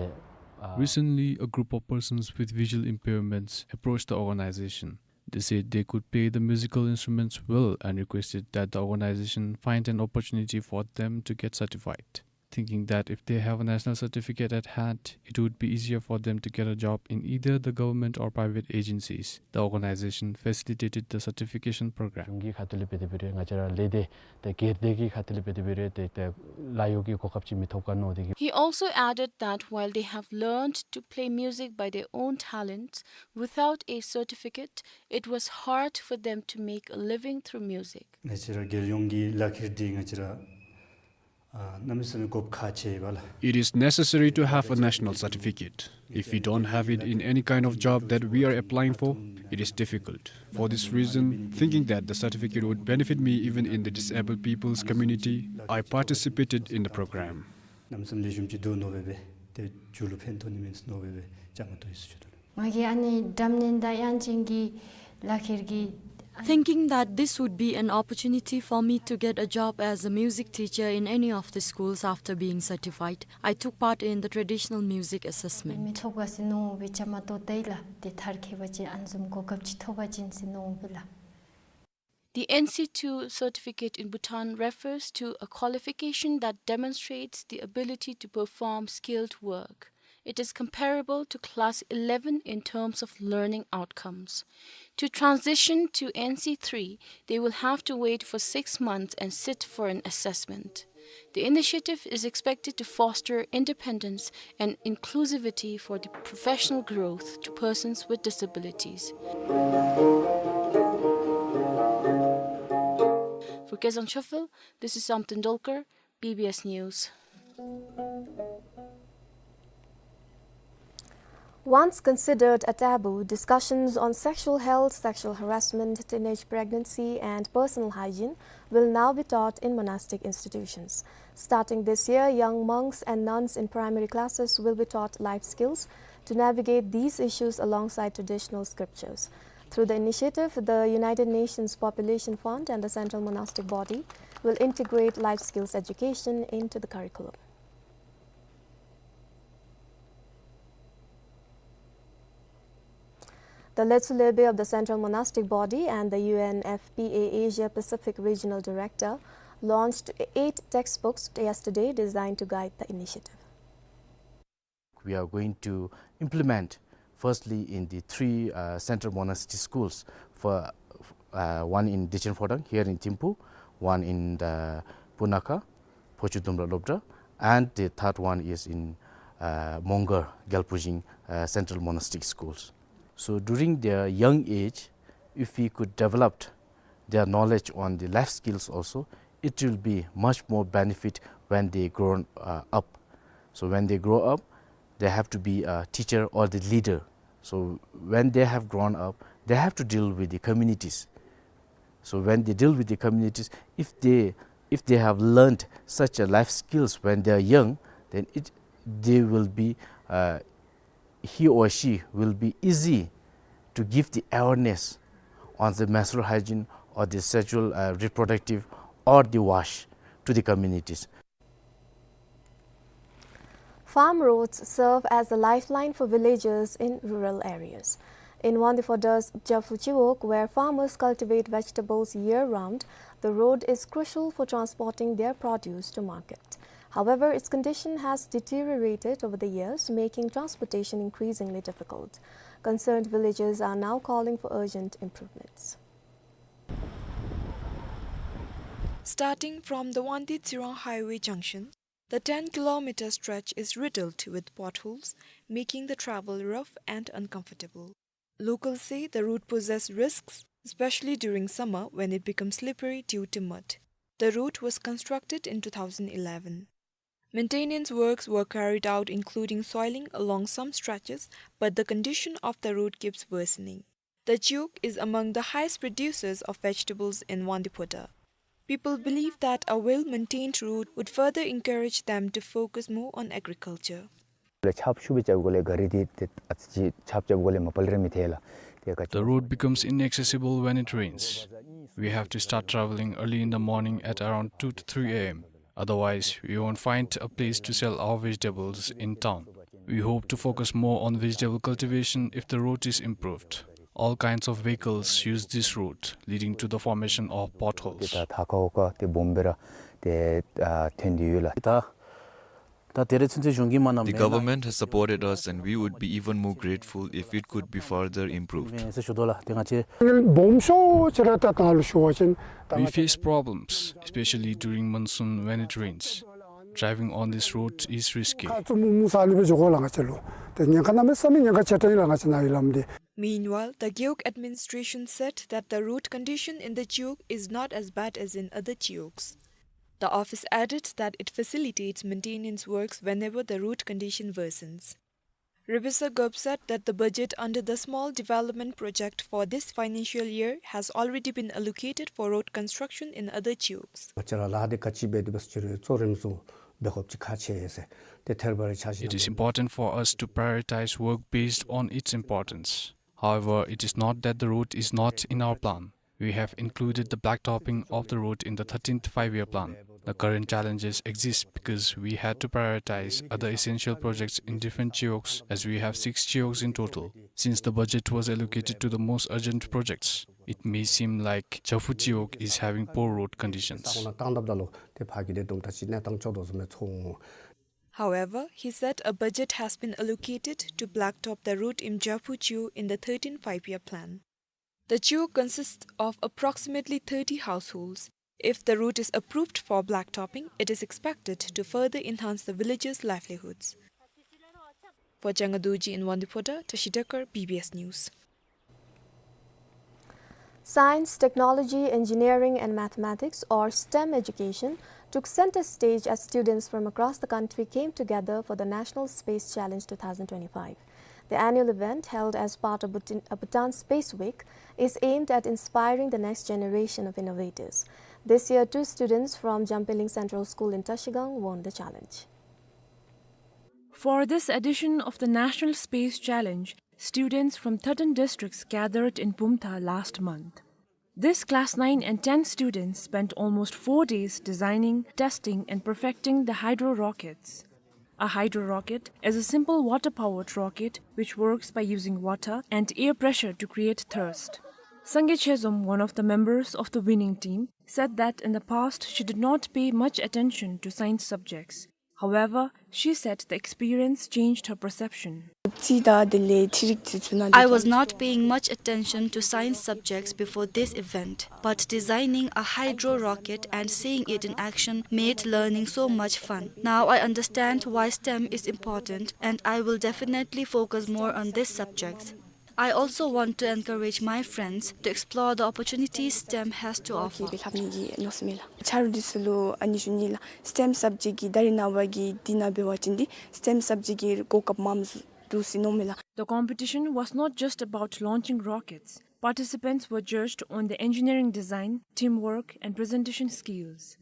ཨ། Recently, a group of persons with visual impairments approached the organization. They said they could play the musical instruments well and requested that the organization find an opportunity for them to get certified. thinking that if they have a national certificate at hand, it would be easier for them to get a job in either the government or private agencies. The organization facilitated the certification program. གཞུང་གི་ཁ་ཐུག་ལས་འབད་དེ་འབད་རུང་ང་བཅས་ར་ལས་སྡེ་ཏེ་སྒེར་སྡེ་གི་ཁ་ཐུག་ལས་འབད་དེ་འབད་རུང་ཏེ་ཏེ་ལཱ་གཡོག་གི་གོ་སྐབས་ཅིག་མི་ཐོབ་ག་མནོ་སྟེ་གིས། He also added that while they have learned to play music by their own talents without a certificate, it was hard for them to make a living through music. ང་བཅས་ར་རྒྱལ་ཡོངས་ཀྱི་ལག་ཁྱེར་འདི་ང་བཅས་ར་ཨ་གནམ་མེད་ས་མེད་དགོཔ་ཁག་ཆེ་བས་ལགས། It is necessary to have a national certificate. If we don't have it in any kind of job that we are applying for, it is difficult. For this reason, thinking that the certificate would benefit me even in the disabled people's community, I participated in the program. གནམ་མེད་ས་མེད་ལེགས་ཤོམ་ཅིག་འདུག་མནོ་སྦེ་སྦེ་ཏེ་མཇུག་ལུ་ཕན་ཐོགས་ནི་མས་མནོ་སྦེ་སྦེ་བཅའ་མར་གཏོགས་ཡི་ཟེར་ཞུ་དོ་ལགས། ང་གིས་ཨ་ནི་འགྲམ་ནེན་དང་དབྱངས་ཅན་གྱི་ལག་ཁྱེར་གྱི། Thinking that this would be an opportunity for me to get a job as a music teacher in any of the schools after being certified, I took part in the traditional music assessment. མི་ཐོབ་ག་ཟེར་མནོ་སྦེ་བཅའ་མར་གཏོགས་ད་ཡི་ལགས། ཏེ་མཐར་འཁྱོལ་བ་ཅིན་ཨ་ནི་བཟུམ་གོ་སྐབས་ཅིག་ཐོབ་པ་ཅིན་ཟེར་མནོ་སྦེ་ལགས། The N C two certificate in Bhutan refers to a qualification that demonstrates the ability to perform skilled work. It is comparable to class eleven in terms of learning outcomes. To transition to N C three, they will have to wait for six months and sit for an assessment. The initiative is expected to foster independence and inclusivity for the professional growth to persons with disabilities. For Kezang Chofil, this is Sam Tendulkar, B B S News. Once considered a taboo, discussions on sexual health, sexual harassment, teenage pregnancy, and personal hygiene will now be taught in monastic institutions. Starting this year, young monks and nuns in primary classes will be taught life skills to navigate these issues alongside traditional scriptures. Through the initiative, the United Nations Population Fund and the Central Monastic Body will integrate life skills education into the curriculum. The Letsu Lebe of the Central Monastic Body and the U N F P A Asia Pacific Regional Director launched eight textbooks yesterday designed to guide the initiative. We are going to implement firstly in the three, uh, central monastery schools, for, uh, one in Dechen Phodang here in Thimphu, one in the Punakha, Phochu Dumra Lobdra, and the third one is in, uh, Mongar, Gyalpujing, uh, Central Monastic Schools. So during their young age, if we could develop their knowledge on the life skills also, it will be much more benefit when they grown, uh, up. So when they grow up, they have to be a teacher or the leader. So when they have grown up, they have to deal with the communities. So when they deal with the communities, if they, if they have learned such a life skills when they are young, then it, they will be, uh, he or she will be easy to give the awareness on the menstrual hygiene or the sexual, uh, reproductive or the WASH to the communities. Farm roads serve as a lifeline for villagers in rural areas. In Wangdue Phodra's Japfu Chiwog, where farmers cultivate vegetables year-round, the road is crucial for transporting their produce to market. However, its condition has deteriorated over the years, making transportation increasingly difficult. Concerned villagers are now calling for urgent improvements. Starting from the Wangdue Tsirong Highway junction, the ten kilometer stretch is riddled with potholes, making the travel rough and uncomfortable. Locals say the route poses risks, especially during summer when it becomes slippery due to mud. The route was constructed in two thousand eleven. Maintenance works were carried out, including soiling along some stretches, but the condition of the road keeps worsening. The Chiwog is among the highest producers of vegetables in Wangdue Phodar. People believe that a well-maintained road would further encourage them to focus more on agriculture. ཆརཔ་ཤུགས་སྦེ་རྐྱབ་དགོཔ་ལས་ག་རི་འདི་ཏེ་ཨ་ཙི་ཅིག་ཆརཔ་རྐྱབ་དགོཔ་ལས་མ་པ་ལས་ར་མི་ཐལ་ལགས། ཏེ་ག་The road becomes inaccessible when it rains. We have to start traveling early in the morning at around two to three A M. Otherwise, we won't find a place to sell our vegetables in town. We hope to focus more on vegetable cultivation if the road is improved. All kinds of vehicles use this road, leading to the formation of potholes. ད་ད་ཁ་འོག་ཁ་ཏེ་སྦོམ་སྦེ་ར་ཏེ་ཨ་ཐོན་ཏེ་ཡོད་ལགས། ད་ ད་དེ་རེ་ཚུན་ཚོད་གཞུང་གིས་མ་གནང་མེན་ན། The government has supported us and we would be even more grateful if it could be further improved. ཨིན་ཟེར་ཞུ་དོ་ལགས། དེ་ང་བཅས་སྦོམ་ཤོས་ཅིག་ར་ད་ད་ལུ་ཞུ་བ་ཅིན་ད་We face problems, especially during monsoon when it rains. Driving on this road is risky. ཁ་ཙུམ་མུ་མུ་ས་ལུ་སྦེ་འགྱོ་དགོ་ལགས་ང་བཅས་ལུ། ཏེ་ཉེན་ཁ་གནམ་མེད་ས་མེད་ཉེན་ཁ་ཆེ་དྲགས་ཨིན་ལགས་ང་བཅས་ནཱ་ཡི་ལམ་འདི། Meanwhile, the Gewog administration said that the road condition in the Gewog is not as bad as in other Gewogs. The office added that it facilitates maintenance works whenever the road condition worsens. Rebisa Gewog said that the budget under the Small Development Project for this financial year has already been allocated for road construction in other Gewogs. ང་བཅས་ར་ལཱ་འདི་ག་ཅི་འབད་དེ་འབད་ཟེར་ཅི་རུང་གཙོ་རིམ་སུ་འབད་དགོཔ་ཅིག་ཁག་ཆེ་ཟེར། ཏེ་ཐེར་བ་རེ་ཆ་བཞག་It is important for us to prioritize work based on its importance. However, it is not that the road is not in our plan. We have included the blacktopping of the road in the thirteenth Five-Year Plan. The current challenges exist because we had to prioritize other essential projects in different Gewogs, as we have six Gewogs in total. Since the budget was allocated to the most urgent projects, it may seem like Japfu Gewog is having poor road conditions. ས་གོ་ནང་བཏང་དཔ་ད་ལུ་ཏེ་ཕར་གྱི་དེ་དུམ་གྲ་ཅིག་གནས་སྟངས་ཅོག་རོ་བཟུམ་སྦེ་ཚོར་འོང་། However, he said a budget has been allocated to blacktop the road in Japfu Gewog in the thirteenth Five-Year Plan. The Gewog consists of approximately thirty households. If the road is approved for blacktopping, it is expected to further enhance the villagers' livelihoods. For Changa Dorji in Wangdue Phodrang, Tashi Dekar, B B S News. Science, technology, engineering and mathematics, or STEM education, took center stage as students from across the country came together for the National Space Challenge two thousand twenty-five. The annual event, held as part of Bhutan, uh, Bhutan Space Week, is aimed at inspiring the next generation of innovators. This year, two students from Jampeling Central School in Trashigang won the challenge. For this edition of the National Space Challenge, students from thirteen districts gathered in Bumthang last month. These class nine and ten students spent almost four days designing, testing, and perfecting the hydro rockets. A hydro rocket is a simple water-powered rocket which works by using water and air pressure to create thrust. Sangay Chezom, one of the members of the winning team, said that in the past she did not pay much attention to science subjects. However, she said the experience changed her perception. I was not paying much attention to science subjects before this event, but designing a hydro rocket and seeing it in action made learning so much fun. Now I understand why STEM is important, and I will definitely focus more on this subject. I also want to encourage my friends to explore the opportunities STEM has to offer. ཆ་རོགས་འདི་ཚུ་ལུ་ཨ་ནི་ཞུ་ནི་ལགས། STEM subject གི་ད་རེས་ནངས་པ་གི་འདི་ནང་འབད་བ་ཅིན་འདི་STEM subject གི་གོ་སྐབས་མངམ་སུ་འདུག་ཟེར་མནོཝ་མས་ལགས། The competition was not just about launching rockets. Participants were judged on the engineering design, teamwork, and presentation skills.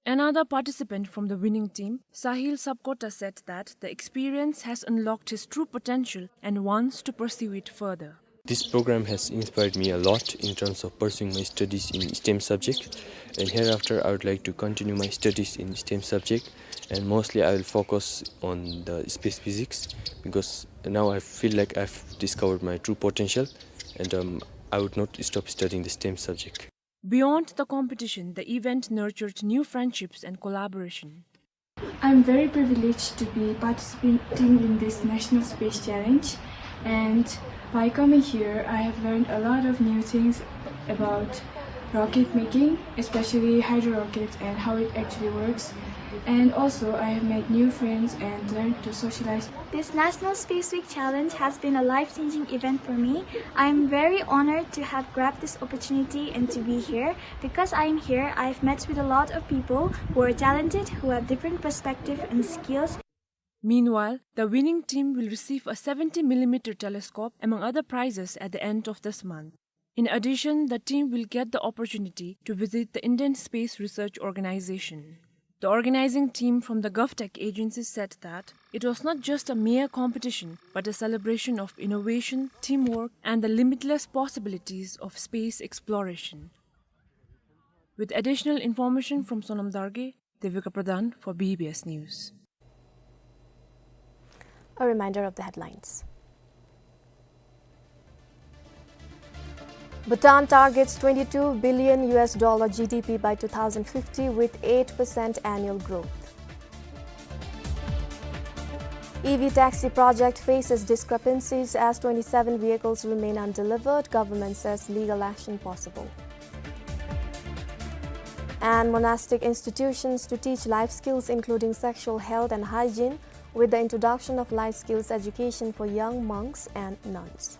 Another participant from the winning team, Sahil Sapkota, said that the experience has unlocked his true potential and wants to pursue it further. This program has inspired me a lot in terms of pursuing my studies in STEM subject, and hereafter I would like to continue my studies in STEM subject, and mostly I will focus on the space physics, because now I feel like I've discovered my true potential, and, um, I would not stop studying the STEM subject. Beyond the competition, the event nurtured new friendships and collaboration. I'm very privileged to be participating in this National Space Challenge, and by coming here, I have learned a lot of new things about rocket making, especially hydro rockets and how it actually works. And also, I have made new friends and learned to socialize. This National Space Week Challenge has been a life-changing event for me. I'm very honored to have grabbed this opportunity and to be here, because I am here, I've met with a lot of people who are talented, who have different perspective and skills. Meanwhile, the winning team will receive a seventy millimeter telescope, among other prizes, at the end of this month. In addition, the team will get the opportunity to visit the Indian Space Research Organization. The organizing team from the GovTech agency said that it was not just a mere competition, but a celebration of innovation, teamwork, and the limitless possibilities of space exploration. With additional information from Sonam Dargay, Devika Pradhan for B B S News. A reminder of the headlines. Bhutan targets twenty-two billion U S dollar G D P by two thousand fifty with eight percent annual growth. E V taxi project faces discrepancies as twenty-seven vehicles remain undelivered, government says legal action possible. And monastic institutions to teach life skills including sexual health and hygiene, with the introduction of life skills education for young monks and nuns.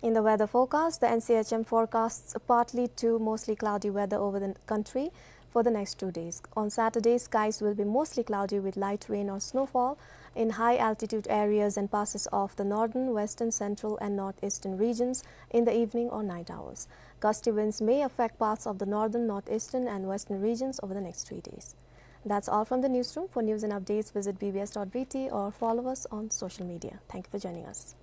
In the weather forecast, the N C H M forecasts partly to mostly cloudy weather over the country for the next two days. On Saturday, skies will be mostly cloudy with light rain or snowfall in high altitude areas and passes of the northern, western, central and northeastern regions in the evening or night hours. Gusty winds may affect parts of the northern, northeastern and western regions over the next three days. That's all from the newsroom. For news and updates, visit B B S dot B T or follow us on social media. Thank you for joining us.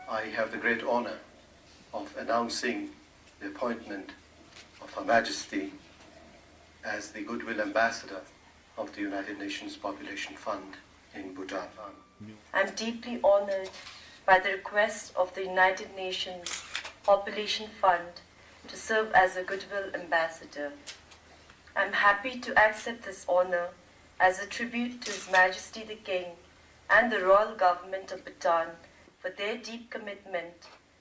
I have the great honor of announcing the appointment of Her Majesty as the Goodwill Ambassador of the United Nations Population Fund in Bhutan. I'm deeply honored by the request of the United Nations Population Fund to serve as a Goodwill Ambassador. I'm happy to accept this honor as a tribute to His Majesty the King and the Royal Government of Bhutan for their deep commitment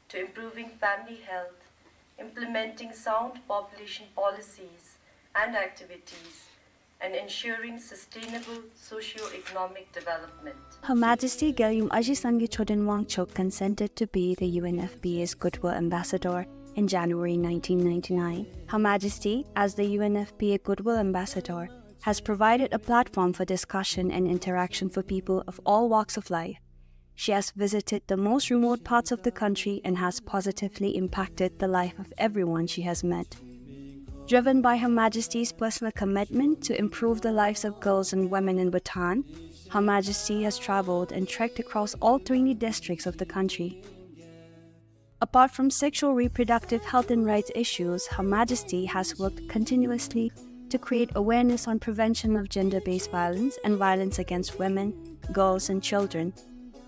to improving family health, implementing sound population policies and activities, and ensuring sustainable socio-economic development. Her Majesty Gyalgyum Aji Sangay Choden Wangchuck consented to be the U N F P A's Goodwill Ambassador in January nineteen ninety-nine. Her Majesty, as the U N F P A Goodwill Ambassador, has provided a platform for discussion and interaction for people of all walks of life. She has visited the most remote parts of the country and has positively impacted the life of everyone she has met. Driven by Her Majesty's personal commitment to improve the lives of girls and women in Bhutan, Her Majesty has traveled and trekked across all twenty districts of the country. Apart from sexual reproductive health and rights issues, Her Majesty has worked continuously to create awareness on prevention of gender-based violence and violence against women, girls, and children.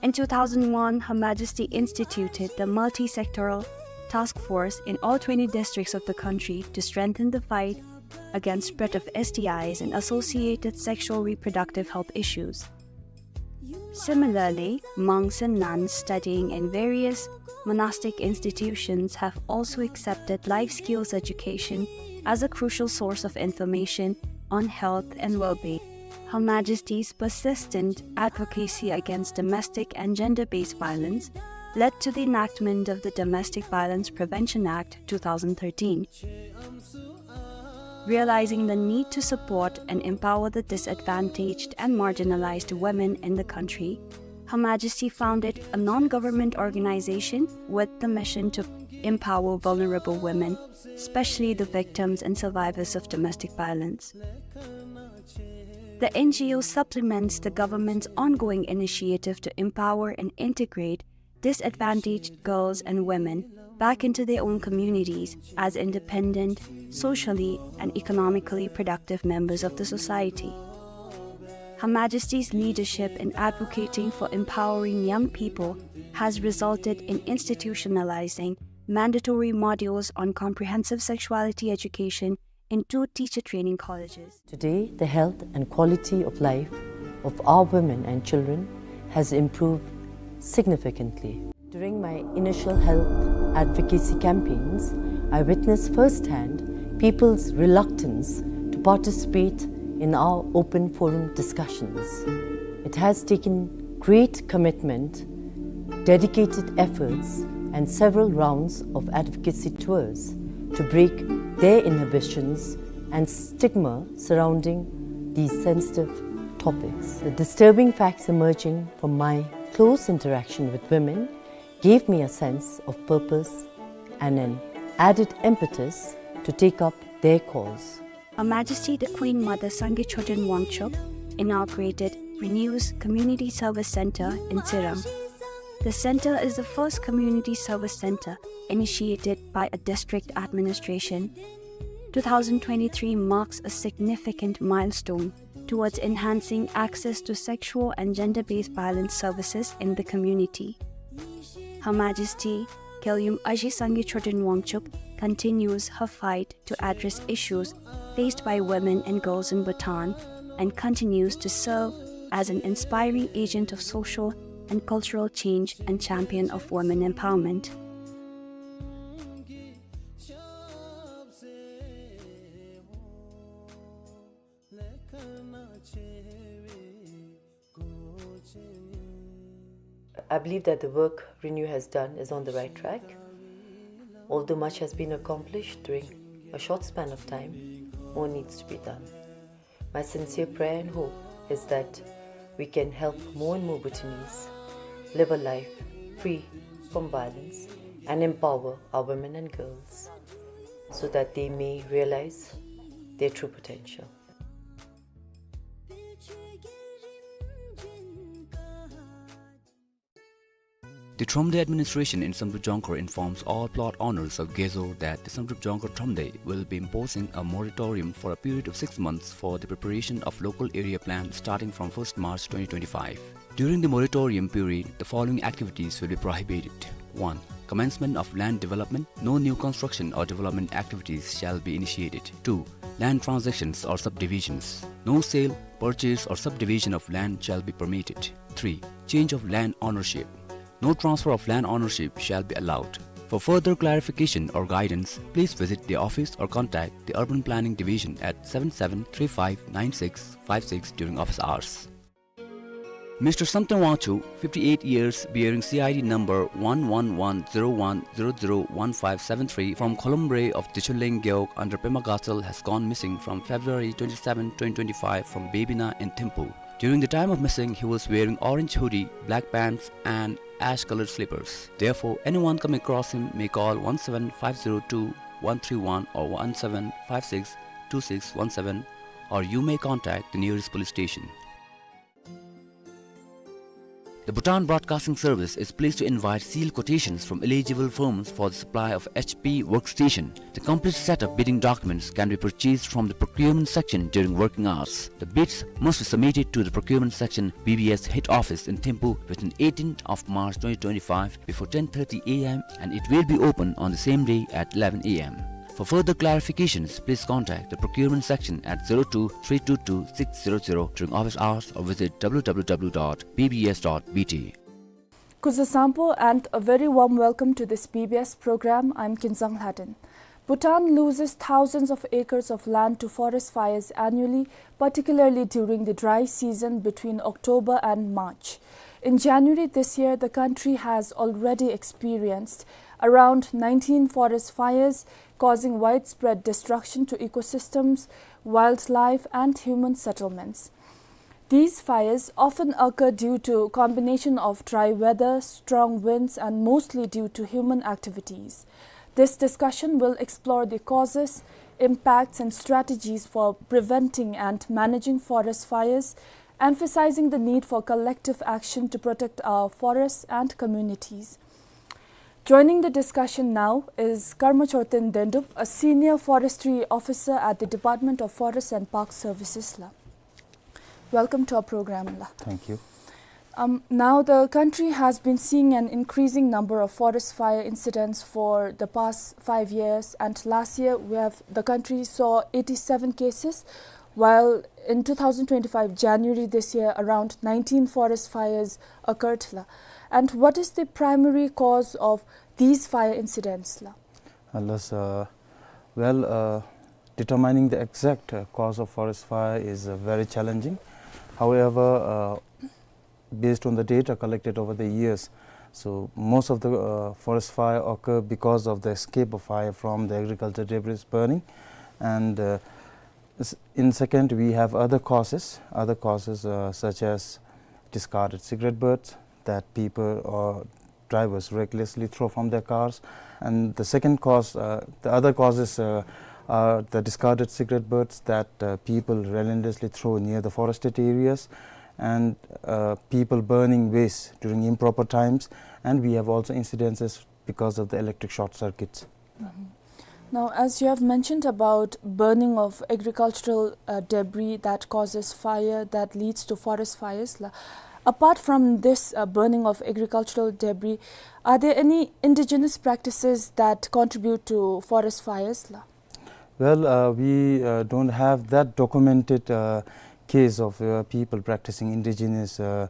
In two thousand one, Her Majesty instituted the multi-sectoral task force in all twenty districts of the country to strengthen the fight against spread of S T Is and associated sexual reproductive health issues. Similarly, monks and nuns studying in various monastic institutions have also accepted life skills education as a crucial source of information on health and well-being. Her Majesty's persistent advocacy against domestic and gender-based violence led to the enactment of the Domestic Violence Prevention Act two thousand thirteen. Realizing the need to support and empower the disadvantaged and marginalized women in the country, Her Majesty founded a non-government organization with the mission to empower vulnerable women, especially the victims and survivors of domestic violence. The N G O supplements the government's ongoing initiative to empower and integrate disadvantaged girls and women back into their own communities as independent, socially and economically productive members of the society. Her Majesty's leadership in advocating for empowering young people has resulted in institutionalizing mandatory modules on comprehensive sexuality education in two teacher training colleges. Today, the health and quality of life of our women and children has improved significantly. During my initial health advocacy campaigns, I witnessed firsthand people's reluctance to participate in our open forum discussions. It has taken great commitment, dedicated efforts, and several rounds of advocacy tours to break their inhibitions and stigma surrounding these sensitive topics. The disturbing facts emerging from my close interaction with women gave me a sense of purpose and an added impetus to take up their cause. Her Majesty the Queen Mother Sangay Choden Wangchuck inaugurated Renew's Community Service Centre in Tsirang. The centre is the first community service centre initiated by a district administration. Two thousand twenty-three marks a significant milestone towards enhancing access to sexual and gender-based violence services in the community. Her Majesty Gyalwyum Aji Sangay Choden Wangchuck continues her fight to address issues faced by women and girls in Bhutan and continues to serve as an inspiring agent of social and cultural change and champion of women empowerment. I believe that the work Renew has done is on the right track. Although much has been accomplished during a short span of time, more needs to be done. My sincere prayer and hope is that we can help more and more Bhutanese live a life free from violence and empower our women and girls so that they may realize their true potential. The Thromde administration in Samdrup Jongkhar informs all plot owners of Gezo that the Samdrup Jongkhar Thromde will be imposing a moratorium for a period of six months for the preparation of local area plan starting from first March twenty twenty-five. During the moratorium period, the following activities will be prohibited. One, commencement of land development. No new construction or development activities shall be initiated. Two, land transactions or subdivisions. No sale, purchase or subdivision of land shall be permitted. Three, change of land ownership. No transfer of land ownership shall be allowed. For further clarification or guidance, please visit the office or contact the Urban Planning Division at seven seven three five nine six five six during office hours. Mister Samten Wangchuk, fifty-eight years, bearing C I D number one one one zero one zero zero one five seven three, from Kholombre of Decholeng Gewog under Pema Gatshel, has gone missing from February twenty-seven, twenty twenty-five, from Bebina in Thimphu. During the time of missing, he was wearing orange hoodie, black pants, and ash-colored slippers. Therefore, anyone coming across him may call one seven five zero two one three one or one seven five six two six one seven, or you may contact the nearest police station. The Bhutan Broadcasting Service is pleased to invite sealed quotations from eligible firms for the supply of H P workstation. The complete set of bidding documents can be purchased from the procurement section during working hours. The bids must be submitted to the procurement section, B B S head office in Thimphu, within eighteenth of March twenty twenty-five before ten thirty A M, and it will be open on the same day at eleven A M. For further clarifications, please contact the procurement section at zero two three two two six zero zero during office hours or visit W W W dot B B S dot B T. Kuzuzangpo and a very warm welcome to this B B S program. I'm Kinzang Lhaden. Bhutan loses thousands of acres of land to forest fires annually, particularly during the dry season between October and March. In January this year, the country has already experienced around nineteen forest fires, causing widespread destruction to ecosystems, wildlife, and human settlements. These fires often occur due to combination of dry weather, strong winds, and mostly due to human activities. This discussion will explore the causes, impacts, and strategies for preventing and managing forest fires, emphasizing the need for collective action to protect our forests and communities. Joining the discussion now is Karma Choten Dendup, a senior forestry officer at the Department of Forest and Park Services la. Welcome to our program la. Thank you. Um, now, the country has been seeing an increasing number of forest fire incidents for the past five years, and last year we have, the country saw eighty-seven cases, while in two thousand twenty-five January this year, around nineteen forest fires occurred la. And what is the primary cause of these fire incidents la? Unless, uh, well, uh, determining the exact, uh, cause of forest fire is, uh, very challenging. However, uh, based on the data collected over the years, so most of the, uh, forest fire occur because of the escape of fire from the agriculture debris burning. And, uh, s- in second, we have other causes, other causes, uh, such as discarded cigarette butts that people or drivers recklessly throw from their cars. And the second cause, uh, the other causes, uh, are the discarded cigarette butts that, uh, people relentlessly throw near the forested areas, and, uh, people burning waste during improper times. And we have also incidences because of the electric short circuits. Now, as you have mentioned about burning of agricultural, uh, debris that causes fire, that leads to forest fires la, apart from this, uh, burning of agricultural debris, are there any indigenous practices that contribute to forest fires la? Well, uh, we, uh, don't have that documented, uh, case of, uh, people practicing indigenous, uh,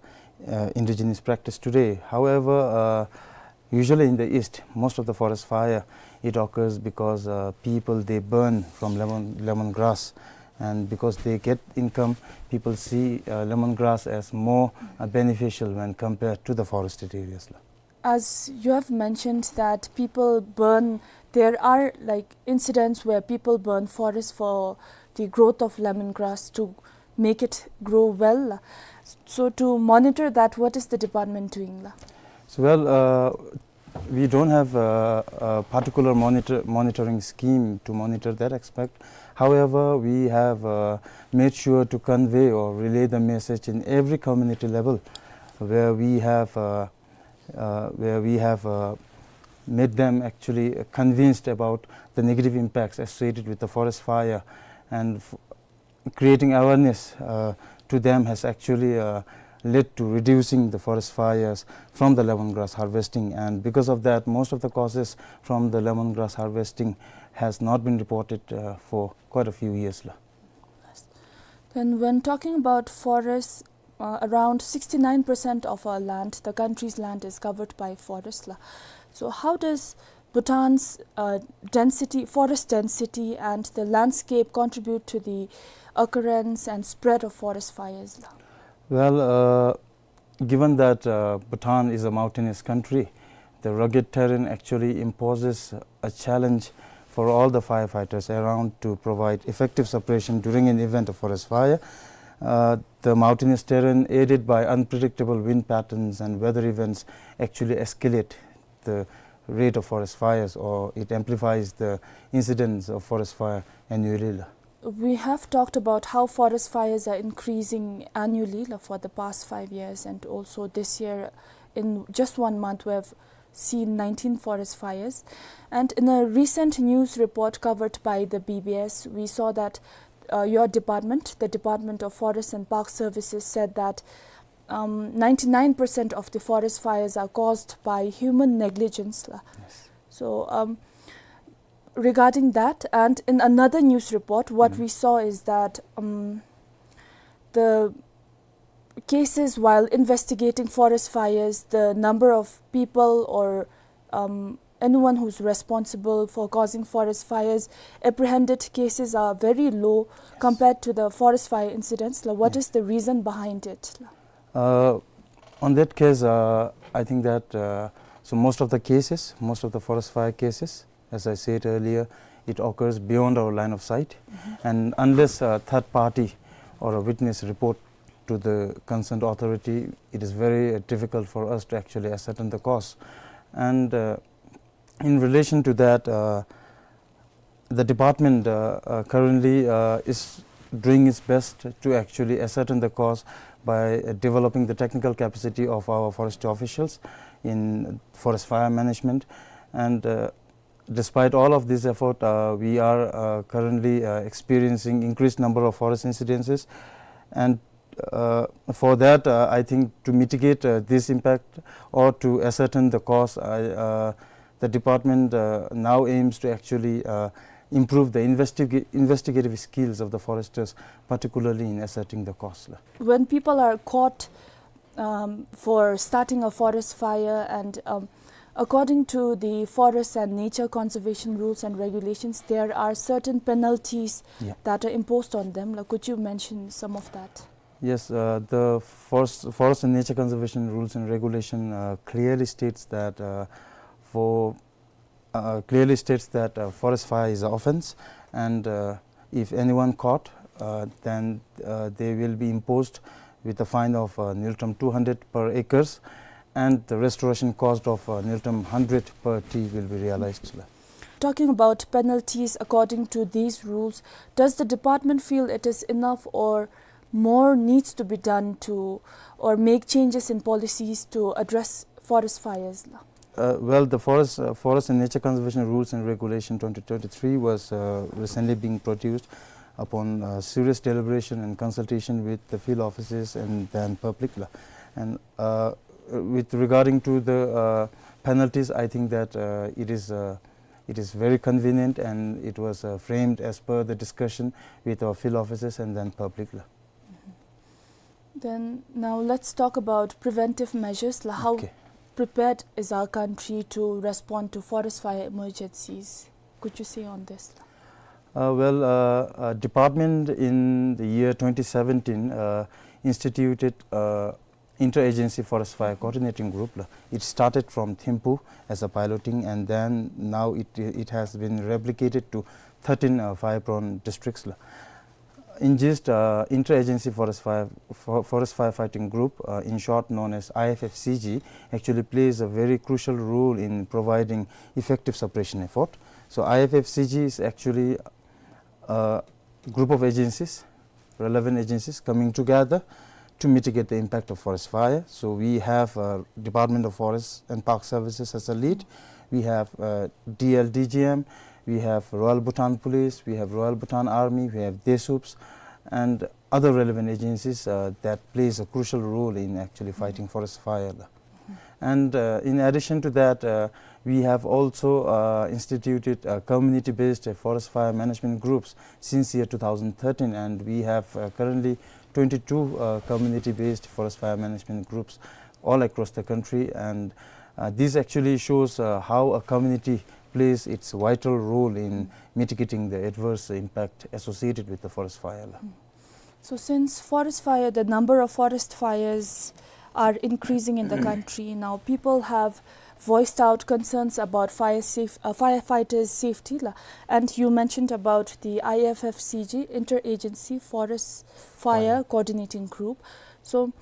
uh, indigenous practice today. However, uh, usually in the East, most of the forest fire, it occurs because, uh, people, they burn from lemon, lemon grass. And because they get income, people see, uh, lemon grass as more, uh, beneficial when compared to the forested areas la. As you have mentioned that people burn, there are, like, incidents where people burn forest for the growth of lemongrass to make it grow well. So to monitor that, what is the department doing la? So, well, uh, we don't have a, a particular monitor, monitoring scheme to monitor that aspect. However, we have, uh, made sure to convey or relay the message in every community level where we have, uh, uh, where we have, uh, made them actually convinced about the negative impacts associated with the forest fire, and f- creating awareness, uh, to them has actually, uh, led to reducing the forest fires from the lemongrass harvesting. And because of that, most of the causes from the lemongrass harvesting has not been reported, uh, for quite a few years la. Then, when talking about forests, uh, around sixty-nine percent of our land, the country's land, is covered by forest la. So how does Bhutan's, uh, density, forest density and the landscape contribute to the occurrence and spread of forest fires la? Well, uh, given that, uh, Bhutan is a mountainous country, the rugged terrain actually imposes a challenge for all the firefighters around to provide effective suppression during an event of forest fire. Uh, the mountainous terrain, aided by unpredictable wind patterns and weather events, actually escalate the rate of forest fires, or it amplifies the incidence of forest fire annually la. We have talked about how forest fires are increasing annually la, for the past five years, and also this year, in just one month, we have seen nineteen forest fires. And in a recent news report covered by the B B S, we saw that, uh, your department, the Department of Forest and Park Services, said that, um, ninety-nine percent of the forest fires are caused by human negligence la. Yes. So, um, regarding that, and in another news report, what we saw is that, um, the cases while investigating forest fires, the number of people or, um, anyone who's responsible for causing forest fires, apprehended cases are very low compared to the forest fire incidents la. What is the reason behind it la? Uh, on that case, uh, I think that, uh, so most of the cases, most of the forest fire cases, as I said earlier, it occurs beyond our line of sight. And unless a third party or a witness report to the concerned authority, it is very, uh, difficult for us to actually ascertain the cause. And, uh, in relation to that, uh, the department, uh, uh, currently, uh, is doing its best to actually ascertain the cause by, uh, developing the technical capacity of our forest officials in forest fire management. And, uh, despite all of this effort, uh, we are, uh, currently, uh, experiencing increased number of forest incidences. And, uh, for that, uh, I think to mitigate, uh, this impact or to ascertain the cause, I, uh, the department, uh, now aims to actually, uh, improve the investiga-, investigative skills of the foresters, particularly in ascertaining the cause. When people are caught, um, for starting a forest fire, and, um, according to the forest and nature conservation rules and regulations, there are certain penalties, yeah, that are imposed on them. Like, could you mention some of that? Yes, uh, the forest, forest and nature conservation rules and regulation, uh, clearly states that, uh, for, uh, clearly states that, uh, forest fire is an offense, and, uh, if anyone caught, uh, then, uh, they will be imposed with a fine of, uh, ngultrum two hundred per acres, and the restoration cost of, uh, ngultrum hundred per tree will be realized. Talking about penalties according to these rules, does the department feel it is enough, or more needs to be done to, or make changes in policies to address forest fires? Uh, well, the forest, uh, forest and nature conservation rules and regulation twenty twenty-three was, uh, recently being produced upon, uh, serious deliberation and consultation with the field officers and then public. And, uh, with regarding to the, uh, penalties, I think that, uh, it is, uh, it is very convenient, and it was, uh, framed as per the discussion with our field officers and then public. Then now let's talk about preventive measures. La, how, okay, prepared is our country to respond to forest fire emergencies? Could you say on this? Uh, well, uh, uh, department in the year twenty seventeen, uh, instituted, uh, interagency forest fire coordinating group. It started from Thimphu as a piloting, and then now it, it has been replicated to thirteen, uh, fire-prone districts. In gist, uh, interagency forest fire, for-, forest firefighting group, uh, in short known as I F F C G, actually plays a very crucial role in providing effective suppression effort. So I F F C G is actually a group of agencies, relevant agencies coming together to mitigate the impact of forest fire. So we have, uh, Department of Forest and Park Services as a lead. We have, uh, D L D G M. We have Royal Bhutan Police. We have Royal Bhutan Army. We have DESUPS and other relevant agencies, uh, that plays a crucial role in actually fighting forest fire. And, uh, in addition to that, uh, we have also, uh, instituted, uh, community-based, uh, forest fire management groups since year two thousand thirteen, and we have, uh, currently twenty-two, uh, community-based forest fire management groups all across the country. And, uh, this actually shows, uh, how a community plays its vital role in mitigating the adverse impact associated with the forest fire. So since forest fire, the number of forest fires are increasing in the country now, people have voiced out concerns about fire safe, uh, firefighters' safety, la. And you mentioned about the I F F C G, Interagency Forest Fire Coordinating Group. So,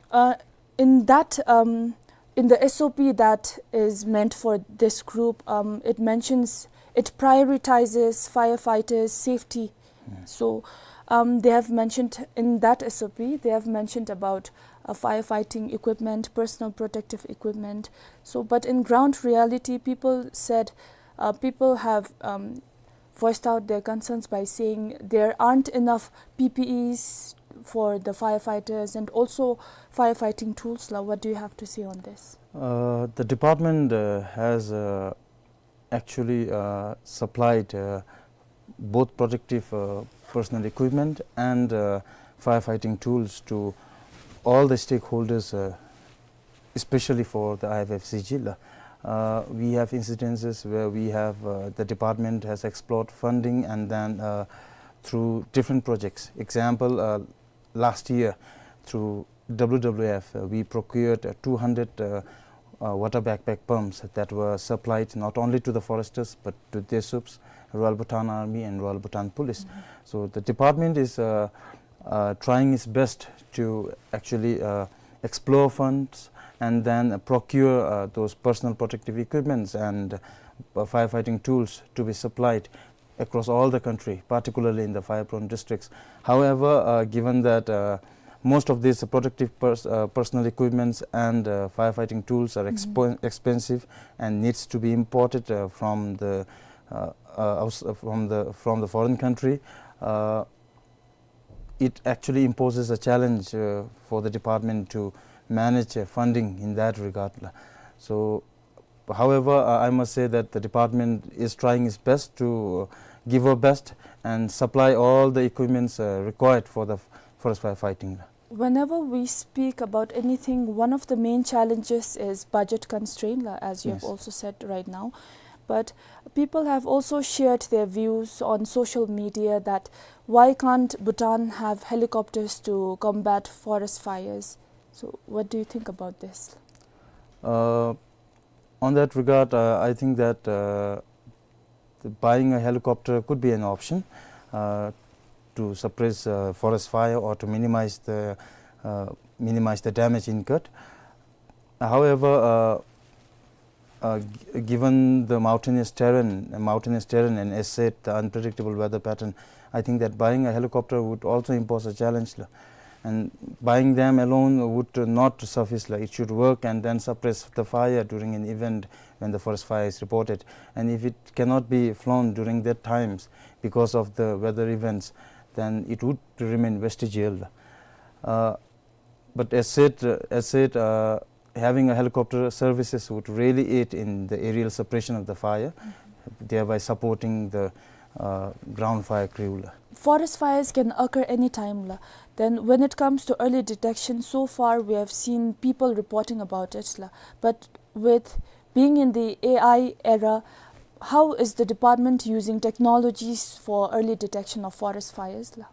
uh, in that, um, in the S O P that is meant for this group, um, it mentions, it prioritizes firefighters' safety. So, um, they have mentioned in that S O P, they have mentioned about, uh, firefighting equipment, personal protective equipment. So, but in ground reality, people said, uh, people have, um, voiced out their concerns by saying there aren't enough P P Es for the firefighters and also firefighting tools. La, what do you have to say on this? Uh, the department, uh, has, uh, actually, uh, supplied, uh, both protective, uh, personal equipment and, uh, firefighting tools to all the stakeholders, uh, especially for the I F F C G. Uh, we have incidences where we have, uh, the department has explored funding and then, uh, through different projects. Example, uh, last year through W W F, uh, we procured, uh, two hundred, uh, uh, water backpack pumps that were supplied not only to the foresters but to DESUPS, Royal Bhutan Army and Royal Bhutan Police. So the department is, uh, uh, trying its best to actually, uh, explore funds and then, uh, procure, uh, those personal protective equipments and, uh, firefighting tools to be supplied across all the country, particularly in the fire-prone districts. However, uh, given that, uh, Most of these protective pers- uh, personal equipments and uh, firefighting tools are expo- expensive and needs to be imported uh, from the uh, uh, outs- uh, from the from the foreign country. Uh, it actually imposes a challenge uh, for the department to manage uh, funding in that regard. So, however, uh, I must say that the department is trying its best to uh, give our best and supply all the equipments uh, required for the f- forest firefighting. Whenever we speak about anything, one of the main challenges is budget constraint, la, as you have Yes. also said right now. But people have also shared their views on social media that why can't Bhutan have helicopters to combat forest fires? So, what do you think about this? Uh, on that regard, uh, I think that uh, the buying a helicopter could be an option uh, to suppress uh, forest fire or to minimize the uh, minimize the damage incurred. However, uh, uh, g- given the mountainous terrain, mountainous terrain, and as said, the unpredictable weather pattern, I think that buying a helicopter would also impose a challenge. La. And buying them alone would not suffice. La. It should work and then suppress the fire during an event when the forest fire is reported. And if it cannot be flown during that times because of the weather events, then it would remain vestigial. Uh, but as said, uh, as said, uh, having a helicopter services would really aid in the aerial suppression of the fire, thereby supporting the uh, ground fire crew. La. Forest fires can occur anytime, la. Then when it comes to early detection, so far we have seen people reporting about it, la. But with being in the A I era, how is the department using technologies for early detection of forest fires, la?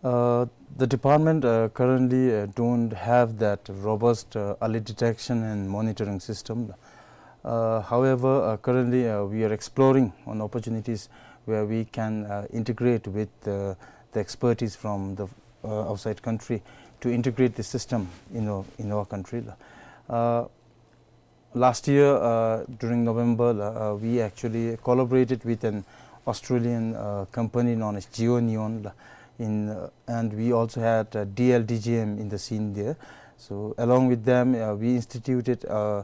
Uh, the department uh, currently uh, don't have that robust uh, early detection and monitoring system. Uh, however, uh, currently uh, we are exploring on opportunities where we can uh, integrate with uh, the expertise from the uh, outside country to integrate the system in our, in our country. Uh, last year uh, during November, uh, we actually collaborated with an Australian uh, company known as GeoNeon, uh, in, uh, and we also had uh, D L D G M in the scene there. So along with them, uh, we instituted uh,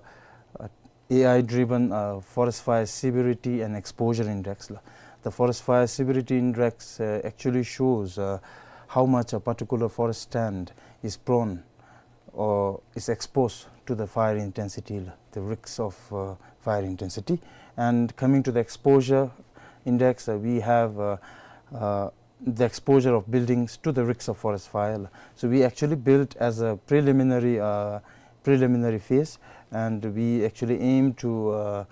a AI-driven uh, forest fire severity and exposure index. La. The forest fire severity index uh, actually shows uh, how much a particular forest stand is prone or is exposed to the fire intensity, la, the risks of uh, fire intensity. And coming to the exposure index, uh, we have uh, uh, the exposure of buildings to the risks of forest fire. So we actually built as a preliminary uh, preliminary phase, and we actually aim to uh,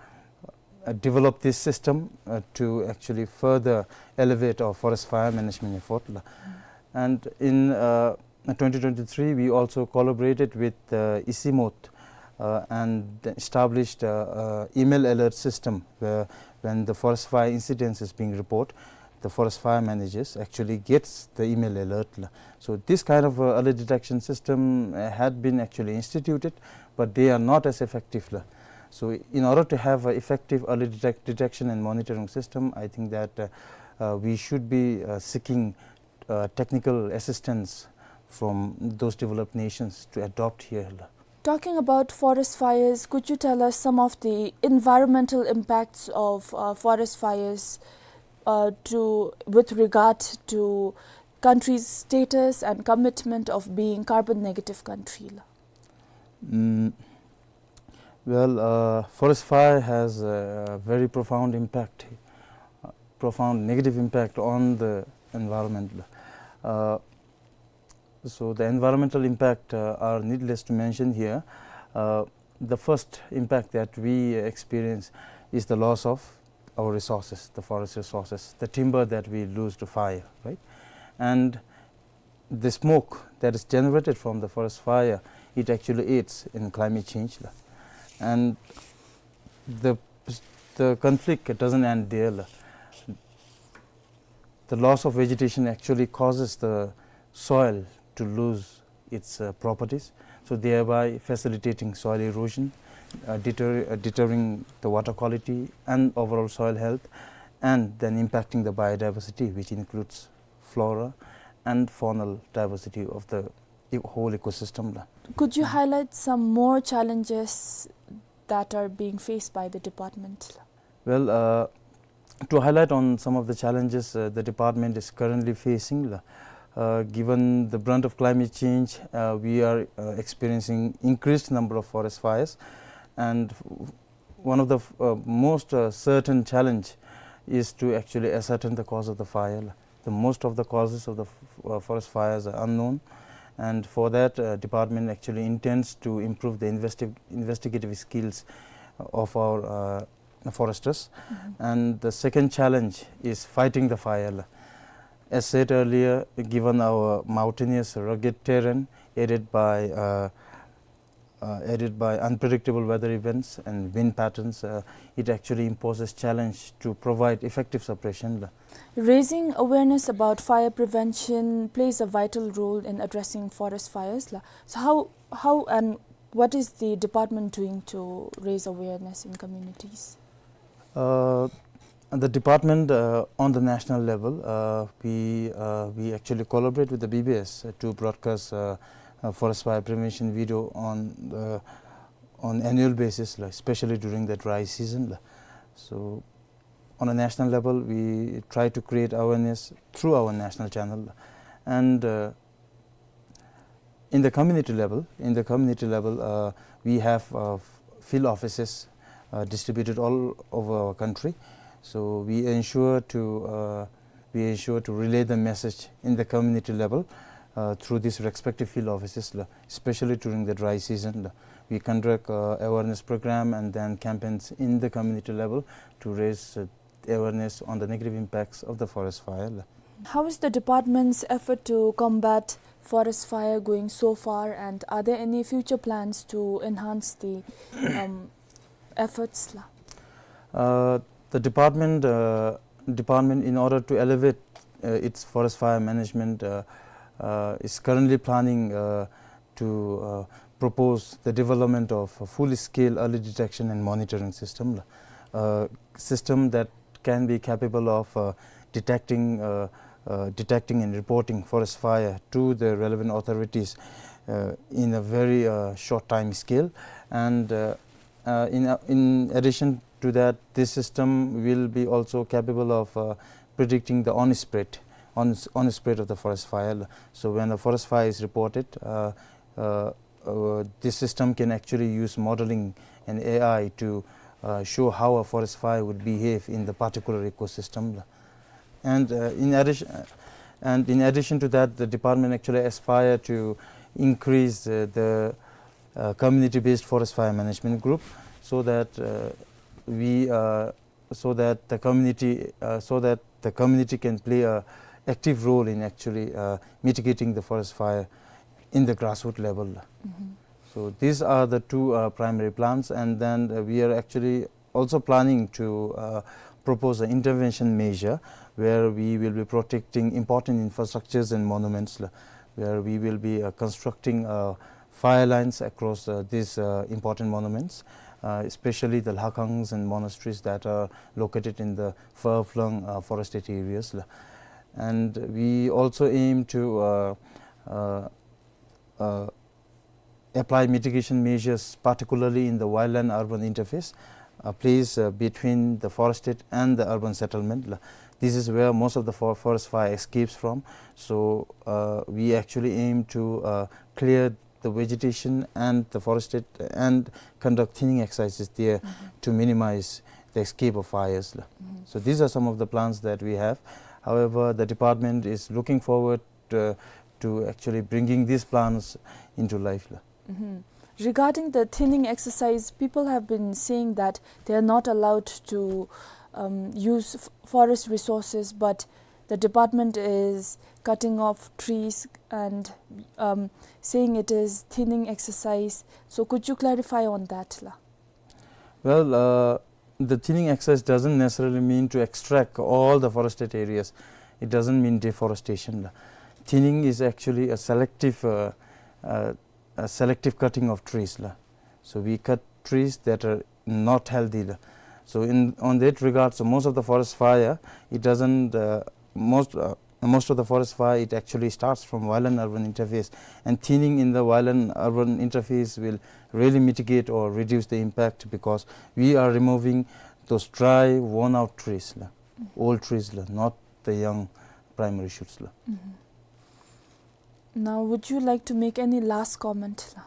uh, develop this system uh, to actually further elevate our forest fire management effort. And in uh, twenty twenty-three, we also collaborated with uh, ICIMOT uh, and established uh, uh, email alert system where when the forest fire incidents is being reported, the forest fire managers actually gets the email alert. La. So this kind of uh, early detection system uh, had been actually instituted, but they are not as effective. La. So in order to have an effective early detect- detection and monitoring system, I think that uh, uh, we should be uh, seeking uh, technical assistance from those developed nations to adopt here. La. Talking about forest fires, could you tell us some of the environmental impacts of uh, forest fires uh, to, with regard to country's status and commitment of being carbon negative country? Mm, well, uh, forest fire has a very profound impact, uh, profound negative impact on the environment. Uh, so the environmental impact uh, are needless to mention here. Uh, the first impact that we experience is the loss of our resources, the forest resources, the timber that we lose to fire, right? And the smoke that is generated from the forest fire, it actually aids in climate change. La. And the, the conflict doesn't end there. La. The loss of vegetation actually causes the soil to lose its uh, properties, so thereby facilitating soil erosion, uh, deter- uh, deterring the water quality and overall soil health, and then impacting the biodiversity, which includes flora and faunal diversity of the e-, whole ecosystem la. Could you highlight some more challenges that are being faced by the department? Well, uh, to highlight on some of the challenges, uh, the department is currently facing, uh, given the brunt of climate change, uh, we are, uh, experiencing increased number of forest fires, and one of the, uh, most, uh, certain challenge is to actually ascertain the cause of the fire. The most of the causes of the f-, uh, forest fires are unknown, and for that, uh, department actually intends to improve the investi-, investigative skills of our, uh, foresters. Mm-hmm. And the second challenge is fighting the fire. As said earlier, given our mountainous, rugged terrain, aided by, uh, uh, aided by unpredictable weather events and wind patterns, uh, it actually imposes challenge to provide effective suppression. Raising awareness about fire prevention plays a vital role in addressing forest fires la. So how, how and what is the department doing to raise awareness in communities? Uh, the department, uh, on the national level, uh, we, uh, we actually collaborate with the B B S, uh, to broadcast, uh, uh, forest fire prevention video on the, on annual basis, like, especially during the dry season la. So on a national level, we try to create awareness through our national channel. And, uh, in the community level, in the community level, uh, we have, uh, f-, field offices, uh, distributed all over our country. So we ensure to, uh, we ensure to relay the message in the community level, uh, through these respective field offices la, especially during the dry season la. We conduct, uh, awareness program and then campaigns in the community level to raise, uh, awareness on the negative impacts of the forest fire la. How is the department's effort to combat forest fire going so far, and are there any future plans to enhance the, um, efforts la? Uh, the department, uh, department, in order to elevate, uh, its forest fire management, uh, uh, is currently planning, uh, to, uh, propose the development of a full-scale early detection and monitoring system, uh, system that can be capable of, uh, detecting, uh, uh, detecting and reporting forest fire to the relevant authorities, uh, in a very, uh, short time scale. And, uh, uh, in, uh, in addition to that, this system will be also capable of, uh, predicting the on-spread, on, on-spread of the forest fire. So when a forest fire is reported, uh, uh, uh, this system can actually use modeling and A I to, uh, show how a forest fire would behave in the particular ecosystem. And, uh, in addition, and in addition to that, the department actually aspire to increase, uh, the, uh, community-based forest fire management group, so that, uh, we, uh, so that the community, uh, so that the community can play a active role in actually, uh, mitigating the forest fire in the grassroots level. Mm-hmm. So these are the two, uh, primary plans, and then, uh, we are actually also planning to, uh, propose an intervention measure where we will be protecting important infrastructures and monuments la, where we will be, uh, constructing, uh, fire lines across, uh, these, uh, important monuments, uh, especially the lhakhang and monasteries that are located in the far-flung, uh, forested areas la. And we also aim to, uh, uh, uh, apply mitigation measures, particularly in the wildland-urban interface, a place, uh, between the forested and the urban settlement la. This is where most of the for-, forest fire escapes from. So, uh, we actually aim to, uh, clear the vegetation and the forested and conduct thinning exercises there, mm-hmm, to minimize the escape of fires la. Mm-hmm. So these are some of the plans that we have. However, the department is looking forward, uh, to actually bringing these plans into life la. Mm-hmm. Regarding the thinning exercise, people have been saying that they are not allowed to, um, use f-, forest resources, but the department is cutting off trees and, um, saying it is thinning exercise. So could you clarify on that la? Well, uh, the thinning exercise doesn't necessarily mean to extract all the forested areas. It doesn't mean deforestation la. Thinning is actually a selective, uh, uh, a selective cutting of trees la. So we cut trees that are not healthy la. So in, on that regard, so most of the forest fire, it doesn't, uh, most, uh, Most of the forest fire, it actually starts from wildland-urban interface, and thinning in the wildland-urban interface will really mitigate or reduce the impact, because we are removing those dry, worn-out trees la, old trees la, not the young primary shoots la. Now, would you like to make any last comment la?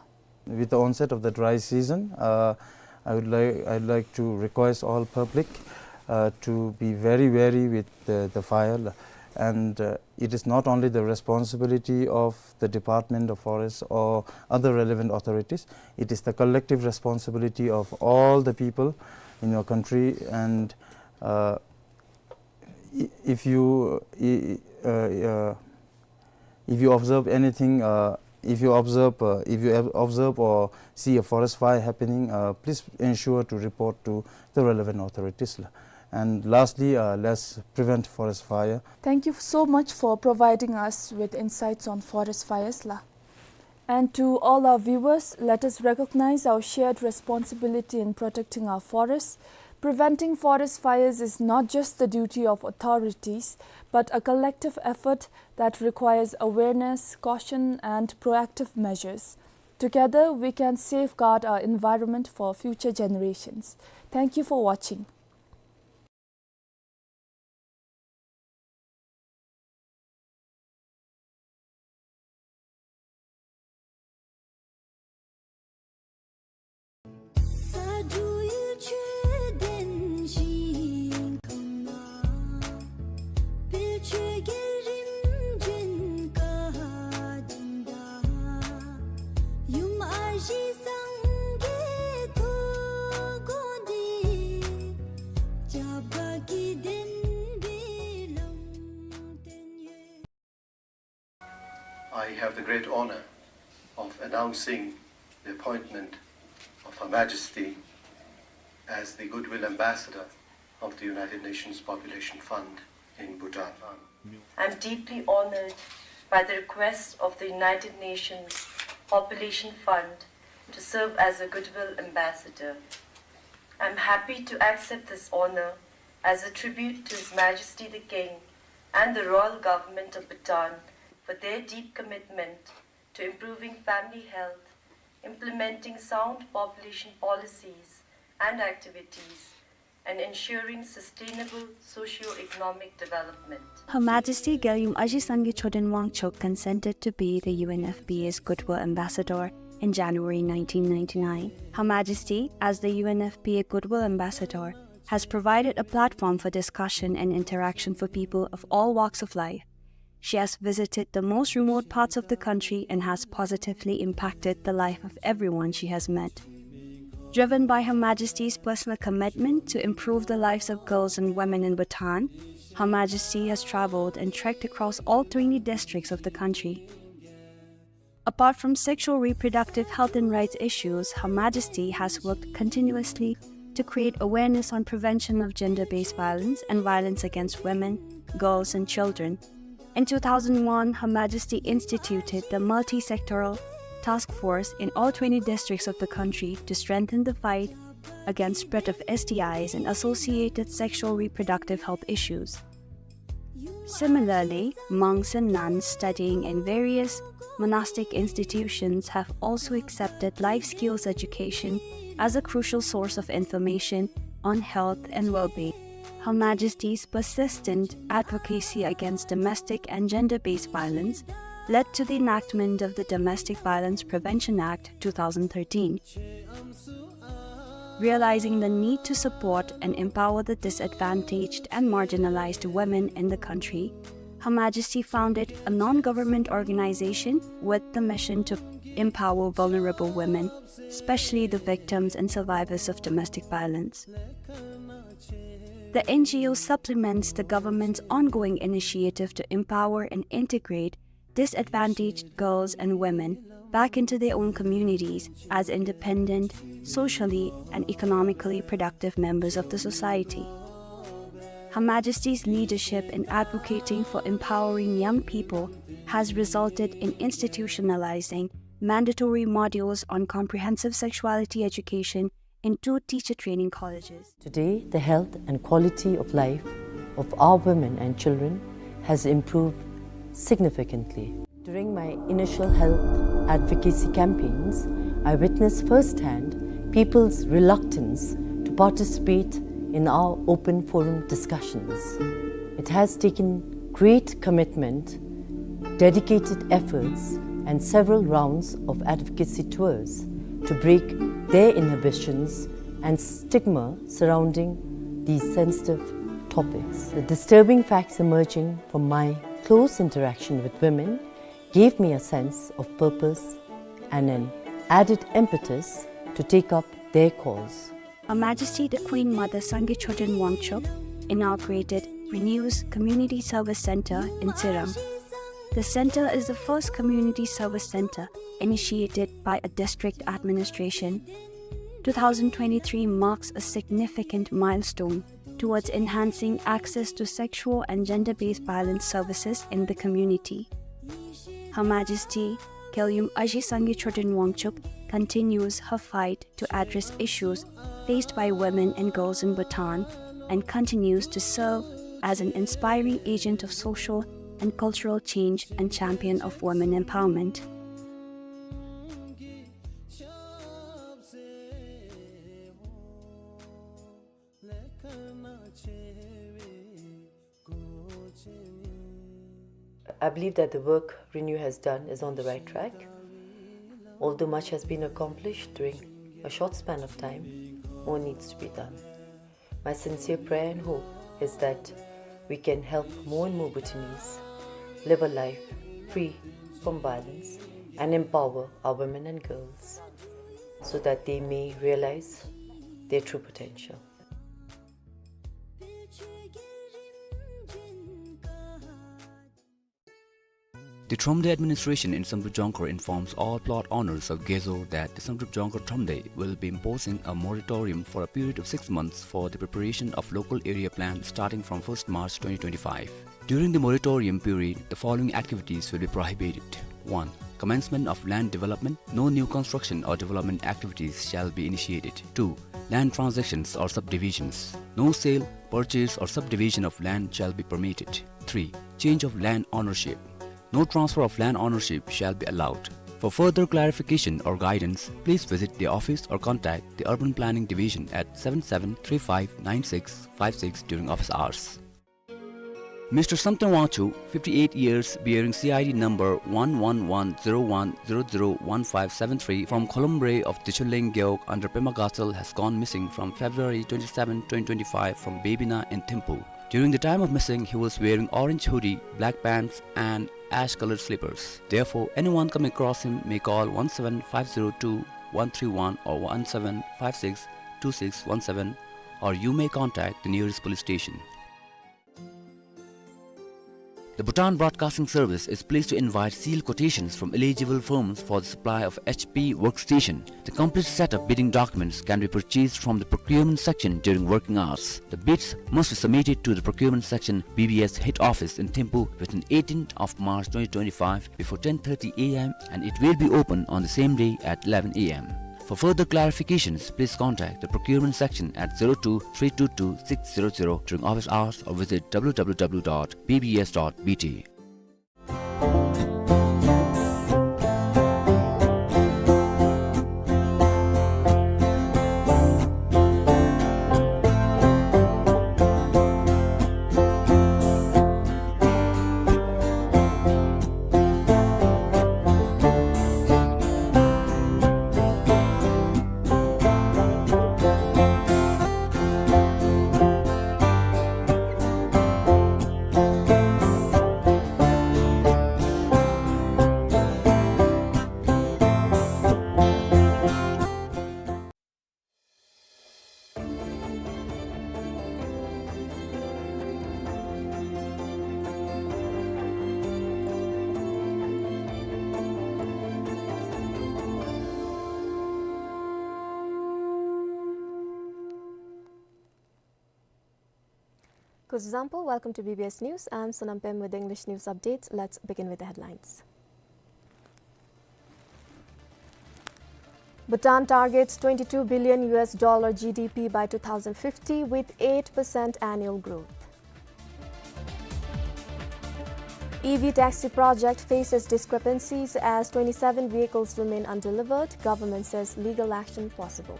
With the onset of the dry season, uh, I would like, I'd like to request all public, uh, to be very wary with the, the fire la. And, uh, it is not only the responsibility of the Department of Forests or other relevant authorities, it is the collective responsibility of all the people in your country. And, uh, i-, if you, i-, i-, uh, uh, if you observe anything, uh, if you observe, uh, if you ob-, observe or see a forest fire happening, uh, please ensure to report to the relevant authorities la. And lastly, uh, let's prevent forest fire. Thank you so much for providing us with insights on forest fires la. And to all our viewers, let us recognize our shared responsibility in protecting our forests. Preventing forest fires is not just the duty of authorities, but a collective effort that requires awareness, caution, and proactive measures. Together, we can safeguard our environment for future generations. Thank you for watching. I have the great honor of announcing the appointment of Her Majesty as the Goodwill Ambassador of the United Nations Population Fund in Bhutan. I'm deeply honored by the request of the United Nations Population Fund to serve as a Goodwill Ambassador. I'm happy to accept this honor as a tribute to His Majesty the King and the Royal Government of Bhutan for their deep commitment to improving family health, implementing sound population policies and activities, and ensuring sustainable socio-economic development. Her Majesty Gyaliyum Aji Sangay Choden Wangchuck consented to be the U N F P A's Goodwill Ambassador in January nineteen ninety-nine. Her Majesty, as the U N F P A Goodwill Ambassador, has provided a platform for discussion and interaction for people of all walks of life. She has visited the most remote parts of the country and has positively impacted the life of everyone she has met. Driven by Her Majesty's personal commitment to improve the lives of girls and women in Bhutan, Her Majesty has traveled and trekked across all twenty districts of the country. Apart from sexual reproductive health and rights issues, Her Majesty has worked continuously to create awareness on prevention of gender-based violence and violence against women, girls, and children. In two thousand one, Her Majesty instituted the multi-sectoral task force in all twenty districts of the country to strengthen the fight against spread of S T Is and associated sexual reproductive health issues. Similarly, monks and nuns studying in various monastic institutions have also accepted life skills education as a crucial source of information on health and well-being. Her Majesty's persistent advocacy against domestic and gender-based violence led to the enactment of the Domestic Violence Prevention Act two thousand thirteen. Realizing the need to support and empower the disadvantaged and marginalized women in the country, Her Majesty founded a non-government organization with the mission to empower vulnerable women, especially the victims and survivors of domestic violence. The N G O supplements the government's ongoing initiative to empower and integrate disadvantaged girls and women back into their own communities as independent, socially and economically productive members of the society. Her Majesty's leadership in advocating for empowering young people has resulted in institutionalizing mandatory modules on comprehensive sexuality education in two teacher training colleges. Today, the health and quality of life of our women and children has improved significantly. During my initial health advocacy campaigns, I witnessed firsthand people's reluctance to participate in our open forum discussions. It has taken great commitment, dedicated efforts, and several rounds of advocacy tours to break their inhibitions and stigma surrounding these sensitive topics. The disturbing facts emerging from my close interaction with women gave me a sense of purpose and an added impetus to take up their cause. Her Majesty the Queen Mother Sangay Chodron Wangchuck inaugurated Renew's Community Service Center in Tsirang. The center is the first community service center initiated by a district administration. Two thousand twenty-three marks a significant milestone towards enhancing access to sexual and gender-based violence services in the community. Her Majesty Gyalgyum Aji Sangay Chodron Wangchuck continues her fight to address issues faced by women and girls in Bhutan and continues to serve as an inspiring agent of social and cultural change and champion of women empowerment. I believe that the work Renew has done is on the right track. Although much has been accomplished during a short span of time, more needs to be done. My sincere prayer and hope is that we can help more and more Bhutanese live a life free from violence and empower our women and girls so that they may realize their true potential. The Thromde administration in Samdrup Jongkhar informs all plot owners of Gezo that the Samdrup Jongkhar Thromde will be imposing a moratorium for a period of six months for the preparation of local area plan starting from first March twenty twenty-five. During the moratorium period, the following activities will be prohibited. One, commencement of land development. No new construction or development activities shall be initiated. Two, land transactions or subdivisions. No sale, purchase or subdivision of land shall be permitted. Three, change of land ownership. No transfer of land ownership shall be allowed. For further clarification or guidance, please visit the office or contact the Urban Planning Division at seven seven three five nine six five six during office hours. Mister Samten Wangchuk, fifty-eight years, bearing C I D number one one one zero one zero zero one five seven three from Kholombre of Dichuleng Gewog under Pema Gatshel, has gone missing from February twenty-seven, twenty twenty-five from Bebina in Thimphu. During the time of missing, he was wearing orange hoodie, black pants and ash colored slippers. Therefore, anyone coming across him may call one seven five zero two one three one or one seven five six two six one seven, or you may contact the nearest police station. The Bhutan Broadcasting Service is pleased to invite sealed quotations from eligible firms for the supply of H P workstation. The complete set of bidding documents can be purchased from the procurement section during working hours. The bids must be submitted to the procurement section, B B S head office in Thimphu, within eighteenth of March twenty twenty-five before ten thirty A M, and it will be open on the same day at eleven A M. For further clarifications, please contact the procurement section at zero two three two two six zero zero during office hours or visit W W W dot B B S dot B T. Kuzuzangpo, welcome to B B S News. I'm Sonam Pem with the English news update. Let's begin with the headlines. Bhutan targets twenty-two billion U S dollar G D P by two thousand fifty with eight percent annual growth. E V taxi project faces discrepancies as twenty-seven vehicles remain undelivered, government says legal action possible.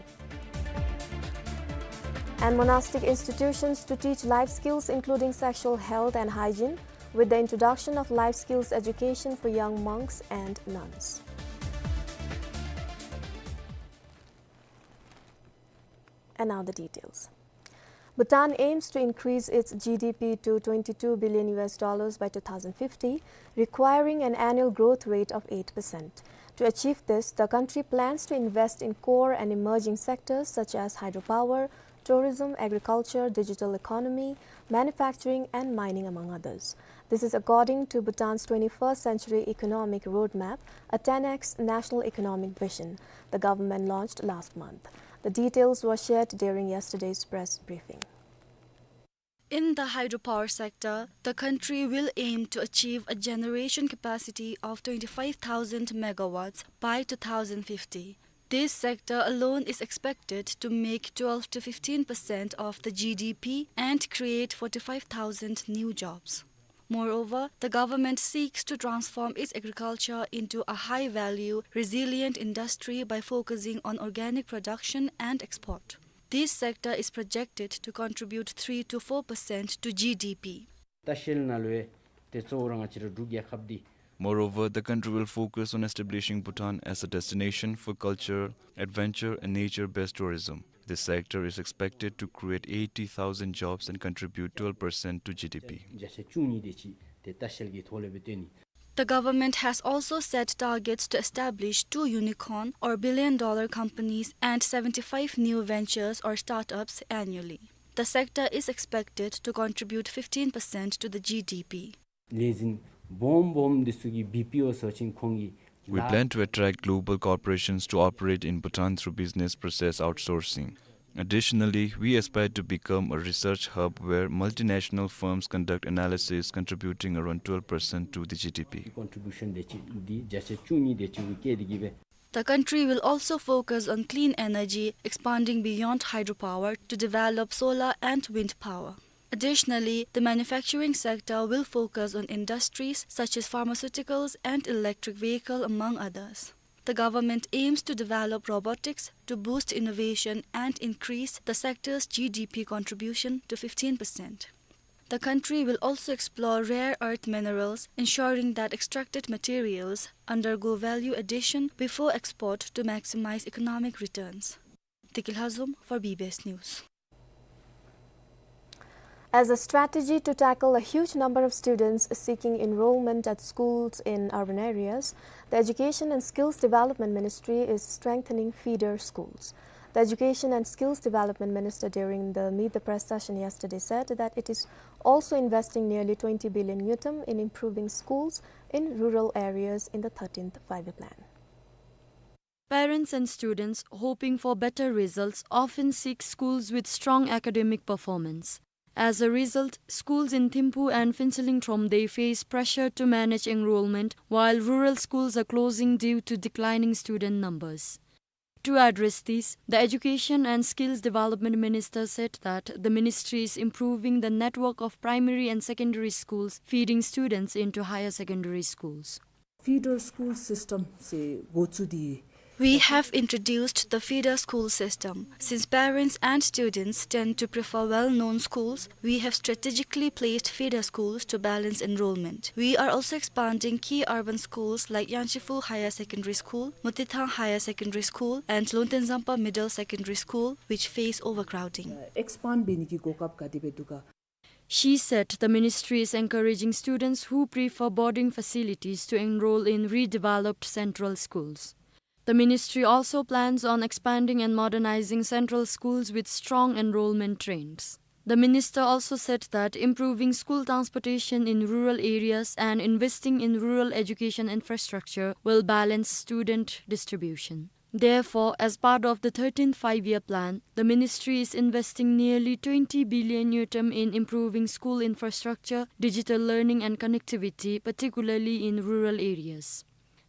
And monastic institutions to teach life skills including sexual health and hygiene, with the introduction of life skills education for young monks and nuns. And now the details. Bhutan aims to increase its G D P to twenty-two billion U S dollars by two thousand fifty, requiring an annual growth rate of eight percent. To achieve this, the country plans to invest in core and emerging sectors such as hydropower, tourism, agriculture, digital economy, manufacturing, and mining, among others. This is according to Bhutan's twenty-first Century Economic Roadmap, a ten X national economic vision the government launched last month. The details were shared during yesterday's press briefing. In the hydropower sector, the country will aim to achieve a generation capacity of twenty-five thousand megawatts by two thousand fifty. This sector alone is expected to make twelve to fifteen percent of the G D P and create forty-five thousand new jobs. Moreover, the government seeks to transform its agriculture into a high-value, resilient industry by focusing on organic production and export. This sector is projected to contribute three to four percent to G D P. ལྟ་བཤལ་ནང་ལུ་ཡང་ཏེ་གཙོ་བོ་ར་ང་བཅས་ར་འབྲུག་རྒྱལ་ཁབ་འདི། Moreover, the country will focus on establishing Bhutan as a destination for culture, adventure, and nature-based tourism. This sector is expected to create eighty thousand jobs and contribute twelve percent to G D P. བརྒྱ་ཆ་བཅུ་གཉིས་དེ་ཅིག་ཏེ་ལྟ་བཤལ་གྱི་ཐོག་ལས་སྦེ་སྟོན་ནི། The government has also set targets to establish two unicorn or billion dollar companies and seventy-five new ventures or startups annually. The sector is expected to contribute fifteen percent to the G D P. ལས་འཛིན་སྦོམ་སྦོམ་འདི་ཚུ་གིས་བི་པི་ཨོ་ཟེར་བ་ཅིན་ཁོང་གིས། We plan to attract global corporations to operate in Bhutan through business process outsourcing. Additionally, we aspire to become a research hub where multinational firms conduct analysis, contributing around twelve percent to the G D P. Contribution དེ་ཅིག་འདི་བརྒྱ་ཆ་བཅུ་གཉིས་དེ་ཅིག་གུ་བཀལ་ཏེ་གིས་སྦེ། The country will also focus on clean energy, expanding beyond hydropower to develop solar and wind power. Additionally, the manufacturing sector will focus on industries such as pharmaceuticals and electric vehicle, among others. The government aims to develop robotics to boost innovation and increase the sector's G D P contribution to fifteen percent. The country will also explore rare earth minerals, ensuring that extracted materials undergo value addition before export to maximize economic returns. Dikil Hazum for B B S News. As a strategy to tackle a huge number of students seeking enrollment at schools in urban areas, the Education and Skills Development Ministry is strengthening feeder schools. The Education and Skills Development Minister during the Meet the Press session yesterday said that it is also investing nearly twenty billion ngultrum in improving schools in rural areas in the thirteenth Five-Year Plan. Parents and students hoping for better results often seek schools with strong academic performance. As a result, schools in Thimphu and Phuentsholing Thromde face pressure to manage enrollment, while rural schools are closing due to declining student numbers. To address this, the Education and Skills Development Minister said that the ministry is improving the network of primary and secondary schools, feeding students into higher secondary schools. Feeder school system ཟེར་འགོ་བཙུགས་ཏེ། We have introduced the feeder school system. Since parents and students tend to prefer well-known schools, we have strategically placed feeder schools to balance enrollment. We are also expanding key urban schools like Yangshiphu Higher Secondary School, Motithang Higher Secondary School, and Longten Zampa Middle Secondary School, which face overcrowding. Expand འབད་ནི་གི་གོ་སྐབས་ག་དེ་སྦེ་འདུག་ག། She said the ministry is encouraging students who prefer boarding facilities to enroll in redeveloped central schools. The ministry also plans on expanding and modernizing central schools with strong enrollment trends. The minister also said that improving school transportation in rural areas and investing in rural education infrastructure will balance student distribution. Therefore, as part of the thirteenth Five-Year Plan, the ministry is investing nearly twenty billion ngultrum in improving school infrastructure, digital learning and connectivity, particularly in rural areas.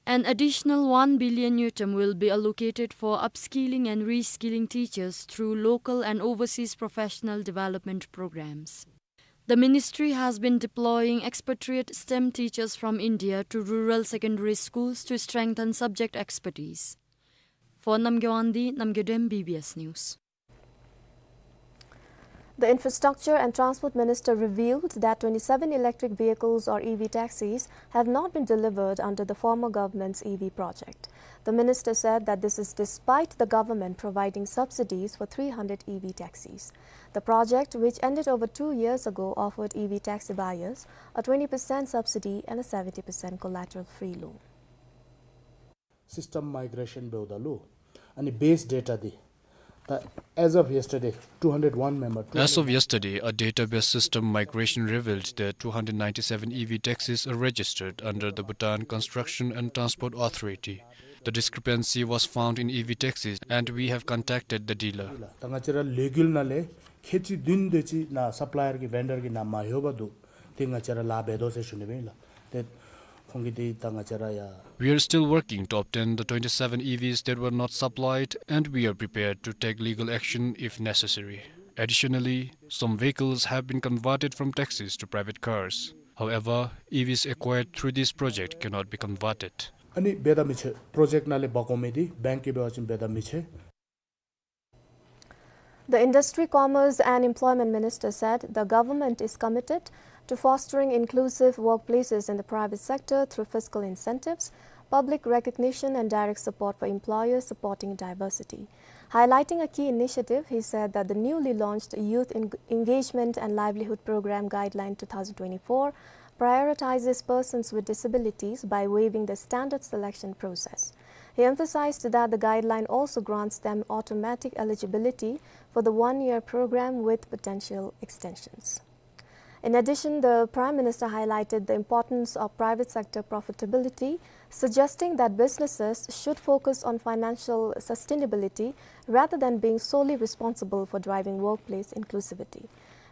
An additional one billion ngultrum will be allocated for upskilling and reskilling teachers through local and overseas professional development programs. The ministry has been deploying expatriate STEM teachers from India to rural secondary schools to strengthen subject expertise. For Namgay Wangdi, Namgay Dem, B B S News. The Infrastructure and Transport Minister revealed that twenty-seven electric vehicles or E V taxis have not been delivered under the former government's E V project. The minister said that this is despite the government providing subsidies for three hundred E V taxis. The project, which ended over two years ago, offered E V taxi buyers a twenty percent subsidy and a seventy percent collateral-free loan. System migration འབདཝ་ད་ལུ་ཨ་ནི་base data འདི་ད་as of yesterday, two hundred one མེན་པར། As of yesterday, a database system migration revealed that two hundred ninety-seven E V taxis are registered under the Bhutan Construction and Transport Authority. The discrepancy was found in E V taxis, and we have contacted the dealer. ད་ང་བཅས་ར་ལས་འགུལ་ནང་ལས་ཁལ་གཅིག་བདུན་དེ་ཅིག་ནཱ་supplier གི་vendor གི་ནང་མ་ལྷོད་པར་འདུག། དེ་ང་བཅས་ར་ལཱ་འབད་དོ་ཟེར་ཞུ་ནི་ཨིན་ལགས། དེ་ཁོང་གིས་དེ་ད་ང་བཅས་ར་ཡ། We are still working to obtain the twenty-seven E Vs that were not supplied, and we are prepared to take legal action if necessary. Additionally, some vehicles have been converted from taxis to private cars. However, E Vs acquired through this project cannot be converted. ཨ་ནི་འབད་དེ་མི་ཆོག། project ནང་ལས་འབག་འོང་མི་འདི་bank གིས་འབད་བ་ཅིན་འབད་དེ་མི་ཆོག། The Industry, Commerce and Employment Minister said the government is committed to fostering inclusive workplaces in the private sector through fiscal incentives, public recognition and direct support for employers supporting diversity. Highlighting a key initiative, he said that the newly launched Youth En-, Engagement and Livelihood Program Guideline two thousand twenty-four prioritizes persons with disabilities by waiving the standard selection process. He emphasized that the guideline also grants them automatic eligibility for the one-year program with potential extensions. In addition, the Prime Minister highlighted the importance of private sector profitability, suggesting that businesses should focus on financial sustainability rather than being solely responsible for driving workplace inclusivity.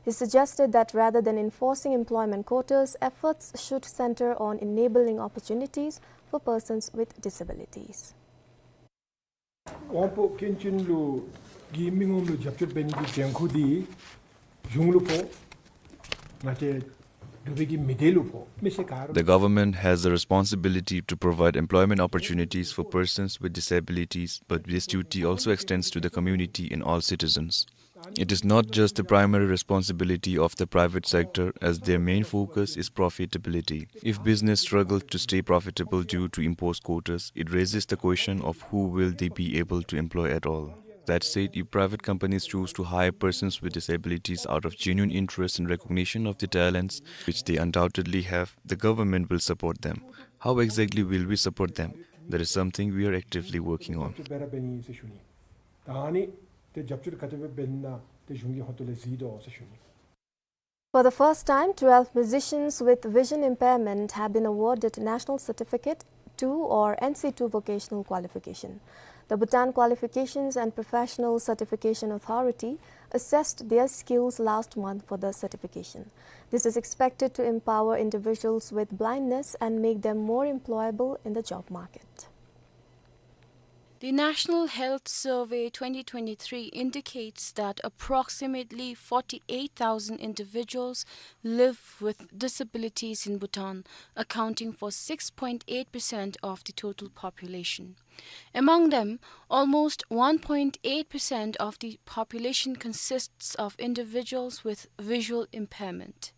He suggested that rather than enforcing employment quotas, efforts should center on enabling opportunities for persons with disabilities. དབང་པོ་སྐྱོན་ཅན་ལུ་གི་མི་ངོམ་ལུ་རྒྱབ་སྐྱོར་འབད་ནི་གི་འགན་ཁུར་འདི་གཞུང་ལུ་ཕོག། ང་བཅས་འབྲུག་པའི་གི་མི་སྡེ་ལུ་ཕོག། མི་སེར་ག་ར། The government has the responsibility to provide employment opportunities for persons with disabilities, but this duty also extends to the community and all citizens. It is not just the primary responsibility of the private sector, as their main focus is profitability. If business struggle to stay profitable due to imposed quotas, it raises the question of who will they be able to employ at all. That said, if private companies choose to hire persons with disabilities out of genuine interest and recognition of their talents, which they undoubtedly have, the government will support them. How exactly will we support them? That is something we are actively working on. ད་ཨ་ནི་ཏེ་རྒྱབ་སྐྱོར་ག་དེ་སྦེ་འབད་ན་ཏེ་གཞུང་གིས་ཧོན་ཏོ་ལས་གཟིགས་དོ་ཟེར་ཞུ་ནི། For the first time, twelve musicians with vision impairment have been awarded national certificate two or N C two vocational qualification. The Bhutan Qualifications and Professional Certification Authority assessed their skills last month for the certification. This is expected to empower individuals with blindness and make them more employable in the job market. The National Health Survey twenty twenty-three indicates that approximately forty-eight thousand individuals live with disabilities in Bhutan, accounting for six point eight percent of the total population. Among them, almost one point eight percent of the population consists of individuals with visual impairment.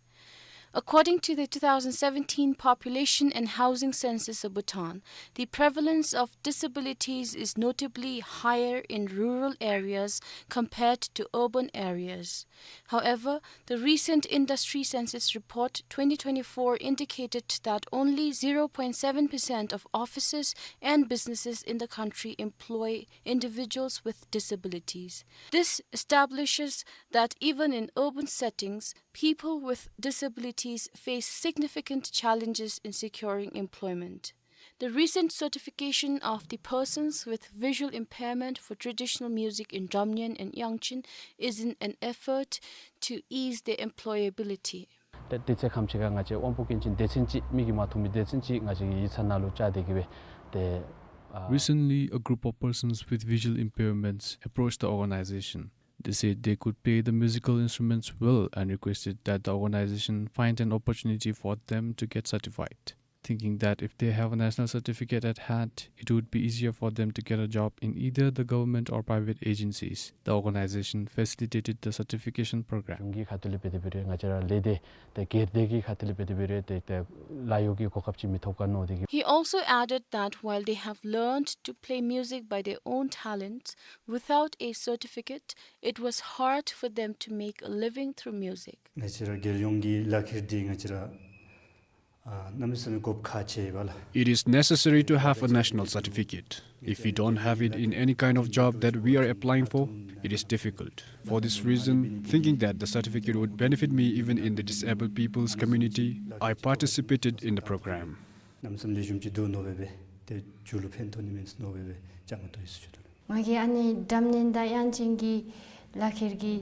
According to the two thousand seventeen Population and Housing Census of Bhutan, the prevalence of disabilities is notably higher in rural areas compared to urban areas. However, the recent Industry Census Report twenty twenty-four indicated that only zero point seven percent of offices and businesses in the country employ individuals with disabilities. This establishes that even in urban settings, people with disabilities face significant challenges in securing employment. The recent certification of the persons with visual impairment for traditional music in Jamnian and Yangchin is in an effort to ease their employability. ཏེ་དུས་ཚོད་ཁམ་ཅིག་ཁར་ང་བཅས་དབང་པོ་སྐྱོན་ཅན་སྡེ་ཚན་ཅིག་མིག་གིས་མ་མཐོང་མི་སྡེ་ཚན་ཅིག་ང་བཅས་ཀྱི་ཡིག་ཚང་ནང་ལུ་བཅར་ཏེ་གིས་སྦེ་ཏེ་ཨ། Recently, a group of persons with visual impairments approached the organization. They said they could play the musical instruments well and requested that the organization find an opportunity for them to get certified, thinking that if they have a national certificate at hand, it would be easier for them to get a job in either the government or private agencies. The organization facilitated the certification program. གཞུང་གི་ཁ་ཐུག་ལས་འབད་དེ་འབད་རུང་ང་བཅས་ར་ལས་སྡེ་དང་སྒེར་སྡེ་གི་ཁ་ཐུག་ལས་འབད་དེ་འབད་རུང་ཏེ་ཏེ་ལཱ་གཡོག་གི་གོ་སྐབས་ཅིག་མི་ཐོབ་ག་མནོ་སྟེ་གིས། He also added that while they have learned to play music by their own talents without a certificate, it was hard for them to make a living through music. ང་བཅས་ར་རྒྱལ་ཡོངས་ཀྱི་ལག་ཁྱེར་འདི་ང་བཅས་ར་ཨ་གནམ་མེད་ས་མེད་དགོཔ་ཁག་ཆེ་བས་ལགས། It is necessary to have a national certificate. If we don't have it in any kind of job that we are applying for, it is difficult. For this reason, thinking that the certificate would benefit me even in the disabled people's community, I participated in the program. གནམ་མེད་ས་མེད་ལེགས་ཤོམ་ཅིག་འདུག་མནོ་སྦེ་སྦེ་ཏེ་མཇུག་ལུ་ཕན་ཐོགས་ནི་མས་མནོ་སྦེ་སྦེ་བཅའ་མར་གཏོགས་ཡི་ཟེར་ཞུ་དོ་ལགས། ང་གིས་ཨ་ནི་འགྲམ་ནེན་དང་དབྱངས་ཅན་གྱི་ལག་ཁྱེར་གྱི།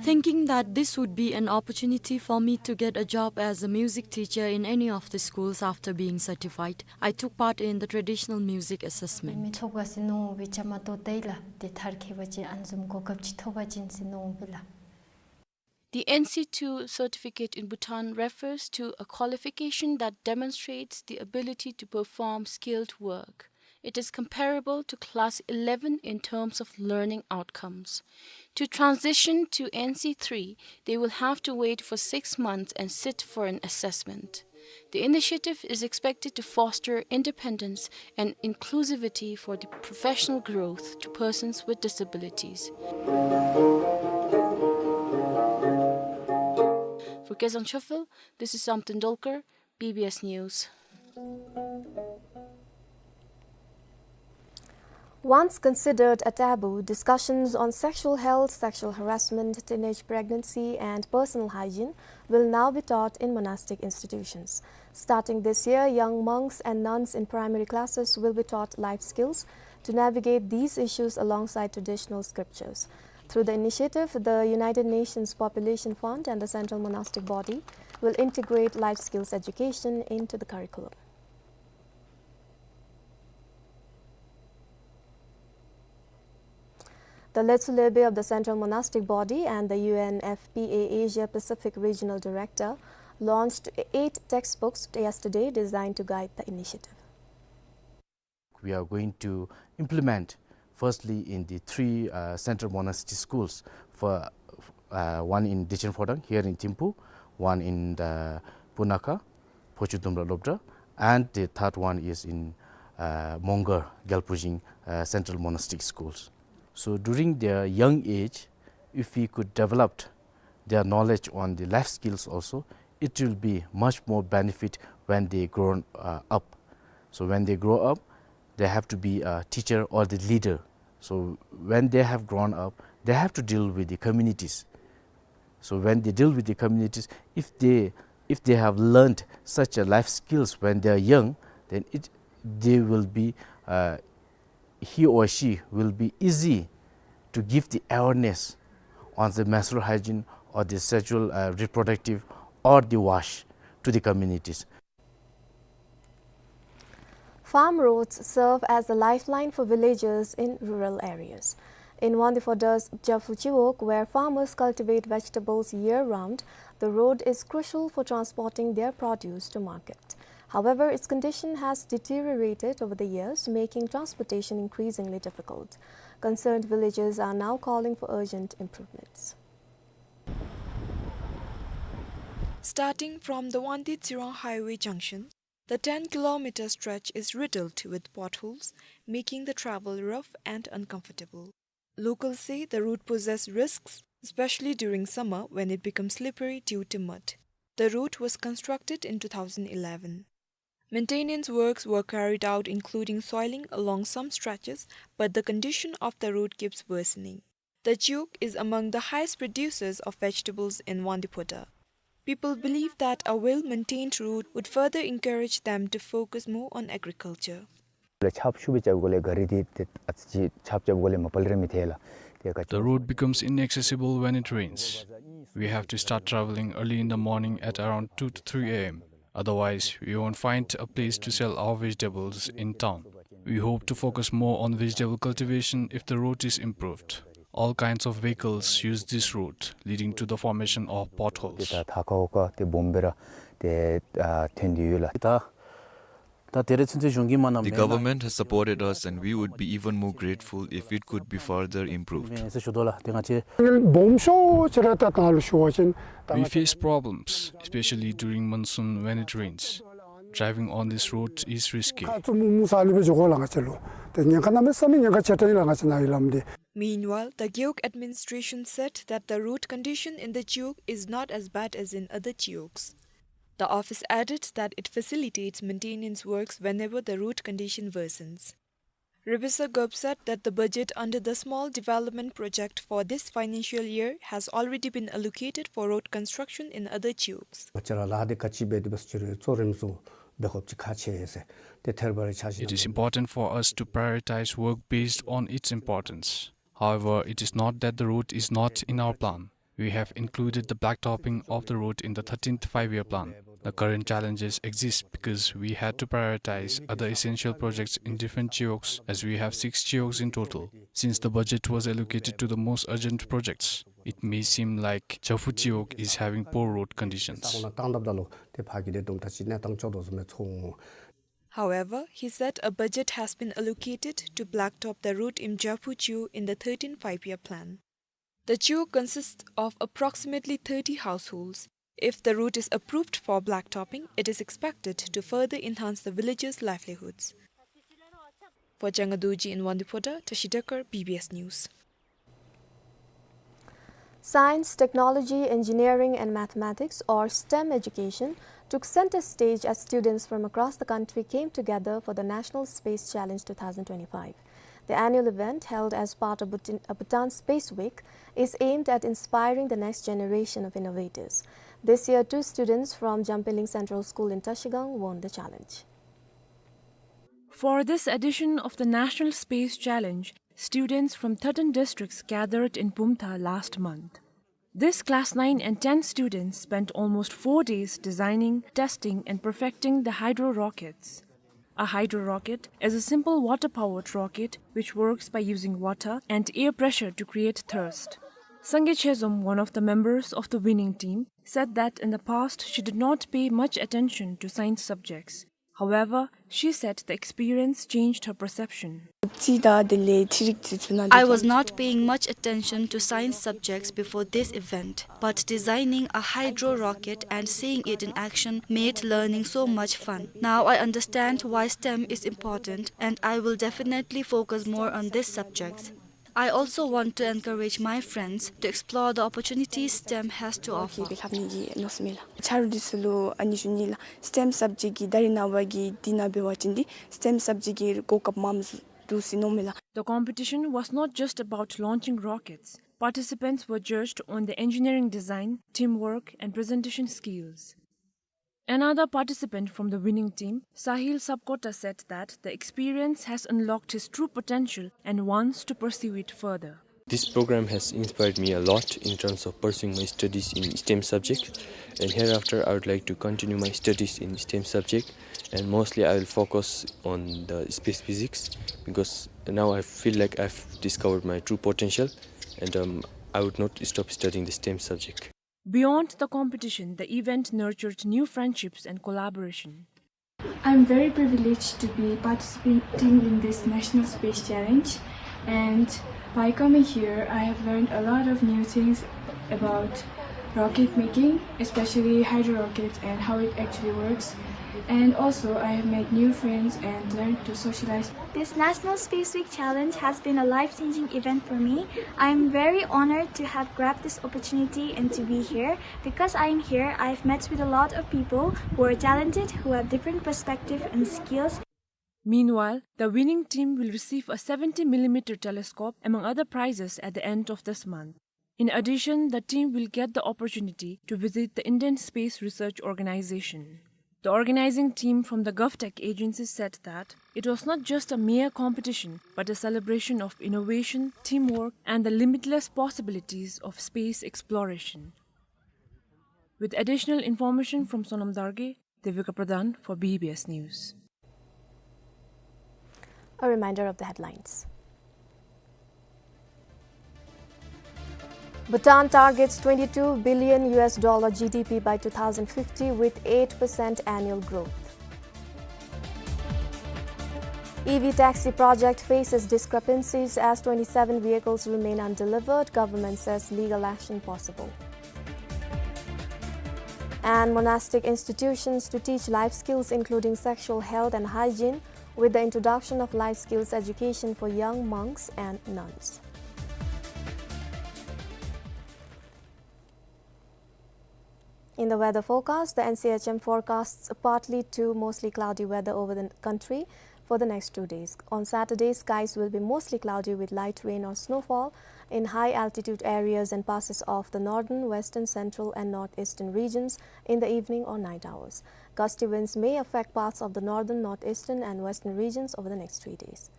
Thinking that this would be an opportunity for me to get a job as a music teacher in any of the schools after being certified, I took part in the traditional music assessment. མི་ཐོབ་ག་ཟེར་མནོ་སྦེ་བཅའ་མར་གཏོགས་ཏེ་ལགས། ཏེ་མཐར་འཁྱོལ་བ་ཅིན་ཨ་ནི་བཟུམ་གོ་སྐབས་ཅིག་ཐོབ་པ་ཅིན་ཟེར་མནོ་སྦེ་ལགས། The N C two certificate in Bhutan refers to a qualification that demonstrates the ability to perform skilled work. It is comparable to class eleven in terms of learning outcomes. To transition to N C three, they will have to wait for six months and sit for an assessment. The initiative is expected to foster independence and inclusivity for the professional growth to persons with disabilities. For Kezang Chofil, this is Sam Tendulkar, B B S News. Once considered a taboo, discussions on sexual health, sexual harassment, teenage pregnancy, and personal hygiene will now be taught in monastic institutions. Starting this year, young monks and nuns in primary classes will be taught life skills to navigate these issues alongside traditional scriptures. Through the initiative, the United Nations Population Fund and the Central Monastic Body will integrate life skills education into the curriculum. The Letsu Lebe of the Central Monastic Body and the U N F P A Asia Pacific Regional Director launched eight textbooks yesterday designed to guide the initiative. We are going to implement firstly in the three, uh, central monastery schools, for, uh, one in Dechen Phodang here in Thimphu, one in the Punakha, Phochu Dumra Lobdra, and the third one is in, uh, Mongar, Gyalpujing, uh, Central Monastic Schools. So during their young age, if we could develop their knowledge on the life skills also, it will be much more benefit when they grown, uh, up. So when they grow up, they have to be a teacher or the leader. So when they have grown up, they have to deal with the communities. So when they deal with the communities, if they, if they have learned such a life skills when they are young, then it, they will be, uh, he or she will be easy to give the awareness on the menstrual hygiene or the sexual, uh, reproductive or the WASH to the communities. Farm roads serve as a lifeline for villagers in rural areas. In Wangdue Phodra's Japfu Chiwog, where farmers cultivate vegetables year-round, the road is crucial for transporting their produce to market. However, its condition has deteriorated over the years, making transportation increasingly difficult. Concerned villagers are now calling for urgent improvements. Starting from the Wangdue Tsirong Highway junction, the ten kilometer stretch is riddled with potholes, making the travel rough and uncomfortable. Locals say the route poses risks, especially during summer when it becomes slippery due to mud. The route was constructed in two thousand eleven. Maintenance works were carried out, including soiling along some stretches, but the condition of the road keeps worsening. The Chiwog is among the highest producers of vegetables in Wangdue Phodar. People believe that a well-maintained road would further encourage them to focus more on agriculture. ཆརཔ་ཤུགས་སྦེ་རྐྱབ་དགོཔ་ལས་ག་ར་འདི་ཏེ་ཨ་ཙི་ཅིག་ཆརཔ་རྐྱབ་དགོཔ་ལས་མ་པ་ལས་ར་མི་ཐལ་ལགས། ཏེ་ག་The road becomes inaccessible when it rains. We have to start traveling early in the morning at around two to three A M. Otherwise, we won't find a place to sell our vegetables in town. We hope to focus more on vegetable cultivation if the road is improved. All kinds of vehicles use this road, leading to the formation of potholes. ད་ད་ཁ་འོ་ཀ་ཏེ་སྦོམ་སྦེ་ར་ཏེ་ཨ་ཐོན་ཏེ་ཡོད་ལགས། ད་ད་དེ་རེ་ཚུན་ཚོད་གཞུང་གིས་མ་གནང་། The government has supported us and we would be even more grateful if it could be further improved. ཨིན་ཟེར་ཞུ་དོ་ལགས། ཏེ་ང་བཅས་སྦོམ་ཤོས་ཅིག་ར་ད་ད་ལུ་ཞུ་བ་ཅིན་ད། We face problems, especially during monsoon when it rains. Driving on this road is risky. ཁ་ཙུམ་མུ་མུ་ས་ལུ་སྦེ་འགྱོ་དགོ་ལགས་ང་བཅས་ལུ། ཏེ་ཉེན་ཁ་གནམ་མེད་ས་མེད་ཉེན་ཁ་ཆེ་དྲགས་ཨིན་ལགས་ང་བཅས་ནཱ་ཡོད་ལམ་འདི། Meanwhile, the Gewog administration said that the road condition in the Chiwog is not as bad as in other Chiwogs. The office added that it facilitates maintenance works whenever the road condition worsens. Rebisa Gop said that the budget under the Small Development Project for this financial year has already been allocated for road construction in other Chiwogs. ང་བཅས་ར་ལཱ་འདི་ག་ཅི་འབད་དེ་འབད་ཟེར་ཅི་རུང་གཙོ་རིམ་སུ་འབད་དགོཔ་ཅིག་ཁག་ཆེ་ཟེར། ཏེ་ཐེར་པ་རེ་ཆ་བཞག་ན། It is important for us to prioritize work based on its importance. However, it is not that the road is not in our plan. We have included the blacktopping of the road in the thirteenth five-year plan. The current challenges exist because we had to prioritize other essential projects in different Chiwogs, as we have six Chiwogs in total. Since the budget was allocated to the most urgent projects, it may seem like Japfu Chiwog is having poor road conditions. ས་གོ་ནང་བཏང་བཏངམ་ད་ལུ་ཏེ་ཕར་གྱི་ཏེ་དུམ་གྲ་ཅིག་གནས་སྟངས་སྐྱོ་དོ་བཟུམ་སྦེ་ཚོར་འོང་། However, he said a budget has been allocated to blacktop the road in Japfu Chiwog in the thirteenth five-year plan. The Chiwog consists of approximately thirty households. If the road is approved for blacktopping, it is expected to further enhance the villagers' livelihoods. For Changa Dorji in Wangdue Phodrang, Tashi Dekar, B B S News. Science, technology, engineering, and mathematics, or STEM education, took center stage as students from across the country came together for the National Space Challenge two thousand twenty-five. The annual event, held as part of Bhutan, uh, Bhutan Space Week, is aimed at inspiring the next generation of innovators. This year, two students from Jampeling Central School in Trashigang won the challenge. For this edition of the National Space Challenge, students from thirteen districts gathered in Bumthang last month. These class nine and ten students spent almost four days designing, testing, and perfecting the hydro rockets. A hydro rocket is a simple water-powered rocket which works by using water and air pressure to create thrust. Sangay Chezom, one of the members of the winning team, said that in the past she did not pay much attention to science subjects. However, she said the experience changed her perception. I was not paying much attention to science subjects before this event, but designing a hydro rocket and seeing it in action made learning so much fun. Now I understand why STEM is important, and I will definitely focus more on this subject. I also want to encourage my friends to explore the opportunities STEM has to offer. ཆ་རོགས་འདི་ཚུ་ལུ་ཨ་ནི་ཞུ་ནི་ལགས། STEM subject གི་ད་རེས་ནངས་པ་གི་འདི་ནང་འབད་བ་ཅིན་འདི་STEM subject གི་གོ་སྐབས་མངམ་འདུག་ཟེར་མནོཝ་མས་ལགས། The competition was not just about launching rockets. Participants were judged on their engineering design, teamwork, and presentation skills. Another participant from the winning team, Sahil Sapkota, said that the experience has unlocked his true potential and wants to pursue it further. This program has inspired me a lot in terms of pursuing my studies in STEM subject, and hereafter I would like to continue my studies in STEM subject, and mostly I will focus on the space physics, because now I feel like I've discovered my true potential, and, um, I would not stop studying the STEM subject. Beyond the competition, the event nurtured new friendships and collaboration. I'm very privileged to be participating in this National Space Challenge, and by coming here, I have learned a lot of new things about rocket making, especially hydro rockets and how it actually works. And also, I have made new friends and learned to socialize. This National Space Week Challenge has been a life-changing event for me. I'm very honored to have grabbed this opportunity and to be here. Because I am here, I've met with a lot of people who are talented, who have different perspective and skills. Meanwhile, the winning team will receive a seventy millimeter telescope, among other prizes, at the end of this month. In addition, the team will get the opportunity to visit the Indian Space Research Organization. The organizing team from the GovTech agency said that it was not just a mere competition, but a celebration of innovation, teamwork, and the limitless possibilities of space exploration. With additional information from Sonam Dargay, Devika Pradhan for B B S News. A reminder of the headlines. Bhutan targets twenty-two billion U S dollar G D P by two thousand fifty with eight percent annual growth. E V taxi project faces discrepancies as twenty-seven vehicles remain undelivered, government says legal action possible. And monastic institutions to teach life skills including sexual health and hygiene with the introduction of life skills education for young monks and nuns. In the weather forecast, the N C H M forecasts partly to mostly cloudy weather over the country for the next two days. On Saturday, skies will be mostly cloudy with light rain or snowfall in high altitude areas and passes of the northern, western, central, and northeastern regions in the evening or night hours. Gusty winds may affect parts of the northern, northeastern, and western regions over the next three days.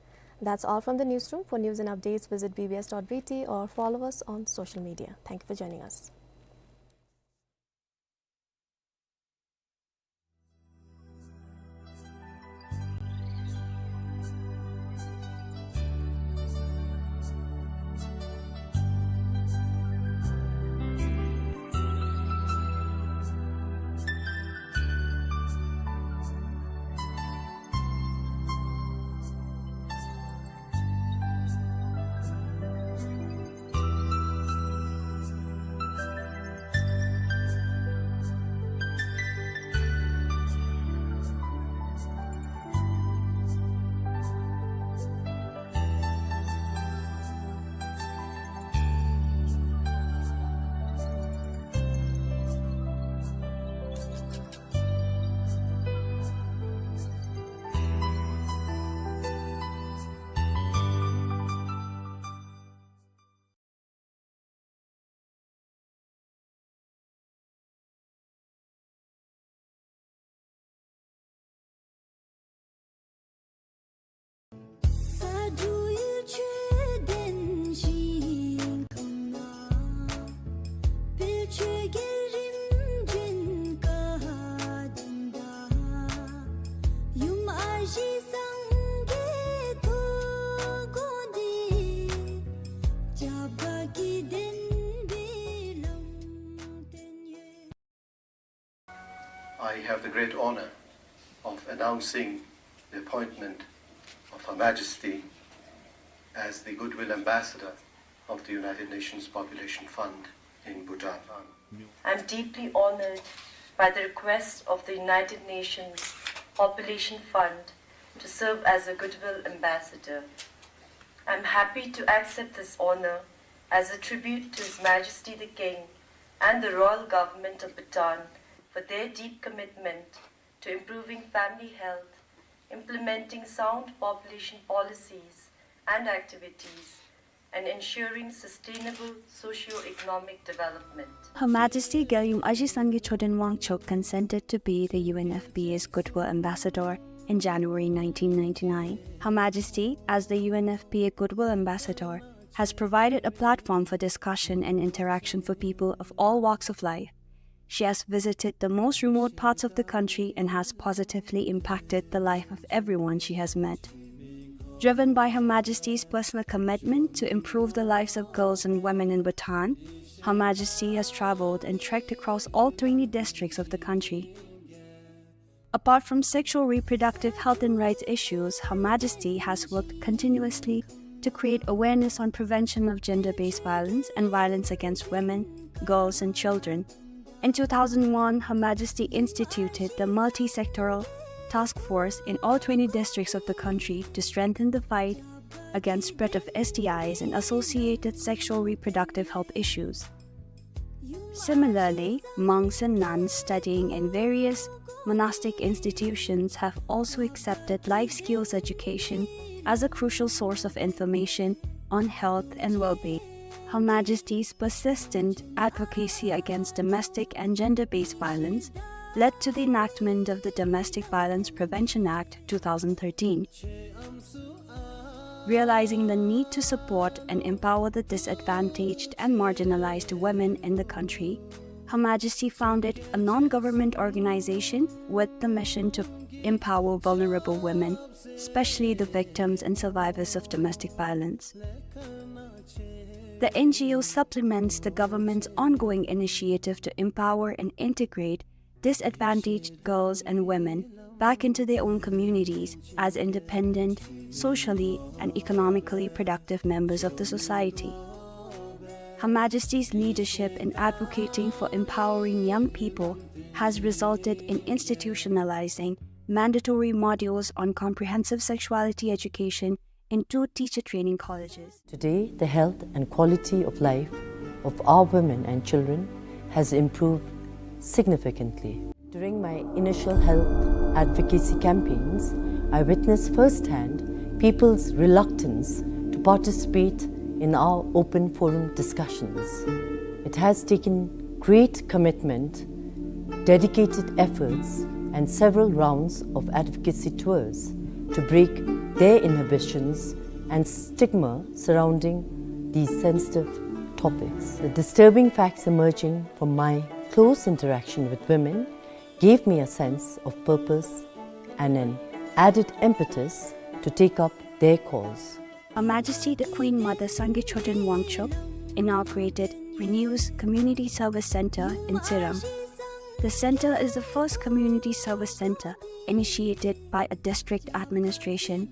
That's all from the newsroom. For news and updates, visit B B S dot B T or follow us on social media. Thank you for joining us. I have the great honor of announcing the appointment of Her Majesty as the Goodwill Ambassador of the United Nations Population Fund in Bhutan. I'm deeply honored by the request of the United Nations Population Fund to serve as a Goodwill Ambassador. I'm happy to accept this honor as a tribute to His Majesty the King and the Royal Government of Bhutan for their deep commitment to improving family health, implementing sound population policies and activities, and ensuring sustainable socio-economic development. Her Majesty Gyalgyum Aji Sangay Choden Wangchuck consented to be the U N F P A's Goodwill Ambassador in January nineteen ninety-nine. Her Majesty, as the U N F P A Goodwill Ambassador, has provided a platform for discussion and interaction for people of all walks of life. She has visited the most remote parts of the country and has positively impacted the life of everyone she has met. Driven by Her Majesty's personal commitment to improve the lives of girls and women in Bhutan, Her Majesty has traveled and trekked across all twenty districts of the country. Apart from sexual reproductive health and rights issues, Her Majesty has worked continuously to create awareness on prevention of gender-based violence and violence against women, girls, and children. In two thousand one, Her Majesty instituted the multi-sectoral task force in all twenty districts of the country to strengthen the fight against spread of S T Is and associated sexual reproductive health issues. Similarly, monks and nuns studying in various monastic institutions have also accepted life skills education as a crucial source of information on health and well-being. Her Majesty's persistent advocacy against domestic and gender-based violence led to the enactment of the Domestic Violence Prevention Act two thousand thirteen. Realizing the need to support and empower the disadvantaged and marginalized women in the country, Her Majesty founded a non-government organization with the mission to empower vulnerable women, especially the victims and survivors of domestic violence. The N G O supplements the government's ongoing initiative to empower and integrate disadvantaged girls and women back into their own communities as independent, socially, and economically productive members of the society. Her Majesty's leadership in advocating for empowering young people has resulted in institutionalizing mandatory modules on comprehensive sexuality education in two teacher training colleges. Today, the health and quality of life of our women and children has improved significantly. During my initial health advocacy campaigns, I witnessed firsthand people's reluctance to participate in our open forum discussions. It has taken great commitment, dedicated efforts, and several rounds of advocacy tours to break their inhibitions and stigma surrounding these sensitive topics. The disturbing facts emerging from my close interaction with women gave me a sense of purpose and an added impetus to take up their cause. Her Majesty the Queen Mother Sangay Choden Wangchuck inaugurated Renew's Community Service Center in Tsirang. The center is the first community service center initiated by a district administration.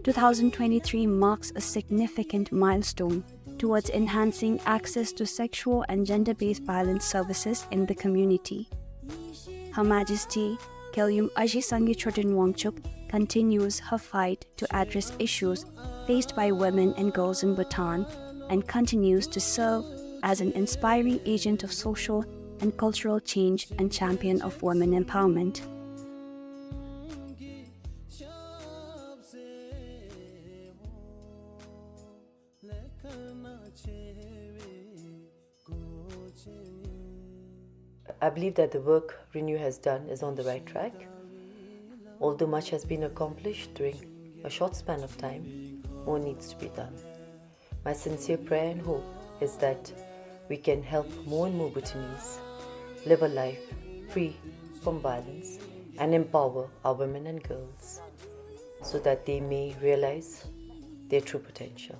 Two thousand twenty-three marks a significant milestone towards enhancing access to sexual and gender-based violence services in the community. Her Majesty Kyalyum Aji Sangay Choden Wangchuck continues her fight to address issues faced by women and girls in Bhutan and continues to serve as an inspiring agent of social and cultural change and champion of women empowerment. I believe that the work Renew has done is on the right track. Although much has been accomplished during a short span of time, more needs to be done. My sincere prayer and hope is that we can help more and more Bhutanese live a life free from violence and empower our women and girls so that they may realize their true potential.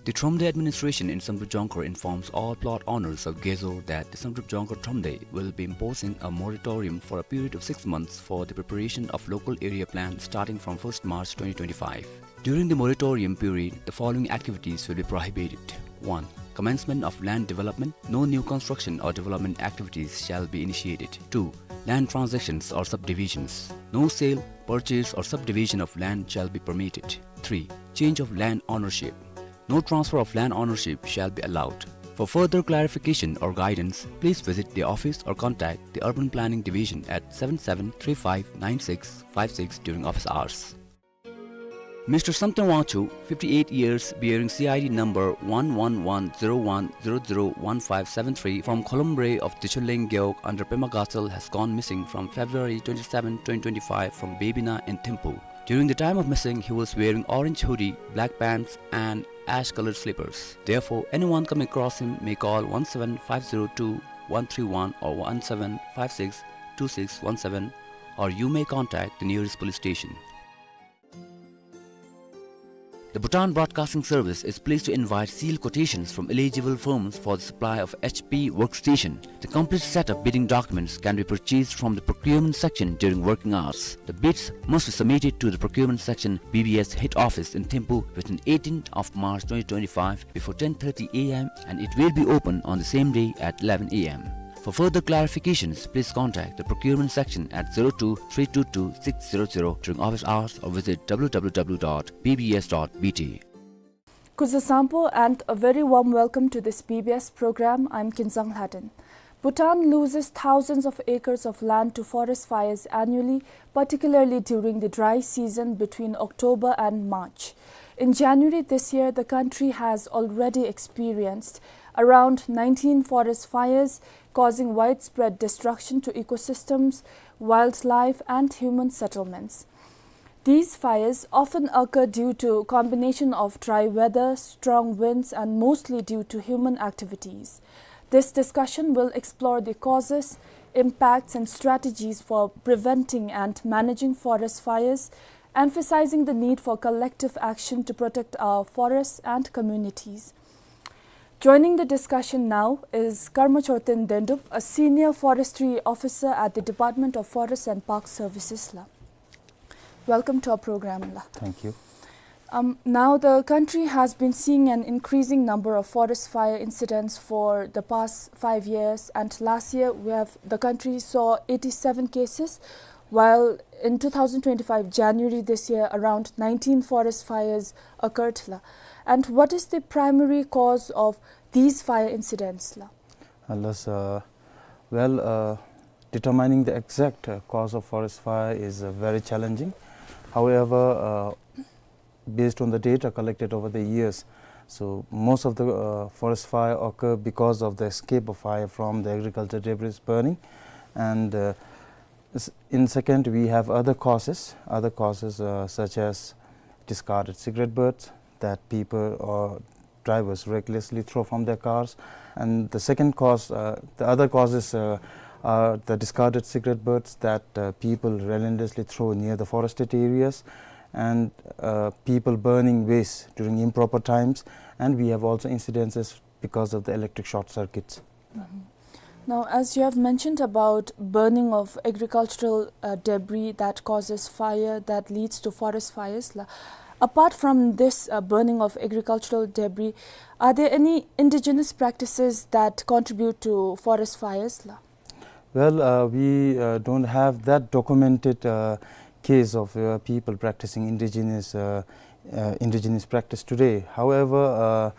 The Thromde administration in Samdrup Jongkhar informs all plot owners of Gezo that the Samdrup Jongkhar Thromde will be imposing a moratorium for a period of six months for the preparation of local area plan starting from first March twenty twenty-five. During the moratorium period, the following activities will be prohibited. One, commencement of land development. No new construction or development activities shall be initiated. Two, land transactions or subdivisions. No sale, purchase or subdivision of land shall be permitted. Three, change of land ownership. No transfer of land ownership shall be allowed. For further clarification or guidance, please visit the office or contact the Urban Planning Division at seven seven three five nine six five six during office hours. Mister Samten Wangchuk, fifty-eight years, bearing C I D number one one one zero one zero zero one five seven three, from Kholombre of Tichuleng Gewog under Pema Gatshel, has gone missing from February twenty-seven, twenty twenty-five, from Babina in Thimphu. During the time of missing, he was wearing orange hoodie, black pants, and ash-colored slippers. Therefore, anyone coming across him may call one seven five zero two one three one or one seven five six two six one seven, or you may contact the nearest police station. The Bhutan Broadcasting Service is pleased to invite sealed quotations from eligible firms for the supply of H P workstation. The complete set of bidding documents can be purchased from the procurement section during working hours. The bids must be submitted to the procurement section, B B S head office in Thimphu, within eighteenth of March twenty twenty-five before ten thirty A M, and it will be open on the same day at eleven A M. For further clarifications, please contact the procurement section at zero two three two two six zero zero during office hours or visit W W W dot B B S dot B T. Kuzuzangpo and a very warm welcome to this B B S program. I'm Kinzang Lhaden. Bhutan loses thousands of acres of land to forest fires annually, particularly during the dry season between October and March. In January this year, the country has already experienced around nineteen forest fires, causing widespread destruction to ecosystems, wildlife, and human settlements. These fires often occur due to combination of dry weather, strong winds, and mostly due to human activities. This discussion will explore the causes, impacts and strategies for preventing and managing forest fires, emphasizing the need for collective action to protect our forests and communities. Joining the discussion now is Karma Choten Dendup, a senior forestry officer at the Department of Forest and Park Services la. Welcome to our program la. Thank you. Um, now, the country has been seeing an increasing number of forest fire incidents for the past five years, and last year we have, the country saw eighty-seven cases, while in two thousand twenty-five January this year, around nineteen forest fires occurred la. And what is the primary cause of these fire incidents la? Unless, uh, well, uh, determining the exact, uh, cause of forest fire is, uh, very challenging. However, uh, based on the data collected over the years, so most of the, uh, forest fire occur because of the escape of fire from the agriculture debris burning. And, uh, s- in second, we have other causes, other causes, uh, such as discarded cigarette butts that people or drivers recklessly throw from their cars. And the second cause, uh, the other causes, uh, are the discarded cigarette butts that, uh, people relentlessly throw near the forested areas, and, uh, people burning waste during improper times. And we have also incidences because of the electric short circuits. Now, as you have mentioned about burning of agricultural, uh, debris that causes fire, that leads to forest fires la, apart from this, uh, burning of agricultural debris, are there any indigenous practices that contribute to forest fires la? Well, uh, we, uh, don't have that documented, uh, case of, uh, people practicing indigenous, uh, uh, indigenous practice today. However, uh,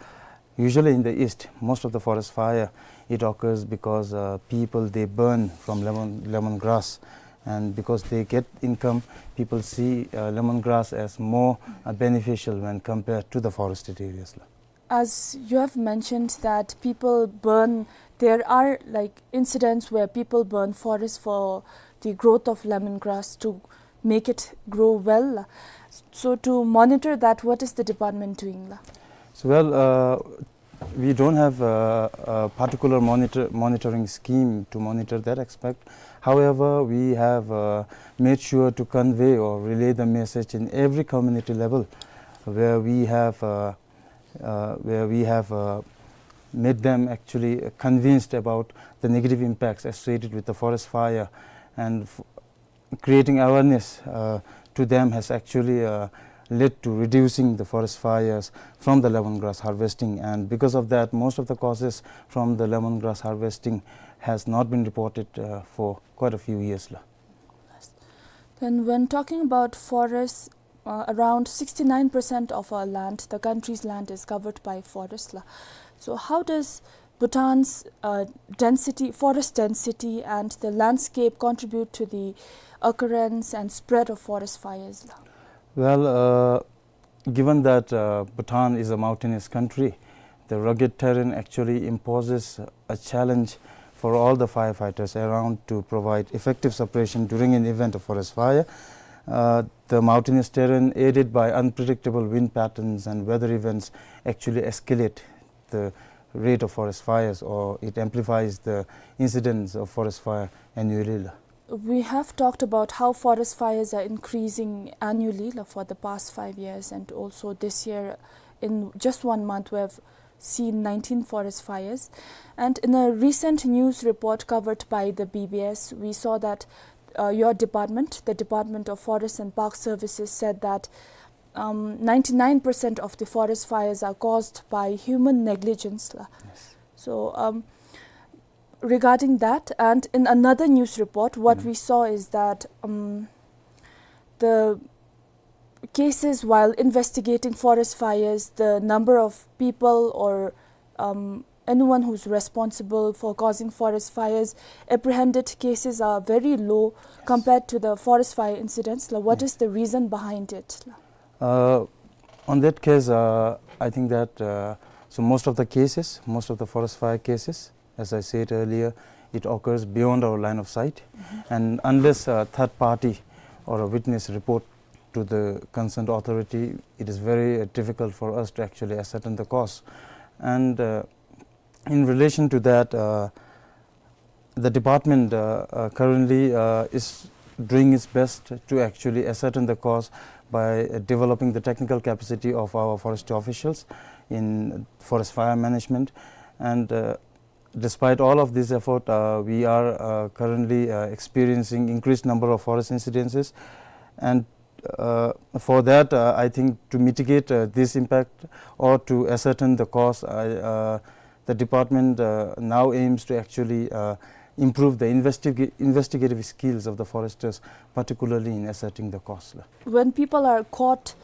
usually in the East, most of the forest fire, it occurs because, uh, people, they burn from lemon, lemongrass. And because they get income, people see, uh, lemongrass as more, uh, beneficial when compared to the forested areas la. As you have mentioned that people burn, there are, like, incidents where people burn forest for the growth of lemongrass to make it grow well. So to monitor that, what is the department doing la? So, well, uh, we don't have a, a particular monitor, monitoring scheme to monitor that aspect. However, we have, uh, made sure to convey or relay the message in every community level where we have, uh, uh, where we have, uh, made them actually convinced about the negative impacts associated with the forest fire, and f- creating awareness, uh, to them has actually, uh, led to reducing the forest fires from the lemongrass harvesting. And because of that, most of the causes from the lemongrass harvesting has not been reported, uh, for quite a few years la. Then, when talking about forests, uh, around sixty-nine percent of our land, the country's land, is covered by forest la. So how does Bhutan's, uh, density, forest density, and the landscape contribute to the occurrence and spread of forest fires la? Well, uh, given that, uh, Bhutan is a mountainous country, the rugged terrain actually imposes a challenge for all the firefighters around to provide effective suppression during an event of forest fire. Uh, the mountainous terrain, aided by unpredictable wind patterns and weather events, actually escalate the rate of forest fires, or it amplifies the incidence of forest fire annually la. We have talked about how forest fires are increasing annually la, for the past five years, and also this year, in just one month, we have seen nineteen forest fires. And in a recent news report covered by the B B S, we saw that, uh, your department, the Department of Forest and Park Services, said that, um, ninety-nine percent of the forest fires are caused by human negligence la. Yes. So, um, regarding that, and in another news report, what we saw is that, um, the cases while investigating forest fires, the number of people or, um, anyone who's responsible for causing forest fires, apprehended cases are very low compared to the forest fire incidents la. What is the reason behind it la? Uh, on that case, uh, I think that, uh, so most of the cases, most of the forest fire cases, as I said earlier, it occurs beyond our line of sight. And unless a third party or a witness report to the concerned authority, it is very, uh, difficult for us to actually ascertain the cause. And, uh, in relation to that, uh, the department uh, uh, currently uh, is doing its best to actually ascertain the cause by uh, developing the technical capacity of our forestry officials in forest fire management. And uh, despite all of this effort, uh, we are uh, currently uh, experiencing increased number of forest incidences. And uh, for that, uh, I think to mitigate uh, this impact or to ascertain the cause, I, uh, the department uh, now aims to actually uh, improve the investiga- investigative skills of the foresters, particularly in ascertaining the cause. When people are caught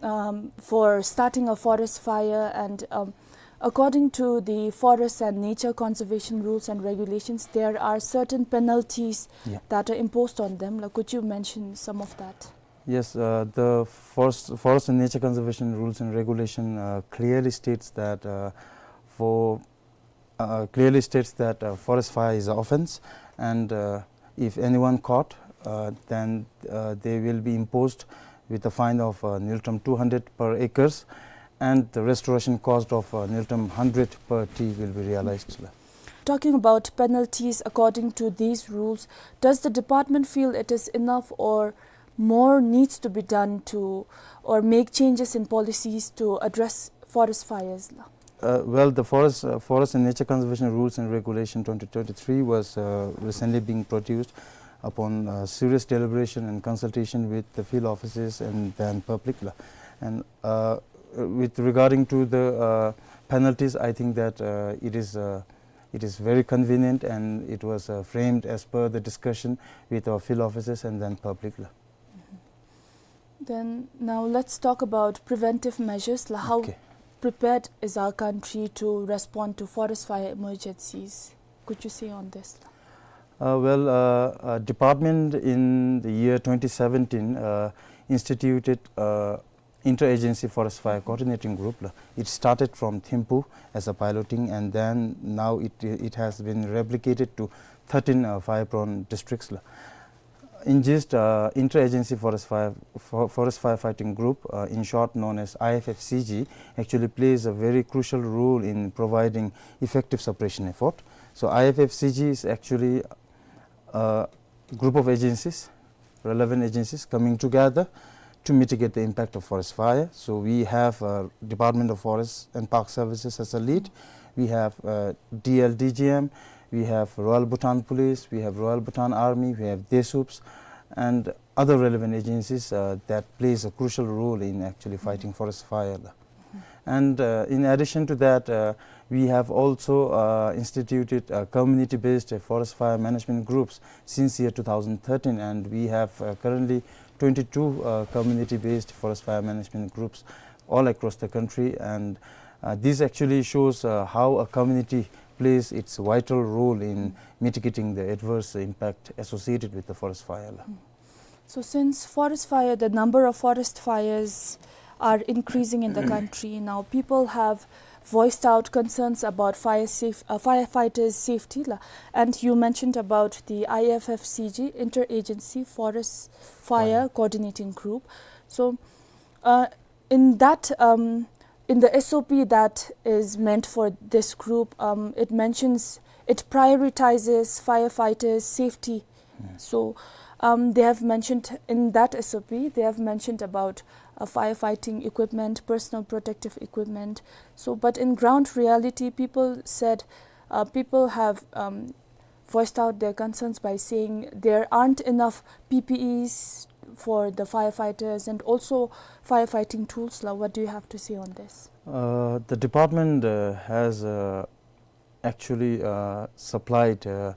um, for starting a forest fire, and um, according to the forest and nature conservation rules and regulations, there are certain penalties Yeah. that are imposed on them. Like, could you mention some of that? Yes, uh, the forest, forest and nature conservation rules and regulation uh, clearly states that uh, for uh, clearly states that uh, forest fire is an offense, and uh, if anyone caught, uh, then uh, they will be imposed with a fine of uh, ন্যূনতম two hundred per acres, and the restoration cost of uh, ন্যূনতম hundred per tree will be realized. Talking about penalties according to these rules, does the department feel it is enough, or more needs to be done to, or make changes in policies to address forest fires? Uh, well, the forest, uh, forest and nature conservation rules and regulation twenty twenty-three was uh, recently being produced upon uh, serious deliberation and consultation with the field offices and then public la. And uh, with regarding to the uh, penalties, I think that uh, it is uh, it is very convenient, and it was uh, framed as per the discussion with our field offices and then public la. Then now let's talk about preventive measures. La, how Okay. prepared is our country to respond to forest fire emergencies? Could you say on this? Uh, well, uh, uh, department in the year twenty seventeen uh, instituted uh, interagency forest fire coordinating group la. It started from Thimphu as a piloting, and then now it it has been replicated to thirteen uh, fire prone districts la. In gist, uh, interagency forest fire for, forest firefighting group, uh, in short known as I F F C G, actually plays a very crucial role in providing effective suppression effort. So I F F C G is actually a group of agencies, relevant agencies coming together to mitigate the impact of forest fire. So we have uh, Department of Forest and Park Services as a lead. We have uh, D L D G M. We have Royal Bhutan Police. We have Royal Bhutan Army. We have DESUPS, and other relevant agencies uh, that plays a crucial role in actually fighting forest fire. And uh, in addition to that, uh, we have also uh, instituted uh, community-based uh, forest fire management groups since year two thousand thirteen, and we have uh, currently twenty-two uh, community-based forest fire management groups all across the country. And uh, this actually shows uh, how a community plays its vital role in mitigating the adverse impact associated with the forest fire. So since forest fire, the number of forest fires are increasing in the country now, people have voiced out concerns about fire safe, uh, firefighters' safety la. And you mentioned about the I F F C G, Interagency Forest Fire Coordinating Group. So uh, in that, um, in the S O P that is meant for this group, um, it mentions, it prioritizes firefighters' safety. So um, they have mentioned in that S O P, they have mentioned about uh, firefighting equipment, personal protective equipment. So, but in ground reality, people said, uh, people have um, voiced out their concerns by saying there aren't enough P P Es for the firefighters and also firefighting tools la. What do you have to say on this? Uh, the department uh, has uh, actually uh, supplied uh,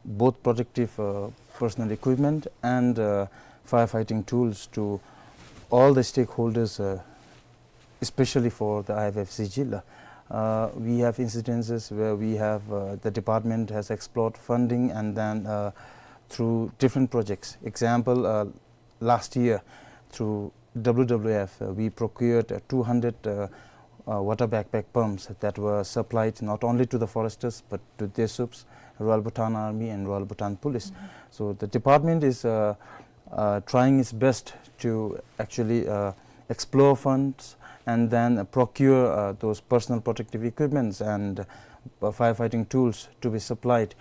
both protective uh, personal equipment and uh, firefighting tools to all the stakeholders, uh, especially for the I F F C G la. Uh, we have incidences where we have uh, the department has explored funding and then uh, through different projects. Example, uh, last year through W W F, uh, we procured uh, two hundred uh, uh, water backpack pumps that were supplied not only to the foresters but to DESUPS, Royal Bhutan Army, and Royal Bhutan Police. So the department is uh, uh, trying its best to actually uh, explore funds and then procure uh, those personal protective equipments and uh, firefighting tools to be supplied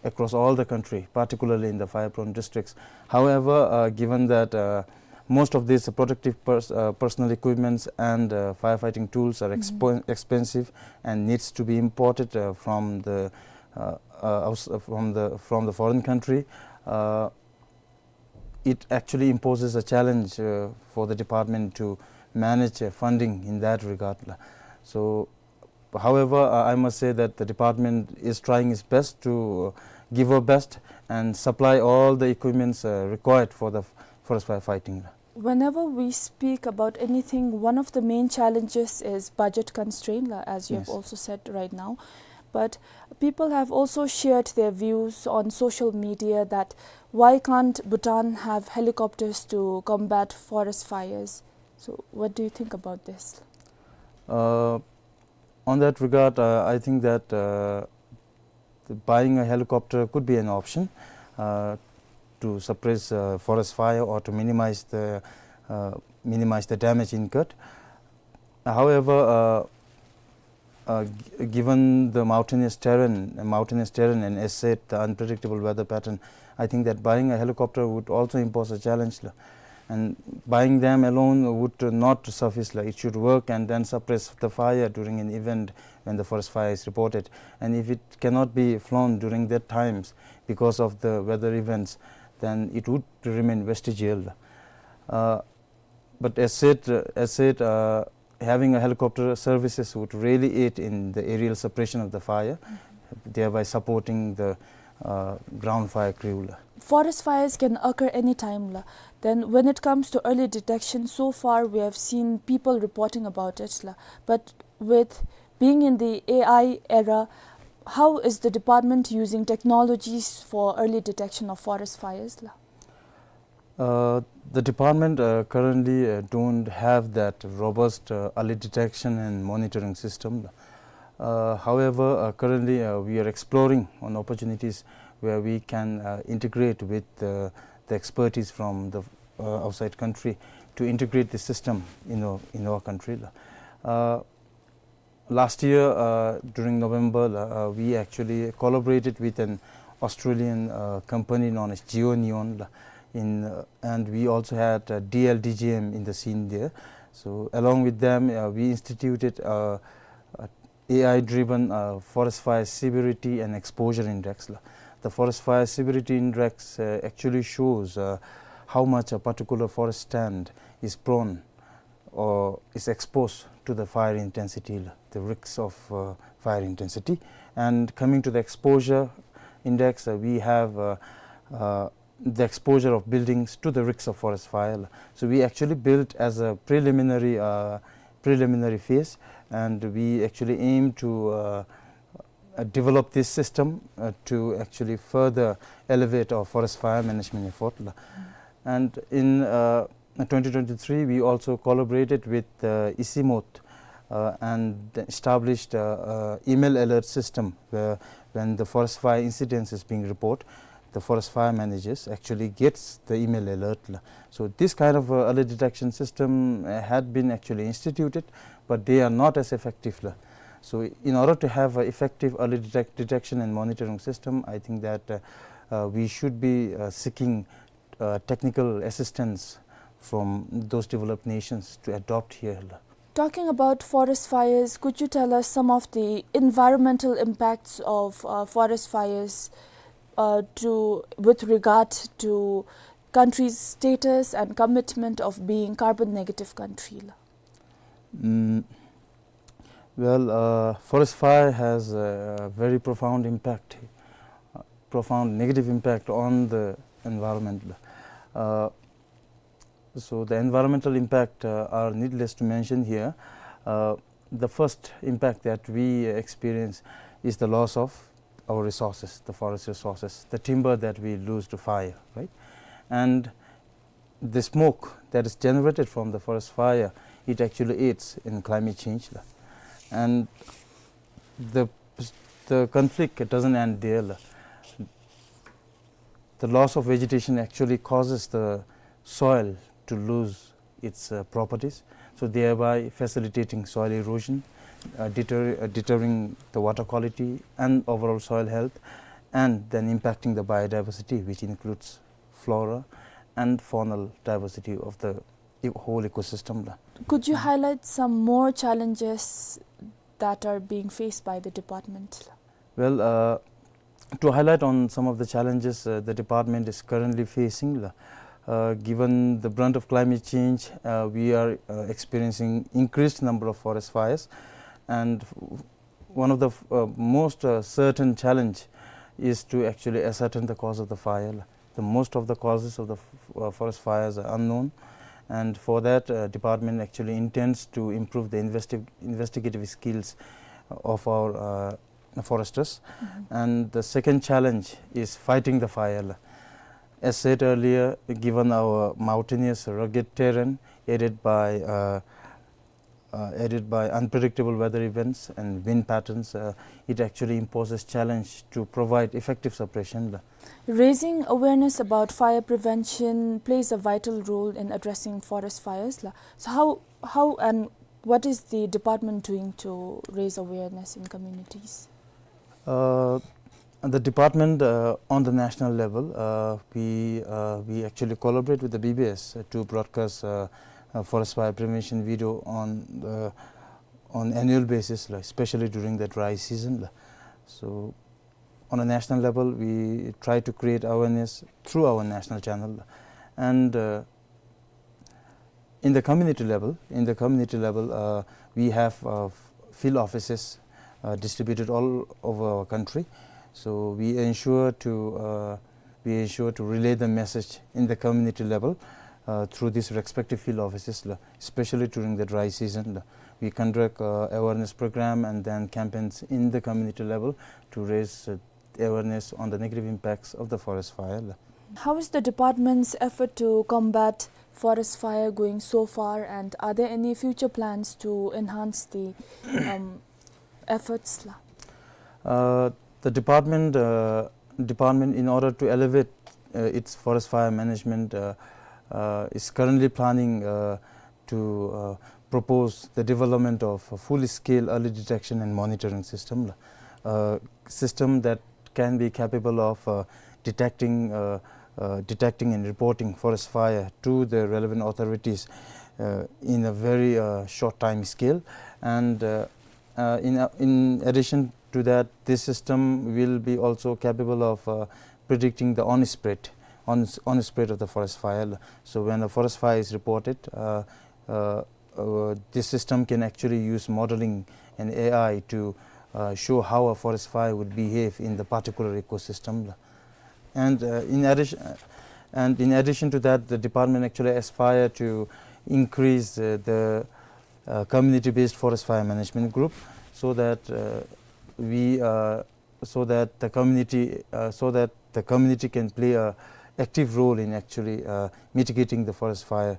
across all the country, particularly in the fire-prone districts. However, uh, given that, uh, most of these protective pers-, uh, personal equipments and, uh, firefighting tools are expo-, expensive and needs to be imported, uh, from the, uh, uh, outs-, uh, from the, from the foreign country, uh, it actually imposes a challenge, uh, for the department to manage, uh, funding in that regard, la. So, however, uh, I must say that the department is trying its best to, uh, give our best and supply all the equipments, uh, required for the f-, forest firefighting. Whenever we speak about anything, one of the main challenges is budget constraint, la, as you have Yes. also said right now. But people have also shared their views on social media that why can't Bhutan have helicopters to combat forest fires? So, what do you think about this? Uh, on that regard, uh, I think that, uh, the buying a helicopter could be an option, uh, to suppress, uh, forest fire or to minimize the, uh, minimize the damage incurred. However, uh, uh, g-, given the mountainous terrain, mountainous terrain and, as said, the unpredictable weather pattern, I think that buying a helicopter would also impose a challenge, la. And buying them alone would not suffice, la. It should work and then suppress the fire during an event when the forest fire is reported. And if it cannot be flown during that times because of the weather events, then it would remain vestigial. Uh, but as said, uh, as said, uh, having a helicopter services would really aid in the aerial suppression of the fire, thereby supporting the, uh, ground fire crew, la. Forest fires can occur anytime, la. Then when it comes to early detection, so far we have seen people reporting about it, la. But with being in the A I era, how is the department using technologies for early detection of forest fires, la? Uh, the department, uh, currently, uh, don't have that robust, uh, early detection and monitoring system. Uh, however, uh, currently, uh, we are exploring on opportunities where we can, uh, integrate with, uh, the expertise from the, uh, outside country to integrate the system in our, in our country. Uh, last year, uh, during November, uh, we actually collaborated with an Australian, uh, company known as GeoNeon, uh, in, uh, and we also had, uh, D L D G M in the scene there. So along with them, uh, we instituted, uh, a A I-driven, uh, forest fire severity and exposure index, la. The forest fire severity index, uh, actually shows, uh, how much a particular forest stand is prone or is exposed to the fire intensity, la, the risks of, uh, fire intensity. And coming to the exposure index, uh, we have, uh, uh, the exposure of buildings to the risks of forest fire, la. So we actually built as a preliminary, uh, preliminary phase, and we actually aim to, uh, uh, develop this system, uh, to actually further elevate our forest fire management effort, la. And in, uh, twenty twenty-three, we also collaborated with, uh, ICIMOT, uh, and established, uh, uh, email alert system where when the forest fire incidents is being reported, the forest fire managers actually gets the email alert, la. So this kind of, uh, early detection system, uh, had been actually instituted, but they are not as effective, la. So in order to have an effective early detect-, detection and monitoring system, I think that, uh, uh, we should be, uh, seeking, uh, technical assistance from those developed nations to adopt here, la. Talking about forest fires, could you tell us some of the environmental impacts of, uh, forest fires, uh, to, with regard to country's status and commitment of being carbon negative country, la? Mm, well, uh, forest fire has a very profound impact, uh, profound negative impact on the environment. Uh, so the environmental impact, uh, are needless to mention here. Uh, the first impact that we experience is the loss of our resources, the forest resources, the timber that we lose to fire, right? And the smoke that is generated from the forest fire, it actually aids in climate change. And the, the conflict, it doesn't end there. The loss of vegetation actually causes the soil to lose its, uh, properties, so thereby facilitating soil erosion, uh, deter-, uh, deterring the water quality and overall soil health. and then impacting the biodiversity, which includes flora and faunal diversity of the e-, whole ecosystem la. Could you highlight some more challenges that are being faced by the department? Well, uh, to highlight on some of the challenges, uh, the department is currently facing, uh, given the brunt of climate change, uh, we are, uh, experiencing increased number of forest fires, and f-, one of the f-, uh, most, uh, certain challenge is to actually ascertain the cause of the fire. The most of the causes of the f-, uh, forest fires are unknown, and for that, uh, department actually intends to improve the investi-, investigative skills of our, uh, foresters. Mm-hmm. And the second challenge is fighting the fire. As said earlier, given our mountainous, rugged terrain, aided by, uh, uh, aided by unpredictable weather events and wind patterns, uh, it actually imposes challenge to provide effective suppression la. Raising awareness about fire prevention plays a vital role in addressing forest fires la. So how, how and what is the department doing to raise awareness in communities? Uh, the department, uh, on the national level, uh, we, uh, we actually collaborate with the B B S, uh, to broadcast, uh, uh, forest fire prevention video on the, on annual basis, like, especially during the dry season la. So on a national level, we try to create awareness through our national channel. And, uh, in the community level, in the community level, uh, we have, uh, f-, field offices, uh, distributed all over our country. So we ensure to, uh, we ensure to relay the message in the community level, uh, through these respective field offices la, especially during the dry season la. We conduct, uh, awareness program and then campaigns in the community level to raise, uh, awareness on the negative impacts of the forest fire la. How is the department's effort to combat forest fire going so far, and are there any future plans to enhance the, um, efforts la? Uh, the department, uh, department, in order to elevate, uh, its forest fire management, uh, uh, is currently planning, uh, to, uh, propose the development of a full-scale early detection and monitoring system la. Uh, system that can be capable of, uh, detecting, uh, uh, detecting and reporting forest fire to the relevant authorities, uh, in a very, uh, short time scale. And, uh, uh, in, uh, in addition to that, this system will be also capable of, uh, predicting the on-spread, on, on-spread of the forest fire. So when a forest fire is reported, uh, uh, uh, this system can actually use modeling and A I to, uh, show how a forest fire would behave in the particular ecosystem la. And, uh, in addition, uh, and in addition to that, the department actually aspire to increase, uh, the, uh, community-based forest fire management group, so that, uh, we, uh, so that the community, uh, so that the community can play a active role in actually, uh, mitigating the forest fire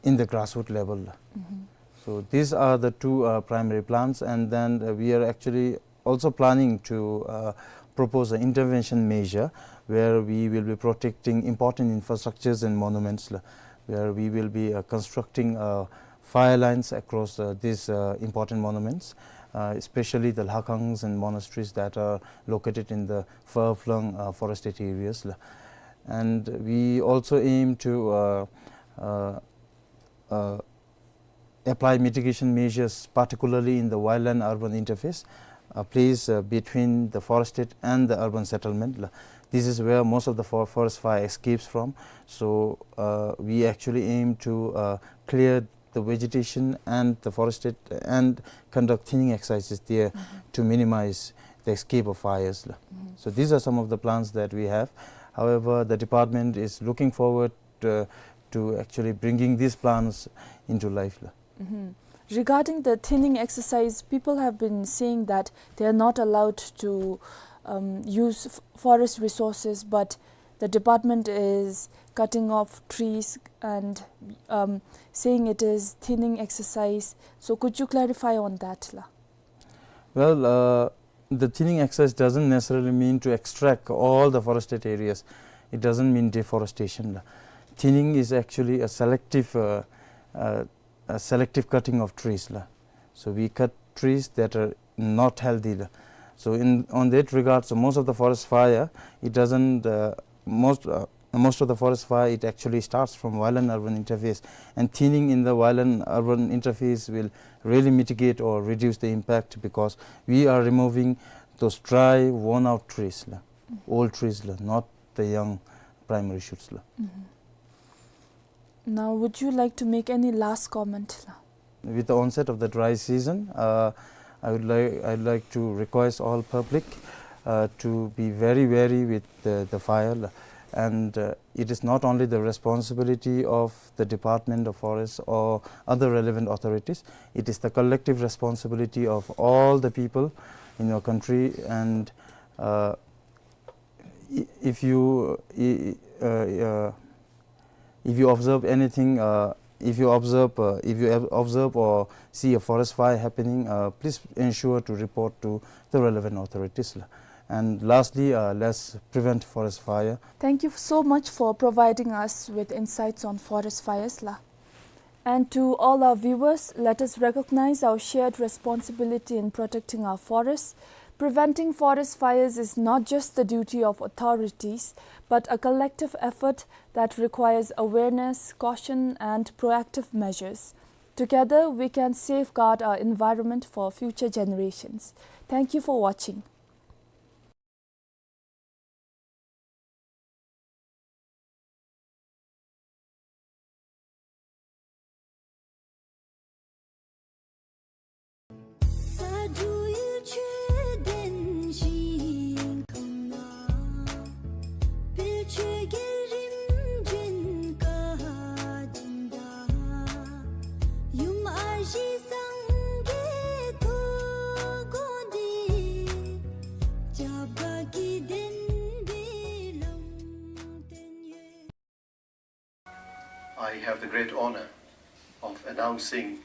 in the grassroots level. Mm-hmm. So these are the two, uh, primary plans, and then, uh, we are actually also planning to, uh, propose an intervention measure where we will be protecting important infrastructures and monuments la, where we will be, uh, constructing, uh, fire lines across, uh, these, uh, important monuments, uh, especially the lhakangs and monasteries that are located in the far-flung, uh, forested areas la. And we also aim to, uh, uh, uh, apply mitigation measures, particularly in the wildland-urban interface, a place, uh, between the forested and the urban settlement la. This is where most of the for-, forest fire escapes from. So, uh, we actually aim to, uh, clear the vegetation and the forested and conduct thinning exercises there, mm-hmm, to minimize the escape of fires la. Mm-hmm. So these are some of the plans that we have. However, the department is looking forward, uh, to actually bringing these plans into life la. Mm-hmm. Regarding the thinning exercise, people have been saying that they are not allowed to, um, use f-, forest resources, but the department is cutting off trees and, um, saying it is thinning exercise. So could you clarify on that la? Well, uh, the thinning exercise doesn't necessarily mean to extract all the forested areas. It doesn't mean deforestation la. Thinning is actually a selective, uh, uh, a selective cutting of trees la. So we cut trees that are not healthy la. So in, on that regard, so most of the forest fire, it doesn't, uh, most, uh, most of the forest fire, it actually starts from violent urban interface. And thinning in the violent urban interface will really mitigate or reduce the impact, because we are removing those dry, worn-out trees, la, old trees, la, not the young primary shoots, la. Mm-hmm. Now, would you like to make any last comment, la? With the onset of the dry season, uh, I would like, I'd like to request all public, uh, to be very wary with the, the fire, la. And, uh, it is not only the responsibility of the Department of Forest or other relevant authorities. It is the collective responsibility of all the people in your country. And, uh, i-, if you, i-, i-, uh, uh, if you observe anything, uh, if you observe, uh, if you ob-, observe or see a forest fire happening, uh, please ensure to report to the relevant authorities, la. And lastly, uh, let's prevent forest fire. Thank you so much for providing us with insights on forest fires, la. And to all our viewers, let us recognize our shared responsibility in protecting our forests. Preventing forest fires is not just the duty of authorities, but a collective effort that requires awareness, caution, and proactive measures. Together, we can safeguard our environment for future generations. Thank you for watching. I have the great honor of announcing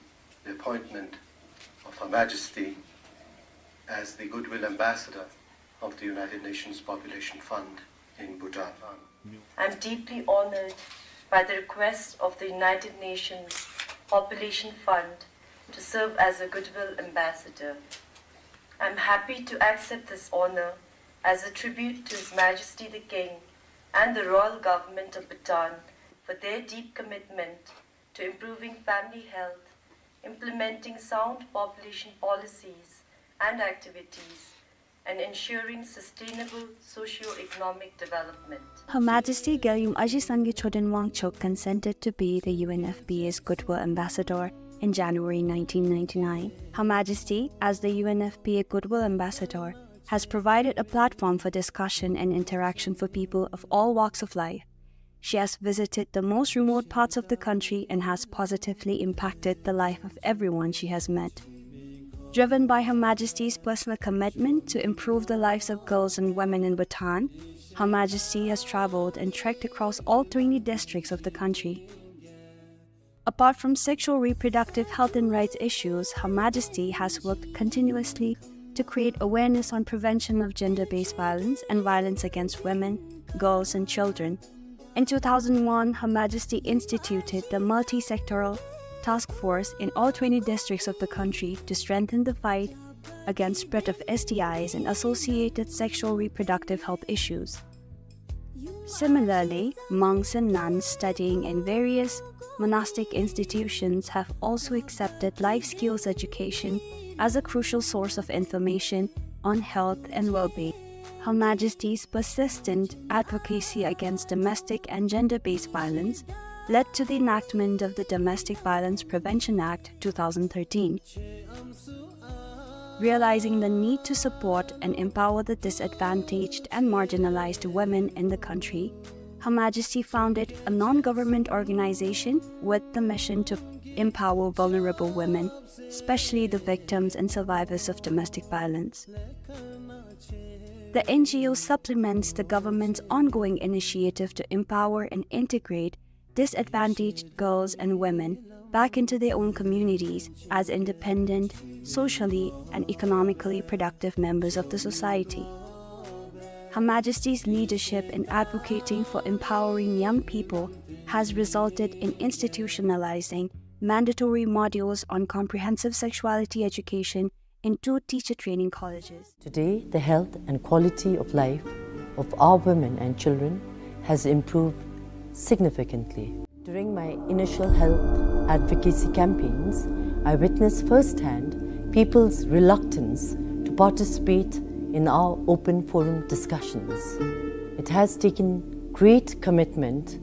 the appointment of Her Majesty as the Goodwill Ambassador of the United Nations Population Fund in Bhutan. I'm deeply honored by the request of the United Nations Population Fund to serve as a Goodwill Ambassador. I'm happy to accept this honor as a tribute to His Majesty the King and the Royal Government of Bhutan for their deep commitment to improving family health, implementing sound population policies and activities, and ensuring sustainable socio-economic development. Her Majesty Gyaliyum Aji Sangay Choden Wangchuck consented to be the U N F P A's Goodwill Ambassador in January nineteen ninety-nine. Her Majesty, as the U N F P A Goodwill Ambassador, has provided a platform for discussion and interaction for people of all walks of life. She has visited the most remote parts of the country and has positively impacted the life of everyone she has met. Driven by Her Majesty's personal commitment to improve the lives of girls and women in Bhutan, Her Majesty has traveled and trekked across all twenty districts of the country. Apart from sexual reproductive health and rights issues, Her Majesty has worked continuously to create awareness on prevention of gender-based violence and violence against women, girls, and children. In two thousand one, Her Majesty instituted the multi-sectoral task force in all twenty districts of the country to strengthen the fight against spread of S T Is and associated sexual reproductive health issues. Similarly, monks and nuns studying in various monastic institutions have also accepted life skills education as a crucial source of information on health and well-being. Her Majesty's persistent advocacy against domestic and gender-based violence led to the enactment of the Domestic Violence Prevention Act two thousand thirteen. Realizing the need to support and empower the disadvantaged and marginalized women in the country, Her Majesty founded a non-government organization with the mission to empower vulnerable women, especially the victims and survivors of domestic violence. The N G O supplements the government's ongoing initiative to empower and integrate disadvantaged girls and women back into their own communities as independent, socially and economically productive members of the society. Her Majesty's leadership in advocating for empowering young people has resulted in institutionalizing mandatory modules on comprehensive sexuality education in two teacher training colleges. Today, the health and quality of life of our women and children has improved significantly. During my initial health advocacy campaigns, I witnessed firsthand people's reluctance to participate in our open forum discussions. It has taken great commitment,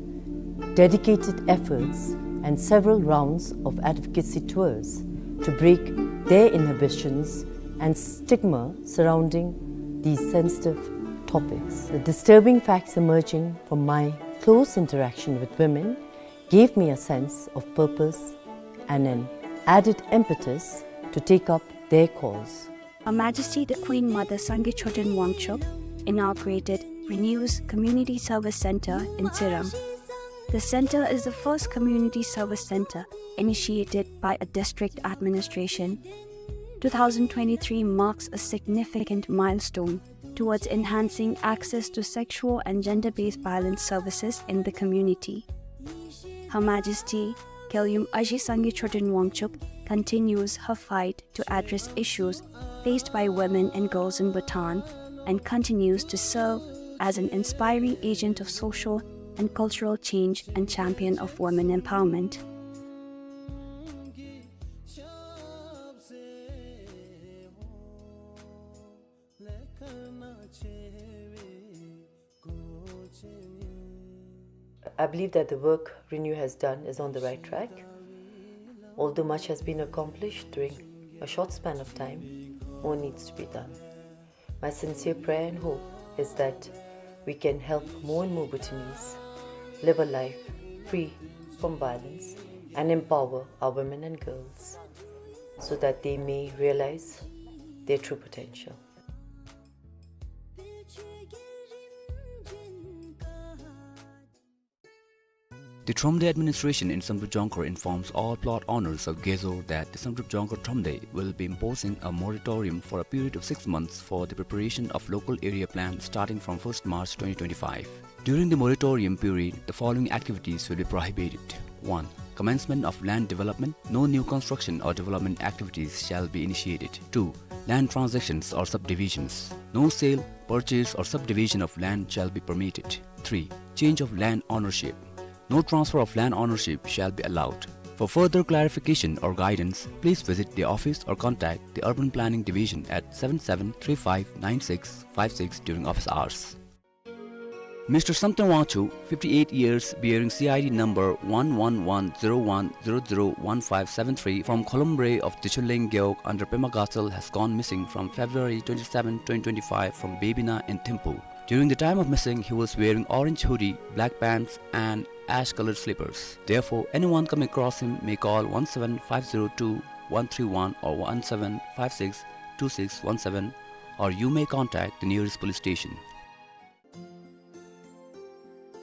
dedicated efforts, and several rounds of advocacy tours to break their inhibitions and stigma surrounding these sensitive topics. The disturbing facts emerging from my close interaction with women gave me a sense of purpose and an added impetus to take up their cause. Her Majesty the Queen Mother Sangay Choden Wangchuck inaugurated Renew's Community Service Center in Tsirang. The center is the first community service center initiated by a district administration. Two thousand twenty-three marks a significant milestone towards enhancing access to sexual and gender-based violence services in the community. Her Majesty Gyalgyum Aji Sangay Choden Wangchuck continues her fight to address issues faced by women and girls in Bhutan and continues to serve as an inspiring agent of social and cultural change and champion of women empowerment. I believe that the work Renew has done is on the right track. Although much has been accomplished during a short span of time, more needs to be done. My sincere prayer and hope is that we can help more and more Bhutanese live a life free from violence and empower our women and girls so that they may realize their true potential. The Thromde administration in Samdrup Jongkhar informs all plot owners of Gezo that the Samdrup Jongkhar Thromde will be imposing a moratorium for a period of six months for the preparation of local area plan starting from first March twenty twenty-five. During the moratorium period, the following activities will be prohibited. One. Commencement of land development. No new construction or development activities shall be initiated. Two. Land transactions or subdivisions. No sale, purchase or subdivision of land shall be permitted. Three. Change of land ownership. No transfer of land ownership shall be allowed. For further clarification or guidance, please visit the office or contact the Urban Planning Division at seven seven three five nine six five six during office hours. Mister Samten Wangchuk, fifty-eight years, bearing C I D number one one one zero one zero zero one five seven three from Kholombre of Dichuleng Gewog under Pema Gatshel, has gone missing from February twenty-seven, twenty twenty-five from Bebina in Thimphu. During the time of missing, he was wearing orange hoodie, black pants and ash-colored slippers. Therefore, anyone coming across him may call one seven five zero two one three one or one seven five six two six one seven, or you may contact the nearest police station.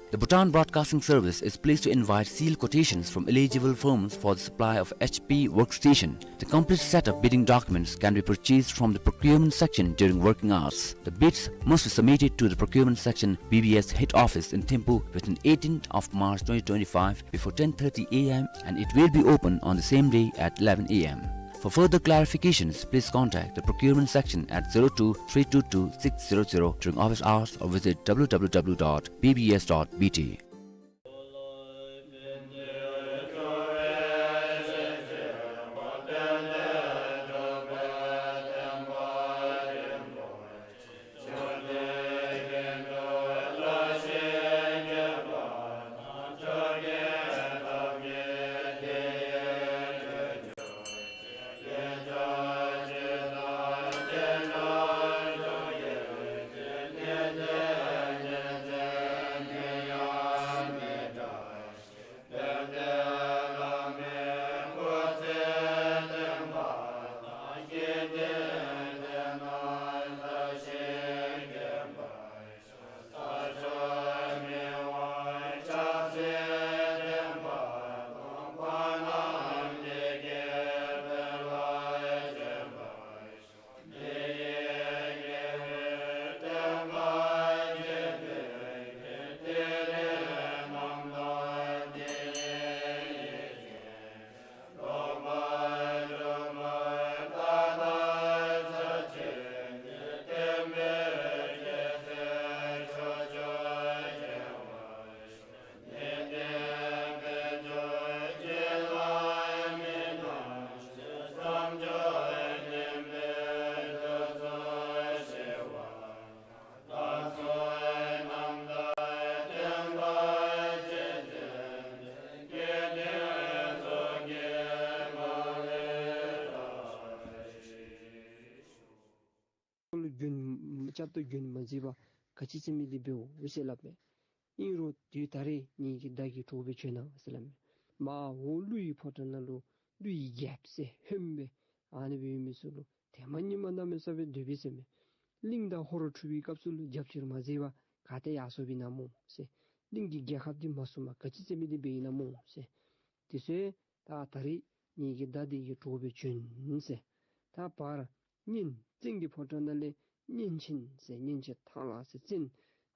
The Bhutan Broadcasting Service is pleased to invite sealed quotations from eligible firms for the supply of H P workstation. The complete set of bidding documents can be purchased from the procurement section during working hours. The bids must be submitted to the procurement section, B B S head office in Thimphu within eighteenth of March twenty twenty-five before ten thirty A M and it will be open on the same day at eleven A M. For further clarifications, please contact the procurement section at zero two three two two six zero zero during office hours or visit W W W dot B B S dot B T. ལུ་རྒྱུན་བཅད་དོ་རྒྱུན་མ་འཛིན་པར་ག་ཅི་ཟེར་མི་འདི་འབདཝ་ཟེར་སླབ་མས། ཨིན་རུང་དེ་ད་རིས་ངེ་གི་མདའ་གི་གྲོགས་སྦེ་བྱོན་གནང་ཟེར་སླབ་མས། མར་འོག་ཀླུ་ཡི་ཕོ་བྲང་ནང་ལུ་ཀླུ་ཡི་རྒྱལཔོ་ཟེར་ཧོནམ་སྦེ་ཨ་ནི་སྦེ་ཡོད་མི་ཚུ་ལུ་ཐེངས་མ་གཉིས་མ་གནམ་མེད་ས་མེད་སྦེ་འདོད་པས་ཟེར་མས། གླིང་དང་ཧོར་འཁྲུག་པའི་སྐབས་སུ་ལུ་རྒྱབ་སྐྱོར་མ་མཛད་པར་ག་ཏེ་ཡར་སོངམ་ཨིན་ན་སྨོ་ཟེར། གླིང་གི་རྒྱལ་ཁབ་འདི་མ་སྲུངམ་ག་ཅི་ཟེར་མི་འདི་འབདཝ་ཨིན་ན་སྨོ་ཟེར། དེ་ཚུ་ད་ད་རིས་ངེ་གི་མདའ་འདི་གི་གྲོགས་སྦེ་བྱོན་ཟེར། ད་བར་གཉན་བཙན་གྱི་ཕོ་བྲང་ནང་ལས་གཉན་ཆེན་ཟེར་གཉན་ཆེན་ཐང་ལྷ་ཟེར་བཙན་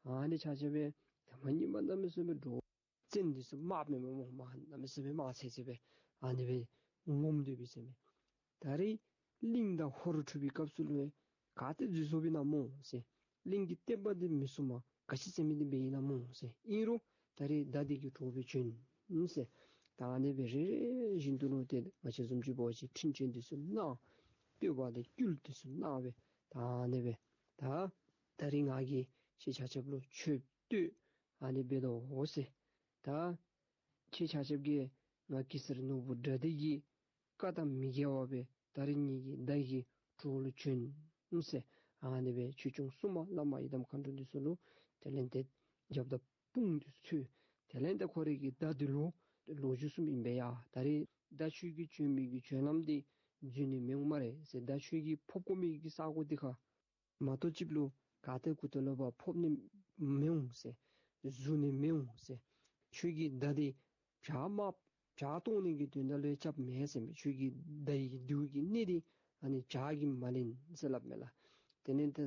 ཨ་ནི་ཆ་ཁྱབ་སྦེ་ཐེངས་མ་གཉིས་མ་གནམ་མེད་ས་མེད་འདྲོག། བཙན་འདི་ཚུ་དམག་མེན་མས་སྨོ། དམག་གནམ་མེད་ས་མེད་དམག་ཆེ་ཆེ་སྦེ་ཨ་ནི་སྦེ་ངོམས་སྡོདཔ་ཨིན་ཟེར་མས། ད་རིས་གླིང་དང་ཧོར་འཁྲུག་པའི་སྐབས་སུ་ལུ་ག་ཏེ་འཛུལ་སོངམ་ཨིན་ན་སྨོ་ཟེར། གླིང་གི་བསྟན་པ་འདི་མི་སྲུངམ་ག་ཅི་ཟེར་མི་འདི་འབདཝ་ཨིན་ན་སྨོ་ཟེར། ཨིན་རུང་ད་རིས་མདའ་འདི་གི་གྲོགས་སྦེ་བྱོན་ཟེར། ད་ཨ་ནི་སྦེ་རེ་རེ་བཞིན་དུ་ལུ་ཏེ་ང་བཅས་བཟུམ་ཅིག་འབད་བ་ཅིན་འཕྲིན་བཅོལ་འདི་ཚུ་གནང་། བསྟོད་པ་དང་བསྐུལ་འདི་ཚུ་གནང་སྦེ་ད་ཨ་ནི་སྦེ་ད་ད་རིས་ང་གིས་ཁྱེད་ཆ་ཁྱབ་ལུ་མཆོད་བསྟོད་ཨ་ནི་འབད་དོ་འོང་ཟེར། ད་ཁྱེད་ཆ་ཁྱབ་ཀྱིས་ང་གེ་སར་ནོར་བུ་དགྲ་འདུལ་གྱི་བཀའ་དང་མི་འགལ་བ་སྦེ་ད་རིས་ངེ་གི་མདའ་གི་གྲོགས་ལུ་བྱོན་ཟེར། ཨ་ནི་སྦེ་ཆོས་སྐྱོང་སྲུང་མ་བླ་མ་ཡི་དམ་མཁའ་འགྲོ་འདི་ཚུ་ལུ་དེ་ལས་ཏེ་རྒྱབ་དང་དཔུང་འདི་ཚུ་འཚོལ། དེ་ལས་ཏེ་ཁོ་རའི་གི་མདའ་འདི་ལུ་ལོ་རྒྱུས་གསུངམ་ཨིན་པས་ཡ། ད་རིས་མདའ་ཁྱོད་ཀྱི་བྱོན་མི་གི་བྱོན་ལམ་འདི་རྫུན་ནི་མི་འོང་སྨ་རེ་ཟེར། མདའ་ཁྱོད་ཀྱི་ཕབ་དགོ་མི་གི་ས་གོ་འདི་ཁར་མ་གཏོགས་ཅིག་ལུ་ག་ཏེ་གུ་ཏེ་ལུ་ཕར་ཕབ་ནི་མི་འོང་ཟེར། བཟུང་ནི་མི་འོང་ཟེར། ཁྱོད་ཀྱི་མདའ་འདི་བྱག་དམར་བྱག་གཏོར་ནི་གི་དོན་དག་ལུ་རྐྱབ་མེན་ཟེར་མས། ཁྱོད་ཀྱི་མདའ་གི་མདུད་ཀྱི་སྣེ་འདི་ཨ་ནི་བྱག་གིས་མ་ལེན་ཟེར་སླབ་མས་ལགས། དེ་ལས་ཏེ་